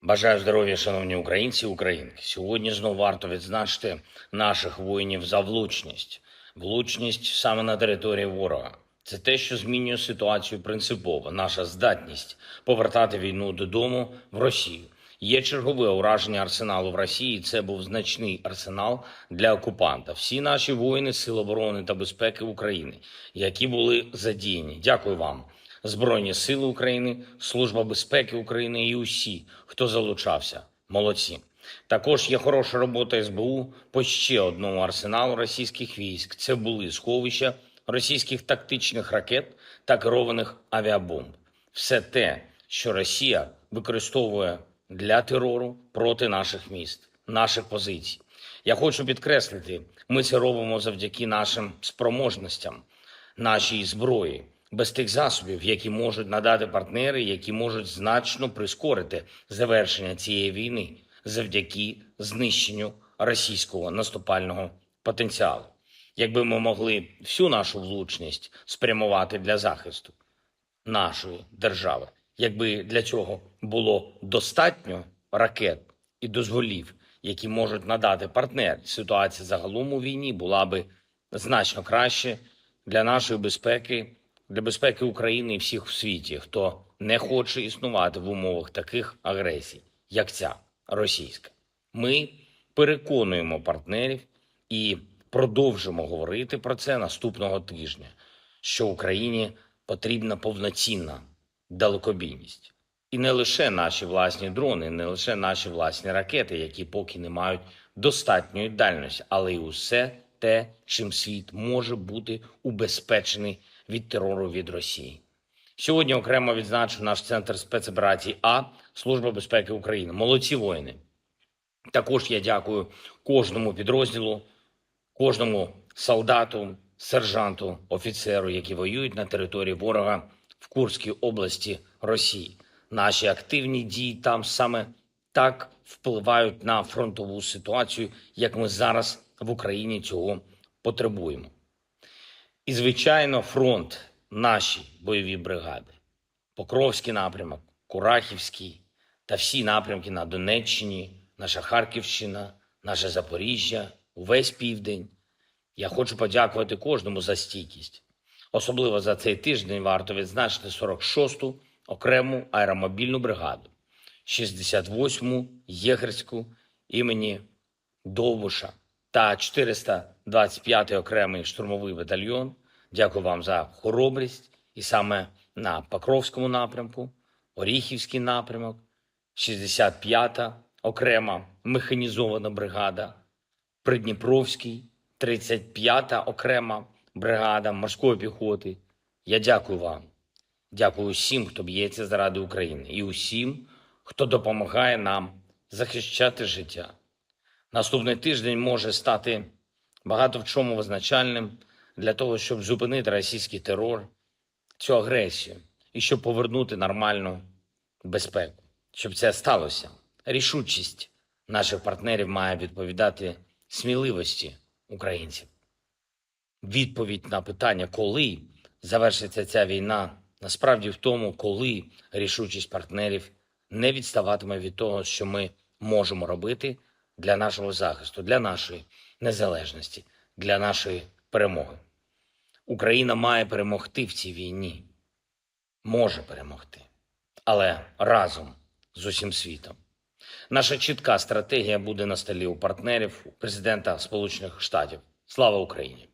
Бажаю здоров'я, шановні українці і українки. Сьогодні знову варто відзначити наших воїнів за влучність. Влучність саме на території ворога. Це те, що змінює ситуацію принципово. Наша здатність повертати війну додому в Росію. Є чергове ураження арсеналу в Росії. Це був значний арсенал для окупанта. Всі наші воїни Сил оборони та безпеки України, які були задіяні. Дякую вам. Збройні Сили України, Служба безпеки України і усі, хто залучався. Молодці. Також є хороша робота С Б У по ще одному арсеналу російських військ. Це були сховища російських тактичних ракет та керованих авіабомб. Все те, що Росія використовує для терору проти наших міст, наших позицій. Я хочу підкреслити, ми це робимо завдяки нашим спроможностям, нашій зброї, без тих засобів, які можуть надати партнери, які можуть значно прискорити завершення цієї війни завдяки знищенню російського наступального потенціалу. Якби ми могли всю нашу влучність спрямувати для захисту нашої держави, якби для цього було достатньо ракет і дозволів, які можуть надати партнери, ситуація загалом у війні була би значно краще для нашої безпеки, для безпеки України і всіх в світі, хто не хоче існувати в умовах таких агресій, як ця російська. Ми переконуємо партнерів і продовжимо говорити про це наступного тижня, що Україні потрібна повноцінна далекобійність. І не лише наші власні дрони, не лише наші власні ракети, які поки не мають достатньої дальності, але й усе те, чим світ може бути убезпечений від терору від Росії. Сьогодні окремо відзначу наш центр спецоперацій А, Служба безпеки України. Молодці воїни! Також я дякую кожному підрозділу, кожному солдату, сержанту, офіцеру, які воюють на території ворога в Курській області Росії. Наші активні дії там саме так впливають на фронтову ситуацію, як ми зараз в Україні цього потребуємо. І, звичайно, фронт, наші бойові бригади, Покровський напрямок, Курахівський та всі напрямки на Донеччині, наша Харківщина, наше Запоріжжя, увесь південь. Я хочу подякувати кожному за стійкість. Особливо за цей тиждень варто відзначити сорок шосту окрему аеромобільну бригаду, шістдесят восьму єгерську імені Довбуша та чотириста двадцять п'ятий окремий штурмовий батальйон. Дякую вам за хоробрість. І саме на Покровському напрямку, Оріхівський напрямок, шістдесят п'ята окрема механізована бригада, Придніпровський, тридцять п'ята окрема бригада морської піхоти. Я дякую вам. Дякую усім, хто б'ється заради України, і усім, хто допомагає нам захищати життя. Наступний тиждень може стати багато в чому визначальним для того, щоб зупинити російський терор, цю агресію, і щоб повернути нормальну безпеку. Щоб це сталося, рішучість наших партнерів має відповідати сміливості українців. Відповідь на питання, коли завершиться ця війна, насправді в тому, коли рішучість партнерів не відставатиме від того, що ми можемо робити для нашого захисту, для нашої незалежності, для нашої перемоги. Україна має перемогти в цій війні. Може перемогти. Але разом з усім світом. Наша чітка стратегія буде на столі у партнерів, у президента Сполучених Штатів. Слава Україні!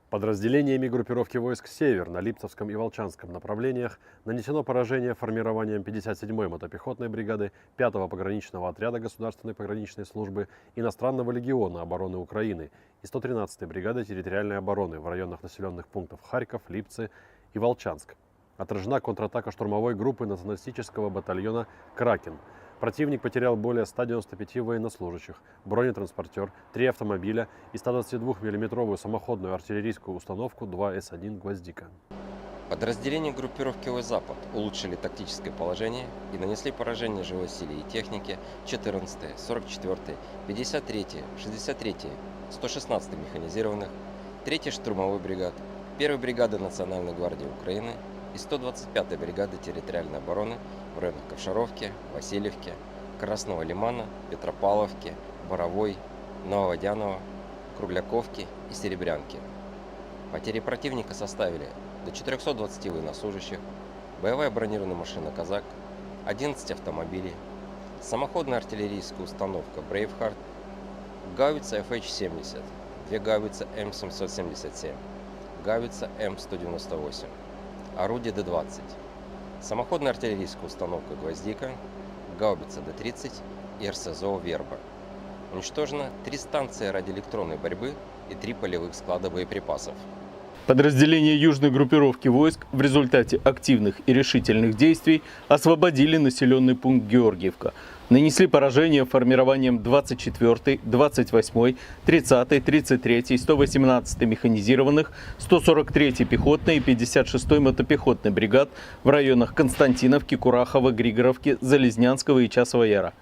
Подразделениями группировки войск «Север» на Липцевском и Волчанском направлениях нанесено поражение формированием пятьдесят седьмой мотопехотной бригады пятого пограничного отряда Государственной пограничной службы Иностранного легиона обороны Украины и сто тринадцатой бригады территориальной обороны в районах населенных пунктов Харьков, Липцы и Волчанск. Отражена контратака штурмовой группы националистического батальона «Кракен». Противник потерял более ста девяноста пяти военнослужащих, бронетранспортер, три автомобиля и ста двадцати двух миллиметровую самоходную артиллерийскую установку два эс один «Гвоздика». Подразделения группировки «Запад» улучшили тактическое положение и нанесли поражение живой силе и технике четырнадцатой, сорок четвёртой, пятьдесят третьей, шестьдесят третьей, сто шестнадцатой механизированных, третьей штурмовой бригад, первой бригады Национальной гвардии Украины и сто двадцать пятой бригады территориальной обороны в районах Ковшаровки, Васильевки, Красного Лимана, Петропавловки, Боровой, Нововодяново, Кругляковки и Серебрянки. Потери противника составили до четырёхсот двадцати военнослужащих, боевая бронированная машина «Казак», одиннадцать автомобилей, самоходная артиллерийская установка «Брейвхард», гаубица F H семьдесят, две гаубицы М семьсот семьдесят семь, гаубица М сто девяносто восемь, орудие Д двадцать, самоходная артиллерийская установка «Гвоздика», гаубица Д тридцать и РСЗО «Верба». Уничтожено три станции радиоэлектронной борьбы и три полевых склада боеприпасов. Подразделения южной группировки войск в результате активных и решительных действий освободили населенный пункт Георгиевка. Нанесли поражение формированиям двадцать четвёртой, двадцать восьмой, тридцатой, тридцать третьей, сто восемнадцатой механизированных, сто сорок третьей пехотной и пятьдесят шестой мотопехотной бригад в районах Константиновки, Курахова, Григоровки, Залезнянского и Часова Яра.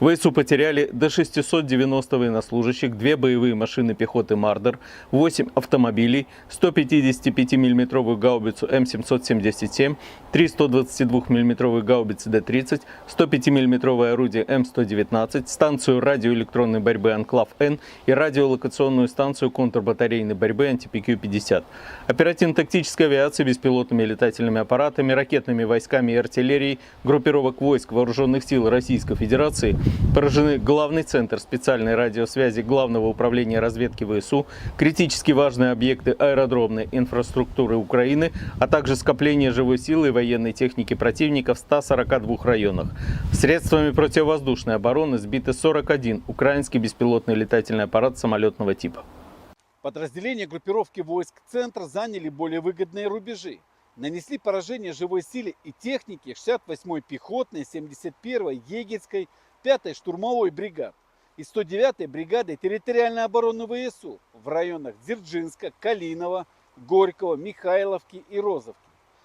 В ВСУ потеряли до шестисот девяноста военнослужащих, две боевые машины пехоты «Мардер», восемь автомобилей, сто пятидесятипятимиллиметровую гаубицу М семьсот семьдесят семь, три сто двадцатидвухмиллиметровые гаубицы Д тридцать, сто пятимиллиметровое орудие М сто девятнадцать, станцию радиоэлектронной борьбы «Анклав-Н» и радиолокационную станцию контрбатарейной борьбы «Анти-П Q пятьдесят». Оперативно-тактической авиацией, беспилотными летательными аппаратами, ракетными войсками и артиллерией группировок войск Вооружённых сил Российской Федерации поражены главный центр специальной радиосвязи Главного управления разведки ВСУ, критически важные объекты аэродромной инфраструктуры Украины, а также скопление живой силы и военной техники противника в ста сорока двух районах. Средствами противовоздушной обороны сбиты сорок один украинский беспилотный летательный аппарат самолётного типа. Подразделения группировки войск «Центр» заняли более выгодные рубежи, нанесли поражение живой силе и технике шестьдесят восьмой пехотной, семьдесят первой егерской, пятой штурмовой бригад и сто девятой бригады территориальной обороны ВСУ в районах Дзержинска, Калинова, Горького, Михайловки и Розовки.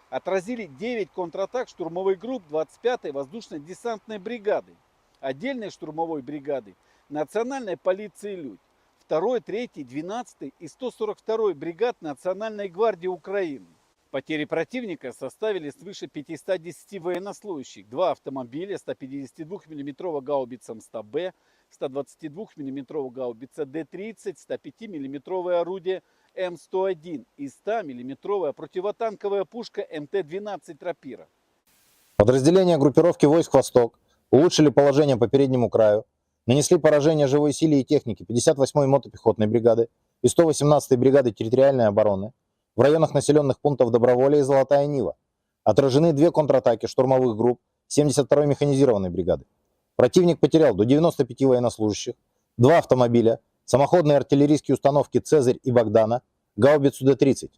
Отразили девять контратак штурмовых групп двадцать пятой воздушно-десантной бригады, отдельной штурмовой бригады национальной полиции «Людь», второй, третьей, двенадцатой и сто сорок второй бригад Национальной гвардии Украины. Потери противника составили свыше пятисот десяти военнослужащих, два автомобиля, сто пятьдесят двухмиллиметровая гаубица М сто Б, сто двадцать двухмиллиметровая гаубица Д тридцать, сто пятимиллиметровое орудие М сто один и сто миллиметровая противотанковая пушка М Т двенадцать «Рапира». Подразделения группировки войск «Восток» улучшили положение по переднему краю, нанесли поражение живой силе и технике пятьдесят восьмой мотопехотной бригады и сто восемнадцатой бригады территориальной обороны в районах населённых пунктов Доброволье и Золотая Нива. Отражены две контратаки штурмовых групп семьдесят второй механизированной бригады. Противник потерял до девяноста пяти военнослужащих, два автомобиля, самоходные артиллерийские установки «Цезарь» и «Богдана», гаубицу Д тридцать.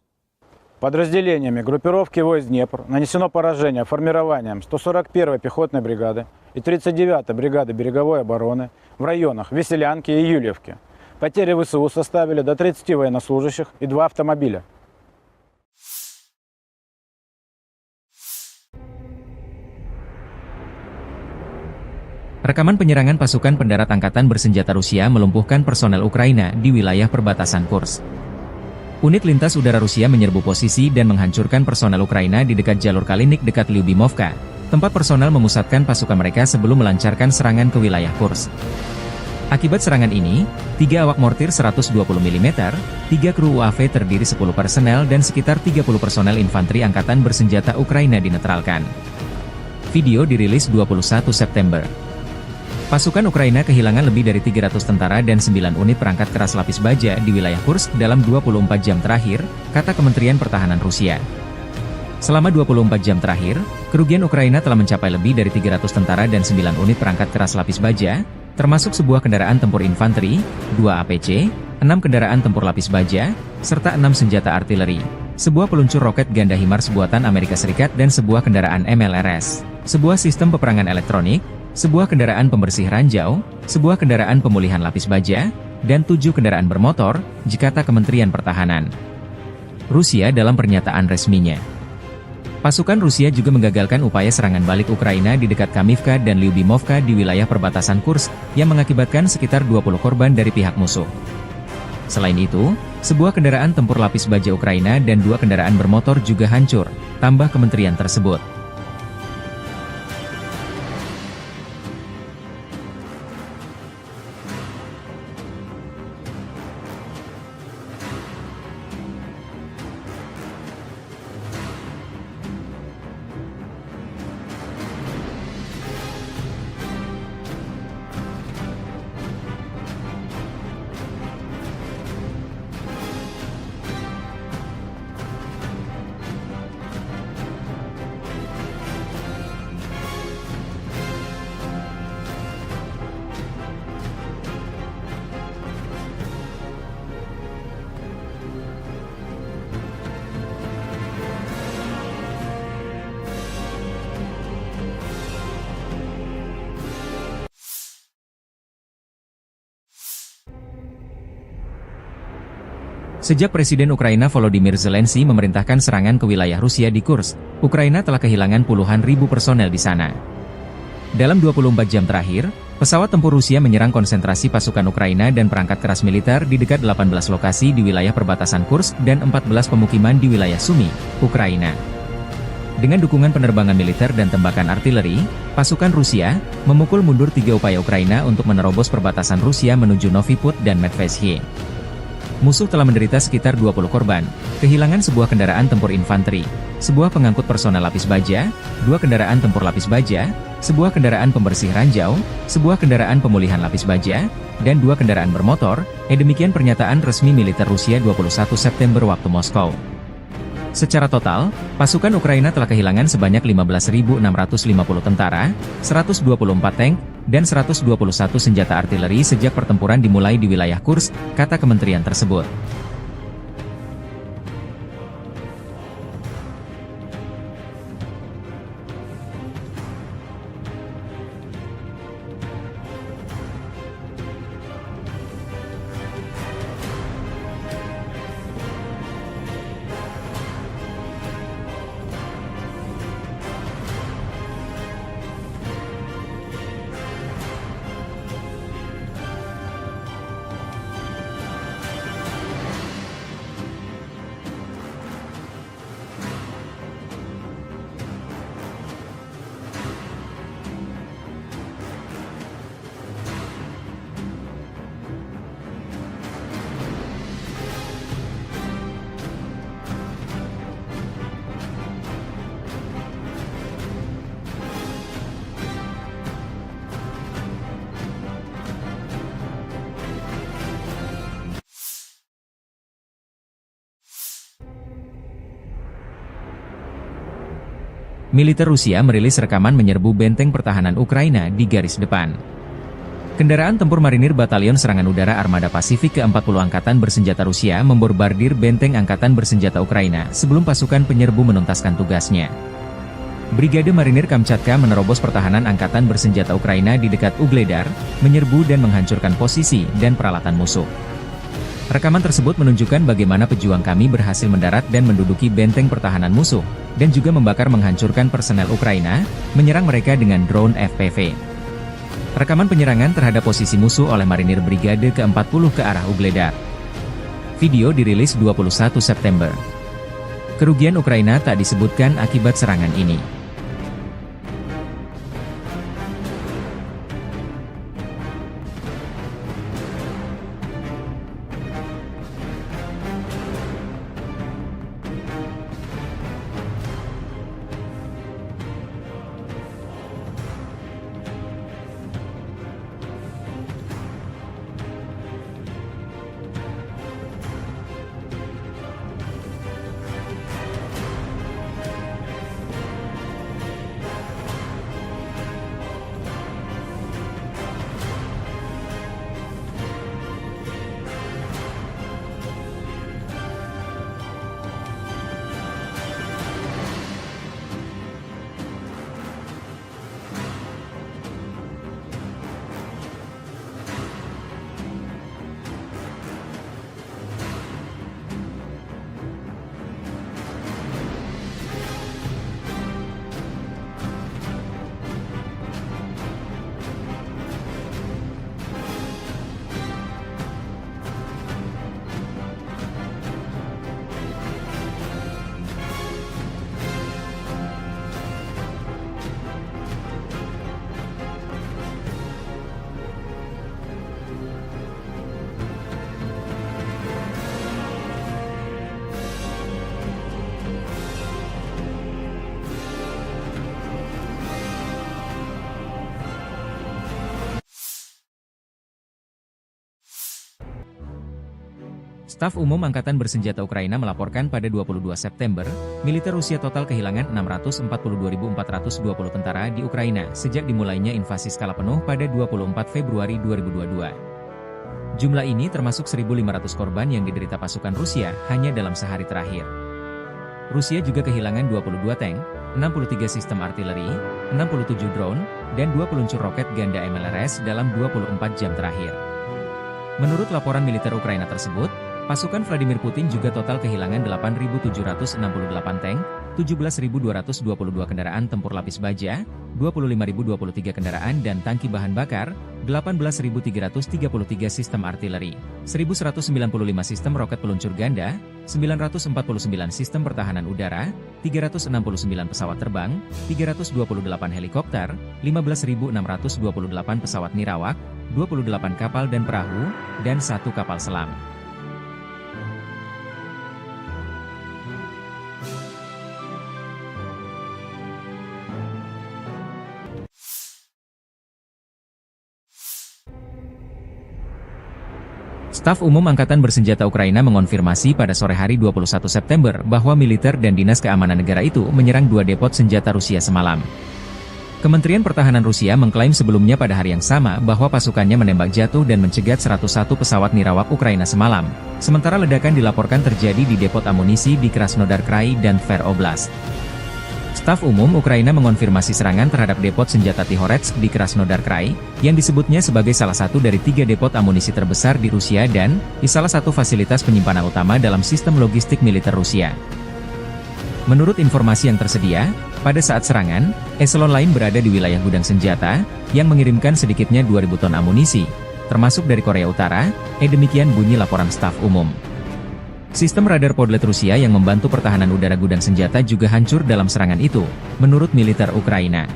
Подразделениями группировки войск «Днепр» нанесено поражение формированиям сто сорок первой пехотной бригады и тридцать девятой бригады береговой обороны в районах Веселянки и Юльевки. Потери В С У составили до тридцати военнослужащих и два автомобиля. Rekaman penyerangan pasukan pendarat angkatan bersenjata Rusia melumpuhkan personel Ukraina di wilayah perbatasan Kursk. Unit lintas udara Rusia menyerbu posisi dan menghancurkan personel Ukraina di dekat jalur Kalinik dekat Lyubimovka, tempat personel memusatkan pasukan mereka sebelum melancarkan serangan ke wilayah Kursk. Akibat serangan ini, tiga awak mortir seratus dua puluh milimeter, tiga kru U A V terdiri sepuluh personel, dan sekitar tiga puluh personel infanteri angkatan bersenjata Ukraina dinetralkan. Video dirilis dua puluh satu September. Pasukan Ukraina kehilangan lebih dari tiga ratus tentara dan sembilan unit perangkat keras lapis baja di wilayah Kursk dalam dua puluh empat jam terakhir, kata Kementerian Pertahanan Rusia. Selama dua puluh empat jam terakhir, kerugian Ukraina telah mencapai lebih dari tiga ratus tentara dan sembilan unit perangkat keras lapis baja, termasuk sebuah kendaraan tempur infanteri, dua A P C, enam kendaraan tempur lapis baja, serta enam senjata artileri, sebuah peluncur roket ganda HIMARS buatan Amerika Serikat dan sebuah kendaraan M L R S, sebuah sistem peperangan elektronik, sebuah kendaraan pembersih ranjau, sebuah kendaraan pemulihan lapis baja, dan tujuh kendaraan bermotor, kata Kementerian Pertahanan Rusia dalam pernyataan resminya. Pasukan Rusia juga menggagalkan upaya serangan balik Ukraina di dekat Kamivka dan Lyubimovka di wilayah perbatasan Kursk, yang mengakibatkan sekitar dua puluh korban dari pihak musuh. Selain itu, sebuah kendaraan tempur lapis baja Ukraina dan dua kendaraan bermotor juga hancur, tambah kementerian tersebut. Sejak Presiden Ukraina Volodymyr Zelensky memerintahkan serangan ke wilayah Rusia di Kursk, Ukraina telah kehilangan puluhan ribu personel di sana. Dalam dua puluh empat jam terakhir, pesawat tempur Rusia menyerang konsentrasi pasukan Ukraina dan perangkat keras militer di dekat delapan belas lokasi di wilayah perbatasan Kursk dan empat belas pemukiman di wilayah Sumy, Ukraina. Dengan dukungan penerbangan militer dan tembakan artileri, pasukan Rusia memukul mundur tiga upaya Ukraina untuk menerobos perbatasan Rusia menuju Novy Pud dan Medveshye. Musuh telah menderita sekitar dua puluh korban, kehilangan sebuah kendaraan tempur infanteri, sebuah pengangkut personel lapis baja, dua kendaraan tempur lapis baja, sebuah kendaraan pembersih ranjau, sebuah kendaraan pemulihan lapis baja, dan dua kendaraan bermotor, eh, demikian pernyataan resmi militer Rusia dua puluh satu September waktu Moskow. Secara total, pasukan Ukraina telah kehilangan sebanyak lima belas ribu enam ratus lima puluh tentara, seratus dua puluh empat tank, dan seratus dua puluh satu senjata artileri sejak pertempuran dimulai di wilayah Kursk, kata kementerian tersebut. Militer Rusia merilis rekaman menyerbu benteng pertahanan Ukraina di garis depan. Kendaraan tempur marinir Batalion Serangan Udara Armada Pasifik keempat puluh Angkatan Bersenjata Rusia membombardir benteng angkatan bersenjata Ukraina sebelum pasukan penyerbu menuntaskan tugasnya. Brigade Marinir Kamchatka menerobos pertahanan angkatan bersenjata Ukraina di dekat Ugledar, menyerbu dan menghancurkan posisi dan peralatan musuh. Rekaman tersebut menunjukkan bagaimana pejuang kami berhasil mendarat dan menduduki benteng pertahanan musuh, dan juga membakar menghancurkan personel Ukraina, menyerang mereka dengan drone F P V. Rekaman penyerangan terhadap posisi musuh oleh marinir Brigade keempat puluh ke arah Ugledar. Video dirilis dua puluh satu September. Kerugian Ukraina tak disebutkan akibat serangan ini. Staf Umum Angkatan Bersenjata Ukraina melaporkan pada dua puluh dua September, militer Rusia total kehilangan enam ratus empat puluh dua ribu empat ratus dua puluh tentara di Ukraina sejak dimulainya invasi skala penuh pada dua puluh empat Februari dua ribu dua puluh dua. Jumlah ini termasuk seribu lima ratus korban yang diderita pasukan Rusia hanya dalam sehari terakhir. Rusia juga kehilangan dua puluh dua tank, enam puluh tiga sistem artileri, enam puluh tujuh drone, dan dua peluncur roket ganda M L R S dalam dua puluh empat jam terakhir. Menurut laporan militer Ukraina tersebut, pasukan Vladimir Putin juga total kehilangan delapan ribu tujuh ratus enam puluh delapan tank, tujuh belas ribu dua ratus dua puluh dua kendaraan tempur lapis baja, dua puluh lima ribu dua puluh tiga kendaraan dan tangki bahan bakar, delapan belas ribu tiga ratus tiga puluh tiga sistem artileri, seribu seratus sembilan puluh lima sistem roket peluncur ganda, sembilan ratus empat puluh sembilan sistem pertahanan udara, tiga ratus enam puluh sembilan pesawat terbang, tiga ratus dua puluh delapan helikopter, lima belas ribu enam ratus dua puluh delapan pesawat nirawak, dua puluh delapan kapal dan perahu, dan satu kapal selam. Staf Umum Angkatan Bersenjata Ukraina mengonfirmasi pada sore hari dua puluh satu September bahwa militer dan dinas keamanan negara itu menyerang dua depot senjata Rusia semalam. Kementerian Pertahanan Rusia mengklaim sebelumnya pada hari yang sama bahwa pasukannya menembak jatuh dan mencegat seratus satu pesawat nirawak Ukraina semalam, sementara ledakan dilaporkan terjadi di depot amunisi di Krasnodar Krai dan Tver Oblast. Staf Umum Ukraina mengonfirmasi serangan terhadap depot senjata Tihoretsk di Krasnodar Krai, yang disebutnya sebagai salah satu dari tiga depot amunisi terbesar di Rusia dan di salah satu fasilitas penyimpanan utama dalam sistem logistik militer Rusia. Menurut informasi yang tersedia, pada saat serangan, eselon lain berada di wilayah gudang senjata, yang mengirimkan sedikitnya dua ribu ton amunisi, termasuk dari Korea Utara, eh, demikian bunyi laporan staf umum. Sistem radar Podlet Rusia yang membantu pertahanan udara gudang senjata juga hancur dalam serangan itu, menurut militer Ukraina.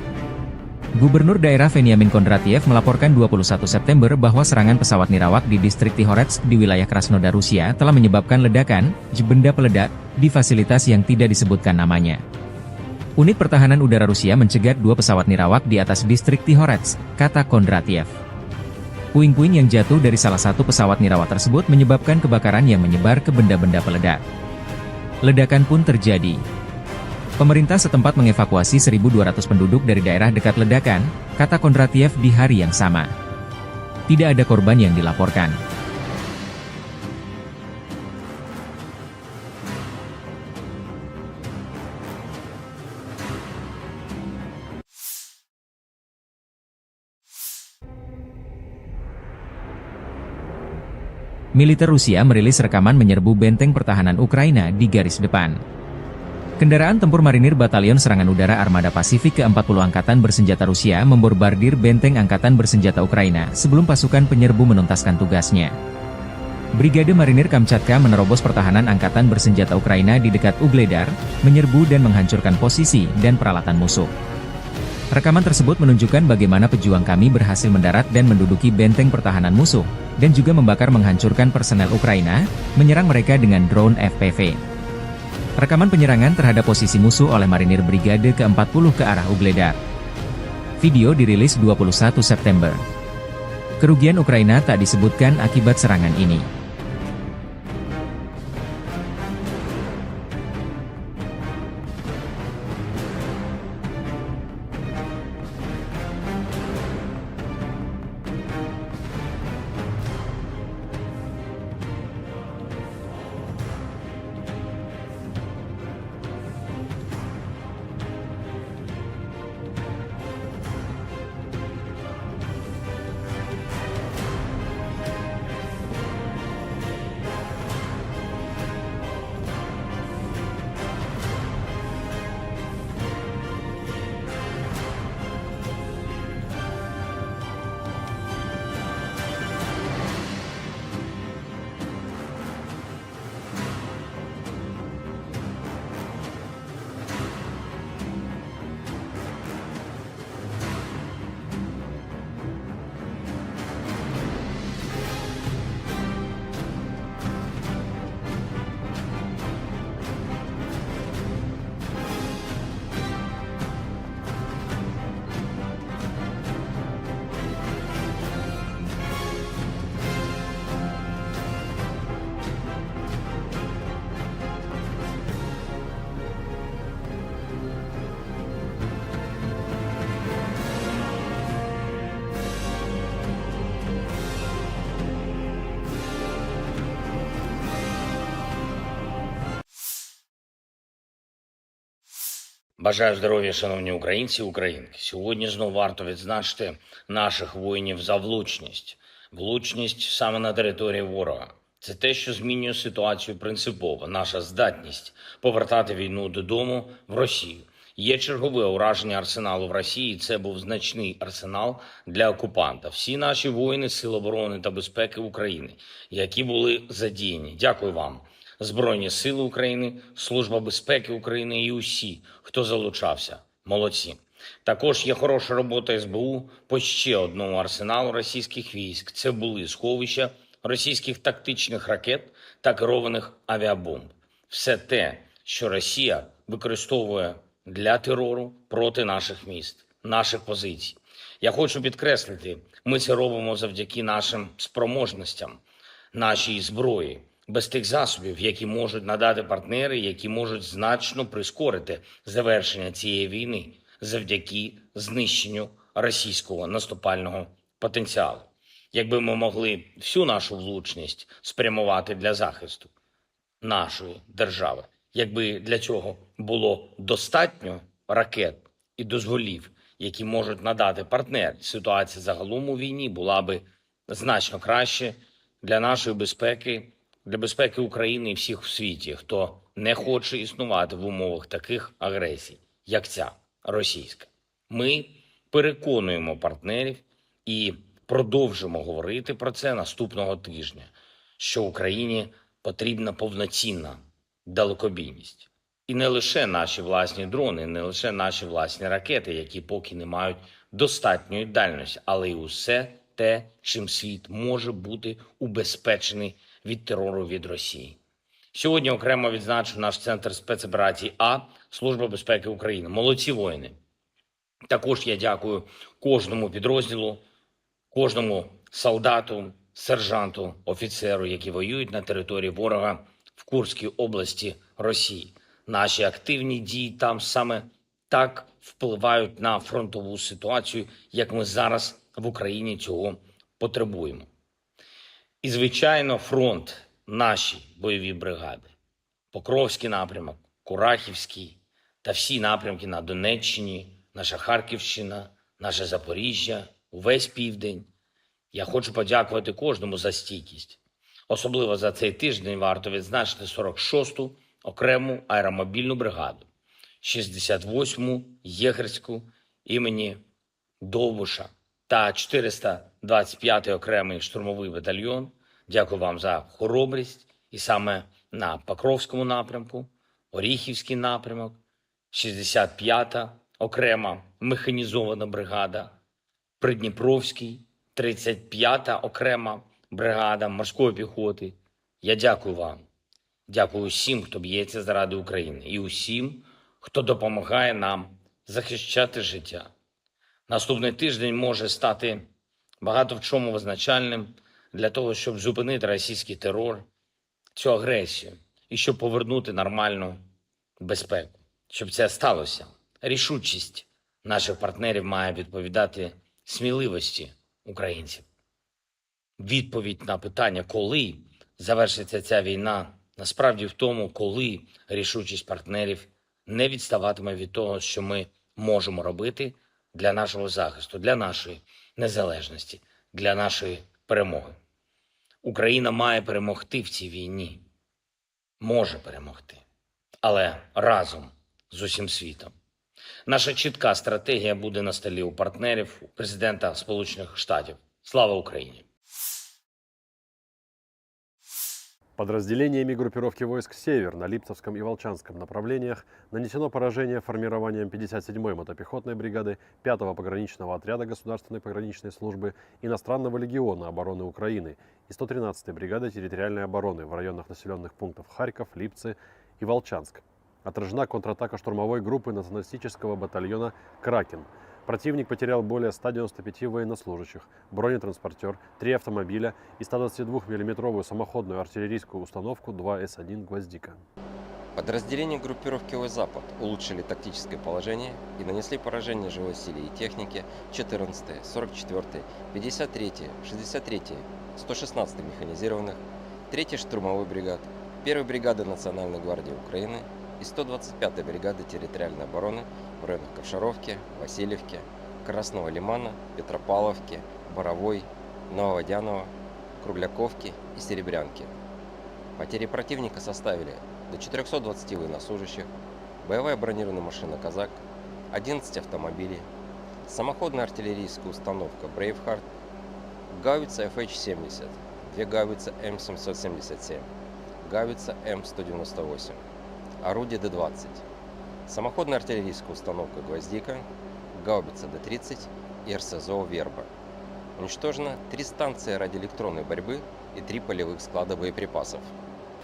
Gubernur daerah Veniamin Kondratiev melaporkan dua puluh satu September bahwa serangan pesawat nirawak di distrik Tihoretsk di wilayah Krasnodar Rusia telah menyebabkan ledakan, benda peledak, di fasilitas yang tidak disebutkan namanya. Unit pertahanan udara Rusia mencegat dua pesawat nirawak di atas distrik Tihoretsk, kata Kondratiev. Puing-puing yang jatuh dari salah satu pesawat nirawak tersebut menyebabkan kebakaran yang menyebar ke benda-benda peledak. Ledakan pun terjadi. Pemerintah setempat mengevakuasi seribu dua ratus penduduk dari daerah dekat ledakan, kata Kondratiev di hari yang sama. Tidak ada korban yang dilaporkan. Militer Rusia merilis rekaman menyerbu benteng pertahanan Ukraina di garis depan. Kendaraan tempur marinir Batalion Serangan Udara Armada Pasifik ke empat puluh Angkatan Bersenjata Rusia membombardir benteng angkatan bersenjata Ukraina sebelum pasukan penyerbu menuntaskan tugasnya. Brigade Marinir Kamchatka menerobos pertahanan angkatan bersenjata Ukraina di dekat Ugledar, menyerbu dan menghancurkan posisi dan peralatan musuh. Rekaman tersebut menunjukkan bagaimana pejuang kami berhasil mendarat dan menduduki benteng pertahanan musuh, dan juga membakar menghancurkan personel Ukraina, menyerang mereka dengan drone F P V. Rekaman penyerangan terhadap posisi musuh oleh marinir Brigade ke empat puluh ke arah Ugledar. Video dirilis dua puluh satu September. Kerugian Ukraina tak disebutkan akibat serangan ini. Бажаю здоров'я, шановні українці і українки. Сьогодні знову варто відзначити наших воїнів за влучність. Влучність саме на території ворога. Це те, що змінює ситуацію принципово. Наша здатність повертати війну додому в Росію. Є чергове ураження арсеналу в Росії. Це був значний арсенал для окупанта. Всі наші воїни Сил оборони та безпеки України, які були задіяні. Дякую вам. Збройні Сили України, Служба безпеки України і усі, хто залучався. Молодці. Також є хороша робота С Б У по ще одному арсеналу російських військ. Це були сховища російських тактичних ракет та керованих авіабомб. Все те, що Росія використовує для терору проти наших міст, наших позицій. Я хочу підкреслити, ми це робимо завдяки нашим спроможностям, нашій зброї, без тих засобів, які можуть надати партнери, які можуть значно прискорити завершення цієї війни завдяки знищенню російського наступального потенціалу. Якби ми могли всю нашу влучність спрямувати для захисту нашої держави, якби для цього було достатньо ракет і дозволів, які можуть надати партнери, ситуація загалом у війні була би значно краще для нашої безпеки, для безпеки України і всіх у світі, хто не хоче існувати в умовах таких агресій, як ця російська. Ми переконуємо партнерів і продовжимо говорити про це наступного тижня, що Україні потрібна повноцінна далекобійність. І не лише наші власні дрони, не лише наші власні ракети, які поки не мають достатньої дальності, але й усе те, чим світ може бути убезпечений від терору від Росії. Сьогодні окремо відзначу наш центр спецоперацій А, Служба безпеки України. Молодці воїни! Також я дякую кожному підрозділу, кожному солдату, сержанту, офіцеру, які воюють на території ворога в Курській області Росії. Наші активні дії там саме так впливають на фронтову ситуацію, як ми зараз в Україні цього потребуємо. І, звичайно, фронт, наші бойові бригади, Покровський напрямок, Курахівський та всі напрямки на Донеччині, наша Харківщина, наше Запоріжжя, увесь південь. Я хочу подякувати кожному за стійкість. Особливо за цей тиждень варто відзначити сорок шосту окрему аеромобільну бригаду, шістдесят восьму єгерську імені Довбуша та чотириста двадцять п'ятий окремий штурмовий батальйон. Дякую вам за хоробрість. І саме на Покровському напрямку, Оріхівський напрямок, шістдесят п'ята окрема механізована бригада, Придніпровський, тридцять п'ята окрема бригада морської піхоти. Я дякую вам. Дякую усім, хто б'ється заради України, і усім, хто допомагає нам захищати життя. Наступний тиждень може стати багато в чому визначальним для того, щоб зупинити російський терор, цю агресію, і щоб повернути нормальну безпеку. Щоб це сталося, рішучість наших партнерів має відповідати сміливості українців. Відповідь на питання, коли завершиться ця війна, насправді в тому, коли рішучість партнерів не відставатиме від того, що ми можемо робити для нашого захисту, для нашої незалежності, для нашої перемоги. Україна має перемогти в цій війні. Може перемогти. Але разом з усім світом. Наша чітка стратегія буде на столі у партнерів, у президента Сполучених Штатів. Слава Україні! Подразделениями группировки войск «Север» на Липцевском и Волчанском направлениях нанесено поражение формированиям пятьдесят седьмой мотопехотной бригады пятого пограничного отряда Государственной пограничной службы, Иностранного легиона обороны Украины и сто тринадцатой бригады территориальной обороны в районах населённых пунктов Харьков, Липцы и Волчанск. Отражена контратака штурмовой группы националистического батальона «Кракен». Противник потерял более ста девяноста пяти военнослужащих, бронетранспортёр, три автомобиля и сто двадцатидвухмиллиметровую самоходную артиллерийскую установку два эс один «Гвоздика». Подразделения группировки «Запад» улучшили тактическое положение и нанесли поражение живой силе и технике четырнадцатой, сорок четвёртой, пятьдесят третьей, шестьдесят третьей, сто шестнадцатой механизированных, третьей штурмовой бригад, первой бригады Национальной гвардии Украины и сто двадцать пятой бригады территориальной обороны в районах Ковшаровки, Васильевки, Красного Лимана, Петропавловки, Боровой, Нововодяново, Кругляковки и Серебрянки. Потери противника составили до четырёхсот двадцати военнослужащих, боевая бронированная машина «Казак», одиннадцать автомобилей, самоходная артиллерийская установка «Брейвхард», гаубица F H семьдесят, две гаубицы М семьсот семьдесят семь, гаубица М сто девяносто восемь, орудие Д двадцать, самоходная артиллерийская установка «Гвоздика», гаубица Д тридцать и РСЗО «Верба». Уничтожено три станции радиоэлектронной борьбы и три полевых склада боеприпасов.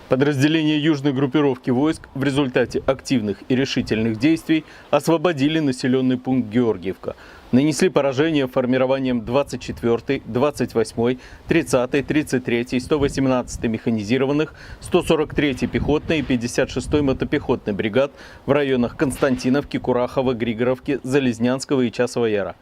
Подразделения южной группировки войск в результате активных и решительных действий освободили населённый пункт Георгиевка. Нанесли поражение формированиям двадцать четвёртой, двадцать восьмой, тридцатой, тридцать третьей, сто восемнадцатой механизированных, сто сорок третьей пехотной и пятьдесят шестой мотопехотной бригад в районах Константиновки, Курахова, Григоровки, Залезнянского и Часового Яра.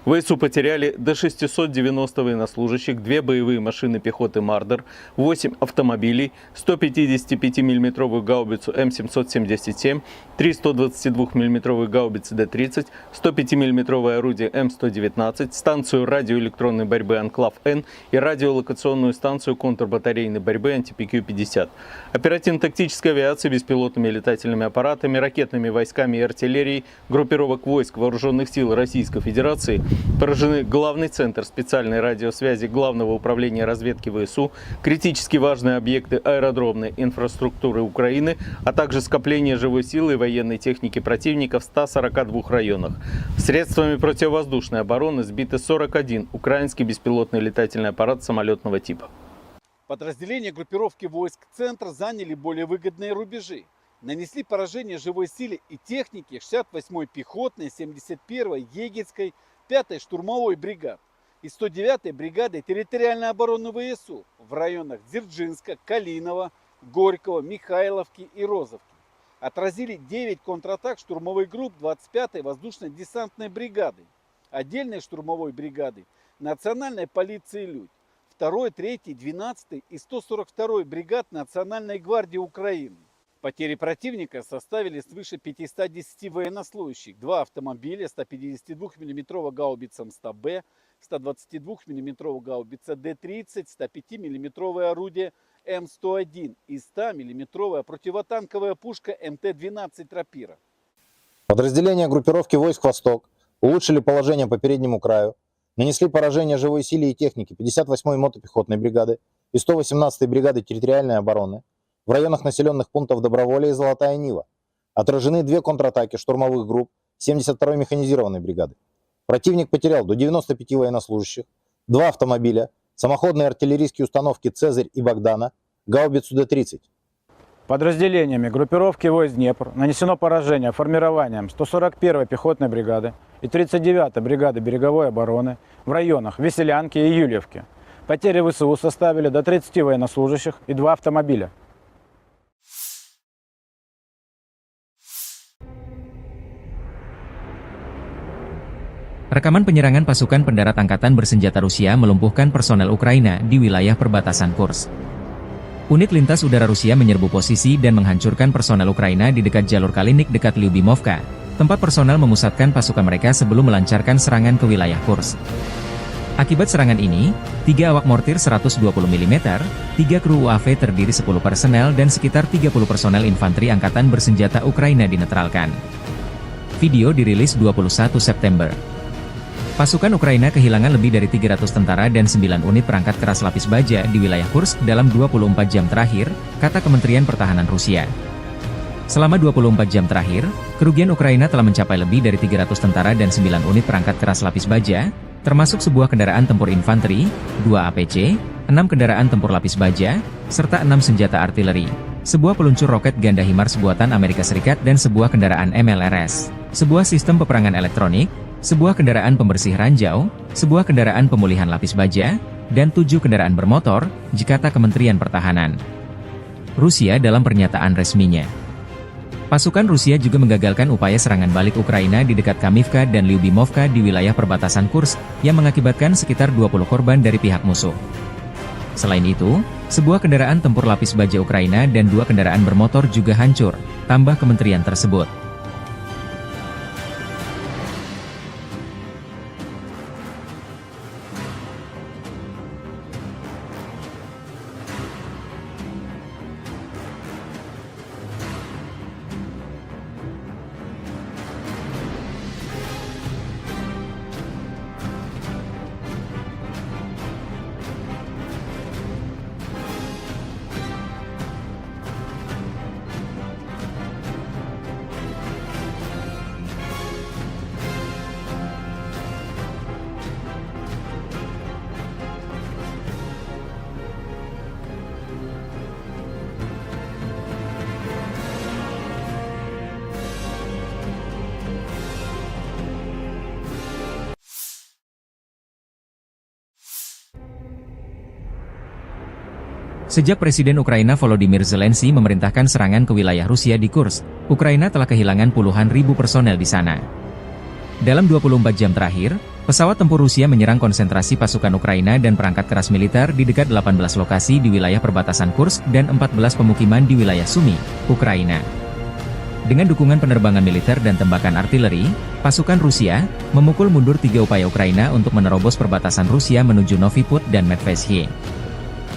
В ВСУ потеряли до шестисот девяноста военнослужащих, две боевые машины пехоты «Мардер», восемь автомобилей, сто пятидесятипятимиллиметровую гаубицу М семьсот семьдесят семь, три сто двадцатидвухмиллиметровые гаубицы Д тридцать, сто пятимиллиметровое орудие М сто девятнадцать, станцию радиоэлектронной борьбы «Анклав-Н» и радиолокационную станцию контрбатарейной борьбы «Анти-П Q пятьдесят». Оперативно-тактической авиацией, беспилотными летательными аппаратами, ракетными войсками и артиллерией группировок войск Вооружённых сил Российской Федерации поражены главный центр специальной радиосвязи Главного управления разведки ВСУ, критически важные объекты аэродромной инфраструктуры Украины, а также скопление живой силы и военной техники противника в ста сорока двух районах. Средствами противовоздушной обороны сбиты сорок один украинский беспилотный летательный аппарат самолётного типа. Подразделения группировки войск «Центр» заняли более выгодные рубежи, нанесли поражение живой силе и технике шестьдесят восьмой пехотной, семьдесят первой егерской, пятой штурмовой бригад и сто девятой бригады территориальной обороны ВСУ в районах Дзержинска, Калинова, Горького, Михайловки и Розовки. отразили девять контратак штурмовых групп двадцать пятой воздушно-десантной бригады, отдельной штурмовой бригады, национальной полиции «Людь», второй, третьей, двенадцатой и сто сорок второй бригад Национальной гвардии Украины. Потери противника составили свыше пятисот десяти военнослужащих, два автомобиля, ста пятидесятидвухмиллиметровая гаубица М ста Б, ста двадцатидвухмиллиметровая гаубица Д тридцать, ста пятимиллиметровое орудие М сто один и стамиллиметровая противотанковая пушка М Т двенадцать «Рапира». Подразделения группировки войск «Восток» улучшили положение по переднему краю, нанесли поражение живой силе и технике пятьдесят восьмой мотопехотной бригады и сто восемнадцатой бригады территориальной обороны в районах населённых пунктов Доброволье и Золотая Нива. Отражены две контратаки штурмовых групп семьдесят второй механизированной бригады. Противник потерял до девяноста пяти военнослужащих, два автомобиля, самоходные артиллерийские установки «Цезарь» и «Богдана», гаубицу Д тридцать. Подразделениями группировки войск «Днепр» нанесено поражение формированиям сто сорок первой пехотной бригады и тридцать девятой бригады береговой обороны в районах Веселянки и Юльевки. Потери В С У составили до тридцати военнослужащих и два автомобиля. Rekaman penyerangan pasukan pendarat angkatan bersenjata Rusia melumpuhkan personel Ukraina di wilayah perbatasan Kursk. Unit lintas udara Rusia menyerbu posisi dan menghancurkan personel Ukraina di dekat jalur Kalinik dekat Lyubimovka, tempat personel memusatkan pasukan mereka sebelum melancarkan serangan ke wilayah Kursk. Akibat serangan ini, tiga awak mortir seratus dua puluh milimeter, tiga kru U A V terdiri sepuluh personel, dan sekitar tiga puluh personel infanteri angkatan bersenjata Ukraina dinetralkan. Video dirilis dua puluh satu September. Pasukan Ukraina kehilangan lebih dari tiga ratus tentara dan sembilan unit perangkat keras lapis baja di wilayah Kursk dalam dua puluh empat jam terakhir, kata Kementerian Pertahanan Rusia. Selama dua puluh empat jam terakhir, kerugian Ukraina telah mencapai lebih dari tiga ratus tentara dan sembilan unit perangkat keras lapis baja, termasuk sebuah kendaraan tempur infanteri, dua A P C, enam kendaraan tempur lapis baja, serta enam senjata artileri, sebuah peluncur roket ganda HIMARS buatan Amerika Serikat dan sebuah kendaraan M L R S, sebuah sistem peperangan elektronik, sebuah kendaraan pembersih ranjau, sebuah kendaraan pemulihan lapis baja, dan tujuh kendaraan bermotor, kata Kementerian Pertahanan Rusia dalam pernyataan resminya. Pasukan Rusia juga menggagalkan upaya serangan balik Ukraina di dekat Kamivka dan Lyubimovka di wilayah perbatasan Kursk, yang mengakibatkan sekitar dua puluh korban dari pihak musuh. Selain itu, sebuah kendaraan tempur lapis baja Ukraina dan dua kendaraan bermotor juga hancur, tambah kementerian tersebut. Sejak Presiden Ukraina Volodymyr Zelensky memerintahkan serangan ke wilayah Rusia di Kursk, Ukraina telah kehilangan puluhan ribu personel di sana. Dalam dua puluh empat jam terakhir, pesawat tempur Rusia menyerang konsentrasi pasukan Ukraina dan perangkat keras militer di dekat delapan belas lokasi di wilayah perbatasan Kursk dan empat belas pemukiman di wilayah Sumy, Ukraina. Dengan dukungan penerbangan militer dan tembakan artileri, pasukan Rusia memukul mundur tiga upaya Ukraina untuk menerobos perbatasan Rusia menuju Novi Put dan Medveshye.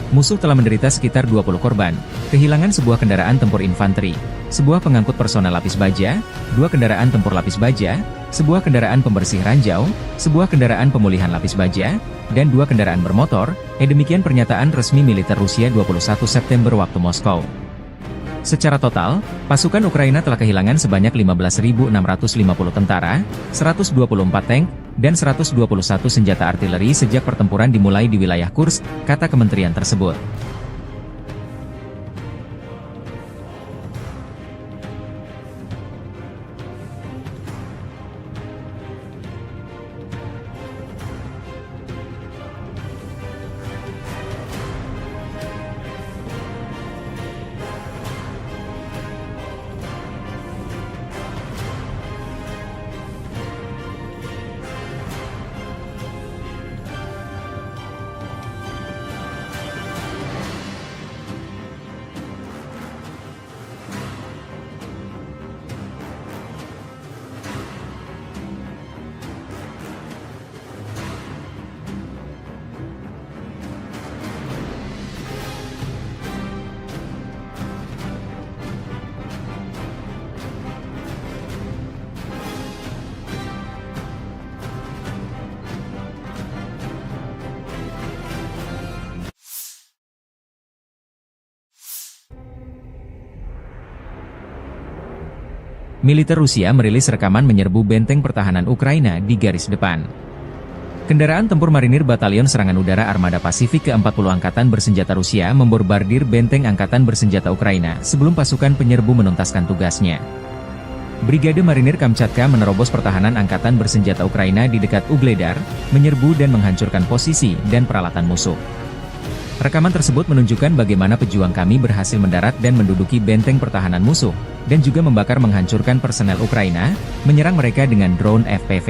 Musuh telah menderita sekitar dua puluh korban, kehilangan sebuah kendaraan tempur infanteri, sebuah pengangkut personel lapis baja, dua kendaraan tempur lapis baja, sebuah kendaraan pembersih ranjau, sebuah kendaraan pemulihan lapis baja, dan dua kendaraan bermotor, eh, demikian pernyataan resmi militer Rusia dua puluh satu September waktu Moskow. Secara total, pasukan Ukraina telah kehilangan sebanyak lima belas ribu enam ratus lima puluh tentara, seratus dua puluh empat tank, dan seratus dua puluh satu senjata artileri sejak pertempuran dimulai di wilayah Kursk, kata kementerian tersebut. Militer Rusia merilis rekaman menyerbu benteng pertahanan Ukraina di garis depan. Kendaraan tempur marinir Batalion Serangan Udara Armada Pasifik keempat puluh Angkatan Bersenjata Rusia membombardir benteng angkatan bersenjata Ukraina sebelum pasukan penyerbu menuntaskan tugasnya. Brigade Marinir Kamchatka menerobos pertahanan angkatan bersenjata Ukraina di dekat Ugledar, menyerbu dan menghancurkan posisi dan peralatan musuh. Rekaman tersebut menunjukkan bagaimana pejuang kami berhasil mendarat dan menduduki benteng pertahanan musuh, dan juga membakar menghancurkan personel Ukraina, menyerang mereka dengan drone F P V.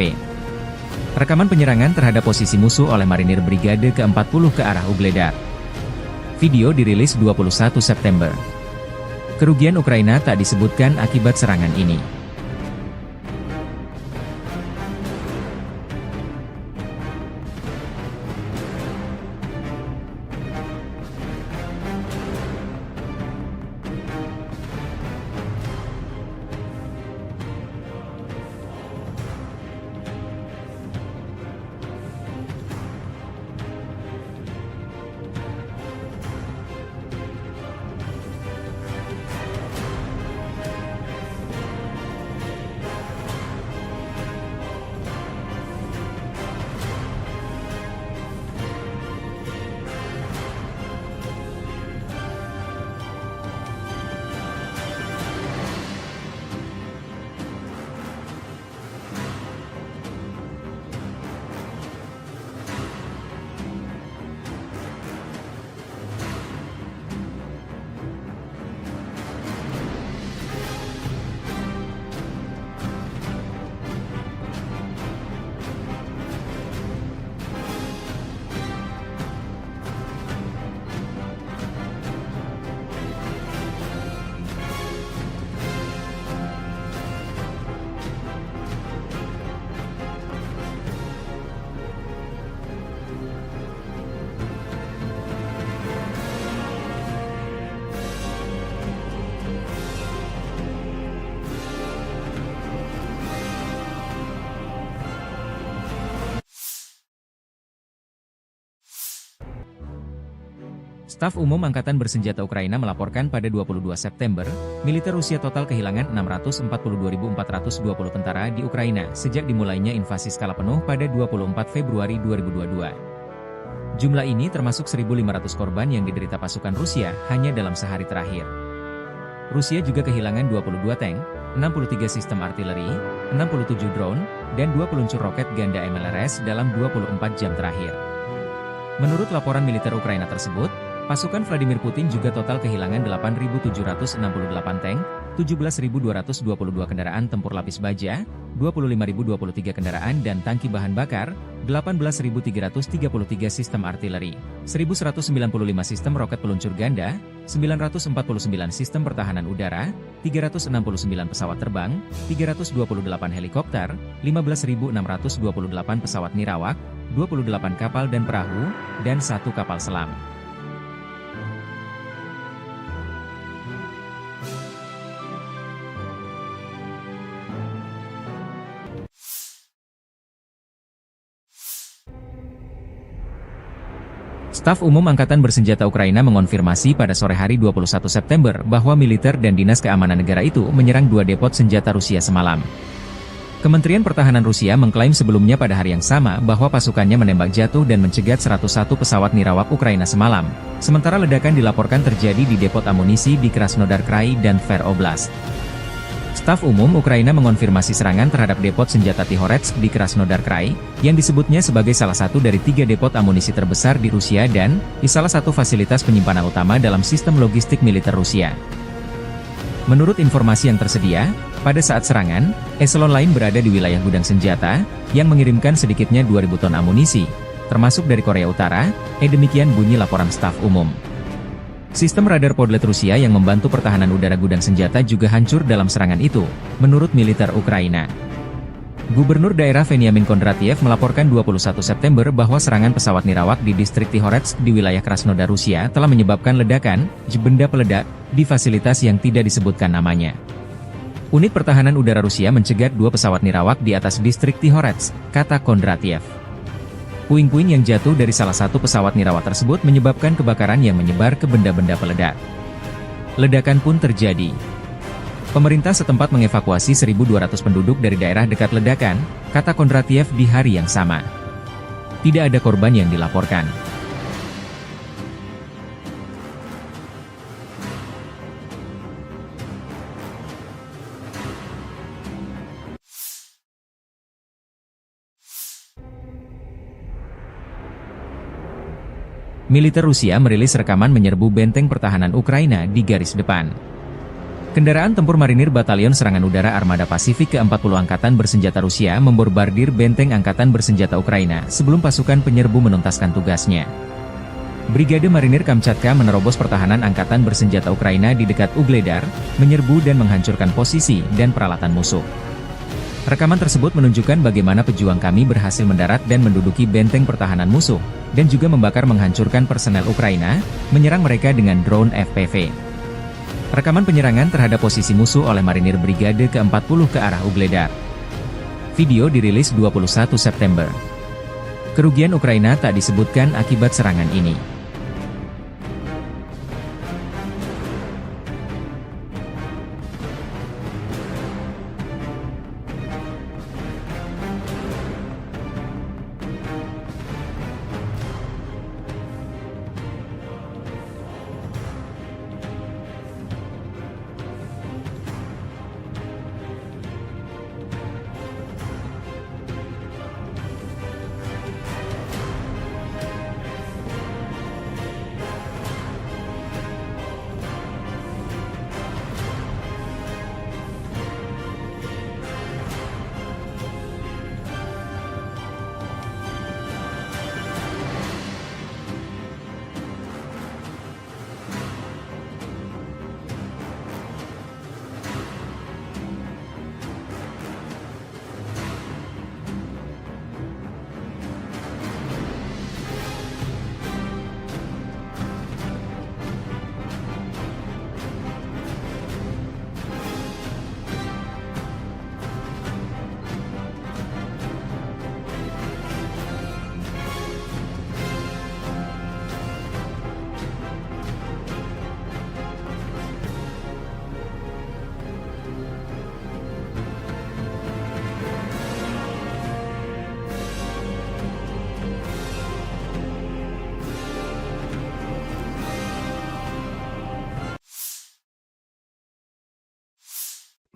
Rekaman penyerangan terhadap posisi musuh oleh marinir Brigade keempat puluh ke arah Ugledar. Video dirilis dua puluh satu September. Kerugian Ukraina tak disebutkan akibat serangan ini. Staf Umum Angkatan Bersenjata Ukraina melaporkan pada dua puluh dua September, militer Rusia total kehilangan enam ratus empat puluh dua ribu empat ratus dua puluh tentara di Ukraina sejak dimulainya invasi skala penuh pada dua puluh empat Februari dua ribu dua puluh dua. Jumlah ini termasuk seribu lima ratus korban yang diderita pasukan Rusia hanya dalam sehari terakhir. Rusia juga kehilangan dua puluh dua tank, enam puluh tiga sistem artileri, enam puluh tujuh drone, dan dua peluncur roket ganda M L R S dalam dua puluh empat jam terakhir. Menurut laporan militer Ukraina tersebut, pasukan Vladimir Putin juga total kehilangan delapan ribu tujuh ratus enam puluh delapan tank, tujuh belas ribu dua ratus dua puluh dua kendaraan tempur lapis baja, dua puluh lima ribu dua puluh tiga kendaraan dan tangki bahan bakar, delapan belas ribu tiga ratus tiga puluh tiga sistem artileri, seribu seratus sembilan puluh lima sistem roket peluncur ganda, sembilan ratus empat puluh sembilan sistem pertahanan udara, tiga ratus enam puluh sembilan pesawat terbang, tiga ratus dua puluh delapan helikopter, lima belas ribu enam ratus dua puluh delapan pesawat nirawak, dua puluh delapan kapal dan perahu, dan satu kapal selam. Staf Umum Angkatan Bersenjata Ukraina mengonfirmasi pada sore hari dua puluh satu September bahwa militer dan dinas keamanan negara itu menyerang dua depot senjata Rusia semalam. Kementerian Pertahanan Rusia mengklaim sebelumnya pada hari yang sama bahwa pasukannya menembak jatuh dan mencegat seratus satu pesawat nirawak Ukraina semalam, sementara ledakan dilaporkan terjadi di depot amunisi di Krasnodar Krai dan Tver Oblast. Staf Umum Ukraina mengonfirmasi serangan terhadap depot senjata Tihoretsk di Krasnodar Krai, yang disebutnya sebagai salah satu dari tiga depot amunisi terbesar di Rusia dan di salah satu fasilitas penyimpanan utama dalam sistem logistik militer Rusia. Menurut informasi yang tersedia, pada saat serangan, eselon lain berada di wilayah gudang senjata, yang mengirimkan sedikitnya dua ribu ton amunisi, termasuk dari Korea Utara, eh demikian bunyi laporan staf umum. Sistem radar Podlet Rusia yang membantu pertahanan udara gudang senjata juga hancur dalam serangan itu, menurut militer Ukraina. Gubernur daerah Veniamin Kondratiev melaporkan dua puluh satu September bahwa serangan pesawat nirawak di distrik Tihoretsk di wilayah Krasnodar Rusia telah menyebabkan ledakan, benda peledak, di fasilitas yang tidak disebutkan namanya. Unit pertahanan udara Rusia mencegat dua pesawat nirawak di atas distrik Tihoretsk, kata Kondratiev. Puing-puing yang jatuh dari salah satu pesawat nirawak tersebut menyebabkan kebakaran yang menyebar ke benda-benda peledak. Ledakan pun terjadi. Pemerintah setempat mengevakuasi seribu dua ratus penduduk dari daerah dekat ledakan, kata Kondratiev di hari yang sama. Tidak ada korban yang dilaporkan. Militer Rusia merilis rekaman menyerbu benteng pertahanan Ukraina di garis depan. Kendaraan tempur marinir Batalion Serangan Udara Armada Pasifik keempat puluh Angkatan Bersenjata Rusia membombardir benteng angkatan bersenjata Ukraina sebelum pasukan penyerbu menuntaskan tugasnya. Brigade Marinir Kamchatka menerobos pertahanan angkatan bersenjata Ukraina di dekat Ugledar, menyerbu dan menghancurkan posisi dan peralatan musuh. Rekaman tersebut menunjukkan bagaimana pejuang kami berhasil mendarat dan menduduki benteng pertahanan musuh, dan juga membakar menghancurkan personel Ukraina, menyerang mereka dengan drone F P V. Rekaman penyerangan terhadap posisi musuh oleh marinir Brigade keempat puluh ke arah Ugledar. Video dirilis dua puluh satu September. Kerugian Ukraina tak disebutkan akibat serangan ini.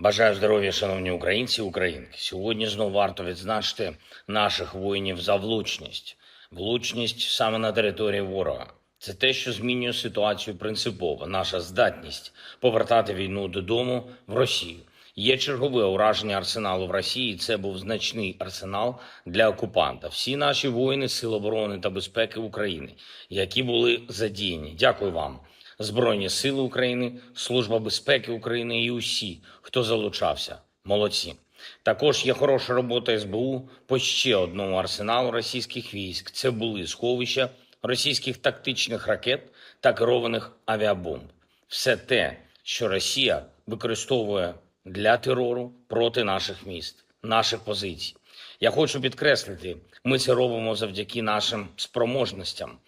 Бажаю здоров'я, шановні українці і українки. Сьогодні знову варто відзначити наших воїнів за влучність. Влучність саме на території ворога. Це те, що змінює ситуацію принципово. Наша здатність повертати війну додому в Росію. Є чергове ураження арсеналу в Росії. Це був значний арсенал для окупанта. Всі наші воїни Сил оборони та безпеки України, які були задіяні. Дякую вам. Збройні Сили України, Служба безпеки України і усі, хто залучався. Молодці. Також є хороша робота С Б У по ще одному арсеналу російських військ. Це були сховища російських тактичних ракет та керованих авіабомб. Все те, що Росія використовує для терору проти наших міст, наших позицій. Я хочу підкреслити, ми це робимо завдяки нашим спроможностям,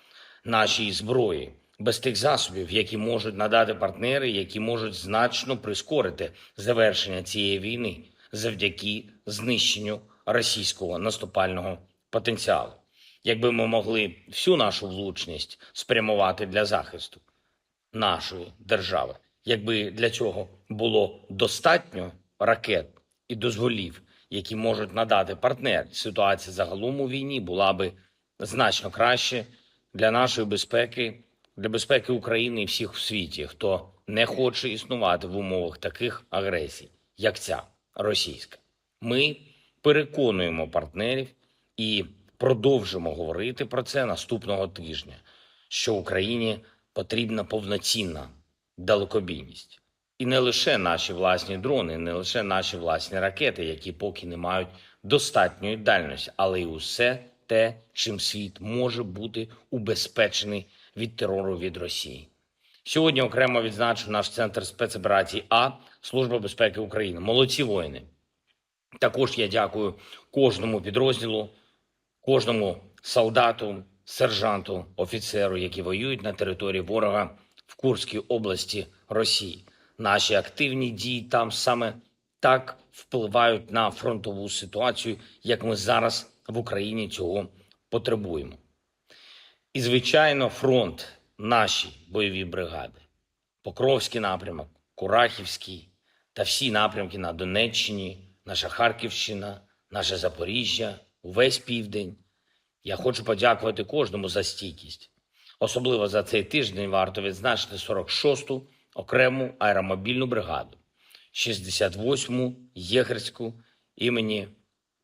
нашій зброї, без тих засобів, які можуть надати партнери, які можуть значно прискорити завершення цієї війни завдяки знищенню російського наступального потенціалу. Якби ми могли всю нашу влучність спрямувати для захисту нашої держави, якби для цього було достатньо ракет і дозволів, які можуть надати партнери, ситуація загалом у війні була би значно краще для нашої безпеки, для безпеки України і всіх в світі, хто не хоче існувати в умовах таких агресій, як ця російська. Ми переконуємо партнерів і продовжимо говорити про це наступного тижня, що Україні потрібна повноцінна далекобійність. І не лише наші власні дрони, не лише наші власні ракети, які поки не мають достатньої дальності, але й усе те, чим світ може бути убезпечений від терору від Росії. Сьогодні окремо відзначу наш центр спецоперацій А, Служба безпеки України. Молодці воїни! Також я дякую кожному підрозділу, кожному солдату, сержанту, офіцеру, які воюють на території ворога в Курській області Росії. Наші активні дії там саме так впливають на фронтову ситуацію, як ми зараз в Україні цього потребуємо. І, звичайно, фронт, наші бойові бригади. Покровський напрямок, Курахівський та всі напрямки на Донеччині, наша Харківщина, наше Запоріжжя, увесь південь. Я хочу подякувати кожному за стійкість. Особливо за цей тиждень варто відзначити сорок шосту окрему аеромобільну бригаду, шістдесят восьму єгерську імені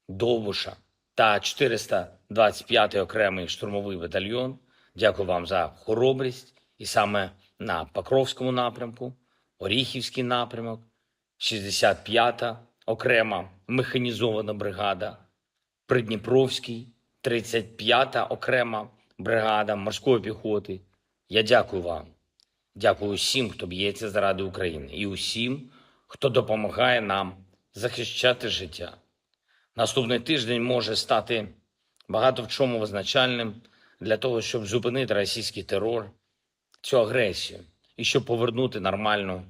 Довбуша та чотириста двадцять п'ятий окремий штурмовий батальйон. Дякую вам за хоробрість. І саме на Покровському напрямку, Оріхівський напрямок, шістдесят п'ята окрема механізована бригада, Придніпровський, тридцять п'ята окрема бригада морської піхоти. Я дякую вам. Дякую усім, хто б'ється заради України, і усім, хто допомагає нам захищати життя. Наступний тиждень може стати багато в чому визначальним для того, щоб зупинити російський терор, цю агресію, і щоб повернути нормальну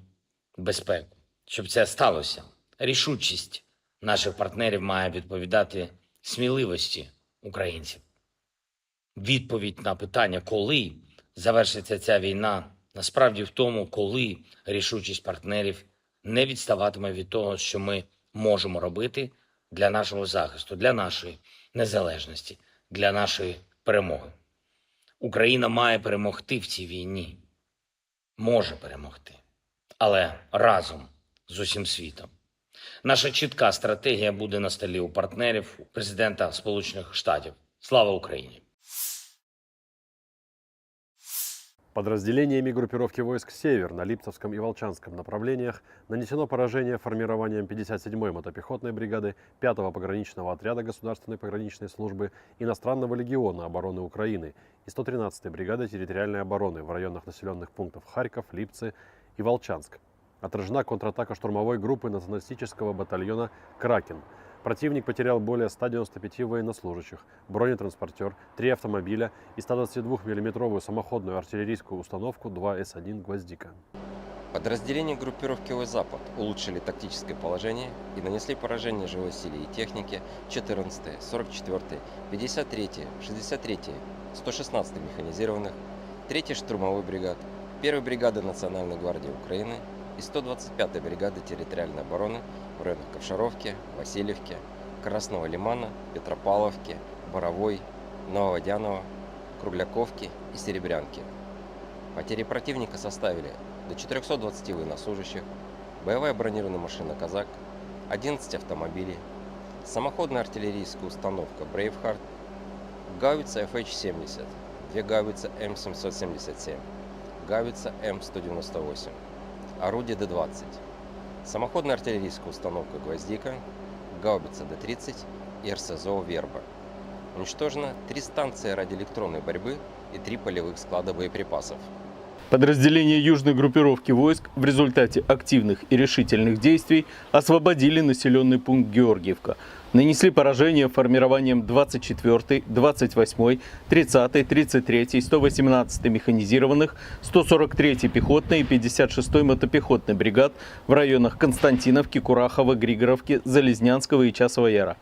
безпеку. Щоб це сталося, рішучість наших партнерів має відповідати сміливості українців. Відповідь на питання, коли завершиться ця війна, насправді в тому, коли рішучість партнерів не відставатиме від того, що ми можемо робити для нашого захисту, для нашої незалежності, для нашої перемоги. Україна має перемогти в цій війні. Може перемогти. Але разом з усім світом. Наша чітка стратегія буде на столі у партнерів, у президента Сполучених Штатів. Слава Україні! Подразделениями группировки войск «Север» на Липцевском и Волчанском направлениях нанесено поражение формированиям пятьдесят седьмой мотопехотной бригады пятого пограничного отряда Государственной пограничной службы иностранного легиона обороны Украины и сто тринадцатой бригады территориальной обороны в районах населенных пунктов Харьков, Липцы и Волчанск. Отражена контратака штурмовой группы националистического батальона «Кракен». Противник потерял более ста девяноста пяти военнослужащих, бронетранспортер, три автомобиля и ста двадцати двух миллиметровую самоходную артиллерийскую установку два эс один «Гвоздика». Подразделения группировки «Запад» улучшили тактическое положение и нанесли поражение живой силе и технике четырнадцатой, сорок четвёртой, пятьдесят третьей, шестьдесят третьей, сто шестнадцатой механизированных, третьей штурмовой бригад, первой бригады Национальной гвардии Украины и сто двадцать пятой бригады территориальной обороны в районах Ковшаровки, Васильевки, Красного Лимана, Петропавловки, Боровой, Нововодяново, Кругляковки и Серебрянки. Потери противника составили до четырёхсот двадцати военнослужащих, боевая бронированная машина «Казак», одиннадцать автомобилей, самоходная артиллерийская установка «Брейвхард», гаубица F H семьдесят, две гаубицы М семьсот семьдесят семь, гаубица М сто девяносто восемь, орудие Д двадцать, самоходная артиллерийская установка «Гвоздика», гаубица Д тридцать и РСЗО «Верба». Уничтожено три станции радиоэлектронной борьбы и три полевых склада боеприпасов. Подразделения южной группировки войск в результате активных и решительных действий освободили населенный пункт Георгиевка. Нанесли поражение формированиям двадцать четвёртой, двадцать восьмой, тридцатой, тридцать третьей, сто восемнадцатой механизированных, сто сорок третьей пехотной и пятьдесят шестой мотопехотной бригад в районах Константиновки, Курахова, Григоровки, Залезнянского и Часова Яра.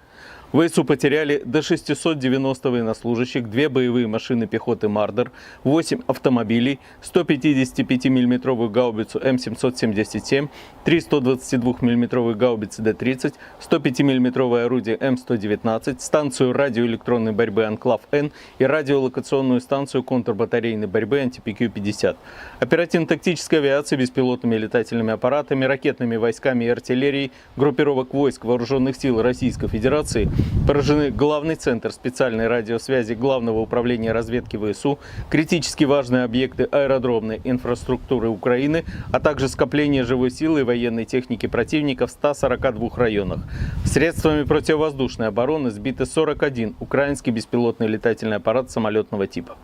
В ВСУ потеряли до шестисот девяноста военнослужащих, две боевые машины пехоты «Мардер», восемь автомобилей, сто пятидесятипятимиллиметровую гаубицу М семьсот семьдесят семь, три сто двадцатидвухмиллиметровые гаубицы Д тридцать, сто пятимиллиметровое орудие М сто девятнадцать, станцию радиоэлектронной борьбы «Анклав-Н» и радиолокационную станцию контрбатарейной борьбы «Антипикю пятьдесят». Оперативно-тактической авиацией, беспилотными летательными аппаратами, ракетными войсками и артиллерией группировок войск Вооружённых сил Российской Федерации поражены главный центр специальной радиосвязи Главного управления разведки ВСУ, критически важные объекты аэродромной инфраструктуры Украины, а также скопление живой силы и военной техники противника в ста сорока двух районах. Средствами противовоздушной обороны сбиты сорок один украинский беспилотный летательный аппарат самолётного типа.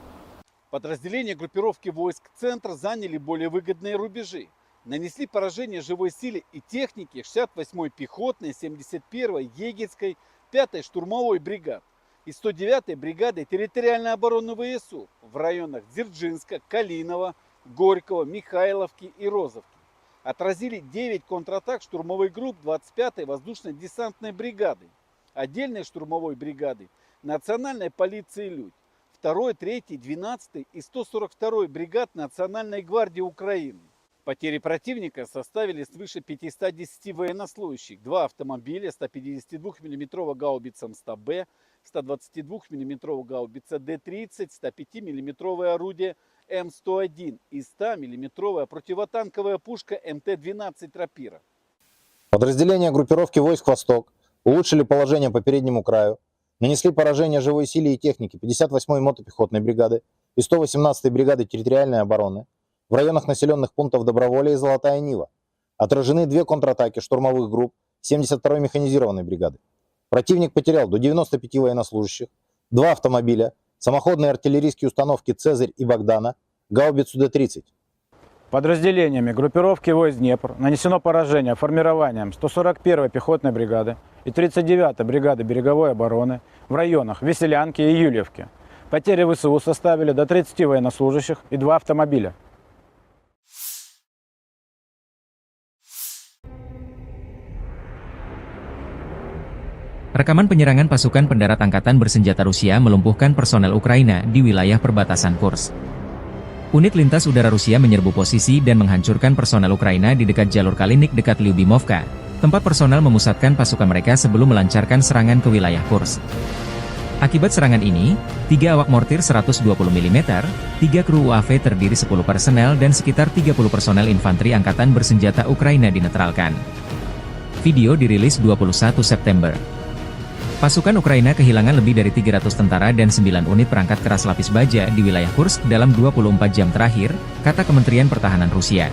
Подразделения группировки войск «Центр» заняли более выгодные рубежи, нанесли поражение живой силе и технике шестьдесят восьмой пехотной, семьдесят первой егерской, пятой штурмовой бригад и сто девятой бригады территориальной обороны ВСУ в районах Дзержинска, Калинова, Горького, Михайловки и Розовки. Отразили девять контратак штурмовых групп двадцать пятой воздушно-десантной бригады, отдельной штурмовой бригады, национальной полиции «Людь», второй, третьей, двенадцатой и сто сорок второй бригад Национальной гвардии Украины. Потери противника составили свыше пятисот десяти военнослужащих, два автомобиля, сто пятьдесят двухмиллиметровая гаубица М сто Б, сто двадцать двухмиллиметровая гаубица Д тридцать, сто пятимиллиметровое орудие М сто один и сто миллиметровая противотанковая пушка М Т двенадцать «Рапира». Подразделения группировки войск «Восток» улучшили положение по переднему краю, нанесли поражение живой силе и технике пятьдесят восьмой мотопехотной бригады и сто восемнадцатой бригады территориальной обороны в районах населённых пунктов Доброволье и Золотая Нива. Отражены две контратаки штурмовых групп семьдесят второй механизированной бригады. Противник потерял до девяноста пяти военнослужащих, два автомобиля, самоходные артиллерийские установки «Цезарь» и «Богдана», гаубицу Д тридцать. Подразделениями группировки войск «Днепр» нанесено поражение формированиям сто сорок первой пехотной бригады и тридцать девятой бригады береговой обороны в районах Веселянки и Юльевки. Потери В С У составили до тридцати военнослужащих и два автомобиля. Rekaman penyerangan pasukan pendarat angkatan bersenjata Rusia melumpuhkan personel Ukraina di wilayah perbatasan Kursk. Unit lintas udara Rusia menyerbu posisi dan menghancurkan personel Ukraina di dekat jalur Kalinik dekat Lyubimovka, tempat personel memusatkan pasukan mereka sebelum melancarkan serangan ke wilayah Kursk. Akibat serangan ini, tiga awak mortir seratus dua puluh milimeter, tiga kru U A V terdiri sepuluh personel, dan sekitar tiga puluh personel infanteri angkatan bersenjata Ukraina dinetralkan. Video dirilis dua puluh satu September. Pasukan Ukraina kehilangan lebih dari tiga ratus tentara dan sembilan unit perangkat keras lapis baja di wilayah Kursk dalam dua puluh empat jam terakhir, kata Kementerian Pertahanan Rusia.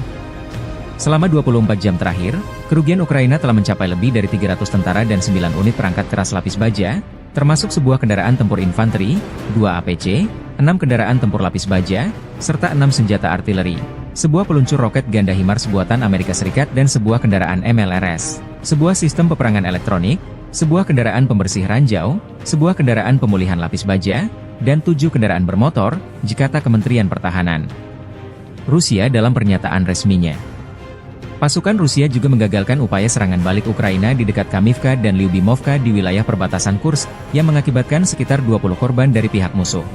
Selama dua puluh empat jam terakhir, kerugian Ukraina telah mencapai lebih dari tiga ratus tentara dan sembilan unit perangkat keras lapis baja, termasuk sebuah kendaraan tempur infanteri, dua A P C, enam kendaraan tempur lapis baja, serta enam senjata artileri, sebuah peluncur roket ganda HIMARS buatan Amerika Serikat dan sebuah kendaraan M L R S, sebuah sistem peperangan elektronik, sebuah kendaraan pembersih ranjau, sebuah kendaraan pemulihan lapis baja, dan tujuh kendaraan bermotor, kata Kementerian Pertahanan Rusia dalam pernyataan resminya. Pasukan Rusia juga menggagalkan upaya serangan balik Ukraina di dekat Kamivka dan Lyubimovka di wilayah perbatasan Kursk, yang mengakibatkan sekitar dua puluh korban dari pihak musuh.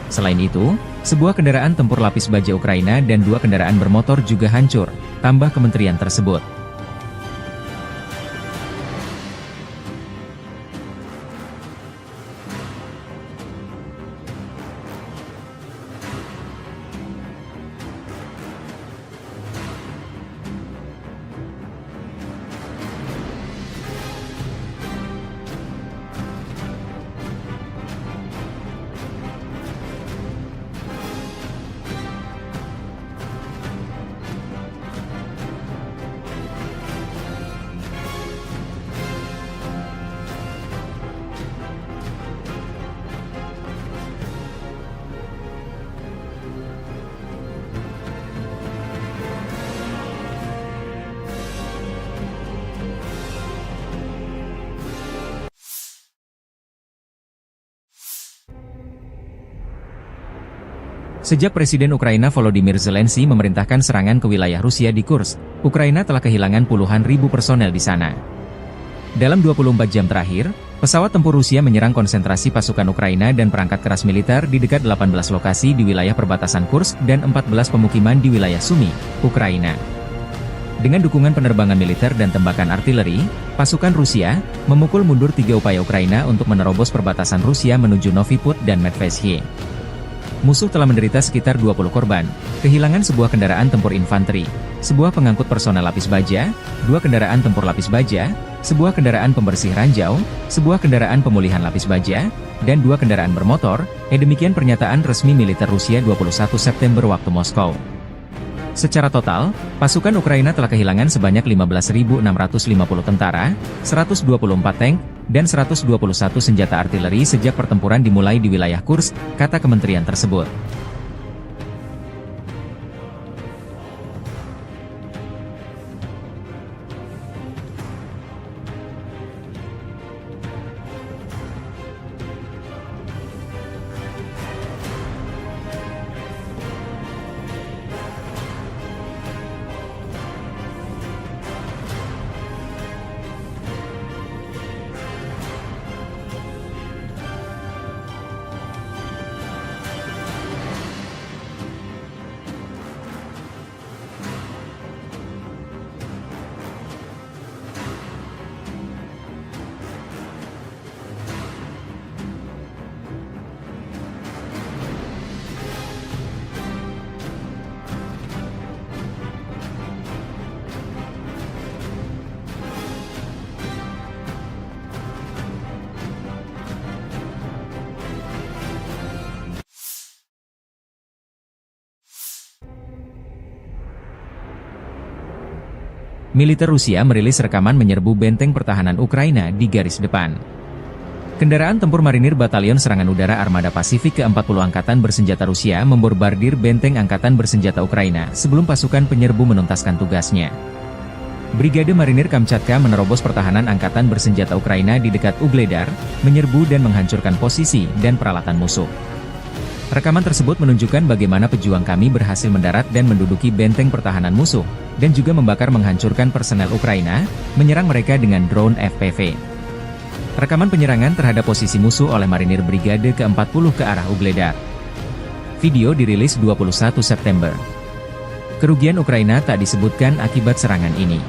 Selain itu, sebuah kendaraan tempur lapis baja Ukraina dan dua kendaraan bermotor juga hancur, tambah kementerian tersebut. Sejak Presiden Ukraina Volodymyr Zelensky memerintahkan serangan ke wilayah Rusia di Kursk, Ukraina telah kehilangan puluhan ribu personel di sana. Dalam dua puluh empat jam terakhir, pesawat tempur Rusia menyerang konsentrasi pasukan Ukraina dan perangkat keras militer di dekat delapan belas lokasi di wilayah perbatasan Kursk dan empat belas pemukiman di wilayah Sumy, Ukraina. Dengan dukungan penerbangan militer dan tembakan artileri, pasukan Rusia memukul mundur tiga upaya Ukraina untuk menerobos perbatasan Rusia menuju Novy Pud dan Medveshy. Musuh telah menderita sekitar dua puluh korban, kehilangan sebuah kendaraan tempur infanteri, sebuah pengangkut personel lapis baja, dua kendaraan tempur lapis baja, sebuah kendaraan pembersih ranjau, sebuah kendaraan pemulihan lapis baja, dan dua kendaraan bermotor, eh, demikian pernyataan resmi militer Rusia dua puluh satu September waktu Moskow. Secara total, pasukan Ukraina telah kehilangan sebanyak lima belas ribu enam ratus lima puluh tentara, seratus dua puluh empat tank, dan seratus dua puluh satu senjata artileri sejak pertempuran dimulai di wilayah Kursk, kata kementerian tersebut. Militer Rusia merilis rekaman menyerbu benteng pertahanan Ukraina di garis depan. Kendaraan tempur marinir Batalion Serangan Udara Armada Pasifik keempat puluh Angkatan Bersenjata Rusia membombardir benteng angkatan bersenjata Ukraina sebelum pasukan penyerbu menuntaskan tugasnya. Brigade Marinir Kamchatka menerobos pertahanan angkatan bersenjata Ukraina di dekat Ugledar, menyerbu dan menghancurkan posisi dan peralatan musuh. Rekaman tersebut menunjukkan bagaimana pejuang kami berhasil mendarat dan menduduki benteng pertahanan musuh, dan juga membakar menghancurkan personel Ukraina, menyerang mereka dengan drone F P V. Rekaman penyerangan terhadap posisi musuh oleh marinir Brigade keempat puluh ke arah Ugledar. Video dirilis dua puluh satu September. Kerugian Ukraina tak disebutkan akibat serangan ini.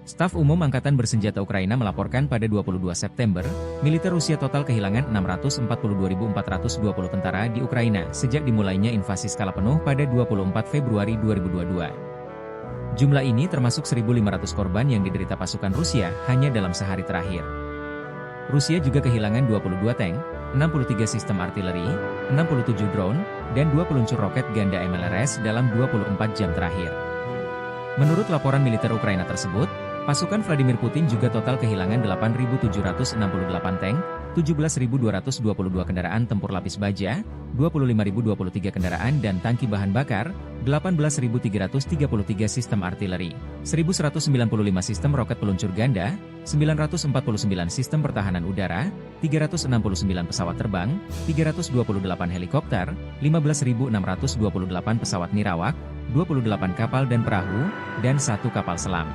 Staf Umum Angkatan Bersenjata Ukraina melaporkan pada dua puluh dua September, militer Rusia total kehilangan enam ratus empat puluh dua ribu empat ratus dua puluh tentara di Ukraina sejak dimulainya invasi skala penuh pada dua puluh empat Februari dua ribu dua puluh dua. Jumlah ini termasuk seribu lima ratus korban yang diderita pasukan Rusia hanya dalam sehari terakhir. Rusia juga kehilangan dua puluh dua tank, enam puluh tiga sistem artileri, enam puluh tujuh drone, dan dua peluncur roket ganda M L R S dalam dua puluh empat jam terakhir. Menurut laporan militer Ukraina tersebut, pasukan Vladimir Putin juga total kehilangan delapan ribu tujuh ratus enam puluh delapan tank, tujuh belas ribu dua ratus dua puluh dua kendaraan tempur lapis baja, dua puluh lima ribu dua puluh tiga kendaraan dan tangki bahan bakar, delapan belas ribu tiga ratus tiga puluh tiga sistem artileri, seribu seratus sembilan puluh lima sistem roket peluncur ganda, sembilan ratus empat puluh sembilan sistem pertahanan udara, tiga ratus enam puluh sembilan pesawat terbang, tiga ratus dua puluh delapan helikopter, lima belas ribu enam ratus dua puluh delapan pesawat nirawak, dua puluh delapan kapal dan perahu, dan satu kapal selam.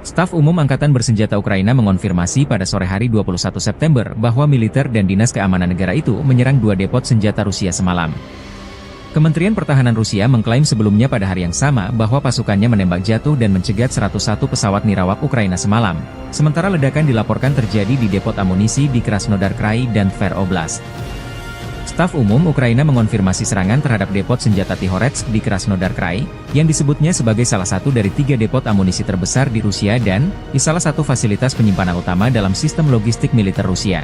Staf Umum Angkatan Bersenjata Ukraina mengonfirmasi pada sore hari dua puluh satu September bahwa militer dan dinas keamanan negara itu menyerang dua depot senjata Rusia semalam. Kementerian Pertahanan Rusia mengklaim sebelumnya pada hari yang sama bahwa pasukannya menembak jatuh dan mencegat seratus satu pesawat nirawak Ukraina semalam, sementara ledakan dilaporkan terjadi di depot amunisi di Krasnodar Krai dan Tver Oblast. Staf Umum Ukraina mengonfirmasi serangan terhadap depot senjata Tihoretsk di Krasnodar Krai, yang disebutnya sebagai salah satu dari tiga depot amunisi terbesar di Rusia dan di salah satu fasilitas penyimpanan utama dalam sistem logistik militer Rusia.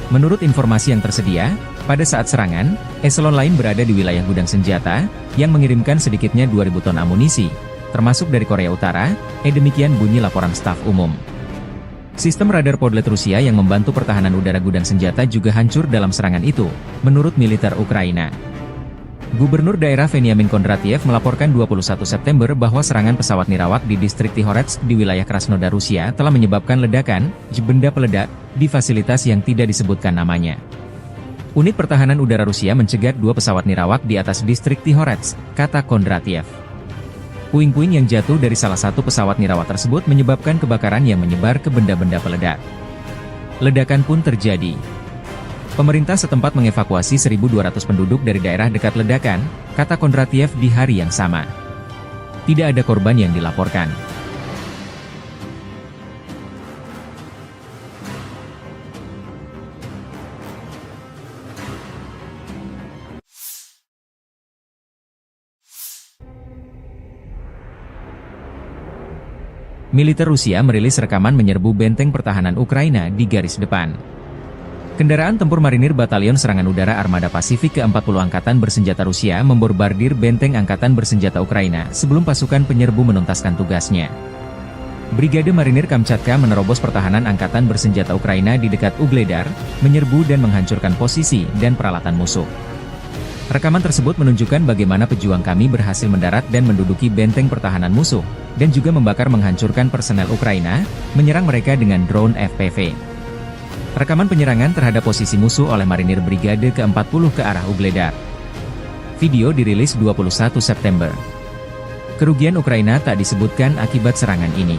Menurut informasi yang tersedia, pada saat serangan, eselon lain berada di wilayah gudang senjata, yang mengirimkan sedikitnya dua ribu ton amunisi, termasuk dari Korea Utara, eh, demikian bunyi laporan staf umum. Sistem radar Podlet Rusia yang membantu pertahanan udara gudang senjata juga hancur dalam serangan itu, menurut militer Ukraina. Gubernur daerah Veniamin Kondratiev melaporkan dua puluh satu September bahwa serangan pesawat nirawak di distrik Tihoretsk di wilayah Krasnodar Rusia telah menyebabkan ledakan benda peledak di fasilitas yang tidak disebutkan namanya. Unit pertahanan udara Rusia mencegat dua pesawat nirawak di atas distrik Tihoretsk, kata Kondratiev. Puing-puing yang jatuh dari salah satu pesawat nirawak tersebut menyebabkan kebakaran yang menyebar ke benda-benda peledak. Ledakan pun terjadi. Pemerintah setempat mengevakuasi seribu dua ratus penduduk dari daerah dekat ledakan, kata Kondratiev di hari yang sama. Tidak ada korban yang dilaporkan. Militer Rusia merilis rekaman menyerbu benteng pertahanan Ukraina di garis depan. Kendaraan tempur marinir Batalion Serangan Udara Armada Pasifik keempat puluh Angkatan Bersenjata Rusia membombardir benteng angkatan bersenjata Ukraina sebelum pasukan penyerbu menuntaskan tugasnya. Brigade Marinir Kamchatka menerobos pertahanan angkatan bersenjata Ukraina di dekat Ugledar, menyerbu dan menghancurkan posisi dan peralatan musuh. Rekaman tersebut menunjukkan bagaimana pejuang kami berhasil mendarat dan menduduki benteng pertahanan musuh, dan juga membakar menghancurkan personel Ukraina, menyerang mereka dengan drone F P V. Rekaman penyerangan terhadap posisi musuh oleh marinir Brigade keempat puluh ke arah Ugledar. Video dirilis dua puluh satu September. Kerugian Ukraina tak disebutkan akibat serangan ini.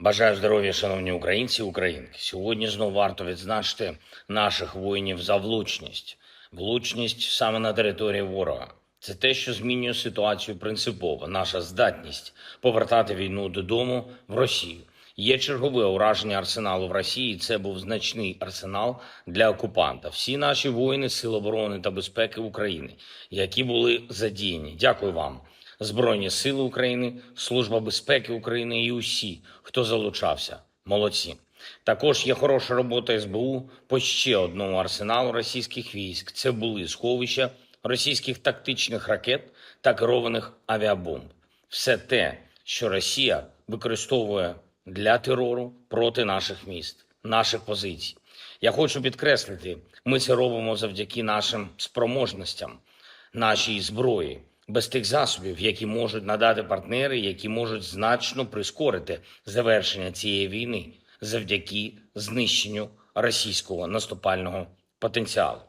Бажаю здоров'я, шановні українці і українки. Сьогодні знову варто відзначити наших воїнів за влучність. Влучність саме на території ворога. Це те, що змінює ситуацію принципово. Наша здатність повертати війну додому в Росію. Є чергове ураження арсеналу в Росії. Це був значний арсенал для окупанта. Всі наші воїни Сил оборони та безпеки України, які були задіяні. Дякую вам. Збройні Сили України, Служба безпеки України і усі, хто залучався. Молодці. Також є хороша робота С Б У по ще одному арсеналу російських військ. Це були сховища російських тактичних ракет та керованих авіабомб. Все те, що Росія використовує для терору проти наших міст, наших позицій. Я хочу підкреслити, ми це робимо завдяки нашим спроможностям, нашій зброї, без тих засобів, які можуть надати партнери, які можуть значно прискорити завершення цієї війни завдяки знищенню російського наступального потенціалу.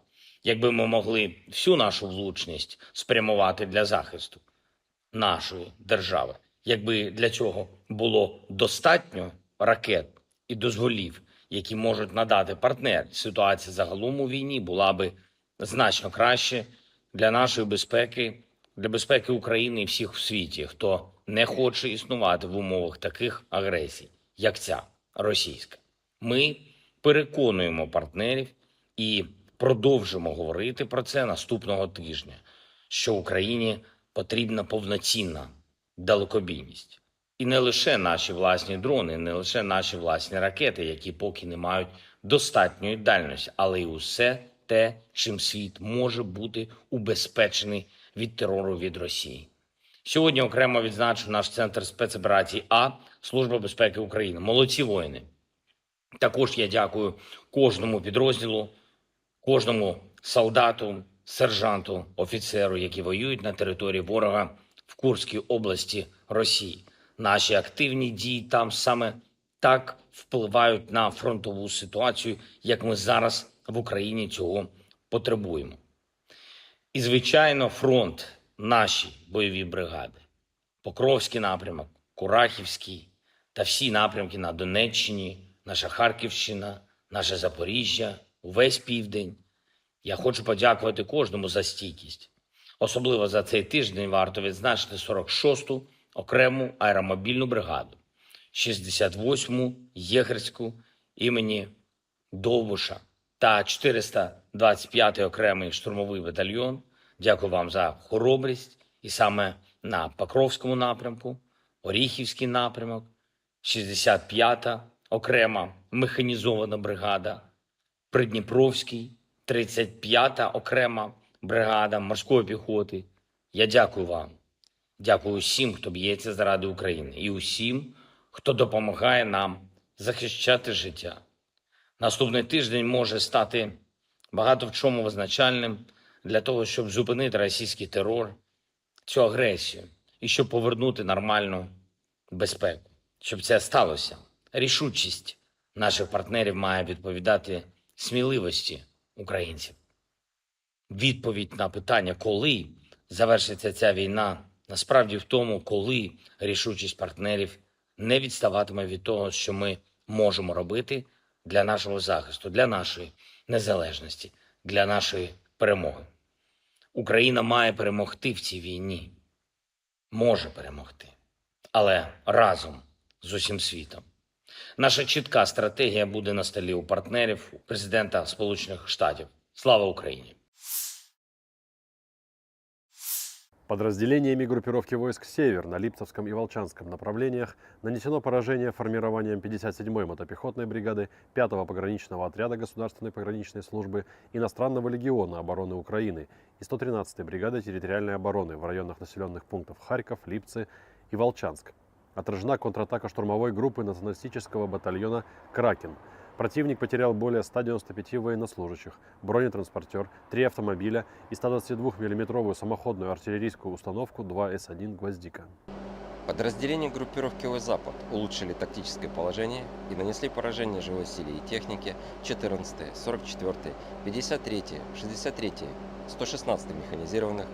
Якби ми могли всю нашу влучність спрямувати для захисту нашої держави, якби для цього було достатньо ракет і дозволів, які можуть надати партнери, ситуація загалом у війні була би значно краще для нашої безпеки, для безпеки України і всіх в світі, хто не хоче існувати в умовах таких агресій, як ця російська. Ми переконуємо партнерів і продовжимо говорити про це наступного тижня, що Україні потрібна повноцінна далекобійність. І не лише наші власні дрони, не лише наші власні ракети, які поки не мають достатньої дальності, але й усе те, чим світ може бути убезпечений від терору від Росії. Сьогодні окремо відзначу наш центр спецоперацій А, Служба безпеки України. Молодці воїни! Також я дякую кожному підрозділу, кожному солдату, сержанту, офіцеру, які воюють на території ворога в Курській області Росії. Наші активні дії там саме так впливають на фронтову ситуацію, як ми зараз в Україні цього потребуємо. І, звичайно, фронт, наші бойові бригади. Покровський напрямок, Курахівський та всі напрямки на Донеччині, наша Харківщина, наше Запоріжжя, увесь південь. Я хочу подякувати кожному за стійкість. Особливо за цей тиждень варто відзначити сорок шосту окрему аеромобільну бригаду, шістдесят восьму єгерську імені Довбуша та чотириста двадцять п'ятий окремий штурмовий батальйон. Дякую вам за хоробрість. І саме на Покровському напрямку, Оріхівський напрямок, шістдесят п'ята окрема механізована бригада, Придніпровський, тридцять п'ята окрема бригада морської піхоти. Я дякую вам. Дякую усім, хто б'ється заради України, і усім, хто допомагає нам захищати життя. Наступний тиждень може стати багато в чому визначальним для того, щоб зупинити російський терор, цю агресію, і щоб повернути нормальну безпеку. Щоб це сталося, рішучість наших партнерів має відповідати сміливості українців. Відповідь на питання, коли завершиться ця війна, насправді в тому, коли рішучість партнерів не відставатиме від того, що ми можемо робити для нашого захисту, для нашої незалежності, для нашої перемоги. Україна має перемогти в цій війні. Може перемогти. Але разом з усім світом. Наша чітка стратегія буде на столі у партнерів, у президента Сполучених Штатів. Слава Україні! Подразделениями группировки войск «Север» на Липцевском и Волчанском направлениях нанесено поражение формированиям пятьдесят седьмой мотопехотной бригады пятого пограничного отряда Государственной пограничной службы иностранного легиона обороны Украины и сто тринадцатой бригады территориальной обороны в районах населённых пунктов Харьков, Липцы и Волчанск. Отражена контратака штурмовой группы националистического батальона «Кракен». Противник потерял более ста девяноста пяти военнослужащих, бронетранспортёр, три автомобиля и ста двадцати двух миллиметровую самоходную артиллерийскую установку два эс один «Гвоздика». Подразделения группировки «Запад» улучшили тактическое положение и нанесли поражение живой силе и технике четырнадцатой, сорок четвёртой, пятьдесят третьей, шестьдесят третьей, сто шестнадцатой механизированных,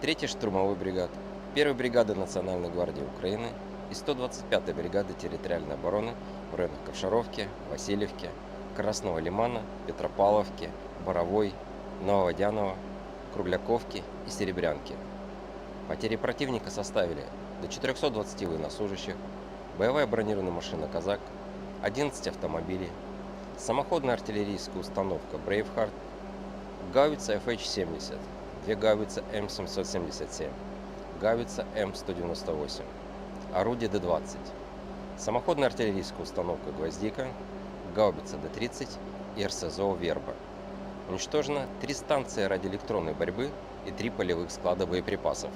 третьей штурмовой бригад, первой бригады Национальной гвардии Украины и сто двадцать пятой бригады территориальной обороны в районах Ковшаровки, Васильевки, Красного Лимана, Петропавловки, Боровой, Нововодяново, Кругляковки и Серебрянки. Потери противника составили до четырёхсот двадцати военнослужащих, боевая бронированная машина «Казак», одиннадцать автомобилей, самоходная артиллерийская установка «Брейвхарт», гаубица F H семьдесят, две гаубицы М семьсот семьдесят семь, гаубица М сто девяносто восемь, орудие Д двадцать, самоходная артиллерийская установка «Гвоздика», гаубица Д тридцать и РСЗО «Верба». Уничтожено три станции радиоэлектронной борьбы и три полевых склада боеприпасов.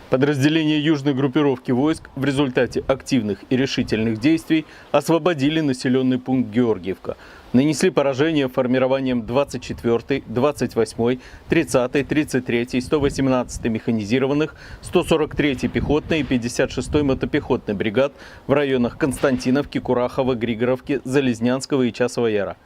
Подразделения южной группировки войск в результате активных и решительных действий освободили населённый пункт Георгиевка. Нанесли поражение формированиям двадцать четвёртой, двадцать восьмой, тридцатой, тридцать третьей, сто восемнадцатой механизированных, сто сорок третьей пехотной и пятьдесят шестой мотопехотной бригад в районах Константиновки, Курахова, Григоровки, Залезнянского и Часового Яра.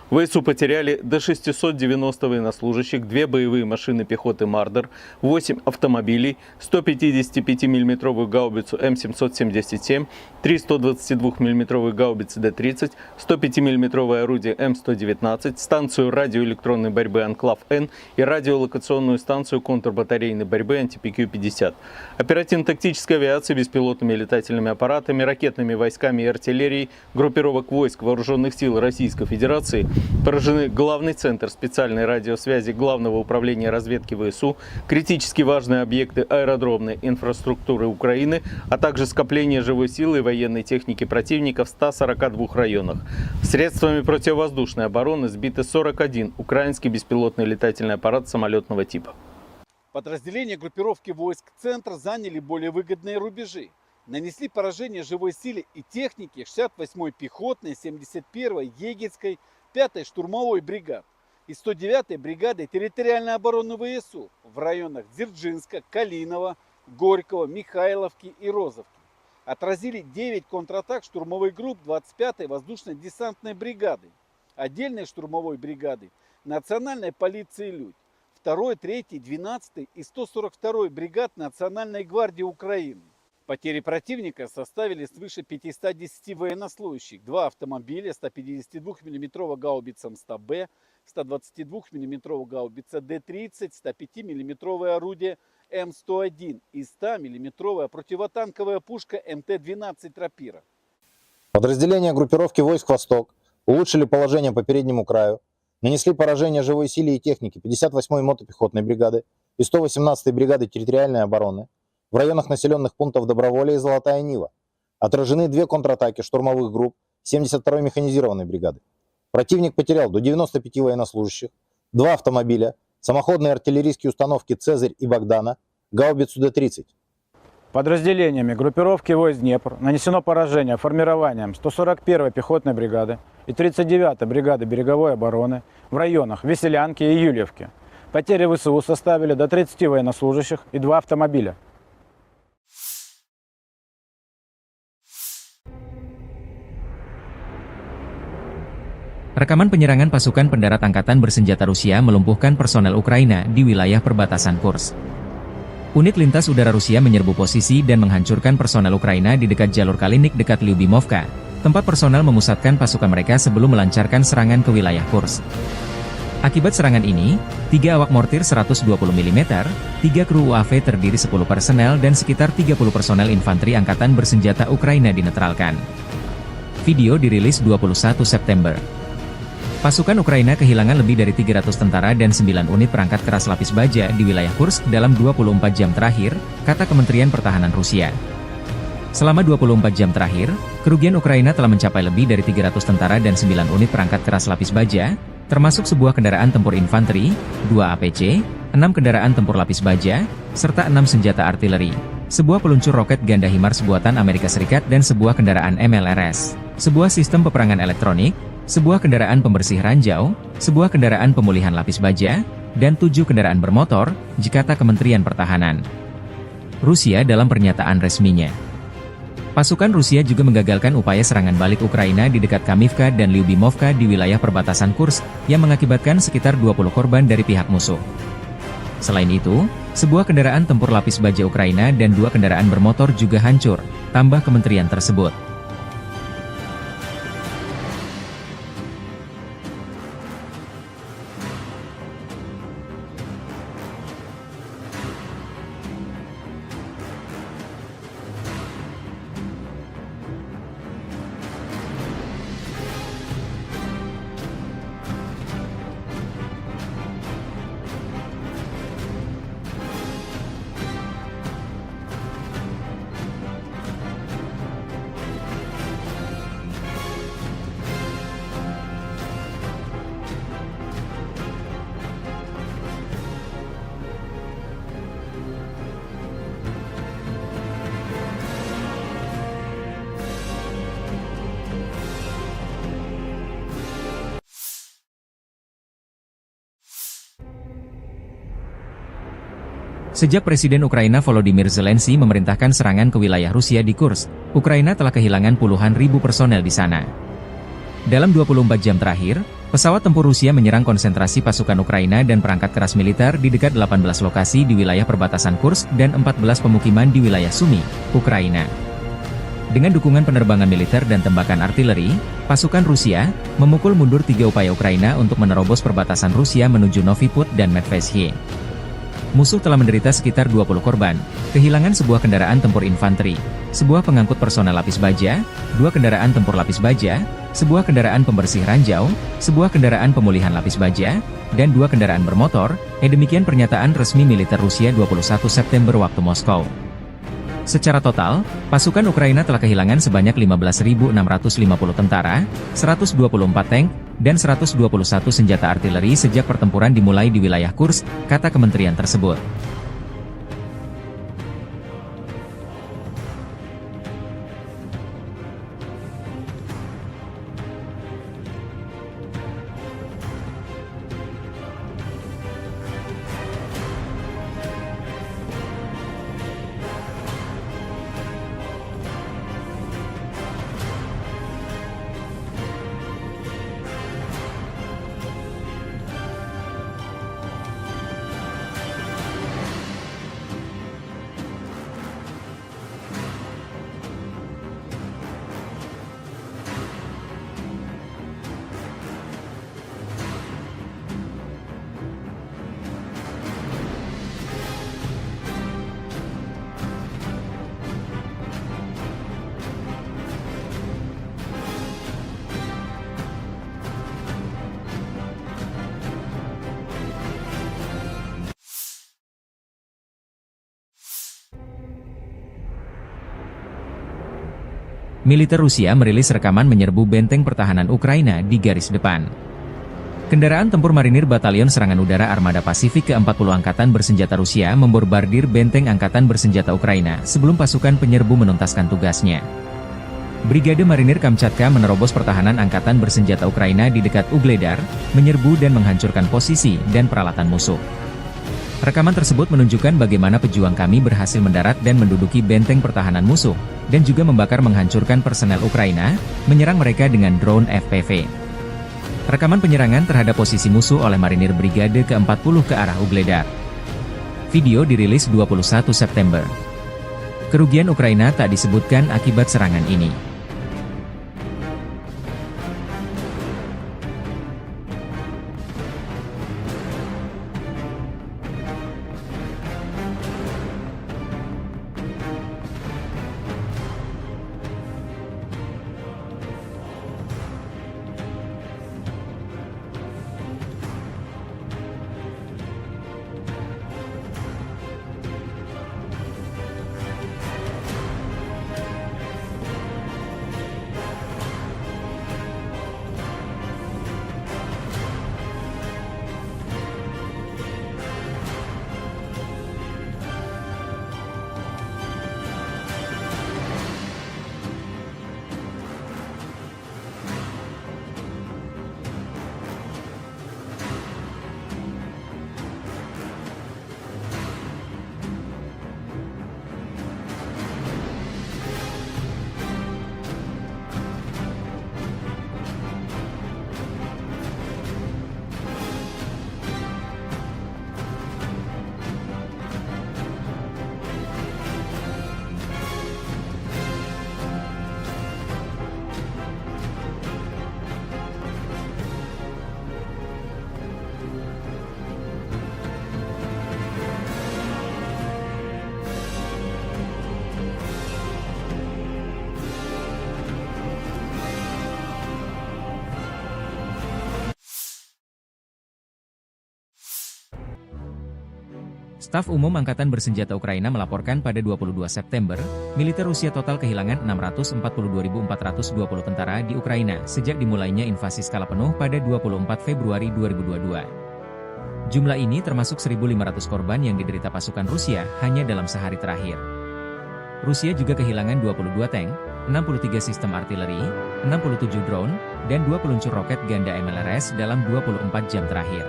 В ВСУ потеряли до шестисот девяноста военнослужащих, две боевые машины пехоты «Мардер», восемь автомобилей, сто пятидесятипятимиллиметровую гаубицу М семьсот семьдесят семь, три сто двадцатидвухмиллиметровые гаубицы Д тридцать, сто пятимиллиметровое орудие М сто девятнадцать, станцию радиоэлектронной борьбы «Анклав-Н» и радиолокационную станцию контрбатарейной борьбы «Анти-П Q пятьдесят». Оперативно-тактической авиацией, беспилотными летательными аппаратами, ракетными войсками и артиллерией группировок войск Вооружённых сил Российской Федерации поражены главный центр специальной радиосвязи Главного управления разведки ВСУ, критически важные объекты аэродромной инфраструктуры Украины, а также скопление живой силы и военной техники противника в ста сорока двух районах. Средствами противовоздушной обороны сбиты сорок один украинский беспилотный летательный аппарат самолётного типа. Подразделения группировки войск «Центр» заняли более выгодные рубежи, нанесли поражение живой силе и технике шестьдесят восьмой пехотной, семьдесят первой егерской, пятой штурмовой бригад и сто девятой бригады территориальной обороны ВСУ в районах Дзержинска, Калинова, Горького, Михайловки и Розовки. отразили девять контратак штурмовой групп двадцать пятой воздушно-десантной бригады, отдельной штурмовой бригады, национальной полиции «Людь», второй, третьей, двенадцатой и сто сорок второй бригад Национальной гвардии Украины. Потери противника составили свыше пятисот десяти военнослужащих, два автомобиля, сто пятьдесят двухмиллиметровая гаубица М сто Б, сто двадцать двухмиллиметровая гаубица Д тридцать, сто пятимиллиметровое орудие М сто один и сто миллиметровая противотанковая пушка М Т двенадцать «Рапира». Подразделения группировки войск «Восток» улучшили положение по переднему краю, нанесли поражение живой силе и технике пятьдесят восьмой мотопехотной бригады и сто восемнадцатой бригады территориальной обороны в районах населённых пунктов Доброволье и Золотая Нива. Отражены две контратаки штурмовых групп семьдесят второй механизированной бригады. Противник потерял до девяноста пяти военнослужащих, два автомобиля, самоходные артиллерийские установки «Цезарь» и «Богдана», гаубицу Д тридцать. Подразделениями группировки войск «Днепр» нанесено поражение формированиям сто сорок первой пехотной бригады и тридцать девятой бригады береговой обороны в районах Веселянки и Юльевки. Потери В С У составили до тридцати военнослужащих и два автомобиля. Rekaman penyerangan pasukan pendarat angkatan bersenjata Rusia melumpuhkan personel Ukraina di wilayah perbatasan Kursk. Unit lintas udara Rusia menyerbu posisi dan menghancurkan personel Ukraina di dekat jalur Kalinik dekat Lyubimovka, tempat personel memusatkan pasukan mereka sebelum melancarkan serangan ke wilayah Kursk. Akibat serangan ini, tiga awak mortir seratus dua puluh milimeter, tiga kru U A V terdiri sepuluh personel, dan sekitar tiga puluh personel infanteri angkatan bersenjata Ukraina dinetralkan. Video dirilis dua puluh satu September. Pasukan Ukraina kehilangan lebih dari tiga ratus tentara dan sembilan unit perangkat keras lapis baja di wilayah Kursk dalam dua puluh empat jam terakhir, kata Kementerian Pertahanan Rusia. Selama dua puluh empat jam terakhir, kerugian Ukraina telah mencapai lebih dari tiga ratus tentara dan sembilan unit perangkat keras lapis baja, termasuk sebuah kendaraan tempur infanteri, dua A P C, enam kendaraan tempur lapis baja, serta enam senjata artileri, sebuah peluncur roket ganda HIMARS buatan Amerika Serikat dan sebuah kendaraan M L R S, sebuah sistem peperangan elektronik, sebuah kendaraan pembersih ranjau, sebuah kendaraan pemulihan lapis baja, dan tujuh kendaraan bermotor, kata Kementerian Pertahanan Rusia dalam pernyataan resminya. Pasukan Rusia juga menggagalkan upaya serangan balik Ukraina di dekat Kamivka dan Lyubimovka di wilayah perbatasan Kursk, yang mengakibatkan sekitar dua puluh korban dari pihak musuh. Selain itu, sebuah kendaraan tempur lapis baja Ukraina dan dua kendaraan bermotor juga hancur, tambah kementerian tersebut. Sejak Presiden Ukraina Volodymyr Zelensky memerintahkan serangan ke wilayah Rusia di Kursk, Ukraina telah kehilangan puluhan ribu personel di sana. Dalam dua puluh empat jam terakhir, pesawat tempur Rusia menyerang konsentrasi pasukan Ukraina dan perangkat keras militer di dekat delapan belas lokasi di wilayah perbatasan Kursk dan empat belas pemukiman di wilayah Sumy, Ukraina. Dengan dukungan penerbangan militer dan tembakan artileri, pasukan Rusia memukul mundur tiga upaya Ukraina untuk menerobos perbatasan Rusia menuju Novy Pud dan Medveshiye. Musuh telah menderita sekitar dua puluh korban, kehilangan sebuah kendaraan tempur infanteri, sebuah pengangkut personel lapis baja, dua kendaraan tempur lapis baja, sebuah kendaraan pembersih ranjau, sebuah kendaraan pemulihan lapis baja, dan dua kendaraan bermotor, eh, demikian pernyataan resmi militer Rusia dua puluh satu September waktu Moskow. Secara total, pasukan Ukraina telah kehilangan sebanyak lima belas ribu enam ratus lima puluh tentara, seratus dua puluh empat tank, dan seratus dua puluh satu senjata artileri sejak pertempuran dimulai di wilayah Kursk, kata kementerian tersebut. Militer Rusia merilis rekaman menyerbu benteng pertahanan Ukraina di garis depan. Kendaraan tempur marinir Batalion Serangan Udara Armada Pasifik keempat puluh Angkatan Bersenjata Rusia membombardir benteng angkatan bersenjata Ukraina sebelum pasukan penyerbu menuntaskan tugasnya. Brigade Marinir Kamchatka menerobos pertahanan angkatan bersenjata Ukraina di dekat Ugledar, menyerbu dan menghancurkan posisi dan peralatan musuh. Rekaman tersebut menunjukkan bagaimana pejuang kami berhasil mendarat dan menduduki benteng pertahanan musuh, dan juga membakar menghancurkan personel Ukraina, menyerang mereka dengan drone F P V. Rekaman penyerangan terhadap posisi musuh oleh marinir Brigade keempat puluh ke arah Ugledar. Video dirilis dua puluh satu September. Kerugian Ukraina tak disebutkan akibat serangan ini. Staf Umum Angkatan Bersenjata Ukraina melaporkan pada dua puluh dua September, militer Rusia total kehilangan enam ratus empat puluh dua ribu empat ratus dua puluh tentara di Ukraina sejak dimulainya invasi skala penuh pada dua puluh empat Februari dua ribu dua puluh dua. Jumlah ini termasuk seribu lima ratus korban yang diderita pasukan Rusia hanya dalam sehari terakhir. Rusia juga kehilangan dua puluh dua tank, enam puluh tiga sistem artileri, enam puluh tujuh drone, dan dua peluncur roket ganda M L R S dalam dua puluh empat jam terakhir.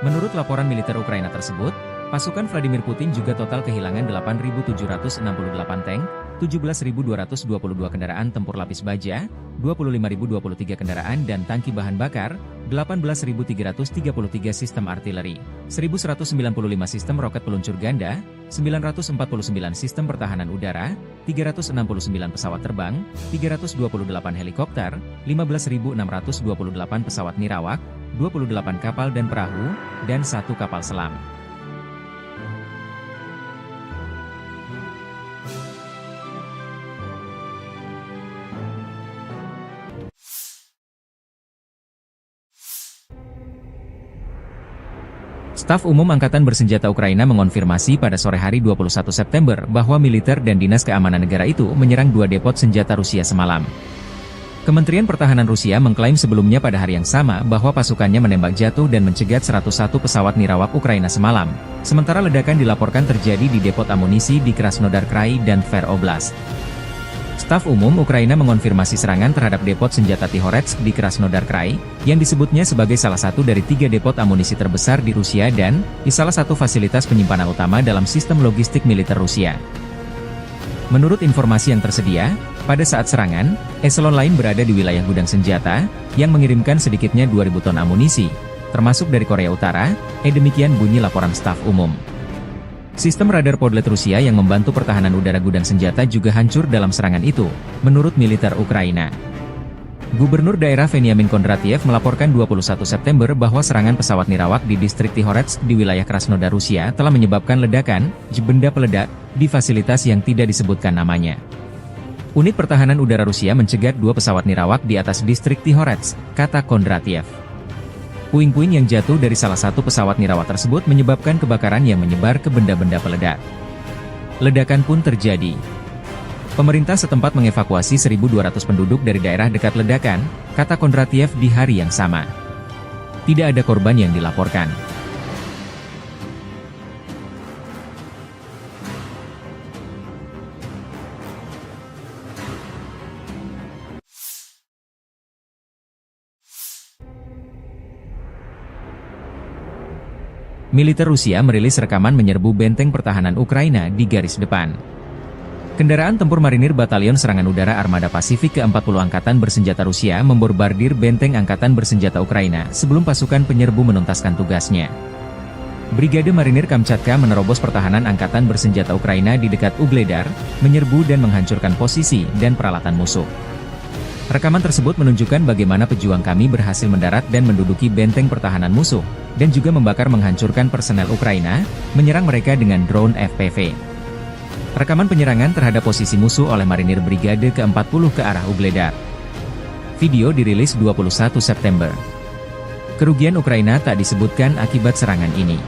Menurut laporan militer Ukraina tersebut, pasukan Vladimir Putin juga total kehilangan delapan ribu tujuh ratus enam puluh delapan tank, tujuh belas ribu dua ratus dua puluh dua kendaraan tempur lapis baja, dua puluh lima ribu dua puluh tiga kendaraan dan tangki bahan bakar, delapan belas ribu tiga ratus tiga puluh tiga sistem artileri, seribu seratus sembilan puluh lima sistem roket peluncur ganda, sembilan ratus empat puluh sembilan sistem pertahanan udara, tiga ratus enam puluh sembilan pesawat terbang, tiga ratus dua puluh delapan helikopter, lima belas ribu enam ratus dua puluh delapan pesawat nirawak, dua puluh delapan kapal dan perahu, dan satu kapal selam. Staf Umum Angkatan Bersenjata Ukraina mengonfirmasi pada sore hari dua puluh satu September bahwa militer dan dinas keamanan negara itu menyerang dua depot senjata Rusia semalam. Kementerian Pertahanan Rusia mengklaim sebelumnya pada hari yang sama bahwa pasukannya menembak jatuh dan mencegat seratus satu pesawat nirawak Ukraina semalam, sementara ledakan dilaporkan terjadi di depot amunisi di Krasnodar Krai dan Tver Oblast. Staf Umum Ukraina mengonfirmasi serangan terhadap depot senjata Tihoretsk di Krasnodar Krai, yang disebutnya sebagai salah satu dari tiga depot amunisi terbesar di Rusia dan di salah satu fasilitas penyimpanan utama dalam sistem logistik militer Rusia. Menurut informasi yang tersedia, pada saat serangan, eselon lain berada di wilayah gudang senjata, yang mengirimkan sedikitnya dua ribu ton amunisi, termasuk dari Korea Utara, eh, demikian bunyi laporan staf umum. Sistem radar Podlet Rusia yang membantu pertahanan udara gudang senjata juga hancur dalam serangan itu, menurut militer Ukraina. Gubernur daerah Veniamin Kondratiev melaporkan dua puluh satu September bahwa serangan pesawat nirawak di distrik Tihoretsk di wilayah Krasnodar Rusia telah menyebabkan ledakan, benda peledak, di fasilitas yang tidak disebutkan namanya. Unit pertahanan udara Rusia mencegat dua pesawat nirawak di atas distrik Tihoretsk, kata Kondratiev. Puing-puing yang jatuh dari salah satu pesawat nirawak tersebut menyebabkan kebakaran yang menyebar ke benda-benda peledak. Ledakan pun terjadi. Pemerintah setempat mengevakuasi seribu dua ratus penduduk dari daerah dekat ledakan, kata Kondratiev di hari yang sama. Tidak ada korban yang dilaporkan. Militer Rusia merilis rekaman menyerbu benteng pertahanan Ukraina di garis depan. Kendaraan tempur marinir Batalion Serangan Udara Armada Pasifik keempat puluh Angkatan Bersenjata Rusia membombardir benteng angkatan bersenjata Ukraina sebelum pasukan penyerbu menuntaskan tugasnya. Brigade Marinir Kamchatka menerobos pertahanan angkatan bersenjata Ukraina di dekat Ugledar, menyerbu dan menghancurkan posisi dan peralatan musuh. Rekaman tersebut menunjukkan bagaimana pejuang kami berhasil mendarat dan menduduki benteng pertahanan musuh, dan juga membakar menghancurkan personel Ukraina, menyerang mereka dengan drone F P V. Rekaman penyerangan terhadap posisi musuh oleh marinir Brigade keempat puluh ke arah Ugledar. Video dirilis dua puluh satu September. Kerugian Ukraina tak disebutkan akibat serangan ini.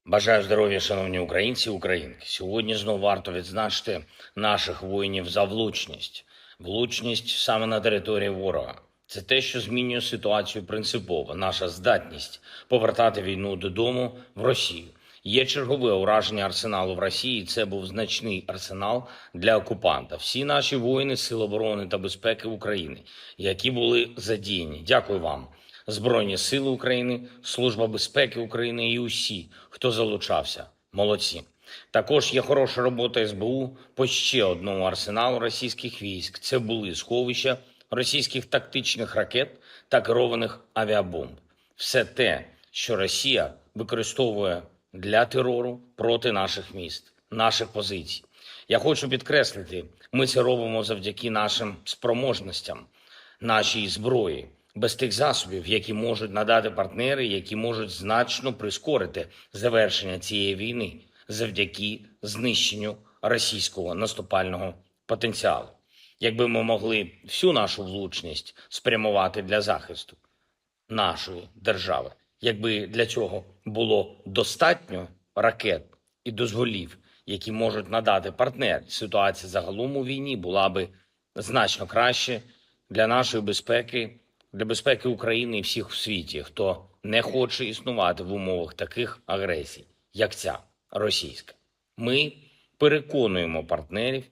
Бажаю здоров'я, шановні українці і українки. Сьогодні знову варто відзначити наших воїнів за влучність. Влучність саме на території ворога. Це те, що змінює ситуацію принципово. Наша здатність повертати війну додому в Росію. Є чергове ураження арсеналу в Росії. Це був значний арсенал для окупанта. Всі наші воїни Сил оборони та безпеки України, які були задіяні. Дякую вам. Збройні Сили України, Служба безпеки України і усі, хто залучався. Молодці. Також є хороша робота С Б У по ще одному арсеналу російських військ. Це були сховища російських тактичних ракет та керованих авіабомб. Все те, що Росія використовує для терору проти наших міст, наших позицій. Я хочу підкреслити, ми це робимо завдяки нашим спроможностям, нашій зброї, без тих засобів, які можуть надати партнери, які можуть значно прискорити завершення цієї війни завдяки знищенню російського наступального потенціалу. Якби ми могли всю нашу влучність спрямувати для захисту нашої держави, якби для цього було достатньо ракет і дозволів, які можуть надати партнери, ситуація загалом у війні була би значно краще для нашої безпеки, для безпеки України і всіх у світі, хто не хоче існувати в умовах таких агресій, як ця російська. Ми переконуємо партнерів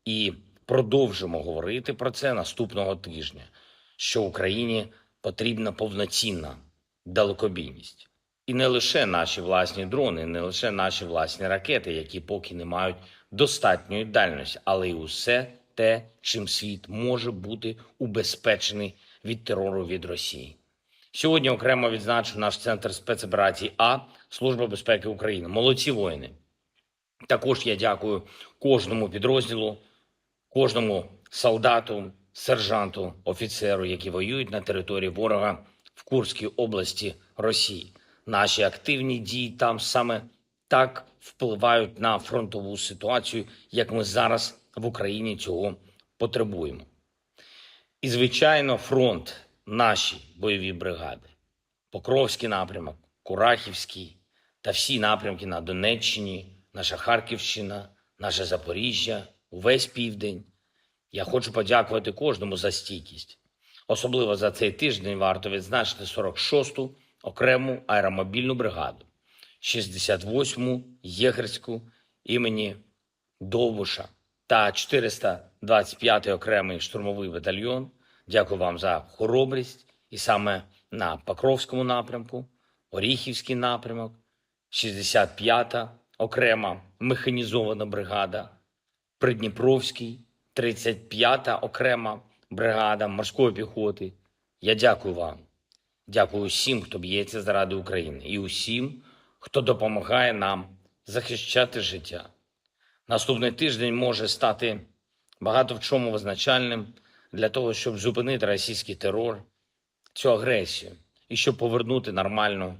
і продовжимо говорити про це наступного тижня, що Україні потрібна повноцінна далекобійність. І не лише наші власні дрони, не лише наші власні ракети, які поки не мають достатньої дальності, але й усе те, чим світ може бути убезпечений від терору від Росії. Сьогодні окремо відзначу наш центр спецоперацій А Служба безпеки України. Молодці воїни! Також я дякую кожному підрозділу, кожному солдату, сержанту, офіцеру, які воюють на території ворога в Курській області Росії. Наші активні дії там саме так впливають на фронтову ситуацію, як ми зараз в Україні цього потребуємо. І, звичайно, фронт, наші бойові бригади, Покровський напрямок, Курахівський та всі напрямки на Донеччині, наша Харківщина, наше Запоріжжя, увесь південь. Я хочу подякувати кожному за стійкість. Особливо за цей тиждень варто відзначити сорок шосту окрему аеромобільну бригаду, шістдесят восьму єгерську імені Довбуша та чотириста двадцять п'ятий окремий штурмовий батальйон. Дякую вам за хоробрість. І саме на Покровському напрямку, Оріхівський напрямок, шістдесят п'ята окрема механізована бригада, Придніпровський, тридцять п'ята окрема бригада морської піхоти. Я дякую вам. Дякую всім, хто б'ється заради України, і усім, хто допомагає нам захищати життя. Наступний тиждень може стати багато в чому визначальним для того, щоб зупинити російський терор, цю агресію, і щоб повернути нормальну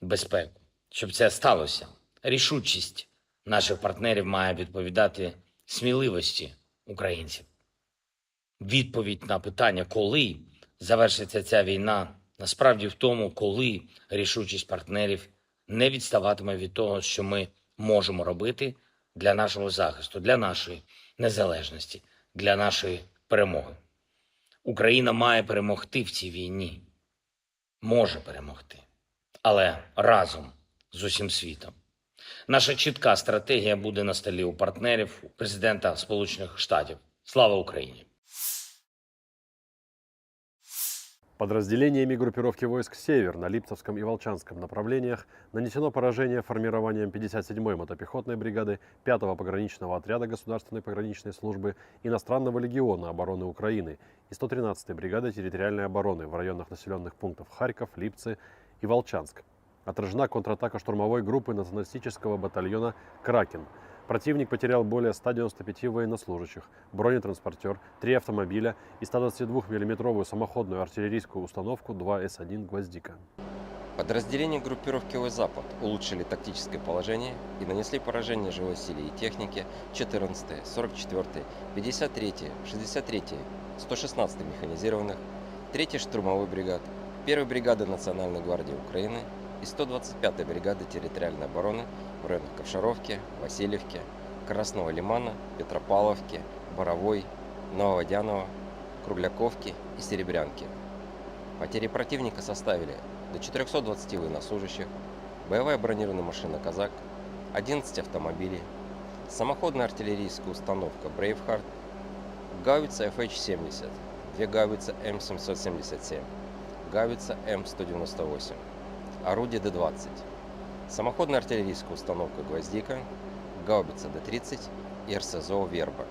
безпеку. Щоб це сталося, рішучість наших партнерів має відповідати сміливості українців. Відповідь на питання, коли завершиться ця війна, насправді в тому, коли рішучість партнерів не відставатиме від того, що ми можемо робити для нашого захисту, для нашої незалежності, для нашої перемоги. Україна має перемогти в цій війні. Може перемогти. Але разом з усім світом. Наша чітка стратегія буде на столі у партнерів президента Сполучених Штатів. Слава Україні! Подразделениями группировки войск «Север» на Липцевском и Волчанском направлениях нанесено поражение формированием пятьдесят седьмой мотопехотной бригады пятого пограничного отряда Государственной пограничной службы иностранного легиона обороны Украины и сто тринадцатой бригады территориальной обороны в районах населенных пунктов Харьков, Липцы и Волчанск. Отражена контратака штурмовой группы националистического батальона «Кракен». Противник потерял более ста девяноста пяти военнослужащих, бронетранспортер, три автомобиля и ста двадцати двух миллиметровую самоходную артиллерийскую установку два эс один «Гвоздика». Подразделения группировки «Запад» улучшили тактическое положение и нанесли поражение живой силе и технике четырнадцатой, сорок четвёртой, пятьдесят третьей, шестьдесят третьей, сто шестнадцатой механизированных, третьей штурмовой бригад, первой бригады Национальной гвардии Украины и сто двадцать пятой бригады территориальной обороны в районах Ковшаровки, Васильевки, Красного Лимана, Петропавловки, Боровой, Нововодяново, Кругляковки и Серебрянки. Потери противника составили до четырёхсот двадцати военнослужащих, боевая бронированная машина «Казак», одиннадцать автомобилей, самоходная артиллерийская установка «Брейвхард», гаубица F H семьдесят, две гаубицы М семьсот семьдесят семь, гаубица М сто девяносто восемь, орудие Д двадцать, самоходная артиллерийская установка «Гвоздика», гаубица Д тридцать и РСЗО «Верба».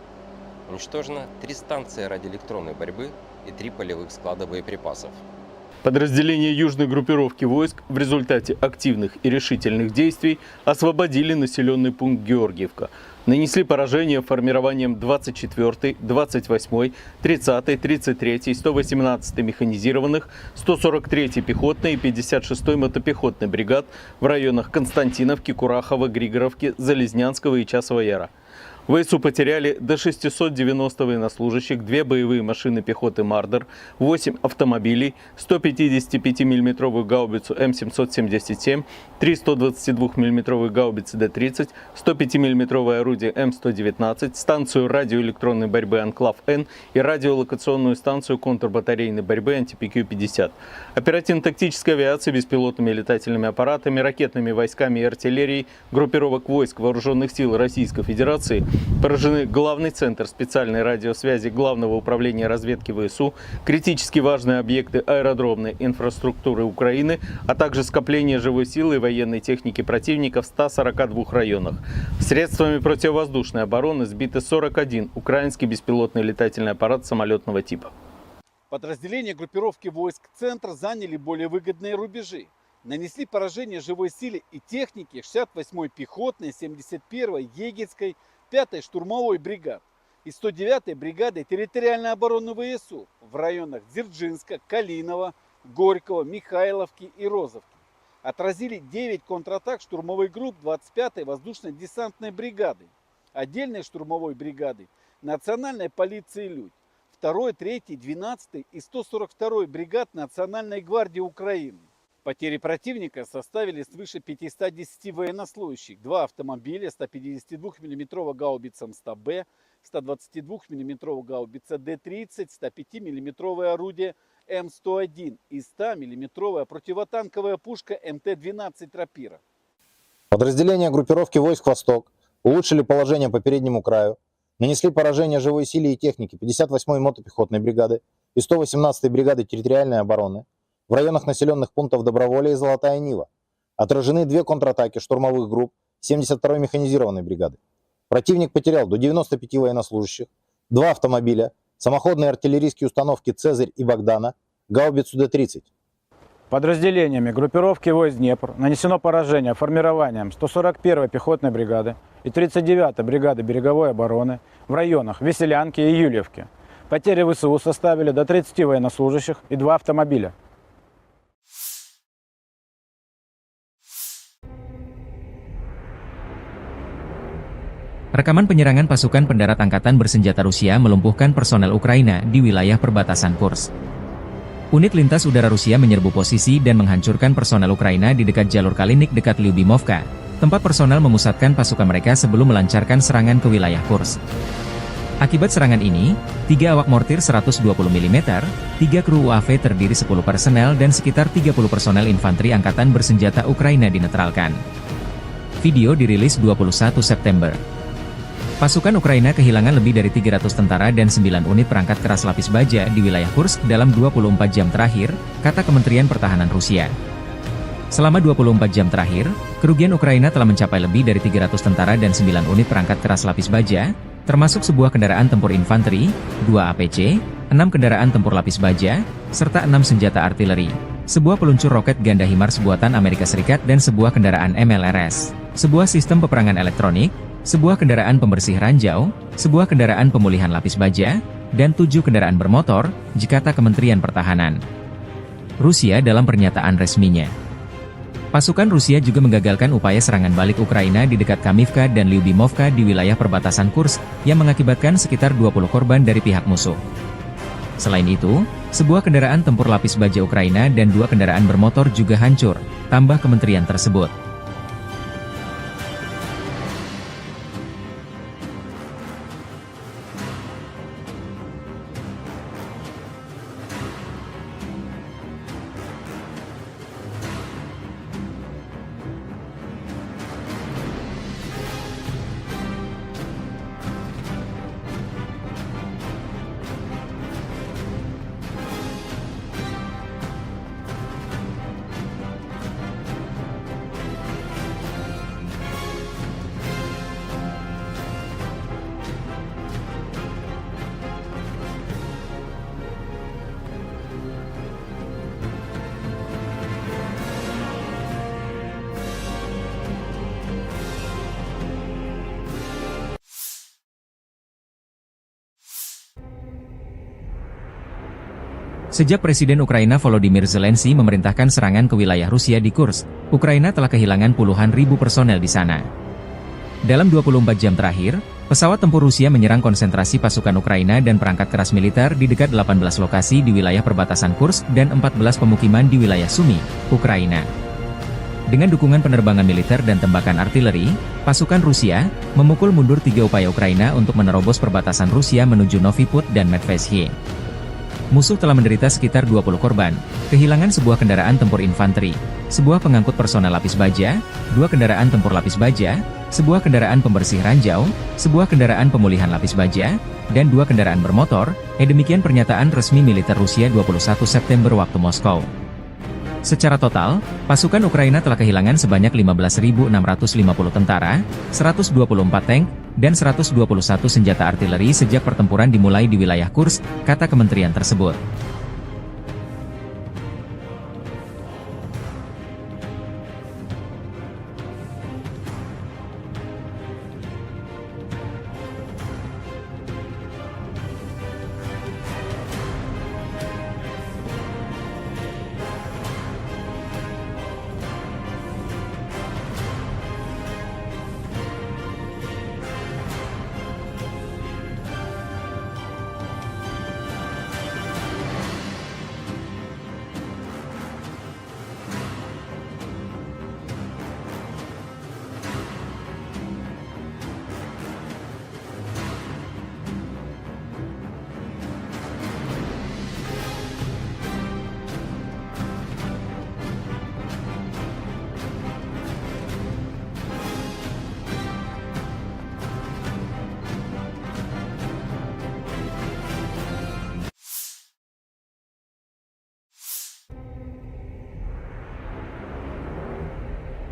Уничтожено три станции радиоэлектронной борьбы и три полевых склада боеприпасов. Подразделения южной группировки войск в результате активных и решительных действий освободили населенный пункт Георгиевка. Нанесли поражение формированием двадцать четвёртой, двадцать восьмой, тридцатой, тридцать третьей, сто восемнадцатой механизированных, сто сорок третьей пехотной и пятьдесят шестой мотопехотной бригад в районах Константиновки, Курахова, Григоровки, Залезнянского и Часового Яра. В ВСУ потеряли до шестисот девяноста военнослужащих, две боевые машины пехоты «Мардер», восемь автомобилей, сто пятидесятипятимиллиметровую гаубицу М семьсот семьдесят семь, три сто двадцатидвухмиллиметровые гаубицы Д тридцать, сто пятимиллиметровое орудие М сто девятнадцать, станцию радиоэлектронной борьбы «Анклав-Н» и радиолокационную станцию контрбатарейной борьбы «Анти-П Q пятьдесят». Оперативно-тактической авиацией, беспилотными летательными аппаратами, ракетными войсками и артиллерией группировок войск Вооружённых сил Российской Федерации поражены главный центр специальной радиосвязи Главного управления разведки ВСУ, критически важные объекты аэродромной инфраструктуры Украины, а также скопление живой силы и военной техники противника в ста сорока двух районах. Средствами противовоздушной обороны сбиты сорок один украинский беспилотный летательный аппарат самолётного типа. Подразделения группировки войск «Центр» заняли более выгодные рубежи. Нанесли поражение живой силе и технике шестьдесят восьмой пехотной, семьдесят первой егерской, пятой штурмовой бригад и сто девятой бригады территориальной обороны ВСУ в районах Дзержинска, Калинова, Горького, Михайловки и Розовки. Отразили девять контратак штурмовых групп двадцать пятой воздушно-десантной бригады, отдельной штурмовой бригады, национальной полиции «Людь», второй, третьей, двенадцатой и сто сорок второй бригад Национальной гвардии Украины. Потери противника составили свыше пятисот десяти военнослужащих, два автомобиля, сто пятьдесят двухмиллиметровая гаубица М сто Б, сто двадцать двухмиллиметровая гаубица Д тридцать, сто пятимиллиметровое орудие М сто один и сто миллиметровая противотанковая пушка М Т двенадцать «Рапира». Подразделения группировки войск «Восток» улучшили положение по переднему краю, нанесли поражение живой силе и технике пятьдесят восьмой мотопехотной бригады и сто восемнадцатой бригады территориальной обороны в районах населённых пунктов Доброволье и Золотая Нива. Отражены две контратаки штурмовых групп семьдесят второй механизированной бригады. Противник потерял до девяноста пяти военнослужащих, два автомобиля, самоходные артиллерийские установки «Цезарь» и «Богдана», гаубицу Д тридцать. Подразделениями группировки войск «Днепр» нанесено поражение формированиям сто сорок первой пехотной бригады и тридцать девятой бригады береговой обороны в районах Веселянки и Юльевки. Потери В С У составили до тридцати военнослужащих и два автомобиля. Rekaman penyerangan pasukan pendarat angkatan bersenjata Rusia melumpuhkan personel Ukraina di wilayah perbatasan Kursk. Unit lintas udara Rusia menyerbu posisi dan menghancurkan personel Ukraina di dekat jalur Kalinik dekat Lyubimovka, tempat personel memusatkan pasukan mereka sebelum melancarkan serangan ke wilayah Kursk. Akibat serangan ini, tiga awak mortir seratus dua puluh milimeter, tiga kru U A V terdiri sepuluh personel dan sekitar tiga puluh personel infanteri angkatan bersenjata Ukraina dinetralkan. Video dirilis dua puluh satu September. Pasukan Ukraina kehilangan lebih dari tiga ratus tentara dan sembilan unit perangkat keras lapis baja di wilayah Kursk dalam dua puluh empat jam terakhir, kata Kementerian Pertahanan Rusia. Selama dua puluh empat jam terakhir, kerugian Ukraina telah mencapai lebih dari tiga ratus tentara dan sembilan unit perangkat keras lapis baja, termasuk sebuah kendaraan tempur infanteri, dua A P C, enam kendaraan tempur lapis baja, serta enam senjata artileri, sebuah peluncur roket ganda HIMARS buatan Amerika Serikat dan sebuah kendaraan M L R S, sebuah sistem peperangan elektronik, sebuah kendaraan pembersih ranjau, sebuah kendaraan pemulihan lapis baja, dan tujuh kendaraan bermotor, kata Kementerian Pertahanan Rusia dalam pernyataan resminya. Pasukan Rusia juga menggagalkan upaya serangan balik Ukraina di dekat Kamivka dan Lyubimovka di wilayah perbatasan Kursk, yang mengakibatkan sekitar dua puluh korban dari pihak musuh. Selain itu, sebuah kendaraan tempur lapis baja Ukraina dan dua kendaraan bermotor juga hancur, tambah kementerian tersebut. Sejak Presiden Ukraina Volodymyr Zelensky memerintahkan serangan ke wilayah Rusia di Kursk, Ukraina telah kehilangan puluhan ribu personel di sana. Dalam dua puluh empat jam terakhir, pesawat tempur Rusia menyerang konsentrasi pasukan Ukraina dan perangkat keras militer di dekat delapan belas lokasi di wilayah perbatasan Kursk dan empat belas pemukiman di wilayah Sumy, Ukraina. Dengan dukungan penerbangan militer dan tembakan artileri, pasukan Rusia memukul mundur tiga upaya Ukraina untuk menerobos perbatasan Rusia menuju Novy Pud dan Medveshy. Musuh telah menderita sekitar dua puluh korban, kehilangan sebuah kendaraan tempur infanteri, sebuah pengangkut personel lapis baja, dua kendaraan tempur lapis baja, sebuah kendaraan pembersih ranjau, sebuah kendaraan pemulihan lapis baja, dan dua kendaraan bermotor, eh, demikian pernyataan resmi militer Rusia dua puluh satu September waktu Moskow. Secara total, pasukan Ukraina telah kehilangan sebanyak lima belas ribu enam ratus lima puluh tentara, seratus dua puluh empat tank, dan seratus dua puluh satu senjata artileri sejak pertempuran dimulai di wilayah Kursk, kata kementerian tersebut.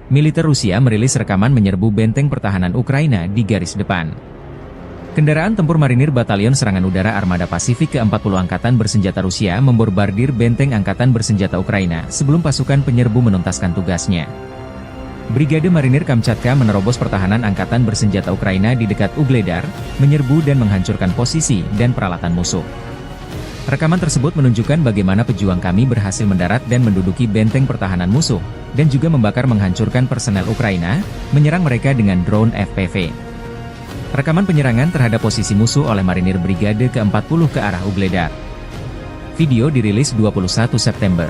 Militer Rusia merilis rekaman menyerbu benteng pertahanan Ukraina di garis depan. Kendaraan tempur marinir Batalion Serangan Udara Armada Pasifik keempat puluh Angkatan Bersenjata Rusia membombardir benteng angkatan bersenjata Ukraina sebelum pasukan penyerbu menuntaskan tugasnya. Brigade Marinir Kamchatka menerobos pertahanan angkatan bersenjata Ukraina di dekat Ugledar, menyerbu dan menghancurkan posisi dan peralatan musuh. Rekaman tersebut menunjukkan bagaimana pejuang kami berhasil mendarat dan menduduki benteng pertahanan musuh, dan juga membakar menghancurkan personel Ukraina, menyerang mereka dengan drone F P V. Rekaman penyerangan terhadap posisi musuh oleh marinir Brigade keempat puluh ke arah Ugledar. Video dirilis dua puluh satu September.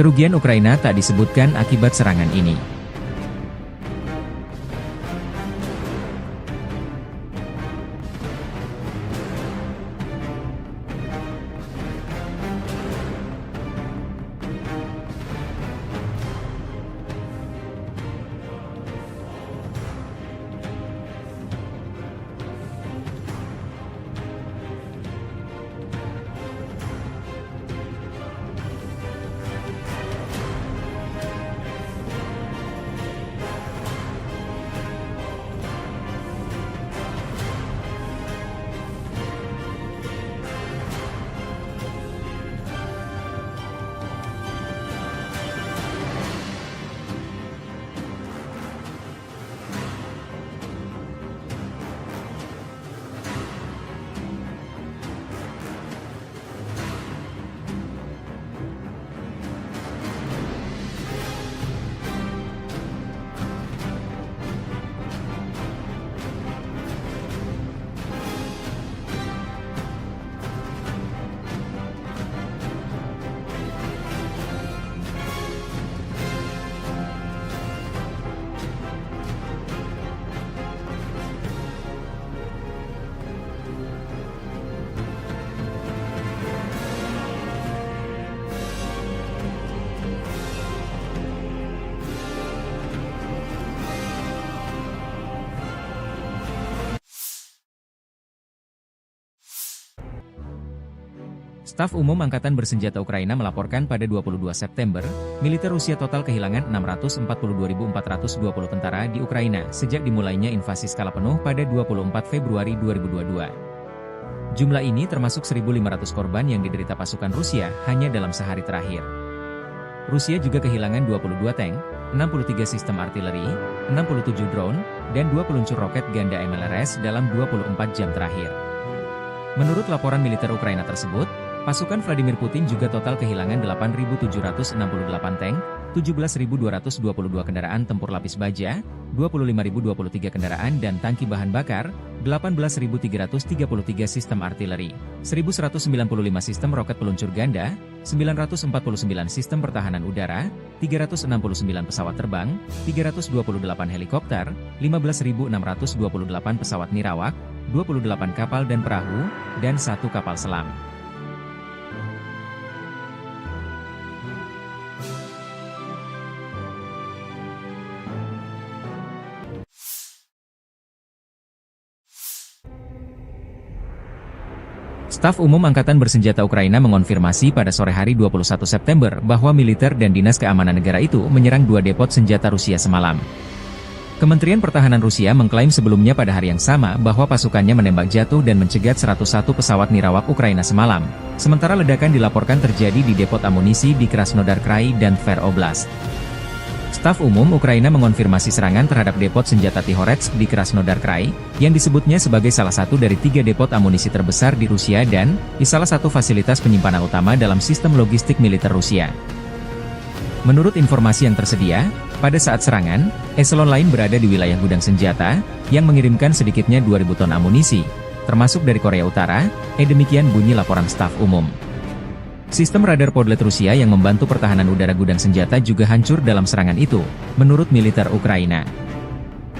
Kerugian Ukraina tak disebutkan akibat serangan ini. Staf Umum Angkatan Bersenjata Ukraina melaporkan pada dua puluh dua September, militer Rusia total kehilangan enam ratus empat puluh dua ribu empat ratus dua puluh tentara di Ukraina sejak dimulainya invasi skala penuh pada dua puluh empat Februari dua ribu dua puluh dua. Jumlah ini termasuk seribu lima ratus korban yang diderita pasukan Rusia hanya dalam sehari terakhir. Rusia juga kehilangan dua puluh dua tank, enam puluh tiga sistem artileri, enam puluh tujuh drone, dan dua peluncur roket ganda M L R S dalam dua puluh empat jam terakhir. Menurut laporan militer Ukraina tersebut, pasukan Vladimir Putin juga total kehilangan delapan ribu tujuh ratus enam puluh delapan tank, tujuh belas ribu dua ratus dua puluh dua kendaraan tempur lapis baja, dua puluh lima ribu dua puluh tiga kendaraan dan tangki bahan bakar, delapan belas ribu tiga ratus tiga puluh tiga sistem artileri, seribu seratus sembilan puluh lima sistem roket peluncur ganda, sembilan ratus empat puluh sembilan sistem pertahanan udara, tiga ratus enam puluh sembilan pesawat terbang, tiga ratus dua puluh delapan helikopter, lima belas ribu enam ratus dua puluh delapan pesawat nirawak, dua puluh delapan kapal dan perahu, dan satu kapal selam. Staf Umum Angkatan Bersenjata Ukraina mengonfirmasi pada sore hari dua puluh satu September bahwa militer dan dinas keamanan negara itu menyerang dua depot senjata Rusia semalam. Kementerian Pertahanan Rusia mengklaim sebelumnya pada hari yang sama bahwa pasukannya menembak jatuh dan mencegat seratus satu pesawat nirawak Ukraina semalam, sementara ledakan dilaporkan terjadi di depot amunisi di Krasnodar Krai dan Tver Oblast. Staf Umum Ukraina mengonfirmasi serangan terhadap depot senjata Tihoretsk di Krasnodar Krai, yang disebutnya sebagai salah satu dari tiga depot amunisi terbesar di Rusia dan di salah satu fasilitas penyimpanan utama dalam sistem logistik militer Rusia. Menurut informasi yang tersedia, pada saat serangan, eselon lain berada di wilayah gudang senjata, yang mengirimkan sedikitnya dua ribu ton amunisi, termasuk dari Korea Utara, eh demikian bunyi laporan staf umum. Sistem radar Podlet Rusia yang membantu pertahanan udara gudang senjata juga hancur dalam serangan itu, menurut militer Ukraina.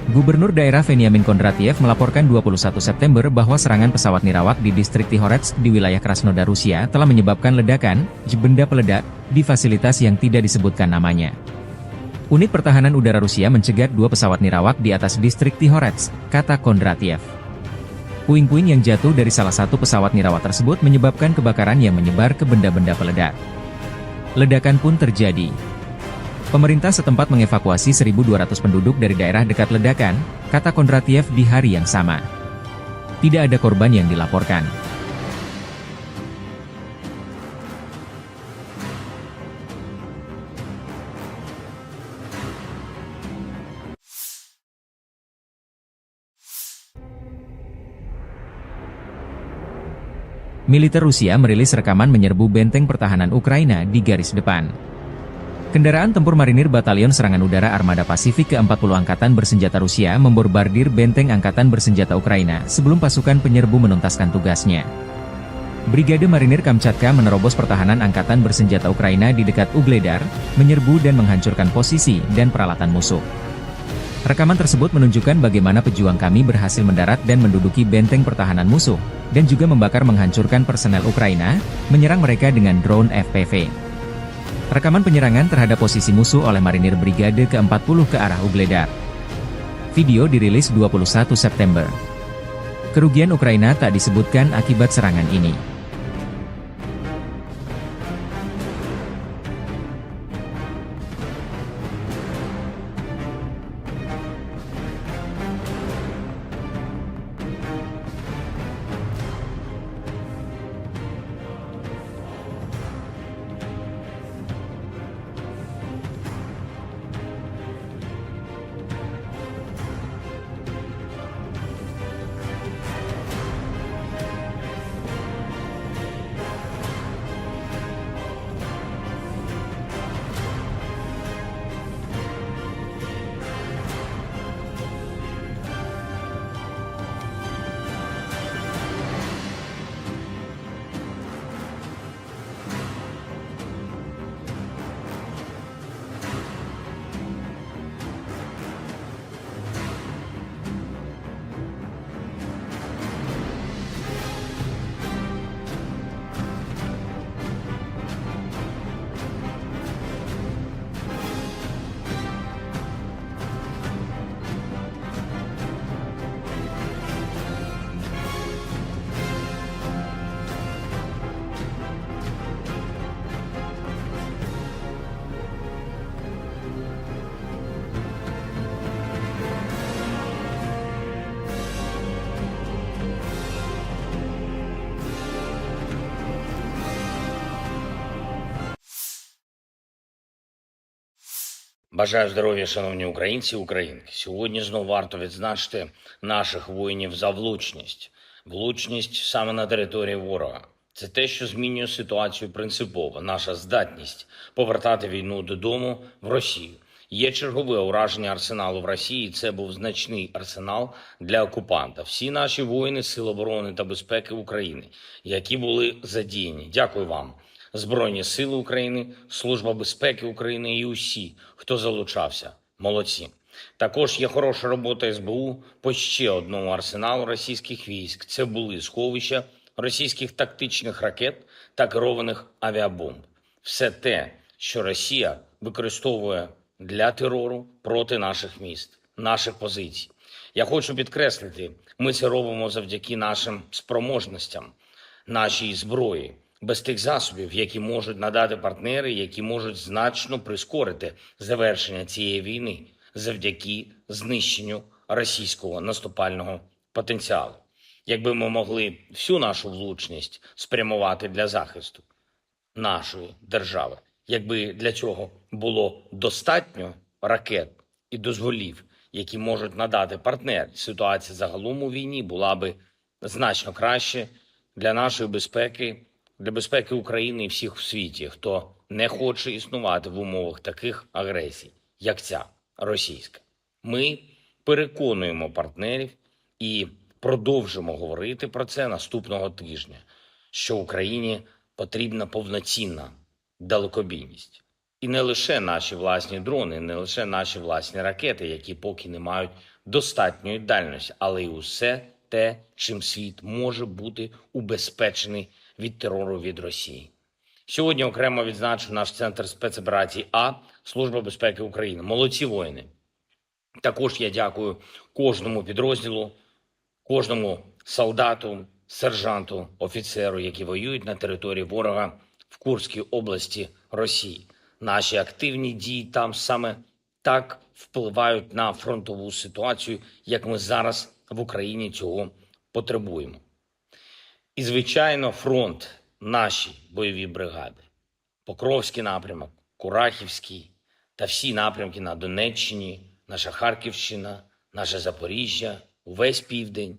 Gubernur daerah Veniamin Kondratiev melaporkan dua puluh satu September bahwa serangan pesawat nirawak di distrik Tihoretsk di wilayah Krasnodar Rusia telah menyebabkan ledakan, benda peledak, di fasilitas yang tidak disebutkan namanya. Unit pertahanan udara Rusia mencegat dua pesawat nirawak di atas distrik Tihoretsk, kata Kondratiev. Puing-puing yang jatuh dari salah satu pesawat nirawak tersebut menyebabkan kebakaran yang menyebar ke benda-benda peledak. Ledakan pun terjadi. Pemerintah setempat mengevakuasi seribu dua ratus penduduk dari daerah dekat ledakan, kata Kondratiev di hari yang sama. Tidak ada korban yang dilaporkan. Militer Rusia merilis rekaman menyerbu benteng pertahanan Ukraina di garis depan. Kendaraan tempur marinir Batalion Serangan Udara Armada Pasifik keempat puluh Angkatan Bersenjata Rusia membombardir benteng Angkatan Bersenjata Ukraina sebelum pasukan penyerbu menuntaskan tugasnya. Brigade Marinir Kamchatka menerobos pertahanan Angkatan Bersenjata Ukraina di dekat Ugledar, menyerbu dan menghancurkan posisi dan peralatan musuh. Rekaman tersebut menunjukkan bagaimana pejuang kami berhasil mendarat dan menduduki benteng pertahanan musuh, dan juga membakar menghancurkan personel Ukraina, menyerang mereka dengan drone F P V. Rekaman penyerangan terhadap posisi musuh oleh marinir Brigade keempat puluh ke arah Ugledar. Video dirilis dua puluh satu September. Kerugian Ukraina tak disebutkan akibat serangan ini. Бажаю здоров'я, шановні українці і українки. Сьогодні знову варто відзначити наших воїнів за влучність. Влучність саме на території ворога. Це те, що змінює ситуацію принципово. Наша здатність повертати війну додому в Росію. Є чергове ураження арсеналу в Росії. Це був значний арсенал для окупанта. Всі наші воїни Сил оборони та безпеки України, які були задіяні. Дякую вам. Збройні Сили України, Служба безпеки України і усі, хто залучався. Молодці. Також є хороша робота С Б У по ще одному арсеналу російських військ. Це були сховища російських тактичних ракет та керованих авіабомб. Все те, що Росія використовує для терору проти наших міст, наших позицій. Я хочу підкреслити, ми це робимо завдяки нашим спроможностям, нашій зброї, без тих засобів, які можуть надати партнери, які можуть значно прискорити завершення цієї війни завдяки знищенню російського наступального потенціалу. Якби ми могли всю нашу влучність спрямувати для захисту нашої держави, якби для цього було достатньо ракет і дозволів, які можуть надати партнери, ситуація загалом у війні була би значно краще для нашої безпеки, для безпеки України і всіх в світі, хто не хоче існувати в умовах таких агресій, як ця російська. Ми переконуємо партнерів і продовжимо говорити про це наступного тижня, що Україні потрібна повноцінна далекобійність. І не лише наші власні дрони, не лише наші власні ракети, які поки не мають достатньої дальності, але й усе те, чим світ може бути убезпечений від терору від Росії. Сьогодні окремо відзначу наш центр спецоперацій А, Служба безпеки України. Молодці воїни! Також я дякую кожному підрозділу, кожному солдату, сержанту, офіцеру, які воюють на території ворога в Курській області Росії. Наші активні дії там саме так впливають на фронтову ситуацію, як ми зараз в Україні цього потребуємо. І, звичайно, фронт, наші бойові бригади. Покровський напрямок, Курахівський та всі напрямки на Донеччині, наша Харківщина, наше Запоріжжя, увесь південь.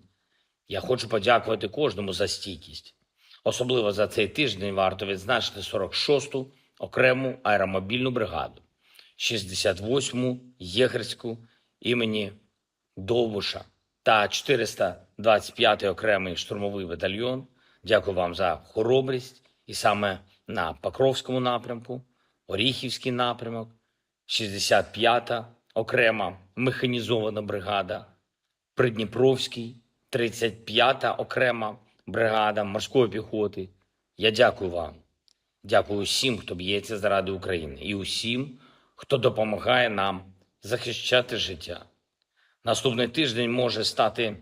Я хочу подякувати кожному за стійкість. Особливо за цей тиждень варто відзначити сорок шосту окрему аеромобільну бригаду, шістдесят восьму єгерську імені Довбуша та чотириста двадцять п'ятий окремий штурмовий батальйон. Дякую вам за хоробрість. І саме на Покровському напрямку, Оріхівський напрямок, шістдесят п'ята окрема механізована бригада, Придніпровський, тридцять п'ята окрема бригада морської піхоти. Я дякую вам. Дякую усім, хто б'ється заради України, і усім, хто допомагає нам захищати життя. Наступний тиждень може стати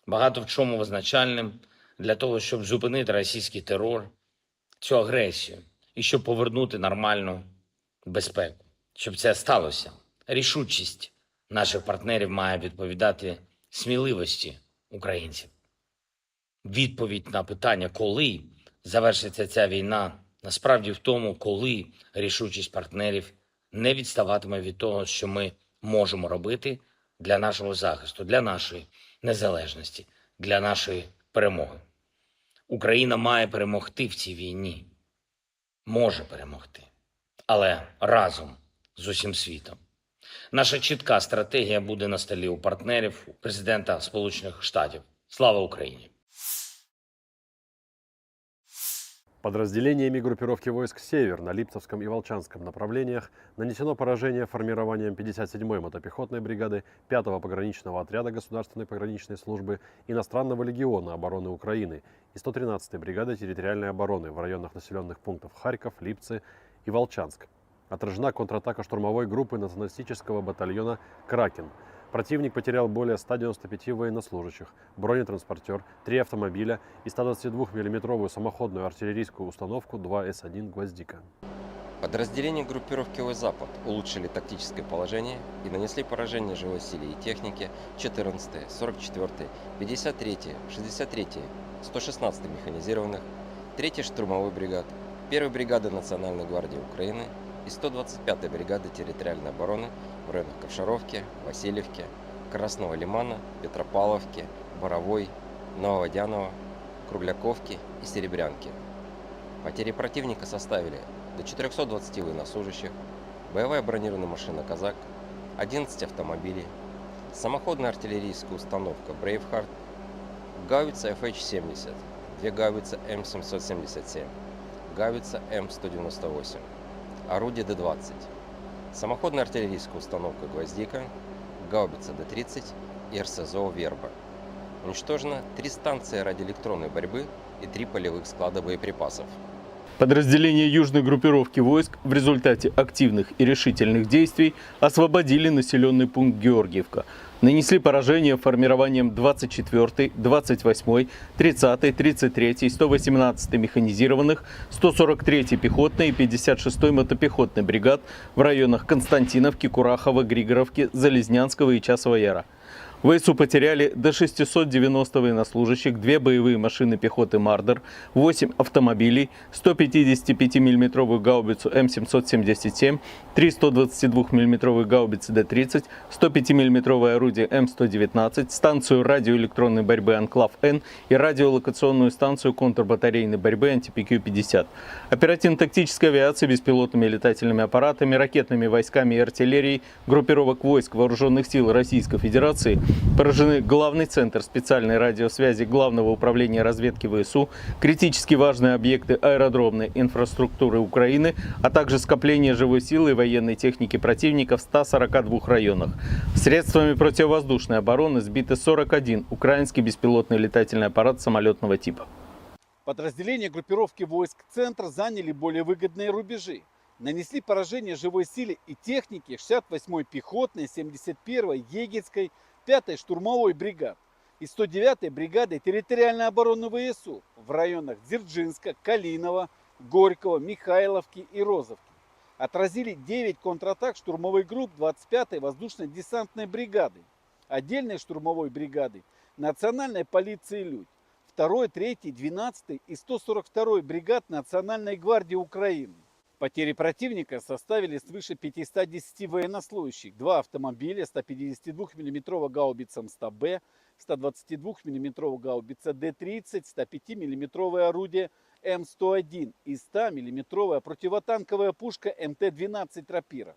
багато в чому визначальним для того, щоб зупинити російський терор, цю агресію, і щоб повернути нормальну безпеку. Щоб це сталося, рішучість наших партнерів має відповідати сміливості українців. Відповідь на питання, коли завершиться ця війна, насправді в тому, коли рішучість партнерів не відставатиме від того, що ми можемо робити для нашого захисту, для нашої незалежності, для нашої перемоги. Україна має перемогти в цій війні. Може перемогти. Але разом з усім світом. Наша чітка стратегія буде на столі у партнерів, у президента Сполучених Штатів. Слава Україні! Подразделениями группировки войск «Север» на Липцевском и Волчанском направлениях нанесено поражение формированиям пятьдесят седьмой мотопехотной бригады пятого пограничного отряда Государственной пограничной службы, Иностранного легиона обороны Украины и сто тринадцатой бригады территориальной обороны в районах населённых пунктов Харьков, Липцы и Волчанск. Отражена контратака штурмовой группы националистического батальона «Кракен». Противник потерял более ста девяноста пяти военнослужащих, бронетранспортёр, три автомобиля и ста двадцати двух миллиметровую самоходную артиллерийскую установку два эс один «Гвоздика». Подразделения группировки «Запад» улучшили тактическое положение и нанесли поражение живой силе и технике четырнадцатой, сорок четвёртой, пятьдесят третьей, шестьдесят третьей, сто шестнадцатой механизированных, третьей штурмовой бригад, первой бригады Национальной гвардии Украины и сто двадцать пятой бригады территориальной обороны в районах Ковшаровки, Васильевки, Красного Лимана, Петропавловки, Боровой, Нововодяново, Кругляковки и Серебрянки. Потери противника составили до четырёхсот двадцати военнослужащих, боевая бронированная машина «Казак», одиннадцать автомобилей, самоходная артиллерийская установка «Брейвхард», гаубица F H семьдесят, две гаубицы М семьсот семьдесят семь, гаубица М сто девяносто восемь, орудие Д двадцать, самоходная артиллерийская установка «Гвоздика», гаубица Д тридцать и РСЗО «Верба». Уничтожено три станции радиоэлектронной борьбы и три полевых склада боеприпасов. Подразделения южной группировки войск в результате активных и решительных действий освободили населённый пункт Георгиевка. Нанесли поражение формированиям двадцать четвёртой, двадцать восьмой, тридцатой, тридцать третьей, сто восемнадцатой механизированных, сто сорок третьей пехотной и пятьдесят шестой мотопехотной бригад в районах Константиновки, Курахова, Григоровки, Залезнянского и Часового Яра. В ВСУ потеряли до шестисот девяноста военнослужащих, две боевые машины пехоты «Мардер», восемь автомобилей, сто пятидесятипятимиллиметровую гаубицу М семьсот семьдесят семь, три сто двадцатидвухмиллиметровые гаубицы Д тридцать, сто пятимиллиметровое орудие М сто девятнадцать, станцию радиоэлектронной борьбы «Анклав-Н» и радиолокационную станцию контрбатарейной борьбы «Анти-П Q пятьдесят». Оперативно-тактической авиацией, беспилотными летательными аппаратами, ракетными войсками и артиллерией группировок войск Вооружённых сил Российской Федерации поражены главный центр специальной радиосвязи Главного управления разведки ВСУ, критически важные объекты аэродромной инфраструктуры Украины, а также скопление живой силы и военной техники противника в ста сорока двух районах. Средствами противовоздушной обороны сбиты сорок один украинский беспилотный летательный аппарат самолётного типа. Подразделения группировки войск «Центр» заняли более выгодные рубежи. Нанесли поражение живой силе и технике шестьдесят восьмой пехотной, семьдесят первой егерской, пятой штурмовой бригад и сто девятой бригады территориальной обороны ВСУ в районах Дзержинска, Калинова, Горького, Михайловки и Розовки. отразили девять контратак штурмовых групп двадцать пятой воздушно-десантной бригады, отдельной штурмовой бригады, национальной полиции «Людь», второй, третьей, двенадцатой и сто сорок второй бригад Национальной гвардии Украины. Потери противника составили свыше пятисот десяти военнослужащих, два автомобиля, ста пятидесяти двух миллиметровая гаубица М сто Б, ста двадцати двух миллиметровая гаубица Д тридцать, ста пяти миллиметровое орудие М сто один и ста миллиметровая противотанковая пушка М Т двенадцать «Рапира».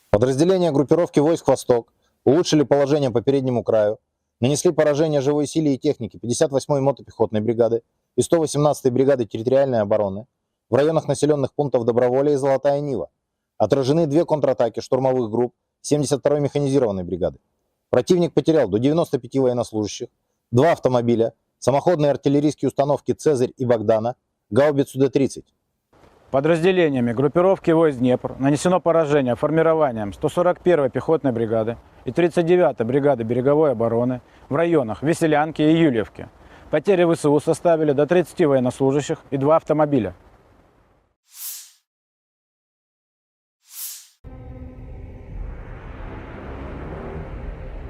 Подразделения группировки войск «Восток» улучшили положение по переднему краю, нанесли поражение живой силе и технике пятьдесят восьмой мотопехотной бригады и сто восемнадцатой бригады территориальной обороны в районах населённых пунктов Доброволье и Золотая Нива. Отражены две контратаки штурмовых групп семьдесят второй механизированной бригады. Противник потерял до девяноста пяти военнослужащих, два автомобиля, самоходные артиллерийские установки «Цезарь» и «Богдана», гаубицу Д тридцать. Подразделениями группировки войск «Днепр» нанесено поражение формированиям сто сорок первой пехотной бригады и тридцать девятой бригады береговой обороны в районах Веселянки и Юльевки. Потери В С У составили до тридцати военнослужащих и два автомобиля.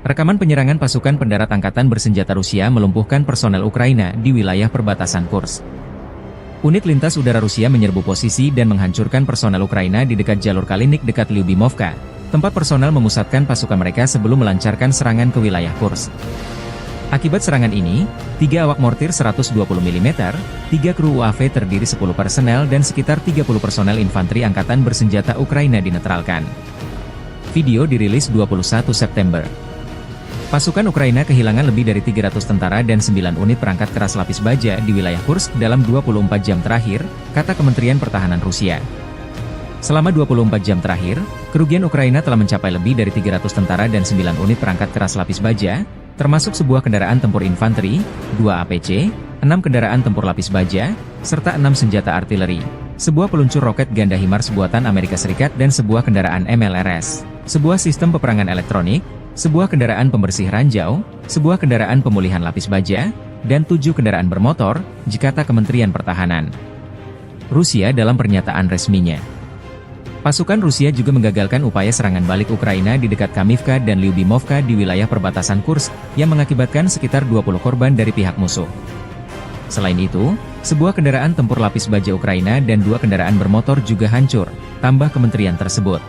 Rekaman penyerangan pasukan pendarat angkatan bersenjata Rusia melumpuhkan personel Ukraina di wilayah perbatasan Kursk. Unit lintas udara Rusia menyerbu posisi dan menghancurkan personel Ukraina di dekat jalur Kalinik dekat Lyubimovka, tempat personel memusatkan pasukan mereka sebelum melancarkan serangan ke wilayah Kursk. Akibat serangan ini, tiga awak mortir seratus dua puluh milimeter, tiga kru U A V terdiri sepuluh personel, dan sekitar tiga puluh personel infanteri angkatan bersenjata Ukraina dinetralkan. Video dirilis dua puluh satu September. Pasukan Ukraina kehilangan lebih dari tiga ratus tentara dan sembilan unit perangkat keras lapis baja di wilayah Kursk dalam dua puluh empat jam terakhir, kata Kementerian Pertahanan Rusia. Selama dua puluh empat jam terakhir, kerugian Ukraina telah mencapai lebih dari tiga ratus tentara dan sembilan unit perangkat keras lapis baja, termasuk sebuah kendaraan tempur infanteri, dua A P C, enam kendaraan tempur lapis baja, serta enam senjata artileri, sebuah peluncur roket ganda HIMARS buatan Amerika Serikat dan sebuah kendaraan M L R S, sebuah sistem peperangan elektronik, sebuah kendaraan pembersih ranjau, sebuah kendaraan pemulihan lapis baja, dan tujuh kendaraan bermotor, kata Kementerian Pertahanan Rusia dalam pernyataan resminya. Pasukan Rusia juga menggagalkan upaya serangan balik Ukraina di dekat Kamivka dan Lyubimovka di wilayah perbatasan Kursk, yang mengakibatkan sekitar dua puluh korban dari pihak musuh. Selain itu, sebuah kendaraan tempur lapis baja Ukraina dan dua kendaraan bermotor juga hancur, tambah kementerian tersebut.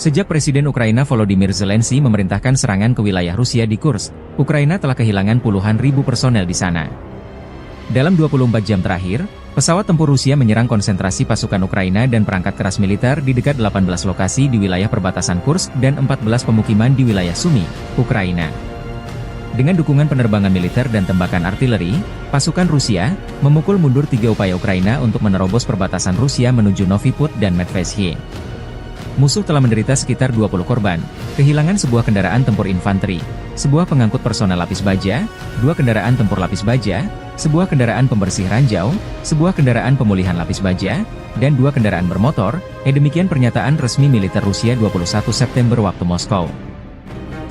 Sejak Presiden Ukraina Volodymyr Zelensky memerintahkan serangan ke wilayah Rusia di Kursk, Ukraina telah kehilangan puluhan ribu personel di sana. Dalam dua puluh empat jam terakhir, pesawat tempur Rusia menyerang konsentrasi pasukan Ukraina dan perangkat keras militer di dekat delapan belas lokasi di wilayah perbatasan Kursk dan empat belas pemukiman di wilayah Sumy, Ukraina. Dengan dukungan penerbangan militer dan tembakan artileri, pasukan Rusia memukul mundur tiga upaya Ukraina untuk menerobos perbatasan Rusia menuju Novy Pud dan Medveshy. Musuh telah menderita sekitar dua puluh korban, kehilangan sebuah kendaraan tempur infanteri, sebuah pengangkut personel lapis baja, dua kendaraan tempur lapis baja, sebuah kendaraan pembersih ranjau, sebuah kendaraan pemulihan lapis baja, dan dua kendaraan bermotor, eh, demikian pernyataan resmi militer Rusia dua puluh satu September waktu Moskow.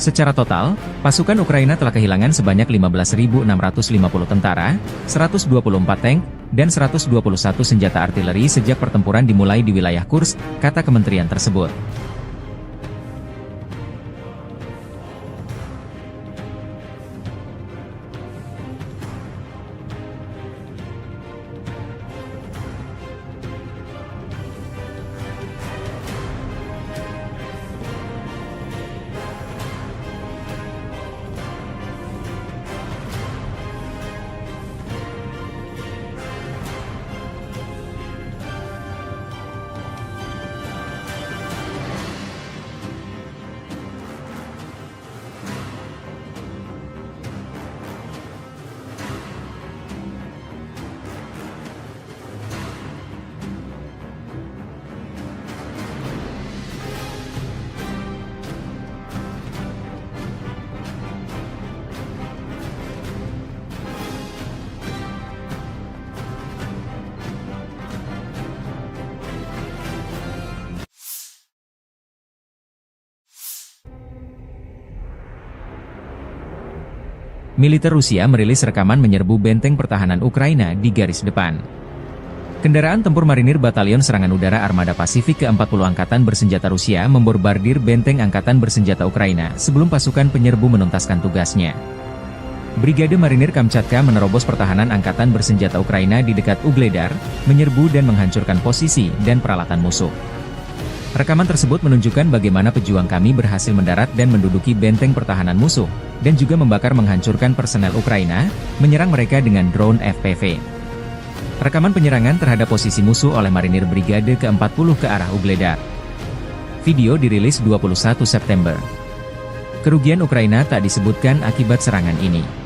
Secara total, pasukan Ukraina telah kehilangan sebanyak lima belas ribu enam ratus lima puluh tentara, seratus dua puluh empat tank, dan seratus dua puluh satu senjata artileri sejak pertempuran dimulai di wilayah Kursk, kata kementerian tersebut. Militer Rusia merilis rekaman menyerbu benteng pertahanan Ukraina di garis depan. Kendaraan tempur marinir Batalion Serangan Udara Armada Pasifik keempat puluh Angkatan Bersenjata Rusia membombardir benteng angkatan bersenjata Ukraina sebelum pasukan penyerbu menuntaskan tugasnya. Brigade Marinir Kamchatka menerobos pertahanan angkatan bersenjata Ukraina di dekat Ugledar, menyerbu dan menghancurkan posisi dan peralatan musuh. Rekaman tersebut menunjukkan bagaimana pejuang kami berhasil mendarat dan menduduki benteng pertahanan musuh, dan juga membakar menghancurkan personel Ukraina, menyerang mereka dengan drone F P V. Rekaman penyerangan terhadap posisi musuh oleh marinir Brigade keempat puluh ke arah Ugledar. Video dirilis dua puluh satu September. Kerugian Ukraina tak disebutkan akibat serangan ini.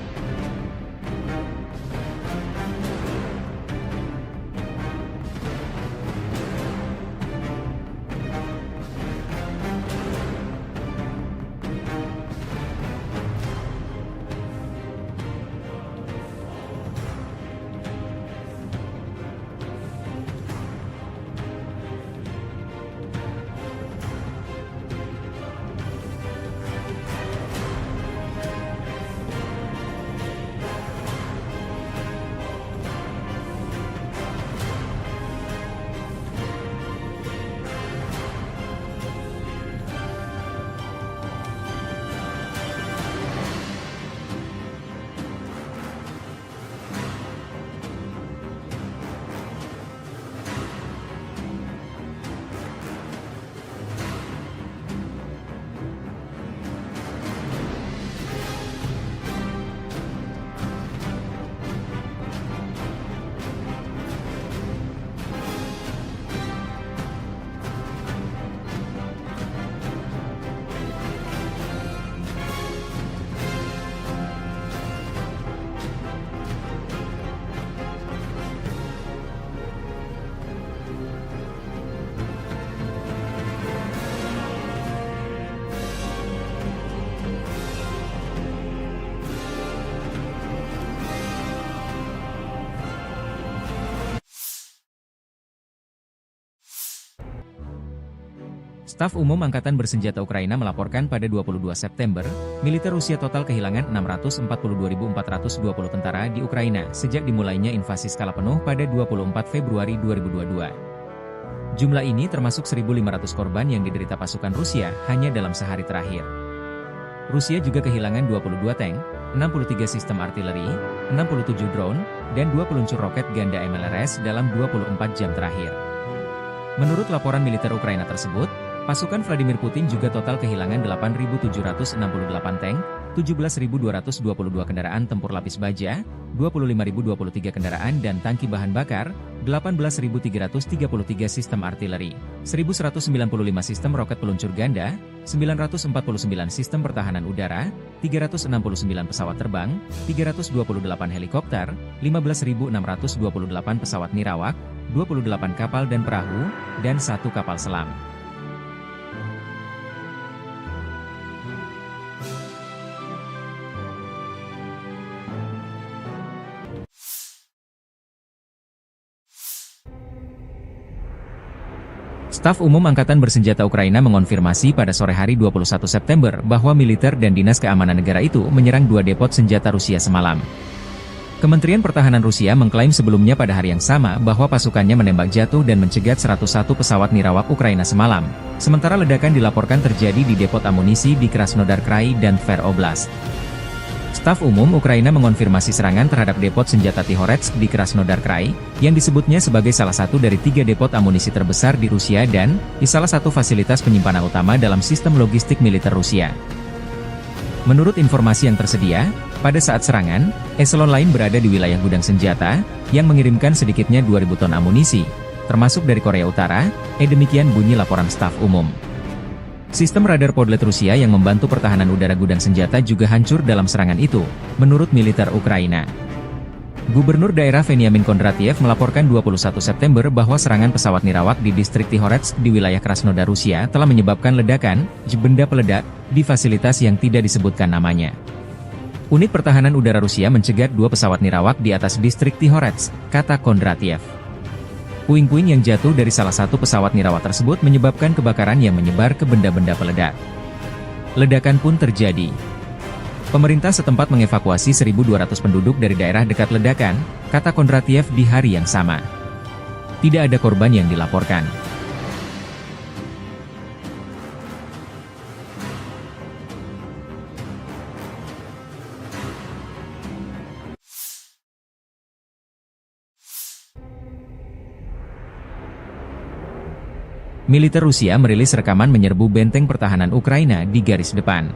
Staf Umum Angkatan Bersenjata Ukraina melaporkan pada dua puluh dua September, militer Rusia total kehilangan enam ratus empat puluh dua ribu empat ratus dua puluh tentara di Ukraina sejak dimulainya invasi skala penuh pada dua puluh empat Februari dua ribu dua puluh dua. Jumlah ini termasuk seribu lima ratus korban yang diderita pasukan Rusia hanya dalam sehari terakhir. Rusia juga kehilangan dua puluh dua tank, enam puluh tiga sistem artileri, enam puluh tujuh drone, dan dua peluncur roket ganda M L R S dalam dua puluh empat jam terakhir. Menurut laporan militer Ukraina tersebut, pasukan Vladimir Putin juga total kehilangan delapan ribu tujuh ratus enam puluh delapan tank, tujuh belas ribu dua ratus dua puluh dua kendaraan tempur lapis baja, dua puluh lima ribu dua puluh tiga kendaraan dan tangki bahan bakar, delapan belas ribu tiga ratus tiga puluh tiga sistem artileri, seribu seratus sembilan puluh lima sistem roket peluncur ganda, sembilan ratus empat puluh sembilan sistem pertahanan udara, tiga ratus enam puluh sembilan pesawat terbang, tiga ratus dua puluh delapan helikopter, lima belas ribu enam ratus dua puluh delapan pesawat nirawak, dua puluh delapan kapal dan perahu, dan satu kapal selam. Staf Umum Angkatan Bersenjata Ukraina mengonfirmasi pada sore hari dua puluh satu September bahwa militer dan dinas keamanan negara itu menyerang dua depot senjata Rusia semalam. Kementerian Pertahanan Rusia mengklaim sebelumnya pada hari yang sama bahwa pasukannya menembak jatuh dan mencegat seratus satu pesawat nirawak Ukraina semalam, sementara ledakan dilaporkan terjadi di depot amunisi di Krasnodar Krai dan Tver Oblast. Staf Umum Ukraina mengonfirmasi serangan terhadap depot senjata Tihoretsk di Krasnodar Krai, yang disebutnya sebagai salah satu dari tiga depot amunisi terbesar di Rusia dan di salah satu fasilitas penyimpanan utama dalam sistem logistik militer Rusia. Menurut informasi yang tersedia, pada saat serangan, eselon lain berada di wilayah gudang senjata, yang mengirimkan sedikitnya dua ribu ton amunisi, termasuk dari Korea Utara, eh, demikian bunyi laporan staf umum. Sistem radar Podlet Rusia yang membantu pertahanan udara gudang senjata juga hancur dalam serangan itu, menurut militer Ukraina. Gubernur daerah Veniamin Kondratiev melaporkan dua puluh satu September bahwa serangan pesawat nirawak di distrik Tihoretsk di wilayah Krasnodar Rusia telah menyebabkan ledakan, benda peledak, di fasilitas yang tidak disebutkan namanya. Unit pertahanan udara Rusia mencegat dua pesawat nirawak di atas distrik Tihoretsk, kata Kondratiev. Puing-puing yang jatuh dari salah satu pesawat nirawak tersebut menyebabkan kebakaran yang menyebar ke benda-benda peledak. Ledakan pun terjadi. Pemerintah setempat mengevakuasi seribu dua ratus penduduk dari daerah dekat ledakan, kata Kondratiev di hari yang sama. Tidak ada korban yang dilaporkan. Militer Rusia merilis rekaman menyerbu benteng pertahanan Ukraina di garis depan.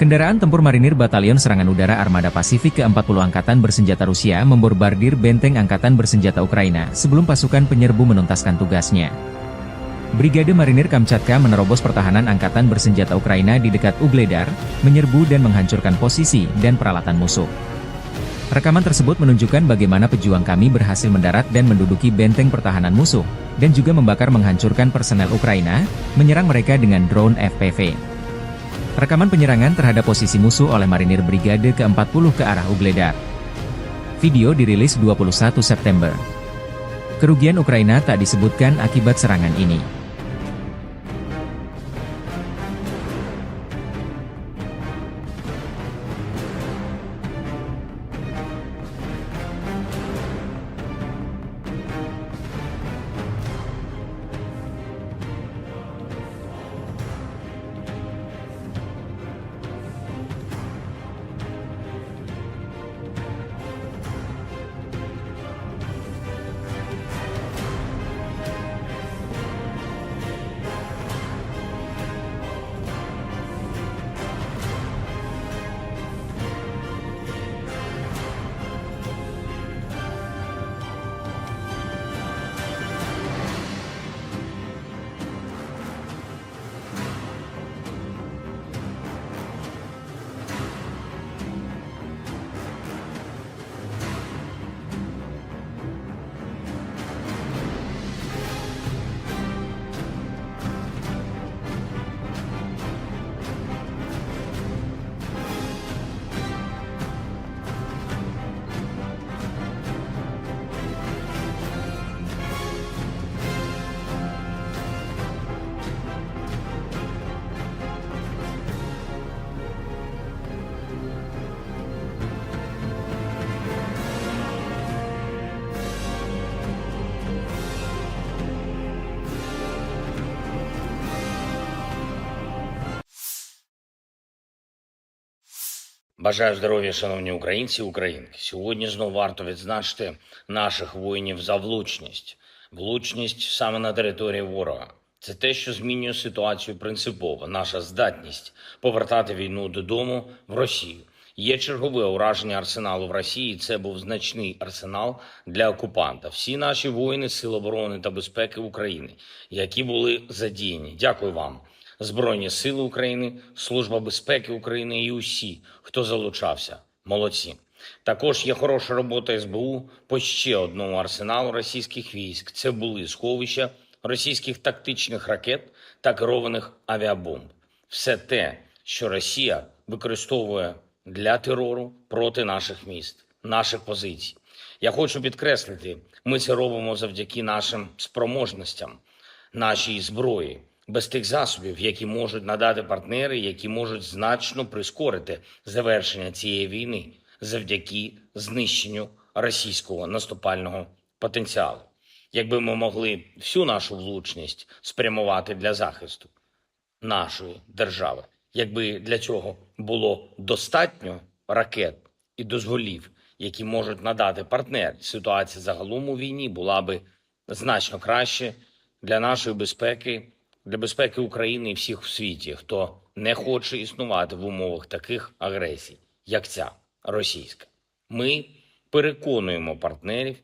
Kendaraan tempur marinir Batalion Serangan Udara Armada Pasifik keempat puluh Angkatan Bersenjata Rusia membombardir benteng angkatan bersenjata Ukraina sebelum pasukan penyerbu menuntaskan tugasnya. Brigade Marinir Kamchatka menerobos pertahanan angkatan bersenjata Ukraina di dekat Ugledar, menyerbu dan menghancurkan posisi dan peralatan musuh. Rekaman tersebut menunjukkan bagaimana pejuang kami berhasil mendarat dan menduduki benteng pertahanan musuh, dan juga membakar menghancurkan personel Ukraina, menyerang mereka dengan drone F P V. Rekaman penyerangan terhadap posisi musuh oleh marinir Brigade keempat puluh ke arah Ugledar. Video dirilis dua puluh satu September. Kerugian Ukraina tak disebutkan akibat serangan ini. Бажаю здоров'я, шановні українці і українки. Сьогодні знову варто відзначити наших воїнів за влучність. Влучність саме на території ворога. Це те, що змінює ситуацію принципово. Наша здатність повертати війну додому в Росію. Є чергове ураження арсеналу в Росії. Це був значний арсенал для окупанта. Всі наші воїни Сил оборони та безпеки України, які були задіяні. Дякую вам. Збройні Сили України, Служба безпеки України і усі, хто залучався. Молодці. Також є хороша робота С Б У по ще одному арсеналу російських військ. Це були сховища російських тактичних ракет та керованих авіабомб. Все те, що Росія використовує для терору проти наших міст, наших позицій. Я хочу підкреслити, ми це робимо завдяки нашим спроможностям, нашій зброї. Без тих засобів, які можуть надати партнери, які можуть значно прискорити завершення цієї війни завдяки знищенню російського наступального потенціалу. Якби ми могли всю нашу влучність спрямувати для захисту нашої держави, якби для цього було достатньо ракет і дозволів, які можуть надати партнери, ситуація загалом у війні була би значно краще для нашої безпеки, для безпеки України і всіх в світі, хто не хоче існувати в умовах таких агресій, як ця російська. Ми переконуємо партнерів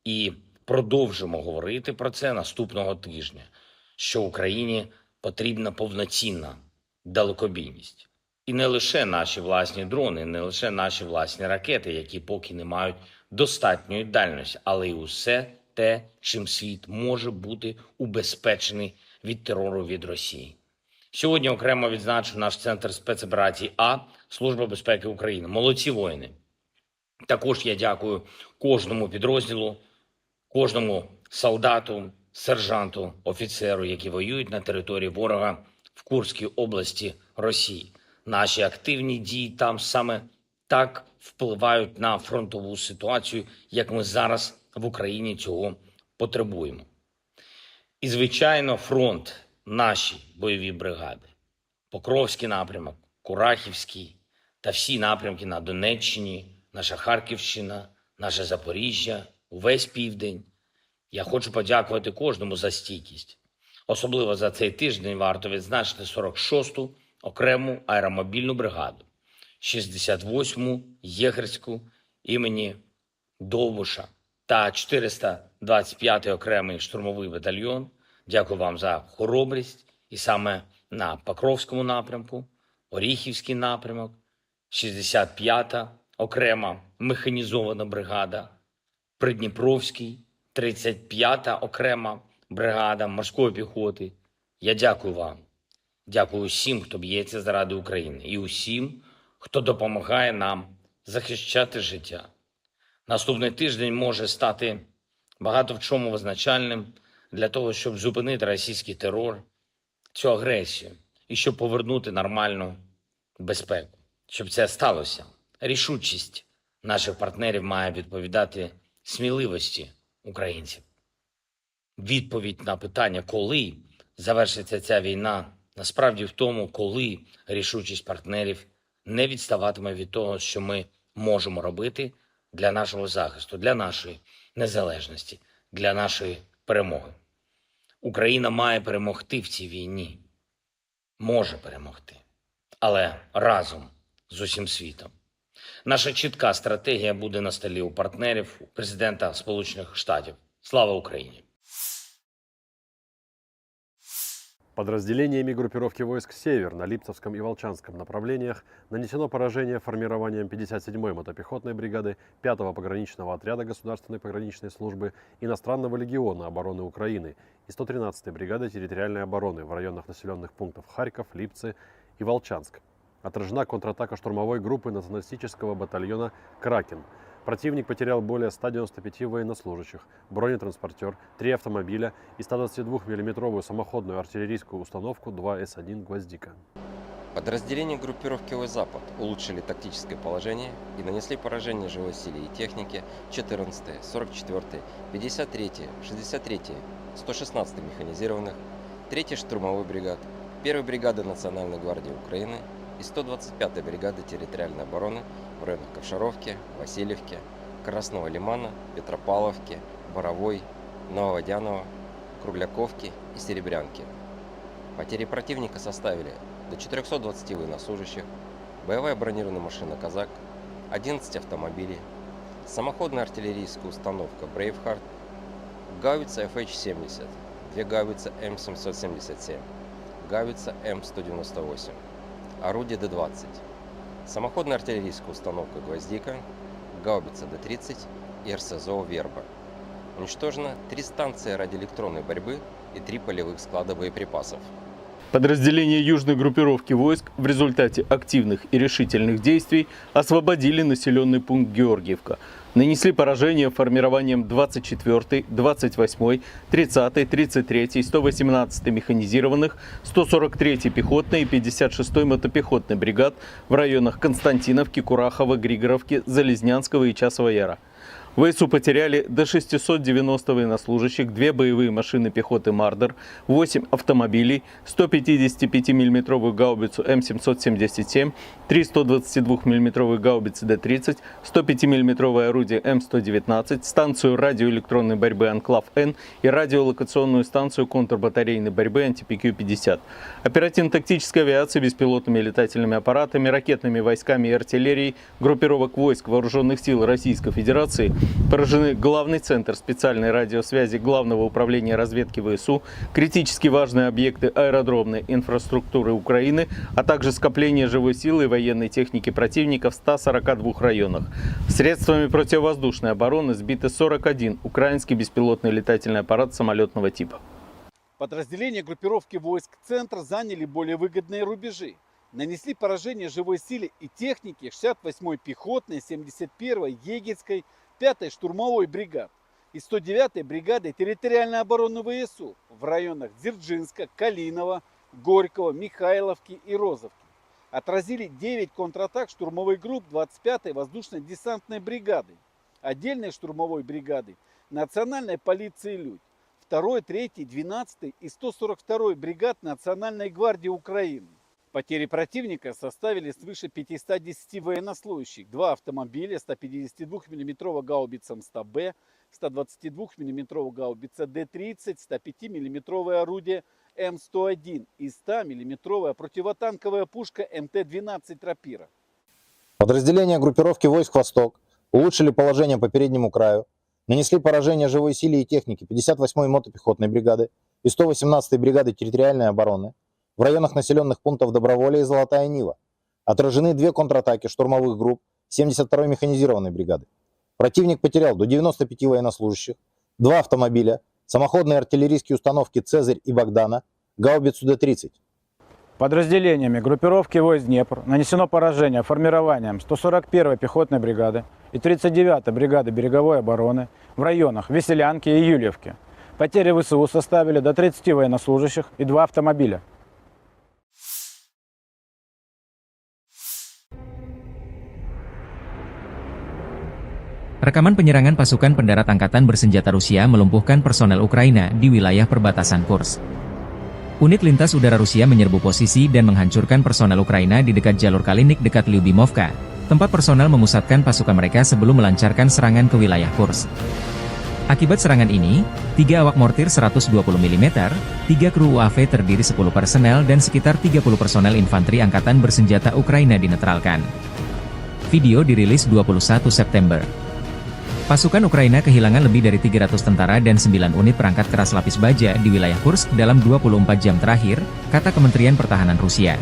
і продовжимо говорити про це наступного тижня, що Україні потрібна повноцінна далекобійність. І не лише наші власні дрони, не лише наші власні ракети, які поки не мають достатньої дальності, але й усе те, чим світ може бути убезпечений від терору від Росії. Сьогодні окремо відзначу наш центр спецоперацій А, Служба безпеки України. Молодці воїни! Також я дякую кожному підрозділу, кожному солдату, сержанту, офіцеру, які воюють на території ворога в Курській області Росії. Наші активні дії там саме так впливають на фронтову ситуацію, як ми зараз в Україні цього потребуємо. І, звичайно, фронт, наші бойові бригади, Покровський напрямок, Курахівський та всі напрямки на Донеччині, наша Харківщина, наше Запоріжжя, увесь південь. Я хочу подякувати кожному за стійкість. Особливо за цей тиждень варто відзначити сорок шосту окрему аеромобільну бригаду, шістдесят восьму єгерську імені Довбуша та чотириста двадцять п'ятий окремий штурмовий батальйон. Дякую вам за хоробрість. І саме на Покровському напрямку, Оріхівський напрямок, шістдесят п'ята окрема механізована бригада, Придніпровський, тридцять п'ята окрема бригада морської піхоти. Я дякую вам. Дякую усім, хто б'ється заради України, і усім, хто допомагає нам захищати життя. Наступний тиждень може стати багато в чому визначальним для того, щоб зупинити російський терор, цю агресію, і щоб повернути нормальну безпеку. Щоб це сталося, рішучість наших партнерів має відповідати сміливості українців. Відповідь на питання, коли завершиться ця війна, насправді в тому, коли рішучість партнерів не відставатиме від того, що ми можемо робити для нашого захисту, для нашої незалежності, для нашої перемоги. Україна має перемогти в цій війні. Може перемогти. Але разом з усім світом. Наша чітка стратегія буде на столі у партнерів, у президента Сполучених Штатів. Слава Україні! Подразделениями группировки войск «Север» на Липцевском и Волчанском направлениях нанесено поражение формированием пятьдесят седьмой мотопехотной бригады пятого пограничного отряда Государственной пограничной службы Иностранного легиона обороны Украины и сто тринадцатой бригады территориальной обороны в районах населенных пунктов Харьков, Липцы и Волчанск. Отражена контратака штурмовой группы националистического батальона «Кракен». Противник потерял более ста девяноста пяти военнослужащих, бронетранспортер, три автомобиля и ста двадцати двух миллиметровую самоходную артиллерийскую установку два эс один «Гвоздика». Подразделения группировки «Запад» улучшили тактическое положение и нанесли поражение живой силе и технике четырнадцатой, сорок четвёртой, пятьдесят третьей, шестьдесят третьей, сто шестнадцатой механизированных, третьей штурмовой бригад, первой бригады Национальной гвардии Украины и сто двадцать пятой бригады территориальной обороны в районах Ковшаровки, Васильевки, Красного Лимана, Петропавловки, Боровой, Нововодяново, Кругляковки и Серебрянки. Потери противника составили до четырёхсот двадцати военнослужащих, боевая бронированная машина «Казак», одиннадцать автомобилей, самоходная артиллерийская установка «Брейвхард», гаубица F H семьдесят, две гаубицы М семьсот семьдесят семь, гаубица М сто девяносто восемь, орудие Д двадцать, самоходная артиллерийская установка «Гвоздика», гаубица Д тридцать и РСЗО «Верба». Уничтожено три станции радиоэлектронной борьбы и три полевых склада боеприпасов. Подразделения южной группировки войск в результате активных и решительных действий освободили населенный пункт Георгиевка. Нанесли поражение формированием двадцать четвёртой, двадцать восьмой, тридцатой, тридцать третьей, сто восемнадцатой механизированных, сто сорок третьей пехотной и пятьдесят шестой мотопехотной бригад в районах Константиновки, Курахова, Григоровки, Залезнянского и Часова Яра. В ВСУ потеряли до шестисот девяноста военнослужащих, две боевые машины пехоты «Мардер», восемь автомобилей, сто пятидесятипятимиллиметровую гаубицу М семьсот семьдесят семь, три сто двадцатидвухмиллиметровые гаубицы Д тридцать, сто пятимиллиметровое орудие М сто девятнадцать, станцию радиоэлектронной борьбы «Анклав-Н» и радиолокационную станцию контрбатарейной борьбы «Анти-П Q пятьдесят». Оперативно-тактической авиацией, беспилотными летательными аппаратами, ракетными войсками и артиллерией группировок войск Вооружённых сил Российской Федерации поражены главный центр специальной радиосвязи Главного управления разведки ВСУ, критически важные объекты аэродромной инфраструктуры Украины, а также скопление живой силы и военной техники противника в ста сорока двух районах. Средствами противовоздушной обороны сбиты сорок один украинский беспилотный летательный аппарат самолётного типа. Подразделения группировки войск «Центр» заняли более выгодные рубежи, нанесли поражение живой силе и технике шестьдесят восьмой пехотной, семьдесят первой егерской, пятой штурмовой бригад и сто девятой бригады территориальной обороны ВСУ в районах Дзержинска, Калинова, Горького, Михайловки и Розовки. Отразили девять контратак штурмовых групп двадцать пятой воздушно-десантной бригады, отдельной штурмовой бригады, национальной полиции «Людь», второй, третьей, двенадцатой и сто сорок второй бригад Национальной гвардии Украины. Потери противника составили свыше пятисот десяти военнослужащих, два автомобиля, сто пятидесяти двух миллиметровая гаубица М сто Б, сто двадцати двух миллиметровая гаубица Д тридцать, сто пяти миллиметровое орудие М сто один и сто миллиметровая противотанковая пушка М Т двенадцать «Рапира». Подразделения группировки войск «Восток» улучшили положение по переднему краю, нанесли поражение живой силе и технике пятьдесят восьмой мотопехотной бригады и сто восемнадцатой бригады территориальной обороны в районах населённых пунктов Доброволье и Золотая Нива. Отражены две контратаки штурмовых групп семьдесят второй механизированной бригады. Противник потерял до девяноста пяти военнослужащих, два автомобиля, самоходные артиллерийские установки «Цезарь» и «Богдана», гаубицу Д тридцать. Подразделениями группировки войск «Днепр» нанесено поражение формированиям сто сорок первой пехотной бригады и тридцать девятой бригады береговой обороны в районах Веселянки и Юльевки. Потери В С У составили до тридцати военнослужащих и два автомобиля. Rekaman penyerangan pasukan pendarat angkatan bersenjata Rusia melumpuhkan personel Ukraina di wilayah perbatasan Kursk. Unit lintas udara Rusia menyerbu posisi dan menghancurkan personel Ukraina di dekat jalur Kalinik dekat Lyubimovka, tempat personel memusatkan pasukan mereka sebelum melancarkan serangan ke wilayah Kursk. Akibat serangan ini, tiga awak mortir seratus dua puluh milimeter, tiga kru U A V terdiri sepuluh personel, dan sekitar tiga puluh personel infanteri angkatan bersenjata Ukraina dinetralkan. Video dirilis dua puluh satu September. Pasukan Ukraina kehilangan lebih dari tiga ratus tentara dan sembilan unit perangkat keras lapis baja di wilayah Kursk dalam dua puluh empat jam terakhir, kata Kementerian Pertahanan Rusia.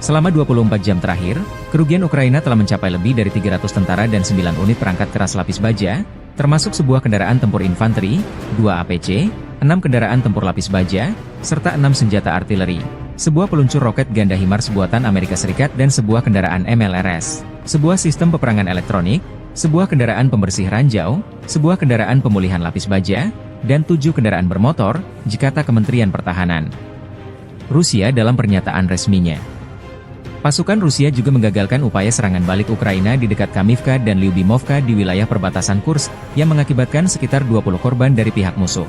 Selama dua puluh empat jam terakhir, kerugian Ukraina telah mencapai lebih dari tiga ratus tentara dan sembilan unit perangkat keras lapis baja, termasuk sebuah kendaraan tempur infanteri, dua A P C, enam kendaraan tempur lapis baja, serta enam senjata artileri, sebuah peluncur roket ganda HIMARS buatan Amerika Serikat dan sebuah kendaraan M L R S, sebuah sistem peperangan elektronik, sebuah kendaraan pembersih ranjau, sebuah kendaraan pemulihan lapis baja, dan tujuh kendaraan bermotor, kata Kementerian Pertahanan Rusia dalam pernyataan resminya. Pasukan Rusia juga menggagalkan upaya serangan balik Ukraina di dekat Kamivka dan Lyubimovka di wilayah perbatasan Kursk, yang mengakibatkan sekitar dua puluh korban dari pihak musuh.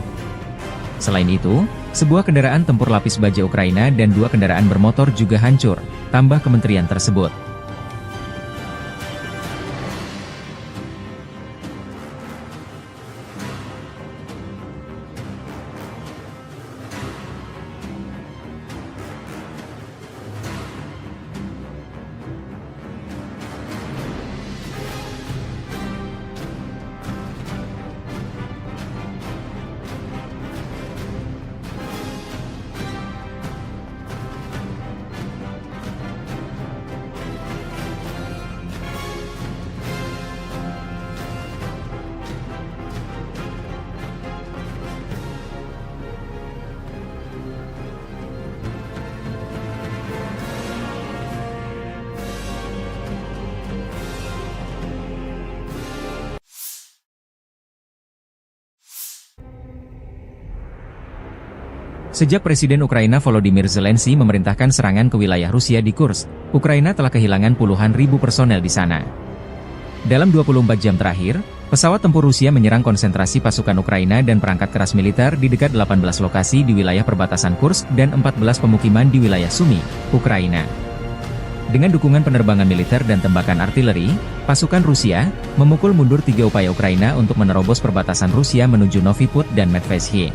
Selain itu, sebuah kendaraan tempur lapis baja Ukraina dan dua kendaraan bermotor juga hancur, tambah kementerian tersebut. Sejak Presiden Ukraina Volodymyr Zelensky memerintahkan serangan ke wilayah Rusia di Kursk, Ukraina telah kehilangan puluhan ribu personel di sana. Dalam dua puluh empat jam terakhir, pesawat tempur Rusia menyerang konsentrasi pasukan Ukraina dan perangkat keras militer di dekat delapan belas lokasi di wilayah perbatasan Kursk dan empat belas pemukiman di wilayah Sumy, Ukraina. Dengan dukungan penerbangan militer dan tembakan artileri, pasukan Rusia memukul mundur tiga upaya Ukraina untuk menerobos perbatasan Rusia menuju Novy Pud dan Medveshye.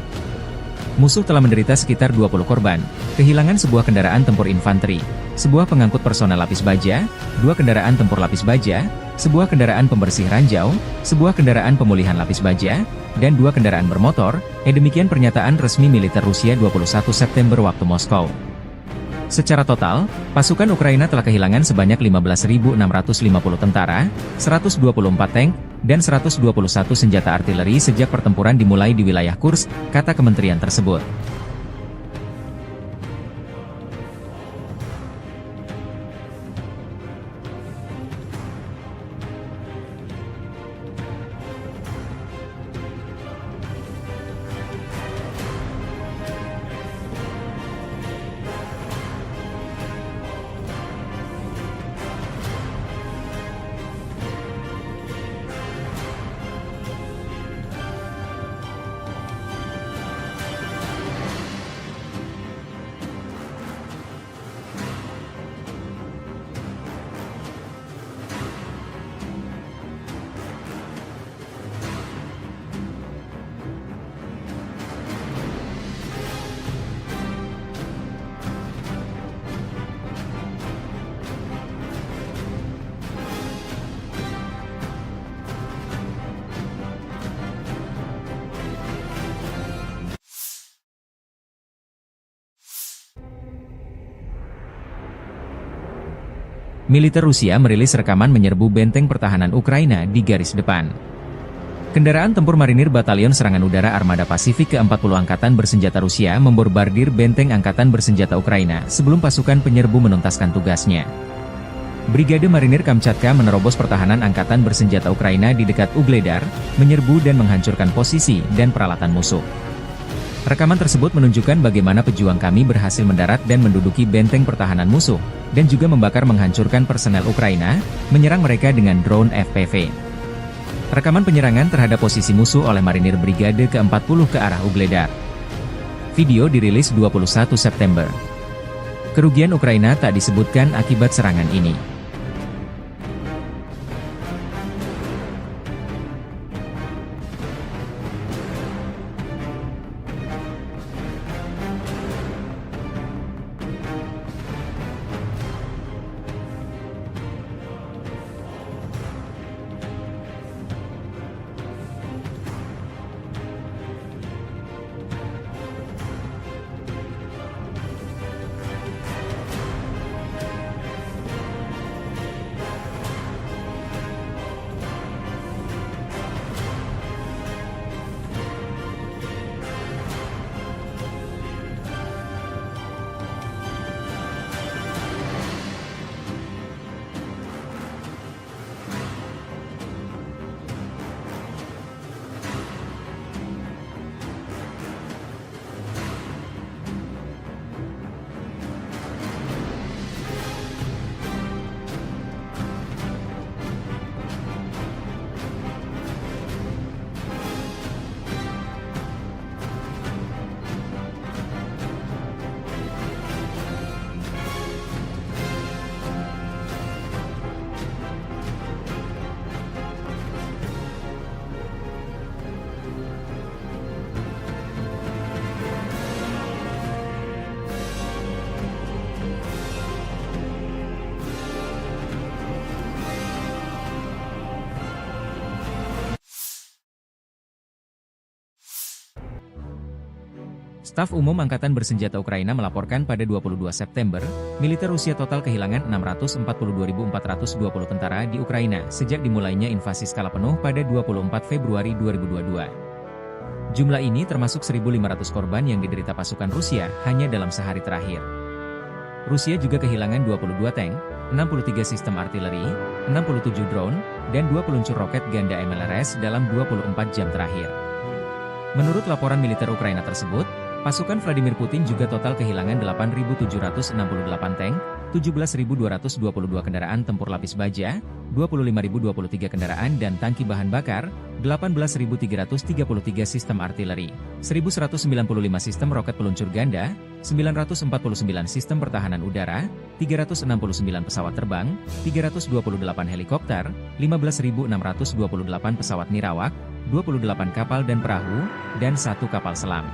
Musuh telah menderita sekitar dua puluh korban, kehilangan sebuah kendaraan tempur infanteri, sebuah pengangkut personel lapis baja, dua kendaraan tempur lapis baja, sebuah kendaraan pembersih ranjau, sebuah kendaraan pemulihan lapis baja, dan dua kendaraan bermotor, eh, demikian pernyataan resmi militer Rusia dua puluh satu September waktu Moskow. Secara total, pasukan Ukraina telah kehilangan sebanyak lima belas ribu enam ratus lima puluh tentara, seratus dua puluh empat tank, dan seratus dua puluh satu senjata artileri sejak pertempuran dimulai di wilayah Kursk, kata kementerian tersebut. Militer Rusia merilis rekaman menyerbu benteng pertahanan Ukraina di garis depan. Kendaraan tempur marinir Batalion Serangan Udara Armada Pasifik keempat puluh Angkatan Bersenjata Rusia membombardir benteng angkatan bersenjata Ukraina sebelum pasukan penyerbu menuntaskan tugasnya. Brigade Marinir Kamchatka menerobos pertahanan angkatan bersenjata Ukraina di dekat Ugledar, menyerbu dan menghancurkan posisi dan peralatan musuh. Rekaman tersebut menunjukkan bagaimana pejuang kami berhasil mendarat dan menduduki benteng pertahanan musuh, dan juga membakar menghancurkan personel Ukraina, menyerang mereka dengan drone F P V. Rekaman penyerangan terhadap posisi musuh oleh marinir Brigade keempat puluh ke arah Ugledar. Video dirilis dua puluh satu September. Kerugian Ukraina tak disebutkan akibat serangan ini. Staf Umum Angkatan Bersenjata Ukraina melaporkan pada dua puluh dua September, militer Rusia total kehilangan enam ratus empat puluh dua ribu empat ratus dua puluh tentara di Ukraina sejak dimulainya invasi skala penuh pada dua puluh empat Februari dua ribu dua puluh dua. Jumlah ini termasuk seribu lima ratus korban yang diderita pasukan Rusia hanya dalam sehari terakhir. Rusia juga kehilangan dua puluh dua tank, enam puluh tiga sistem artileri, enam puluh tujuh drone, dan dua peluncur roket ganda M L R S dalam dua puluh empat jam terakhir. Menurut laporan militer Ukraina tersebut, pasukan Vladimir Putin juga total kehilangan delapan ribu tujuh ratus enam puluh delapan tank, tujuh belas ribu dua ratus dua puluh dua kendaraan tempur lapis baja, dua puluh lima ribu dua puluh tiga kendaraan dan tangki bahan bakar, delapan belas ribu tiga ratus tiga puluh tiga sistem artileri, seribu seratus sembilan puluh lima sistem roket peluncur ganda, sembilan ratus empat puluh sembilan sistem pertahanan udara, tiga ratus enam puluh sembilan pesawat terbang, tiga ratus dua puluh delapan helikopter, lima belas ribu enam ratus dua puluh delapan pesawat nirawak, dua puluh delapan kapal dan perahu, dan satu kapal selam.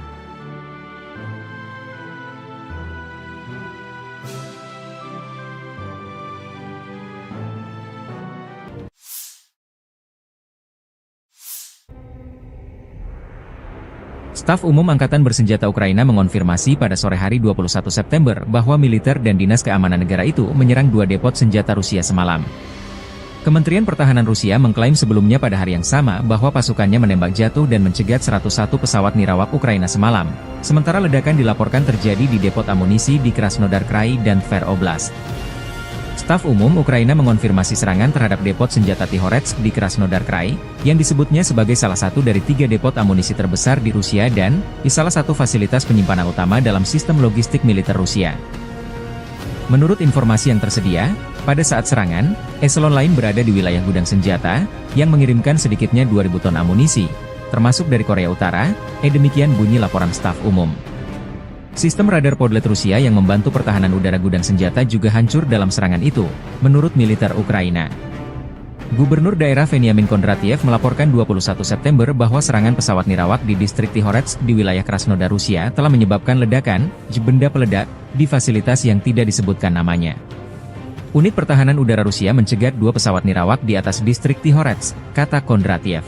Staf Umum Angkatan Bersenjata Ukraina mengonfirmasi pada sore hari dua puluh satu September bahwa militer dan dinas keamanan negara itu menyerang dua depot senjata Rusia semalam. Kementerian Pertahanan Rusia mengklaim sebelumnya pada hari yang sama bahwa pasukannya menembak jatuh dan mencegat seratus satu pesawat nirawak Ukraina semalam, sementara ledakan dilaporkan terjadi di depot amunisi di Krasnodar Krai dan Tver Oblast. Staf Umum Ukraina mengonfirmasi serangan terhadap depot senjata Tihoretsk di Krasnodar Krai, yang disebutnya sebagai salah satu dari tiga depot amunisi terbesar di Rusia dan di salah satu fasilitas penyimpanan utama dalam sistem logistik militer Rusia. Menurut informasi yang tersedia, pada saat serangan, eselon lain berada di wilayah gudang senjata, yang mengirimkan sedikitnya dua ribu ton amunisi, termasuk dari Korea Utara, eh demikian bunyi laporan staf umum. Sistem radar Podlet Rusia yang membantu pertahanan udara gudang senjata juga hancur dalam serangan itu, menurut militer Ukraina. Gubernur daerah Veniamin Kondratiev melaporkan dua puluh satu September bahwa serangan pesawat nirawak di distrik Tihoretsk di wilayah Krasnodar Rusia telah menyebabkan ledakan, benda peledak, di fasilitas yang tidak disebutkan namanya. Unit pertahanan udara Rusia mencegat dua pesawat nirawak di atas distrik Tihoretsk, kata Kondratiev.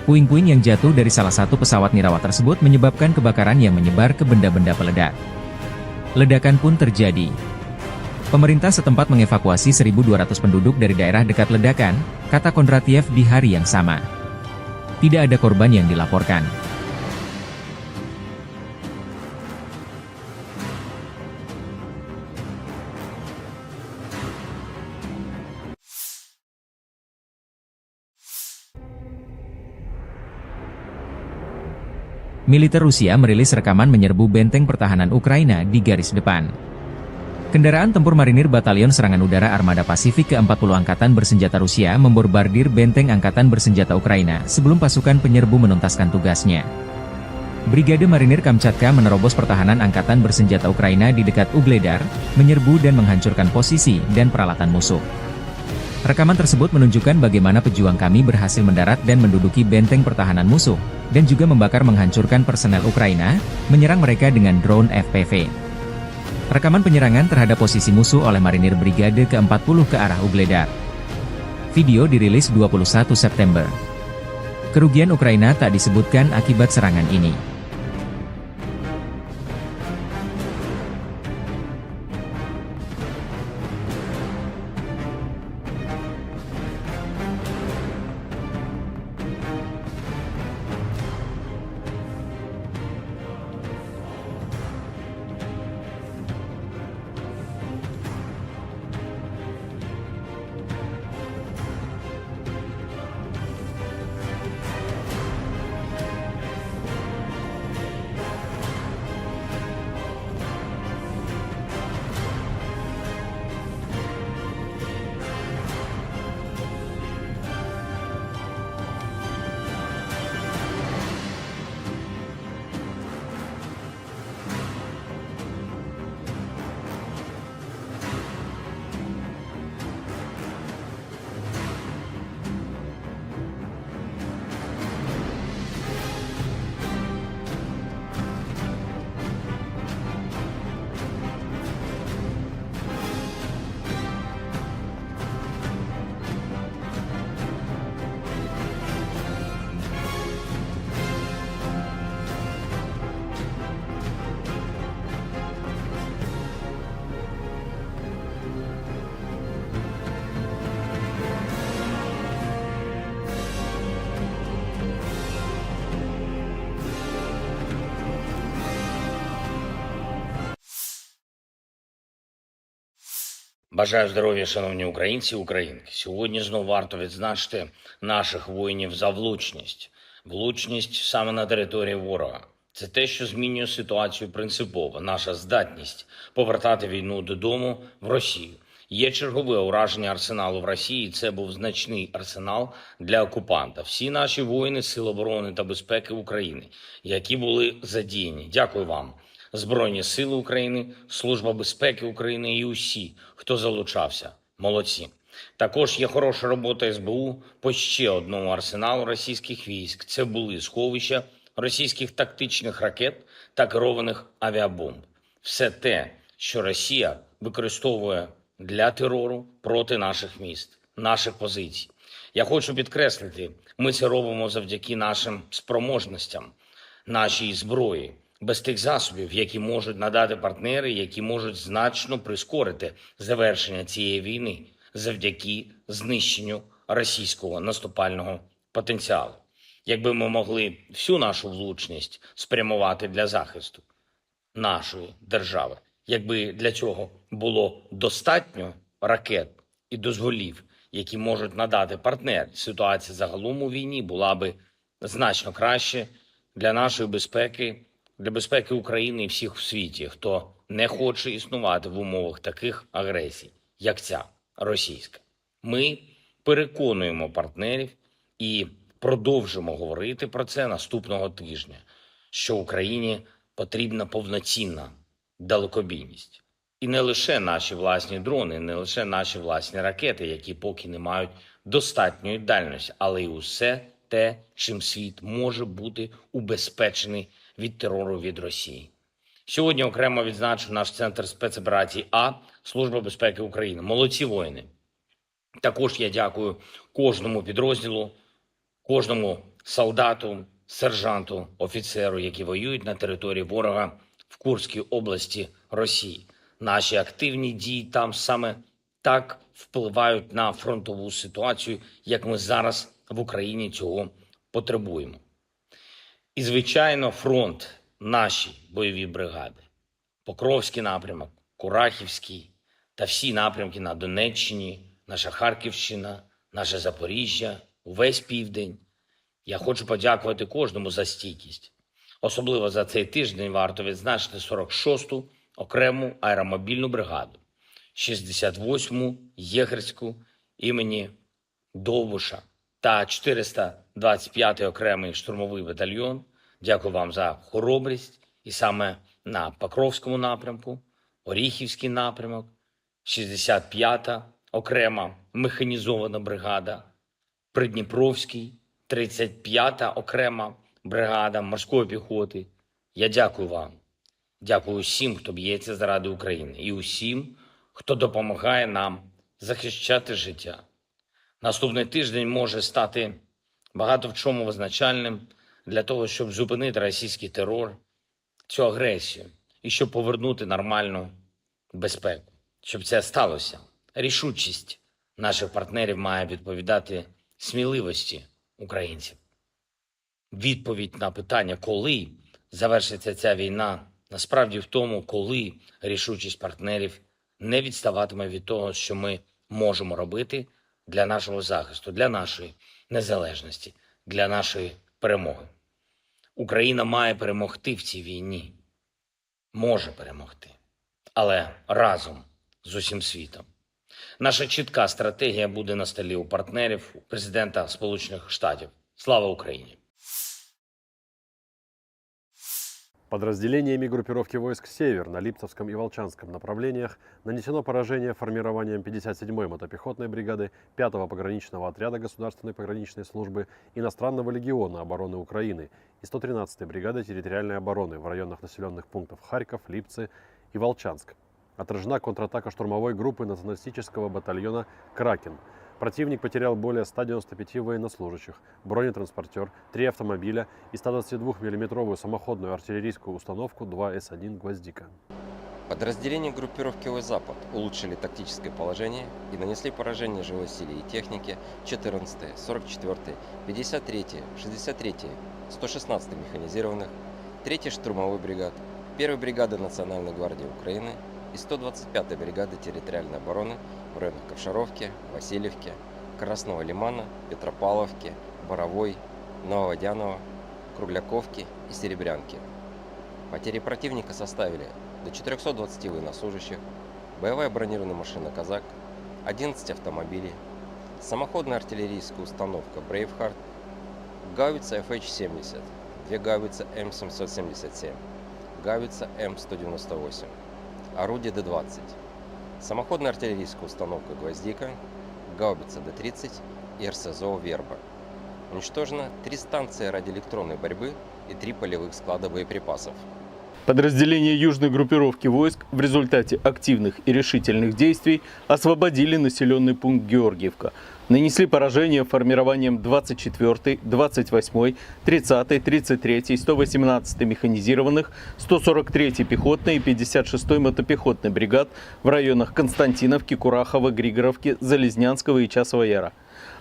Puing-puing yang jatuh dari salah satu pesawat nirawak tersebut menyebabkan kebakaran yang menyebar ke benda-benda peledak. Ledakan pun terjadi. Pemerintah setempat mengevakuasi seribu dua ratus penduduk dari daerah dekat ledakan, kata Kondratiev di hari yang sama. Tidak ada korban yang dilaporkan. Militer Rusia merilis rekaman menyerbu benteng pertahanan Ukraina di garis depan. Kendaraan tempur marinir Batalion Serangan Udara Armada Pasifik ke empat puluh Angkatan Bersenjata Rusia membombardir benteng Angkatan Bersenjata Ukraina sebelum pasukan penyerbu menuntaskan tugasnya. Brigade Marinir Kamchatka menerobos pertahanan Angkatan Bersenjata Ukraina di dekat Ugledar, menyerbu dan menghancurkan posisi dan peralatan musuh. Rekaman tersebut menunjukkan bagaimana pejuang kami berhasil mendarat dan menduduki benteng pertahanan musuh, dan juga membakar menghancurkan personel Ukraina, menyerang mereka dengan drone F P V. Rekaman penyerangan terhadap posisi musuh oleh marinir Brigade keempat puluh ke arah Ugledar. Video dirilis dua puluh satu September. Kerugian Ukraina tak disebutkan akibat serangan ini. Бажаю здоров'я, шановні українці і українки. Сьогодні знову варто відзначити наших воїнів за влучність. Влучність саме на території ворога. Це те, що змінює ситуацію принципово. Наша здатність повертати війну додому в Росію. Є чергове ураження арсеналу в Росії. Це був значний арсенал для окупанта. Всі наші воїни Сил оборони та безпеки України, які були задіяні. Дякую вам. Збройні Сили України, Служба безпеки України і усі, хто залучався. Молодці. Також є хороша робота С Б У по ще одному арсеналу російських військ. Це були сховища російських тактичних ракет та керованих авіабомб. Все те, що Росія використовує для терору проти наших міст, наших позицій. Я хочу підкреслити, ми це робимо завдяки нашим спроможностям, нашій зброї, без тих засобів, які можуть надати партнери, які можуть значно прискорити завершення цієї війни завдяки знищенню російського наступального потенціалу. Якби ми могли всю нашу влучність спрямувати для захисту нашої держави, якби для цього було достатньо ракет і дозволів, які можуть надати партнери, ситуація загалом у війні була би значно краще для нашої безпеки, для безпеки України і всіх у світі, хто не хоче існувати в умовах таких агресій, як ця російська. Ми переконуємо партнерів і продовжимо говорити про це наступного тижня, що Україні потрібна повноцінна далекобійність. І не лише наші власні дрони, не лише наші власні ракети, які поки не мають достатньої дальності, але й усе те, чим світ може бути убезпечений від терору від Росії. Сьогодні окремо відзначу наш центр спецоперацій А, Служба безпеки України. Молодці воїни! Також я дякую кожному підрозділу, кожному солдату, сержанту, офіцеру, які воюють на території ворога в Курській області Росії. Наші активні дії там саме так впливають на фронтову ситуацію, як ми зараз в Україні цього потребуємо. І, звичайно, фронт, наші бойові бригади, Покровський напрямок, Курахівський та всі напрямки на Донеччині, наша Харківщина, наше Запоріжжя, увесь південь. Я хочу подякувати кожному за стійкість. Особливо за цей тиждень варто відзначити сорок шосту окрему аеромобільну бригаду, шістдесят восьму єгерську імені Довбуша та чотириста двадцять п'ятий окремий штурмовий батальйон. Дякую вам за хоробрість. І саме на Покровському напрямку, Оріхівський напрямок, шістдесят п'ята окрема механізована бригада, Придніпровський, тридцять п'ята окрема бригада морської піхоти. Я дякую вам. Дякую усім, хто б'ється заради України, і усім, хто допомагає нам захищати життя. Наступний тиждень може стати багато в чому визначальним для того, щоб зупинити російський терор, цю агресію, і щоб повернути нормальну безпеку. Щоб це сталося, рішучість наших партнерів має відповідати сміливості українців. Відповідь на питання, коли завершиться ця війна, насправді в тому, коли рішучість партнерів не відставатиме від того, що ми можемо робити для нашого захисту, для нашої незалежності, для нашої перемоги. Україна має перемогти в цій війні. Може перемогти. Але разом з усім світом. Наша чітка стратегія буде на столі у партнерів, у президента Сполучених Штатів. Слава Україні! Подразделениями группировки войск «Север» на Липцевском и Волчанском направлениях нанесено поражение формированиям пятьдесят седьмой мотопехотной бригады пятого пограничного отряда Государственной пограничной службы, Иностранного легиона обороны Украины и сто тринадцатой бригады территориальной обороны в районах населённых пунктов Харьков, Липцы и Волчанск. Отражена контратака штурмовой группы националистического батальона «Кракен». Противник потерял более ста девяноста пяти военнослужащих, бронетранспортёр, три автомобиля и сто двадцатидвухмиллиметровую самоходную артиллерийскую установку два эс один «Гвоздика». Подразделения группировки «Запад» улучшили тактическое положение и нанесли поражение живой силе и технике четырнадцатой, сорок четвёртой, пятьдесят третьей, шестьдесят третьей, сто шестнадцатой механизированных, третьей штурмовой бригад, первой бригады Национальной гвардии Украины и сто двадцать пятой бригады территориальной обороны в районах Ковшаровки, Васильевки, Красного Лимана, Петропавловки, Боровой, Нововодяново, Кругляковки и Серебрянки. Потери противника составили до четырёхсот двадцати военнослужащих, боевая бронированная машина «Казак», одиннадцать автомобилей, самоходная артиллерийская установка «Брейвхард», гаубица F H семьдесят, две гаубицы М семьсот семьдесят семь, гаубица М сто девяносто восемь, орудие Д двадцать, самоходная артиллерийская установка «Гвоздика», гаубица Д тридцать и РСЗО «Верба». Уничтожено три станции радиоэлектронной борьбы и три полевых склада боеприпасов. Подразделения южной группировки войск в результате активных и решительных действий освободили населённый пункт Георгиевка. Нанесли поражение формированиям двадцать четвёртой, двадцать восьмой, тридцатой, тридцать третьей, сто восемнадцатой механизированных, сто сорок третьей пехотной и пятьдесят шестой мотопехотной бригад в районах Константиновки, Курахова, Григоровки, Залезнянского и Часового Яра.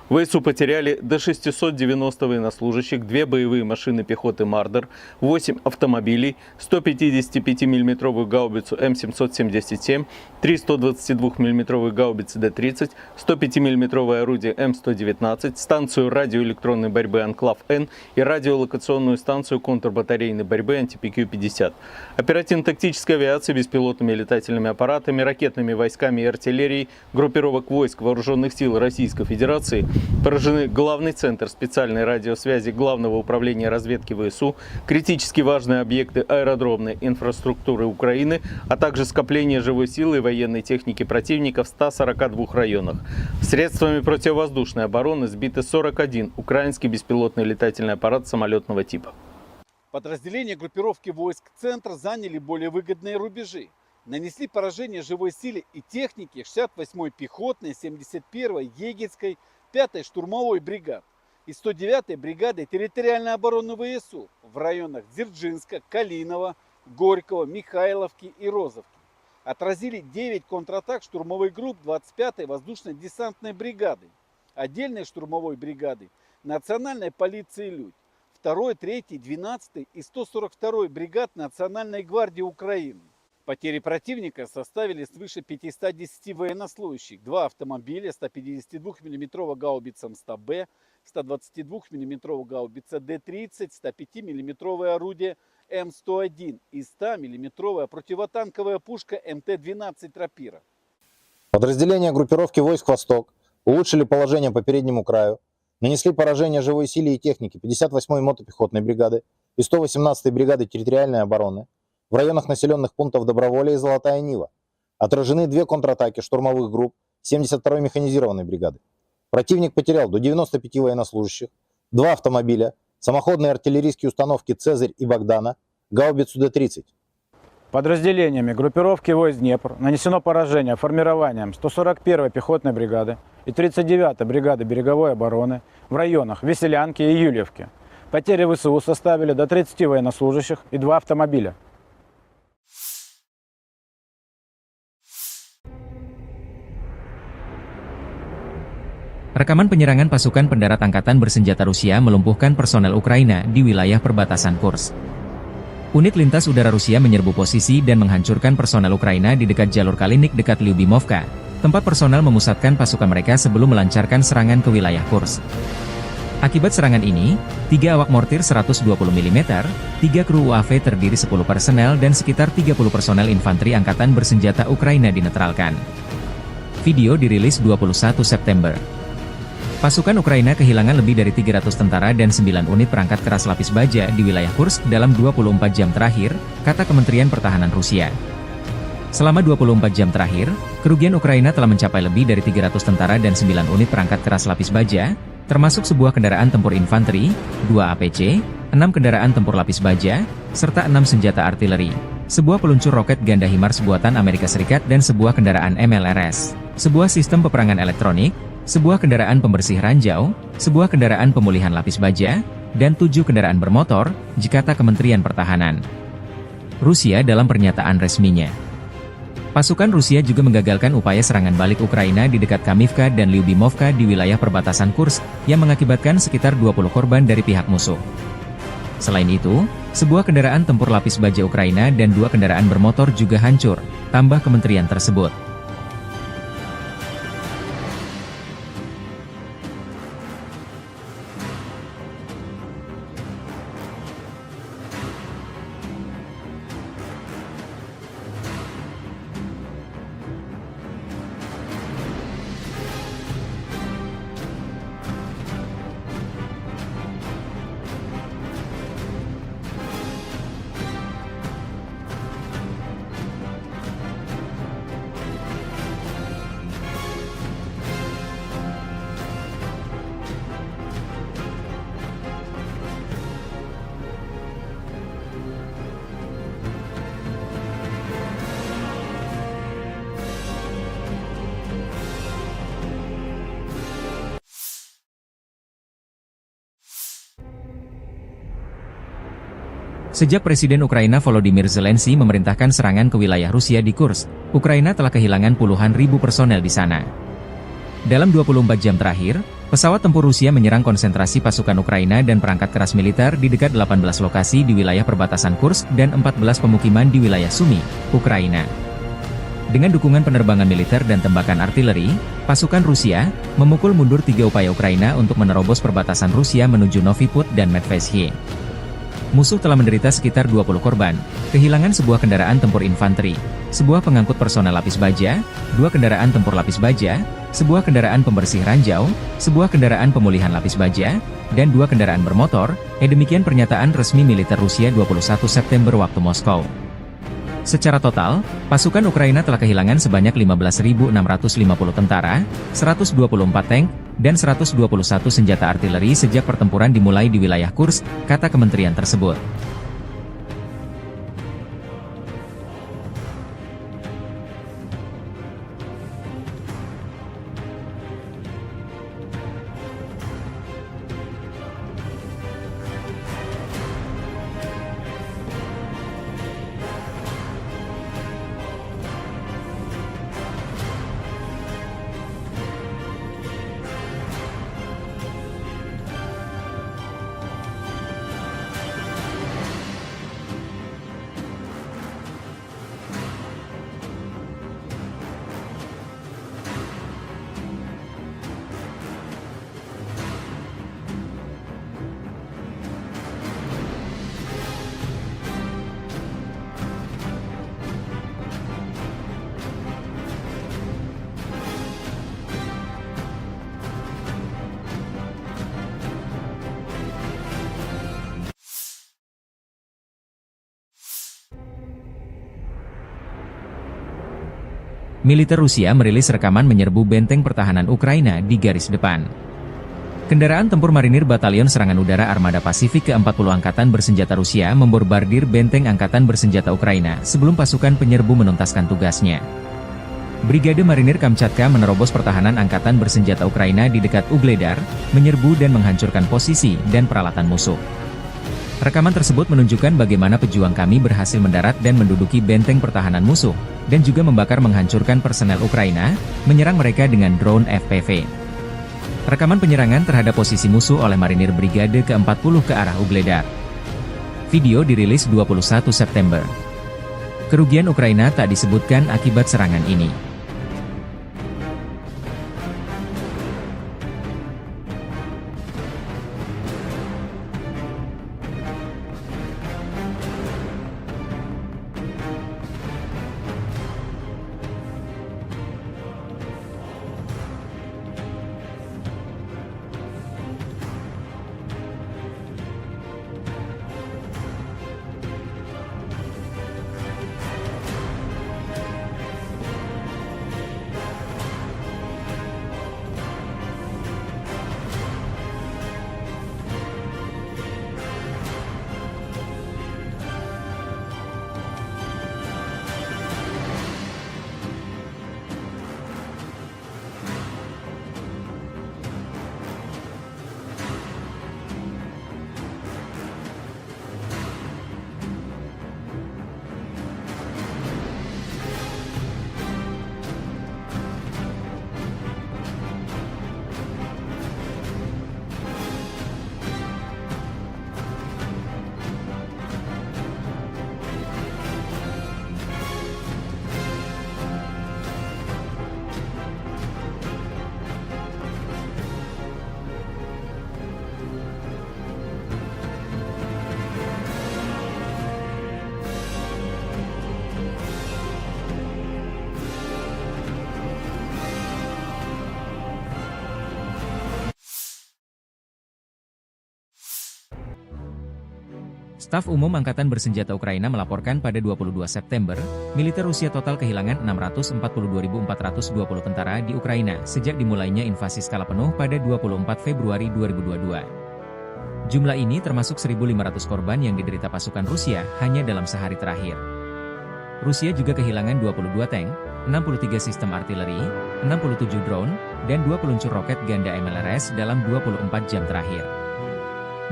В ВСУ потеряли до шестисот девяноста военнослужащих, две боевые машины пехоты «Мардер», восемь автомобилей, сто пятидесятипятимиллиметровую гаубицу М семьсот семьдесят семь, три сто двадцатидвухмиллиметровые гаубицы Д тридцать, сто пятимиллиметровое орудие М сто девятнадцать, станцию радиоэлектронной борьбы «Анклав-Н» и радиолокационную станцию контрбатарейной борьбы «Анти-П Q пятьдесят». Оперативно-тактической авиацией, беспилотными летательными аппаратами, ракетными войсками и артиллерией группировок войск Вооружённых сил Российской Федерации поражены главный центр специальной радиосвязи Главного управления разведки ВСУ, критически важные объекты аэродромной инфраструктуры Украины, а также скопление живой силы и военной техники противника в ста сорока двух районах. Средствами противовоздушной обороны сбиты сорок один украинский беспилотный летательный аппарат самолётного типа. Подразделения группировки войск «Центр» заняли более выгодные рубежи, нанесли поражение живой силе и технике шестьдесят восьмой пехотной, семьдесят первой егерской, пятой штурмовой бригад и сто девятой бригады территориальной обороны ВСУ в районах Дзержинска, Калинова, Горького, Михайловки и Розовки. отразили девять контратак штурмовых групп двадцать пятой воздушно-десантной бригады, отдельной штурмовой бригады, национальной полиции «Людь», второй, третьей, двенадцатой и сто сорок второй бригад Национальной гвардии Украины. Потери противника составили свыше пятисот десяти военнослужащих, два автомобиля, ста пятидесятидвухмиллиметровая гаубица М сто Б, ста двадцатидвухмиллиметровая гаубица Д тридцать, ста пятимиллиметровое орудие М сто один и стамиллиметровая противотанковая пушка М Т двенадцать «Рапира». Подразделения группировки войск «Восток» улучшили положение по переднему краю, нанесли поражение живой силе и технике пятьдесят восьмой мотопехотной бригады и сто восемнадцатой бригады территориальной обороны в районах населённых пунктов Доброволье и Золотая Нива. Отражены две контратаки штурмовых групп семьдесят второй механизированной бригады. Противник потерял до девяноста пяти военнослужащих, два автомобиля, самоходные артиллерийские установки «Цезарь» и «Богдана», гаубицу Д тридцать. Подразделениями группировки войск «Днепр» нанесено поражение формированиям сто сорок первой пехотной бригады и тридцать девятой бригады береговой обороны в районах Веселянки и Юльевки. Потери В С У составили до тридцати военнослужащих и два автомобиля. Rekaman penyerangan pasukan pendarat angkatan bersenjata Rusia melumpuhkan personel Ukraina di wilayah perbatasan Kursk. Unit lintas udara Rusia menyerbu posisi dan menghancurkan personel Ukraina di dekat jalur Kalinik dekat Lyubimovka, tempat personel memusatkan pasukan mereka sebelum melancarkan serangan ke wilayah Kursk. Akibat serangan ini, tiga awak mortir seratus dua puluh milimeter, tiga kru U A V terdiri sepuluh personel, dan sekitar tiga puluh personel infanteri angkatan bersenjata Ukraina dinetralkan. Video dirilis dua puluh satu September. Pasukan Ukraina kehilangan lebih dari tiga ratus tentara dan sembilan unit perangkat keras lapis baja di wilayah Kursk dalam dua puluh empat jam terakhir, kata Kementerian Pertahanan Rusia. Selama dua puluh empat jam terakhir, kerugian Ukraina telah mencapai lebih dari tiga ratus tentara dan sembilan unit perangkat keras lapis baja, termasuk sebuah kendaraan tempur infanteri, dua A P C, enam kendaraan tempur lapis baja, serta enam senjata artileri, sebuah peluncur roket ganda HIMARS buatan Amerika Serikat dan sebuah kendaraan M L R S, sebuah sistem peperangan elektronik, sebuah kendaraan pembersih ranjau, sebuah kendaraan pemulihan lapis baja, dan tujuh kendaraan bermotor, kata Kementerian Pertahanan Rusia dalam pernyataan resminya. Pasukan Rusia juga menggagalkan upaya serangan balik Ukraina di dekat Kamivka dan Lyubimovka di wilayah perbatasan Kursk, yang mengakibatkan sekitar dua puluh korban dari pihak musuh. Selain itu, sebuah kendaraan tempur lapis baja Ukraina dan dua kendaraan bermotor juga hancur, tambah kementerian tersebut. Sejak Presiden Ukraina Volodymyr Zelensky memerintahkan serangan ke wilayah Rusia di Kursk, Ukraina telah kehilangan puluhan ribu personel di sana. Dalam dua puluh empat jam terakhir, pesawat tempur Rusia menyerang konsentrasi pasukan Ukraina dan perangkat keras militer di dekat delapan belas lokasi di wilayah perbatasan Kursk dan empat belas pemukiman di wilayah Sumy, Ukraina. Dengan dukungan penerbangan militer dan tembakan artileri, pasukan Rusia memukul mundur tiga upaya Ukraina untuk menerobos perbatasan Rusia menuju Novi Put dan Medveshye. Musuh telah menderita sekitar dua puluh korban, kehilangan sebuah kendaraan tempur infanteri, sebuah pengangkut personel lapis baja, dua kendaraan tempur lapis baja, sebuah kendaraan pembersih ranjau, sebuah kendaraan pemulihan lapis baja, dan dua kendaraan bermotor, eh, demikian pernyataan resmi militer Rusia dua puluh satu September waktu Moskow. Secara total, pasukan Ukraina telah kehilangan sebanyak lima belas ribu enam ratus lima puluh tentara, seratus dua puluh empat tank, dan seratus dua puluh satu senjata artileri sejak pertempuran dimulai di wilayah Kursk, kata kementerian tersebut. Militer Rusia merilis rekaman menyerbu benteng pertahanan Ukraina di garis depan. Kendaraan tempur marinir Batalion Serangan Udara Armada Pasifik keempat puluh Angkatan Bersenjata Rusia membombardir benteng angkatan bersenjata Ukraina sebelum pasukan penyerbu menuntaskan tugasnya. Brigade Marinir Kamchatka menerobos pertahanan angkatan bersenjata Ukraina di dekat Ugledar, menyerbu dan menghancurkan posisi dan peralatan musuh. Rekaman tersebut menunjukkan bagaimana pejuang kami berhasil mendarat dan menduduki benteng pertahanan musuh, dan juga membakar menghancurkan personel Ukraina, menyerang mereka dengan drone F P V. Rekaman penyerangan terhadap posisi musuh oleh marinir Brigade keempat puluh ke arah Ugledar. Video dirilis dua puluh satu September. Kerugian Ukraina tak disebutkan akibat serangan ini. Staf Umum Angkatan Bersenjata Ukraina melaporkan pada dua puluh dua September, militer Rusia total kehilangan enam ratus empat puluh dua ribu empat ratus dua puluh tentara di Ukraina sejak dimulainya invasi skala penuh pada dua puluh empat Februari dua ribu dua puluh dua. Jumlah ini termasuk seribu lima ratus korban yang diderita pasukan Rusia hanya dalam sehari terakhir. Rusia juga kehilangan dua puluh dua tank, enam puluh tiga sistem artileri, enam puluh tujuh drone, dan dua peluncur roket ganda M L R S dalam dua puluh empat jam terakhir.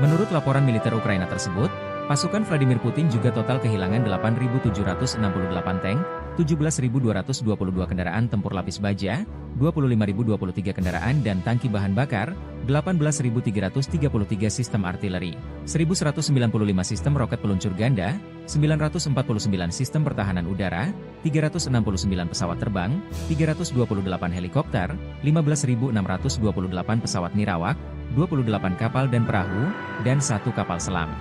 Menurut laporan militer Ukraina tersebut, pasukan Vladimir Putin juga total kehilangan delapan ribu tujuh ratus enam puluh delapan tank, tujuh belas ribu dua ratus dua puluh dua kendaraan tempur lapis baja, dua puluh lima ribu dua puluh tiga kendaraan dan tangki bahan bakar, delapan belas ribu tiga ratus tiga puluh tiga sistem artileri, seribu seratus sembilan puluh lima sistem roket peluncur ganda, sembilan ratus empat puluh sembilan sistem pertahanan udara, tiga ratus enam puluh sembilan pesawat terbang, tiga ratus dua puluh delapan helikopter, lima belas ribu enam ratus dua puluh delapan pesawat nirawak, dua puluh delapan kapal dan perahu, dan satu kapal selam.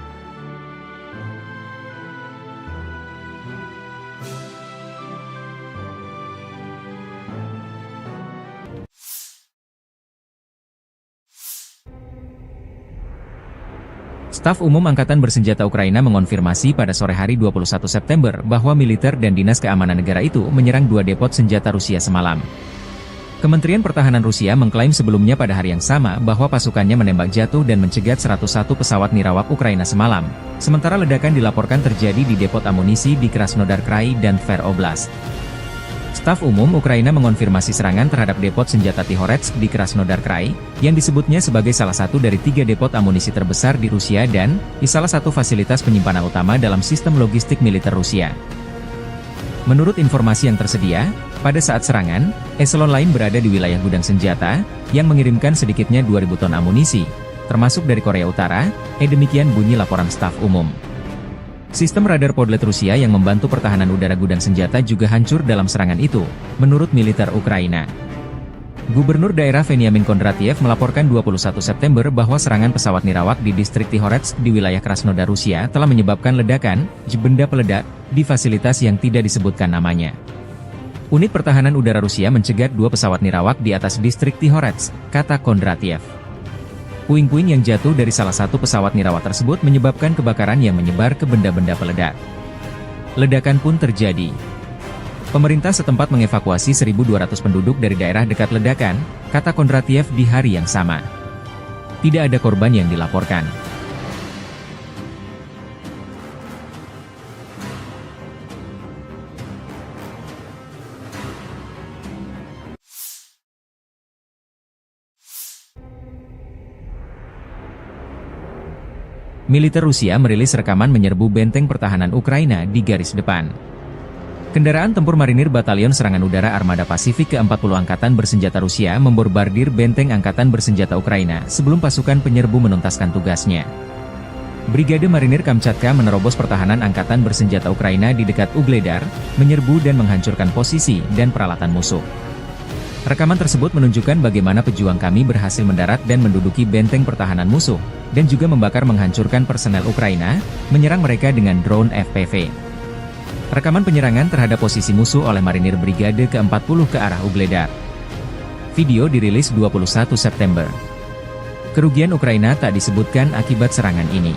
Staf Umum Angkatan Bersenjata Ukraina mengonfirmasi pada sore hari dua puluh satu September bahwa militer dan dinas keamanan negara itu menyerang dua depot senjata Rusia semalam. Kementerian Pertahanan Rusia mengklaim sebelumnya pada hari yang sama bahwa pasukannya menembak jatuh dan mencegat seratus satu pesawat nirawak Ukraina semalam, sementara ledakan dilaporkan terjadi di depot amunisi di Krasnodar Krai dan Tver Oblast. Staf Umum Ukraina mengonfirmasi serangan terhadap depot senjata Tihoretsk di Krasnodar Krai, yang disebutnya sebagai salah satu dari tiga depot amunisi terbesar di Rusia dan di salah satu fasilitas penyimpanan utama dalam sistem logistik militer Rusia. Menurut informasi yang tersedia, pada saat serangan, eselon lain berada di wilayah gudang senjata, yang mengirimkan sedikitnya dua ribu ton amunisi, termasuk dari Korea Utara, eh demikian bunyi laporan staf umum. Sistem radar Podlet Rusia yang membantu pertahanan udara gudang senjata juga hancur dalam serangan itu, menurut militer Ukraina. Gubernur daerah Veniamin Kondratiev melaporkan dua puluh satu September bahwa serangan pesawat nirawak di distrik Tihoretsk di wilayah Krasnodar Rusia telah menyebabkan ledakan, benda peledak, di fasilitas yang tidak disebutkan namanya. Unit pertahanan udara Rusia mencegat dua pesawat nirawak di atas distrik Tihoretsk, kata Kondratiev. Puing-puing yang jatuh dari salah satu pesawat nirawak tersebut menyebabkan kebakaran yang menyebar ke benda-benda peledak. Ledakan pun terjadi. Pemerintah setempat mengevakuasi seribu dua ratus penduduk dari daerah dekat ledakan, kata Kondratiev di hari yang sama. Tidak ada korban yang dilaporkan. Militer Rusia merilis rekaman menyerbu benteng pertahanan Ukraina di garis depan. Kendaraan tempur marinir Batalion Serangan Udara Armada Pasifik keempat puluh Angkatan Bersenjata Rusia membombardir benteng angkatan bersenjata Ukraina sebelum pasukan penyerbu menuntaskan tugasnya. Brigade Marinir Kamchatka menerobos pertahanan angkatan bersenjata Ukraina di dekat Ugledar, menyerbu dan menghancurkan posisi dan peralatan musuh. Rekaman tersebut menunjukkan bagaimana pejuang kami berhasil mendarat dan menduduki benteng pertahanan musuh, dan juga membakar menghancurkan personel Ukraina, menyerang mereka dengan drone F P V. Rekaman penyerangan terhadap posisi musuh oleh marinir Brigade keempat puluh ke arah Ugledar. Video dirilis dua puluh satu September. Kerugian Ukraina tak disebutkan akibat serangan ini.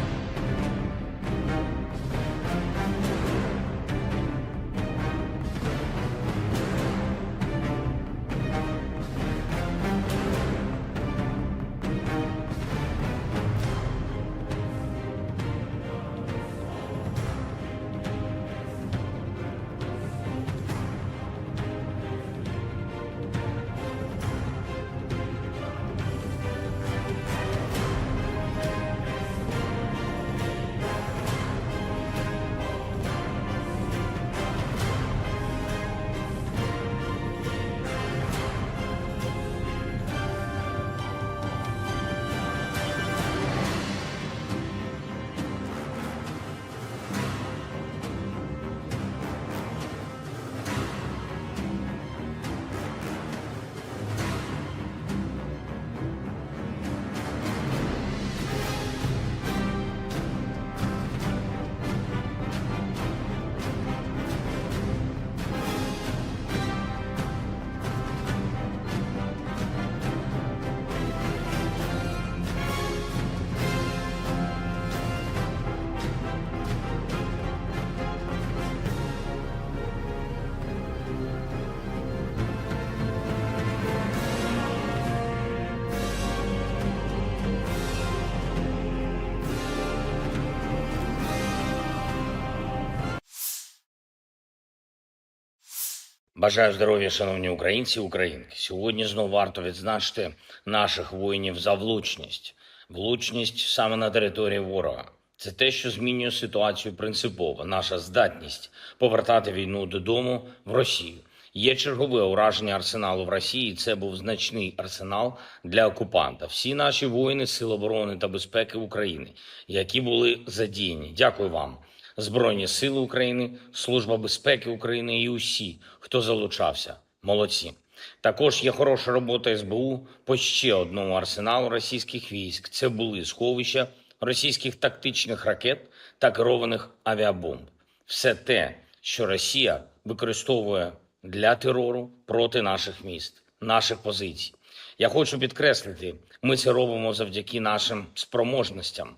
Бажаю здоров'я, шановні українці і українки. Сьогодні знову варто відзначити наших воїнів за влучність. Влучність саме на території ворога. Це те, що змінює ситуацію принципово. Наша здатність повертати війну додому в Росію. Є чергове ураження арсеналу в Росії. Це був значний арсенал для окупанта. Всі наші воїни Сил оборони та безпеки України, які були задіяні. Дякую вам. Збройні Сили України, Служба безпеки України і усі, хто залучався. Молодці. Також є хороша робота С Б У по ще одному арсеналу російських військ. Це були сховища російських тактичних ракет та керованих авіабомб. Все те, що Росія використовує для терору проти наших міст, наших позицій. Я хочу підкреслити, ми це робимо завдяки нашим спроможностям,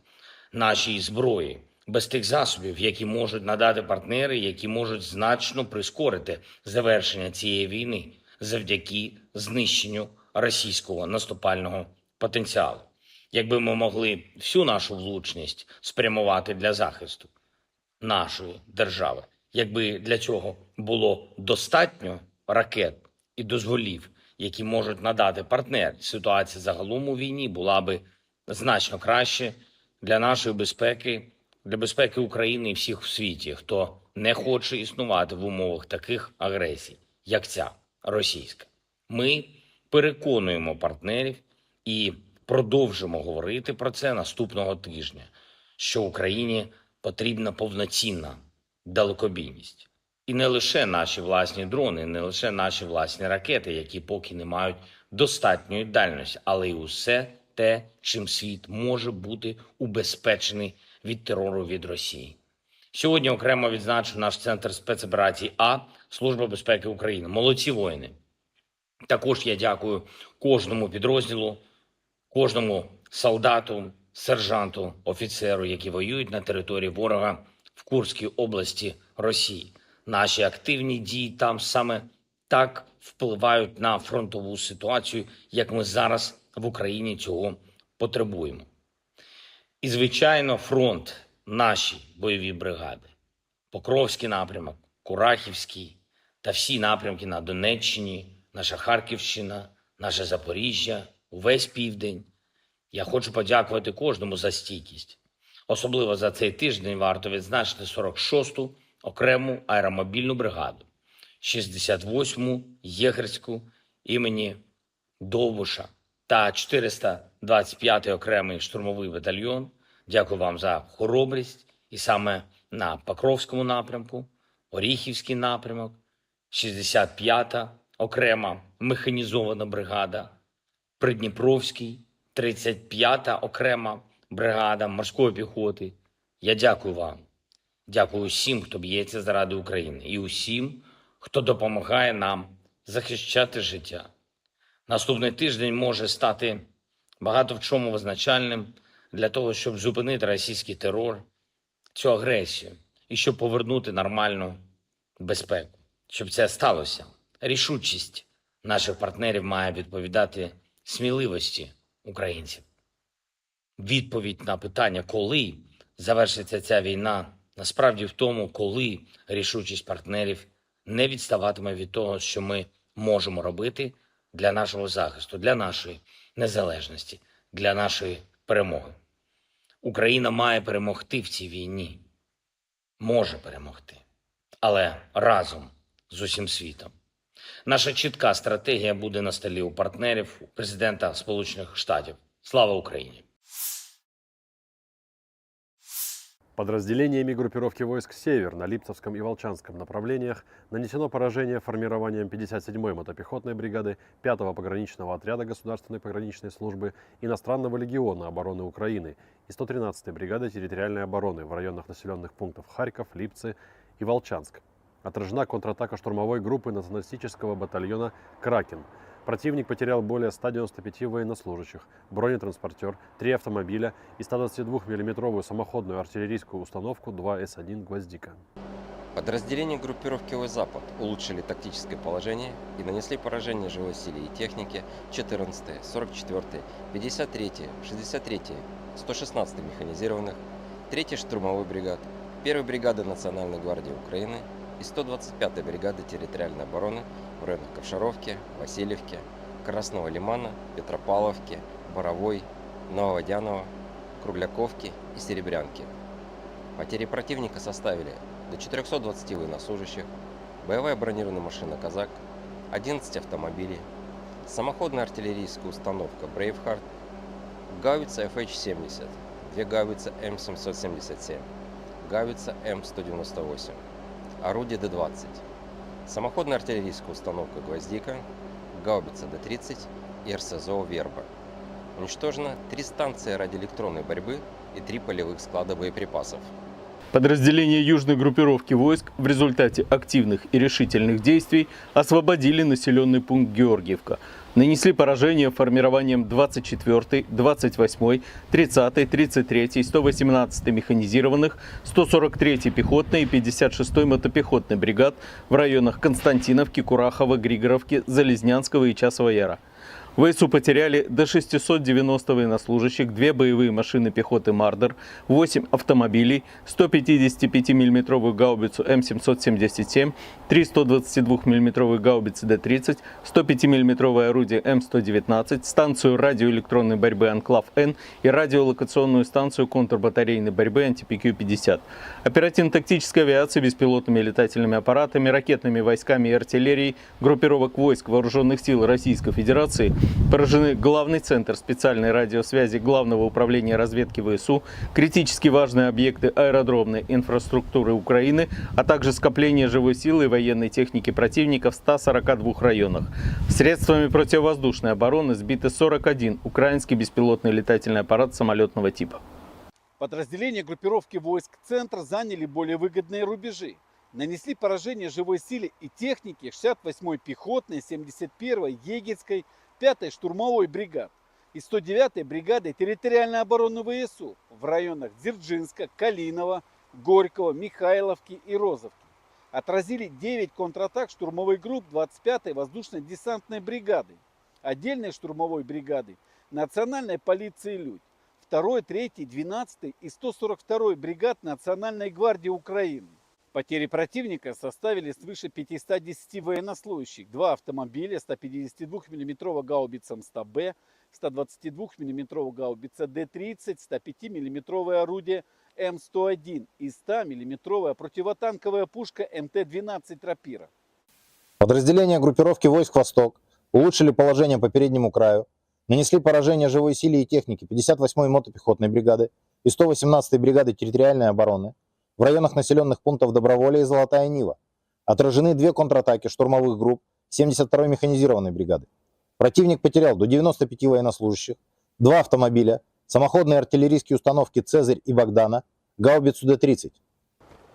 нашій зброї, без тих засобів, які можуть надати партнери, які можуть значно прискорити завершення цієї війни завдяки знищенню російського наступального потенціалу. Якби ми могли всю нашу влучність спрямувати для захисту нашої держави, якби для цього було достатньо ракет і дозволів, які можуть надати партнери, ситуація загалом у війні була би значно краще для нашої безпеки, для безпеки України і всіх в світі, хто не хоче існувати в умовах таких агресій, як ця російська. Ми переконуємо партнерів і продовжимо говорити про це наступного тижня, що Україні потрібна повноцінна далекобійність. І не лише наші власні дрони, не лише наші власні ракети, які поки не мають достатньої дальності, але й усе те, чим світ може бути убезпечений від терору від Росії. Сьогодні окремо відзначу наш центр спецоперацій А, Служба безпеки України. Молодці воїни! Також я дякую кожному підрозділу, кожному солдату, сержанту, офіцеру, які воюють на території ворога в Курській області Росії. Наші активні дії там саме так впливають на фронтову ситуацію, як ми зараз в Україні цього потребуємо. І, звичайно, фронт, наші бойові бригади, Покровський напрямок, Курахівський та всі напрямки на Донеччині, наша Харківщина, наше Запоріжжя, увесь південь. Я хочу подякувати кожному за стійкість. Особливо за цей тиждень варто відзначити сорок шосту окрему аеромобільну бригаду, шістдесят восьму єгерську імені Довбуша та чотириста двадцять п'ятий окремий штурмовий батальйон. Дякую вам за хоробрість. І саме на Покровському напрямку, Оріхівський напрямок, шістдесят п'ята окрема механізована бригада, Придніпровський, тридцять п'ята окрема бригада морської піхоти. Я дякую вам. Дякую усім, хто б'ється заради України, і усім, хто допомагає нам захищати життя. Наступний тиждень може стати багато в чому визначальним для того, щоб зупинити російський терор, цю агресію, і щоб повернути нормальну безпеку. Щоб це сталося, рішучість наших партнерів має відповідати сміливості українців. Відповідь на питання, коли завершиться ця війна, насправді в тому, коли рішучість партнерів не відставатиме від того, що ми можемо робити для нашого захисту, для нашої незалежності, для нашої перемоги. Україна має перемогти в цій війні. Може перемогти. Але разом з усім світом. Наша чітка стратегія буде на столі у партнерів, у президента Сполучених Штатів. Слава Україні! Подразделениями группировки войск «Север» на Липцевском и Волчанском направлениях нанесено поражение формированиям пятьдесят седьмой мотопехотной бригады пятого пограничного отряда Государственной пограничной службы Иностранного легиона обороны Украины и сто тринадцатой бригады территориальной обороны в районах населенных пунктов Харьков, Липцы и Волчанск. Отражена контратака штурмовой группы националистического батальона «Кракен». Противник потерял более ста девяноста пяти военнослужащих, бронетранспортер, три автомобиля и ста двадцати двух миллиметровую самоходную артиллерийскую установку два эс один «Гвоздика». Подразделения группировки «Запад» улучшили тактическое положение и нанесли поражение живой силе и технике четырнадцатой, сорок четвёртой, пятьдесят третьей, шестьдесят третьей, сто шестнадцатой механизированных, третьей штурмовой бригад, первой бригады Национальной гвардии Украины и сто двадцать пятой бригады территориальной обороны в районах Ковшаровки, Васильевки, Красного Лимана, Петропавловки, Боровой, Нововодяново, Кругляковки и Серебрянки. Потери противника составили до четырёхсот двадцати военнослужащих, боевая бронированная машина «Казак», одиннадцать автомобилей, самоходная артиллерийская установка «Брейвхард», гаубица F H семьдесят, две гаубицы М семьсот семьдесят семь, гаубица М сто девяносто восемь, орудие Д двадцать, самоходная артиллерийская установка «Гвоздика», гаубица Д тридцать и РСЗО «Верба». Уничтожено три станции радиоэлектронной борьбы и три полевых склада боеприпасов. Подразделения южной группировки войск в результате активных и решительных действий освободили населенный пункт Георгиевка. Нанесли поражение формированиям двадцать четвёртой, двадцать восьмой, тридцатой, тридцать третьей, сто восемнадцатой механизированных, сто сорок третьей пехотной и пятьдесят шестой мотопехотной бригад в районах Константиновки, Курахова, Григоровки, Залезнянского и Часова Яра. В ВСУ потеряли до шестисот девяноста военнослужащих, две боевые машины пехоты «Мардер», восемь автомобилей, сто пятидесятипятимиллиметровую гаубицу М семьсот семьдесят семь, три сто двадцатидвухмиллиметровые гаубицы Д тридцать, сто пятимиллиметровое орудие М сто девятнадцать, станцию радиоэлектронной борьбы «Анклав-Н» и радиолокационную станцию контрбатарейной борьбы «Антипикю пятьдесят». Оперативно-тактической авиацией, беспилотными летательными аппаратами, ракетными войсками и артиллерией группировок войск Вооружённых сил Российской Федерации поражены главный центр специальной радиосвязи Главного управления разведки ВСУ, критически важные объекты аэродромной инфраструктуры Украины, а также скопление живой силы и военной техники противника в ста сорока двух районах. Средствами противовоздушной обороны сбиты сорок один украинский беспилотный летательный аппарат самолётного типа. Подразделения группировки войск «Центр» заняли более выгодные рубежи, нанесли поражение живой силе и технике шестьдесят восьмой пехотной, семьдесят первой егерской, пятой штурмовой бригад и сто девятой бригады территориальной обороны ВСУ в районах Дзержинска, Калинова, Горького, Михайловки и Розовки. Отразили девять контратак штурмовой групп двадцать пятой воздушно-десантной бригады, отдельной штурмовой бригады, национальной полиции «Людь», второй, третьей, двенадцатой и сто сорок второй бригад Национальной гвардии Украины. Потери противника составили свыше пятисот десяти военнослужащих, два автомобиля, сто пятьдесят двухмиллиметровая гаубица М сто Б, сто двадцать двухмиллиметровая гаубица Д тридцать, сто пятимиллиметровое орудие М сто один и сто миллиметровая противотанковая пушка М Т двенадцать «Рапира». Подразделения группировки войск «Восток» улучшили положение по переднему краю, нанесли поражение живой силе и технике пятьдесят восьмой мотопехотной бригады и сто восемнадцатой бригады территориальной обороны в районах населённых пунктов Доброволье и Золотая Нива. Отражены две контратаки штурмовых групп семьдесят второй механизированной бригады. Противник потерял до девяноста пяти военнослужащих, два автомобиля, самоходные артиллерийские установки «Цезарь» и «Богдана», гаубицу Д тридцать.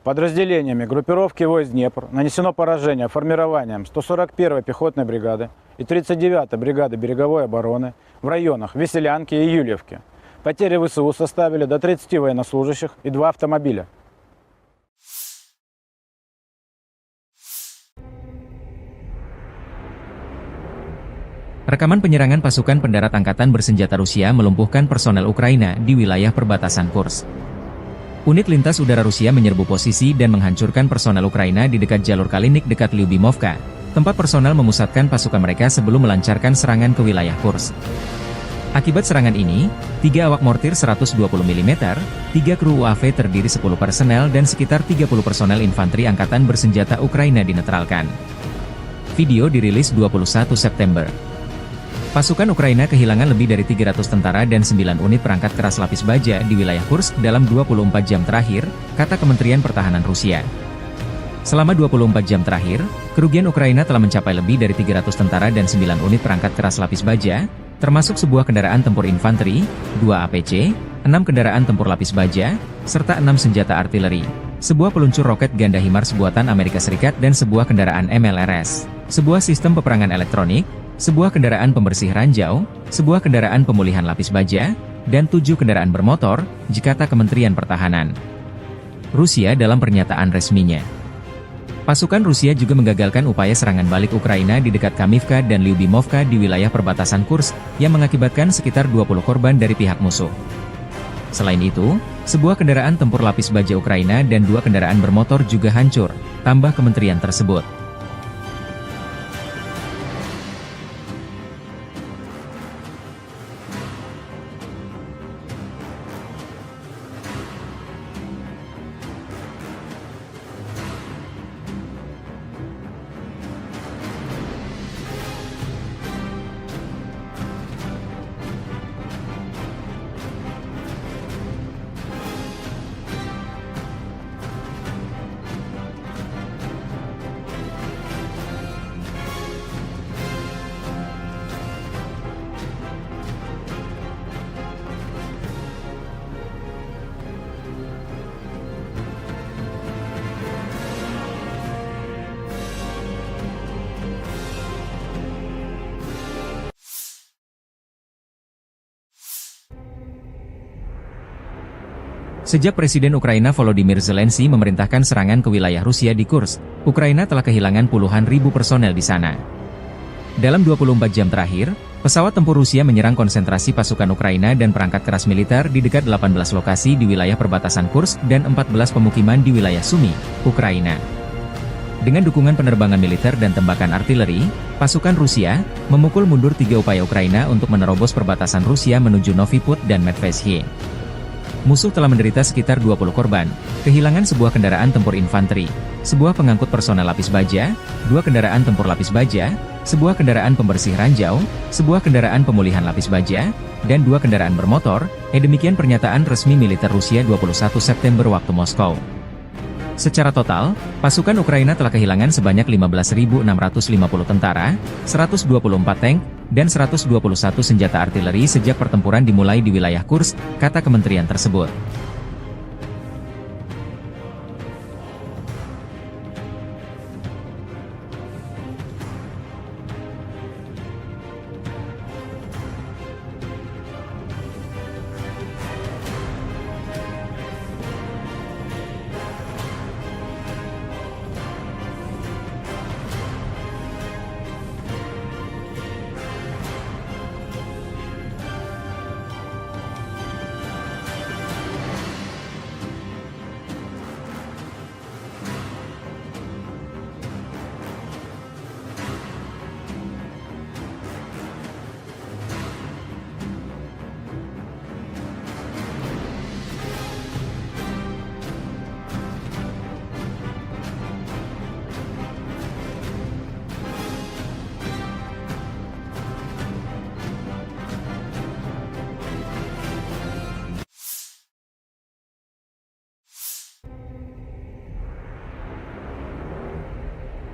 Подразделениями группировки войск «Днепр» нанесено поражение формированиям сто сорок первой пехотной бригады и тридцать девятой бригады береговой обороны в районах Веселянки и Юльевки. Потери В С У составили до тридцати военнослужащих и два автомобиля. Rekaman penyerangan pasukan pendarat angkatan bersenjata Rusia melumpuhkan personel Ukraina di wilayah perbatasan Kursk. Unit lintas udara Rusia menyerbu posisi dan menghancurkan personel Ukraina di dekat jalur Kalinik dekat Lyubimovka, tempat personel memusatkan pasukan mereka sebelum melancarkan serangan ke wilayah Kursk. Akibat serangan ini, tiga awak mortir seratus dua puluh milimeter, tiga kru U A V terdiri sepuluh personel, dan sekitar tiga puluh personel infanteri angkatan bersenjata Ukraina dinetralkan. Video dirilis dua puluh satu September. Pasukan Ukraina kehilangan lebih dari tiga ratus tentara dan sembilan unit perangkat keras lapis baja di wilayah Kursk dalam dua puluh empat jam terakhir, kata Kementerian Pertahanan Rusia. Selama dua puluh empat jam terakhir, kerugian Ukraina telah mencapai lebih dari tiga ratus tentara dan sembilan unit perangkat keras lapis baja, termasuk sebuah kendaraan tempur infanteri, dua A P C, enam kendaraan tempur lapis baja, serta enam senjata artileri, sebuah peluncur roket ganda HIMARS buatan Amerika Serikat dan sebuah kendaraan M L R S, sebuah sistem peperangan elektronik, sebuah kendaraan pembersih ranjau, sebuah kendaraan pemulihan lapis baja, dan tujuh kendaraan bermotor, kata Kementerian Pertahanan Rusia dalam pernyataan resminya. Pasukan Rusia juga menggagalkan upaya serangan balik Ukraina di dekat Kamivka dan Lyubimovka di wilayah perbatasan Kursk, yang mengakibatkan sekitar dua puluh korban dari pihak musuh. Selain itu, sebuah kendaraan tempur lapis baja Ukraina dan dua kendaraan bermotor juga hancur, tambah kementerian tersebut. Sejak Presiden Ukraina Volodymyr Zelensky memerintahkan serangan ke wilayah Rusia di Kursk, Ukraina telah kehilangan puluhan ribu personel di sana. Dalam dua puluh empat jam terakhir, pesawat tempur Rusia menyerang konsentrasi pasukan Ukraina dan perangkat keras militer di dekat delapan belas lokasi di wilayah perbatasan Kursk dan empat belas pemukiman di wilayah Sumy, Ukraina. Dengan dukungan penerbangan militer dan tembakan artileri, pasukan Rusia memukul mundur tiga upaya Ukraina untuk menerobos perbatasan Rusia menuju Novy Pud dan Medveshiye. Musuh telah menderita sekitar dua puluh korban, kehilangan sebuah kendaraan tempur infanteri, sebuah pengangkut personel lapis baja, dua kendaraan tempur lapis baja, sebuah kendaraan pembersih ranjau, sebuah kendaraan pemulihan lapis baja, dan dua kendaraan bermotor, eh, demikian pernyataan resmi militer Rusia dua puluh satu September waktu Moskow. Secara total, pasukan Ukraina telah kehilangan sebanyak lima belas ribu enam ratus lima puluh tentara, seratus dua puluh empat tank, dan seratus dua puluh satu senjata artileri sejak pertempuran dimulai di wilayah Kursk, kata kementerian tersebut.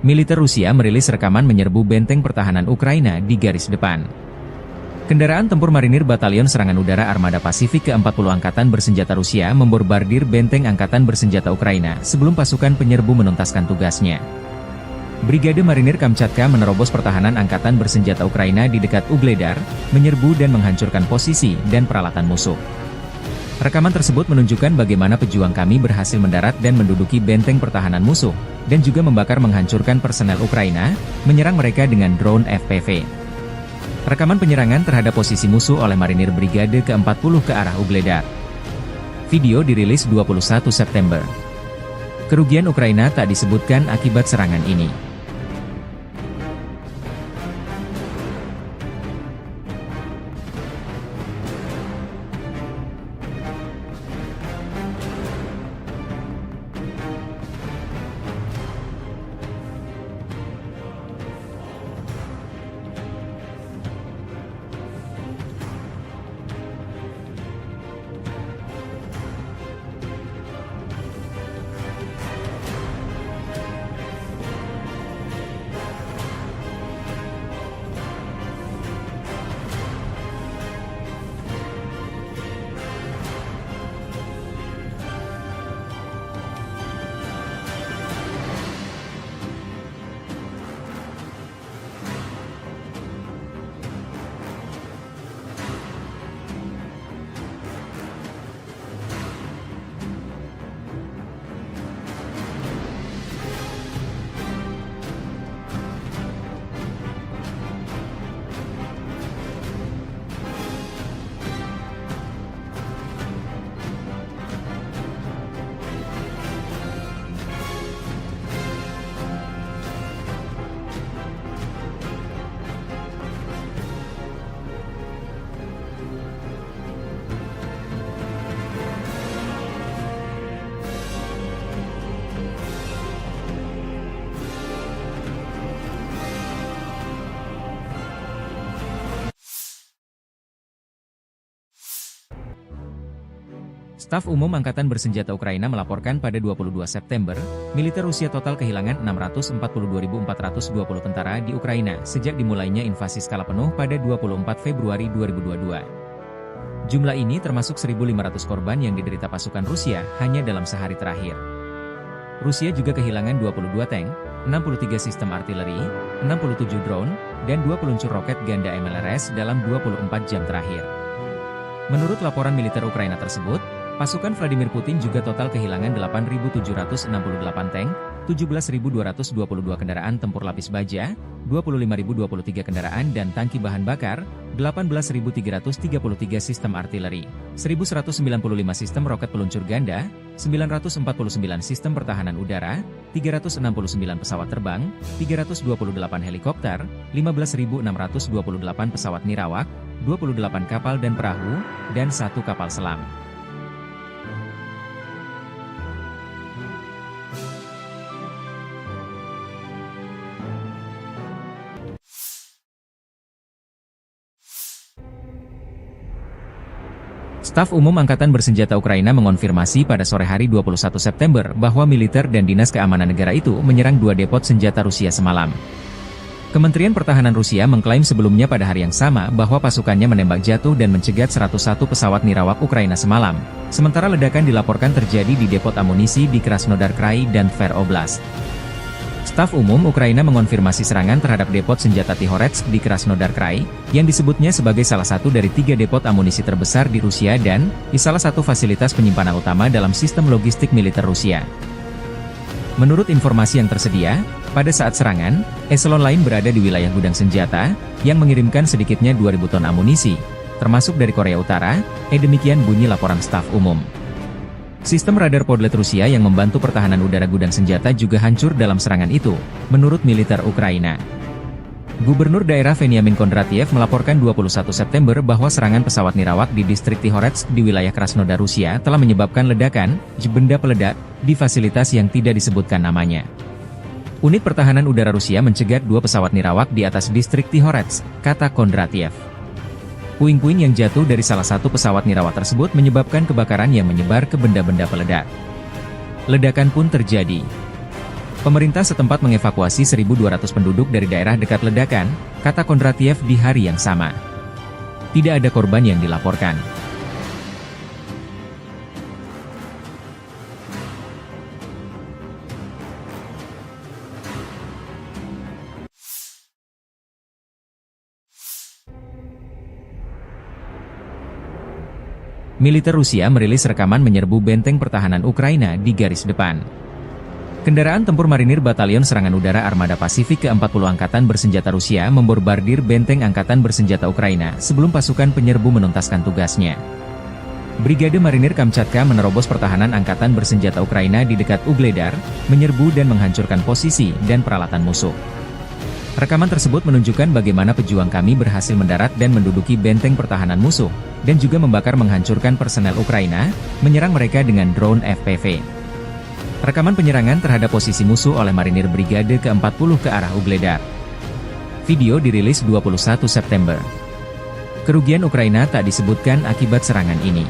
Militer Rusia merilis rekaman menyerbu benteng pertahanan Ukraina di garis depan. Kendaraan tempur marinir Batalion Serangan Udara Armada Pasifik keempat puluh Angkatan Bersenjata Rusia membombardir benteng angkatan bersenjata Ukraina sebelum pasukan penyerbu menuntaskan tugasnya. Brigade Marinir Kamchatka menerobos pertahanan angkatan bersenjata Ukraina di dekat Ugledar, menyerbu dan menghancurkan posisi dan peralatan musuh. Rekaman tersebut menunjukkan bagaimana pejuang kami berhasil mendarat dan menduduki benteng pertahanan musuh, dan juga membakar menghancurkan personel Ukraina, menyerang mereka dengan drone F P V. Rekaman penyerangan terhadap posisi musuh oleh marinir Brigade keempat puluh ke arah Ugledar. Video dirilis dua puluh satu September. Kerugian Ukraina tak disebutkan akibat serangan ini. Staf Umum Angkatan Bersenjata Ukraina melaporkan pada dua puluh dua September, militer Rusia total kehilangan enam ratus empat puluh dua ribu empat ratus dua puluh tentara di Ukraina sejak dimulainya invasi skala penuh pada dua puluh empat Februari dua ribu dua puluh dua. Jumlah ini termasuk seribu lima ratus korban yang diderita pasukan Rusia hanya dalam sehari terakhir. Rusia juga kehilangan dua puluh dua tank, enam puluh tiga sistem artileri, enam puluh tujuh drone, dan dua peluncur roket ganda M L R S dalam dua puluh empat jam terakhir. Menurut laporan militer Ukraina tersebut, pasukan Vladimir Putin juga total kehilangan delapan ribu tujuh ratus enam puluh delapan tank, tujuh belas ribu dua ratus dua puluh dua kendaraan tempur lapis baja, dua puluh lima ribu dua puluh tiga kendaraan dan tangki bahan bakar, delapan belas ribu tiga ratus tiga puluh tiga sistem artileri, seribu seratus sembilan puluh lima sistem roket peluncur ganda, sembilan ratus empat puluh sembilan sistem pertahanan udara, tiga ratus enam puluh sembilan pesawat terbang, tiga ratus dua puluh delapan helikopter, lima belas ribu enam ratus dua puluh delapan pesawat nirawak, dua puluh delapan kapal dan perahu, dan satu kapal selam. Staf Umum Angkatan Bersenjata Ukraina mengonfirmasi pada sore hari dua puluh satu September bahwa militer dan dinas keamanan negara itu menyerang dua depot senjata Rusia semalam. Kementerian Pertahanan Rusia mengklaim sebelumnya pada hari yang sama bahwa pasukannya menembak jatuh dan mencegat seratus satu pesawat nirawak Ukraina semalam, sementara ledakan dilaporkan terjadi di depot amunisi di Krasnodar Krai dan Tver Oblast. Staf Umum Ukraina mengonfirmasi serangan terhadap depot senjata Tihoretsk di Krasnodar Krai, yang disebutnya sebagai salah satu dari tiga depot amunisi terbesar di Rusia dan di salah satu fasilitas penyimpanan utama dalam sistem logistik militer Rusia. Menurut informasi yang tersedia, pada saat serangan, eselon lain berada di wilayah gudang senjata, yang mengirimkan sedikitnya dua ribu ton amunisi, termasuk dari Korea Utara, eh, demikian bunyi laporan staf umum. Sistem radar Podlet Rusia yang membantu pertahanan udara gudang senjata juga hancur dalam serangan itu, menurut militer Ukraina. Gubernur daerah Veniamin Kondratiev melaporkan dua puluh satu September bahwa serangan pesawat nirawak di distrik Tihoretsk di wilayah Krasnodar Rusia telah menyebabkan ledakan benda peledak di fasilitas yang tidak disebutkan namanya. Unit pertahanan udara Rusia mencegat dua pesawat nirawak di atas distrik Tihoretsk, kata Kondratiev. Puing-puing yang jatuh dari salah satu pesawat nirawak tersebut menyebabkan kebakaran yang menyebar ke benda-benda peledak. Ledakan pun terjadi. Pemerintah setempat mengevakuasi seribu dua ratus penduduk dari daerah dekat ledakan, kata Kondratiev di hari yang sama. Tidak ada korban yang dilaporkan. Militer Rusia merilis rekaman menyerbu benteng pertahanan Ukraina di garis depan. Kendaraan tempur marinir Batalion Serangan Udara Armada Pasifik keempat puluh Angkatan Bersenjata Rusia memborbardir benteng angkatan bersenjata Ukraina sebelum pasukan penyerbu menuntaskan tugasnya. Brigade Marinir Kamchatka menerobos pertahanan angkatan bersenjata Ukraina di dekat Ugledar, menyerbu dan menghancurkan posisi dan peralatan musuh. Rekaman tersebut menunjukkan bagaimana pejuang kami berhasil mendarat dan menduduki benteng pertahanan musuh, dan juga membakar menghancurkan personel Ukraina, menyerang mereka dengan drone F P V. Rekaman penyerangan terhadap posisi musuh oleh marinir Brigade keempat puluh ke arah Ugledar. Video dirilis dua puluh satu September. Kerugian Ukraina tak disebutkan akibat serangan ini.